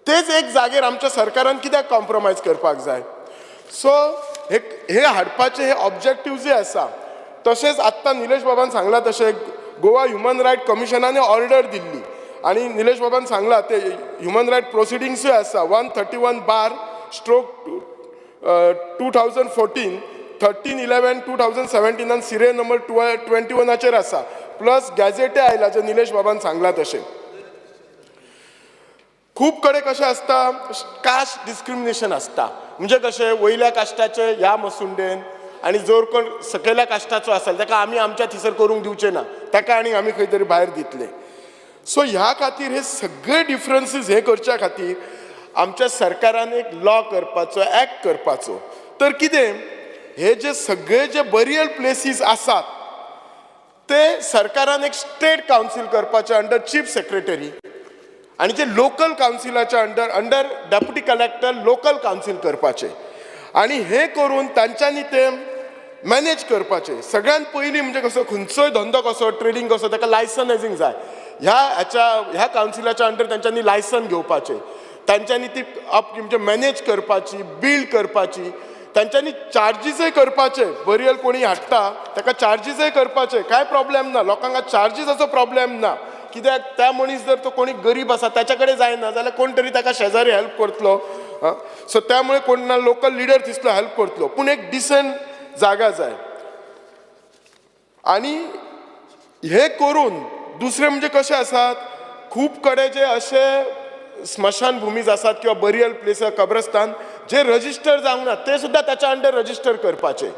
तेच एक जागेर आमच्या सरकारान कित्याक कॉम्प्रोमायज करपाक जाय? सो हे हे हाडपाचे हे ऑब्जेक्टीव जे आसा, तशेंच आत्तां निलेश बाबान सांगलां तशें गोवा ह्युमन रायट कमिशनान ऑर्डर दिल्ली, आनी निलेश बाबान सांगलां ते ह्युमन रायट प्रोसिडिंग्सूय आसा 131/2014, 13/11/2017 सिरियल नंबर 21आचेर आसा. प्लस गॅझेटय आयला जे निलेश बाबान सांगलां तशें. खूब कडेन कशें आसता, कास्ट डिस्क्रिमिनेशन आसता. म्हणजे कशें, वयल्या कास्टाचे ह्या मसुंडेन आनी जर कोण सकयल्या कास्टाचो आसा ताका आमी आमच्या थंयसर करूंक दिवचे ना, ताका आनी आमी खंय तरी भायर दितले. सो ह्या खातीर हे सगळे डिफरन्सीस हे करच्या खातीर आमच्या सरकारान एक लॉ करपाचो, एक्ट करपाचो. तर कितें, हे जे सगळे जे बरियल प्लेसीस आसात ते सरकारान एक स्टेट कावन्सील करपाचें अंडर चीफ सेक्रेटरी, आनी जे local कावन्सिलाच्या under deputy collector local council करपाचें, आनी हें करून तांच्यांनी तें मॅनेज करपाचें. सगळ्यांत पयलीं म्हणजे कसो खंयचोय धंदो कसो, ट्रेडींग कसो, ताका लायसनायजींग जाय. ह्या हाच्या ह्या कावन्सिलाच्या अंडर तांच्यांनी लायसन घेवपाचें, तांच्यांनी ती अप म्हणजे मॅनेज करपाची, बिल्ड करपाची, तांच्यांनी चार्जीसय करपाचे. बरियल कोणी हाडटा ताका चार्जीसय करपाचे, कांय प्रॉब्लेम ना. लोकांक चार्जीसाचो प्रॉब्लेम ना, कित्याक त्या मनीस जर तो कोणी गरीब आसा ताच्या कडेन जायना जाल्यार कोण तरी ताका शेजारी हेल्प करतलो. सो त्यामुळे कोण ना लोकल लिडर तितलो हेल्प करतलो, पूण एक डिसंट जागा जाय. आनी हे करून दुसरें म्हणजे कशें आसात, खूब कडेन जे अशे स्मशानभुमीज आसात किंवा बरियल प्लेस, कब्रस्तान जे रजिस्टर जावंक ना ते सुद्दां ताच्या अंडर रजिस्टर करपाचे.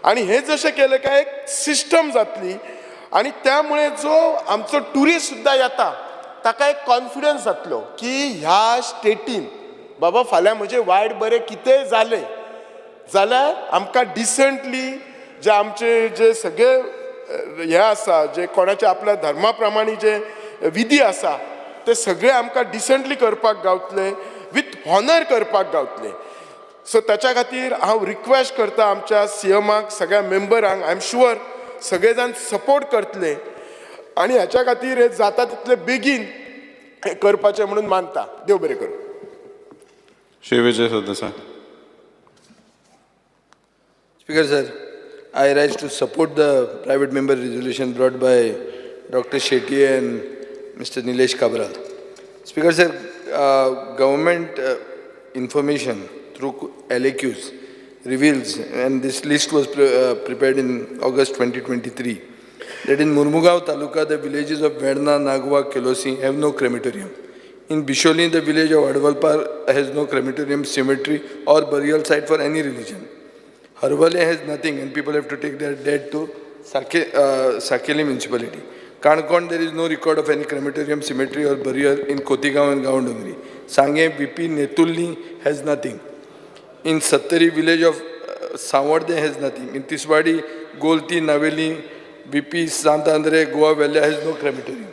आनी हे जशें केलें काय एक सिस्टम जातली, आनी त्यामुळे जो आमचो ट्युरिस्ट सुद्दां येता ताका एक कॉन्फिडन्स जातलो की ह्या स्टेटीन बाबा फाल्यां म्हजें वायट बरें कितेंय जालें जाल्यार आमकां डिसंटली जे आमचे जे सगळे हे आसा, जे कोणाचे आपल्या धर्मा प्रमाणे जे विधी आसा ते सगळे आमकां डिसंटली करपाक गावतले, विथ हॉनर करपाक गावतले. सो ताच्या खातीर हांव रिक्वेस्ट करता आमच्या सीएमाक, सगळ्या मेंबरांक, I am sure सगळे जाण सपोर्ट करतले आनी हाच्या खातीर हे जाता तितले बेगीन हें करपाचें म्हणून मानता. देव बरें करूं. Shri Vijay Sardesai. Speaker sir, I rise to support the private member resolution brought by Dr. Shetye and Mr. Nilesh Cabral. Speaker sir, government information through LAQs reveals, and this list was prepared in August 2023, that in Mormugao Taluka, the villages of Verna, Nagwa, Kelosi have no crematorium. In Bisholi, the village of Advalpar has no crematorium, cemetery or burial site for any religion. Harvale has nothing and people have to take their dead to Sakeli municipality. Canacona, there is no record of any crematorium, cemetery or burial in Cotigao and Gaondongri. Sange, VP, Netulni has nothing. In Sattari village of Savarde has nothing. In Tiswadi, Golti, Naveli, VP, Santandre, Goa Valley has no crematorium.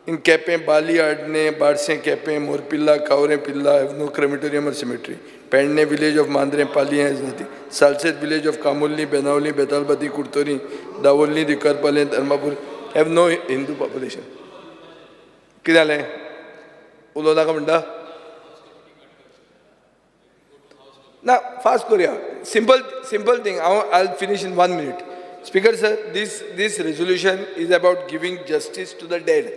In Quepem, Bali, Adne, Barse, Quepem, Morpilla, Kaure, Pilla have no crematorium or cemetery. Pedne village of Mandre, Pali has nothing. Salsette village of Kamulni, Benavli, Betalbati, Kurtori, Davolni, Dikarpale, Dharmapur have no Hindu population. कितें जालें? उलोवं नाका म्हणटा? ना, fast करुया. Simple thing. I finish in 1 minute. Speaker sir, this resolution is about giving justice to the dead.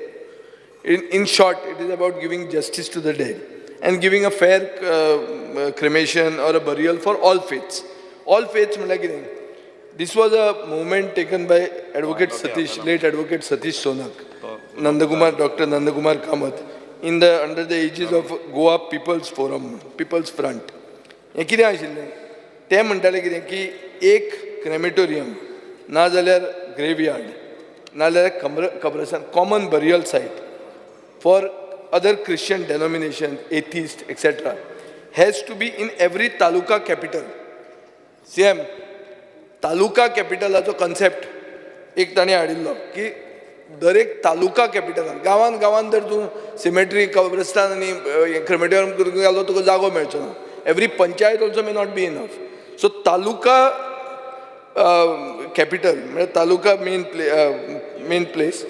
In short, it is about giving justice to the dead and giving a fair cremation or a burial for all faiths. All faiths, म्हणल्यार कितें? This was a movement taken by Advocate Satish, late Advocate Satish Sonak. Nandakumar, Doctor Nandakumar Kamath in the under the aegis of Goa People's Forum, People's Front. हें कितें आशिल्लें, ते म्हणटाले कितें की एक क्रेमेटोरियम ना जाल्यार ग्रेवयार्ड ना जाल्यार कब्रस्तान, common burial site for other Christian denomination, atheist, etcetera, has to be in every taluka capital. CM, taluka कॅपिटलाचो concept एक ताणें हाडिल्लो की दरेक तालुका कॅपिटलान, गांवान गांवान जर तूं सिमेट्री, कब्रस्तान आनी क्रिमेटोरियम करूंक गेलो, तुका जागो मेळचो ना. Every panchayat also may not be enough. So taluka capital म्हळ्यार taluka main place.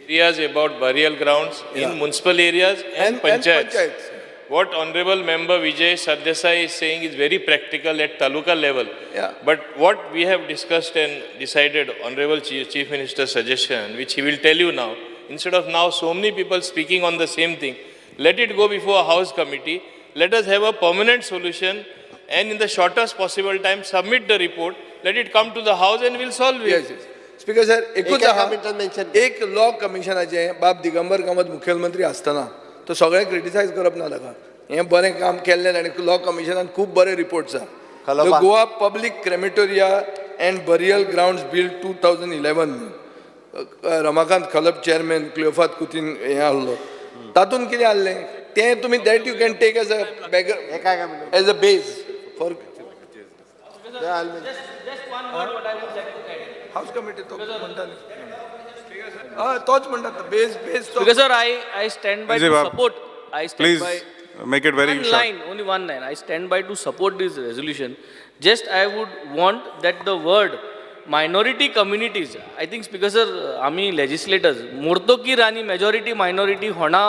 Areas about burial grounds in municipal areas and panchayats. Panchayats. What Honorable Member Vijay Sardesai is saying is very practical at taluka level. Yeah. But what we have discussed and decided, Honorable Chief Minister's suggestion, which he will tell you now, instead of now so many people speaking on the same thing, let it go before a house committee, let us have a permanent solution and in the shortest possible time submit the report, let it come to the house and we'll solve it. Yes, yes. Speaker sir, एकूच एका आहा, मिनटान mention. एक law कमिशनाचें, बाब दिगंबर कामत मुखेलमंत्री आसतना, तो सगळें क्रिटिसायज करप ना ताका, हें बरें काम केल्लें ताणें. लॉ कमिशनान खूब बरे रिपोर्ट्स आहा. The Khalap. Goa Public Crematoria and Burial Grounds Bill 2011, Ramakant Khalap chairman, Cleofato Coutinho हें आहलो. तातूंत कितें आहलें तें तुमी, that you can take as a base for Just one word what I would like to add. House committee तो म्हणटा न्ही, हय, तोच म्हणटा बेस तो. Because sir, I stand by Vijay to Bab, support. I stand please by make it very one short. Line, only one line. I stand by to support this resolution. Just I would want that the word minority communities. I think, Speaker sir, आमी legislators, मोर्तोकीर आनी majority minority होणा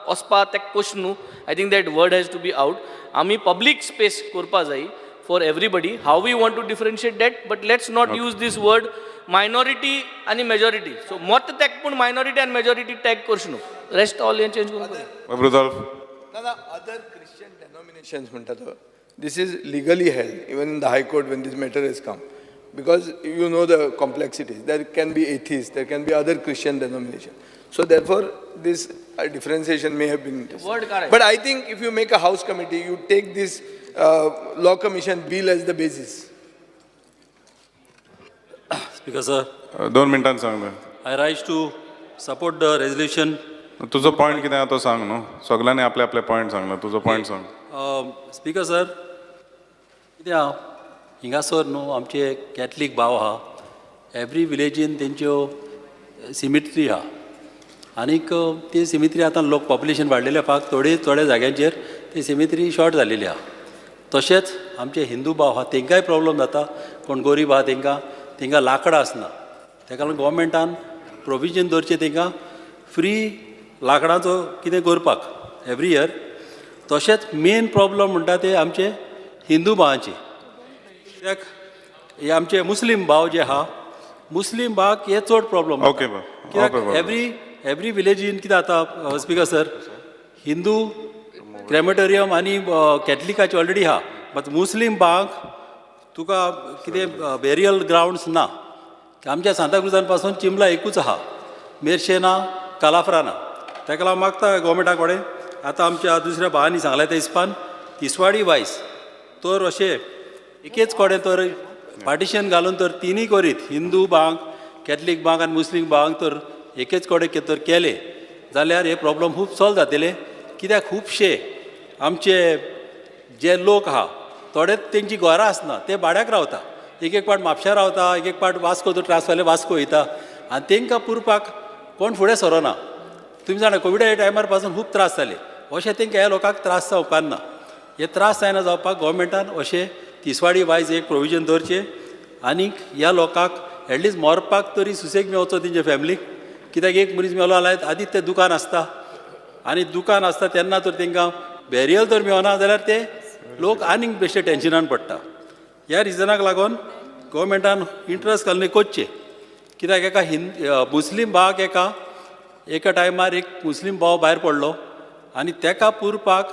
वचपा ते question न्हू. I think that word has to be out. आमी public space करपा जाय for everybody. How we want to differentiate that, but let's not use this word minority आनी मेजॉरिटी. सो मत टॅग पूण मायनॉरिटी आनी मेजॉरिटी टॅग करचें न्हू. Rest all हें चेंज करूंक बाब रुदोल्फ. ना ना, अदर क्रिश्चियन डेनॉमिनेशन्स म्हणटा तो. This is legally held even in the High Court when this matter is come, because you know the complexities. There can be atheist, there can be other Christian denomination. So therefore this differentiation may have been Word काडाय. But I think if you make a house committee, you take this law commission bill as the basis. Speaker sir, दोन मिनटान सांग. I rise to support the resolution. तुजो point कितें आहा तो सांग न्हू. सगल्यांनी आपले आपले पॉयंट सांगला, तुजो पॉयंट सांग. स्पीकर सर, कितें आहा, हिंगासर न्हू आमचे कॅथलीक भाव आहा, एवरी विलेजीन तेंच्यो सिमिट्री आहा. आनीक ती सिमित्री आतां लोक पॉप्युलेशन वाडलेल्या फाक थोडे थोड्या जाग्यांचेर ती सिमित्री शॉर्ट जालेली आहा. तशेंच आमचे हिंदू भाव आहा, तेंकांय प्रॉब्लम जाता. कोण गोरीब आहा, तेंकां लांकडां आसना. तेका लागून गोवोरमेंटान प्रोविजन दवरचें तेंकां फ्री लांकडांचो कितें करपाक एवरी इयर. तशेंच मेन प्रॉब्लम म्हणटा ते आमचे हिंदू भावांचे, कित्याक हे आमचे मुस्लीम भाव जे आहा, मुस्लीम भावाक हे चड प्रॉब्लम. ओके बा. कित्याक एवरी विलेजीन कितें जाता स्पीकर सर, हिंदू क्रेमेटोरियम आनी कॅथलिकाचे ऑलरेडी आहा, बट मुस्लीम भावांक तुका कितें बेरियल ग्रावंड्स ना. आमच्या सांताक्रुजान पासून चिंबला एकूच आहा, मेरशे ना, कालाफरा ना. ताका लागून मागता गोवोरमेंटा कडेन, आतां आमच्या दुसऱ्या भावांनी सांगलें त्या हिसपान तिसवाडी वायज तर अशें एकेच कडेन तर पार्टिशन घालून तर तिनूय करीत, हिंदू भावांक, कॅथलीक भावांक आनी मुस्लीम भावांक तर एकेच कडेन तर केले जाल्यार हे प्रॉब्लम खूब सॉल्व जातले. कित्याक खुबशे आमचे जे लोक आहा, थोडे तेंची घरां आसना, ते भाड्याक रावता. एक एक पाट म्हापश्या रावता, एक एक पाट वास्को, तो ट्रान्सफर जाल्यार वास्को वयता आनी तांकां पुरपाक कोण फुडें सरना. तुमी जाणा, कोविडा टायमार पासून खूब त्रास जाले. अशें तांकां ह्या लोकांक त्रास जावपाक ना. हे त्रास जायना जावपाक गोवोरमेंटान अशें तिसवाडी वायज एक प्रोविजन दवरचें आनीक ह्या लोकांक एटलिस्ट मरपाक तरी सुसेग मेवचो तेंच्या फॅमिलीक. कित्याक एक मनीस मेलो जाल्यार आदींच तें दुकान आसता आनी दुकान आसता तेन्ना तर तांकां बेरियल तर मेवना जाल्यार ते लोक आनीक बेश्टे टेन्शनान पडटा. ह्या रिजनाक लागून गोवोरमेंटान इंट्रस्ट घालून करचें. कित्याक एका हिंद मुस्लीम भावाक एका टायमार एक मुस्लीम भाव भायर पडलो आनी तेका पुरपाक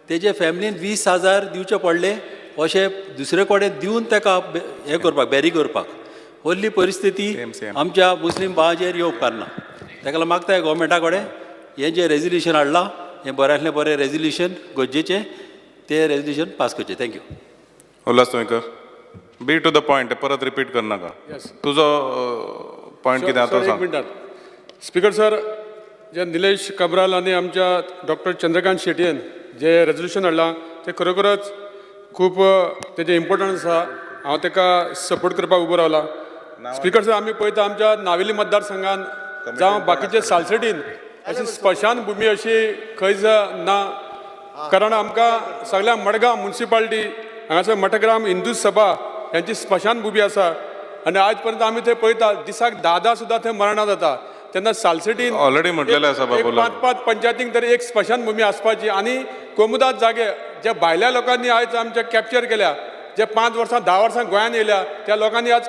तेजे फॅमिलीन 20,000 दिवचे पडले. अशें दुसरे कडेन दिवन ताका हें करपाक, बॅरी करपाक. व्हडली परिस्थिती आमच्या मुस्लीम भावाचेर येवंक कारना. ताका लागून मागता गोवोरमेंटा कडेन हें जें रेजोल्युशन हाडलां हें बऱ्यांतलें बरें रेजोल्युशन, गरजेचें तें रेजोल्युशन पास करचें. Thank you. Ulhas Tuyenkar, be to the point, परत रिपीट करनाका. तुजो पॉयंट कितें आहा तो एक सांग. मिनटात. स्पीकर सर, जे निलेश काब्राल आनी आमच्या डॉक्टर चंद्रकांत शेटयेन जे रेजोल्युशन हाडलां तें खरोखरच खूब तेजें इम्पोर्टन्स आसा. हांव ताका सपोर्ट करपाक उबो रावला. स्पीकर सर, आमी पळयता आमच्या नावेली मतदारसंघान जावं बाकीचे सालसेटीन अशी स्मशान भुमी अशी खंयच ना, कारण आमकां सगळ्या मडगांव मुन्सिपाल्टी हांगासर मठग्राम हिंदू सभा ह्यांची स्मशान भुमी आसा आनी आज पर्यंत आमी थंय पळयता दिसाक 10-10 सुद्दां थंय मरणां जाता. तेन्ना सालसेटीन ऑलरेडी म्हटलेलें आसा एक बाबूला. 5-5 पंचायतींक तरी एक स्मशान भुमी आसपाची. आनी कोमुदाद जागे जे भायल्या लोकांनी आयज आमचे कॅप्चर केल्या, जे 5 वर्सां 10 वर्सां गोंयान येयल्या त्या लोकांनी आज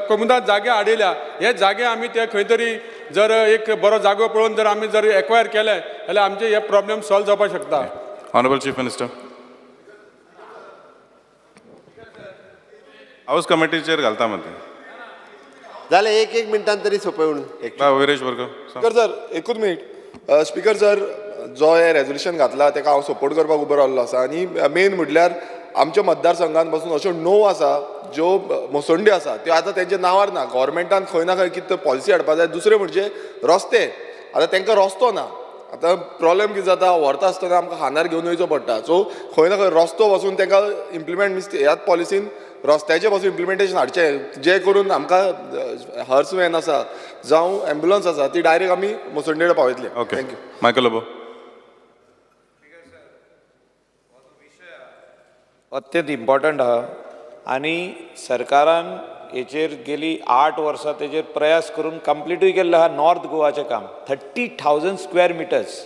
कोमुदाद जागे हाडयल्या. हे जागे आमी ते खंय तरी जर एक बरो जागो पळोवन जर आमी जर एक्वायर केले जाल्यार आमचे हे प्रॉब्लेम सॉल्व जावपाक शकता. Honourable chief minister, house कमिटीचेर घालता मग. जालें, एक एक मिनटान तरी सोंपय म्हणून. विरेश बोरकर. स्पीकर सर, एकूच मिनीट. स्पीकर सर, जो हें रेजोल्युशन घातला ताका हांव सपोर्ट करपाक उबो रावल्लो आसा. आनी मेन म्हटल्यार आमच्या मतदारसंघान पासून अश्यो 9 आसा ज्यो मसंडी आसा त्यो आतां तेंच्या नांवार ना. गोवोरमेंटान खंय ना खंय कितें पॉलिसी हाडपा जाय. दुसरें म्हणजे रस्ते, आतां तांकां रस्तो ना. आतां प्रॉब्लेम कितें जाता, व्हरता आसतना आमकां खांदार घेवन वयचो पडटा. सो खंय ना खंय रस्तो पासून तांकां इम्प्लिमेंट मिन्स ह्याच पॉलिसीन रस्त्याचें पासून इम्प्लिमेंटेशन हाडचें, जें करून आमकां हर्स व्हॅन आसा जावं एम्बुलन्स आसा ती डायरेक्ट आमी मसंडेर पावयतले. Okay, Michael Lobo. अत्यंत इम्पॉर्टंट आहा आनी सरकारान हेचेर गेली 8 वर्सां तेजेर प्रयास करून कंप्लिटूय केल्लो आहा. नॉर्थ गोवाचें काम 30,000 square metres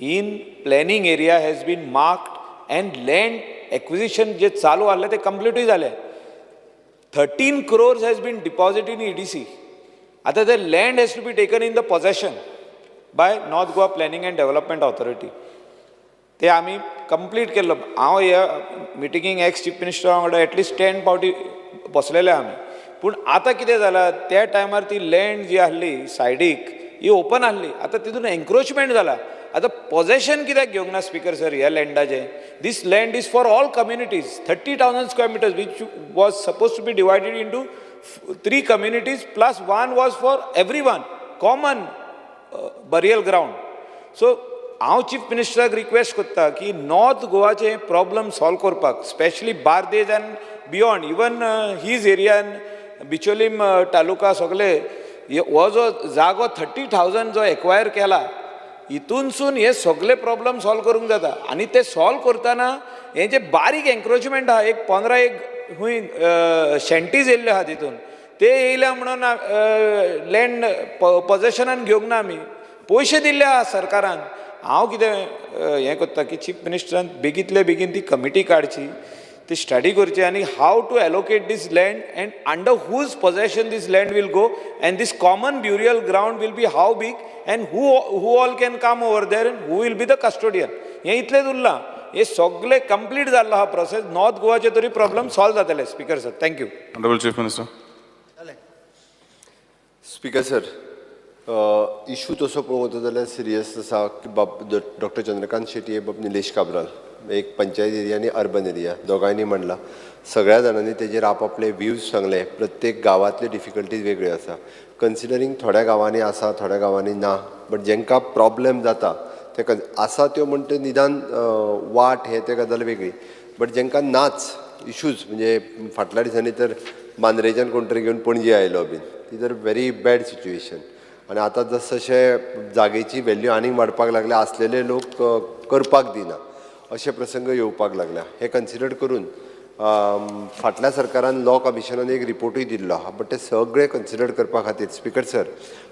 in planning area has been marked and land acquisition जे चालू आहलें तें कंप्लिटूय जालें. 13 crores has been deposit in EDC. आतां ते land has to be taken in the possession by North Goa planning and development authority. ते आमी complete केल्लो. हांव ह्या मिटिंगेक एक्स चीफ मिनिस्टरा वांगडा एटलिस्ट 10 फावटी बसलेले आमी. पूण आतां कितें जालां, त्या टायमार ती लँड जी आहली सायडीक ही ओपन आहली, आतां तितून एन्क्रोचमेंट जाला. आतां पॉजेशन कित्याक घेवंक ना स्पीकर सर ह्या लँडाचें? This land is for all communities. 30,000 square metres which was suppose to be divided into 3 communities plus 1 was for every one common burial ground. So हांव चीफ मिनिस्टराक रिक्वेस्ट करता की नॉर्थ गोवाचे प्रॉब्लम सॉल्व करपाक, specially Bardez and beyond, even his area Bicholim taluka सगळे हो जो जागो 30,000 जो एक्वायर केला हितूनसून हे सगळे प्रॉब्लम सॉल्व करूंक जाता. आनी ते सॉल्व करतना हे जे बारीक एन्क्रोचमेंट आहा, एक 15 एक खूंय शेंटीज येयल्ल्यो आहा तितून, ते येयल्या म्हणून लँड पॉजेशनान घेवंक ना आमी, पयशे दिल्ले आहा सरकारान. हांव कितें हें करता की चीफ मिनिस्टरान बेगींतले बेगीन ती कमिटी काडची, ती स्टडी करची आनी how to allocate this land and under whose possession this land will go and this common burial ground will be how big and who all can come over there and who will be the custodian. हें इतलेंच उरलां. हें सगळें complete जाल्लो आहा process. North गोवाचे तरी problem solve जातले speaker sir. Thank you. Honourable chief minister. Speaker sir, issue तसो पळोवंक वता जाल्यार सिरियस आसा की बाब डॉक्टर चंद्रकांत शेट्ये, बाब निलेश काब्राल, एक पंचायत एरिया आनी अर्बन एरिया दोगांयनी म्हणलां. सगळ्या जाणांनी तेजेर आपआपले व्यूज सांगले. प्रत्येक गांवांतल्यो डिफिकल्टीज वेगळ्यो आसा. कन्सिडरींग थोड्या गांवांनी आसा, थोड्या गांवांनी ना, बट जेंकां प्रॉब्लेम जाता ते आसा त्यो म्हणटा निदान वाट हे ते गजाल वेगळी, बट जेंकां नाच इशूज, म्हणजे फाटल्या दिसांनी तर मांद्रेच्यान कोण तरी घेवन पणजे आयलो बीन, ती तर व्हेरी बॅड सिच्युएशन. आनी आतां जसजशे जागेची व्हॅल्यू आनीक वाडपाक लागल्या, आसलेले लोक करपाक दिना अशे प्रसंग येवपाक लागल्या. हे कन्सिडर करून फाटल्या सरकारान लॉ कमिशनान एक रिपोर्टूय दिल्लो आहा, बट ते सगळे कन्सिडर करपा खातीर स्पीकर सर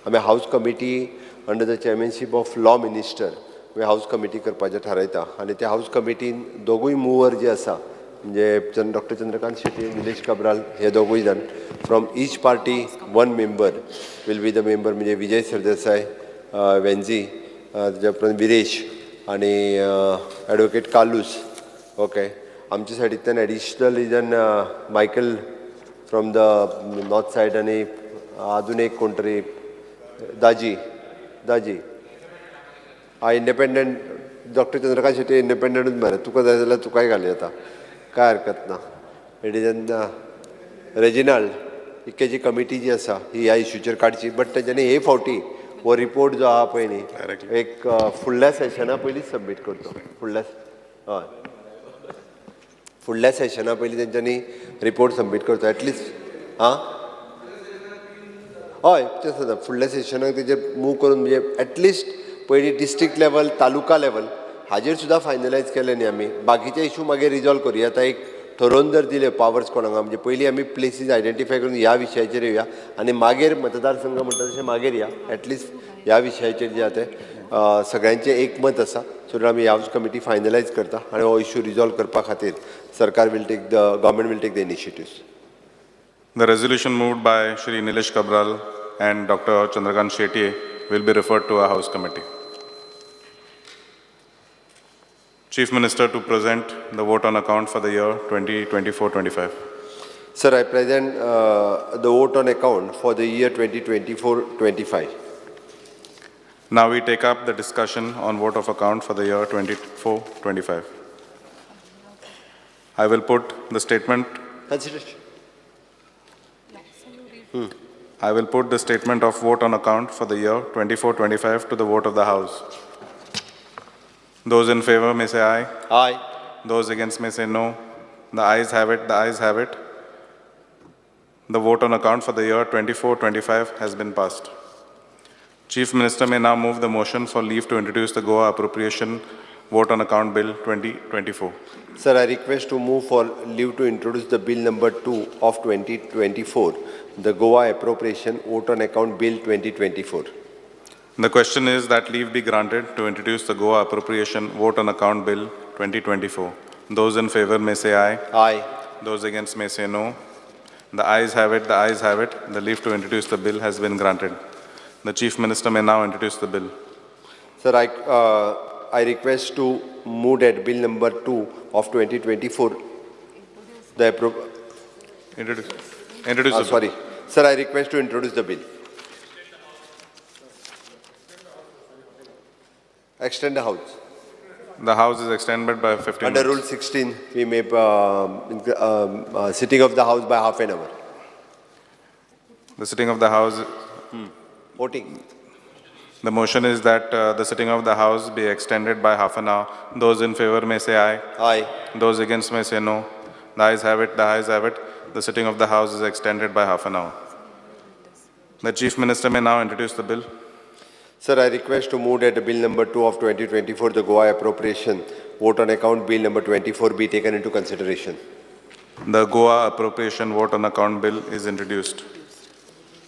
आमी house committee under the chairmanship of law minister आमी हावज कमिटी करपाचें थारायता. आनी त्या हावज कमिटीन दोगूय मुवर जे आसा, म्हणजे डॉक्टर चंद्रकांत शेट्ये, निलेश काब्राल हे दोगूय जाण, from each party 1 member will be the member, म्हणजे विजय सरदेसाय, वेंजी, ताच्या उपरांत विरेश आनी एडवोकेट कार्लूस, ओके, आमच्या सायडींतल्यान additional is an Michael from the north side आनी अजून एक कोण तरी दाजी दाजी आ इंडिपेंडंट डॉक्टर चंद्रकांत शेट्टी इंडिपेंडंटूच मरे तुका जाय जाल्यार तुकाय घालूं येता काय हरकत ना. It is an Reginald इतक्याची committee जी आसा ही ह्या इशूचेर काडची बट तेंच्यांनी हे फावटी हो रिपोर्ट जो आहा पळय न्ही एक फुडल्या सेशना पयलींच सबमीट करचो फुडल्या हय फुडल्या सेशना पयलीं तेंच्यांनी रिपोर्ट सबमीट करचो एटलिस्ट आं हय तें सांगता फुडल्या सेशनाक तेजेर मूव करून म्हणजे एटलिस्ट पयलीं डिस्ट्रिक्ट लेवल तालुका लेवल हाजेर सुद्दां फायनलायज केलें न्ही आमी बाकीचे इशू मागीर रिजॉल्व करुया. आतां एक ठरोवन जर दिले पावर्स कोणाक म्हणजे पयलीं आमी प्लेसीस आयडेंटिफाय करून ह्या विशयाचेर येवया आनी मागीर मतदारसंघ म्हणटा तशें मागीर या एटलिस्ट ह्या विशयाचेर जे आहा तें सगळ्यांचें एकमत आसा सो आमी हावज कमिटी फायनलायज करता आनी हो इशू रिजॉल्व करपा खातीर सरकार will take the government will take the initiatives. The resolution moved by Shri Nilesh Cabral and Dr. Chandrakant Shetye will be referred to a House Committee. Chief Minister to present the vote on account for the year 2024-25. Sir, I present the vote on account for the year 2024-25. Now we take up the discussion on vote of account for the year 24-25. I will put the statement. Consideration. I will put the statement of vote on account for the year 24-25 to the vote of the House. Those in favor may say aye. Aye. Those against may say no. The ayes have it. The ayes have it. The vote on account for the year 24-25 has been passed. Chief Minister may now move the motion for leave to introduce the Goa Appropriation Vote on Account Bill 2024. Sir, I request to move for leave to introduce the Bill number 2 of 2024, the Goa Appropriation Vote on Account Bill 2024. The question is that leave be granted to introduce the Goa Appropriation Vote on Account Bill 2024. Those in favor may say aye. Aye. Those against may say no. The ayes have it. The ayes have it. The leave to introduce the bill has been granted. The Chief Minister may now introduce the bill. Sir, I request to move that Bill number 2 of 2024. The Introduce the bill. Sorry. Sir, I request to introduce the bill. Extend the House. The House is extended by 15 Under minutes. Rule 16, we may sitting of the House by half an hour. The sitting of the House. Voting. The motion is that the sitting of the House be extended by half an hour. Those in favor may say aye. Aye. Those against may say no. The ayes have it. The ayes have it. The sitting of the House is extended by half an hour. The Chief Minister may now introduce the bill. Sir, I request to move that Bill number 2 of 2024, the Goa Appropriation Vote on Account Bill number 24 be taken into consideration. The Goa Appropriation Vote on Account Bill is introduced.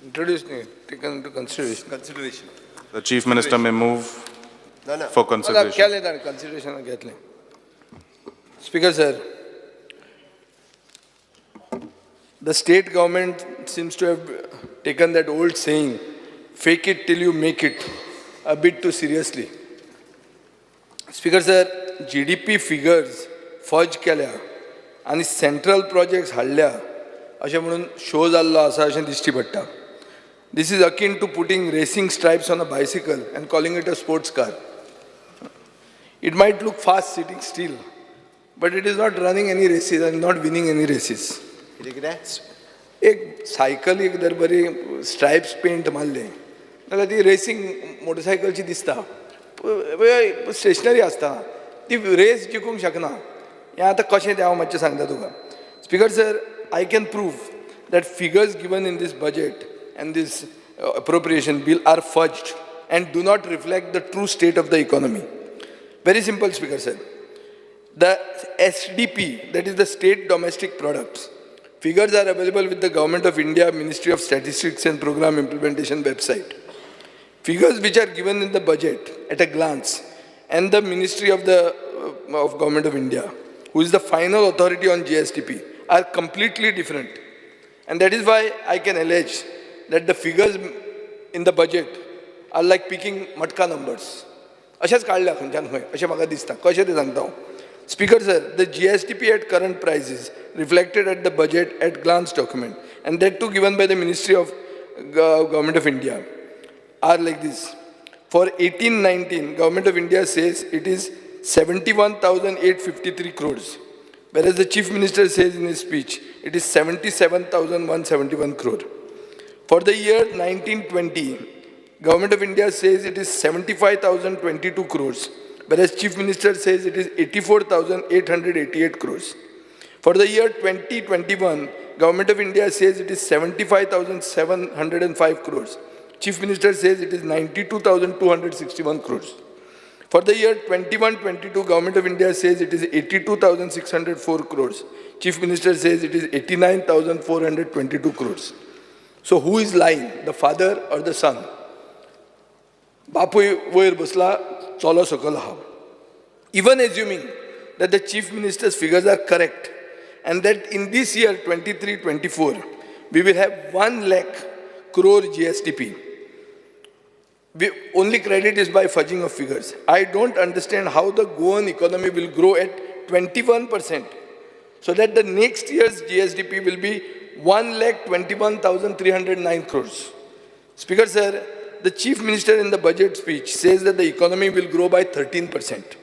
Introduced, taken into consideration. Consideration. The Chief Minister may move for consideration. केलें ताणें consideration घेतलें. Speaker sir, the state government seems to have taken that old saying, fake it till you make it, a bit too seriously. Speaker sir, GDP figures fudge केल्या आनी central projects हाडल्या अशें म्हणून show जाल्लो आसा अशें दिश्टी पडटा. This is akin to putting racing stripes on a bicycle and calling it a sports car. It might look fast sitting still, but it is not running any races and not winning any races. एक सायकलीक जर बरी स्ट्रायप्स paint मारले जाल्यार ती racing मोटरसायकलची दिसता, stationery आसता, ती race जिखूंक शकना. हें आतां कशें तें हांव मातशें सांगता तुका. Speaker sir, I can prove that figures given in this budget and this appropriation bill are fudged and do not reflect the true state of the economy. Very simple, Speaker sir. The SDP, that is the state domestic products, figures are available with the Government of India Ministry of Statistics and Program Implementation website. Figures which are given in the budget at a glance and the Ministry of the of Government of India, who is the final authority on GSDP, are completely different. And that is why I can allege that the figures in the budget are like picking matka numbers. अशेंच काडल्या खंयच्यान खंय अशें म्हाका दिसता. कशें तें सांगता हांव. Speaker sir, the GSDP at current prices reflected at the budget at glance document, and that too given by the Ministry of Government of India, are like this. For 18-19, Government of India says it is 71,853 crores, whereas the Chief Minister says in his speech it is 77,171 crore. For the year 1920, Government of India says it is 75,022 crores, whereas Chief Minister says it is 84,888 crores. For the year 2021, Government of India says it is 75,705 crores. Chief Minister says it is 92,261 crores. For the year 21-22, Government of India says it is 82,604 crores. Chief Minister says it is 89,422 crores. So who is lying, the father or the son? बापूय वयर बसला, चलो सकयल आहा. Even assuming that the Chief Minister's figures are correct and that in this year 23-24, we will have 1 lakh crore GSDP. We only credit is by fudging of figures. I don't understand how the Goan economy will grow at 21%, so that the next year's GSDP will be 1,21,309 crores. Speaker sir, the Chief Minister in the budget speech says that the economy will grow by 13%.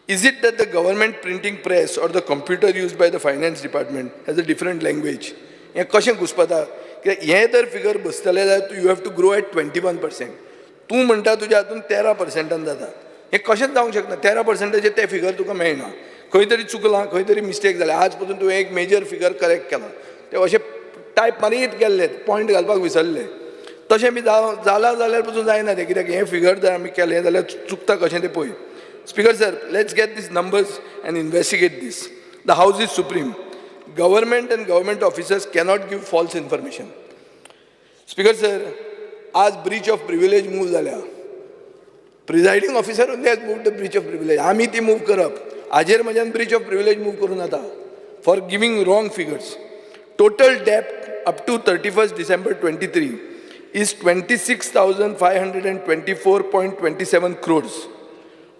Is it that the government printing press or the computer used by the finance department has a different language? हें कशें घुसपता? कित्याक हें जर figure बसतलें जाल्यार you have to grow at 21%. तूं म्हणटा तुज्या हातून 13%न जाता. हें कशेंच जावंक शकना. 13%चें तें फिगर तुका मेळना. खंय तरी चुकलां, खंय तरी मिस्टेक जाल्या. आज पसून तुवें एक मेजर फिगर करेक्ट केलां, ते अशें टायप मारीत गेल्ले, पॉयंट घालपाक विसरले. तशें बी जालां जाल्यार पसून जायना तें, कित्याक हें फिगर जर आमी केलें जाल्यार चुकता कशें तें पळय. Speaker sir, let's get these numbers and investigate this. The house is supreme. Government and government officers cannot give false information. Speaker sir, आज ब्रीच ऑफ प्रिविलेज मूव जाल्या. Presiding officer only has moved the breach of privilege. आमी ती move करप हाजेर म्हज्यान breach of privilege move करूं जाता for giving wrong figures. Total debt up to 31 December 23 is 26,524.27 crores.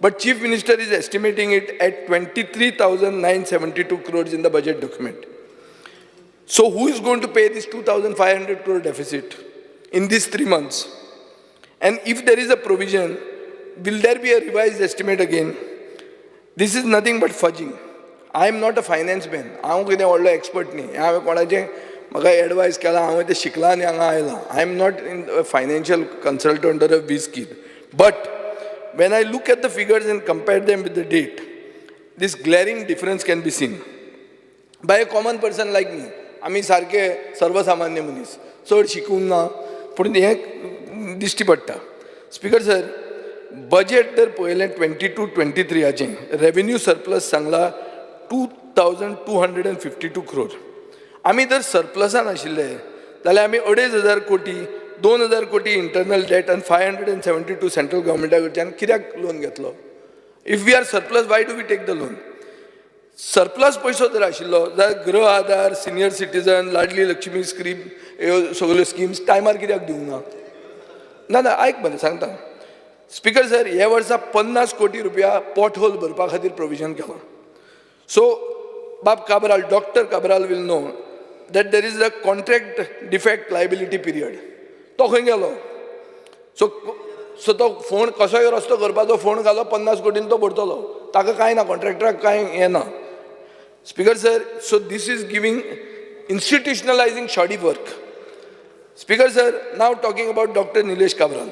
But Chief Minister is estimating it at 23,972 crores in the budget document. So who is going to pay this 2,500 crore deficit in these 3 months? And if there is a provision, will there be a revised estimate again? This is nothing but fudging. I am not a finance man. हांव कितें व्हडलो expert न्ही. हांवें कोणाचें म्हाका advice केला, हांवें तें शिकलां आनी हांगा आयलां. I am not in financial consultant or a whiz kid. But when I look at the figures and compare them with the date, this glaring difference can be seen. By a common person like me, आमी सारके सर्वसामान्य मनीस, चड शिकूंक ना, पूण हें दिश्टी पडटा. स्पीकर सर, बजेट जर पळयलें 22-23 रेवेन्यू सरप्लस सांगला 2,252 crore. आमी जर सरप्लसान आशिल्ले जाल्यार आमी 2,500 कोटी, 2,000 कोटी इंटरनल डेट आनी 572 सेंट्रल गव्हर्मेंटा कडच्यान कित्याक लोन घेतलो? If we are surplus, why do we take the loan? Surplus पयसो जर आशिल्लो जाल्यार Griha Aadhaar, senior citizen, Ladli Lakshmi scheme, ह्यो सगल्यो स्किम्स टायमार कित्याक दिवंक ना? ना ना, आयक मरे सांगता. स्पीकर सर, ह्या वर्सा 50 कोटी रुपया पॉट होल भरपा खातीर प्रोविजन केलां. सो बाब Cabral, doctor Cabral will know that there is a contract defect liability period. तो खंय गेलो? सो सो तो फोण कसोय रस्तो करपाचो फोण घालो, 50 कोटीन तो भरतलो, ताका कांय ना, कॉन्ट्रॅक्टराक कांय हें ना. Speaker sir, so this is giving institutionalizing shoddy work. Speaker sir, now talking about Doctor Nilesh Cabral.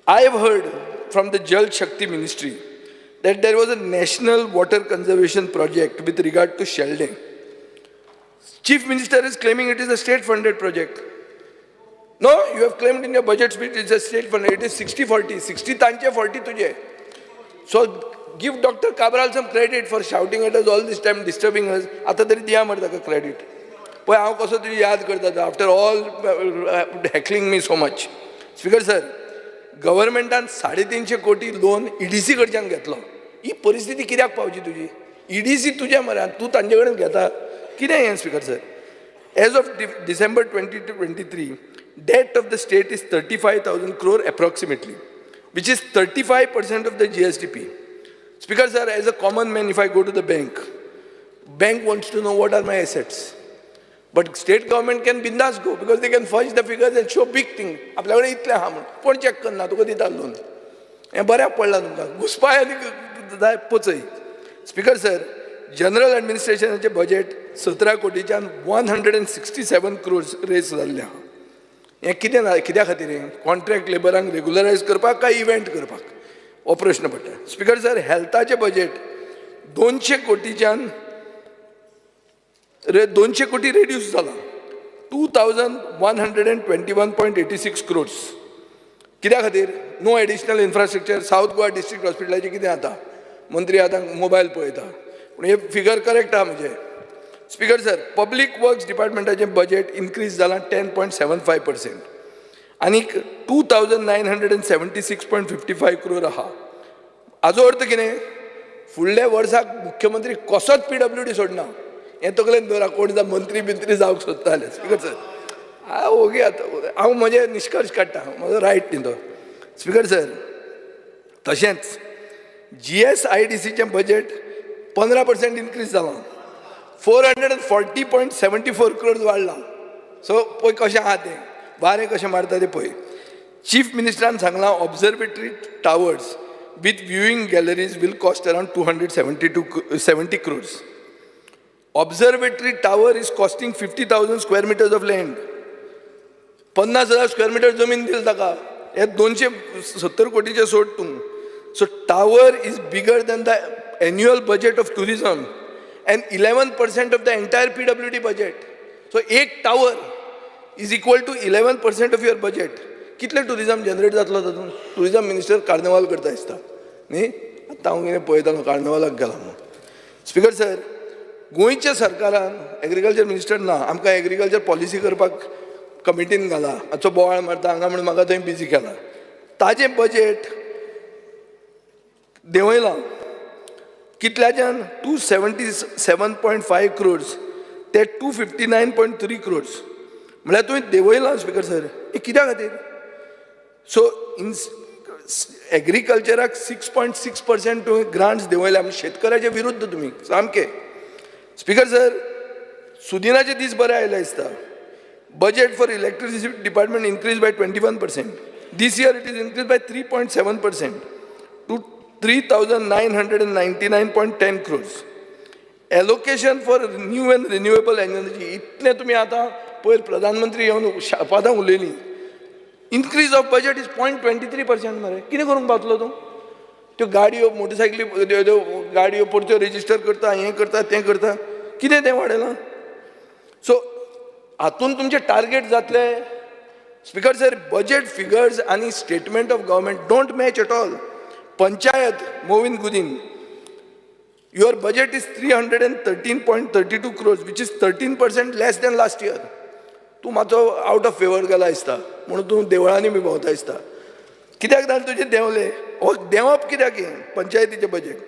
I have heard from the Jal Shakti Ministry that there was a national water conservation project with regard to Shelde. Chief Minister is claiming it is a state-funded project. No, you have claimed in your budget speech it's a state-funded. It is 60-40, 60 तांचे 40 तुझे. So give Dr. Cabral some credit for shouting at us all this time, disturbing us. आतां तरी दिया मरे ताका credit. पळय हांव कसो तुजी याद करता after all heckling me so much. Speaker sir, गव्हर्मेंटान 350 कोटी लोन EDC कडच्यान घेतलो. ही परिस्थिती कित्याक पावची तुजी? EDC तुज्या मऱ्यान, तूं तांचे कडेन घेता. कितें हें speaker sir? As of December 2023, debt of the state is 35,000 crore approximately, which is 35% of the GSDP. Speaker sir, as a common man, if I go to the bank, bank wants to know what are my assets. But state government can bindas go because they can fudge the figures and show big thing. आपल्या कडेन इतलें आहा म्हूण कोण check करना, तुका दिता loan. हें बऱ्याक पडलां तुमकां, घुसपाय आनी जाय पचय. स्पीकर सर, जनरल एडमिनिस्ट्रेशनाचें बजेट 17 कोटीच्यान 167 crores raise जाल्लें आहा. हें कितें ना, कित्या खातीर? हें कॉन्ट्रॅक्ट लेबरांक रेगुलरायज करपाक काय इव्हेंट करपाक, हो प्रश्न पडटा. स्पीकर सर, हेल्थाचें बजेट 200 कोटीच्यान 200 कोटी रेड्यूस जाला, 2121.86 crores. कित्या खातीर? No additional infrastructure. South Goa district हॉस्पिटलाचें कितें जाता, मंत्री आतां मोबायल पळयता, पूण हे फिगर करेक्ट आहा म्हजें. स्पीकर सर, पब्लीक वर्क्स डिपार्टमेंटाचें बजेट इन्क्रीज जालां 10.75% आनीक 2976.55 crore आहा. हाजो अर्थ कितें, फुडल्या वर्साक मुख्यमंत्री कसोच PWD सोडना. हें तकलेन दवरा, कोण जावं मंत्री बिंत्री जावंक सोदता जाल्यार. स्पीकर सर, हांव ओगी आतां, हांव म्हजे निश्कर्श काडटा, म्हजो रायट न्ही तो. स्पीकर सर, तशेंच GSIDCचें बजेट 15% इन्क्रीज जालां, 440.74 crores वाडलां. सो पळय कशें आहा तें, वारें कशें मारता तें पळय. चीफ मिनिस्टरान सांगलां, observatory towers with viewing galleries will cost around 272 70 crores. Observatory tower is costing 50,000 square meters of land. 50,000 square metre जमीन दिली ताका, हे 270 कोटीचे सोड तूं. So tower is bigger than the annual budget of tourism and 11% of the entire PWD budget. So एक tower is equal to 11% of your budget. कितले tourism generate जातलो तातूंत? टुरिजम मिनिस्टर कार्निवाल करता दिसता न्ही, आतां हांव कितें पळयतालो कार्निवालाक गेला म्हूण. स्पीकर सर, गोंयच्या सरकारान एग्रीकल्चर मिनिस्टर ना, आमकां एग्रीकल्चर पॉलिसी करपाक कमिटीन घाला, मातसो बोवाळ मारता हांगा म्हूण म्हाका थंय बिजी केला. ताजें बजेट देंवयलां कितल्याच्यान, 277.5 crores ते 259.3 crores. म्हळ्यार तुवें देंवयलां. स्पीकर सर, हें कित्या खातीर? सो इन एग्रीकल्चराक 6.6% तुवें ग्रांट्स देंवयल्या, म्हणजे शेतकऱ्याच्या विरुद्ध तुमी सामके. स्पीकर सर, सुदिनाचे दीस बरे आयले दिसता. Budget for electricity department increase by 21%. This year it is increase by 3.7% to 3999.10 crores. Allocation for new and renewable energy, इतलें तुमी आतां पयर प्रधानमंत्री येवन शापादां उलयलीं, increase of budget is 0.23% मरे. कितें करूंक पावतलो तूं? त्यो गाडयो, मोटरसायकली, त्यो गाडयो परत्यो रेजिस्टर करता, हें करता, तें करता, कितें तें वाडयलां? सो हातून तुमचे टार्गेट जातले? स्पीकर सर, बजेट फिगर्स आनी statement of government don't match at all. Panchayat, Mauvin Godinho, your budget is 313.32 crores, which is 13% less than last year. तूं मातसो आवट ऑफ फेवर गेला दिसता, म्हणून तूं देवळांनी बी भोंवता दिसता. कित्याक जाण तुजें देंवलें? हो देंवप कित्याक हें पंचायतीचें बजेट?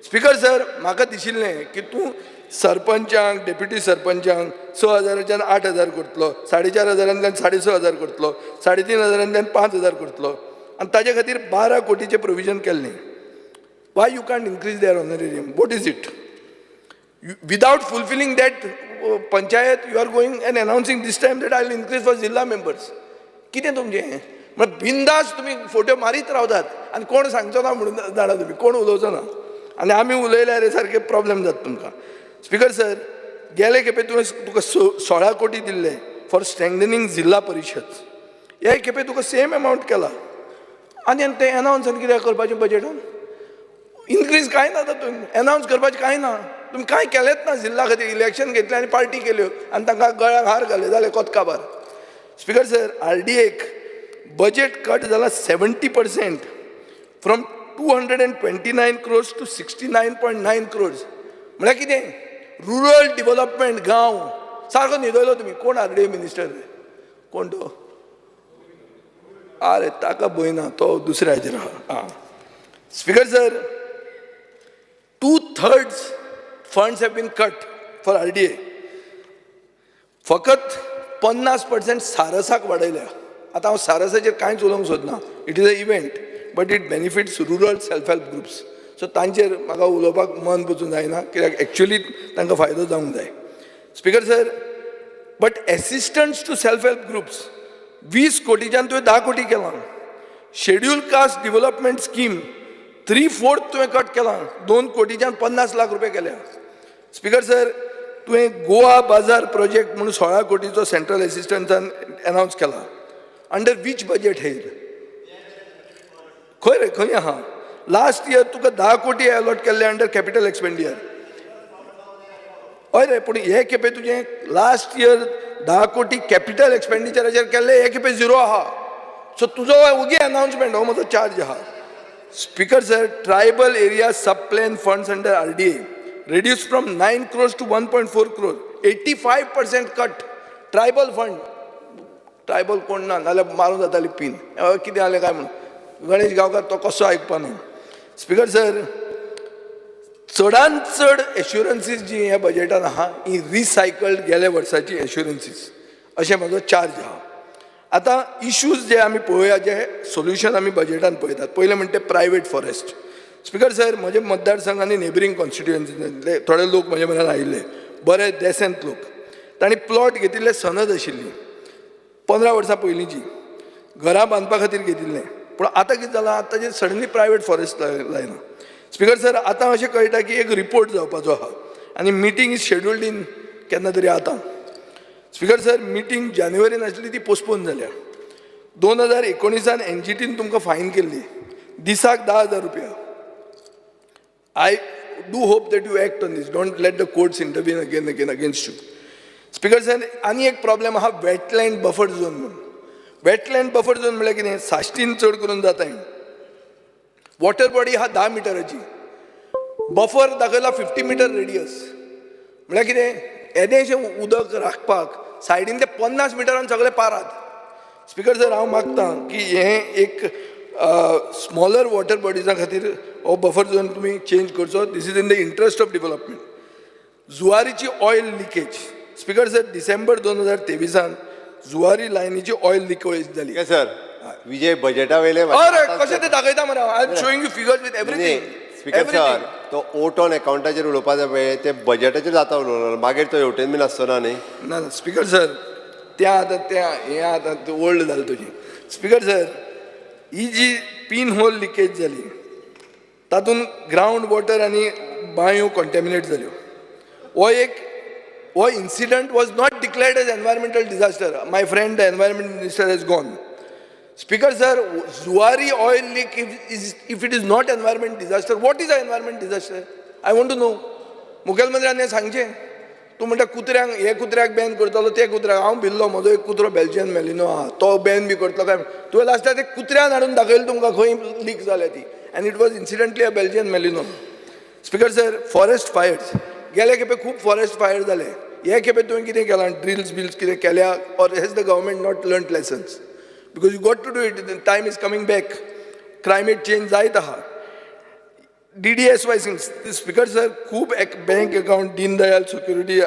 स्पीकर सर, म्हाका दिशिल्लें की तूं सरपंचांक, डेप्युटी सरपंचांक 6 हजाराच्यान 8,000 करतलो, 4,500 हजारांतल्यान 6,500 करतलो, 3,500 हजारांतल्यान 5,000 करतलो आनी ताजे खातीर 12 कोटीचें प्रोविजन केल्लें. Why you can't increase their honorarium? What is it? You, without fulfilling that panchayat, you are going and announcing this time that I will increase for zilla members. कितें तुमचें हें? म्हळ्यार बिंदास तुमी फोट्यो मारीत रावतात आनी कोण सांगचो ना म्हणून जाणा तुमी, कोण उलोवचो ना आनी आमी उलयल्यार सारके प्रॉब्लेम जाता तुमकां. स्पीकर सर, गेले खेपे तुवें तुका 16 कोटी दिल्ले फॉर स्ट्रेंथनिंग जिल्ला परिशद. हे खेपे तुका सेम अमावंट केला आनी तें एनावन्स कित्याक करपाचें? बजेटान इन्क्रीज कांय ना तातूंत, एनावन्स करपाचें कांय ना. तुमी कांय केलेंच ना जिल्ला खातीर. इलेक्शन घेतलें आनी पार्टी केल्यो आनी तांकां गळ्याक हार घाले, जालें, कोत काबार. Speaker sir, RDA budget cut जाला 70% from 229 crores to 69.9 crores. म्हळ्यार कितें? रुरल डिवलपमेंट, गांव सारको न्हिदयलो तुमी. कोण RDA minister? कोण तो? अरे, ताका भंय ना, तो दुसऱ्या हाजेर आहा. आं, speaker sir, two thirds funds have been cut for RDA. फकत 50% सारसाक वाडयल्या. आतां हांव सारसाचेर कांयच उलोवंक सोदना. It is a event, but it benefits rural self help groups. So तांचेर म्हाका उलोवपाक मन पसून जायना, कित्याक एक्चुली तांकां फायदो जावंक जाय. Speaker sir, but assistance to self help groups 20 कोटीच्यान तुवें 10 कोटी केलां. Schedule caste development scheme 3/4 तुवें कट केलां, 2 कोटीच्यान 50 लाख रुपया केल्या. स्पीकर सर, तुवें गोवा बाजार प्रोजेक्ट म्हणून 16 कोटीचो सेंट्रल एसिस्टन्सान अनावन्स केला. Under which budget head? खंय रे, खंय आहा? लास्ट इयर तुका 10 कोटी अलॉट केल्ले अंडर कॅपिटल एक्सपेंडिचर. हय रे, पूण हे खेपे तुजें लास्ट इयर 10 कोटी कॅपिटल एक्सपेंडिचराचेर केल्ले, हे खेपे झिरो आहा. सो तुजो ओगी अनाउन्समेंट हो म्हजो चार्ज आहा. Speaker sir, tribal area sub plan funds under RDA reduce from 9 crores to 1.4 crore, 85% cut. Tribal fund, tribal कोण ना नाल्यार मारून जाताली पीन. कितें जालें काय म्हणून गणेश गांवकार तो कसो आयकपाना. स्पीकर सर, चडान चड एश्युरन्सीस जी ह्या बजेटान आहा, ही रिसायकल्ड गेल्या वर्साची एश्युरन्सीस अशें म्हजो चार्ज आहा. आतां इश्यूज जे आमी पळोवया, जे सोल्युशन आमी बजेटान पळयतात. पयलें म्हणटे प्रायवेट फॉरेस्ट. स्पीकर सर, म्हजे मतदारसंघ आनी नेबरींग कॉन्स्टिट्युएन्सींतले थोडे लोक म्हजे म्हऱ्यान आयिल्ले, बरे डेसेंट लोक. तांणी प्लॉट घेतिल्ले, सनद आशिल्ली 15 वर्सां पयलींची, घरां बांदपा खातीर घेतिल्लें. पूण आतां कितें जालां, आतां ताजेर सडनली प्रायवेट फॉरेस्ट लायना. स्पीकर सर, आतां अशें कळटा की एक रिपोर्ट जावपाचो आहा आनी मिटींग is scheduled इन केन्ना तरी आतां. स्पीकर सर, मिटींग जानेवारीन आसली, ती पोस्टपोन जाल्या. 2019आन एनजीटीन तुमकां फायन केल्ली दिसाक 10,000 रुपया. I do hope that you act on this. Don't let the courts intervene again against you. Speaker sir, आनी एक प्रॉब्लेम आहा, वेटलँड बफर झोन म्हणून. वेटलँड बफर झोन म्हणल्यार कितें? साश्टीन चड करून जाता. वॉटर बॉडी आहा 10 मिटराची, बफर दाखयला 50 मिटर रेडियस. म्हळ्यार कितें, येदेशें उदक राखपाक सायडीन ते 50 मिटरान सगळे पारात. स्पीकर सर, हांव मागता की हें एक स्मॉलर वॉटर बॉडिजा खातीर हो बफर झोन तुमी चेंज करचो. This is in the interest of development. जुवारीची oil leakage. Speaker sir, December 2023आन जुवारी लायनीची ऑयल लिकेज जाली. सर, विजय, बजेटा वयले. हय, कशें ते दाखयता मरे. I am showing you figures with everything. Speaker sir, तो वोट ऑन अकाउंटाचेर उलोवपाचा पळय, ते बजेटाचेर जाता उलोवप, मागीर तो हेवटेन बीन आसचो ना न्ही. ना ना, स्पीकर सर, त्या आतां त्या हें आतां ओल्ड जालें तुजें. स्पीकर सर, ही जी पीन होल लिकेज जाली, तातूंत ग्रावंड वॉटर आनी बांयो कॉन्टेमिनेट जाल्यो. हो एक हो incident was not declared as environmental disaster. My friend the environment minister has gone. Speaker sir, Zuari oil leak, if it is not environment disaster, what is a environment disaster? I want to know. मुखेलमंत्र्यान हें सांगचें. तूं म्हणटा कुत्र्यांक, हे कुत्र्याक Ben करतलो, ते कुत्र्याक. हांव भिल्लो, म्हजो एक कुत्रो बेल्जियन मेलिनो आहा, तो बॅन बी करतलो काय. तुवें लास्टाक ते कुत्र्यान हाडून दाखयलें तुमकां खंय लीक जाल्या ती, and it was incidentally a Belgian Malinois. Speaker sir, forest fires. गेले खेपे खूब फॉरेस्ट फायर जाले. हे खेपे तुवें कितें केलां? ड्रिल्स बिल्स कितें केल्या, or has the government not learn lessons? Because you got to do it. Time is coming back, climate change जायत आहा. डीडीएसवाय. स्पीकर सर, खूब एक बँक अकाउंट, दीनदयाल सेक्युरिटी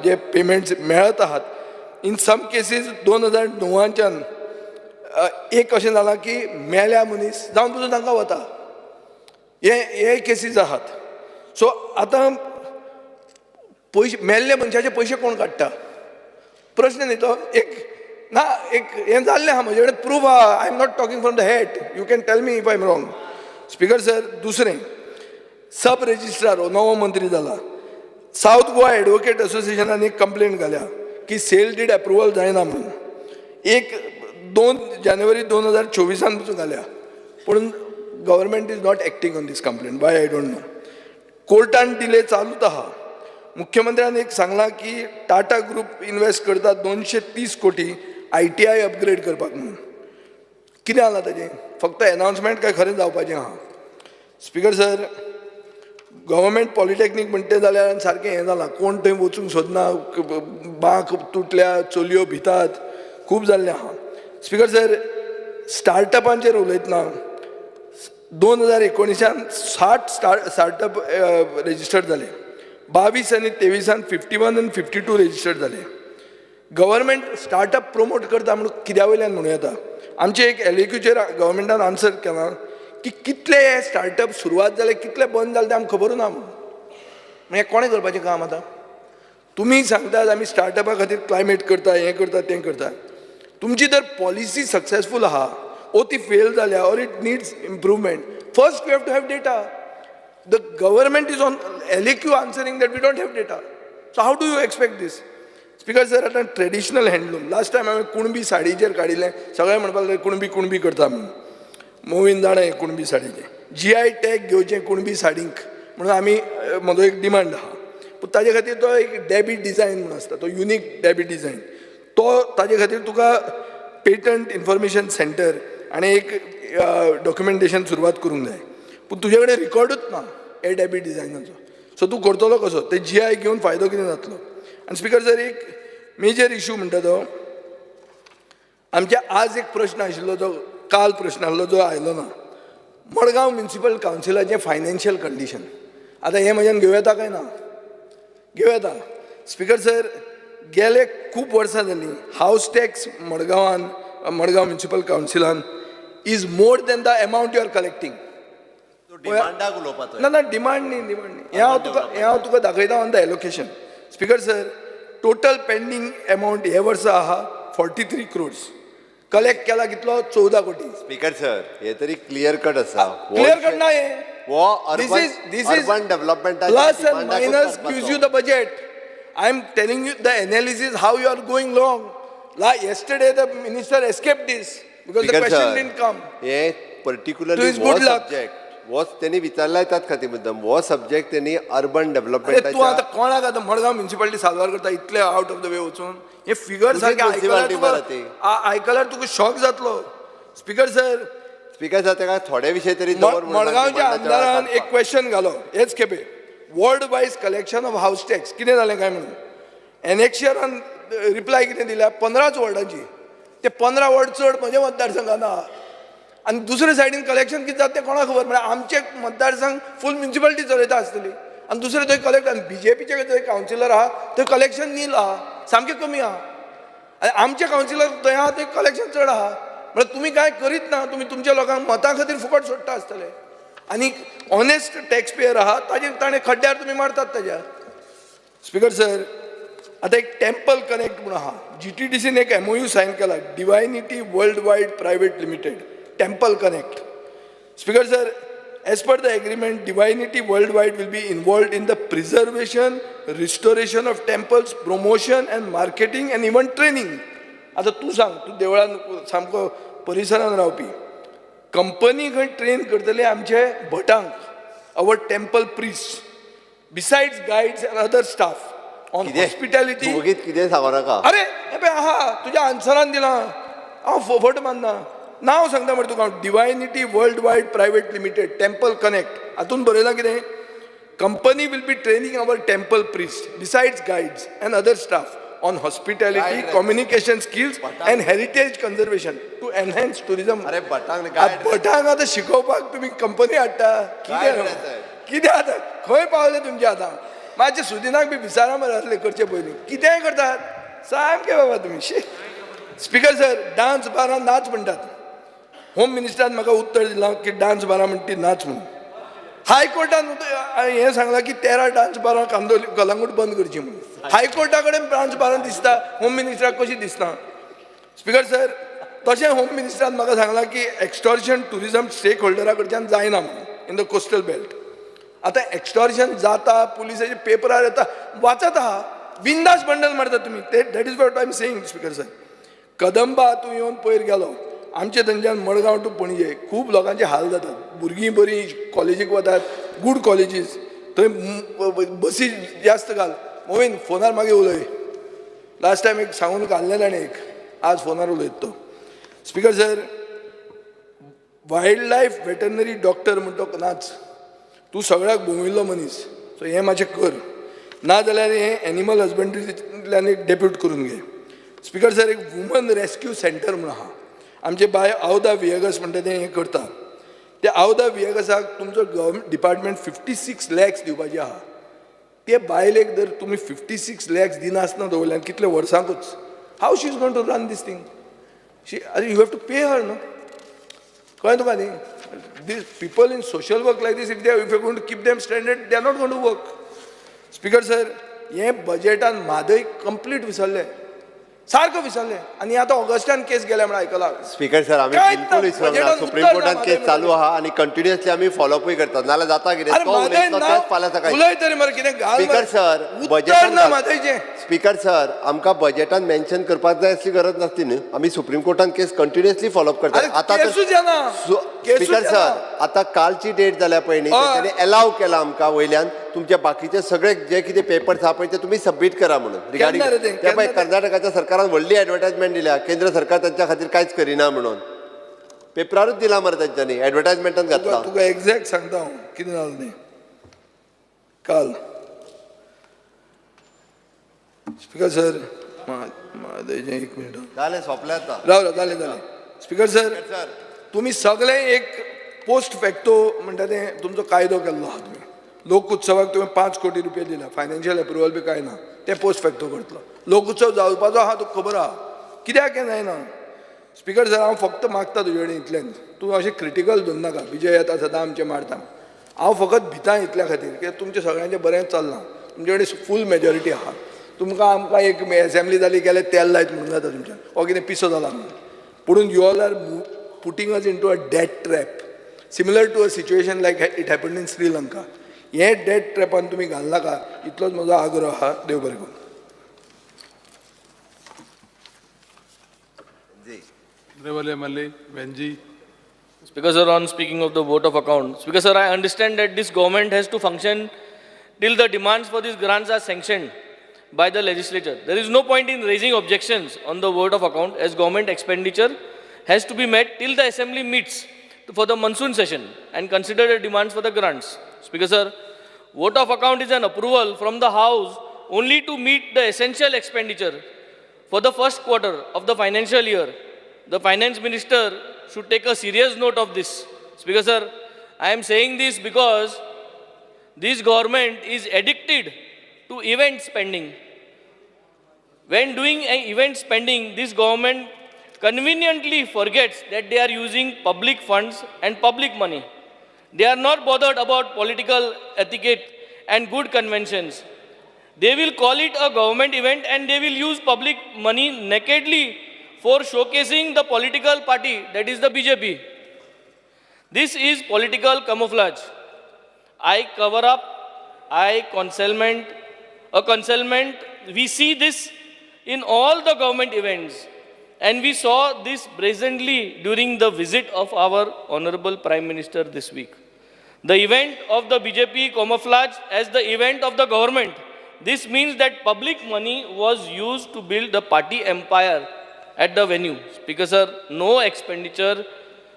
जे पेमेंट्स मेळत आहात, इन सम केसीस 2009च्यान एक अशें जालां की मेल्या मनीस जावन पसून तांकां वता. हे हे केसीस आहात. सो आतां पयशे, मेल्ले मनशाचे पयशे कोण काडटा, प्रश्न न्ही तो एक. ना एक हें जाल्लें आहा, म्हजे कडेन प्रूफ आहा. I am not talking from the head. You can tell me if I am wrong. Speaker sir, दुसरें, सब रजिस्ट्रार हो नवो मंत्री जाला. सावथ गोवा एडवोकेट असोसिएशनान एक कंप्लेन घाल्या की सेल did approval जायना म्हणून. 1-2 जानेवारी 2024आन पसून घाल्या, पूण government is not acting on this complaint. Why, I don't know. कोर्टान डिले चालूच आहा. मुख्यमंत्र्यान एक सांगलां की टाटा ग्रुप इन्वेस्ट करता 230 कोटी आयटीआय अपग्रेड करपाक म्हणून. कितें जालां ताजें? फक्त एनावन्समेंट काय खरें जावपाचें आहा? स्पीकर सर, गव्हर्मेंट पॉलिटेक्नीक म्हणटे जाल्यार सारकें हें जालां. कोण थंय वचूंक सोदना. बांक तुटल्या, चलयो भितात, खूब जाल्लें आहा. स्पीकर सर, स्टार्टअपांचेर उलयतना 2019आन 60 स्टार्टअप रजिस्टर्ड जाले. 22 आनी 23आन 51 आनी 52 रजिस्टर्ड जाले. गव्हर्मेंट स्टार्टअप प्रमोट करता म्हणून कित्या वयल्यान म्हणूं येता? आमचे एक एलएक्यूचेर गव्हर्मेंटान आन्सर केलां. की कितले हे स्टार्टअप सुरवात जाले, कितले बंद जाले ते आमकां खबरूच ना म्हणून. हें कोणें करपाचें काम आतां? तुमी सांगतात आमी स्टार्टअपा खातीर क्लायमेट करता, हें करता, तें करता. तुमची जर पॉलिसी सक्सेसफूल आहा ओ ती फेल जाल्या or it needs improvement, first you have to have data. The government is on LAQ answering that we don't have data. So how do you expect this? Speaker sir, आतां traditional handloom, last time हांवें कुणबी साडीचेर काडिल्लें, सगळे म्हणपाक लागले कुणबी कुणबी करता म्हणून. मोवीन जाणा हें कुणबी साडीचें जीआय टॅग घेवचें कुणबी साडींक म्हणून आमी, म्हजो एक डिमांड आहा. पूण ताजे खातीर तो एक डेबी डिजायन म्हणून आसता, तो युनीक डेबी डिजायन, तो ताजे खातीर तुका पेटंट इन्फॉर्मेशन सेंटर आनी एक डॉक्युमेंटेशन सुरवात करूंक जाय. पूण तुजे कडेन रिकॉर्डूच ना हे डेबी डिजायनाचो, सो तूं करतलो कसो? ते जीआय घेवन फायदो कितें जातलो? आनी स्पिकर सर, एक मेजर इशू म्हणटा तो आमच्या आज एक प्रश्न आशिल्लो, जो काल प्रश्न आसलो जो आयलो ना, मडगांव म्युनिसिपल कावन्सिलाचें फायनान्शियल कंडिशन. आतां हें म्हज्यान घेवं येता काय ना? घेवं येता. स्पिकर सर, गेले खूब वर्सां जालीं हावस टॅक्स मडगांवान, मडगांव म्युनिसिपल कावन्सिलान is more than the amount you are collecting. डिमांडाक उलोवपाचो. ना ना, डिमांड न्ही, डिमांड न्ही. हें हांव तुका दाखयता on the allocation. Speaker sir, total pending amount हे वर्सा आहा 43 क्रोर्स. कलेक्ट केला कितलो? 14 कोटी. स्पीकर सर, हे तरी क्लियर कट आसा. क्लियर कट ना हे. हो. This is this is urban development. Plus and minus gives you the budget. I am telling you the analysis, how you are going wrong. Like yesterday, the minister escaped this because the question didn't come. हे particularly To his हो good luck. Subject हो त्यांनी विचारलाय त्याच खातीर मुद्दम हो subject त्यांनी urban अरे, तूं आतां डेव्हलपमेंटाच्या कोणाक आतां मडगांव म्युनिसिपालिटी साल्वार करता इतले आउट ऑफ the वे वचून? हे फिगर तुजीच सारखे आयकल्यार municipality तुका बरं ती. आयकल्यार तुका शॉक जातलो, स्पीकर सर. स्पीकर सर, ताका थोडे विशय तरी दवर म्हणून मडगांवच्या डिमांडाच्या वेळार आमदारान एक क्वेश्चन घालो हेच खेपे, ward wise collection of house tax कितें जालें काय म्हणून. एनेक्शरान रिप्लाय कितें दिल्या? 15च वॉर्डांची. ते 15 वॉर्ड चड म्हज्या मतदारसंघान आहा आनी दुसरे सायडीन कलेक्शन कितें जाता तें कोणाक खबर. म्हळ्यार आमचे मतदारसंघ फूल म्युनिसिपालिटी चलयता आसतली आनी दुसरे थंय कलेक्ट, आनी बीजेपीचे थंय कावन्सिलर आहा थंय कलेक्शन नील आहा, सामकें कमी आहा, आनी आमचे कावन्सिलर थंय आहा थंय कलेक्शन चड आहा. म्हळ्यार तुमी कांय करीत ना, तुमी तुमच्या लोकांक मतां खातीर फुकट सोडटा आसतले आनी ऑनेस्ट टॅक्स पेयर आहा ताजेर ताणें खड्ड्यार तुमी मारतात ताज्या. स्पिकर सर, आतां एक टेम्पल कनेक्ट म्हणून आहा. जीटीडीसीन एक एमओयू सायन केला, divinity world wide private limited, temple connect. Speaker sir, as per the agreement, Divinity Worldwide will be involved in the preservation, restoration of temples, promotion and marketing and even training. आतां तूं सांग, तूं देवळान सामको परिसरान रावपी, company खंय train करतली आमचे भटांक, our temple priest, besides guides and other staff on कितें? हॉस्पिटॅलिटी. तूं वगीत कितें सांगू नाका. अरे, हे पळय आहा, तुज्या आन्सरान दिलां. हांव फट मानना. नांव सांगता मरे तुका हांव, divinity world wide private limited, temple connect. हातून बरयलां कितें? Company will be training our temple priest, besides guides and other staff, on hospitality, communication skills and heritage conservation to enhance tourism. अरे, भटांक भटांक आतां शिकोवपाक तुमी कंपनी हाडटा? कितें कितें आतां खंय पावले तुमचे आतां? मातशें सुदिनाक बी विचारा मरे असलें करचे पयलीं. कितेंय करतात सामकें बाबा तुमी, शी. स्पिकर सर, डान्स बारां नाच म्हणटात. होम मिनिस्टरान म्हाका उत्तर दिलां की डान्स बारां म्हणटा ती नाच म्हणून. हायकोर्टान हें सांगलां की 13 डान्स बारां कांदोली, कलंगूट बंद करची म्हणून. हायकोर्टा कडेन डान्स बारां दिसता, होम मिनिस्टराक कशी दिसना? स्पिकर सर, तशें होम मिनिस्टरान म्हाका सांगलां की एक्स्टॉर्शन टुरिजम स्टेक होल्डरा कडच्यान जायना म्हणून इन the coastal belt. आतां एक्स्टॉर्शन जाता, पुलिसाचे पेपरार येता, वाचत आहा, बिंदास बंडल मारता तुमी ते. That is what I am saying, Speaker sir. Kadamba तूं येवन पयर गेलो, आमचे थंयच्यान मडगांव टू पणजे खूब लोकांचे हाल जातात. भुरगीं बरीं कॉलेजीक वतात, गूड कॉलेजीस. थंय बसी जास्त घाल. मोहीन, फोनार मागीर उलय. लास्ट टायम एक सांगून घाल्लें ताणें एक, आज फोनार उलयत तो. Speaker sir, wild life veterinary doctor म्हणटा तो नाच. तूं सगळ्याक भोंविल्लो मनीस, सो हें मातशें कर, ना जाल्यार हें एनिमल हजबंड्रींतल्यान एक डेप्यूट करून घे. स्पिकर सर, एक वुमन रेस्क्यू सेंटर म्हणून आहा. आमचे बाय आवदा वियगस म्हणटा तें हें करता. त्या आवदा वियगसाक तुमचो गव्हर्मेंट डिपार्टमेंट 56 लॅक्स दिवपाचे आहा. ते बायलेक जर तुमी 56 लॅक्स दिनासतना दवरल्यान कितले वर्सांकूच, how she is going to run this thing? She, अरे, you have to pay her, न्हू? कळ्ळें तुका न्ही? These people in social work like this, if you going to keep them standard, they are not going to work. Speaker sir, हें बजेटान Mhadei complete विसरले, सारको विसरले आनी आतां ऑगस्टान केस गेल्या म्हण आयकलां. स्पीकर सर, आमी कांयच ना, बिलकुल विसरूंक ना. बजेटान सुप्रीम उत्तर ना कोर्टान म्हादय केस चालू आहा आनी कंटिन्युअसली आमी फॉलोअपूय करतात, नाल्यार जाता कितें, अरे तो म्हादय उलयतलो ना, तेच फाल्यां सकाळी. उलय तरी मरे कितें घाल स्पीकर मरे. सर, उत्तर बजेटान ना म्हादयचें. स्पीकर सर, आमकां बजेटान मेन्शन करपाक जाय असली गरज नासली न्हू. आमी सुप्रीम कोर्टान केस कंटिन्युअसली फॉलोअप करतात. अरे आतां तर केसूच येना. केसूच स्पीकर येना. सर, आतां कालची डेट जाल्या पळय न्ही, तेंच्यांनी एलाव केला आमकां वयल्यान तुमचे बाकीचे सगळे जे कितें पेपर्स आहा पळय ते तुमी सबमीट करा म्हणून रिगार्डिंग. केन्ना रे ते? ते पळय, केन्ना ते? कर्नाटकाच्या सरकारान व्हडली एडवर्टायजमेंट दिल्या, केंद्र सरकार तांच्या खातीर कांयच करिना म्हणून. पेपरारूच दिला मरे तेंच्यांनी, एडवर्टायजमेंटान घातला. तुका एग्जॅक्ट सांगता हांव कितें जालें तें काल. स्पीकर सर, म्हादयचें एक मिनट. जालें, सोंपलें आतां. राव राव, जालें जालें. स्पीकर सर, तुमी सगळे एक पोस्ट फॅक्टो म्हणटा तें तुमचो कायदो केल्लो आहा. तुमी लोक उत्सवाक तुवें 5 कोटी रुपया दिल्या, फायनान्शियल एप्रुवल बी कांय ना. तें पोस्ट फॅक्टो करतलो. लोक उत्सव जावपाचो आहा, तुका खबर आहा, कित्याक हें जायना? स्पीकर सर, हांव फक्त मागता तुजे कडेन इतलेंच, तूं अशें क्रिटिकल धरनाका, विजय येता सदां आमचें मारता. हांव फकत भिता इतल्या खातीर कित्याक तुमचें सगळ्यांचें बरेंच चल्लां, तुमचे कडेन फूल मेजॉरिटी आहा. तुमकां आमकां एक एसेंब्ली जाली गेल्यार तेल लायत म्हणून जाता तुमच्यान, हो कितें पिसो जाला म्हणून. पुणून you all are putting us into a debt trap, similar to a situation like it happen in Sri Lanka. हे डेट ट्रॅपान तुमी घालनाका, इतलोच म्हजो आग्रह आहा. देव बरें करूं. Honorable MLA Venji. Speaker sir, on speaking of the vote of account, Speaker sir, I understand that this government has to function till the demands for these grants are sanctioned by the legislature. There is no point in raising objections on the vote of account, as government expenditure has to be met till the assembly meets for the monsoon session and consider the demands for the grants. Speaker sir, vote of account is an approval from the House only to meet the essential expenditure for the first quarter of the financial year. The finance minister should take a serious note of this. Speaker sir, I am saying this because this government is addicted to event spending. When doing an event spending, this government conveniently forgets that they are using public funds and public money. They are not bothered about political etiquette and good conventions. They will call it a government event and they will use public money nakedly for showcasing the political party, that is the BJP. This is political camouflage. I cover up, I concealment, a concealment. We see this in all the government events. And we saw this brazenly during the visit of our Honorable Prime Minister this week. The event of the BJP camouflage as the event of the government. This means that public money was used to build the party empire at the venue. Speaker sir, no expenditure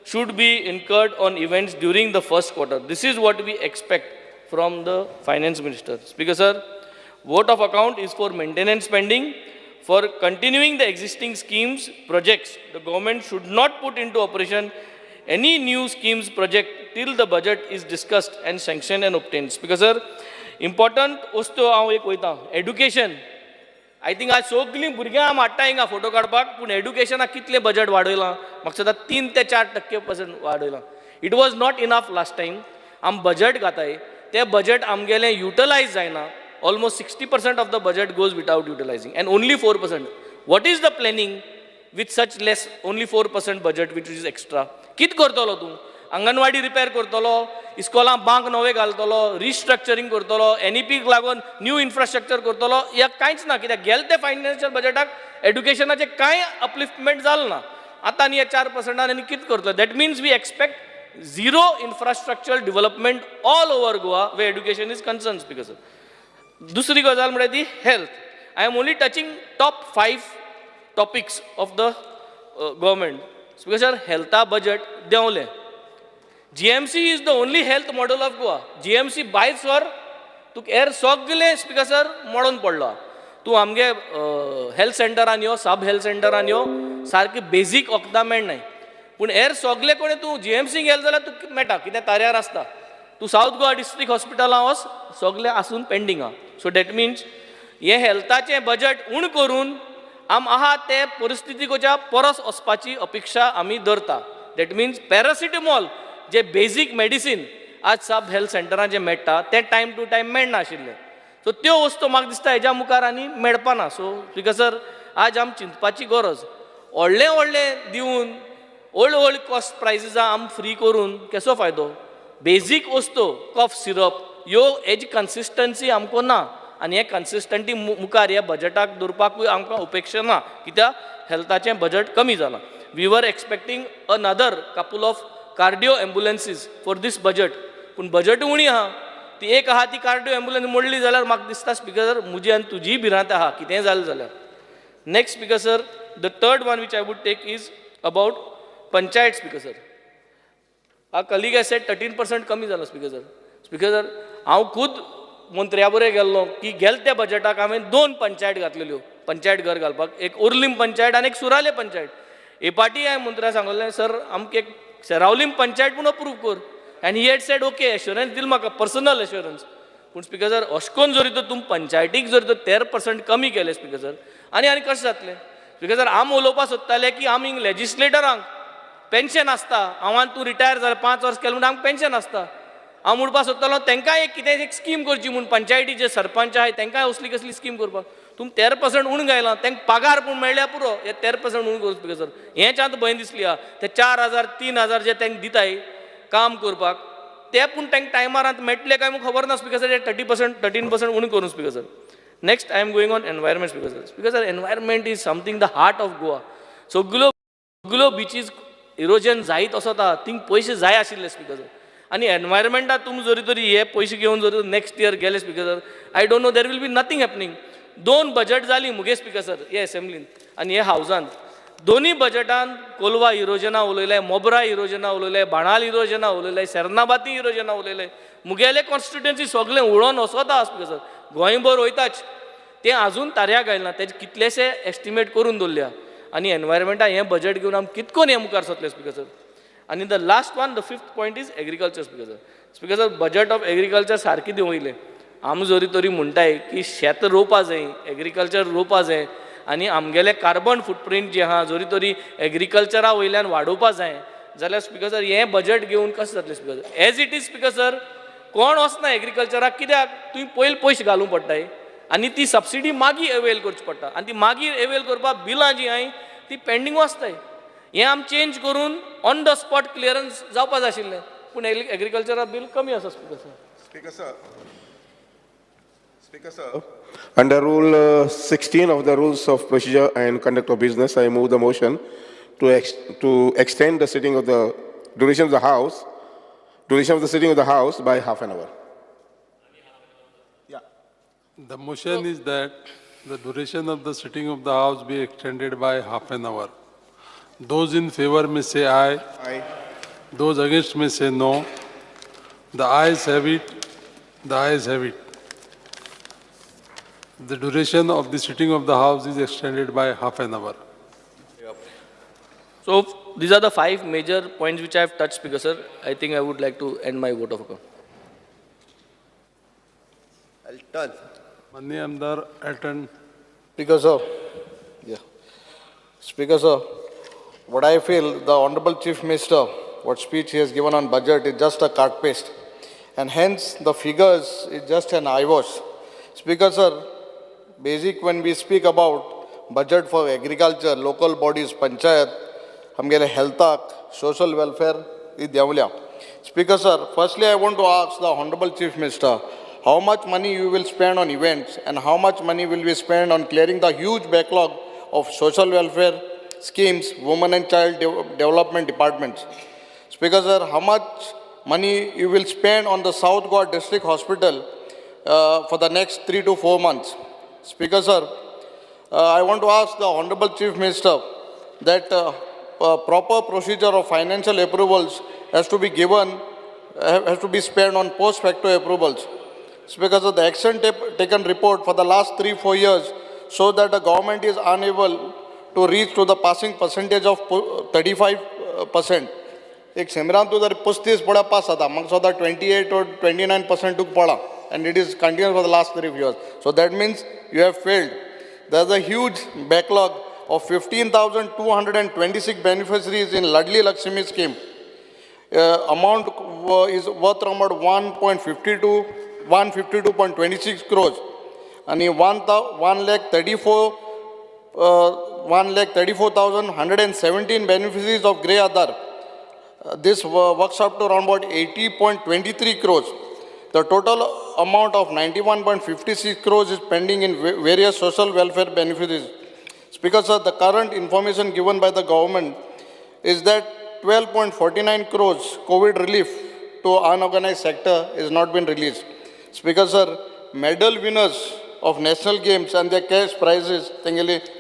should be incurred on events during the first quarter. This is what we expect from the finance minister. Speaker sir, vote of account is for maintenance spending, for continuing the existing schemes, projects. The government should not put into operation any new schemes project till the budget is discussed and sanctioned and obtained. Speaker sir, important वस्तू हांव एक वयता, education. I think आज सगळीं भुरग्यां आमी हाडटा हिंगा फोटो काडपाक, पूण एड्युकेशनाक कितलें बजट वाडयलां? म्हाका दिसता 3 ते 4% पर्संट वाडयलां. It was not enough last time. आमी बजट घाताय तें बजट आमगेलें युटिलायज जायना. Almost 60% of the budget goes without utilizing and only 4%. What is the planning with such less, only 4% budget which is extra? कित करतलो तूं? Anganwadi repair करतलो, इस्कोलां बांक नवे घालतलो, रिस्ट्रक्चरींग करतलो, एनईपीक लागून न्यू इन्फ्रास्ट्रक्चर करतलो, या कांयच ना? कित्याक गेले ते फायनान्शियल बजेटाक एड्युकेशनाचें कांय अपलिफ्टमेंट जालें ना. आतां आनी ह्या 4 पर्संटान आनी कितें करतलो? That means we expect zero infrastructure development all over Goa where education is concerned, Speaker sir. दुसरी गजाल म्हळ्यार ती health. I am only touching top five topics of the government. Speaker sir, हेल्था budget देंवलें. GMC is the only health model of Goa. GMC भायर sir तुका हेर सगलें, speaker sir, मोडून पडलो. तूं आमगे हेल्थ सेंटरान यो, सब हेल्थ सेंटरान यो, सारकी बेजीक वखदां मेळनाय. पूण हेर सगले कडेन तूं जीएमसी गेले जाल्यार तुका मेळटा, कितें ताऱ्यार आसता. तूं सावथ गोवा डिस्ट्रिक्ट हॉस्पिटलां वच, सगलें आसून पेंडींग आहा. सो that means हें हेल्थाचें बजट उण करून आम आहा ते परिस्थितीच्या परस वचपाची अपेक्षा आमी धरता. That means paracetamol J basic medicine आज सब हेल्थ सेंटरान जें मेळटा तें टायम टू टायम मेळनाशिल्लें. सो त्यो वस्तू म्हाका दिसता हेज्या मुखार आनी मेळपा ना. सो स्पीकर सर, आज आम चिंतपाची गरज, व्हडलें व्हडलें दिवन व्हड व्हड कॉस्ट प्रायसीसां आम फ्री करून केसो फायदो? बेजीक वस्तू कफ सिरप ह्यो हेजी कन्सिस्टन्सी आमकां ना आनी हे कन्सिस्टंटी मुखार ह्या बजटाक दवरपाकूय आमकां उपेक्षा ना, कित्याक हेल्थाचें बजट कमी जालां. We were expecting another couple of cardio ambulances for this budget, पूण बजट उणी आहा. ती एक आहा ती कार्डियो एम्बुलन्स मोडली जाल्यार म्हाका दिसता स्पीकर सर म्हजी आनी तुजीय भिरांत आहा कितेंय जालें जाल्यार. Next speaker sir, the third one which I would take is about panchayat. Speaker sir, our colleague has said 13% कमी जालो. स्पीकर सर, स्पीकर सर हांव खूद मंत्र्या बरोबर गेल्लो की गेल त्या बजटाक हांवें 2 पंचायत घातलेल्यो, पंचायत घर घालपाक, एक उर्लीम पंचायत आनी एक सुराले पंचायत. हे पाटी हांवें मंत्र्या सांगलें, सर आमकां एक सेरावलीम पंचायत पूण अप्रूव कर, आनी he had said okay, assurance दिल म्हाका, पर्सनल एश्योरन्स. पूण स्पीकर सर अशें करून जरी तर तुमी पंचायतीक जर तर 13% कमी केले स्पीकर सर, आनी आनी कशें जातलें? स्पीकर सर आमी उलोवपाक सोदताले की आमी लेजिस्लेटरांक पेन्शन आसता, हांव आनी तूं रिटायर जालें 5 वर्स केलें म्हणून आमकां पेन्शन आसता. हांव म्हणपाक सोदतालो तांकांय एक कितें एक स्कीम करची म्हूण, पंचायतीचे सरपंच आहाय तांकांय असली कसली स्कीम करपाक. तुमी 13% उणें घायलां, तांकां पगार पूण मेळ्ळ्यार पुरो, हे 13% उणें करूं स्पीकर सर. हेंच आतां भंय दिसली आहा. ते 4,000 3,000 जे तांकां दिताय काम करपाक ते पूण तांकां टायमार आतां मेळटले काय म्हूण खबर ना स्पीकर सर. 30% 13% उणें करूं speaker sir. Next I am going on environment speaker sir. Speaker sir, environment is something the heart of Goa. सगल्यो सगल्यो बिचीज इरोजन जायत वचता, थिंग पयशे जाय आशिल्ले स्पीकर सर. आनी एनवायरमेंटाक तुमी जरी तरी हे पयशे घेवन जरी नेक्स्ट इयर गेले speaker sir, I don't know, there will be nothing happening. 2 budget जाली मुगे स्पीकर सर हे एसेंब्लीन आनी हे हावजान, दोनूय बजटान कोलवा इरोजना उलयले, मोबरा इरोजना उलयले, बाणाल इरोजना उलयले, सेर्नाबाती इरोजना उलयले. मुगेले कॉन्स्टिट्युएन्सी सगळें उडोवन वचता स्पीकर सर, गोंयभर वयताच तें आजून तारयाक घायना, तेजे कितलेशे एस्टिमेट करून दवरल्या. आनी एनवायरमेंटाक हें बजट घेवन आमी कितकोन हें मुखार सरतले स्पीकर सर. आनी the last one, the 5th point is agriculture speaker sir. Speaker sir, budget of agriculture सारकी देंवयलें. आमी जरी तरी म्हणटाय की शेत रोवपा जाय, एग्रीकल्चर रोवपा जाय आनी आमगेले कार्बन फुटप्रिंट जे आहा जरी तरी एग्रीकल्चरा वयल्यान वाडोवपा जाय जाल्यार स्पीकर सर हें बजट घेवन कशें जातलें speaker sir? As it is speaker sir, कोण वचना एग्रीकल्चराक, कित्याक तुवें पयलीं पयशे घालूंक पडटाय आनी ती सबसिडी मागीर अवेल करची पडटा आनी ती मागीर अवेल करपाक बिलां जीं आहाय ती पेंडींग आसताय. हें आमी चेंज करून ऑन the spot clearance जावपा जाय आशिल्लें, पूण एग्रीकल्चरा बील कमी आसा speaker sir. Speaker sir, Speaker sir, under Rule 16 of the Rules of Procedure and Conduct of Business, I move the motion to extend the sitting of the duration of the House, duration of the sitting of the House by half an hour. Yeah. The motion is that the duration of the sitting of the House be extended by half an hour. Those in favor may say aye. Aye. Those against may say no. The ayes have it. The ayes have it. The duration of the sitting of the House is extended by half an hour. So these are the 5 major points which I have touched, Speaker sir. I think I would like to end my vote of account. I'll turn. Mani Amdar Elton. Speaker sir, yeah. Speaker sir, what I feel the Honorable Chief Minister, what speech he has given on budget is just a cut paste, and hence the figures is just an eyewash. Speaker sir, basic when we speak about budget for agriculture, local bodies, panchayat, आमगेले हेल्थाक, social welfare he देंवल्या. Speaker sir, firstly I want to ask the Honorable Chief Minister, how much money you will spend on events and how much money will be spent on clearing the huge backlog of social welfare schemes, women and child development departments. Speaker sir, how much money you will spend on the South Goa District Hospital for the next 3 to 4 months. Speaker sir, I want to ask the Honorable Chief Minister that proper procedure of financial approvals has to be given, has to be spent on post facto approvals. Speaker sir, the action taken report for the last 3-4 years shows that the government is unable to reach to the passing percentage of 35%. एक सेमरान तूं जर 35 पळ्या pass जाता, म्हाका सुद्दां 28 or 29% तुका पळा, and it is continuous for the last 3 years. So that means you have failed. There is a huge backlog of 15,226 beneficiaries in Ladli Lakshmi scheme. Amount is worth around 1.52, 152.26 crores. And 1,34,117 beneficiaries of Grey Aadhaar. This works up to around about 80.23 crores. The total amount of 91.56 crores is pending in various social welfare beneficiaries. Speaker sir, the current information given by the government is that 12.49 crores COVID relief to unorganized sector is not been released. Speaker sir, medal winners of national games and their cash prizes,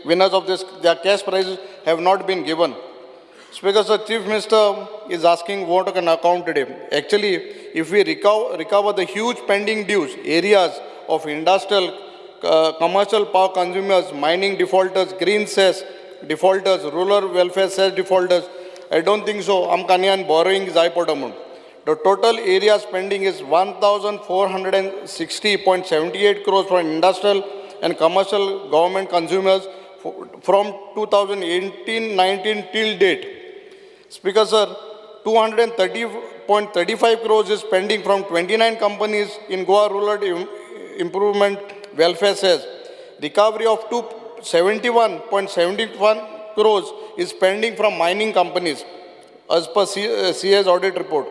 winners of this, their cash prizes have not been given. Speaker sir, Chief Minister is asking vote on account today. Actually, if we recover the huge pending dues, areas of industrial, commercial power consumers, mining defaulters, green cess defaulters, rural welfare cess defaulters, I don't think so. Amkanian borrowing is high amount. The total area spending is 1,460.78 crores for industrial and commercial government consumers from 2018-19 till date. Speaker sir, 230.35 crores is pending from 29 companies in Goa Rural Improvement Welfare Cess. Recovery of 271.71 crores is pending from mining companies as per CA's audit report.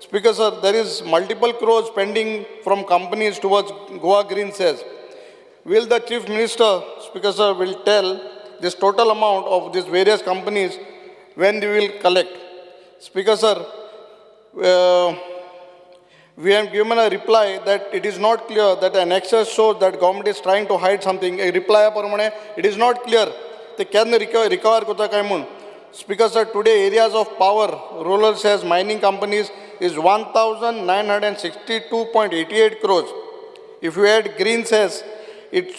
Speaker sir, there is multiple crores pending from companies towards Goa Green Cess. Will the Chief Minister, Speaker sir, will tell this total amount of these various companies when they will collect? Speaker sir, we have given a reply that it is not clear that an excess shows that government is trying to hide something. A reply parmane, it is not clear. They can recover kota kai mun. Speaker sir, today areas of power, rural cess, mining companies is 1,962.88 crores. If you add green cess, it's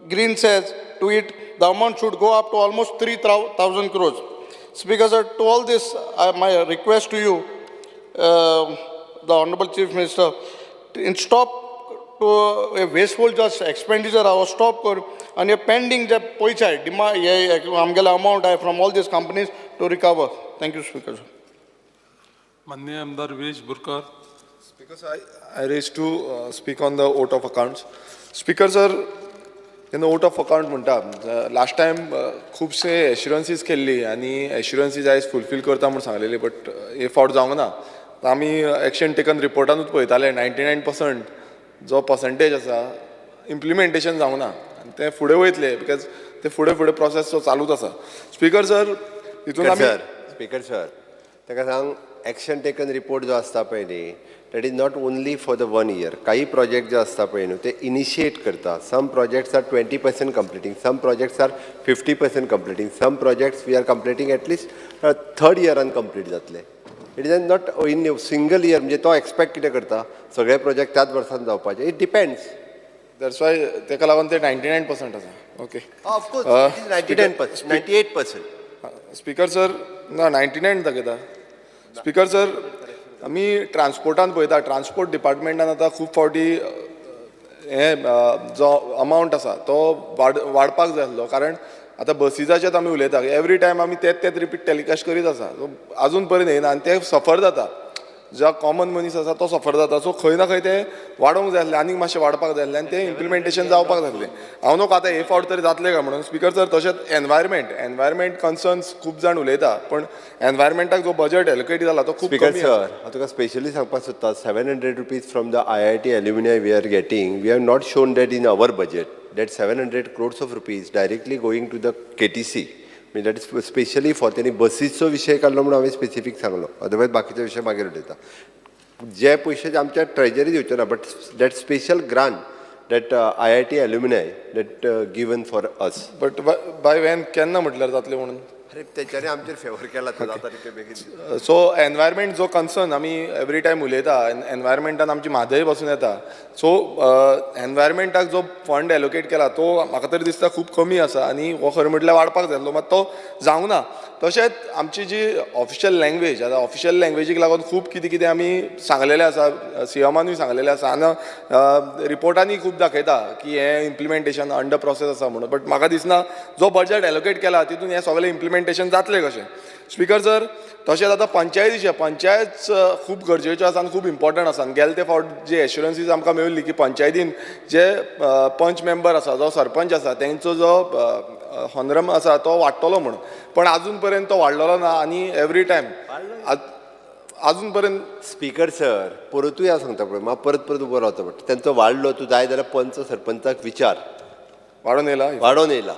green cess to it, the amount should go up to almost 3,000 crores. Speaker sir, to all this, my request to you, the Honorable Chief Minister, to stop to a wasteful just expenditure or stop and a pending the paisa demand amount from all these companies to recover. Thank you, Speaker sir. Manya Amdar Viresh Borkar. Speaker sir, I raised to speak on the vote of accounts. Speaker sir, in the vote of account म्हणटा last time खुबशे एश्युरन्सीज केल्ली आनी एश्युरन्सीज आयज fulfil करता म्हूण सांगलेली, but हे फावट जावंक ना. आमी एक्शन टेकन रिपोर्टानूच पळयताले 99% जो पर्संटेज आसा इम्प्लिमेंटेशन जावंक ना आनी तें फुडें वयतले because ते फुडें फुडें प्रोसेस तो चालूच आसा. स्पीकर सर, हितून आमी स्पीकर सर ताका सांग, एक्शन टेकन रिपोर्ट जो आसता पळय न्ही, that is not only for the 1 year. काही प्रोजेक्ट जे आसता पळय न्हू ते इनिशिएट करता. Some projects are 20% completing, some projects are 50% completing, some projects we are completing at least third इयरान complete जातले. It is not in single year. म्हणजे तो expect कितें करता सगळे प्रोजेक्ट त्याच वर्सान जावपाचे. It depends. That's why ताका लागून ते 99% आसा. Okay, of course 99%, 98%. Speaker sir, ना 99 दाखयता. स्पीकर सर, आमी ट्रान्सपोर्टान पळयता, ट्रान्सपोर्ट डिपार्टमेंटान आतां खूब फावटी हे जो अमावंट आसा तो वाडपाक जाय आसलो, कारण आतां बसीजाचेच आमी उलयता, एवरी टायम आमी तेच तेच रिपीट टेलिकास्ट करीत आसा, सो आजून पर्यंत येयना आनी ते सफर जाता. जो कॉमन मनीस आसा तो सफर जाता. सो खंय ना खंय ते वाडोवंक जाय आसलें, आनीक मातशें वाडपाक जाय आसलें आनी तें इम्प्लिमेंटेशन जावपाक जाय आसलें. हांव न्हू आतां हे फावट तरी जातलें काय म्हणून. स्पीकर सर, तशेंच एनवायरमेंट कन्सर्न्स खूब जाण उलयता, पण एनवायरमेंटाक जो बजट एलोकेट जाला तो खूब स्पीकर कमी सर, हांव तुका स्पेशली सांगपाक सोदता, 700 rupees from the IIT alumni we are getting, we have not shown that in our budget. That 700 crores of rupees directly going to the KTC. Mean that is specially for तेणी बसीचो विशय काडलो म्हणून हांवें specific सांगलो, otherwise बाकीचो विशय मागीर उलयता. जे पयशे आमच्या ट्रेजरीत येवचे ना, but that special grant that IIT alumni that given for us. But by when केन्ना म्हटल्यार जातलें म्हणून? अरे तेंच्यांनी आमचेर फेवर केला तो जाता तितके बेगीन. सो एनवायरमेंट जो कन्सर्न आमी एवरी टायम उलयता, एनवायरमेंटान आमची म्हादय पासून येता. सो एनवायरमेंटाक जो फंड एलोकेट केला तो म्हाका तरी दिसता खूब कमी आसा आनी हो खरें म्हटल्यार वाडपाक जाय आसलो, मात तो जावंक ना. तशेंच आमची जी ऑफिशियल लँग्वेज आतां, ऑफिशियल लँग्वेजीक लागून खूब कितें कितें आमी सांगलेलें आसा, सीएमानूय सांगलेलें आसा आनी रिपोर्टांनी खूब दाखयता की हें इम्प्लिमेंटेशन अंडर प्रोसेस आसा म्हणून. बट म्हाका दिसना जो बजट एलोकेट केला तितून हें सगळें इम्प्लिमेंट इम्प्लिमेंटेशन जातलें कशें. स्पीकर सर, तशेंच आतां पंचायतीचें, पंचायत खूब गरजेच्यो आसा आनी खूब इम्पोर्टंट आसा. आनी गेले ते फावट जी एश्युरन्सीज आमकां मेळिल्ली की पंचायतीन जे पंच मेंबर आसा, जो सरपंच आसा, तेंचो जो होनरम आसा तो वाडटलो म्हणून, पण आजून पर्यंत तो वाडलेलो ना. आनी एवरी टायम आजून पर्यंत. स्पीकर सर, परतूय हांव सांगता पळय, म्हाका परत परत उबो रावचो पडटा. तेंचो वाडलो, तूं जाय जाल्यार पंच सरपंचाक विचार. वाडोवन येयला? वाडोवन येयला.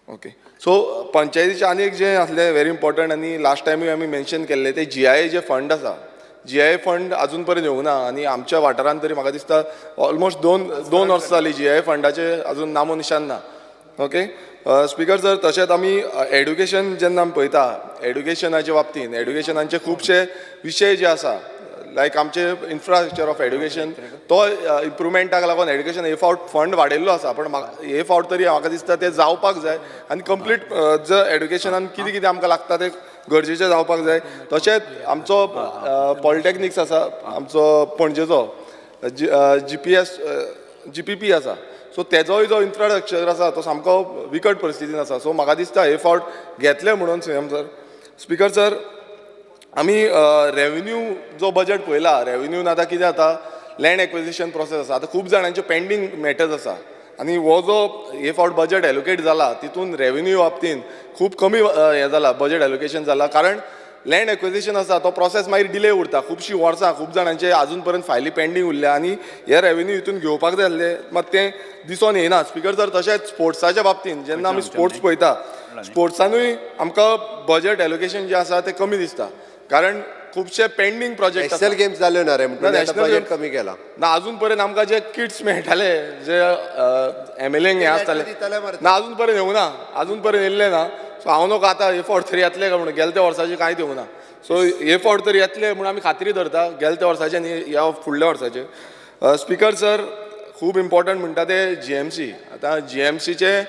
ओके, सो पंचायतीचें आनी एक जें आसलें व्हेरी इम्पॉर्टंट आनी लास्ट टायमूय आमी मेन्शन केल्लें, ते जीआयए जे फंड आसा, जीआयए फंड आजून पर्यंत येवंक ना. आनी आमच्या वाठारांत तरी म्हाका दिसता ऑलमोस्ट दोन वर्सां जालीं जीआयए फंडाचें आजून नामो निशान ना. ओके स्पीकर सर, तशेंच आमी एड्युकेशन जेन्ना आमी पळयता, एड्युकेशनाचे बाबतींत एड्युकेशनाचे खुबशे विशय जे आसा, लायक आमचे इन्फ्रास्ट्रक्चर ऑफ एड्युकेशन तो इम्प्रुवमेंटाक लागून एड्युकेशन हे फावट फंड वाडयल्लो आसा, पण हे फावट तरी म्हाका दिसता ते जावपाक जाय आनी कंप्लीट जर एड्युकेशनान कितें कितें आमकां लागता ते गरजेचें जावपाक जाय. तशेंच आमचो पॉलिटेक्निक्स आसा, आमचो पणजेचो जीपीएस जीपीपी आसा, सो तेजोय जो इन्फ्रास्ट्रक्चर आसा तो सामको विकट परिस्थितीन आसा. सो म्हाका दिसता हे फावट घेतले म्हणून सीएम सर. स्पीकर सर, आमी रेवेन्यू जो बजट पळयला, रेवेन्यून आतां कितें जाता, लँड एक्विजिशन प्रोसेस आसा, आतां खूब जाणांचे पेंडींग मॅटर्स आसा आनी हो जो हे फावट बजट एलोकेट जाला तितून रेवेन्यू बाबतीन खूब कमी हें जाला, बजट एलोकेशन जाला, कारण लँड एक्विजिशन आसा तो प्रोसेस मागीर डिले उरता खुबशीं वर्सां, खूब जाणांचे आजून पर्यंत फायली पेंडींग उरल्या आनी हे रेवेन्यू हितून घेवपाक जाय आसले मात तें दिसोन येना. स्पीकर सर, तशेंच स्पोर्ट्साच्या बाबतीन जेन्ना आमी स्पोर्ट्स पळयता, स्पोर्ट्सानूय आमकां बजट एलोकेशन जें आसा तें कमी दिसता, कारण खुबशे पेंडींग प्रोजेक्ट. नॅशनल गेम्स जाल्यो ना रे, म्हणटकीर बजेट कमी केला ना. अजून पर्यंत आमकां जे किट्स मेळटाले जे एमएलए हे आसताले ना, अजून पर्यंत येवंक ना, अजून पर्यंत येयल्ले ना. सो हांव नको आतां हे फावट तरी येतले काय म्हणून, गेले त्या वर्साचे कांयच येवंक ना. सो हे फावट तरी येतले म्हणून आमी खात्री धरता, गेले त्या वर्साचे आनी ह्या फुडल्या वर्साचे. स्पीकर सर, खूब इम्पॉर्टंट म्हणटा ते जीएमसी. आतां जीएमसीचे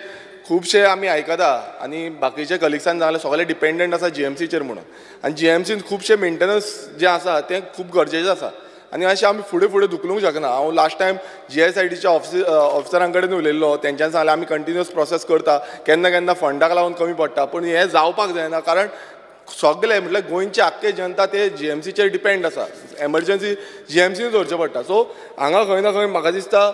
खुबशे आमी आयकता आनी बाकीचे कलिग्सान सांगले सगळे डिपेंडंट आसा जीएमसीचेर म्हणून, आनी जीएमसीन खुबशे मेंटेनन्स जे आसा ते खूब गरजेचें आसा आनी अशें आमी फुडें फुडें धुकलूंक शकना. हांव लास्ट टायम जीएसआयडीच्या ऑफिसरां कडेन उलयल्लो, तेंच्यांनी सांगलें आमी कंटिन्युअस प्रोसेस करता, केन्ना केन्ना फंडाक लागून कमी पडटा, पूण हें जावपाक जायना, कारण सगळे म्हटल्यार गोंयची आख्खे जनता ते जीएमसीचेर डिपेंड आसा, एमर्जन्सी जीएमसीन दवरचें पडटा. सो हांगा खंय ना खंय म्हाका दिसता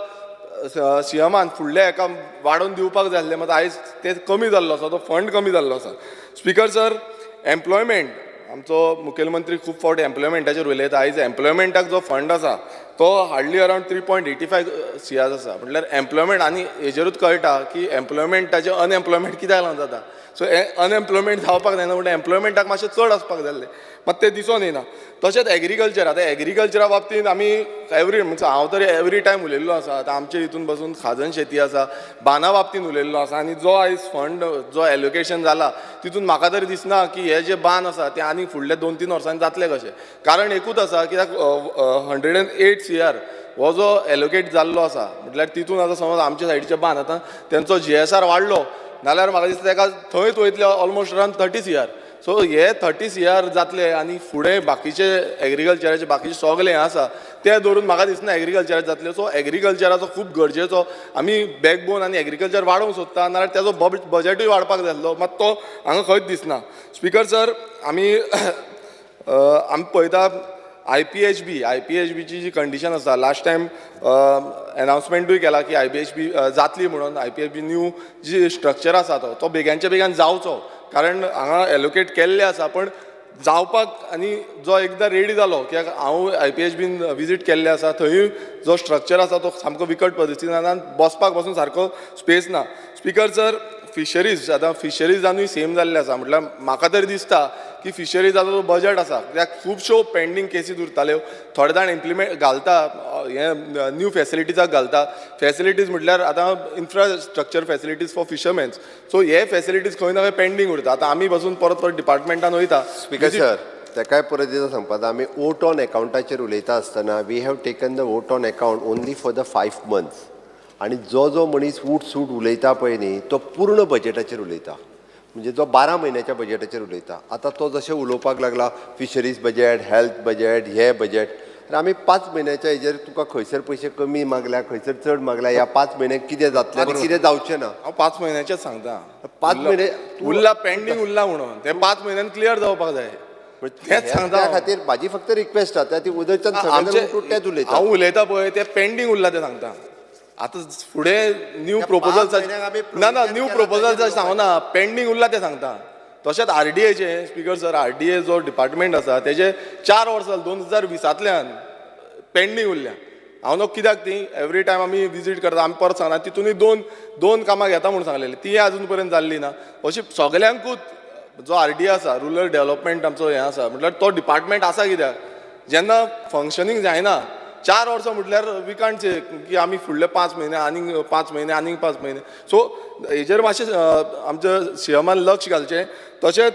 सीएमान फुडल्या हेका वाडोवन दिवपाक जाय आसलें, मात आयज ते कमी जाल्लो आसा, तो फंड कमी जाल्लो आसा. स्पीकर सर, एम्प्लॉयमेंट, आमचो मुखेलमंत्री खूब फावट एम्प्लॉयमेंटाचेर उलयता, आयज एम्प्लॉयमेंटाक जो फंड आसा तो हार्डली अरावंड 3.85 सीआर आसा, म्हटल्यार एम्प्लॉयमेंट आनी हेजेरूच कळटा की एम्प्लॉयमेंटाचें अनएम्प्लॉयमेंट कित्याक लागून जाता. सो अनएम्प्लॉयमेंट जावपाक जायना म्हणटा एम्प्लॉयमेंटाक मातशें चड आसपाक जाय आसलें, मात तें दिसोन येना. तशेंच एग्रीकल्चर, आतां एग्रीकल्चरा बाबतींत आमी एवरी म्हणजे हांव तर एवरी टायम उलयल्लो आसा, आतां आमचे हितून बसून खाजन शेती आसा, बाना बाबतींत उलयल्लो आसा, आनी जो आयज फंड जो एलोकेशन जाला तितून म्हाका तरी दिसना की हे जे बान आसा ते आनी फुडल्या 2-3 वर्सांनी जातले कशे, कारण एकूच आसा कित्याक 108 CR हो जो एलोकेट जाल्लो आसा म्हटल्यार तितून आतां समज आमच्या सायडीचे बान आतां तेंचो जीएसआर वाडलो नाल्यार म्हाका दिसता तेका थंयच वयतले ऑलमोस्ट अरावंड 30 CR. सो हे 30 CR जातले आनी फुडें बाकीचे एग्रीकल्चराचे बाकीचे सगळे हें आसा ते धरून म्हाका दिसना एग्रीकल्चराचे जातले. सो एग्रीकल्चराचो खूब गरजेचो आमी बॅकबोन आनी एग्रीकल्चर वाडोवंक सोदता, नाल्यार तेजो बजटूय वाडपाक जाय आसलो, मात तो हांगा खंयच दिसना. स्पीकर सर, आमी आमी पळयता आयपीएचबी, आयपीएचबीची जी कंडिशन आसा, लास्ट टायम एनावन्समेंटूय केला की आयपीएचबी जातली म्हणून, आयपीएचबी न्यू जी स्ट्रक्चर आसा तो बेगानच्या बेगान जावचो, कारण हांगा एलोकेट केल्ले आसा, पण जावपाक आनी जो एकदां रेडी जालो कित्याक हांव आयपीएचबीन विजीट केल्ले आसा, थंयूय जो स्ट्रक्चर आसा तो सामको विकट परिस्थितीन आसा, बसपाक बसून सारको स्पेस ना. स्पीकर सर, फिशरीज, आतां फिशरीजानूय सेम जाल्लें आसा, म्हटल्यार म्हाका तरी दिसता की फिशरीजाचो जो बजट आसा कित्याक खुबश्यो पेंडींग केसीस उरताल्यो, थोडे जाण इम्प्लिमेंट घालता हे न्यू फेसिलिटीजाक घालता, फेसिलिटीज म्हटल्यार आतां infrastructure facilities for fishermans, so हे फेसिलिटीज खंय ना खंय पेंडींग उरता. आतां आमी बसून परत परत डिपार्टमेंटान वयता. स्पीकर सर, तेकाय परत एकदां सांगपा, आमी वोट ऑन एकावंटाचेर उलयता आसतना we have taken the vote on account only for the 5 months, आनी जो जो मनीस उठ सूट उलयता पळय न्ही तो पूर्ण बजेटाचेर उलयता, म्हणजे जो 12 म्हयन्याच्या बजेटाचेर उलयता. आतां तो जशें उलोवपाक लागला फिशरीज बजेट, हेल्थ बजेट, हे बजेट, आनी आमी 5 म्हयन्याच्या हेजेर तुका खंयसर पयशे कमी मागल्या, खंयसर चड मागल्या, ह्या 5 म्हयन्याक कितें जातलें आनी कितें जावचें ना. हांव 5 म्हयन्याचेच सांगता. 5 म्हयने उरला पेंडींग उरला म्हणून ते 5 म्हयन्यान क्लियर जावपाक जाय, तेंच सांगता. त्या खातीर म्हाजी फक्त रिक्वेस्ट आसा, ती उदयच्यान सगळे तेच उलयता. हांव उलयता पळय ते पेंडींग उरला तें सांगता. आतां फुडें न्यू प्रोपोजल्स ना ना न्यू प्रोपोजल्स सांगना, पेंडींग उरला तें सांगता. तशेंच आरडीएचे स्पीकर सर, आरडीए जो डिपार्टमेंट आसा तेजे 4 वर्सां 2020 पेंडींग उरल्या. हांव न्हू कित्याक ती एवरी टायम आमी विजीट करता, आमी परत सांगना तितूनय दोन कामां घेता म्हूण सांगलेली, ती आजून पर्यंत जाल्ली ना. अशी सगल्यांकूच जो आरडीए आसा, रुरल डेवलपमेंट आमचो हें आसा, म्हटल्यार तो डिपार्टमेंट आसा कित्याक जेन्ना फंक्शनींग जायना 4 वर्सां म्हटल्यार we can't से की आमी फुडले 5 म्हयने आनीक 5 म्हयने आनीक 5 म्हयने. सो हेजेर मातशें आमच्या सीएमान लक्ष घालचें. तशेंच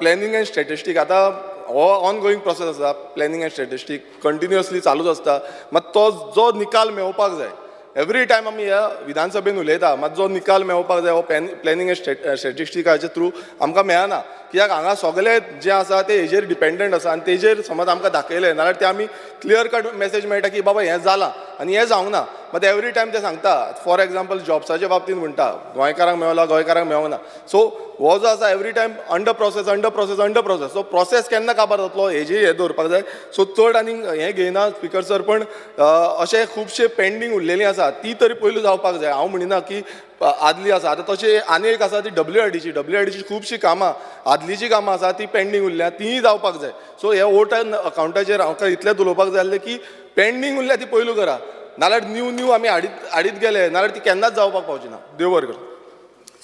प्लॅनिंग एंड स्टॅटिस्टीक आतां हो ऑनगोईंग प्रोसेस आसा, प्लॅनिंग एंड स्टॅटिस्टीक कंटिन्युअसली चालूच आसता. मात तो जो निकाल मेळोवपाक जाय, एवरी टायम आमी ह्या विधानसभेन उलयता, मात जो निकाल मेळोवपाक जाय हो प्लॅनिंग एंड स्टॅटिस्टिकाचे थ्रू आमकां मेळना. कित्याक हांगा सगळे जे आसा ते हेजेर डिपेंडंट आसा आनी तेजेर समज आमकां दाखयलें नाल्यार ते आमी क्लियर कट मॅसेज मेळटा की बाबा हें जालां आनी हें जावंक ना. मात एवरी टायम ते सांगता, फॉर एग्जाम्पल जॉब्साच्या बाबतींत म्हणटा गोंयकारांक मेवला, गोंयकारांक मेवना. सो हो जो आसा every time under process, under process, under process. So process केन्ना काबार जातलो हेजी हें दवरपाक जाय. सो चड आनीक हें घेयना स्पीकर सर, पण अशे खुबशे पेंडींग उरलेलीं आसा ती तरी पयलू जावपाक जाय. हांव म्हणिना की आदली आसा, आतां तशें आनी एक आसा ती डब्ल्यूआरडीची, डब्ल्यूआरडीची खुबशीं कामां आदलीचीं कामां आसा ती पेंडींग उरल्या, तीय जावपाक जाय. सो हे वोट अकावंटाचेर हांव इतलेंच उलोवपाक जाय आसलें की पेंडींग उरल्या ती पयलू करा, नाल्यार न्यू न्यू आमी हाडीत गेले नाल्यार ती केन्नाच जावपाक पावची ना. देव बरें करूं.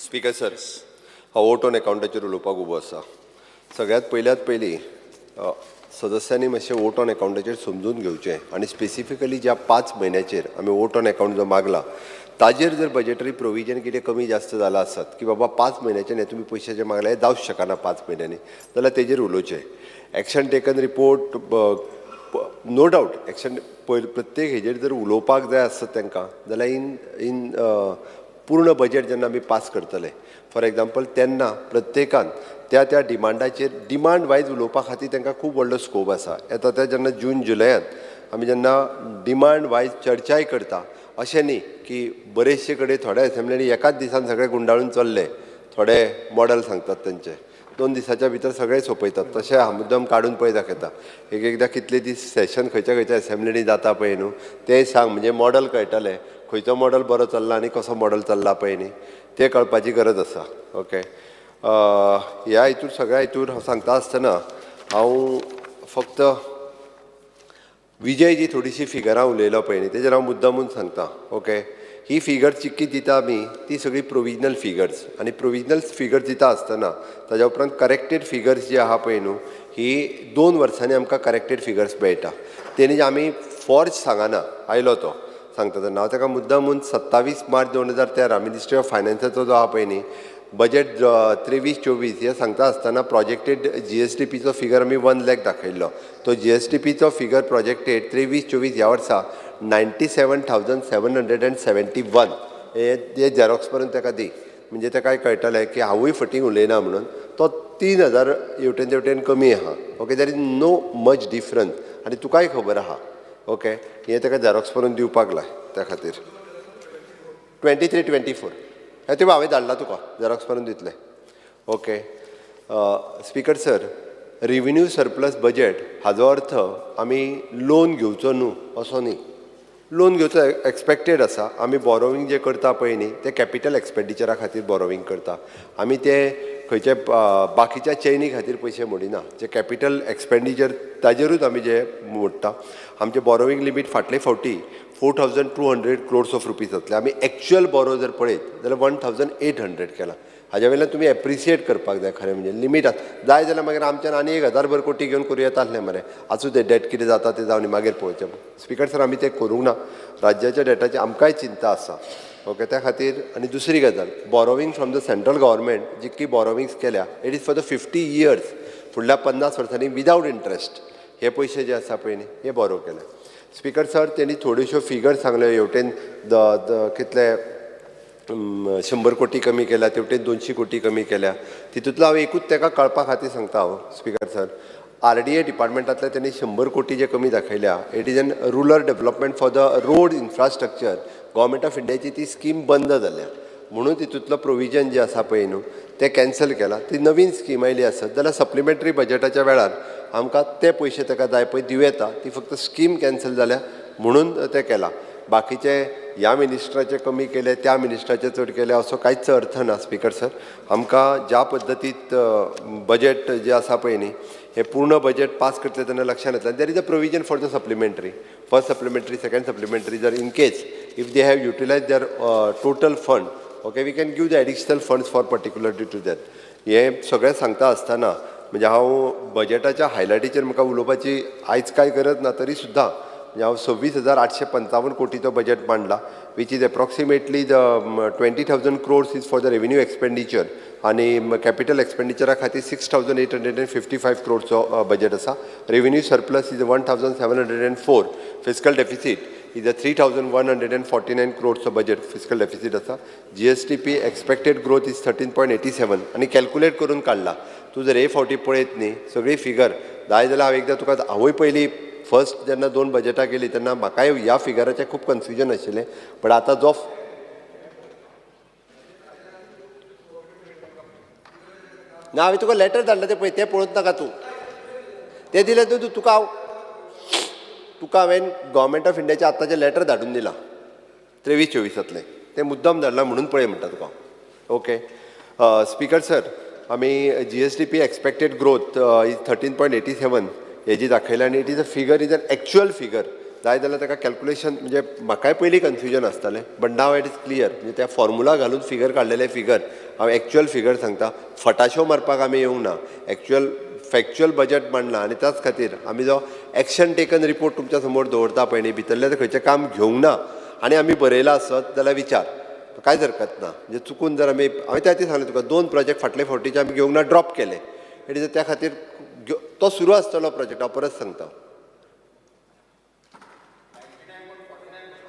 स्पीकर सर, हांव वोट ऑन अकावंटाचेर उलोवपाक उबो आसा. सगळ्यांत पयल्यात पयलीं सदस्यांनी मातशें वोट ऑन अकावंटाचेर समजून घेवचें आनी स्पेसिफिकली ज्या 5 म्हयन्याचेर आमी वोट ऑन अकावंट जो मागला ताजेर जर बजेटरी प्रोविजन कितें कमी जास्त जालां आसत की बाबा 5 म्हयन्याचे न्ही तुमी पयशे जे मागले हे जावंक शकना 5 म्हयन्यांनी, जाल्यार तेजेर उलोवचें. Action taken report no doubt action पयर प्रत्येक हेजेर जर उलोवपाक जाय आसत तांकां जाल्यार इन इन पूर्ण बजेट जेन्ना आमी पास करतले फॉर एग्जाम्पल तेन्ना प्रत्येकान त्या त्या डिमांडाचेर डिमांड वायज उलोवपा खातीर तांकां खूब व्हडलो स्कोप आसा. येता त्या जेन्ना जून जुलयांत आमी जेन्ना डिमांड वायज चर्चाय करता, अशें न्ही की बरेचशे कडेन थोड्या असेंब्लीनी एकाच दिसान सगळे गुंडाळून चल्ले, थोडे मॉडल सांगतात तेंचे 2 दिसाच्या भितर सगळे सोंपयतात, तशें हांव मुद्दम काडून पळय दाखयता. एक एकदां कितले दीस सेशन खंयच्या खंयच्या असेंब्लीनी जाता पळय न्हू तें सांग, म्हणजे मॉडल कळटलें खंयचो मॉडल बरो चल्ला आनी कसो मॉडल चल्ला पळय न्ही, तें कळपाची गरज आसा. ओके, ह्या हितूर सगळ्या हितूर हांव सांगता आसतना हांव फक्त विजय जी थोडीशी फिगरां उलयलो पळय न्ही तेजेर हांव मुद्दामून सांगता. ओके, ही फिगर चिक्की दिता आमी ती सगळी प्रोविजनल फिगर्स आनी प्रोविजनल फिगर्स दिता आसतना ताज्या उपरांत करेक्टेड फिगर्स जी आहा पळय न्हू ही 2 वर्सांनी आमकां करेक्टेड फिगर्स मेळटा. तेणी आमी फॉर्ज सांगना आयलो तो सांगता तेन्ना हांव ताका मुद्दामून 27 मार्च 2013 मिनिस्ट्री ऑफ फायनान्साचो जो आहा पळय न्ही बजेट 23-24 हे सांगता आसतना प्रोजेक्टेड जीएसडीपीचो फिगर आमी 1 लाख दाखयल्लो. तो जीएसडीपीचो फिगर प्रोजेक्टेड 23-24 ह्या वर्सा 97,771 हे झेरॉक्स करून ताका दी, म्हणजे ताकाय कळटलें की हांवूय फटींग उलयना म्हणून. तो 3,000 हेवटेन तेवटेन कमी आहा. Okay, there is no much difference आनी तुकाय खबर आहा. ओके, हें ताका झेरॉक्स करून दिवपाक लाय त्या खातीर. 23-24 हें तुवें हांवें धाडला तुका झेरॉक्स करून दितलें. Okay speaker sir, revenue surplus budget हाजो अर्थ आमी लोन घेवचो न्हू असो न्ही. लोन घेवचो एक्सपेक्टेड आसा. आमी बोरोवींग जें करता पळय न्ही तें कॅपिटल एक्सपेंडिचरा खातीर बोरोवींग करता. आमी तें खंयचे बाकीच्या चेनी खातीर पयशे मोडिना, जे कॅपिटल एक्सपेंडिचर ताजेरूच आमी जे मोडटा. आमचें बोरोवींग लिमीट फाटले फावटी 4,200 क्रोर्स ऑफ रुपीज जातले. आमी एक्चुअल बोरो जर पळयत जाल्यार 1,800 केला. हाज्या वयल्यान तुमी एप्रिसिएट करपाक जाय. खरें म्हणजे लिमीट आसा जाय जाल्यार मागीर आमच्यान आनी 1,000 भर कोटी घेवन करूं येता आसलें मरे. आसूं तें डेट कितें जाता तें जावन मागीर पळोवचें. स्पीकर सर, आमी तें करूंक ना. राज्याच्या डेटाची आमकांय चिंता आसा. ओके, त्या खातीर. आनी दुसरी गजाल, borrowing from the central government जितकी बोरोविंग्स केल्या it is for the 50 years, फुडल्या 50 वर्सांनी विदावट इंट्रस्ट हे पयशे जे आसा पळय न्ही हे बोरो केले. स्पीकर सर, तेणी थोड्योश्यो फिगर सांगल्यो हेवटेन कितले 100 कोटी कमी केल्या, तेवटेन 200 कोटी कमी केल्या. तितूंतलो हांव एकूच ताका कळपा खातीर सांगता. हांव स्पीकर सर, RDA डिपार्टमेंटांतले त्यांनी 100 कोटी जे कमी दाखयल्या, it is an rural development for the road infrastructure. Government of इंडियाची ती स्कीम बंद जाल्या म्हणून तितूंतलो प्रोविजन जे आसा पळय न्हू, तें कॅन्सल केलां. ती नवीन स्कीम आयली आसत जाल्यार सप्लिमेंटरी बजेटाच्या वेळार आमकां ते पयशे ताका जाय पळय दिवं येता. ती फक्त स्कीम कॅन्सल जाल्या म्हणून तें केलां. बाकीचे ह्या मिनिस्टराचे कमी केले, त्या मिनिस्टराचे चड केले, असो कांयच अर्थ ना. स्पीकर सर, आमकां ज्या पद्दतीत बजेट जे आसा पळय न्ही, हें पूर्ण बजेट पास करतले तेन्ना लक्षांत येतलें, there is a provision for the supplementary, first supplementary, second supplementary. जर in case if they have utilize their total fund, okay, we can give the additional funds for particular to that. हें सगळें सांगता आसतना, म्हणजे हांव बजेटाच्या हायलायटीचेर म्हाका उलोवपाची आयज कांय गरज ना, तरी सुद्दां म्हणजे हांव 26,855 कोटीचो बजेट मांडला, which is approximately the 20,000 crores is for the revenue expenditure आनी कॅपिटल एक्सपेंडिचरा खातीर 6,855 क्रोर्सचो बजेट आसा. Revenue surplus is 1,704, fiscal deficit is a 3,149 क्रोर्सचो budget fiscal deficit आसा. GSDP expected growth is 13.87 आनी कॅल्कुलेट करून काडला. तूं जर हे फावटी पळयत न्ही सगळी फिगर जाय जाल्यार हांव एकदां तुका, हांवूय पयलीं फर्स्ट जेन्ना दोन बजेटां केली तेन्ना म्हाकाय ह्या फिगराचें खूब कन्फ्युजन आशिल्लें, बट आतां जो ना, हांवें तुका लेटर धाडलां तें पळय, तें पळोवंक नाका तूं. तें दिलें तूं तुका हांव तुका हांवें गव्हर्मेंट ऑफ इंडियाचें आतांचें लेटर धाडून दिलां 23-24तांतलें, तें मुद्दम धाडलां म्हणून पळय म्हणटा तुका. ओके स्पीकर सर, आमी GSDP expected growth is 13.87 हेजी दाखयल्या आनी it is a figure is an actual figure. जाय जाल्यार ताका कॅल्कुलेशन, म्हणजे म्हाकाय पयलीं कन्फ्युजन आसतालें, but now it is clear. म्हणजे त्या फॉर्मुला घालून फिगर काडलेले फिगर हांव एक्चुअल फिगर सांगता. फटाश्यो मारपाक आमी येवंक ना. एक्चुअल फॅक्च्युअल बजेट मांडला आनी त्याच खातीर आमी जो एक्शन टेकन रिपोर्ट तुमच्या समोर दवरता पळय न्ही, भितरलें खंयचें काम घेवंक ना आनी आमी बरयलां आसत जाल्यार विचार, कांयच हरकत ना. म्हणजे चुकून जर आमी, हांवें त्या खातीर सांगलें तुका, दोन प्रोजेक्ट फाटले फावटीचे आमी घेवंक ना, ड्रॉप केले. It is त्या खातीर तो सुरू आसतलो प्रोजेक्ट. हांव परत सांगता,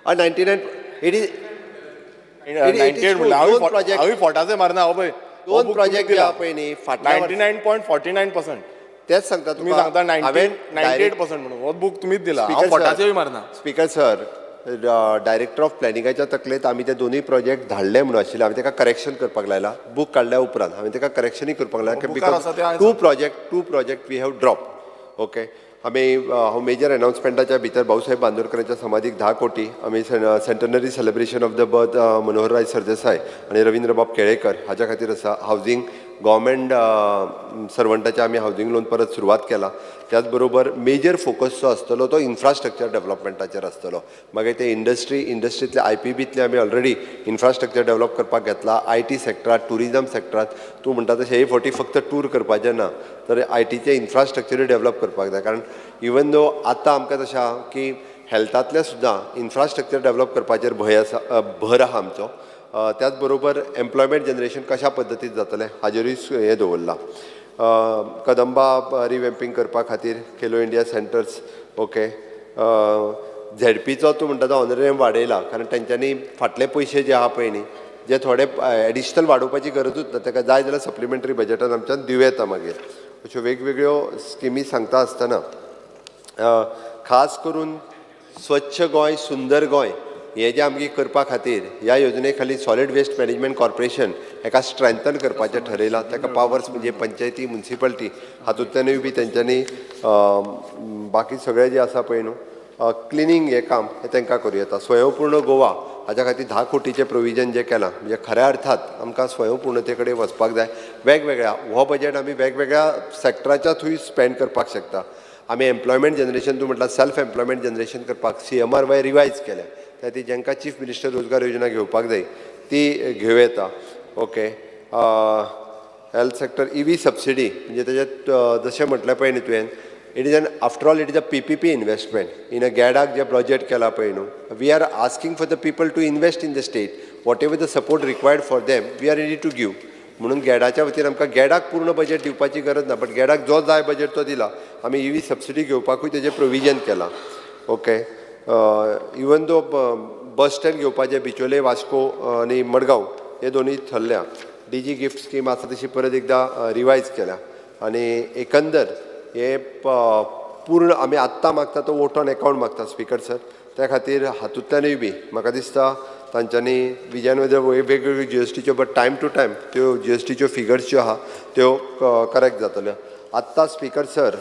हय, 99 it is. 98 म्हणल्यार हांवूय फोटाचे मारना हांव पळय. दोन प्रोजेक्ट जे आहा पळय न्ही फाटल्या 99.49%. तेच सांगता. तुमी सांगता 98% म्हणून, हो बूक तुमीच दिला. हांव फोटाचेय मारना. स्पीकर सर, डायरेक्टर ऑफ प्लॅनिंगाच्या तकलेंत आमी ते दोनूय प्रोजेक्ट धाडले म्हणून आशिल्ले. हांवें ताका करेक्शन करपाक लायला. बूक काडल्या उपरांत हांवें ताका करेक्शनूय करपाक लायला. बुकार आसा ते हांवें Because two project we have drop. Okay, आमी हांव मेजर अनाउन्समेंटाच्या भितर भाऊसाहेब बांदोडकरांच्या समाधीक 10 कोटी, आमी centenary celebration of the birth Manoharrai Sardesai आनी रवींद्रबाब केळेकर हाच्या खातीर आसा. हावजींग, गव्हर्मेंट सर्वंटाचें आमी हावजींग लोन परत सुरवात केला. त्याच बरोबर मेजर फोकस जो आसतलो तो इन्फ्रास्ट्रक्चर डेव्हलपमेंटाचेर आसतलो. मागीर ते इंडस्ट्री, इंडस्ट्रींतले आयपीबीतले आमी ऑलरेडी इन्फ्रास्ट्रक्चर डेव्हलप करपाक घेतला. IT सेक्टरात, ट्युरिजम सेक्टरात, तूं म्हणटा तशें हे फावटी फक्त टूर करपाचें ना, तर आयटीचें इन्फ्रास्ट्रक्चरूय डेव्हलप करपाक जाय. कारण इवन दो आतां आमकां तशें आहा की हेल्थांतलें सुद्दां इन्फ्रास्ट्रक्चर डेव्हलप करपाचेर भंय आसा, भर आहा आमचो. त्याच बरोबर एम्प्लॉयमेंट जनरेशन कशा पद्दतीन जातलें हाजेरूय हें दवरलां. कदंबा रिवेम्पींग करपा खातीर खेलो इंडिया सेंटर्स. ओके, झेडपीचो तूं म्हणटा तो ऑनरेरियम वाडयला, कारण तेंच्यांनी फाटले पयशे जे आहा पळय न्ही, जे थोडे एडिशनल वाडोवपाची गरजूच ना. ताका जाय जाल्यार सप्लिमेंटरी बजेटान आमच्यान दिवं येता. मागीर अश्यो वेगवेगळ्यो स्किमी सांगता आसतना खास करून स्वच्छ गोंय सुंदर गोंय हें जें आमगे करपा खातीर ह्या योजने खाली सॉलिड वेस्ट मॅनेजमेंट कॉर्पोरेशन हेका स्ट्रेंथन करपाचें ठरयलां. ताका पावर्स म्हणजे पंचायती, मुन्सिपालिटी हातूंतल्यानूय बी तेंच्यांनी बाकी सगळें जें आसा पळय न्हू क्लिनींग हें काम हें तांकां करूं येता. स्वयंपूर्ण गोवा हाज्या खातीर 10 कोटीचें प्रोविजन जें केलां, म्हणजे खऱ्या अर्थात आमकां स्वयंपूर्णते कडेन वचपाक जाय. वेगवेगळ्या हो बजेट आमी वेगवेगळ्या सॅक्टराच्या थंय स्पेंड करपाक शकता. आमी एम्प्लॉयमेंट जनरेशन, तूं म्हटलां, सेल्फ एम्प्लॉयमेंट जनरेशन करपाक सीएमआरवाय रिवायज केल्या. त्या खातीर जांकां चीफ मिनिस्टर रोजगार योजना घेवपाक जाय ती घेवं येता. Okay, health sector EV subsidy, म्हणजे तेज्यात जशें म्हटलें पळय न्ही तुवें, it is an after all it is a PPP investment in a गॅडाक J project केला पळय न्हू, we are asking for the people to invest in the state. Whatever the support required for them, we are ready to give. म्हणून गॅडाच्या वतीन आमकां गॅडाक पूर्ण budget दिवपाची गरज ना, बट गॅडाक जो जाय बजेट तो दिला. आमी इवी सबसिडी घेवपाकूय तेजें प्रोविजन केलां. Okay, even though bus stand घेवपाचें बिचोले, वास्को आनी मडगांव हे दोनूय थरल्या. डीजी गिफ्ट स्कीम आसा तशी परत एकदां रिवायज केल्या आनी एकंदर हे पूर्ण आमी आत्तां मागता तो वोट ऑन एकावंट मागता स्पीकर सर. त्या खातीर हातूंतल्यानूय बी म्हाका दिसता तांच्यांनी विजयान वेगवेगळ्यो जी एस टीच्यो, बट टायम टू टायम त्यो जी एस टीच्यो फिगर्स ज्यो आहा त्यो करेक्ट जातल्यो. आत्तां स्पीकर सर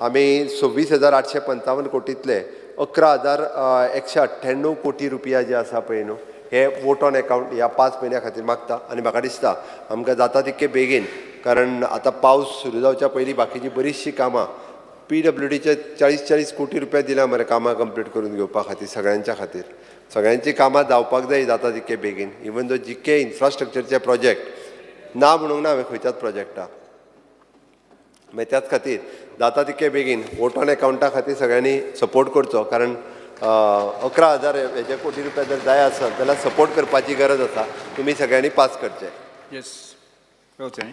आमी 26,855 कोटींतले 11,198 कोटी रुपया जे आसा पळय न्हू हे वोट ऑन एकावंट ह्या 5 म्हयन्या खातीर मागता. आनी म्हाका दिसता आमकां जाता तितके बेगीन, कारण आतां पावस सुरू जावच्या पयलीं बाकीचीं बरीचशीं कामां पी डब्ल्यू डीचे 40-40 कोटी रुपया दिल्या मरे कामां कंप्लीट करून घेवपा खातीर, सगळ्यांच्या खातीर सगळ्यांची कामां जावपाक जाय जाता तितके बेगीन. इवन दो जितके इन्फ्रास्ट्रक्चरचे प्रोजेक्ट ना म्हणूंक ना हांवें खंयच्याच प्रोजेक्टा, मागीर त्याच खातीर जाता तितके बेगीन वोट ऑन एकावंटा खातीर सगळ्यांनी सपोर्ट करचो, कारण 11,000 हेजे कोटी रुपया जर जाय आसत जाल्यार सपोर्ट करपाची गरज आसा. तुमी सगळ्यांनी पास करचे. येस, न्ही.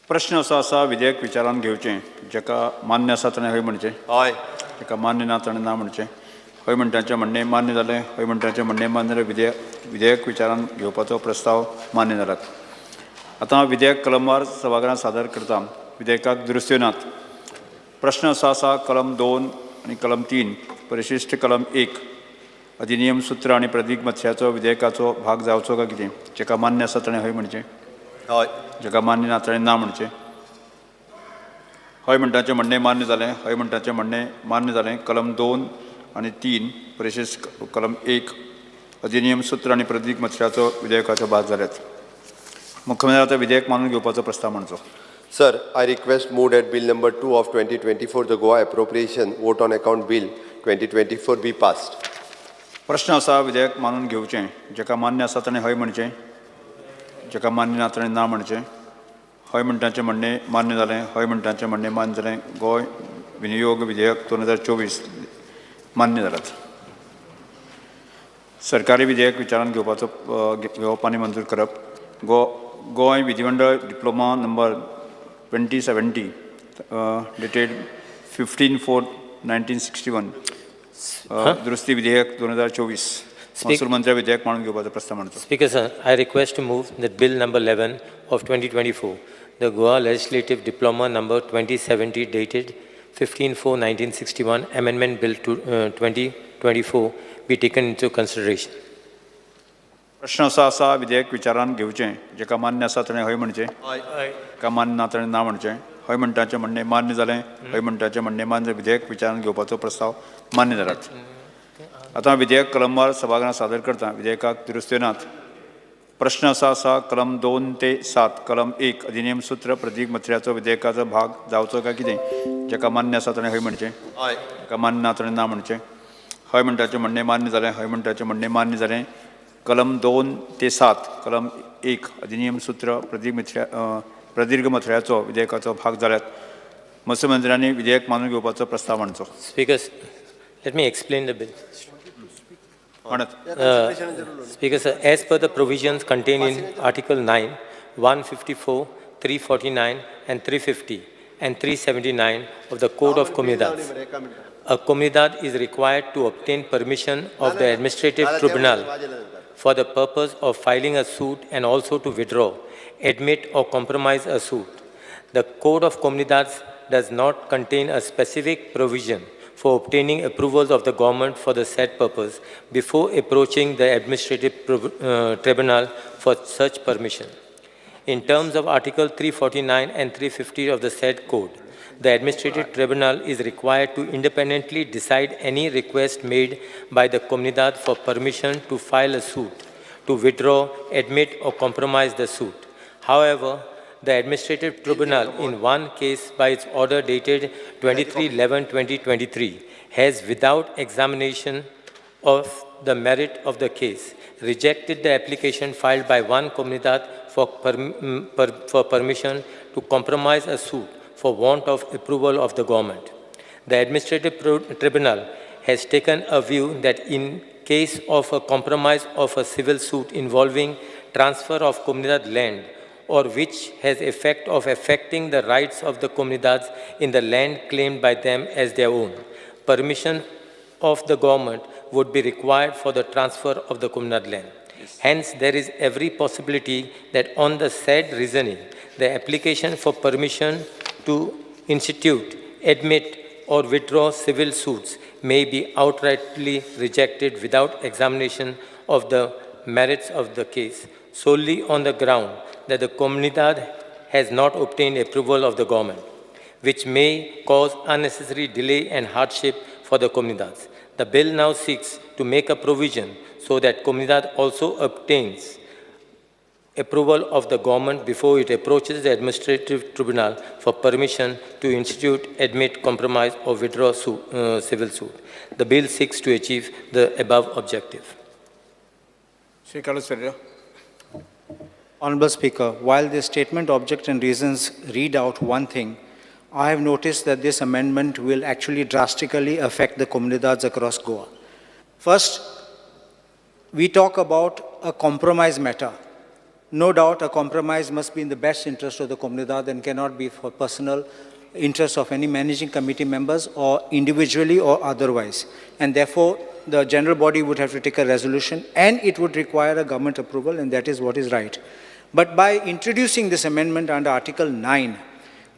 प्रश्न असो आसा, विधेयक विचारान घेवचें, जाका मान्य आसा ताणें हय म्हणचें, हय, जाका मान्य ना ताणें ना म्हणचें. हय म्हणटाचें म्हणणें मान्य जालें, हय म्हणटाचें म्हणणें मान्य जालें, विधेयक विचारान घेवपाचो प्रस्ताव मान्य जाला. आतां विधेयक कलमवार सभाघरांत सादर करता. विधेयकाक दुरुस्त्यो नात. प्रश्न असो आसा, कलम 2 आनी कलम 3 परिशिश्ट कलम 1 अधिनियम सूत्र आनी प्रदीप मत्स्याचो विधेयकाचो भाग जावचो काय कितें? जाका मान्य आसा ताणें हय म्हणचें, हय, जाका मान्य ना ताणें ना म्हणचें. हय म्हणटाचें म्हणणें मान्य जालें, हय म्हणटाचें म्हणणें मान्य जालें. कलम 2 आनी 3 परिशिश्ट कलम 1 अधिनियम सूत्र आनी प्रदीप मत्स्याचो विधेयकाचो भाग जाल्यात. मुख्यमंत्री आतां विधेयक मानून घेवपाचो प्रस्ताव मांडचो. Sir, I request move that Bill number 2 of 2024, the Goa Appropriation Vote on Account Bill 2024 be passed. प्रश्न आसा, विधेयक मानून घेवचें, जाका मान्य आसा ताणें हय म्हणचें, जाका मान्य ना ताणें ना म्हणचें. हय म्हणटाचें म्हणणें मान्य जालें, हय म्हणटाचें म्हणणें मान्य जालें. गोंय विनियोग विधेयक 2024 मान्य जालात. सरकारी विधेयक विचारान घेवपाचो घेवप आनी मंजूर करप. गोंय विधिमंडळ diploma number 2070 dated 15/4/1961 दुरुस्ती विधेयक 2024 महसूल मंत्री विधेयक मानून घेवपाचो प्रस्ताव मांडचो. Speaker sir, I request to move that Bill number 11 of 2024, the Goa Legislative Diploma number 2070 dated 15/4/1961 Amendment Bill 2024 be taken into consideration. प्रश्न असो आसा, विधेयक विचारान घेवचें, जाका मान्य आसा ताणें हय म्हणचें, जाका मान्य ना ताणें ना म्हणचें. हय म्हणटाचें म्हणणें मान्य जालें, हय म्हणटाचें म्हणणें मान्य, विधेयक विचारान घेवपाचो प्रस्ताव मान्य जालात. आतां विधेयक कलमवार सभाघरांत सादर करता. विधेयकाक दुरुस्त्यो नात. प्रश्न असो आसा, कलम 2 ते 7 कलम 1 अधिनियम सूत्र प्रदीप मत्र्याचो विधेयकाचो भाग जावचो काय कितें? जाका मान्य आसा ताणें हय म्हणचें, जाका मान्य ना ताणें ना म्हणचें. हय म्हणटाचें म्हणणें मान्य जालें, हय म्हणटाचें म्हणणें मान्य जालें. कलम 2 ते 7 कलम 1 अधिनियम सूत्र प्रदीर्घ मथळ्याचो विधेयकाचो भाग जाल्यात. महसूल मंत्र्यांनी विधेयक मानून घेवपाचो प्रस्ताव मांडचो. Speaker, let me explain the bill. Speaker sir, as per the provisions contained in Article 9, 154, 349 and 350 and 379 of the Code of Comunidades, a comunidad is required to obtain permission of the administrative tribunal for the purpose of filing a suit and also to withdraw, admit or compromise a suit. The Code of Comunidades does not contain a specific provision for obtaining approvals of the government for the said purpose before approaching the administrative tribunal for such permission. In terms of Article 349 and 350 of the said code, the administrative tribunal is required to independently decide any request made by the comunidad for permission to file a suit, to withdraw, admit or compromise the suit. However, the administrative tribunal in one case by its order dated 23/11/2023 has, without examination of the merit of the case, rejected the application filed by one comunidad for permission to compromise a suit for want of approval of the government. The administrative tribunal has taken a view that in case of a compromise of a civil suit involving transfer of comunidad land or which has effect of affecting the rights of the comunidades in the land claimed by them as their own, permission of the government would be required for the transfer of the comunidad land. Yes. Hence, there is every possibility that on the said reasoning, the application for permission to institute, admit, or withdraw civil suits may be outrightly rejected without examination of the merits of the case, solely on the ground that the Comunidade has not obtained approval of the government, which may cause unnecessary delay and hardship for the Comunidades. The bill now seeks to make a provision so that Comunidade also obtains approval of the government before it approaches the administrative tribunal for permission to institute, admit, compromise, or withdraw civil suit. The bill seeks to achieve the above objective. Shri Carlos Ferreira. Honorable Speaker, while the statement, object and reasons read out one thing, I have noticed that this amendment will actually drastically affect the comunidades across Goa. First, we talk about a compromise matter. No doubt a compromise must be in the best interest of the comunidad and cannot be for personal interest of any managing committee members or individually or otherwise. And therefore, the general body would have to take a resolution and it would require a government approval, and that is what is right. But by introducing this amendment under Article 9,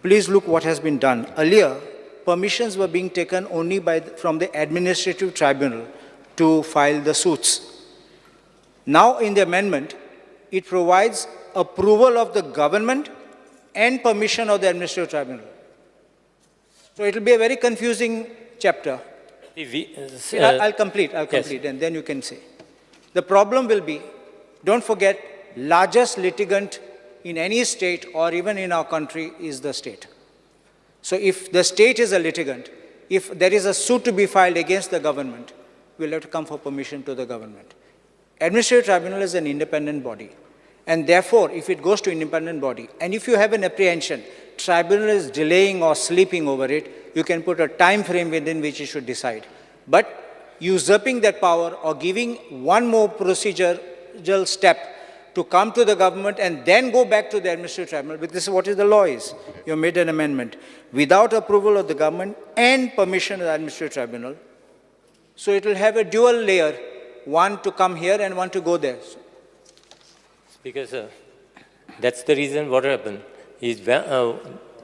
please look what has been done. Earlier, permissions were being taken only from the administrative tribunal to file the suits. Now in the amendment, it provides approval of the government and permission of the administrative tribunal. So it will be a very confusing chapter. I'll complete, yes. And then you can say. The problem will be, don't forget, largest litigant in any state or even in our country is the state. So if the state is a litigant, if there is a suit to be filed against the government, we'll have to come for permission to the government. Administrative tribunal is an independent body. And therefore, if it goes to independent body, and if you have an apprehension, tribunal is delaying or sleeping over it, you can put a time frame within which it should decide. But usurping that power or giving one more procedural step to come to the government and then go back to the administrative tribunal, because this is what is the law is. You made an amendment. Without approval of the government and permission of the administrative tribunal, so it will have a dual layer, one to come here and one to go there. Speaker, sir, that's the reason what happened is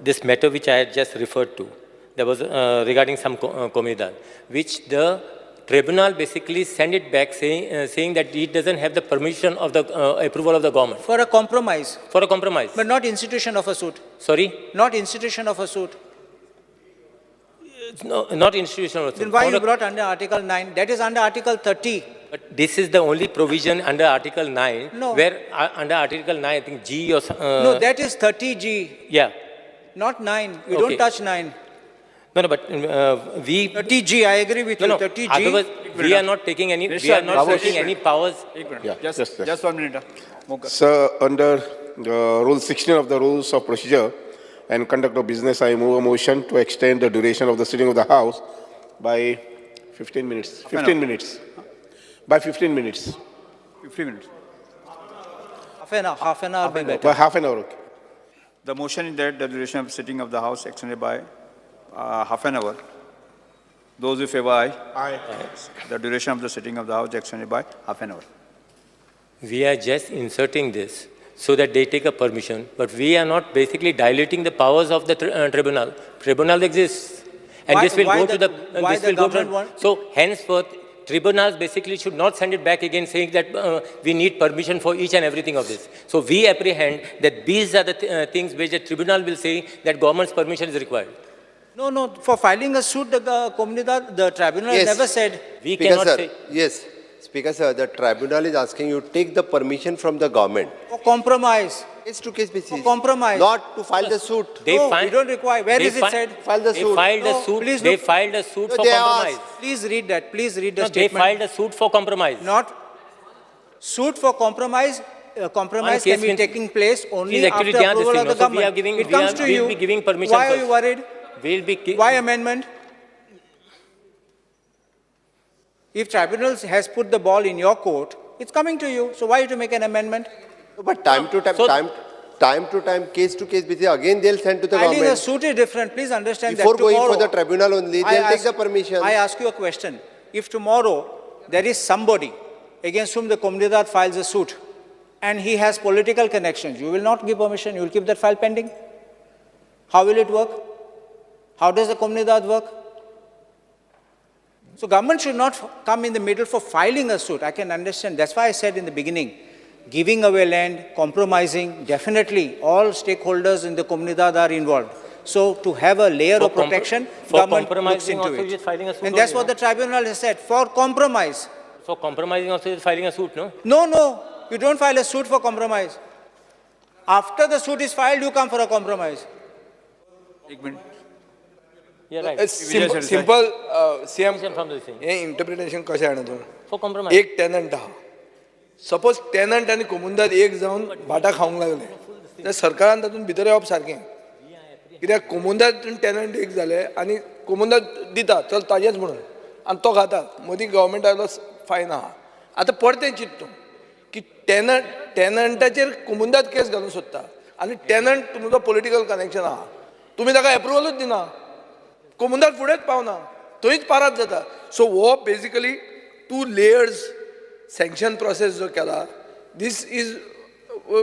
this matter which I had just referred to, there was regarding some comunidad, which the tribunal basically sent it back saying that it doesn't have the permission of the approval of the government. For a compromise. For a compromise. But not institution of a suit. Sorry? Not institution of a suit. No, not institution of a suit. Then why you brought under Article 9? That is under Article 30. But this is the only provision under Article 9, no. Where under Article 9, I think G or... no, that is 30G. Yeah. Not 9. You okay. Don't touch 9. No, no, but we... 30G, I agree with you, no, 30G. Otherwise, we are not taking any, we are not taking any powers. Yeah, just 1 minute. Sir, under Rule 16 of the Rules of Procedure and Conduct of Business, I move a motion to extend the duration of the sitting of the House by 15 minutes. 15 minutes. By 15 minutes. 15 minutes. Half an hour be better. By half an hour, okay. The motion is that the duration of sitting of the House extended by half an hour. Those in favor, aye. Aye. The duration of the sitting of the House extended by half an hour. We are just inserting this so that they take a permission, but we are not basically diluting the powers of the tribunal. Tribunal exists, and why, this will why go the, to the. Why this the will go government to, so henceforth, tribunals basically should not send it back again saying that we need permission for each and everything of this. So we apprehend that these are the things which the tribunal will say that government's permission is required. No, no. For filing a suit, the comunidad, the tribunal yes. never said. We Speaker cannot sir, say. Yes. Speaker sir, the tribunal is asking you take the permission from the government. For compromise. Case to case basis. For compromise. Not to file the suit. They no, we don't require. Where is it said? File the suit. They filed no, a suit. Please they filed a suit no, for compromise. Asked. Please read that. Please read the no, statement. They filed a suit for compromise. Not suit for compromise. Compromise can be taking place only after approval of the government. So we are giving, it comes to you. We'll be giving permission. Why are you worried? We'll be. Why amendment? If tribunals has put the ball in your court, it's coming to you. So why you to make an amendment? But time to time, so, time to time, case to case basis, again they'll send to the government. government. The suit is different. Please understand Before that tomorrow, going for the tribunal only, they'll take the permission. I ask you a question. If tomorrow there is somebody against whom the comunidad files a suit and he has political connections, you will not give permission, you will keep that file pending. How will it work? How does the Comunidade work? So government should not come in the middle for filing a suit. I can understand. That's why I said in the beginning, giving away land, compromising, definitely all stakeholders in the Comunidade are involved. So to have a layer For of protection, for government looks compromising into also it. you're filing a suit And that's only, what no? the tribunal has said, for compromise. For compromising also you're filing a suit, no? No, no, you don't file a suit for compromise. After the suit is filed, you come for a compromise. एक minute. Yeah, right. Simple CM From the thing. हें interpretation कशें जाणा तूं? For compromise. एक tenant आहा, suppose tenant आनी कोमुंदाद एक जावन भाटां खावंक लागले जाल्यार सरकारान तातूंत भितर येवप सारकें, कित्याक कोमुंदाद टेनंट एक जाले आनी कोमुंदाद दिता चल ताजेंच म्हणून आनी तो खाता, मदीं गव्हर्मेंटाचो फायन आहा. आतां परतें चिंत तूं की टेनंटाचेर कोमुंदाद केस घालूंक सोदता आनी टेनंट तुमचो पॉलिटिकल कनेक्शन आहा, तुमी ताका एप्रुवलूच दिना, कोमुंदाद फुडेंच पावना, थंयच पारात जाता. सो हो basically 2 layers sanction process जो केला, this is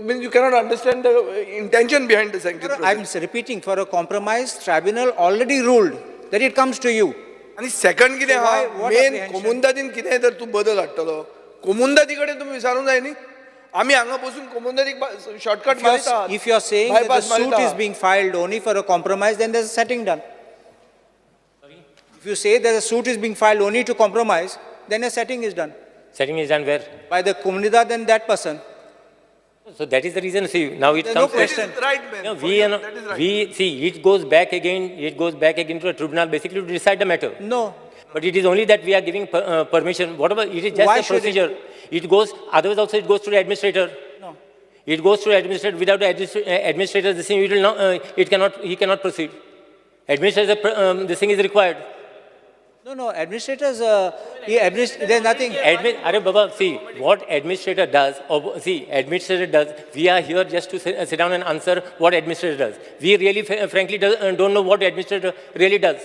mean you cannot understand the intention behind the sanction. I am repeating, for a compromise tribunal already ruled that it comes to you. आनी सेकंड कितें आहा, main कोमुंदादीन कितेंय तर तूं बदल हाडटलो, कोमुंदादी कडेन तुमी विचारूंक जाय न्ही. आमी हांगा बसून कोमुंदादीक शॉर्टकट मारता. If you are saying that the suit is being filed only for a compromise, then there is a setting done. If you say that a suit is being filed only to compromise, then a setting is done. Setting is done where? By the Comunidad and that person. So that is the reason. See, now it There's comes. No question. That is right, man. No, we see it goes back again. It goes back again to a tribunal basically to decide the matter. No. But it is only that we are giving permission. Whatever it is, just Why a procedure. It goes. Otherwise, also it goes to the administrator. No. It goes to the administrator. Without the administrator, this thing it will not. It cannot. He cannot proceed. Administrator, this thing is required. No, no, administrators, there's nothing. Arey Baba, see, what administrator does, administrator does, we are here just to sit down and answer what administrator does. We really, frankly, don't know what administrator really does.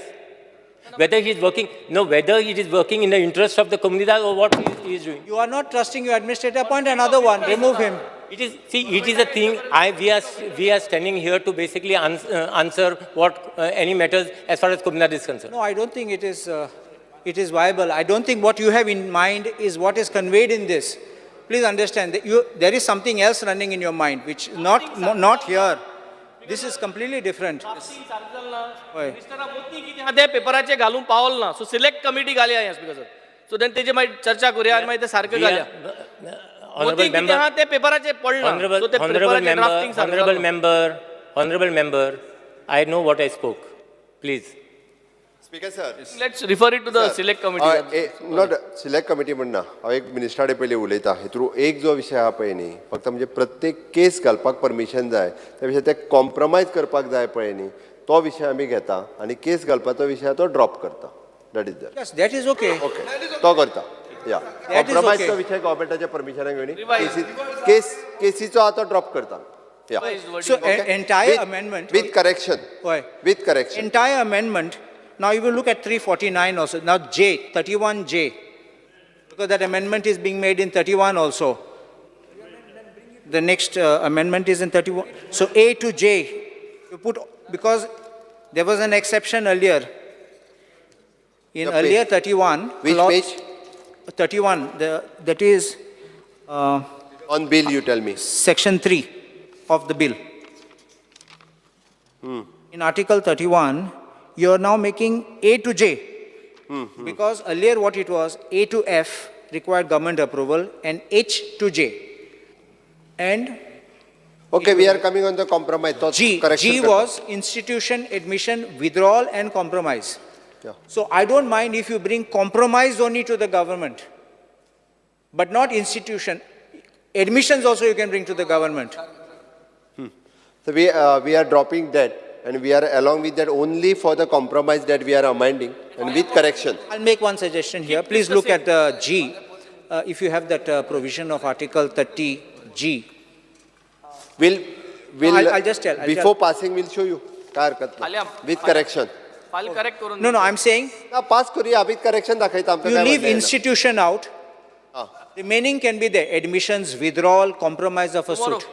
Whether he is working, no, whether it is working in the interest of the Comunidade or what he is doing. You are not trusting your administrator, appoint another one, remove him. It is, see, it is a thing, we are standing here to basically answer what any matters as far as Comunidade is concerned. No, I don't think it is viable. I don't think what you have in mind is what is conveyed in this. Please understand that there is something else running in your mind, which not here. This is completely different. ते पेपराचे घालून पावल ना, so select committee घालया speaker sir. So then तेजे मागीर चर्चा करूया आनी मागीर ते सारकें घालया. ते पेपराचे पडला. Honorable member, I know what I spoke. Please. Speaker sir. Let's refer it to the select committee. Not select committee म्हणना, हांव एक मिनिस्टरा कडेन पयलीं उलयता. हेतून एक जो विशय आहा पळय न्ही, फक्त म्हणजे प्रत्येक केस घालपाक परमिशन जाय, त्या विशय ते कॉम्प्रोमायज करपाक जाय पळय न्ही, तो विशय आमी घेता आनी केस घालपाचो विशय तो ड्रॉप करता. That is that. Yes, that is okay. Okay, तो करता. या कॉम्प्रोमायजचो विशय गव्हर्मेंटाच्या परमिशनाक घेवन केसीचो आतां ड्रॉप करता. Yeah. So entire amendment with correction. With correction. Entire amendment. Now you will look at 349 also. Now J, 31J, because that amendment is being made in 31 also. The next amendment is in 31. So A to J, you put, because there was an exception earlier. In earlier 31. Which page? 31, that is... on bill, you tell me. Section 3 of the bill. In Article 31, you are now making A to J. Because earlier what it was, A to F required government approval and H to J. And... Okay, we are coming on the compromise. G, G was institution, admission, withdrawal and compromise. Yeah. So I don't mind if you bring compromise only to the government, but not institution. Admissions also you can bring to the government. So we are dropping that, and we are along with that only for the compromise that we are amending and with correction. I'll make one suggestion here. Please look at the G. If you have that provision of Article 30G. I'll just tell. Before passing, we'll show you. With correction. No, no, I'm saying... Pass करूया, with correction दाखयता. You leave institution out. Remaining can be there. Admissions, withdrawal, compromise of a suit.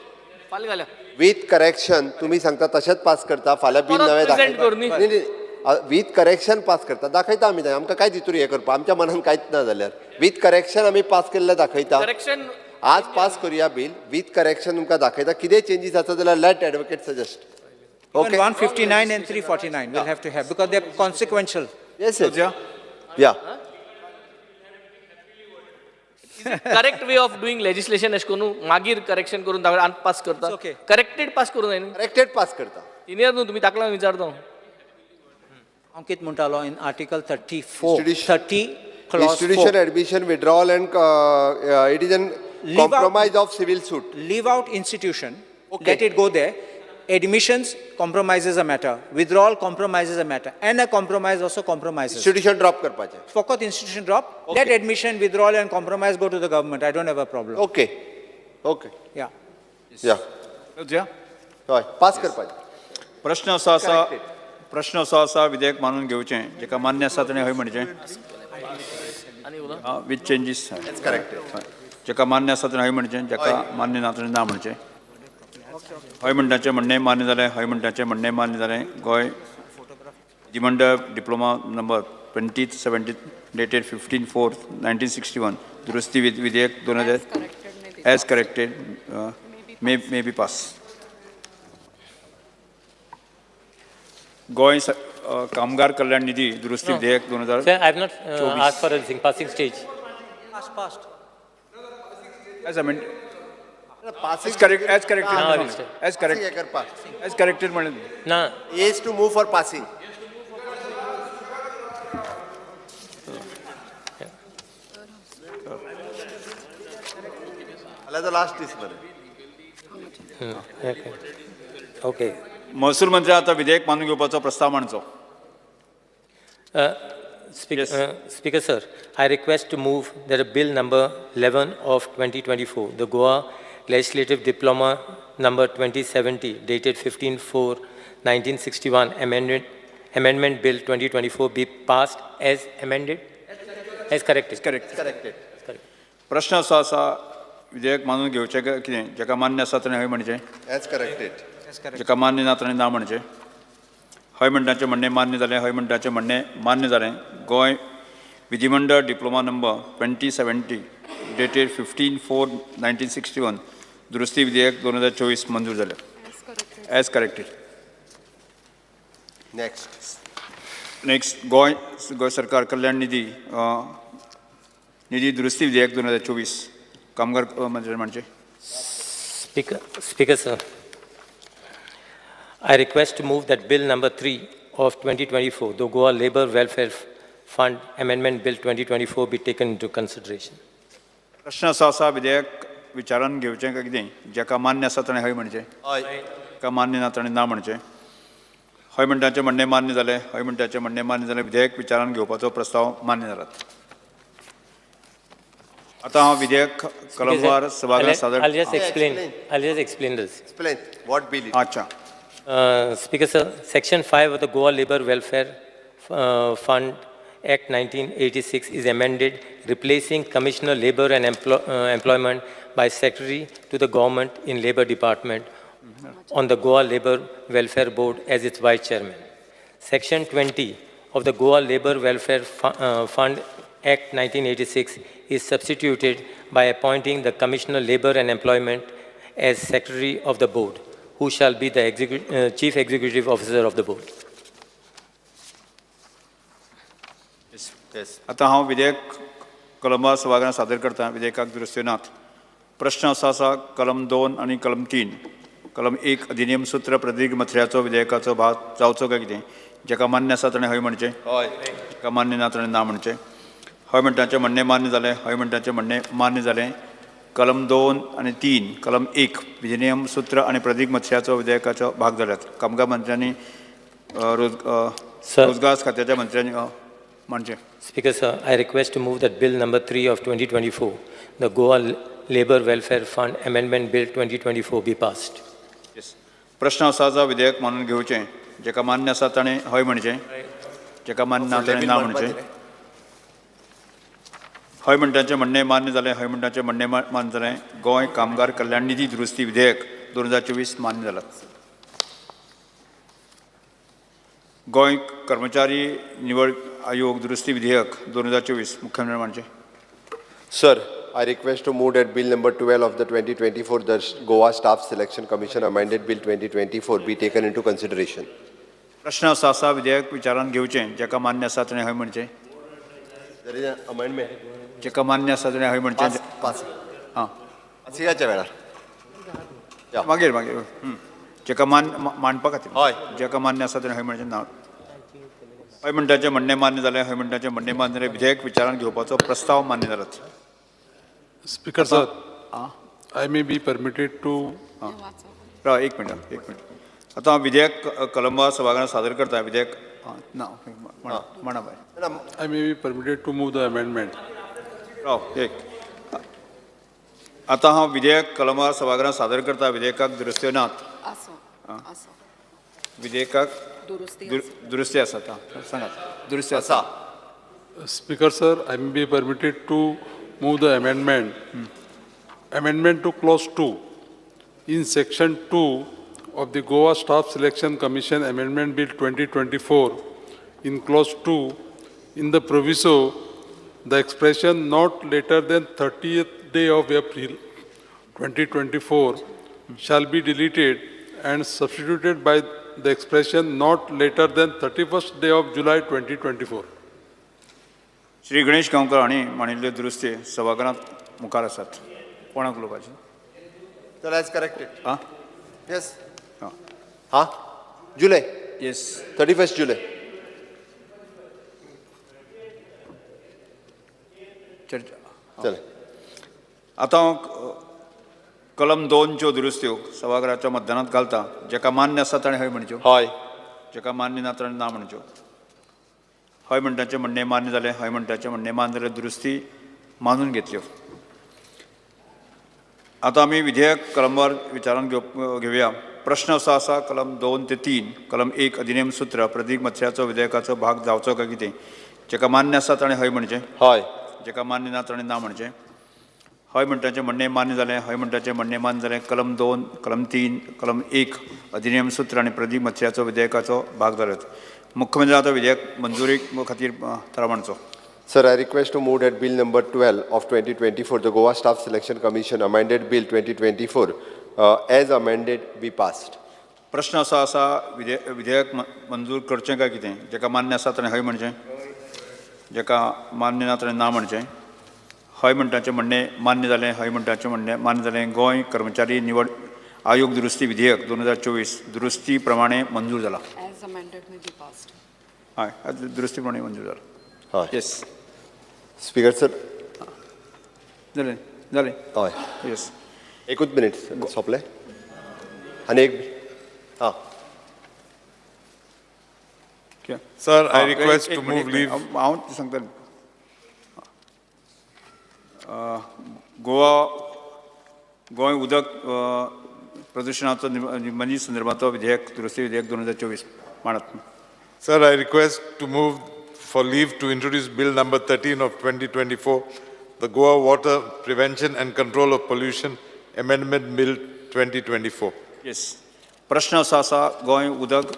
With correction, तुम्ही सांगता तशेंच pass करता. फाल्यां bill नवें दाखयता. With correction pass करता दाखयता आमी ते. आमकां काय तितूर हें करपा आमच्या मनान कांयच ना जाल्यार वीथ करेक्शन आमी पास केल्लें दाखयता. करेक्शन आज पास करूया बील वीथ करेक्शन तुमकां दाखयता कितें चेंजीस आसा जाल्यार let advocate suggest. Even 159 and 349 we'll have to have because they're consequential. Yes, yes. Yeah. Correct way of doing legislation अशें करून मागीर करेक्शन करून दाखय आनी पास करता. करेक्टेड पास करूं जाय न्हू. करेक्टेड पास करता. सिनियर न्हू तुमी ताका लागून विचारता हांव. हांव कितें म्हणटालो in article 34, 30 clause Institution 4. Admission withdrawal and it is an compromise of civil suit. Leave out institution, let it go there. Admissions compromises a matter, withdrawal compromises a matter, and a compromise also compromises. Institution drop करपाचें. फकत institution drop, let admission, withdrawal and compromise go to the government. I don't have a problem. Okay. Okay. Yeah. Yeah. हय pass करपाचें. प्रश्न असो आसा, प्रश्न असो आसा विधेयक मानून घेवचें, जेका मान्य आसा ताणें हय म्हणचें विथ चेंजीस. करेक्टेड. जेका मान्य आसा ताणें हय म्हणचें, जेका मान्य ना ताणें ना म्हणचें. हय म्हणटाचें म्हणणें मान्य जालें, हय म्हणटाचें म्हणणें मान्य जालें. गोंय विधिमंडळ डिप्लोमा नंबर 2070 dated 15/4/1961 दुरुस्ती विधेयक 2000 as corrected may be pass. Goa कामगार कल्याण निधी दुरुस्ती विधेयक 2000. Sir, I have not asked for a passing stage. Passed. As amended. As correct, as corrected. As correct. As corrected म्हणलें. ना. Is to move for passing. जाल्यार last दीस मरे. Okay. महसूल मंत्री आतां विधेयक मानून घेवपाचो प्रस्ताव मांडचो. Speaker sir, I request to move that a bill number 11 of 2024, the Goa Legislative Diploma number 2070, dated 15/4/1961, Amendment Bill 2024 be passed as amended, as corrected. Correct. Corrected. प्रश्न असो आसा विधेयक मानून घेवचें काय कितें, जेका मान्य आसा ताणें हय म्हणचें, As corrected. जेका मान्य ना ताणें ना म्हणचें. हय म्हणटाचें म्हणणें मान्य जालें, हय म्हणटाचें म्हणणें मान्य जालें. गोंय विधिमंडळ डिप्लोमा नंबर 2070 dated 15/4/1961 दुरुस्ती विधेयक 2024 मंजूर जालें as corrected. Next. Next Goa Goa सरकार कल्याण निधी निधी दुरुस्ती विधेयक 2024 कामगार मंत्री म्हणचे. Speaker sir, I request to move that bill number 3 of 2024, the Goa Labour Welfare Fund Amendment Bill 2024 be taken into consideration. प्रश्न असो आसा विधेयक विचारान घेवचें काय कितें, जेका मान्य आसा ताणें हय म्हणचें, जेका मान्य ना ताणें ना म्हणचें. हय म्हणटाचें म्हणणें मान्य जालें, हय म्हणटाचें म्हणणें मान्य जालें. विधेयक विचारान घेवपाचो प्रस्ताव मान्य जाला. आतां हांव विधेयक कलमवार सभाघरांत सादर. I'll just explain this. Explain what bill it is. अच्छा. Speaker sir, Section 5 of the Goa Labour Welfare Fund Act 1986 is amended, replacing Commissioner Labour and Employment by Secretary to the Government in Labour Department on the Goa Labour Welfare Board as its Vice Chairman. Section 20 of the Goa Labour Welfare Fund Act 1986 is substituted by appointing the Commissioner Labour and Employment as Secretary of the Board, who shall be the Chief Executive Officer of the Board. Yes. आतां हांव विधेयक कलमवार सभाघरांत सादर करता. विधेयकाक दुरुस्त्यो नात. प्रश्न असो आसा कलम 2 आनी कलम 3, कलम 1 अधिनियम सूत्र प्रदीर्घ मथळ्याचो विधेयकाचो भाग जावचो काय कितें, जेका मान्य आसा ताणें हय म्हणचें, जेका मान्य ना ताणें ना म्हणचें. हय म्हणटाचें म्हणणें मान्य जालें, हय म्हणटाचें म्हणणें मान्य जालें. कलम 2 आनी 3, कलम 1 विधिनियम सूत्र आनी प्रदीर्घ मथळ्याचो विधेयकाचो भाग जाल्यात. कामगार मंत्र्यांनी रोजगार खात्याच्या मंत्र्यांनी म्हणचें. Speaker sir, I request to move that bill number 3 of 2024, the Goa Labour Welfare Fund Amendment Bill 2024 be passed. Yes. प्रश्न आसा जो विधेयक मानून घेवचें, जेका मान्य आसा ताणें हय म्हणचें, जेका मान्य ना ताणें ना म्हणचें. हय म्हणटाचें म्हणणें मान्य जालें, हय म्हणटाचें म्हणणें मान्य जालें. गोंय कामगार कल्याण निधी दुरुस्ती विधेयक 2024 मान्य जालां. गोंय कर्मचारी निवड आयोग दुरुस्ती विधेयक 2024 मुख्यमंत्री मांडचे. Sir, I request to move that Bill number 12 of the 2024, the Goa Staff Selection Commission Amended Bill 2024 be taken into consideration. प्रश्न असो आसा विधेयक विचारांत घेवचें, जाका मान्य आसा ताणें हय म्हणचें. There is an amendment. जाका मान्य आसा ताणें हय म्हणचें. पास. आं, पासिंगाच्या वेळार. मागीर मागीर जाका मांडपा खातीर. हय. जाका मान्य आसा ताणें हय म्हणचें. ना हय म्हणटाचें म्हणणें मान्य जालें. हय म्हणटाचें म्हणणें मान्य जालें. विधेयक विचारांत घेवपाचो प्रस्ताव मान्य जाला. Speaker sir, I may be permitted to राव एक मिनट, एक मिनट. आतां हांव विधेयक कलंबा सभाघरांत सादर करता. विधेयक ना म्हणा बाय. I may be permitted to move the amendment. राव एक. आतां हांव विधेयक कलंबा सभाघरांत सादर करता. विधेयकाक दुरुस्त्यो नात. विधेयकाक दुरुस्ती आसात. सांगात दुरुस्ती आसा. Speaker sir, I may be permitted to move the amendment. Amendment to clause 2. In section 2 of the Goa Staff Selection Commission Amendment Bill 2024, in clause 2, in the proviso, the expression not later than 30th day of April 2024 shall be deleted and substituted by the expression not later than 31st day of July 2024. Shri Ganesh Gaonkar हांणी मांडिल्ल्यो दुरुस्ती सभाघरांत मुखार आसात. कोणाक उलोवपाचें? Sir, as corrected. आं? Yes. हां? July. Yes. 31st July. चल. आतां हांव कलम 2च्यो दुरुस्त्यो सभाघराच्या मतदानांत घालता. जाका मान्य आसा ताणें हय म्हणच्यो. हय. जाका मान्य ना ताणें ना म्हणच्यो. हय म्हणटाचें म्हणणें मान्य जालें. हय म्हणटाचें म्हणणें मान्य जालें. दुरुस्ती मानून घेतल्यो. आतां आमी विधेयक कलमवार विचारांत घेवया. प्रश्न असो आसा कलम 2 ते 3 कलम 1 अधिनेम सूत्र प्रदीप मत्स्याचो विधेयकाचो भाग जावचो काय कितें. जाका मान्य आसा ताणें हय म्हणचें. हय. जाका मान्य ना ताणें ना म्हणचें. हय म्हणटाचें म्हणणें मान्य जालें. हय म्हणटाचें म्हणणें मान्य जालें. कलम 2 कलम 3 कलम 1 अधिनेम सूत्र आनी प्रदीप मत्स्याचो विधेयकाचो भाग जालो. मुख्यमंत्री आतां विधेयक मंजुरी खातीर थाराव मांडचो. Sir, I request to move that Bill number 12 of 2024, the Goa Staff Selection Commission Amended Bill 2024, as amended, be passed. प्रश्न असो आसा विधेयक मंजूर करचें काय कितें. जाका मान्य आसा ताणें हय म्हणचें. जाका मान्य ना ताणें ना म्हणचें. हय म्हणटाचें म्हणणें मान्य जालें. हय म्हणटाचें म्हणणें मान्य जालें. गोंय कर्मचारी निवड आयोग दुरुस्ती विधेयक 2024 दुरुस्ती प्रमाणे मंजूर जाला. As amended may be passed. हय, दुरुस्ती प्रमाणे मंजूर जाला. हय. Yes. Speaker sir. जालें जालें. हय. येस. एकूच मिनीट सोंपलें आनी एक. हां. Sir, I request to move leave. हांव सांगता. गोवा गोंय उदक प्रदुशणाचो निबंधी संदर्भाचो विधेयक दुरुस्ती विधेयक 2024 मांडात. Sir, I request to move for leave to introduce Bill number 13 of 2024, the Goa Water Prevention and Control of Pollution Amendment Bill 2024. Yes. प्रश्न असो आसा गोंय उदक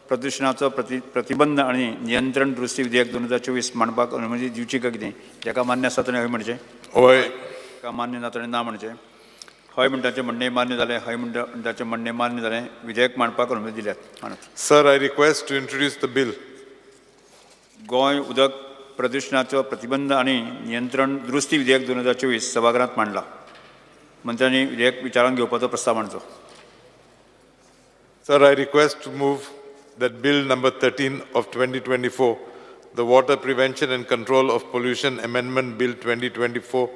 प्रदुशणाचो प्रतिबंध आनी नियंत्रण दुरुस्ती विधेयक 2024 मांडपाक अनुमती दिवची काय कितें. जाका मान्य आसा ताणें हय म्हणचें. हय. जाका मान्य ना ताणें ना म्हणचें. हय म्हणटाचें म्हणणें मान्य जालें. हय म्हणटाचें म्हणणें मान्य जालें. विधेयक मांडपाक अनुमती दिल्यात. मांडात. Sir, I request to introduce the bill. Goa उदक प्रदुशणाचो प्रतिबंध आनी नियंत्रण दुरुस्ती विधेयक 2024 सभाघरांत मांडला. मंत्र्यांनी विधेयक विचारांत घेवपाचो प्रस्ताव मांडचो. Sir, I request to move that Bill number 13 of 2024, the Water Prevention and Control of Pollution Amendment Bill 2024,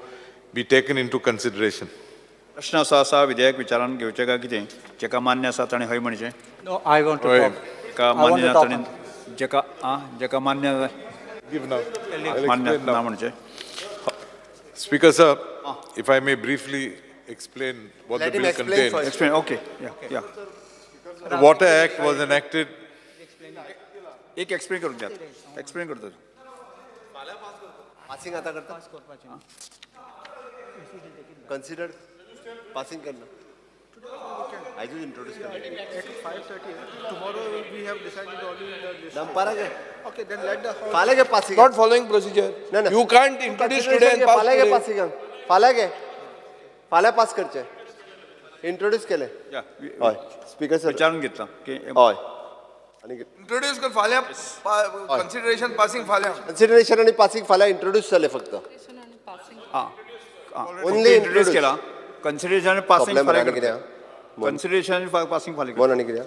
be taken into consideration. प्रश्न असो आसा विधेयक विचारांत घेवचें काय कितें. जाका मान्य आसा ताणें हय म्हणचें. No, I want to talk. जाका मान्य ना ताणें जाका जाका मान्य मान्य ना म्हणचें. Speaker sir, if I may briefly explain what the bill contains. Explain, okay. Yeah, yeah. The Water Act was enacted. एक एक्सप्लेन करून द्यात. एक्सप्लेन करतो. पासिंग आता करता. कन्सिडर पासिंग करना. आयजूच इंट्रोड्यूस केलें. 5:30. Tomorrow we have decided only the list. दनपारा घे. Okay, then let the. फाल्यां घे passing. Not following procedure. You can't introduce today and pass फाल्यां घे today. पासिंगाक. फाल्यां घे, फाल्यां पास करचे, इंट्रोड्यूस केले. हय स्पीकर सर, विचारून घेतला की हय आनी इंट्रोड्यूस कर फाल्यां, कन्सिडरेशन पासिंग फाल्यां. कन्सिडरेशन आनी पासिंग फाल्यां. इंट्रोड्यूस जाले फक्त. आं, Only introduce introduce. केला, कन्सिडरेशन पासिंग सोंपलें मरे, फाल्यां आनी कितें? कन्सिडरेशन पासिंग फाल्यां. मोन आनी कितें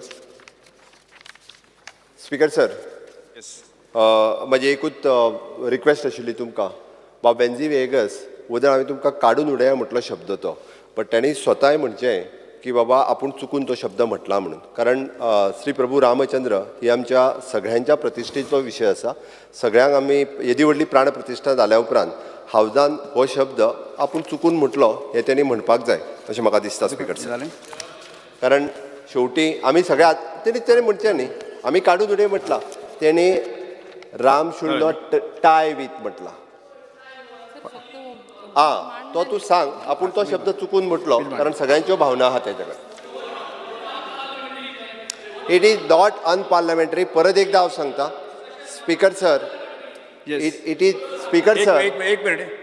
स्पीकर सर, म्हजी एकूच रिक्वेस्ट आशिल्ली तुमकां. बाब वेन्झी वेगस वदळ हांवें तुमकां काडून उडया म्हटलो शब्द तो, बट तांणी स्वताय म्हणचें की बाबा आपूण चुकून तो शब्द म्हटला म्हणून, कारण श्री प्रभू रामचंद्र ही आमच्या सगळ्यांच्या प्रतिश्ठेचो विशय आसा. सगळ्यांक आमी येदी व्हडली प्राण प्रतिश्ठा जाल्या उपरांत हावजान हो शब्द आपूण चुकून म्हटलो हें तेणी म्हणपाक जाय अशें म्हाका दिसता स्पीकर सर. कारण शेवटी आमी सगळ्या तेणी तेणी म्हणचें न्ही आमी काडून उडय म्हटलां, तेणी Ram should not tie with म्हटलां. आं, तो तूं सांग आपूण तो शब्द चुकून म्हटलो, कारण सगळ्यांच्यो भावना आहा तेजे कडेन. It is not unparliamentary. परत एकदां हांव सांगता speaker sir, it is speaker sir, एक एक minute.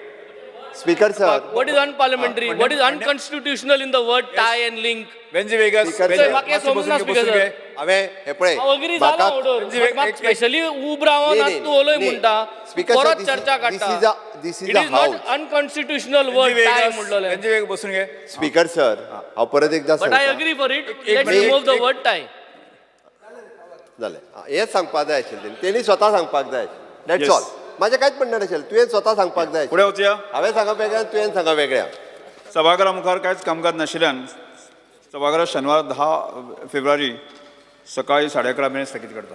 Speaker sir, What is unparliamentary? What is unconstitutional in the word tie and link? Venzy Vegas. म्हाका हें समजना स्पीकर सर. हांवें हे पळय, हांव अग्री जाला ऑर्डर, म्हाका स्पेशली उब रावन आतां तूं उलय म्हणटा, परत चर्चा काडटा. This it is a is not house. Unconstitutional word tie म्हणलोलें. वेन्झी vagus बसून घे. स्पीकर सर, हांव परत एकदां बट I सांगता. Agree for it. Let's remove the word tie. जालें, हेंच सांगपाक जाय आशिल्लें तेणी, स्वता सांगपाक जाय. That's all. म्हाजें कांयच म्हणणें नाशिल्लें, तुवें स्वता सांगपाक जाय. फुडें वचया. हांवें सांगप वेगळें, तुवें सांगप वेगळें. सभाघरा मुखार कांयच कामकाज नाशिल्ल्यान सभाघरात शेनवार 10 फेब्रुवारी सकाळी 11:30 मेरेन स्थगीत करता.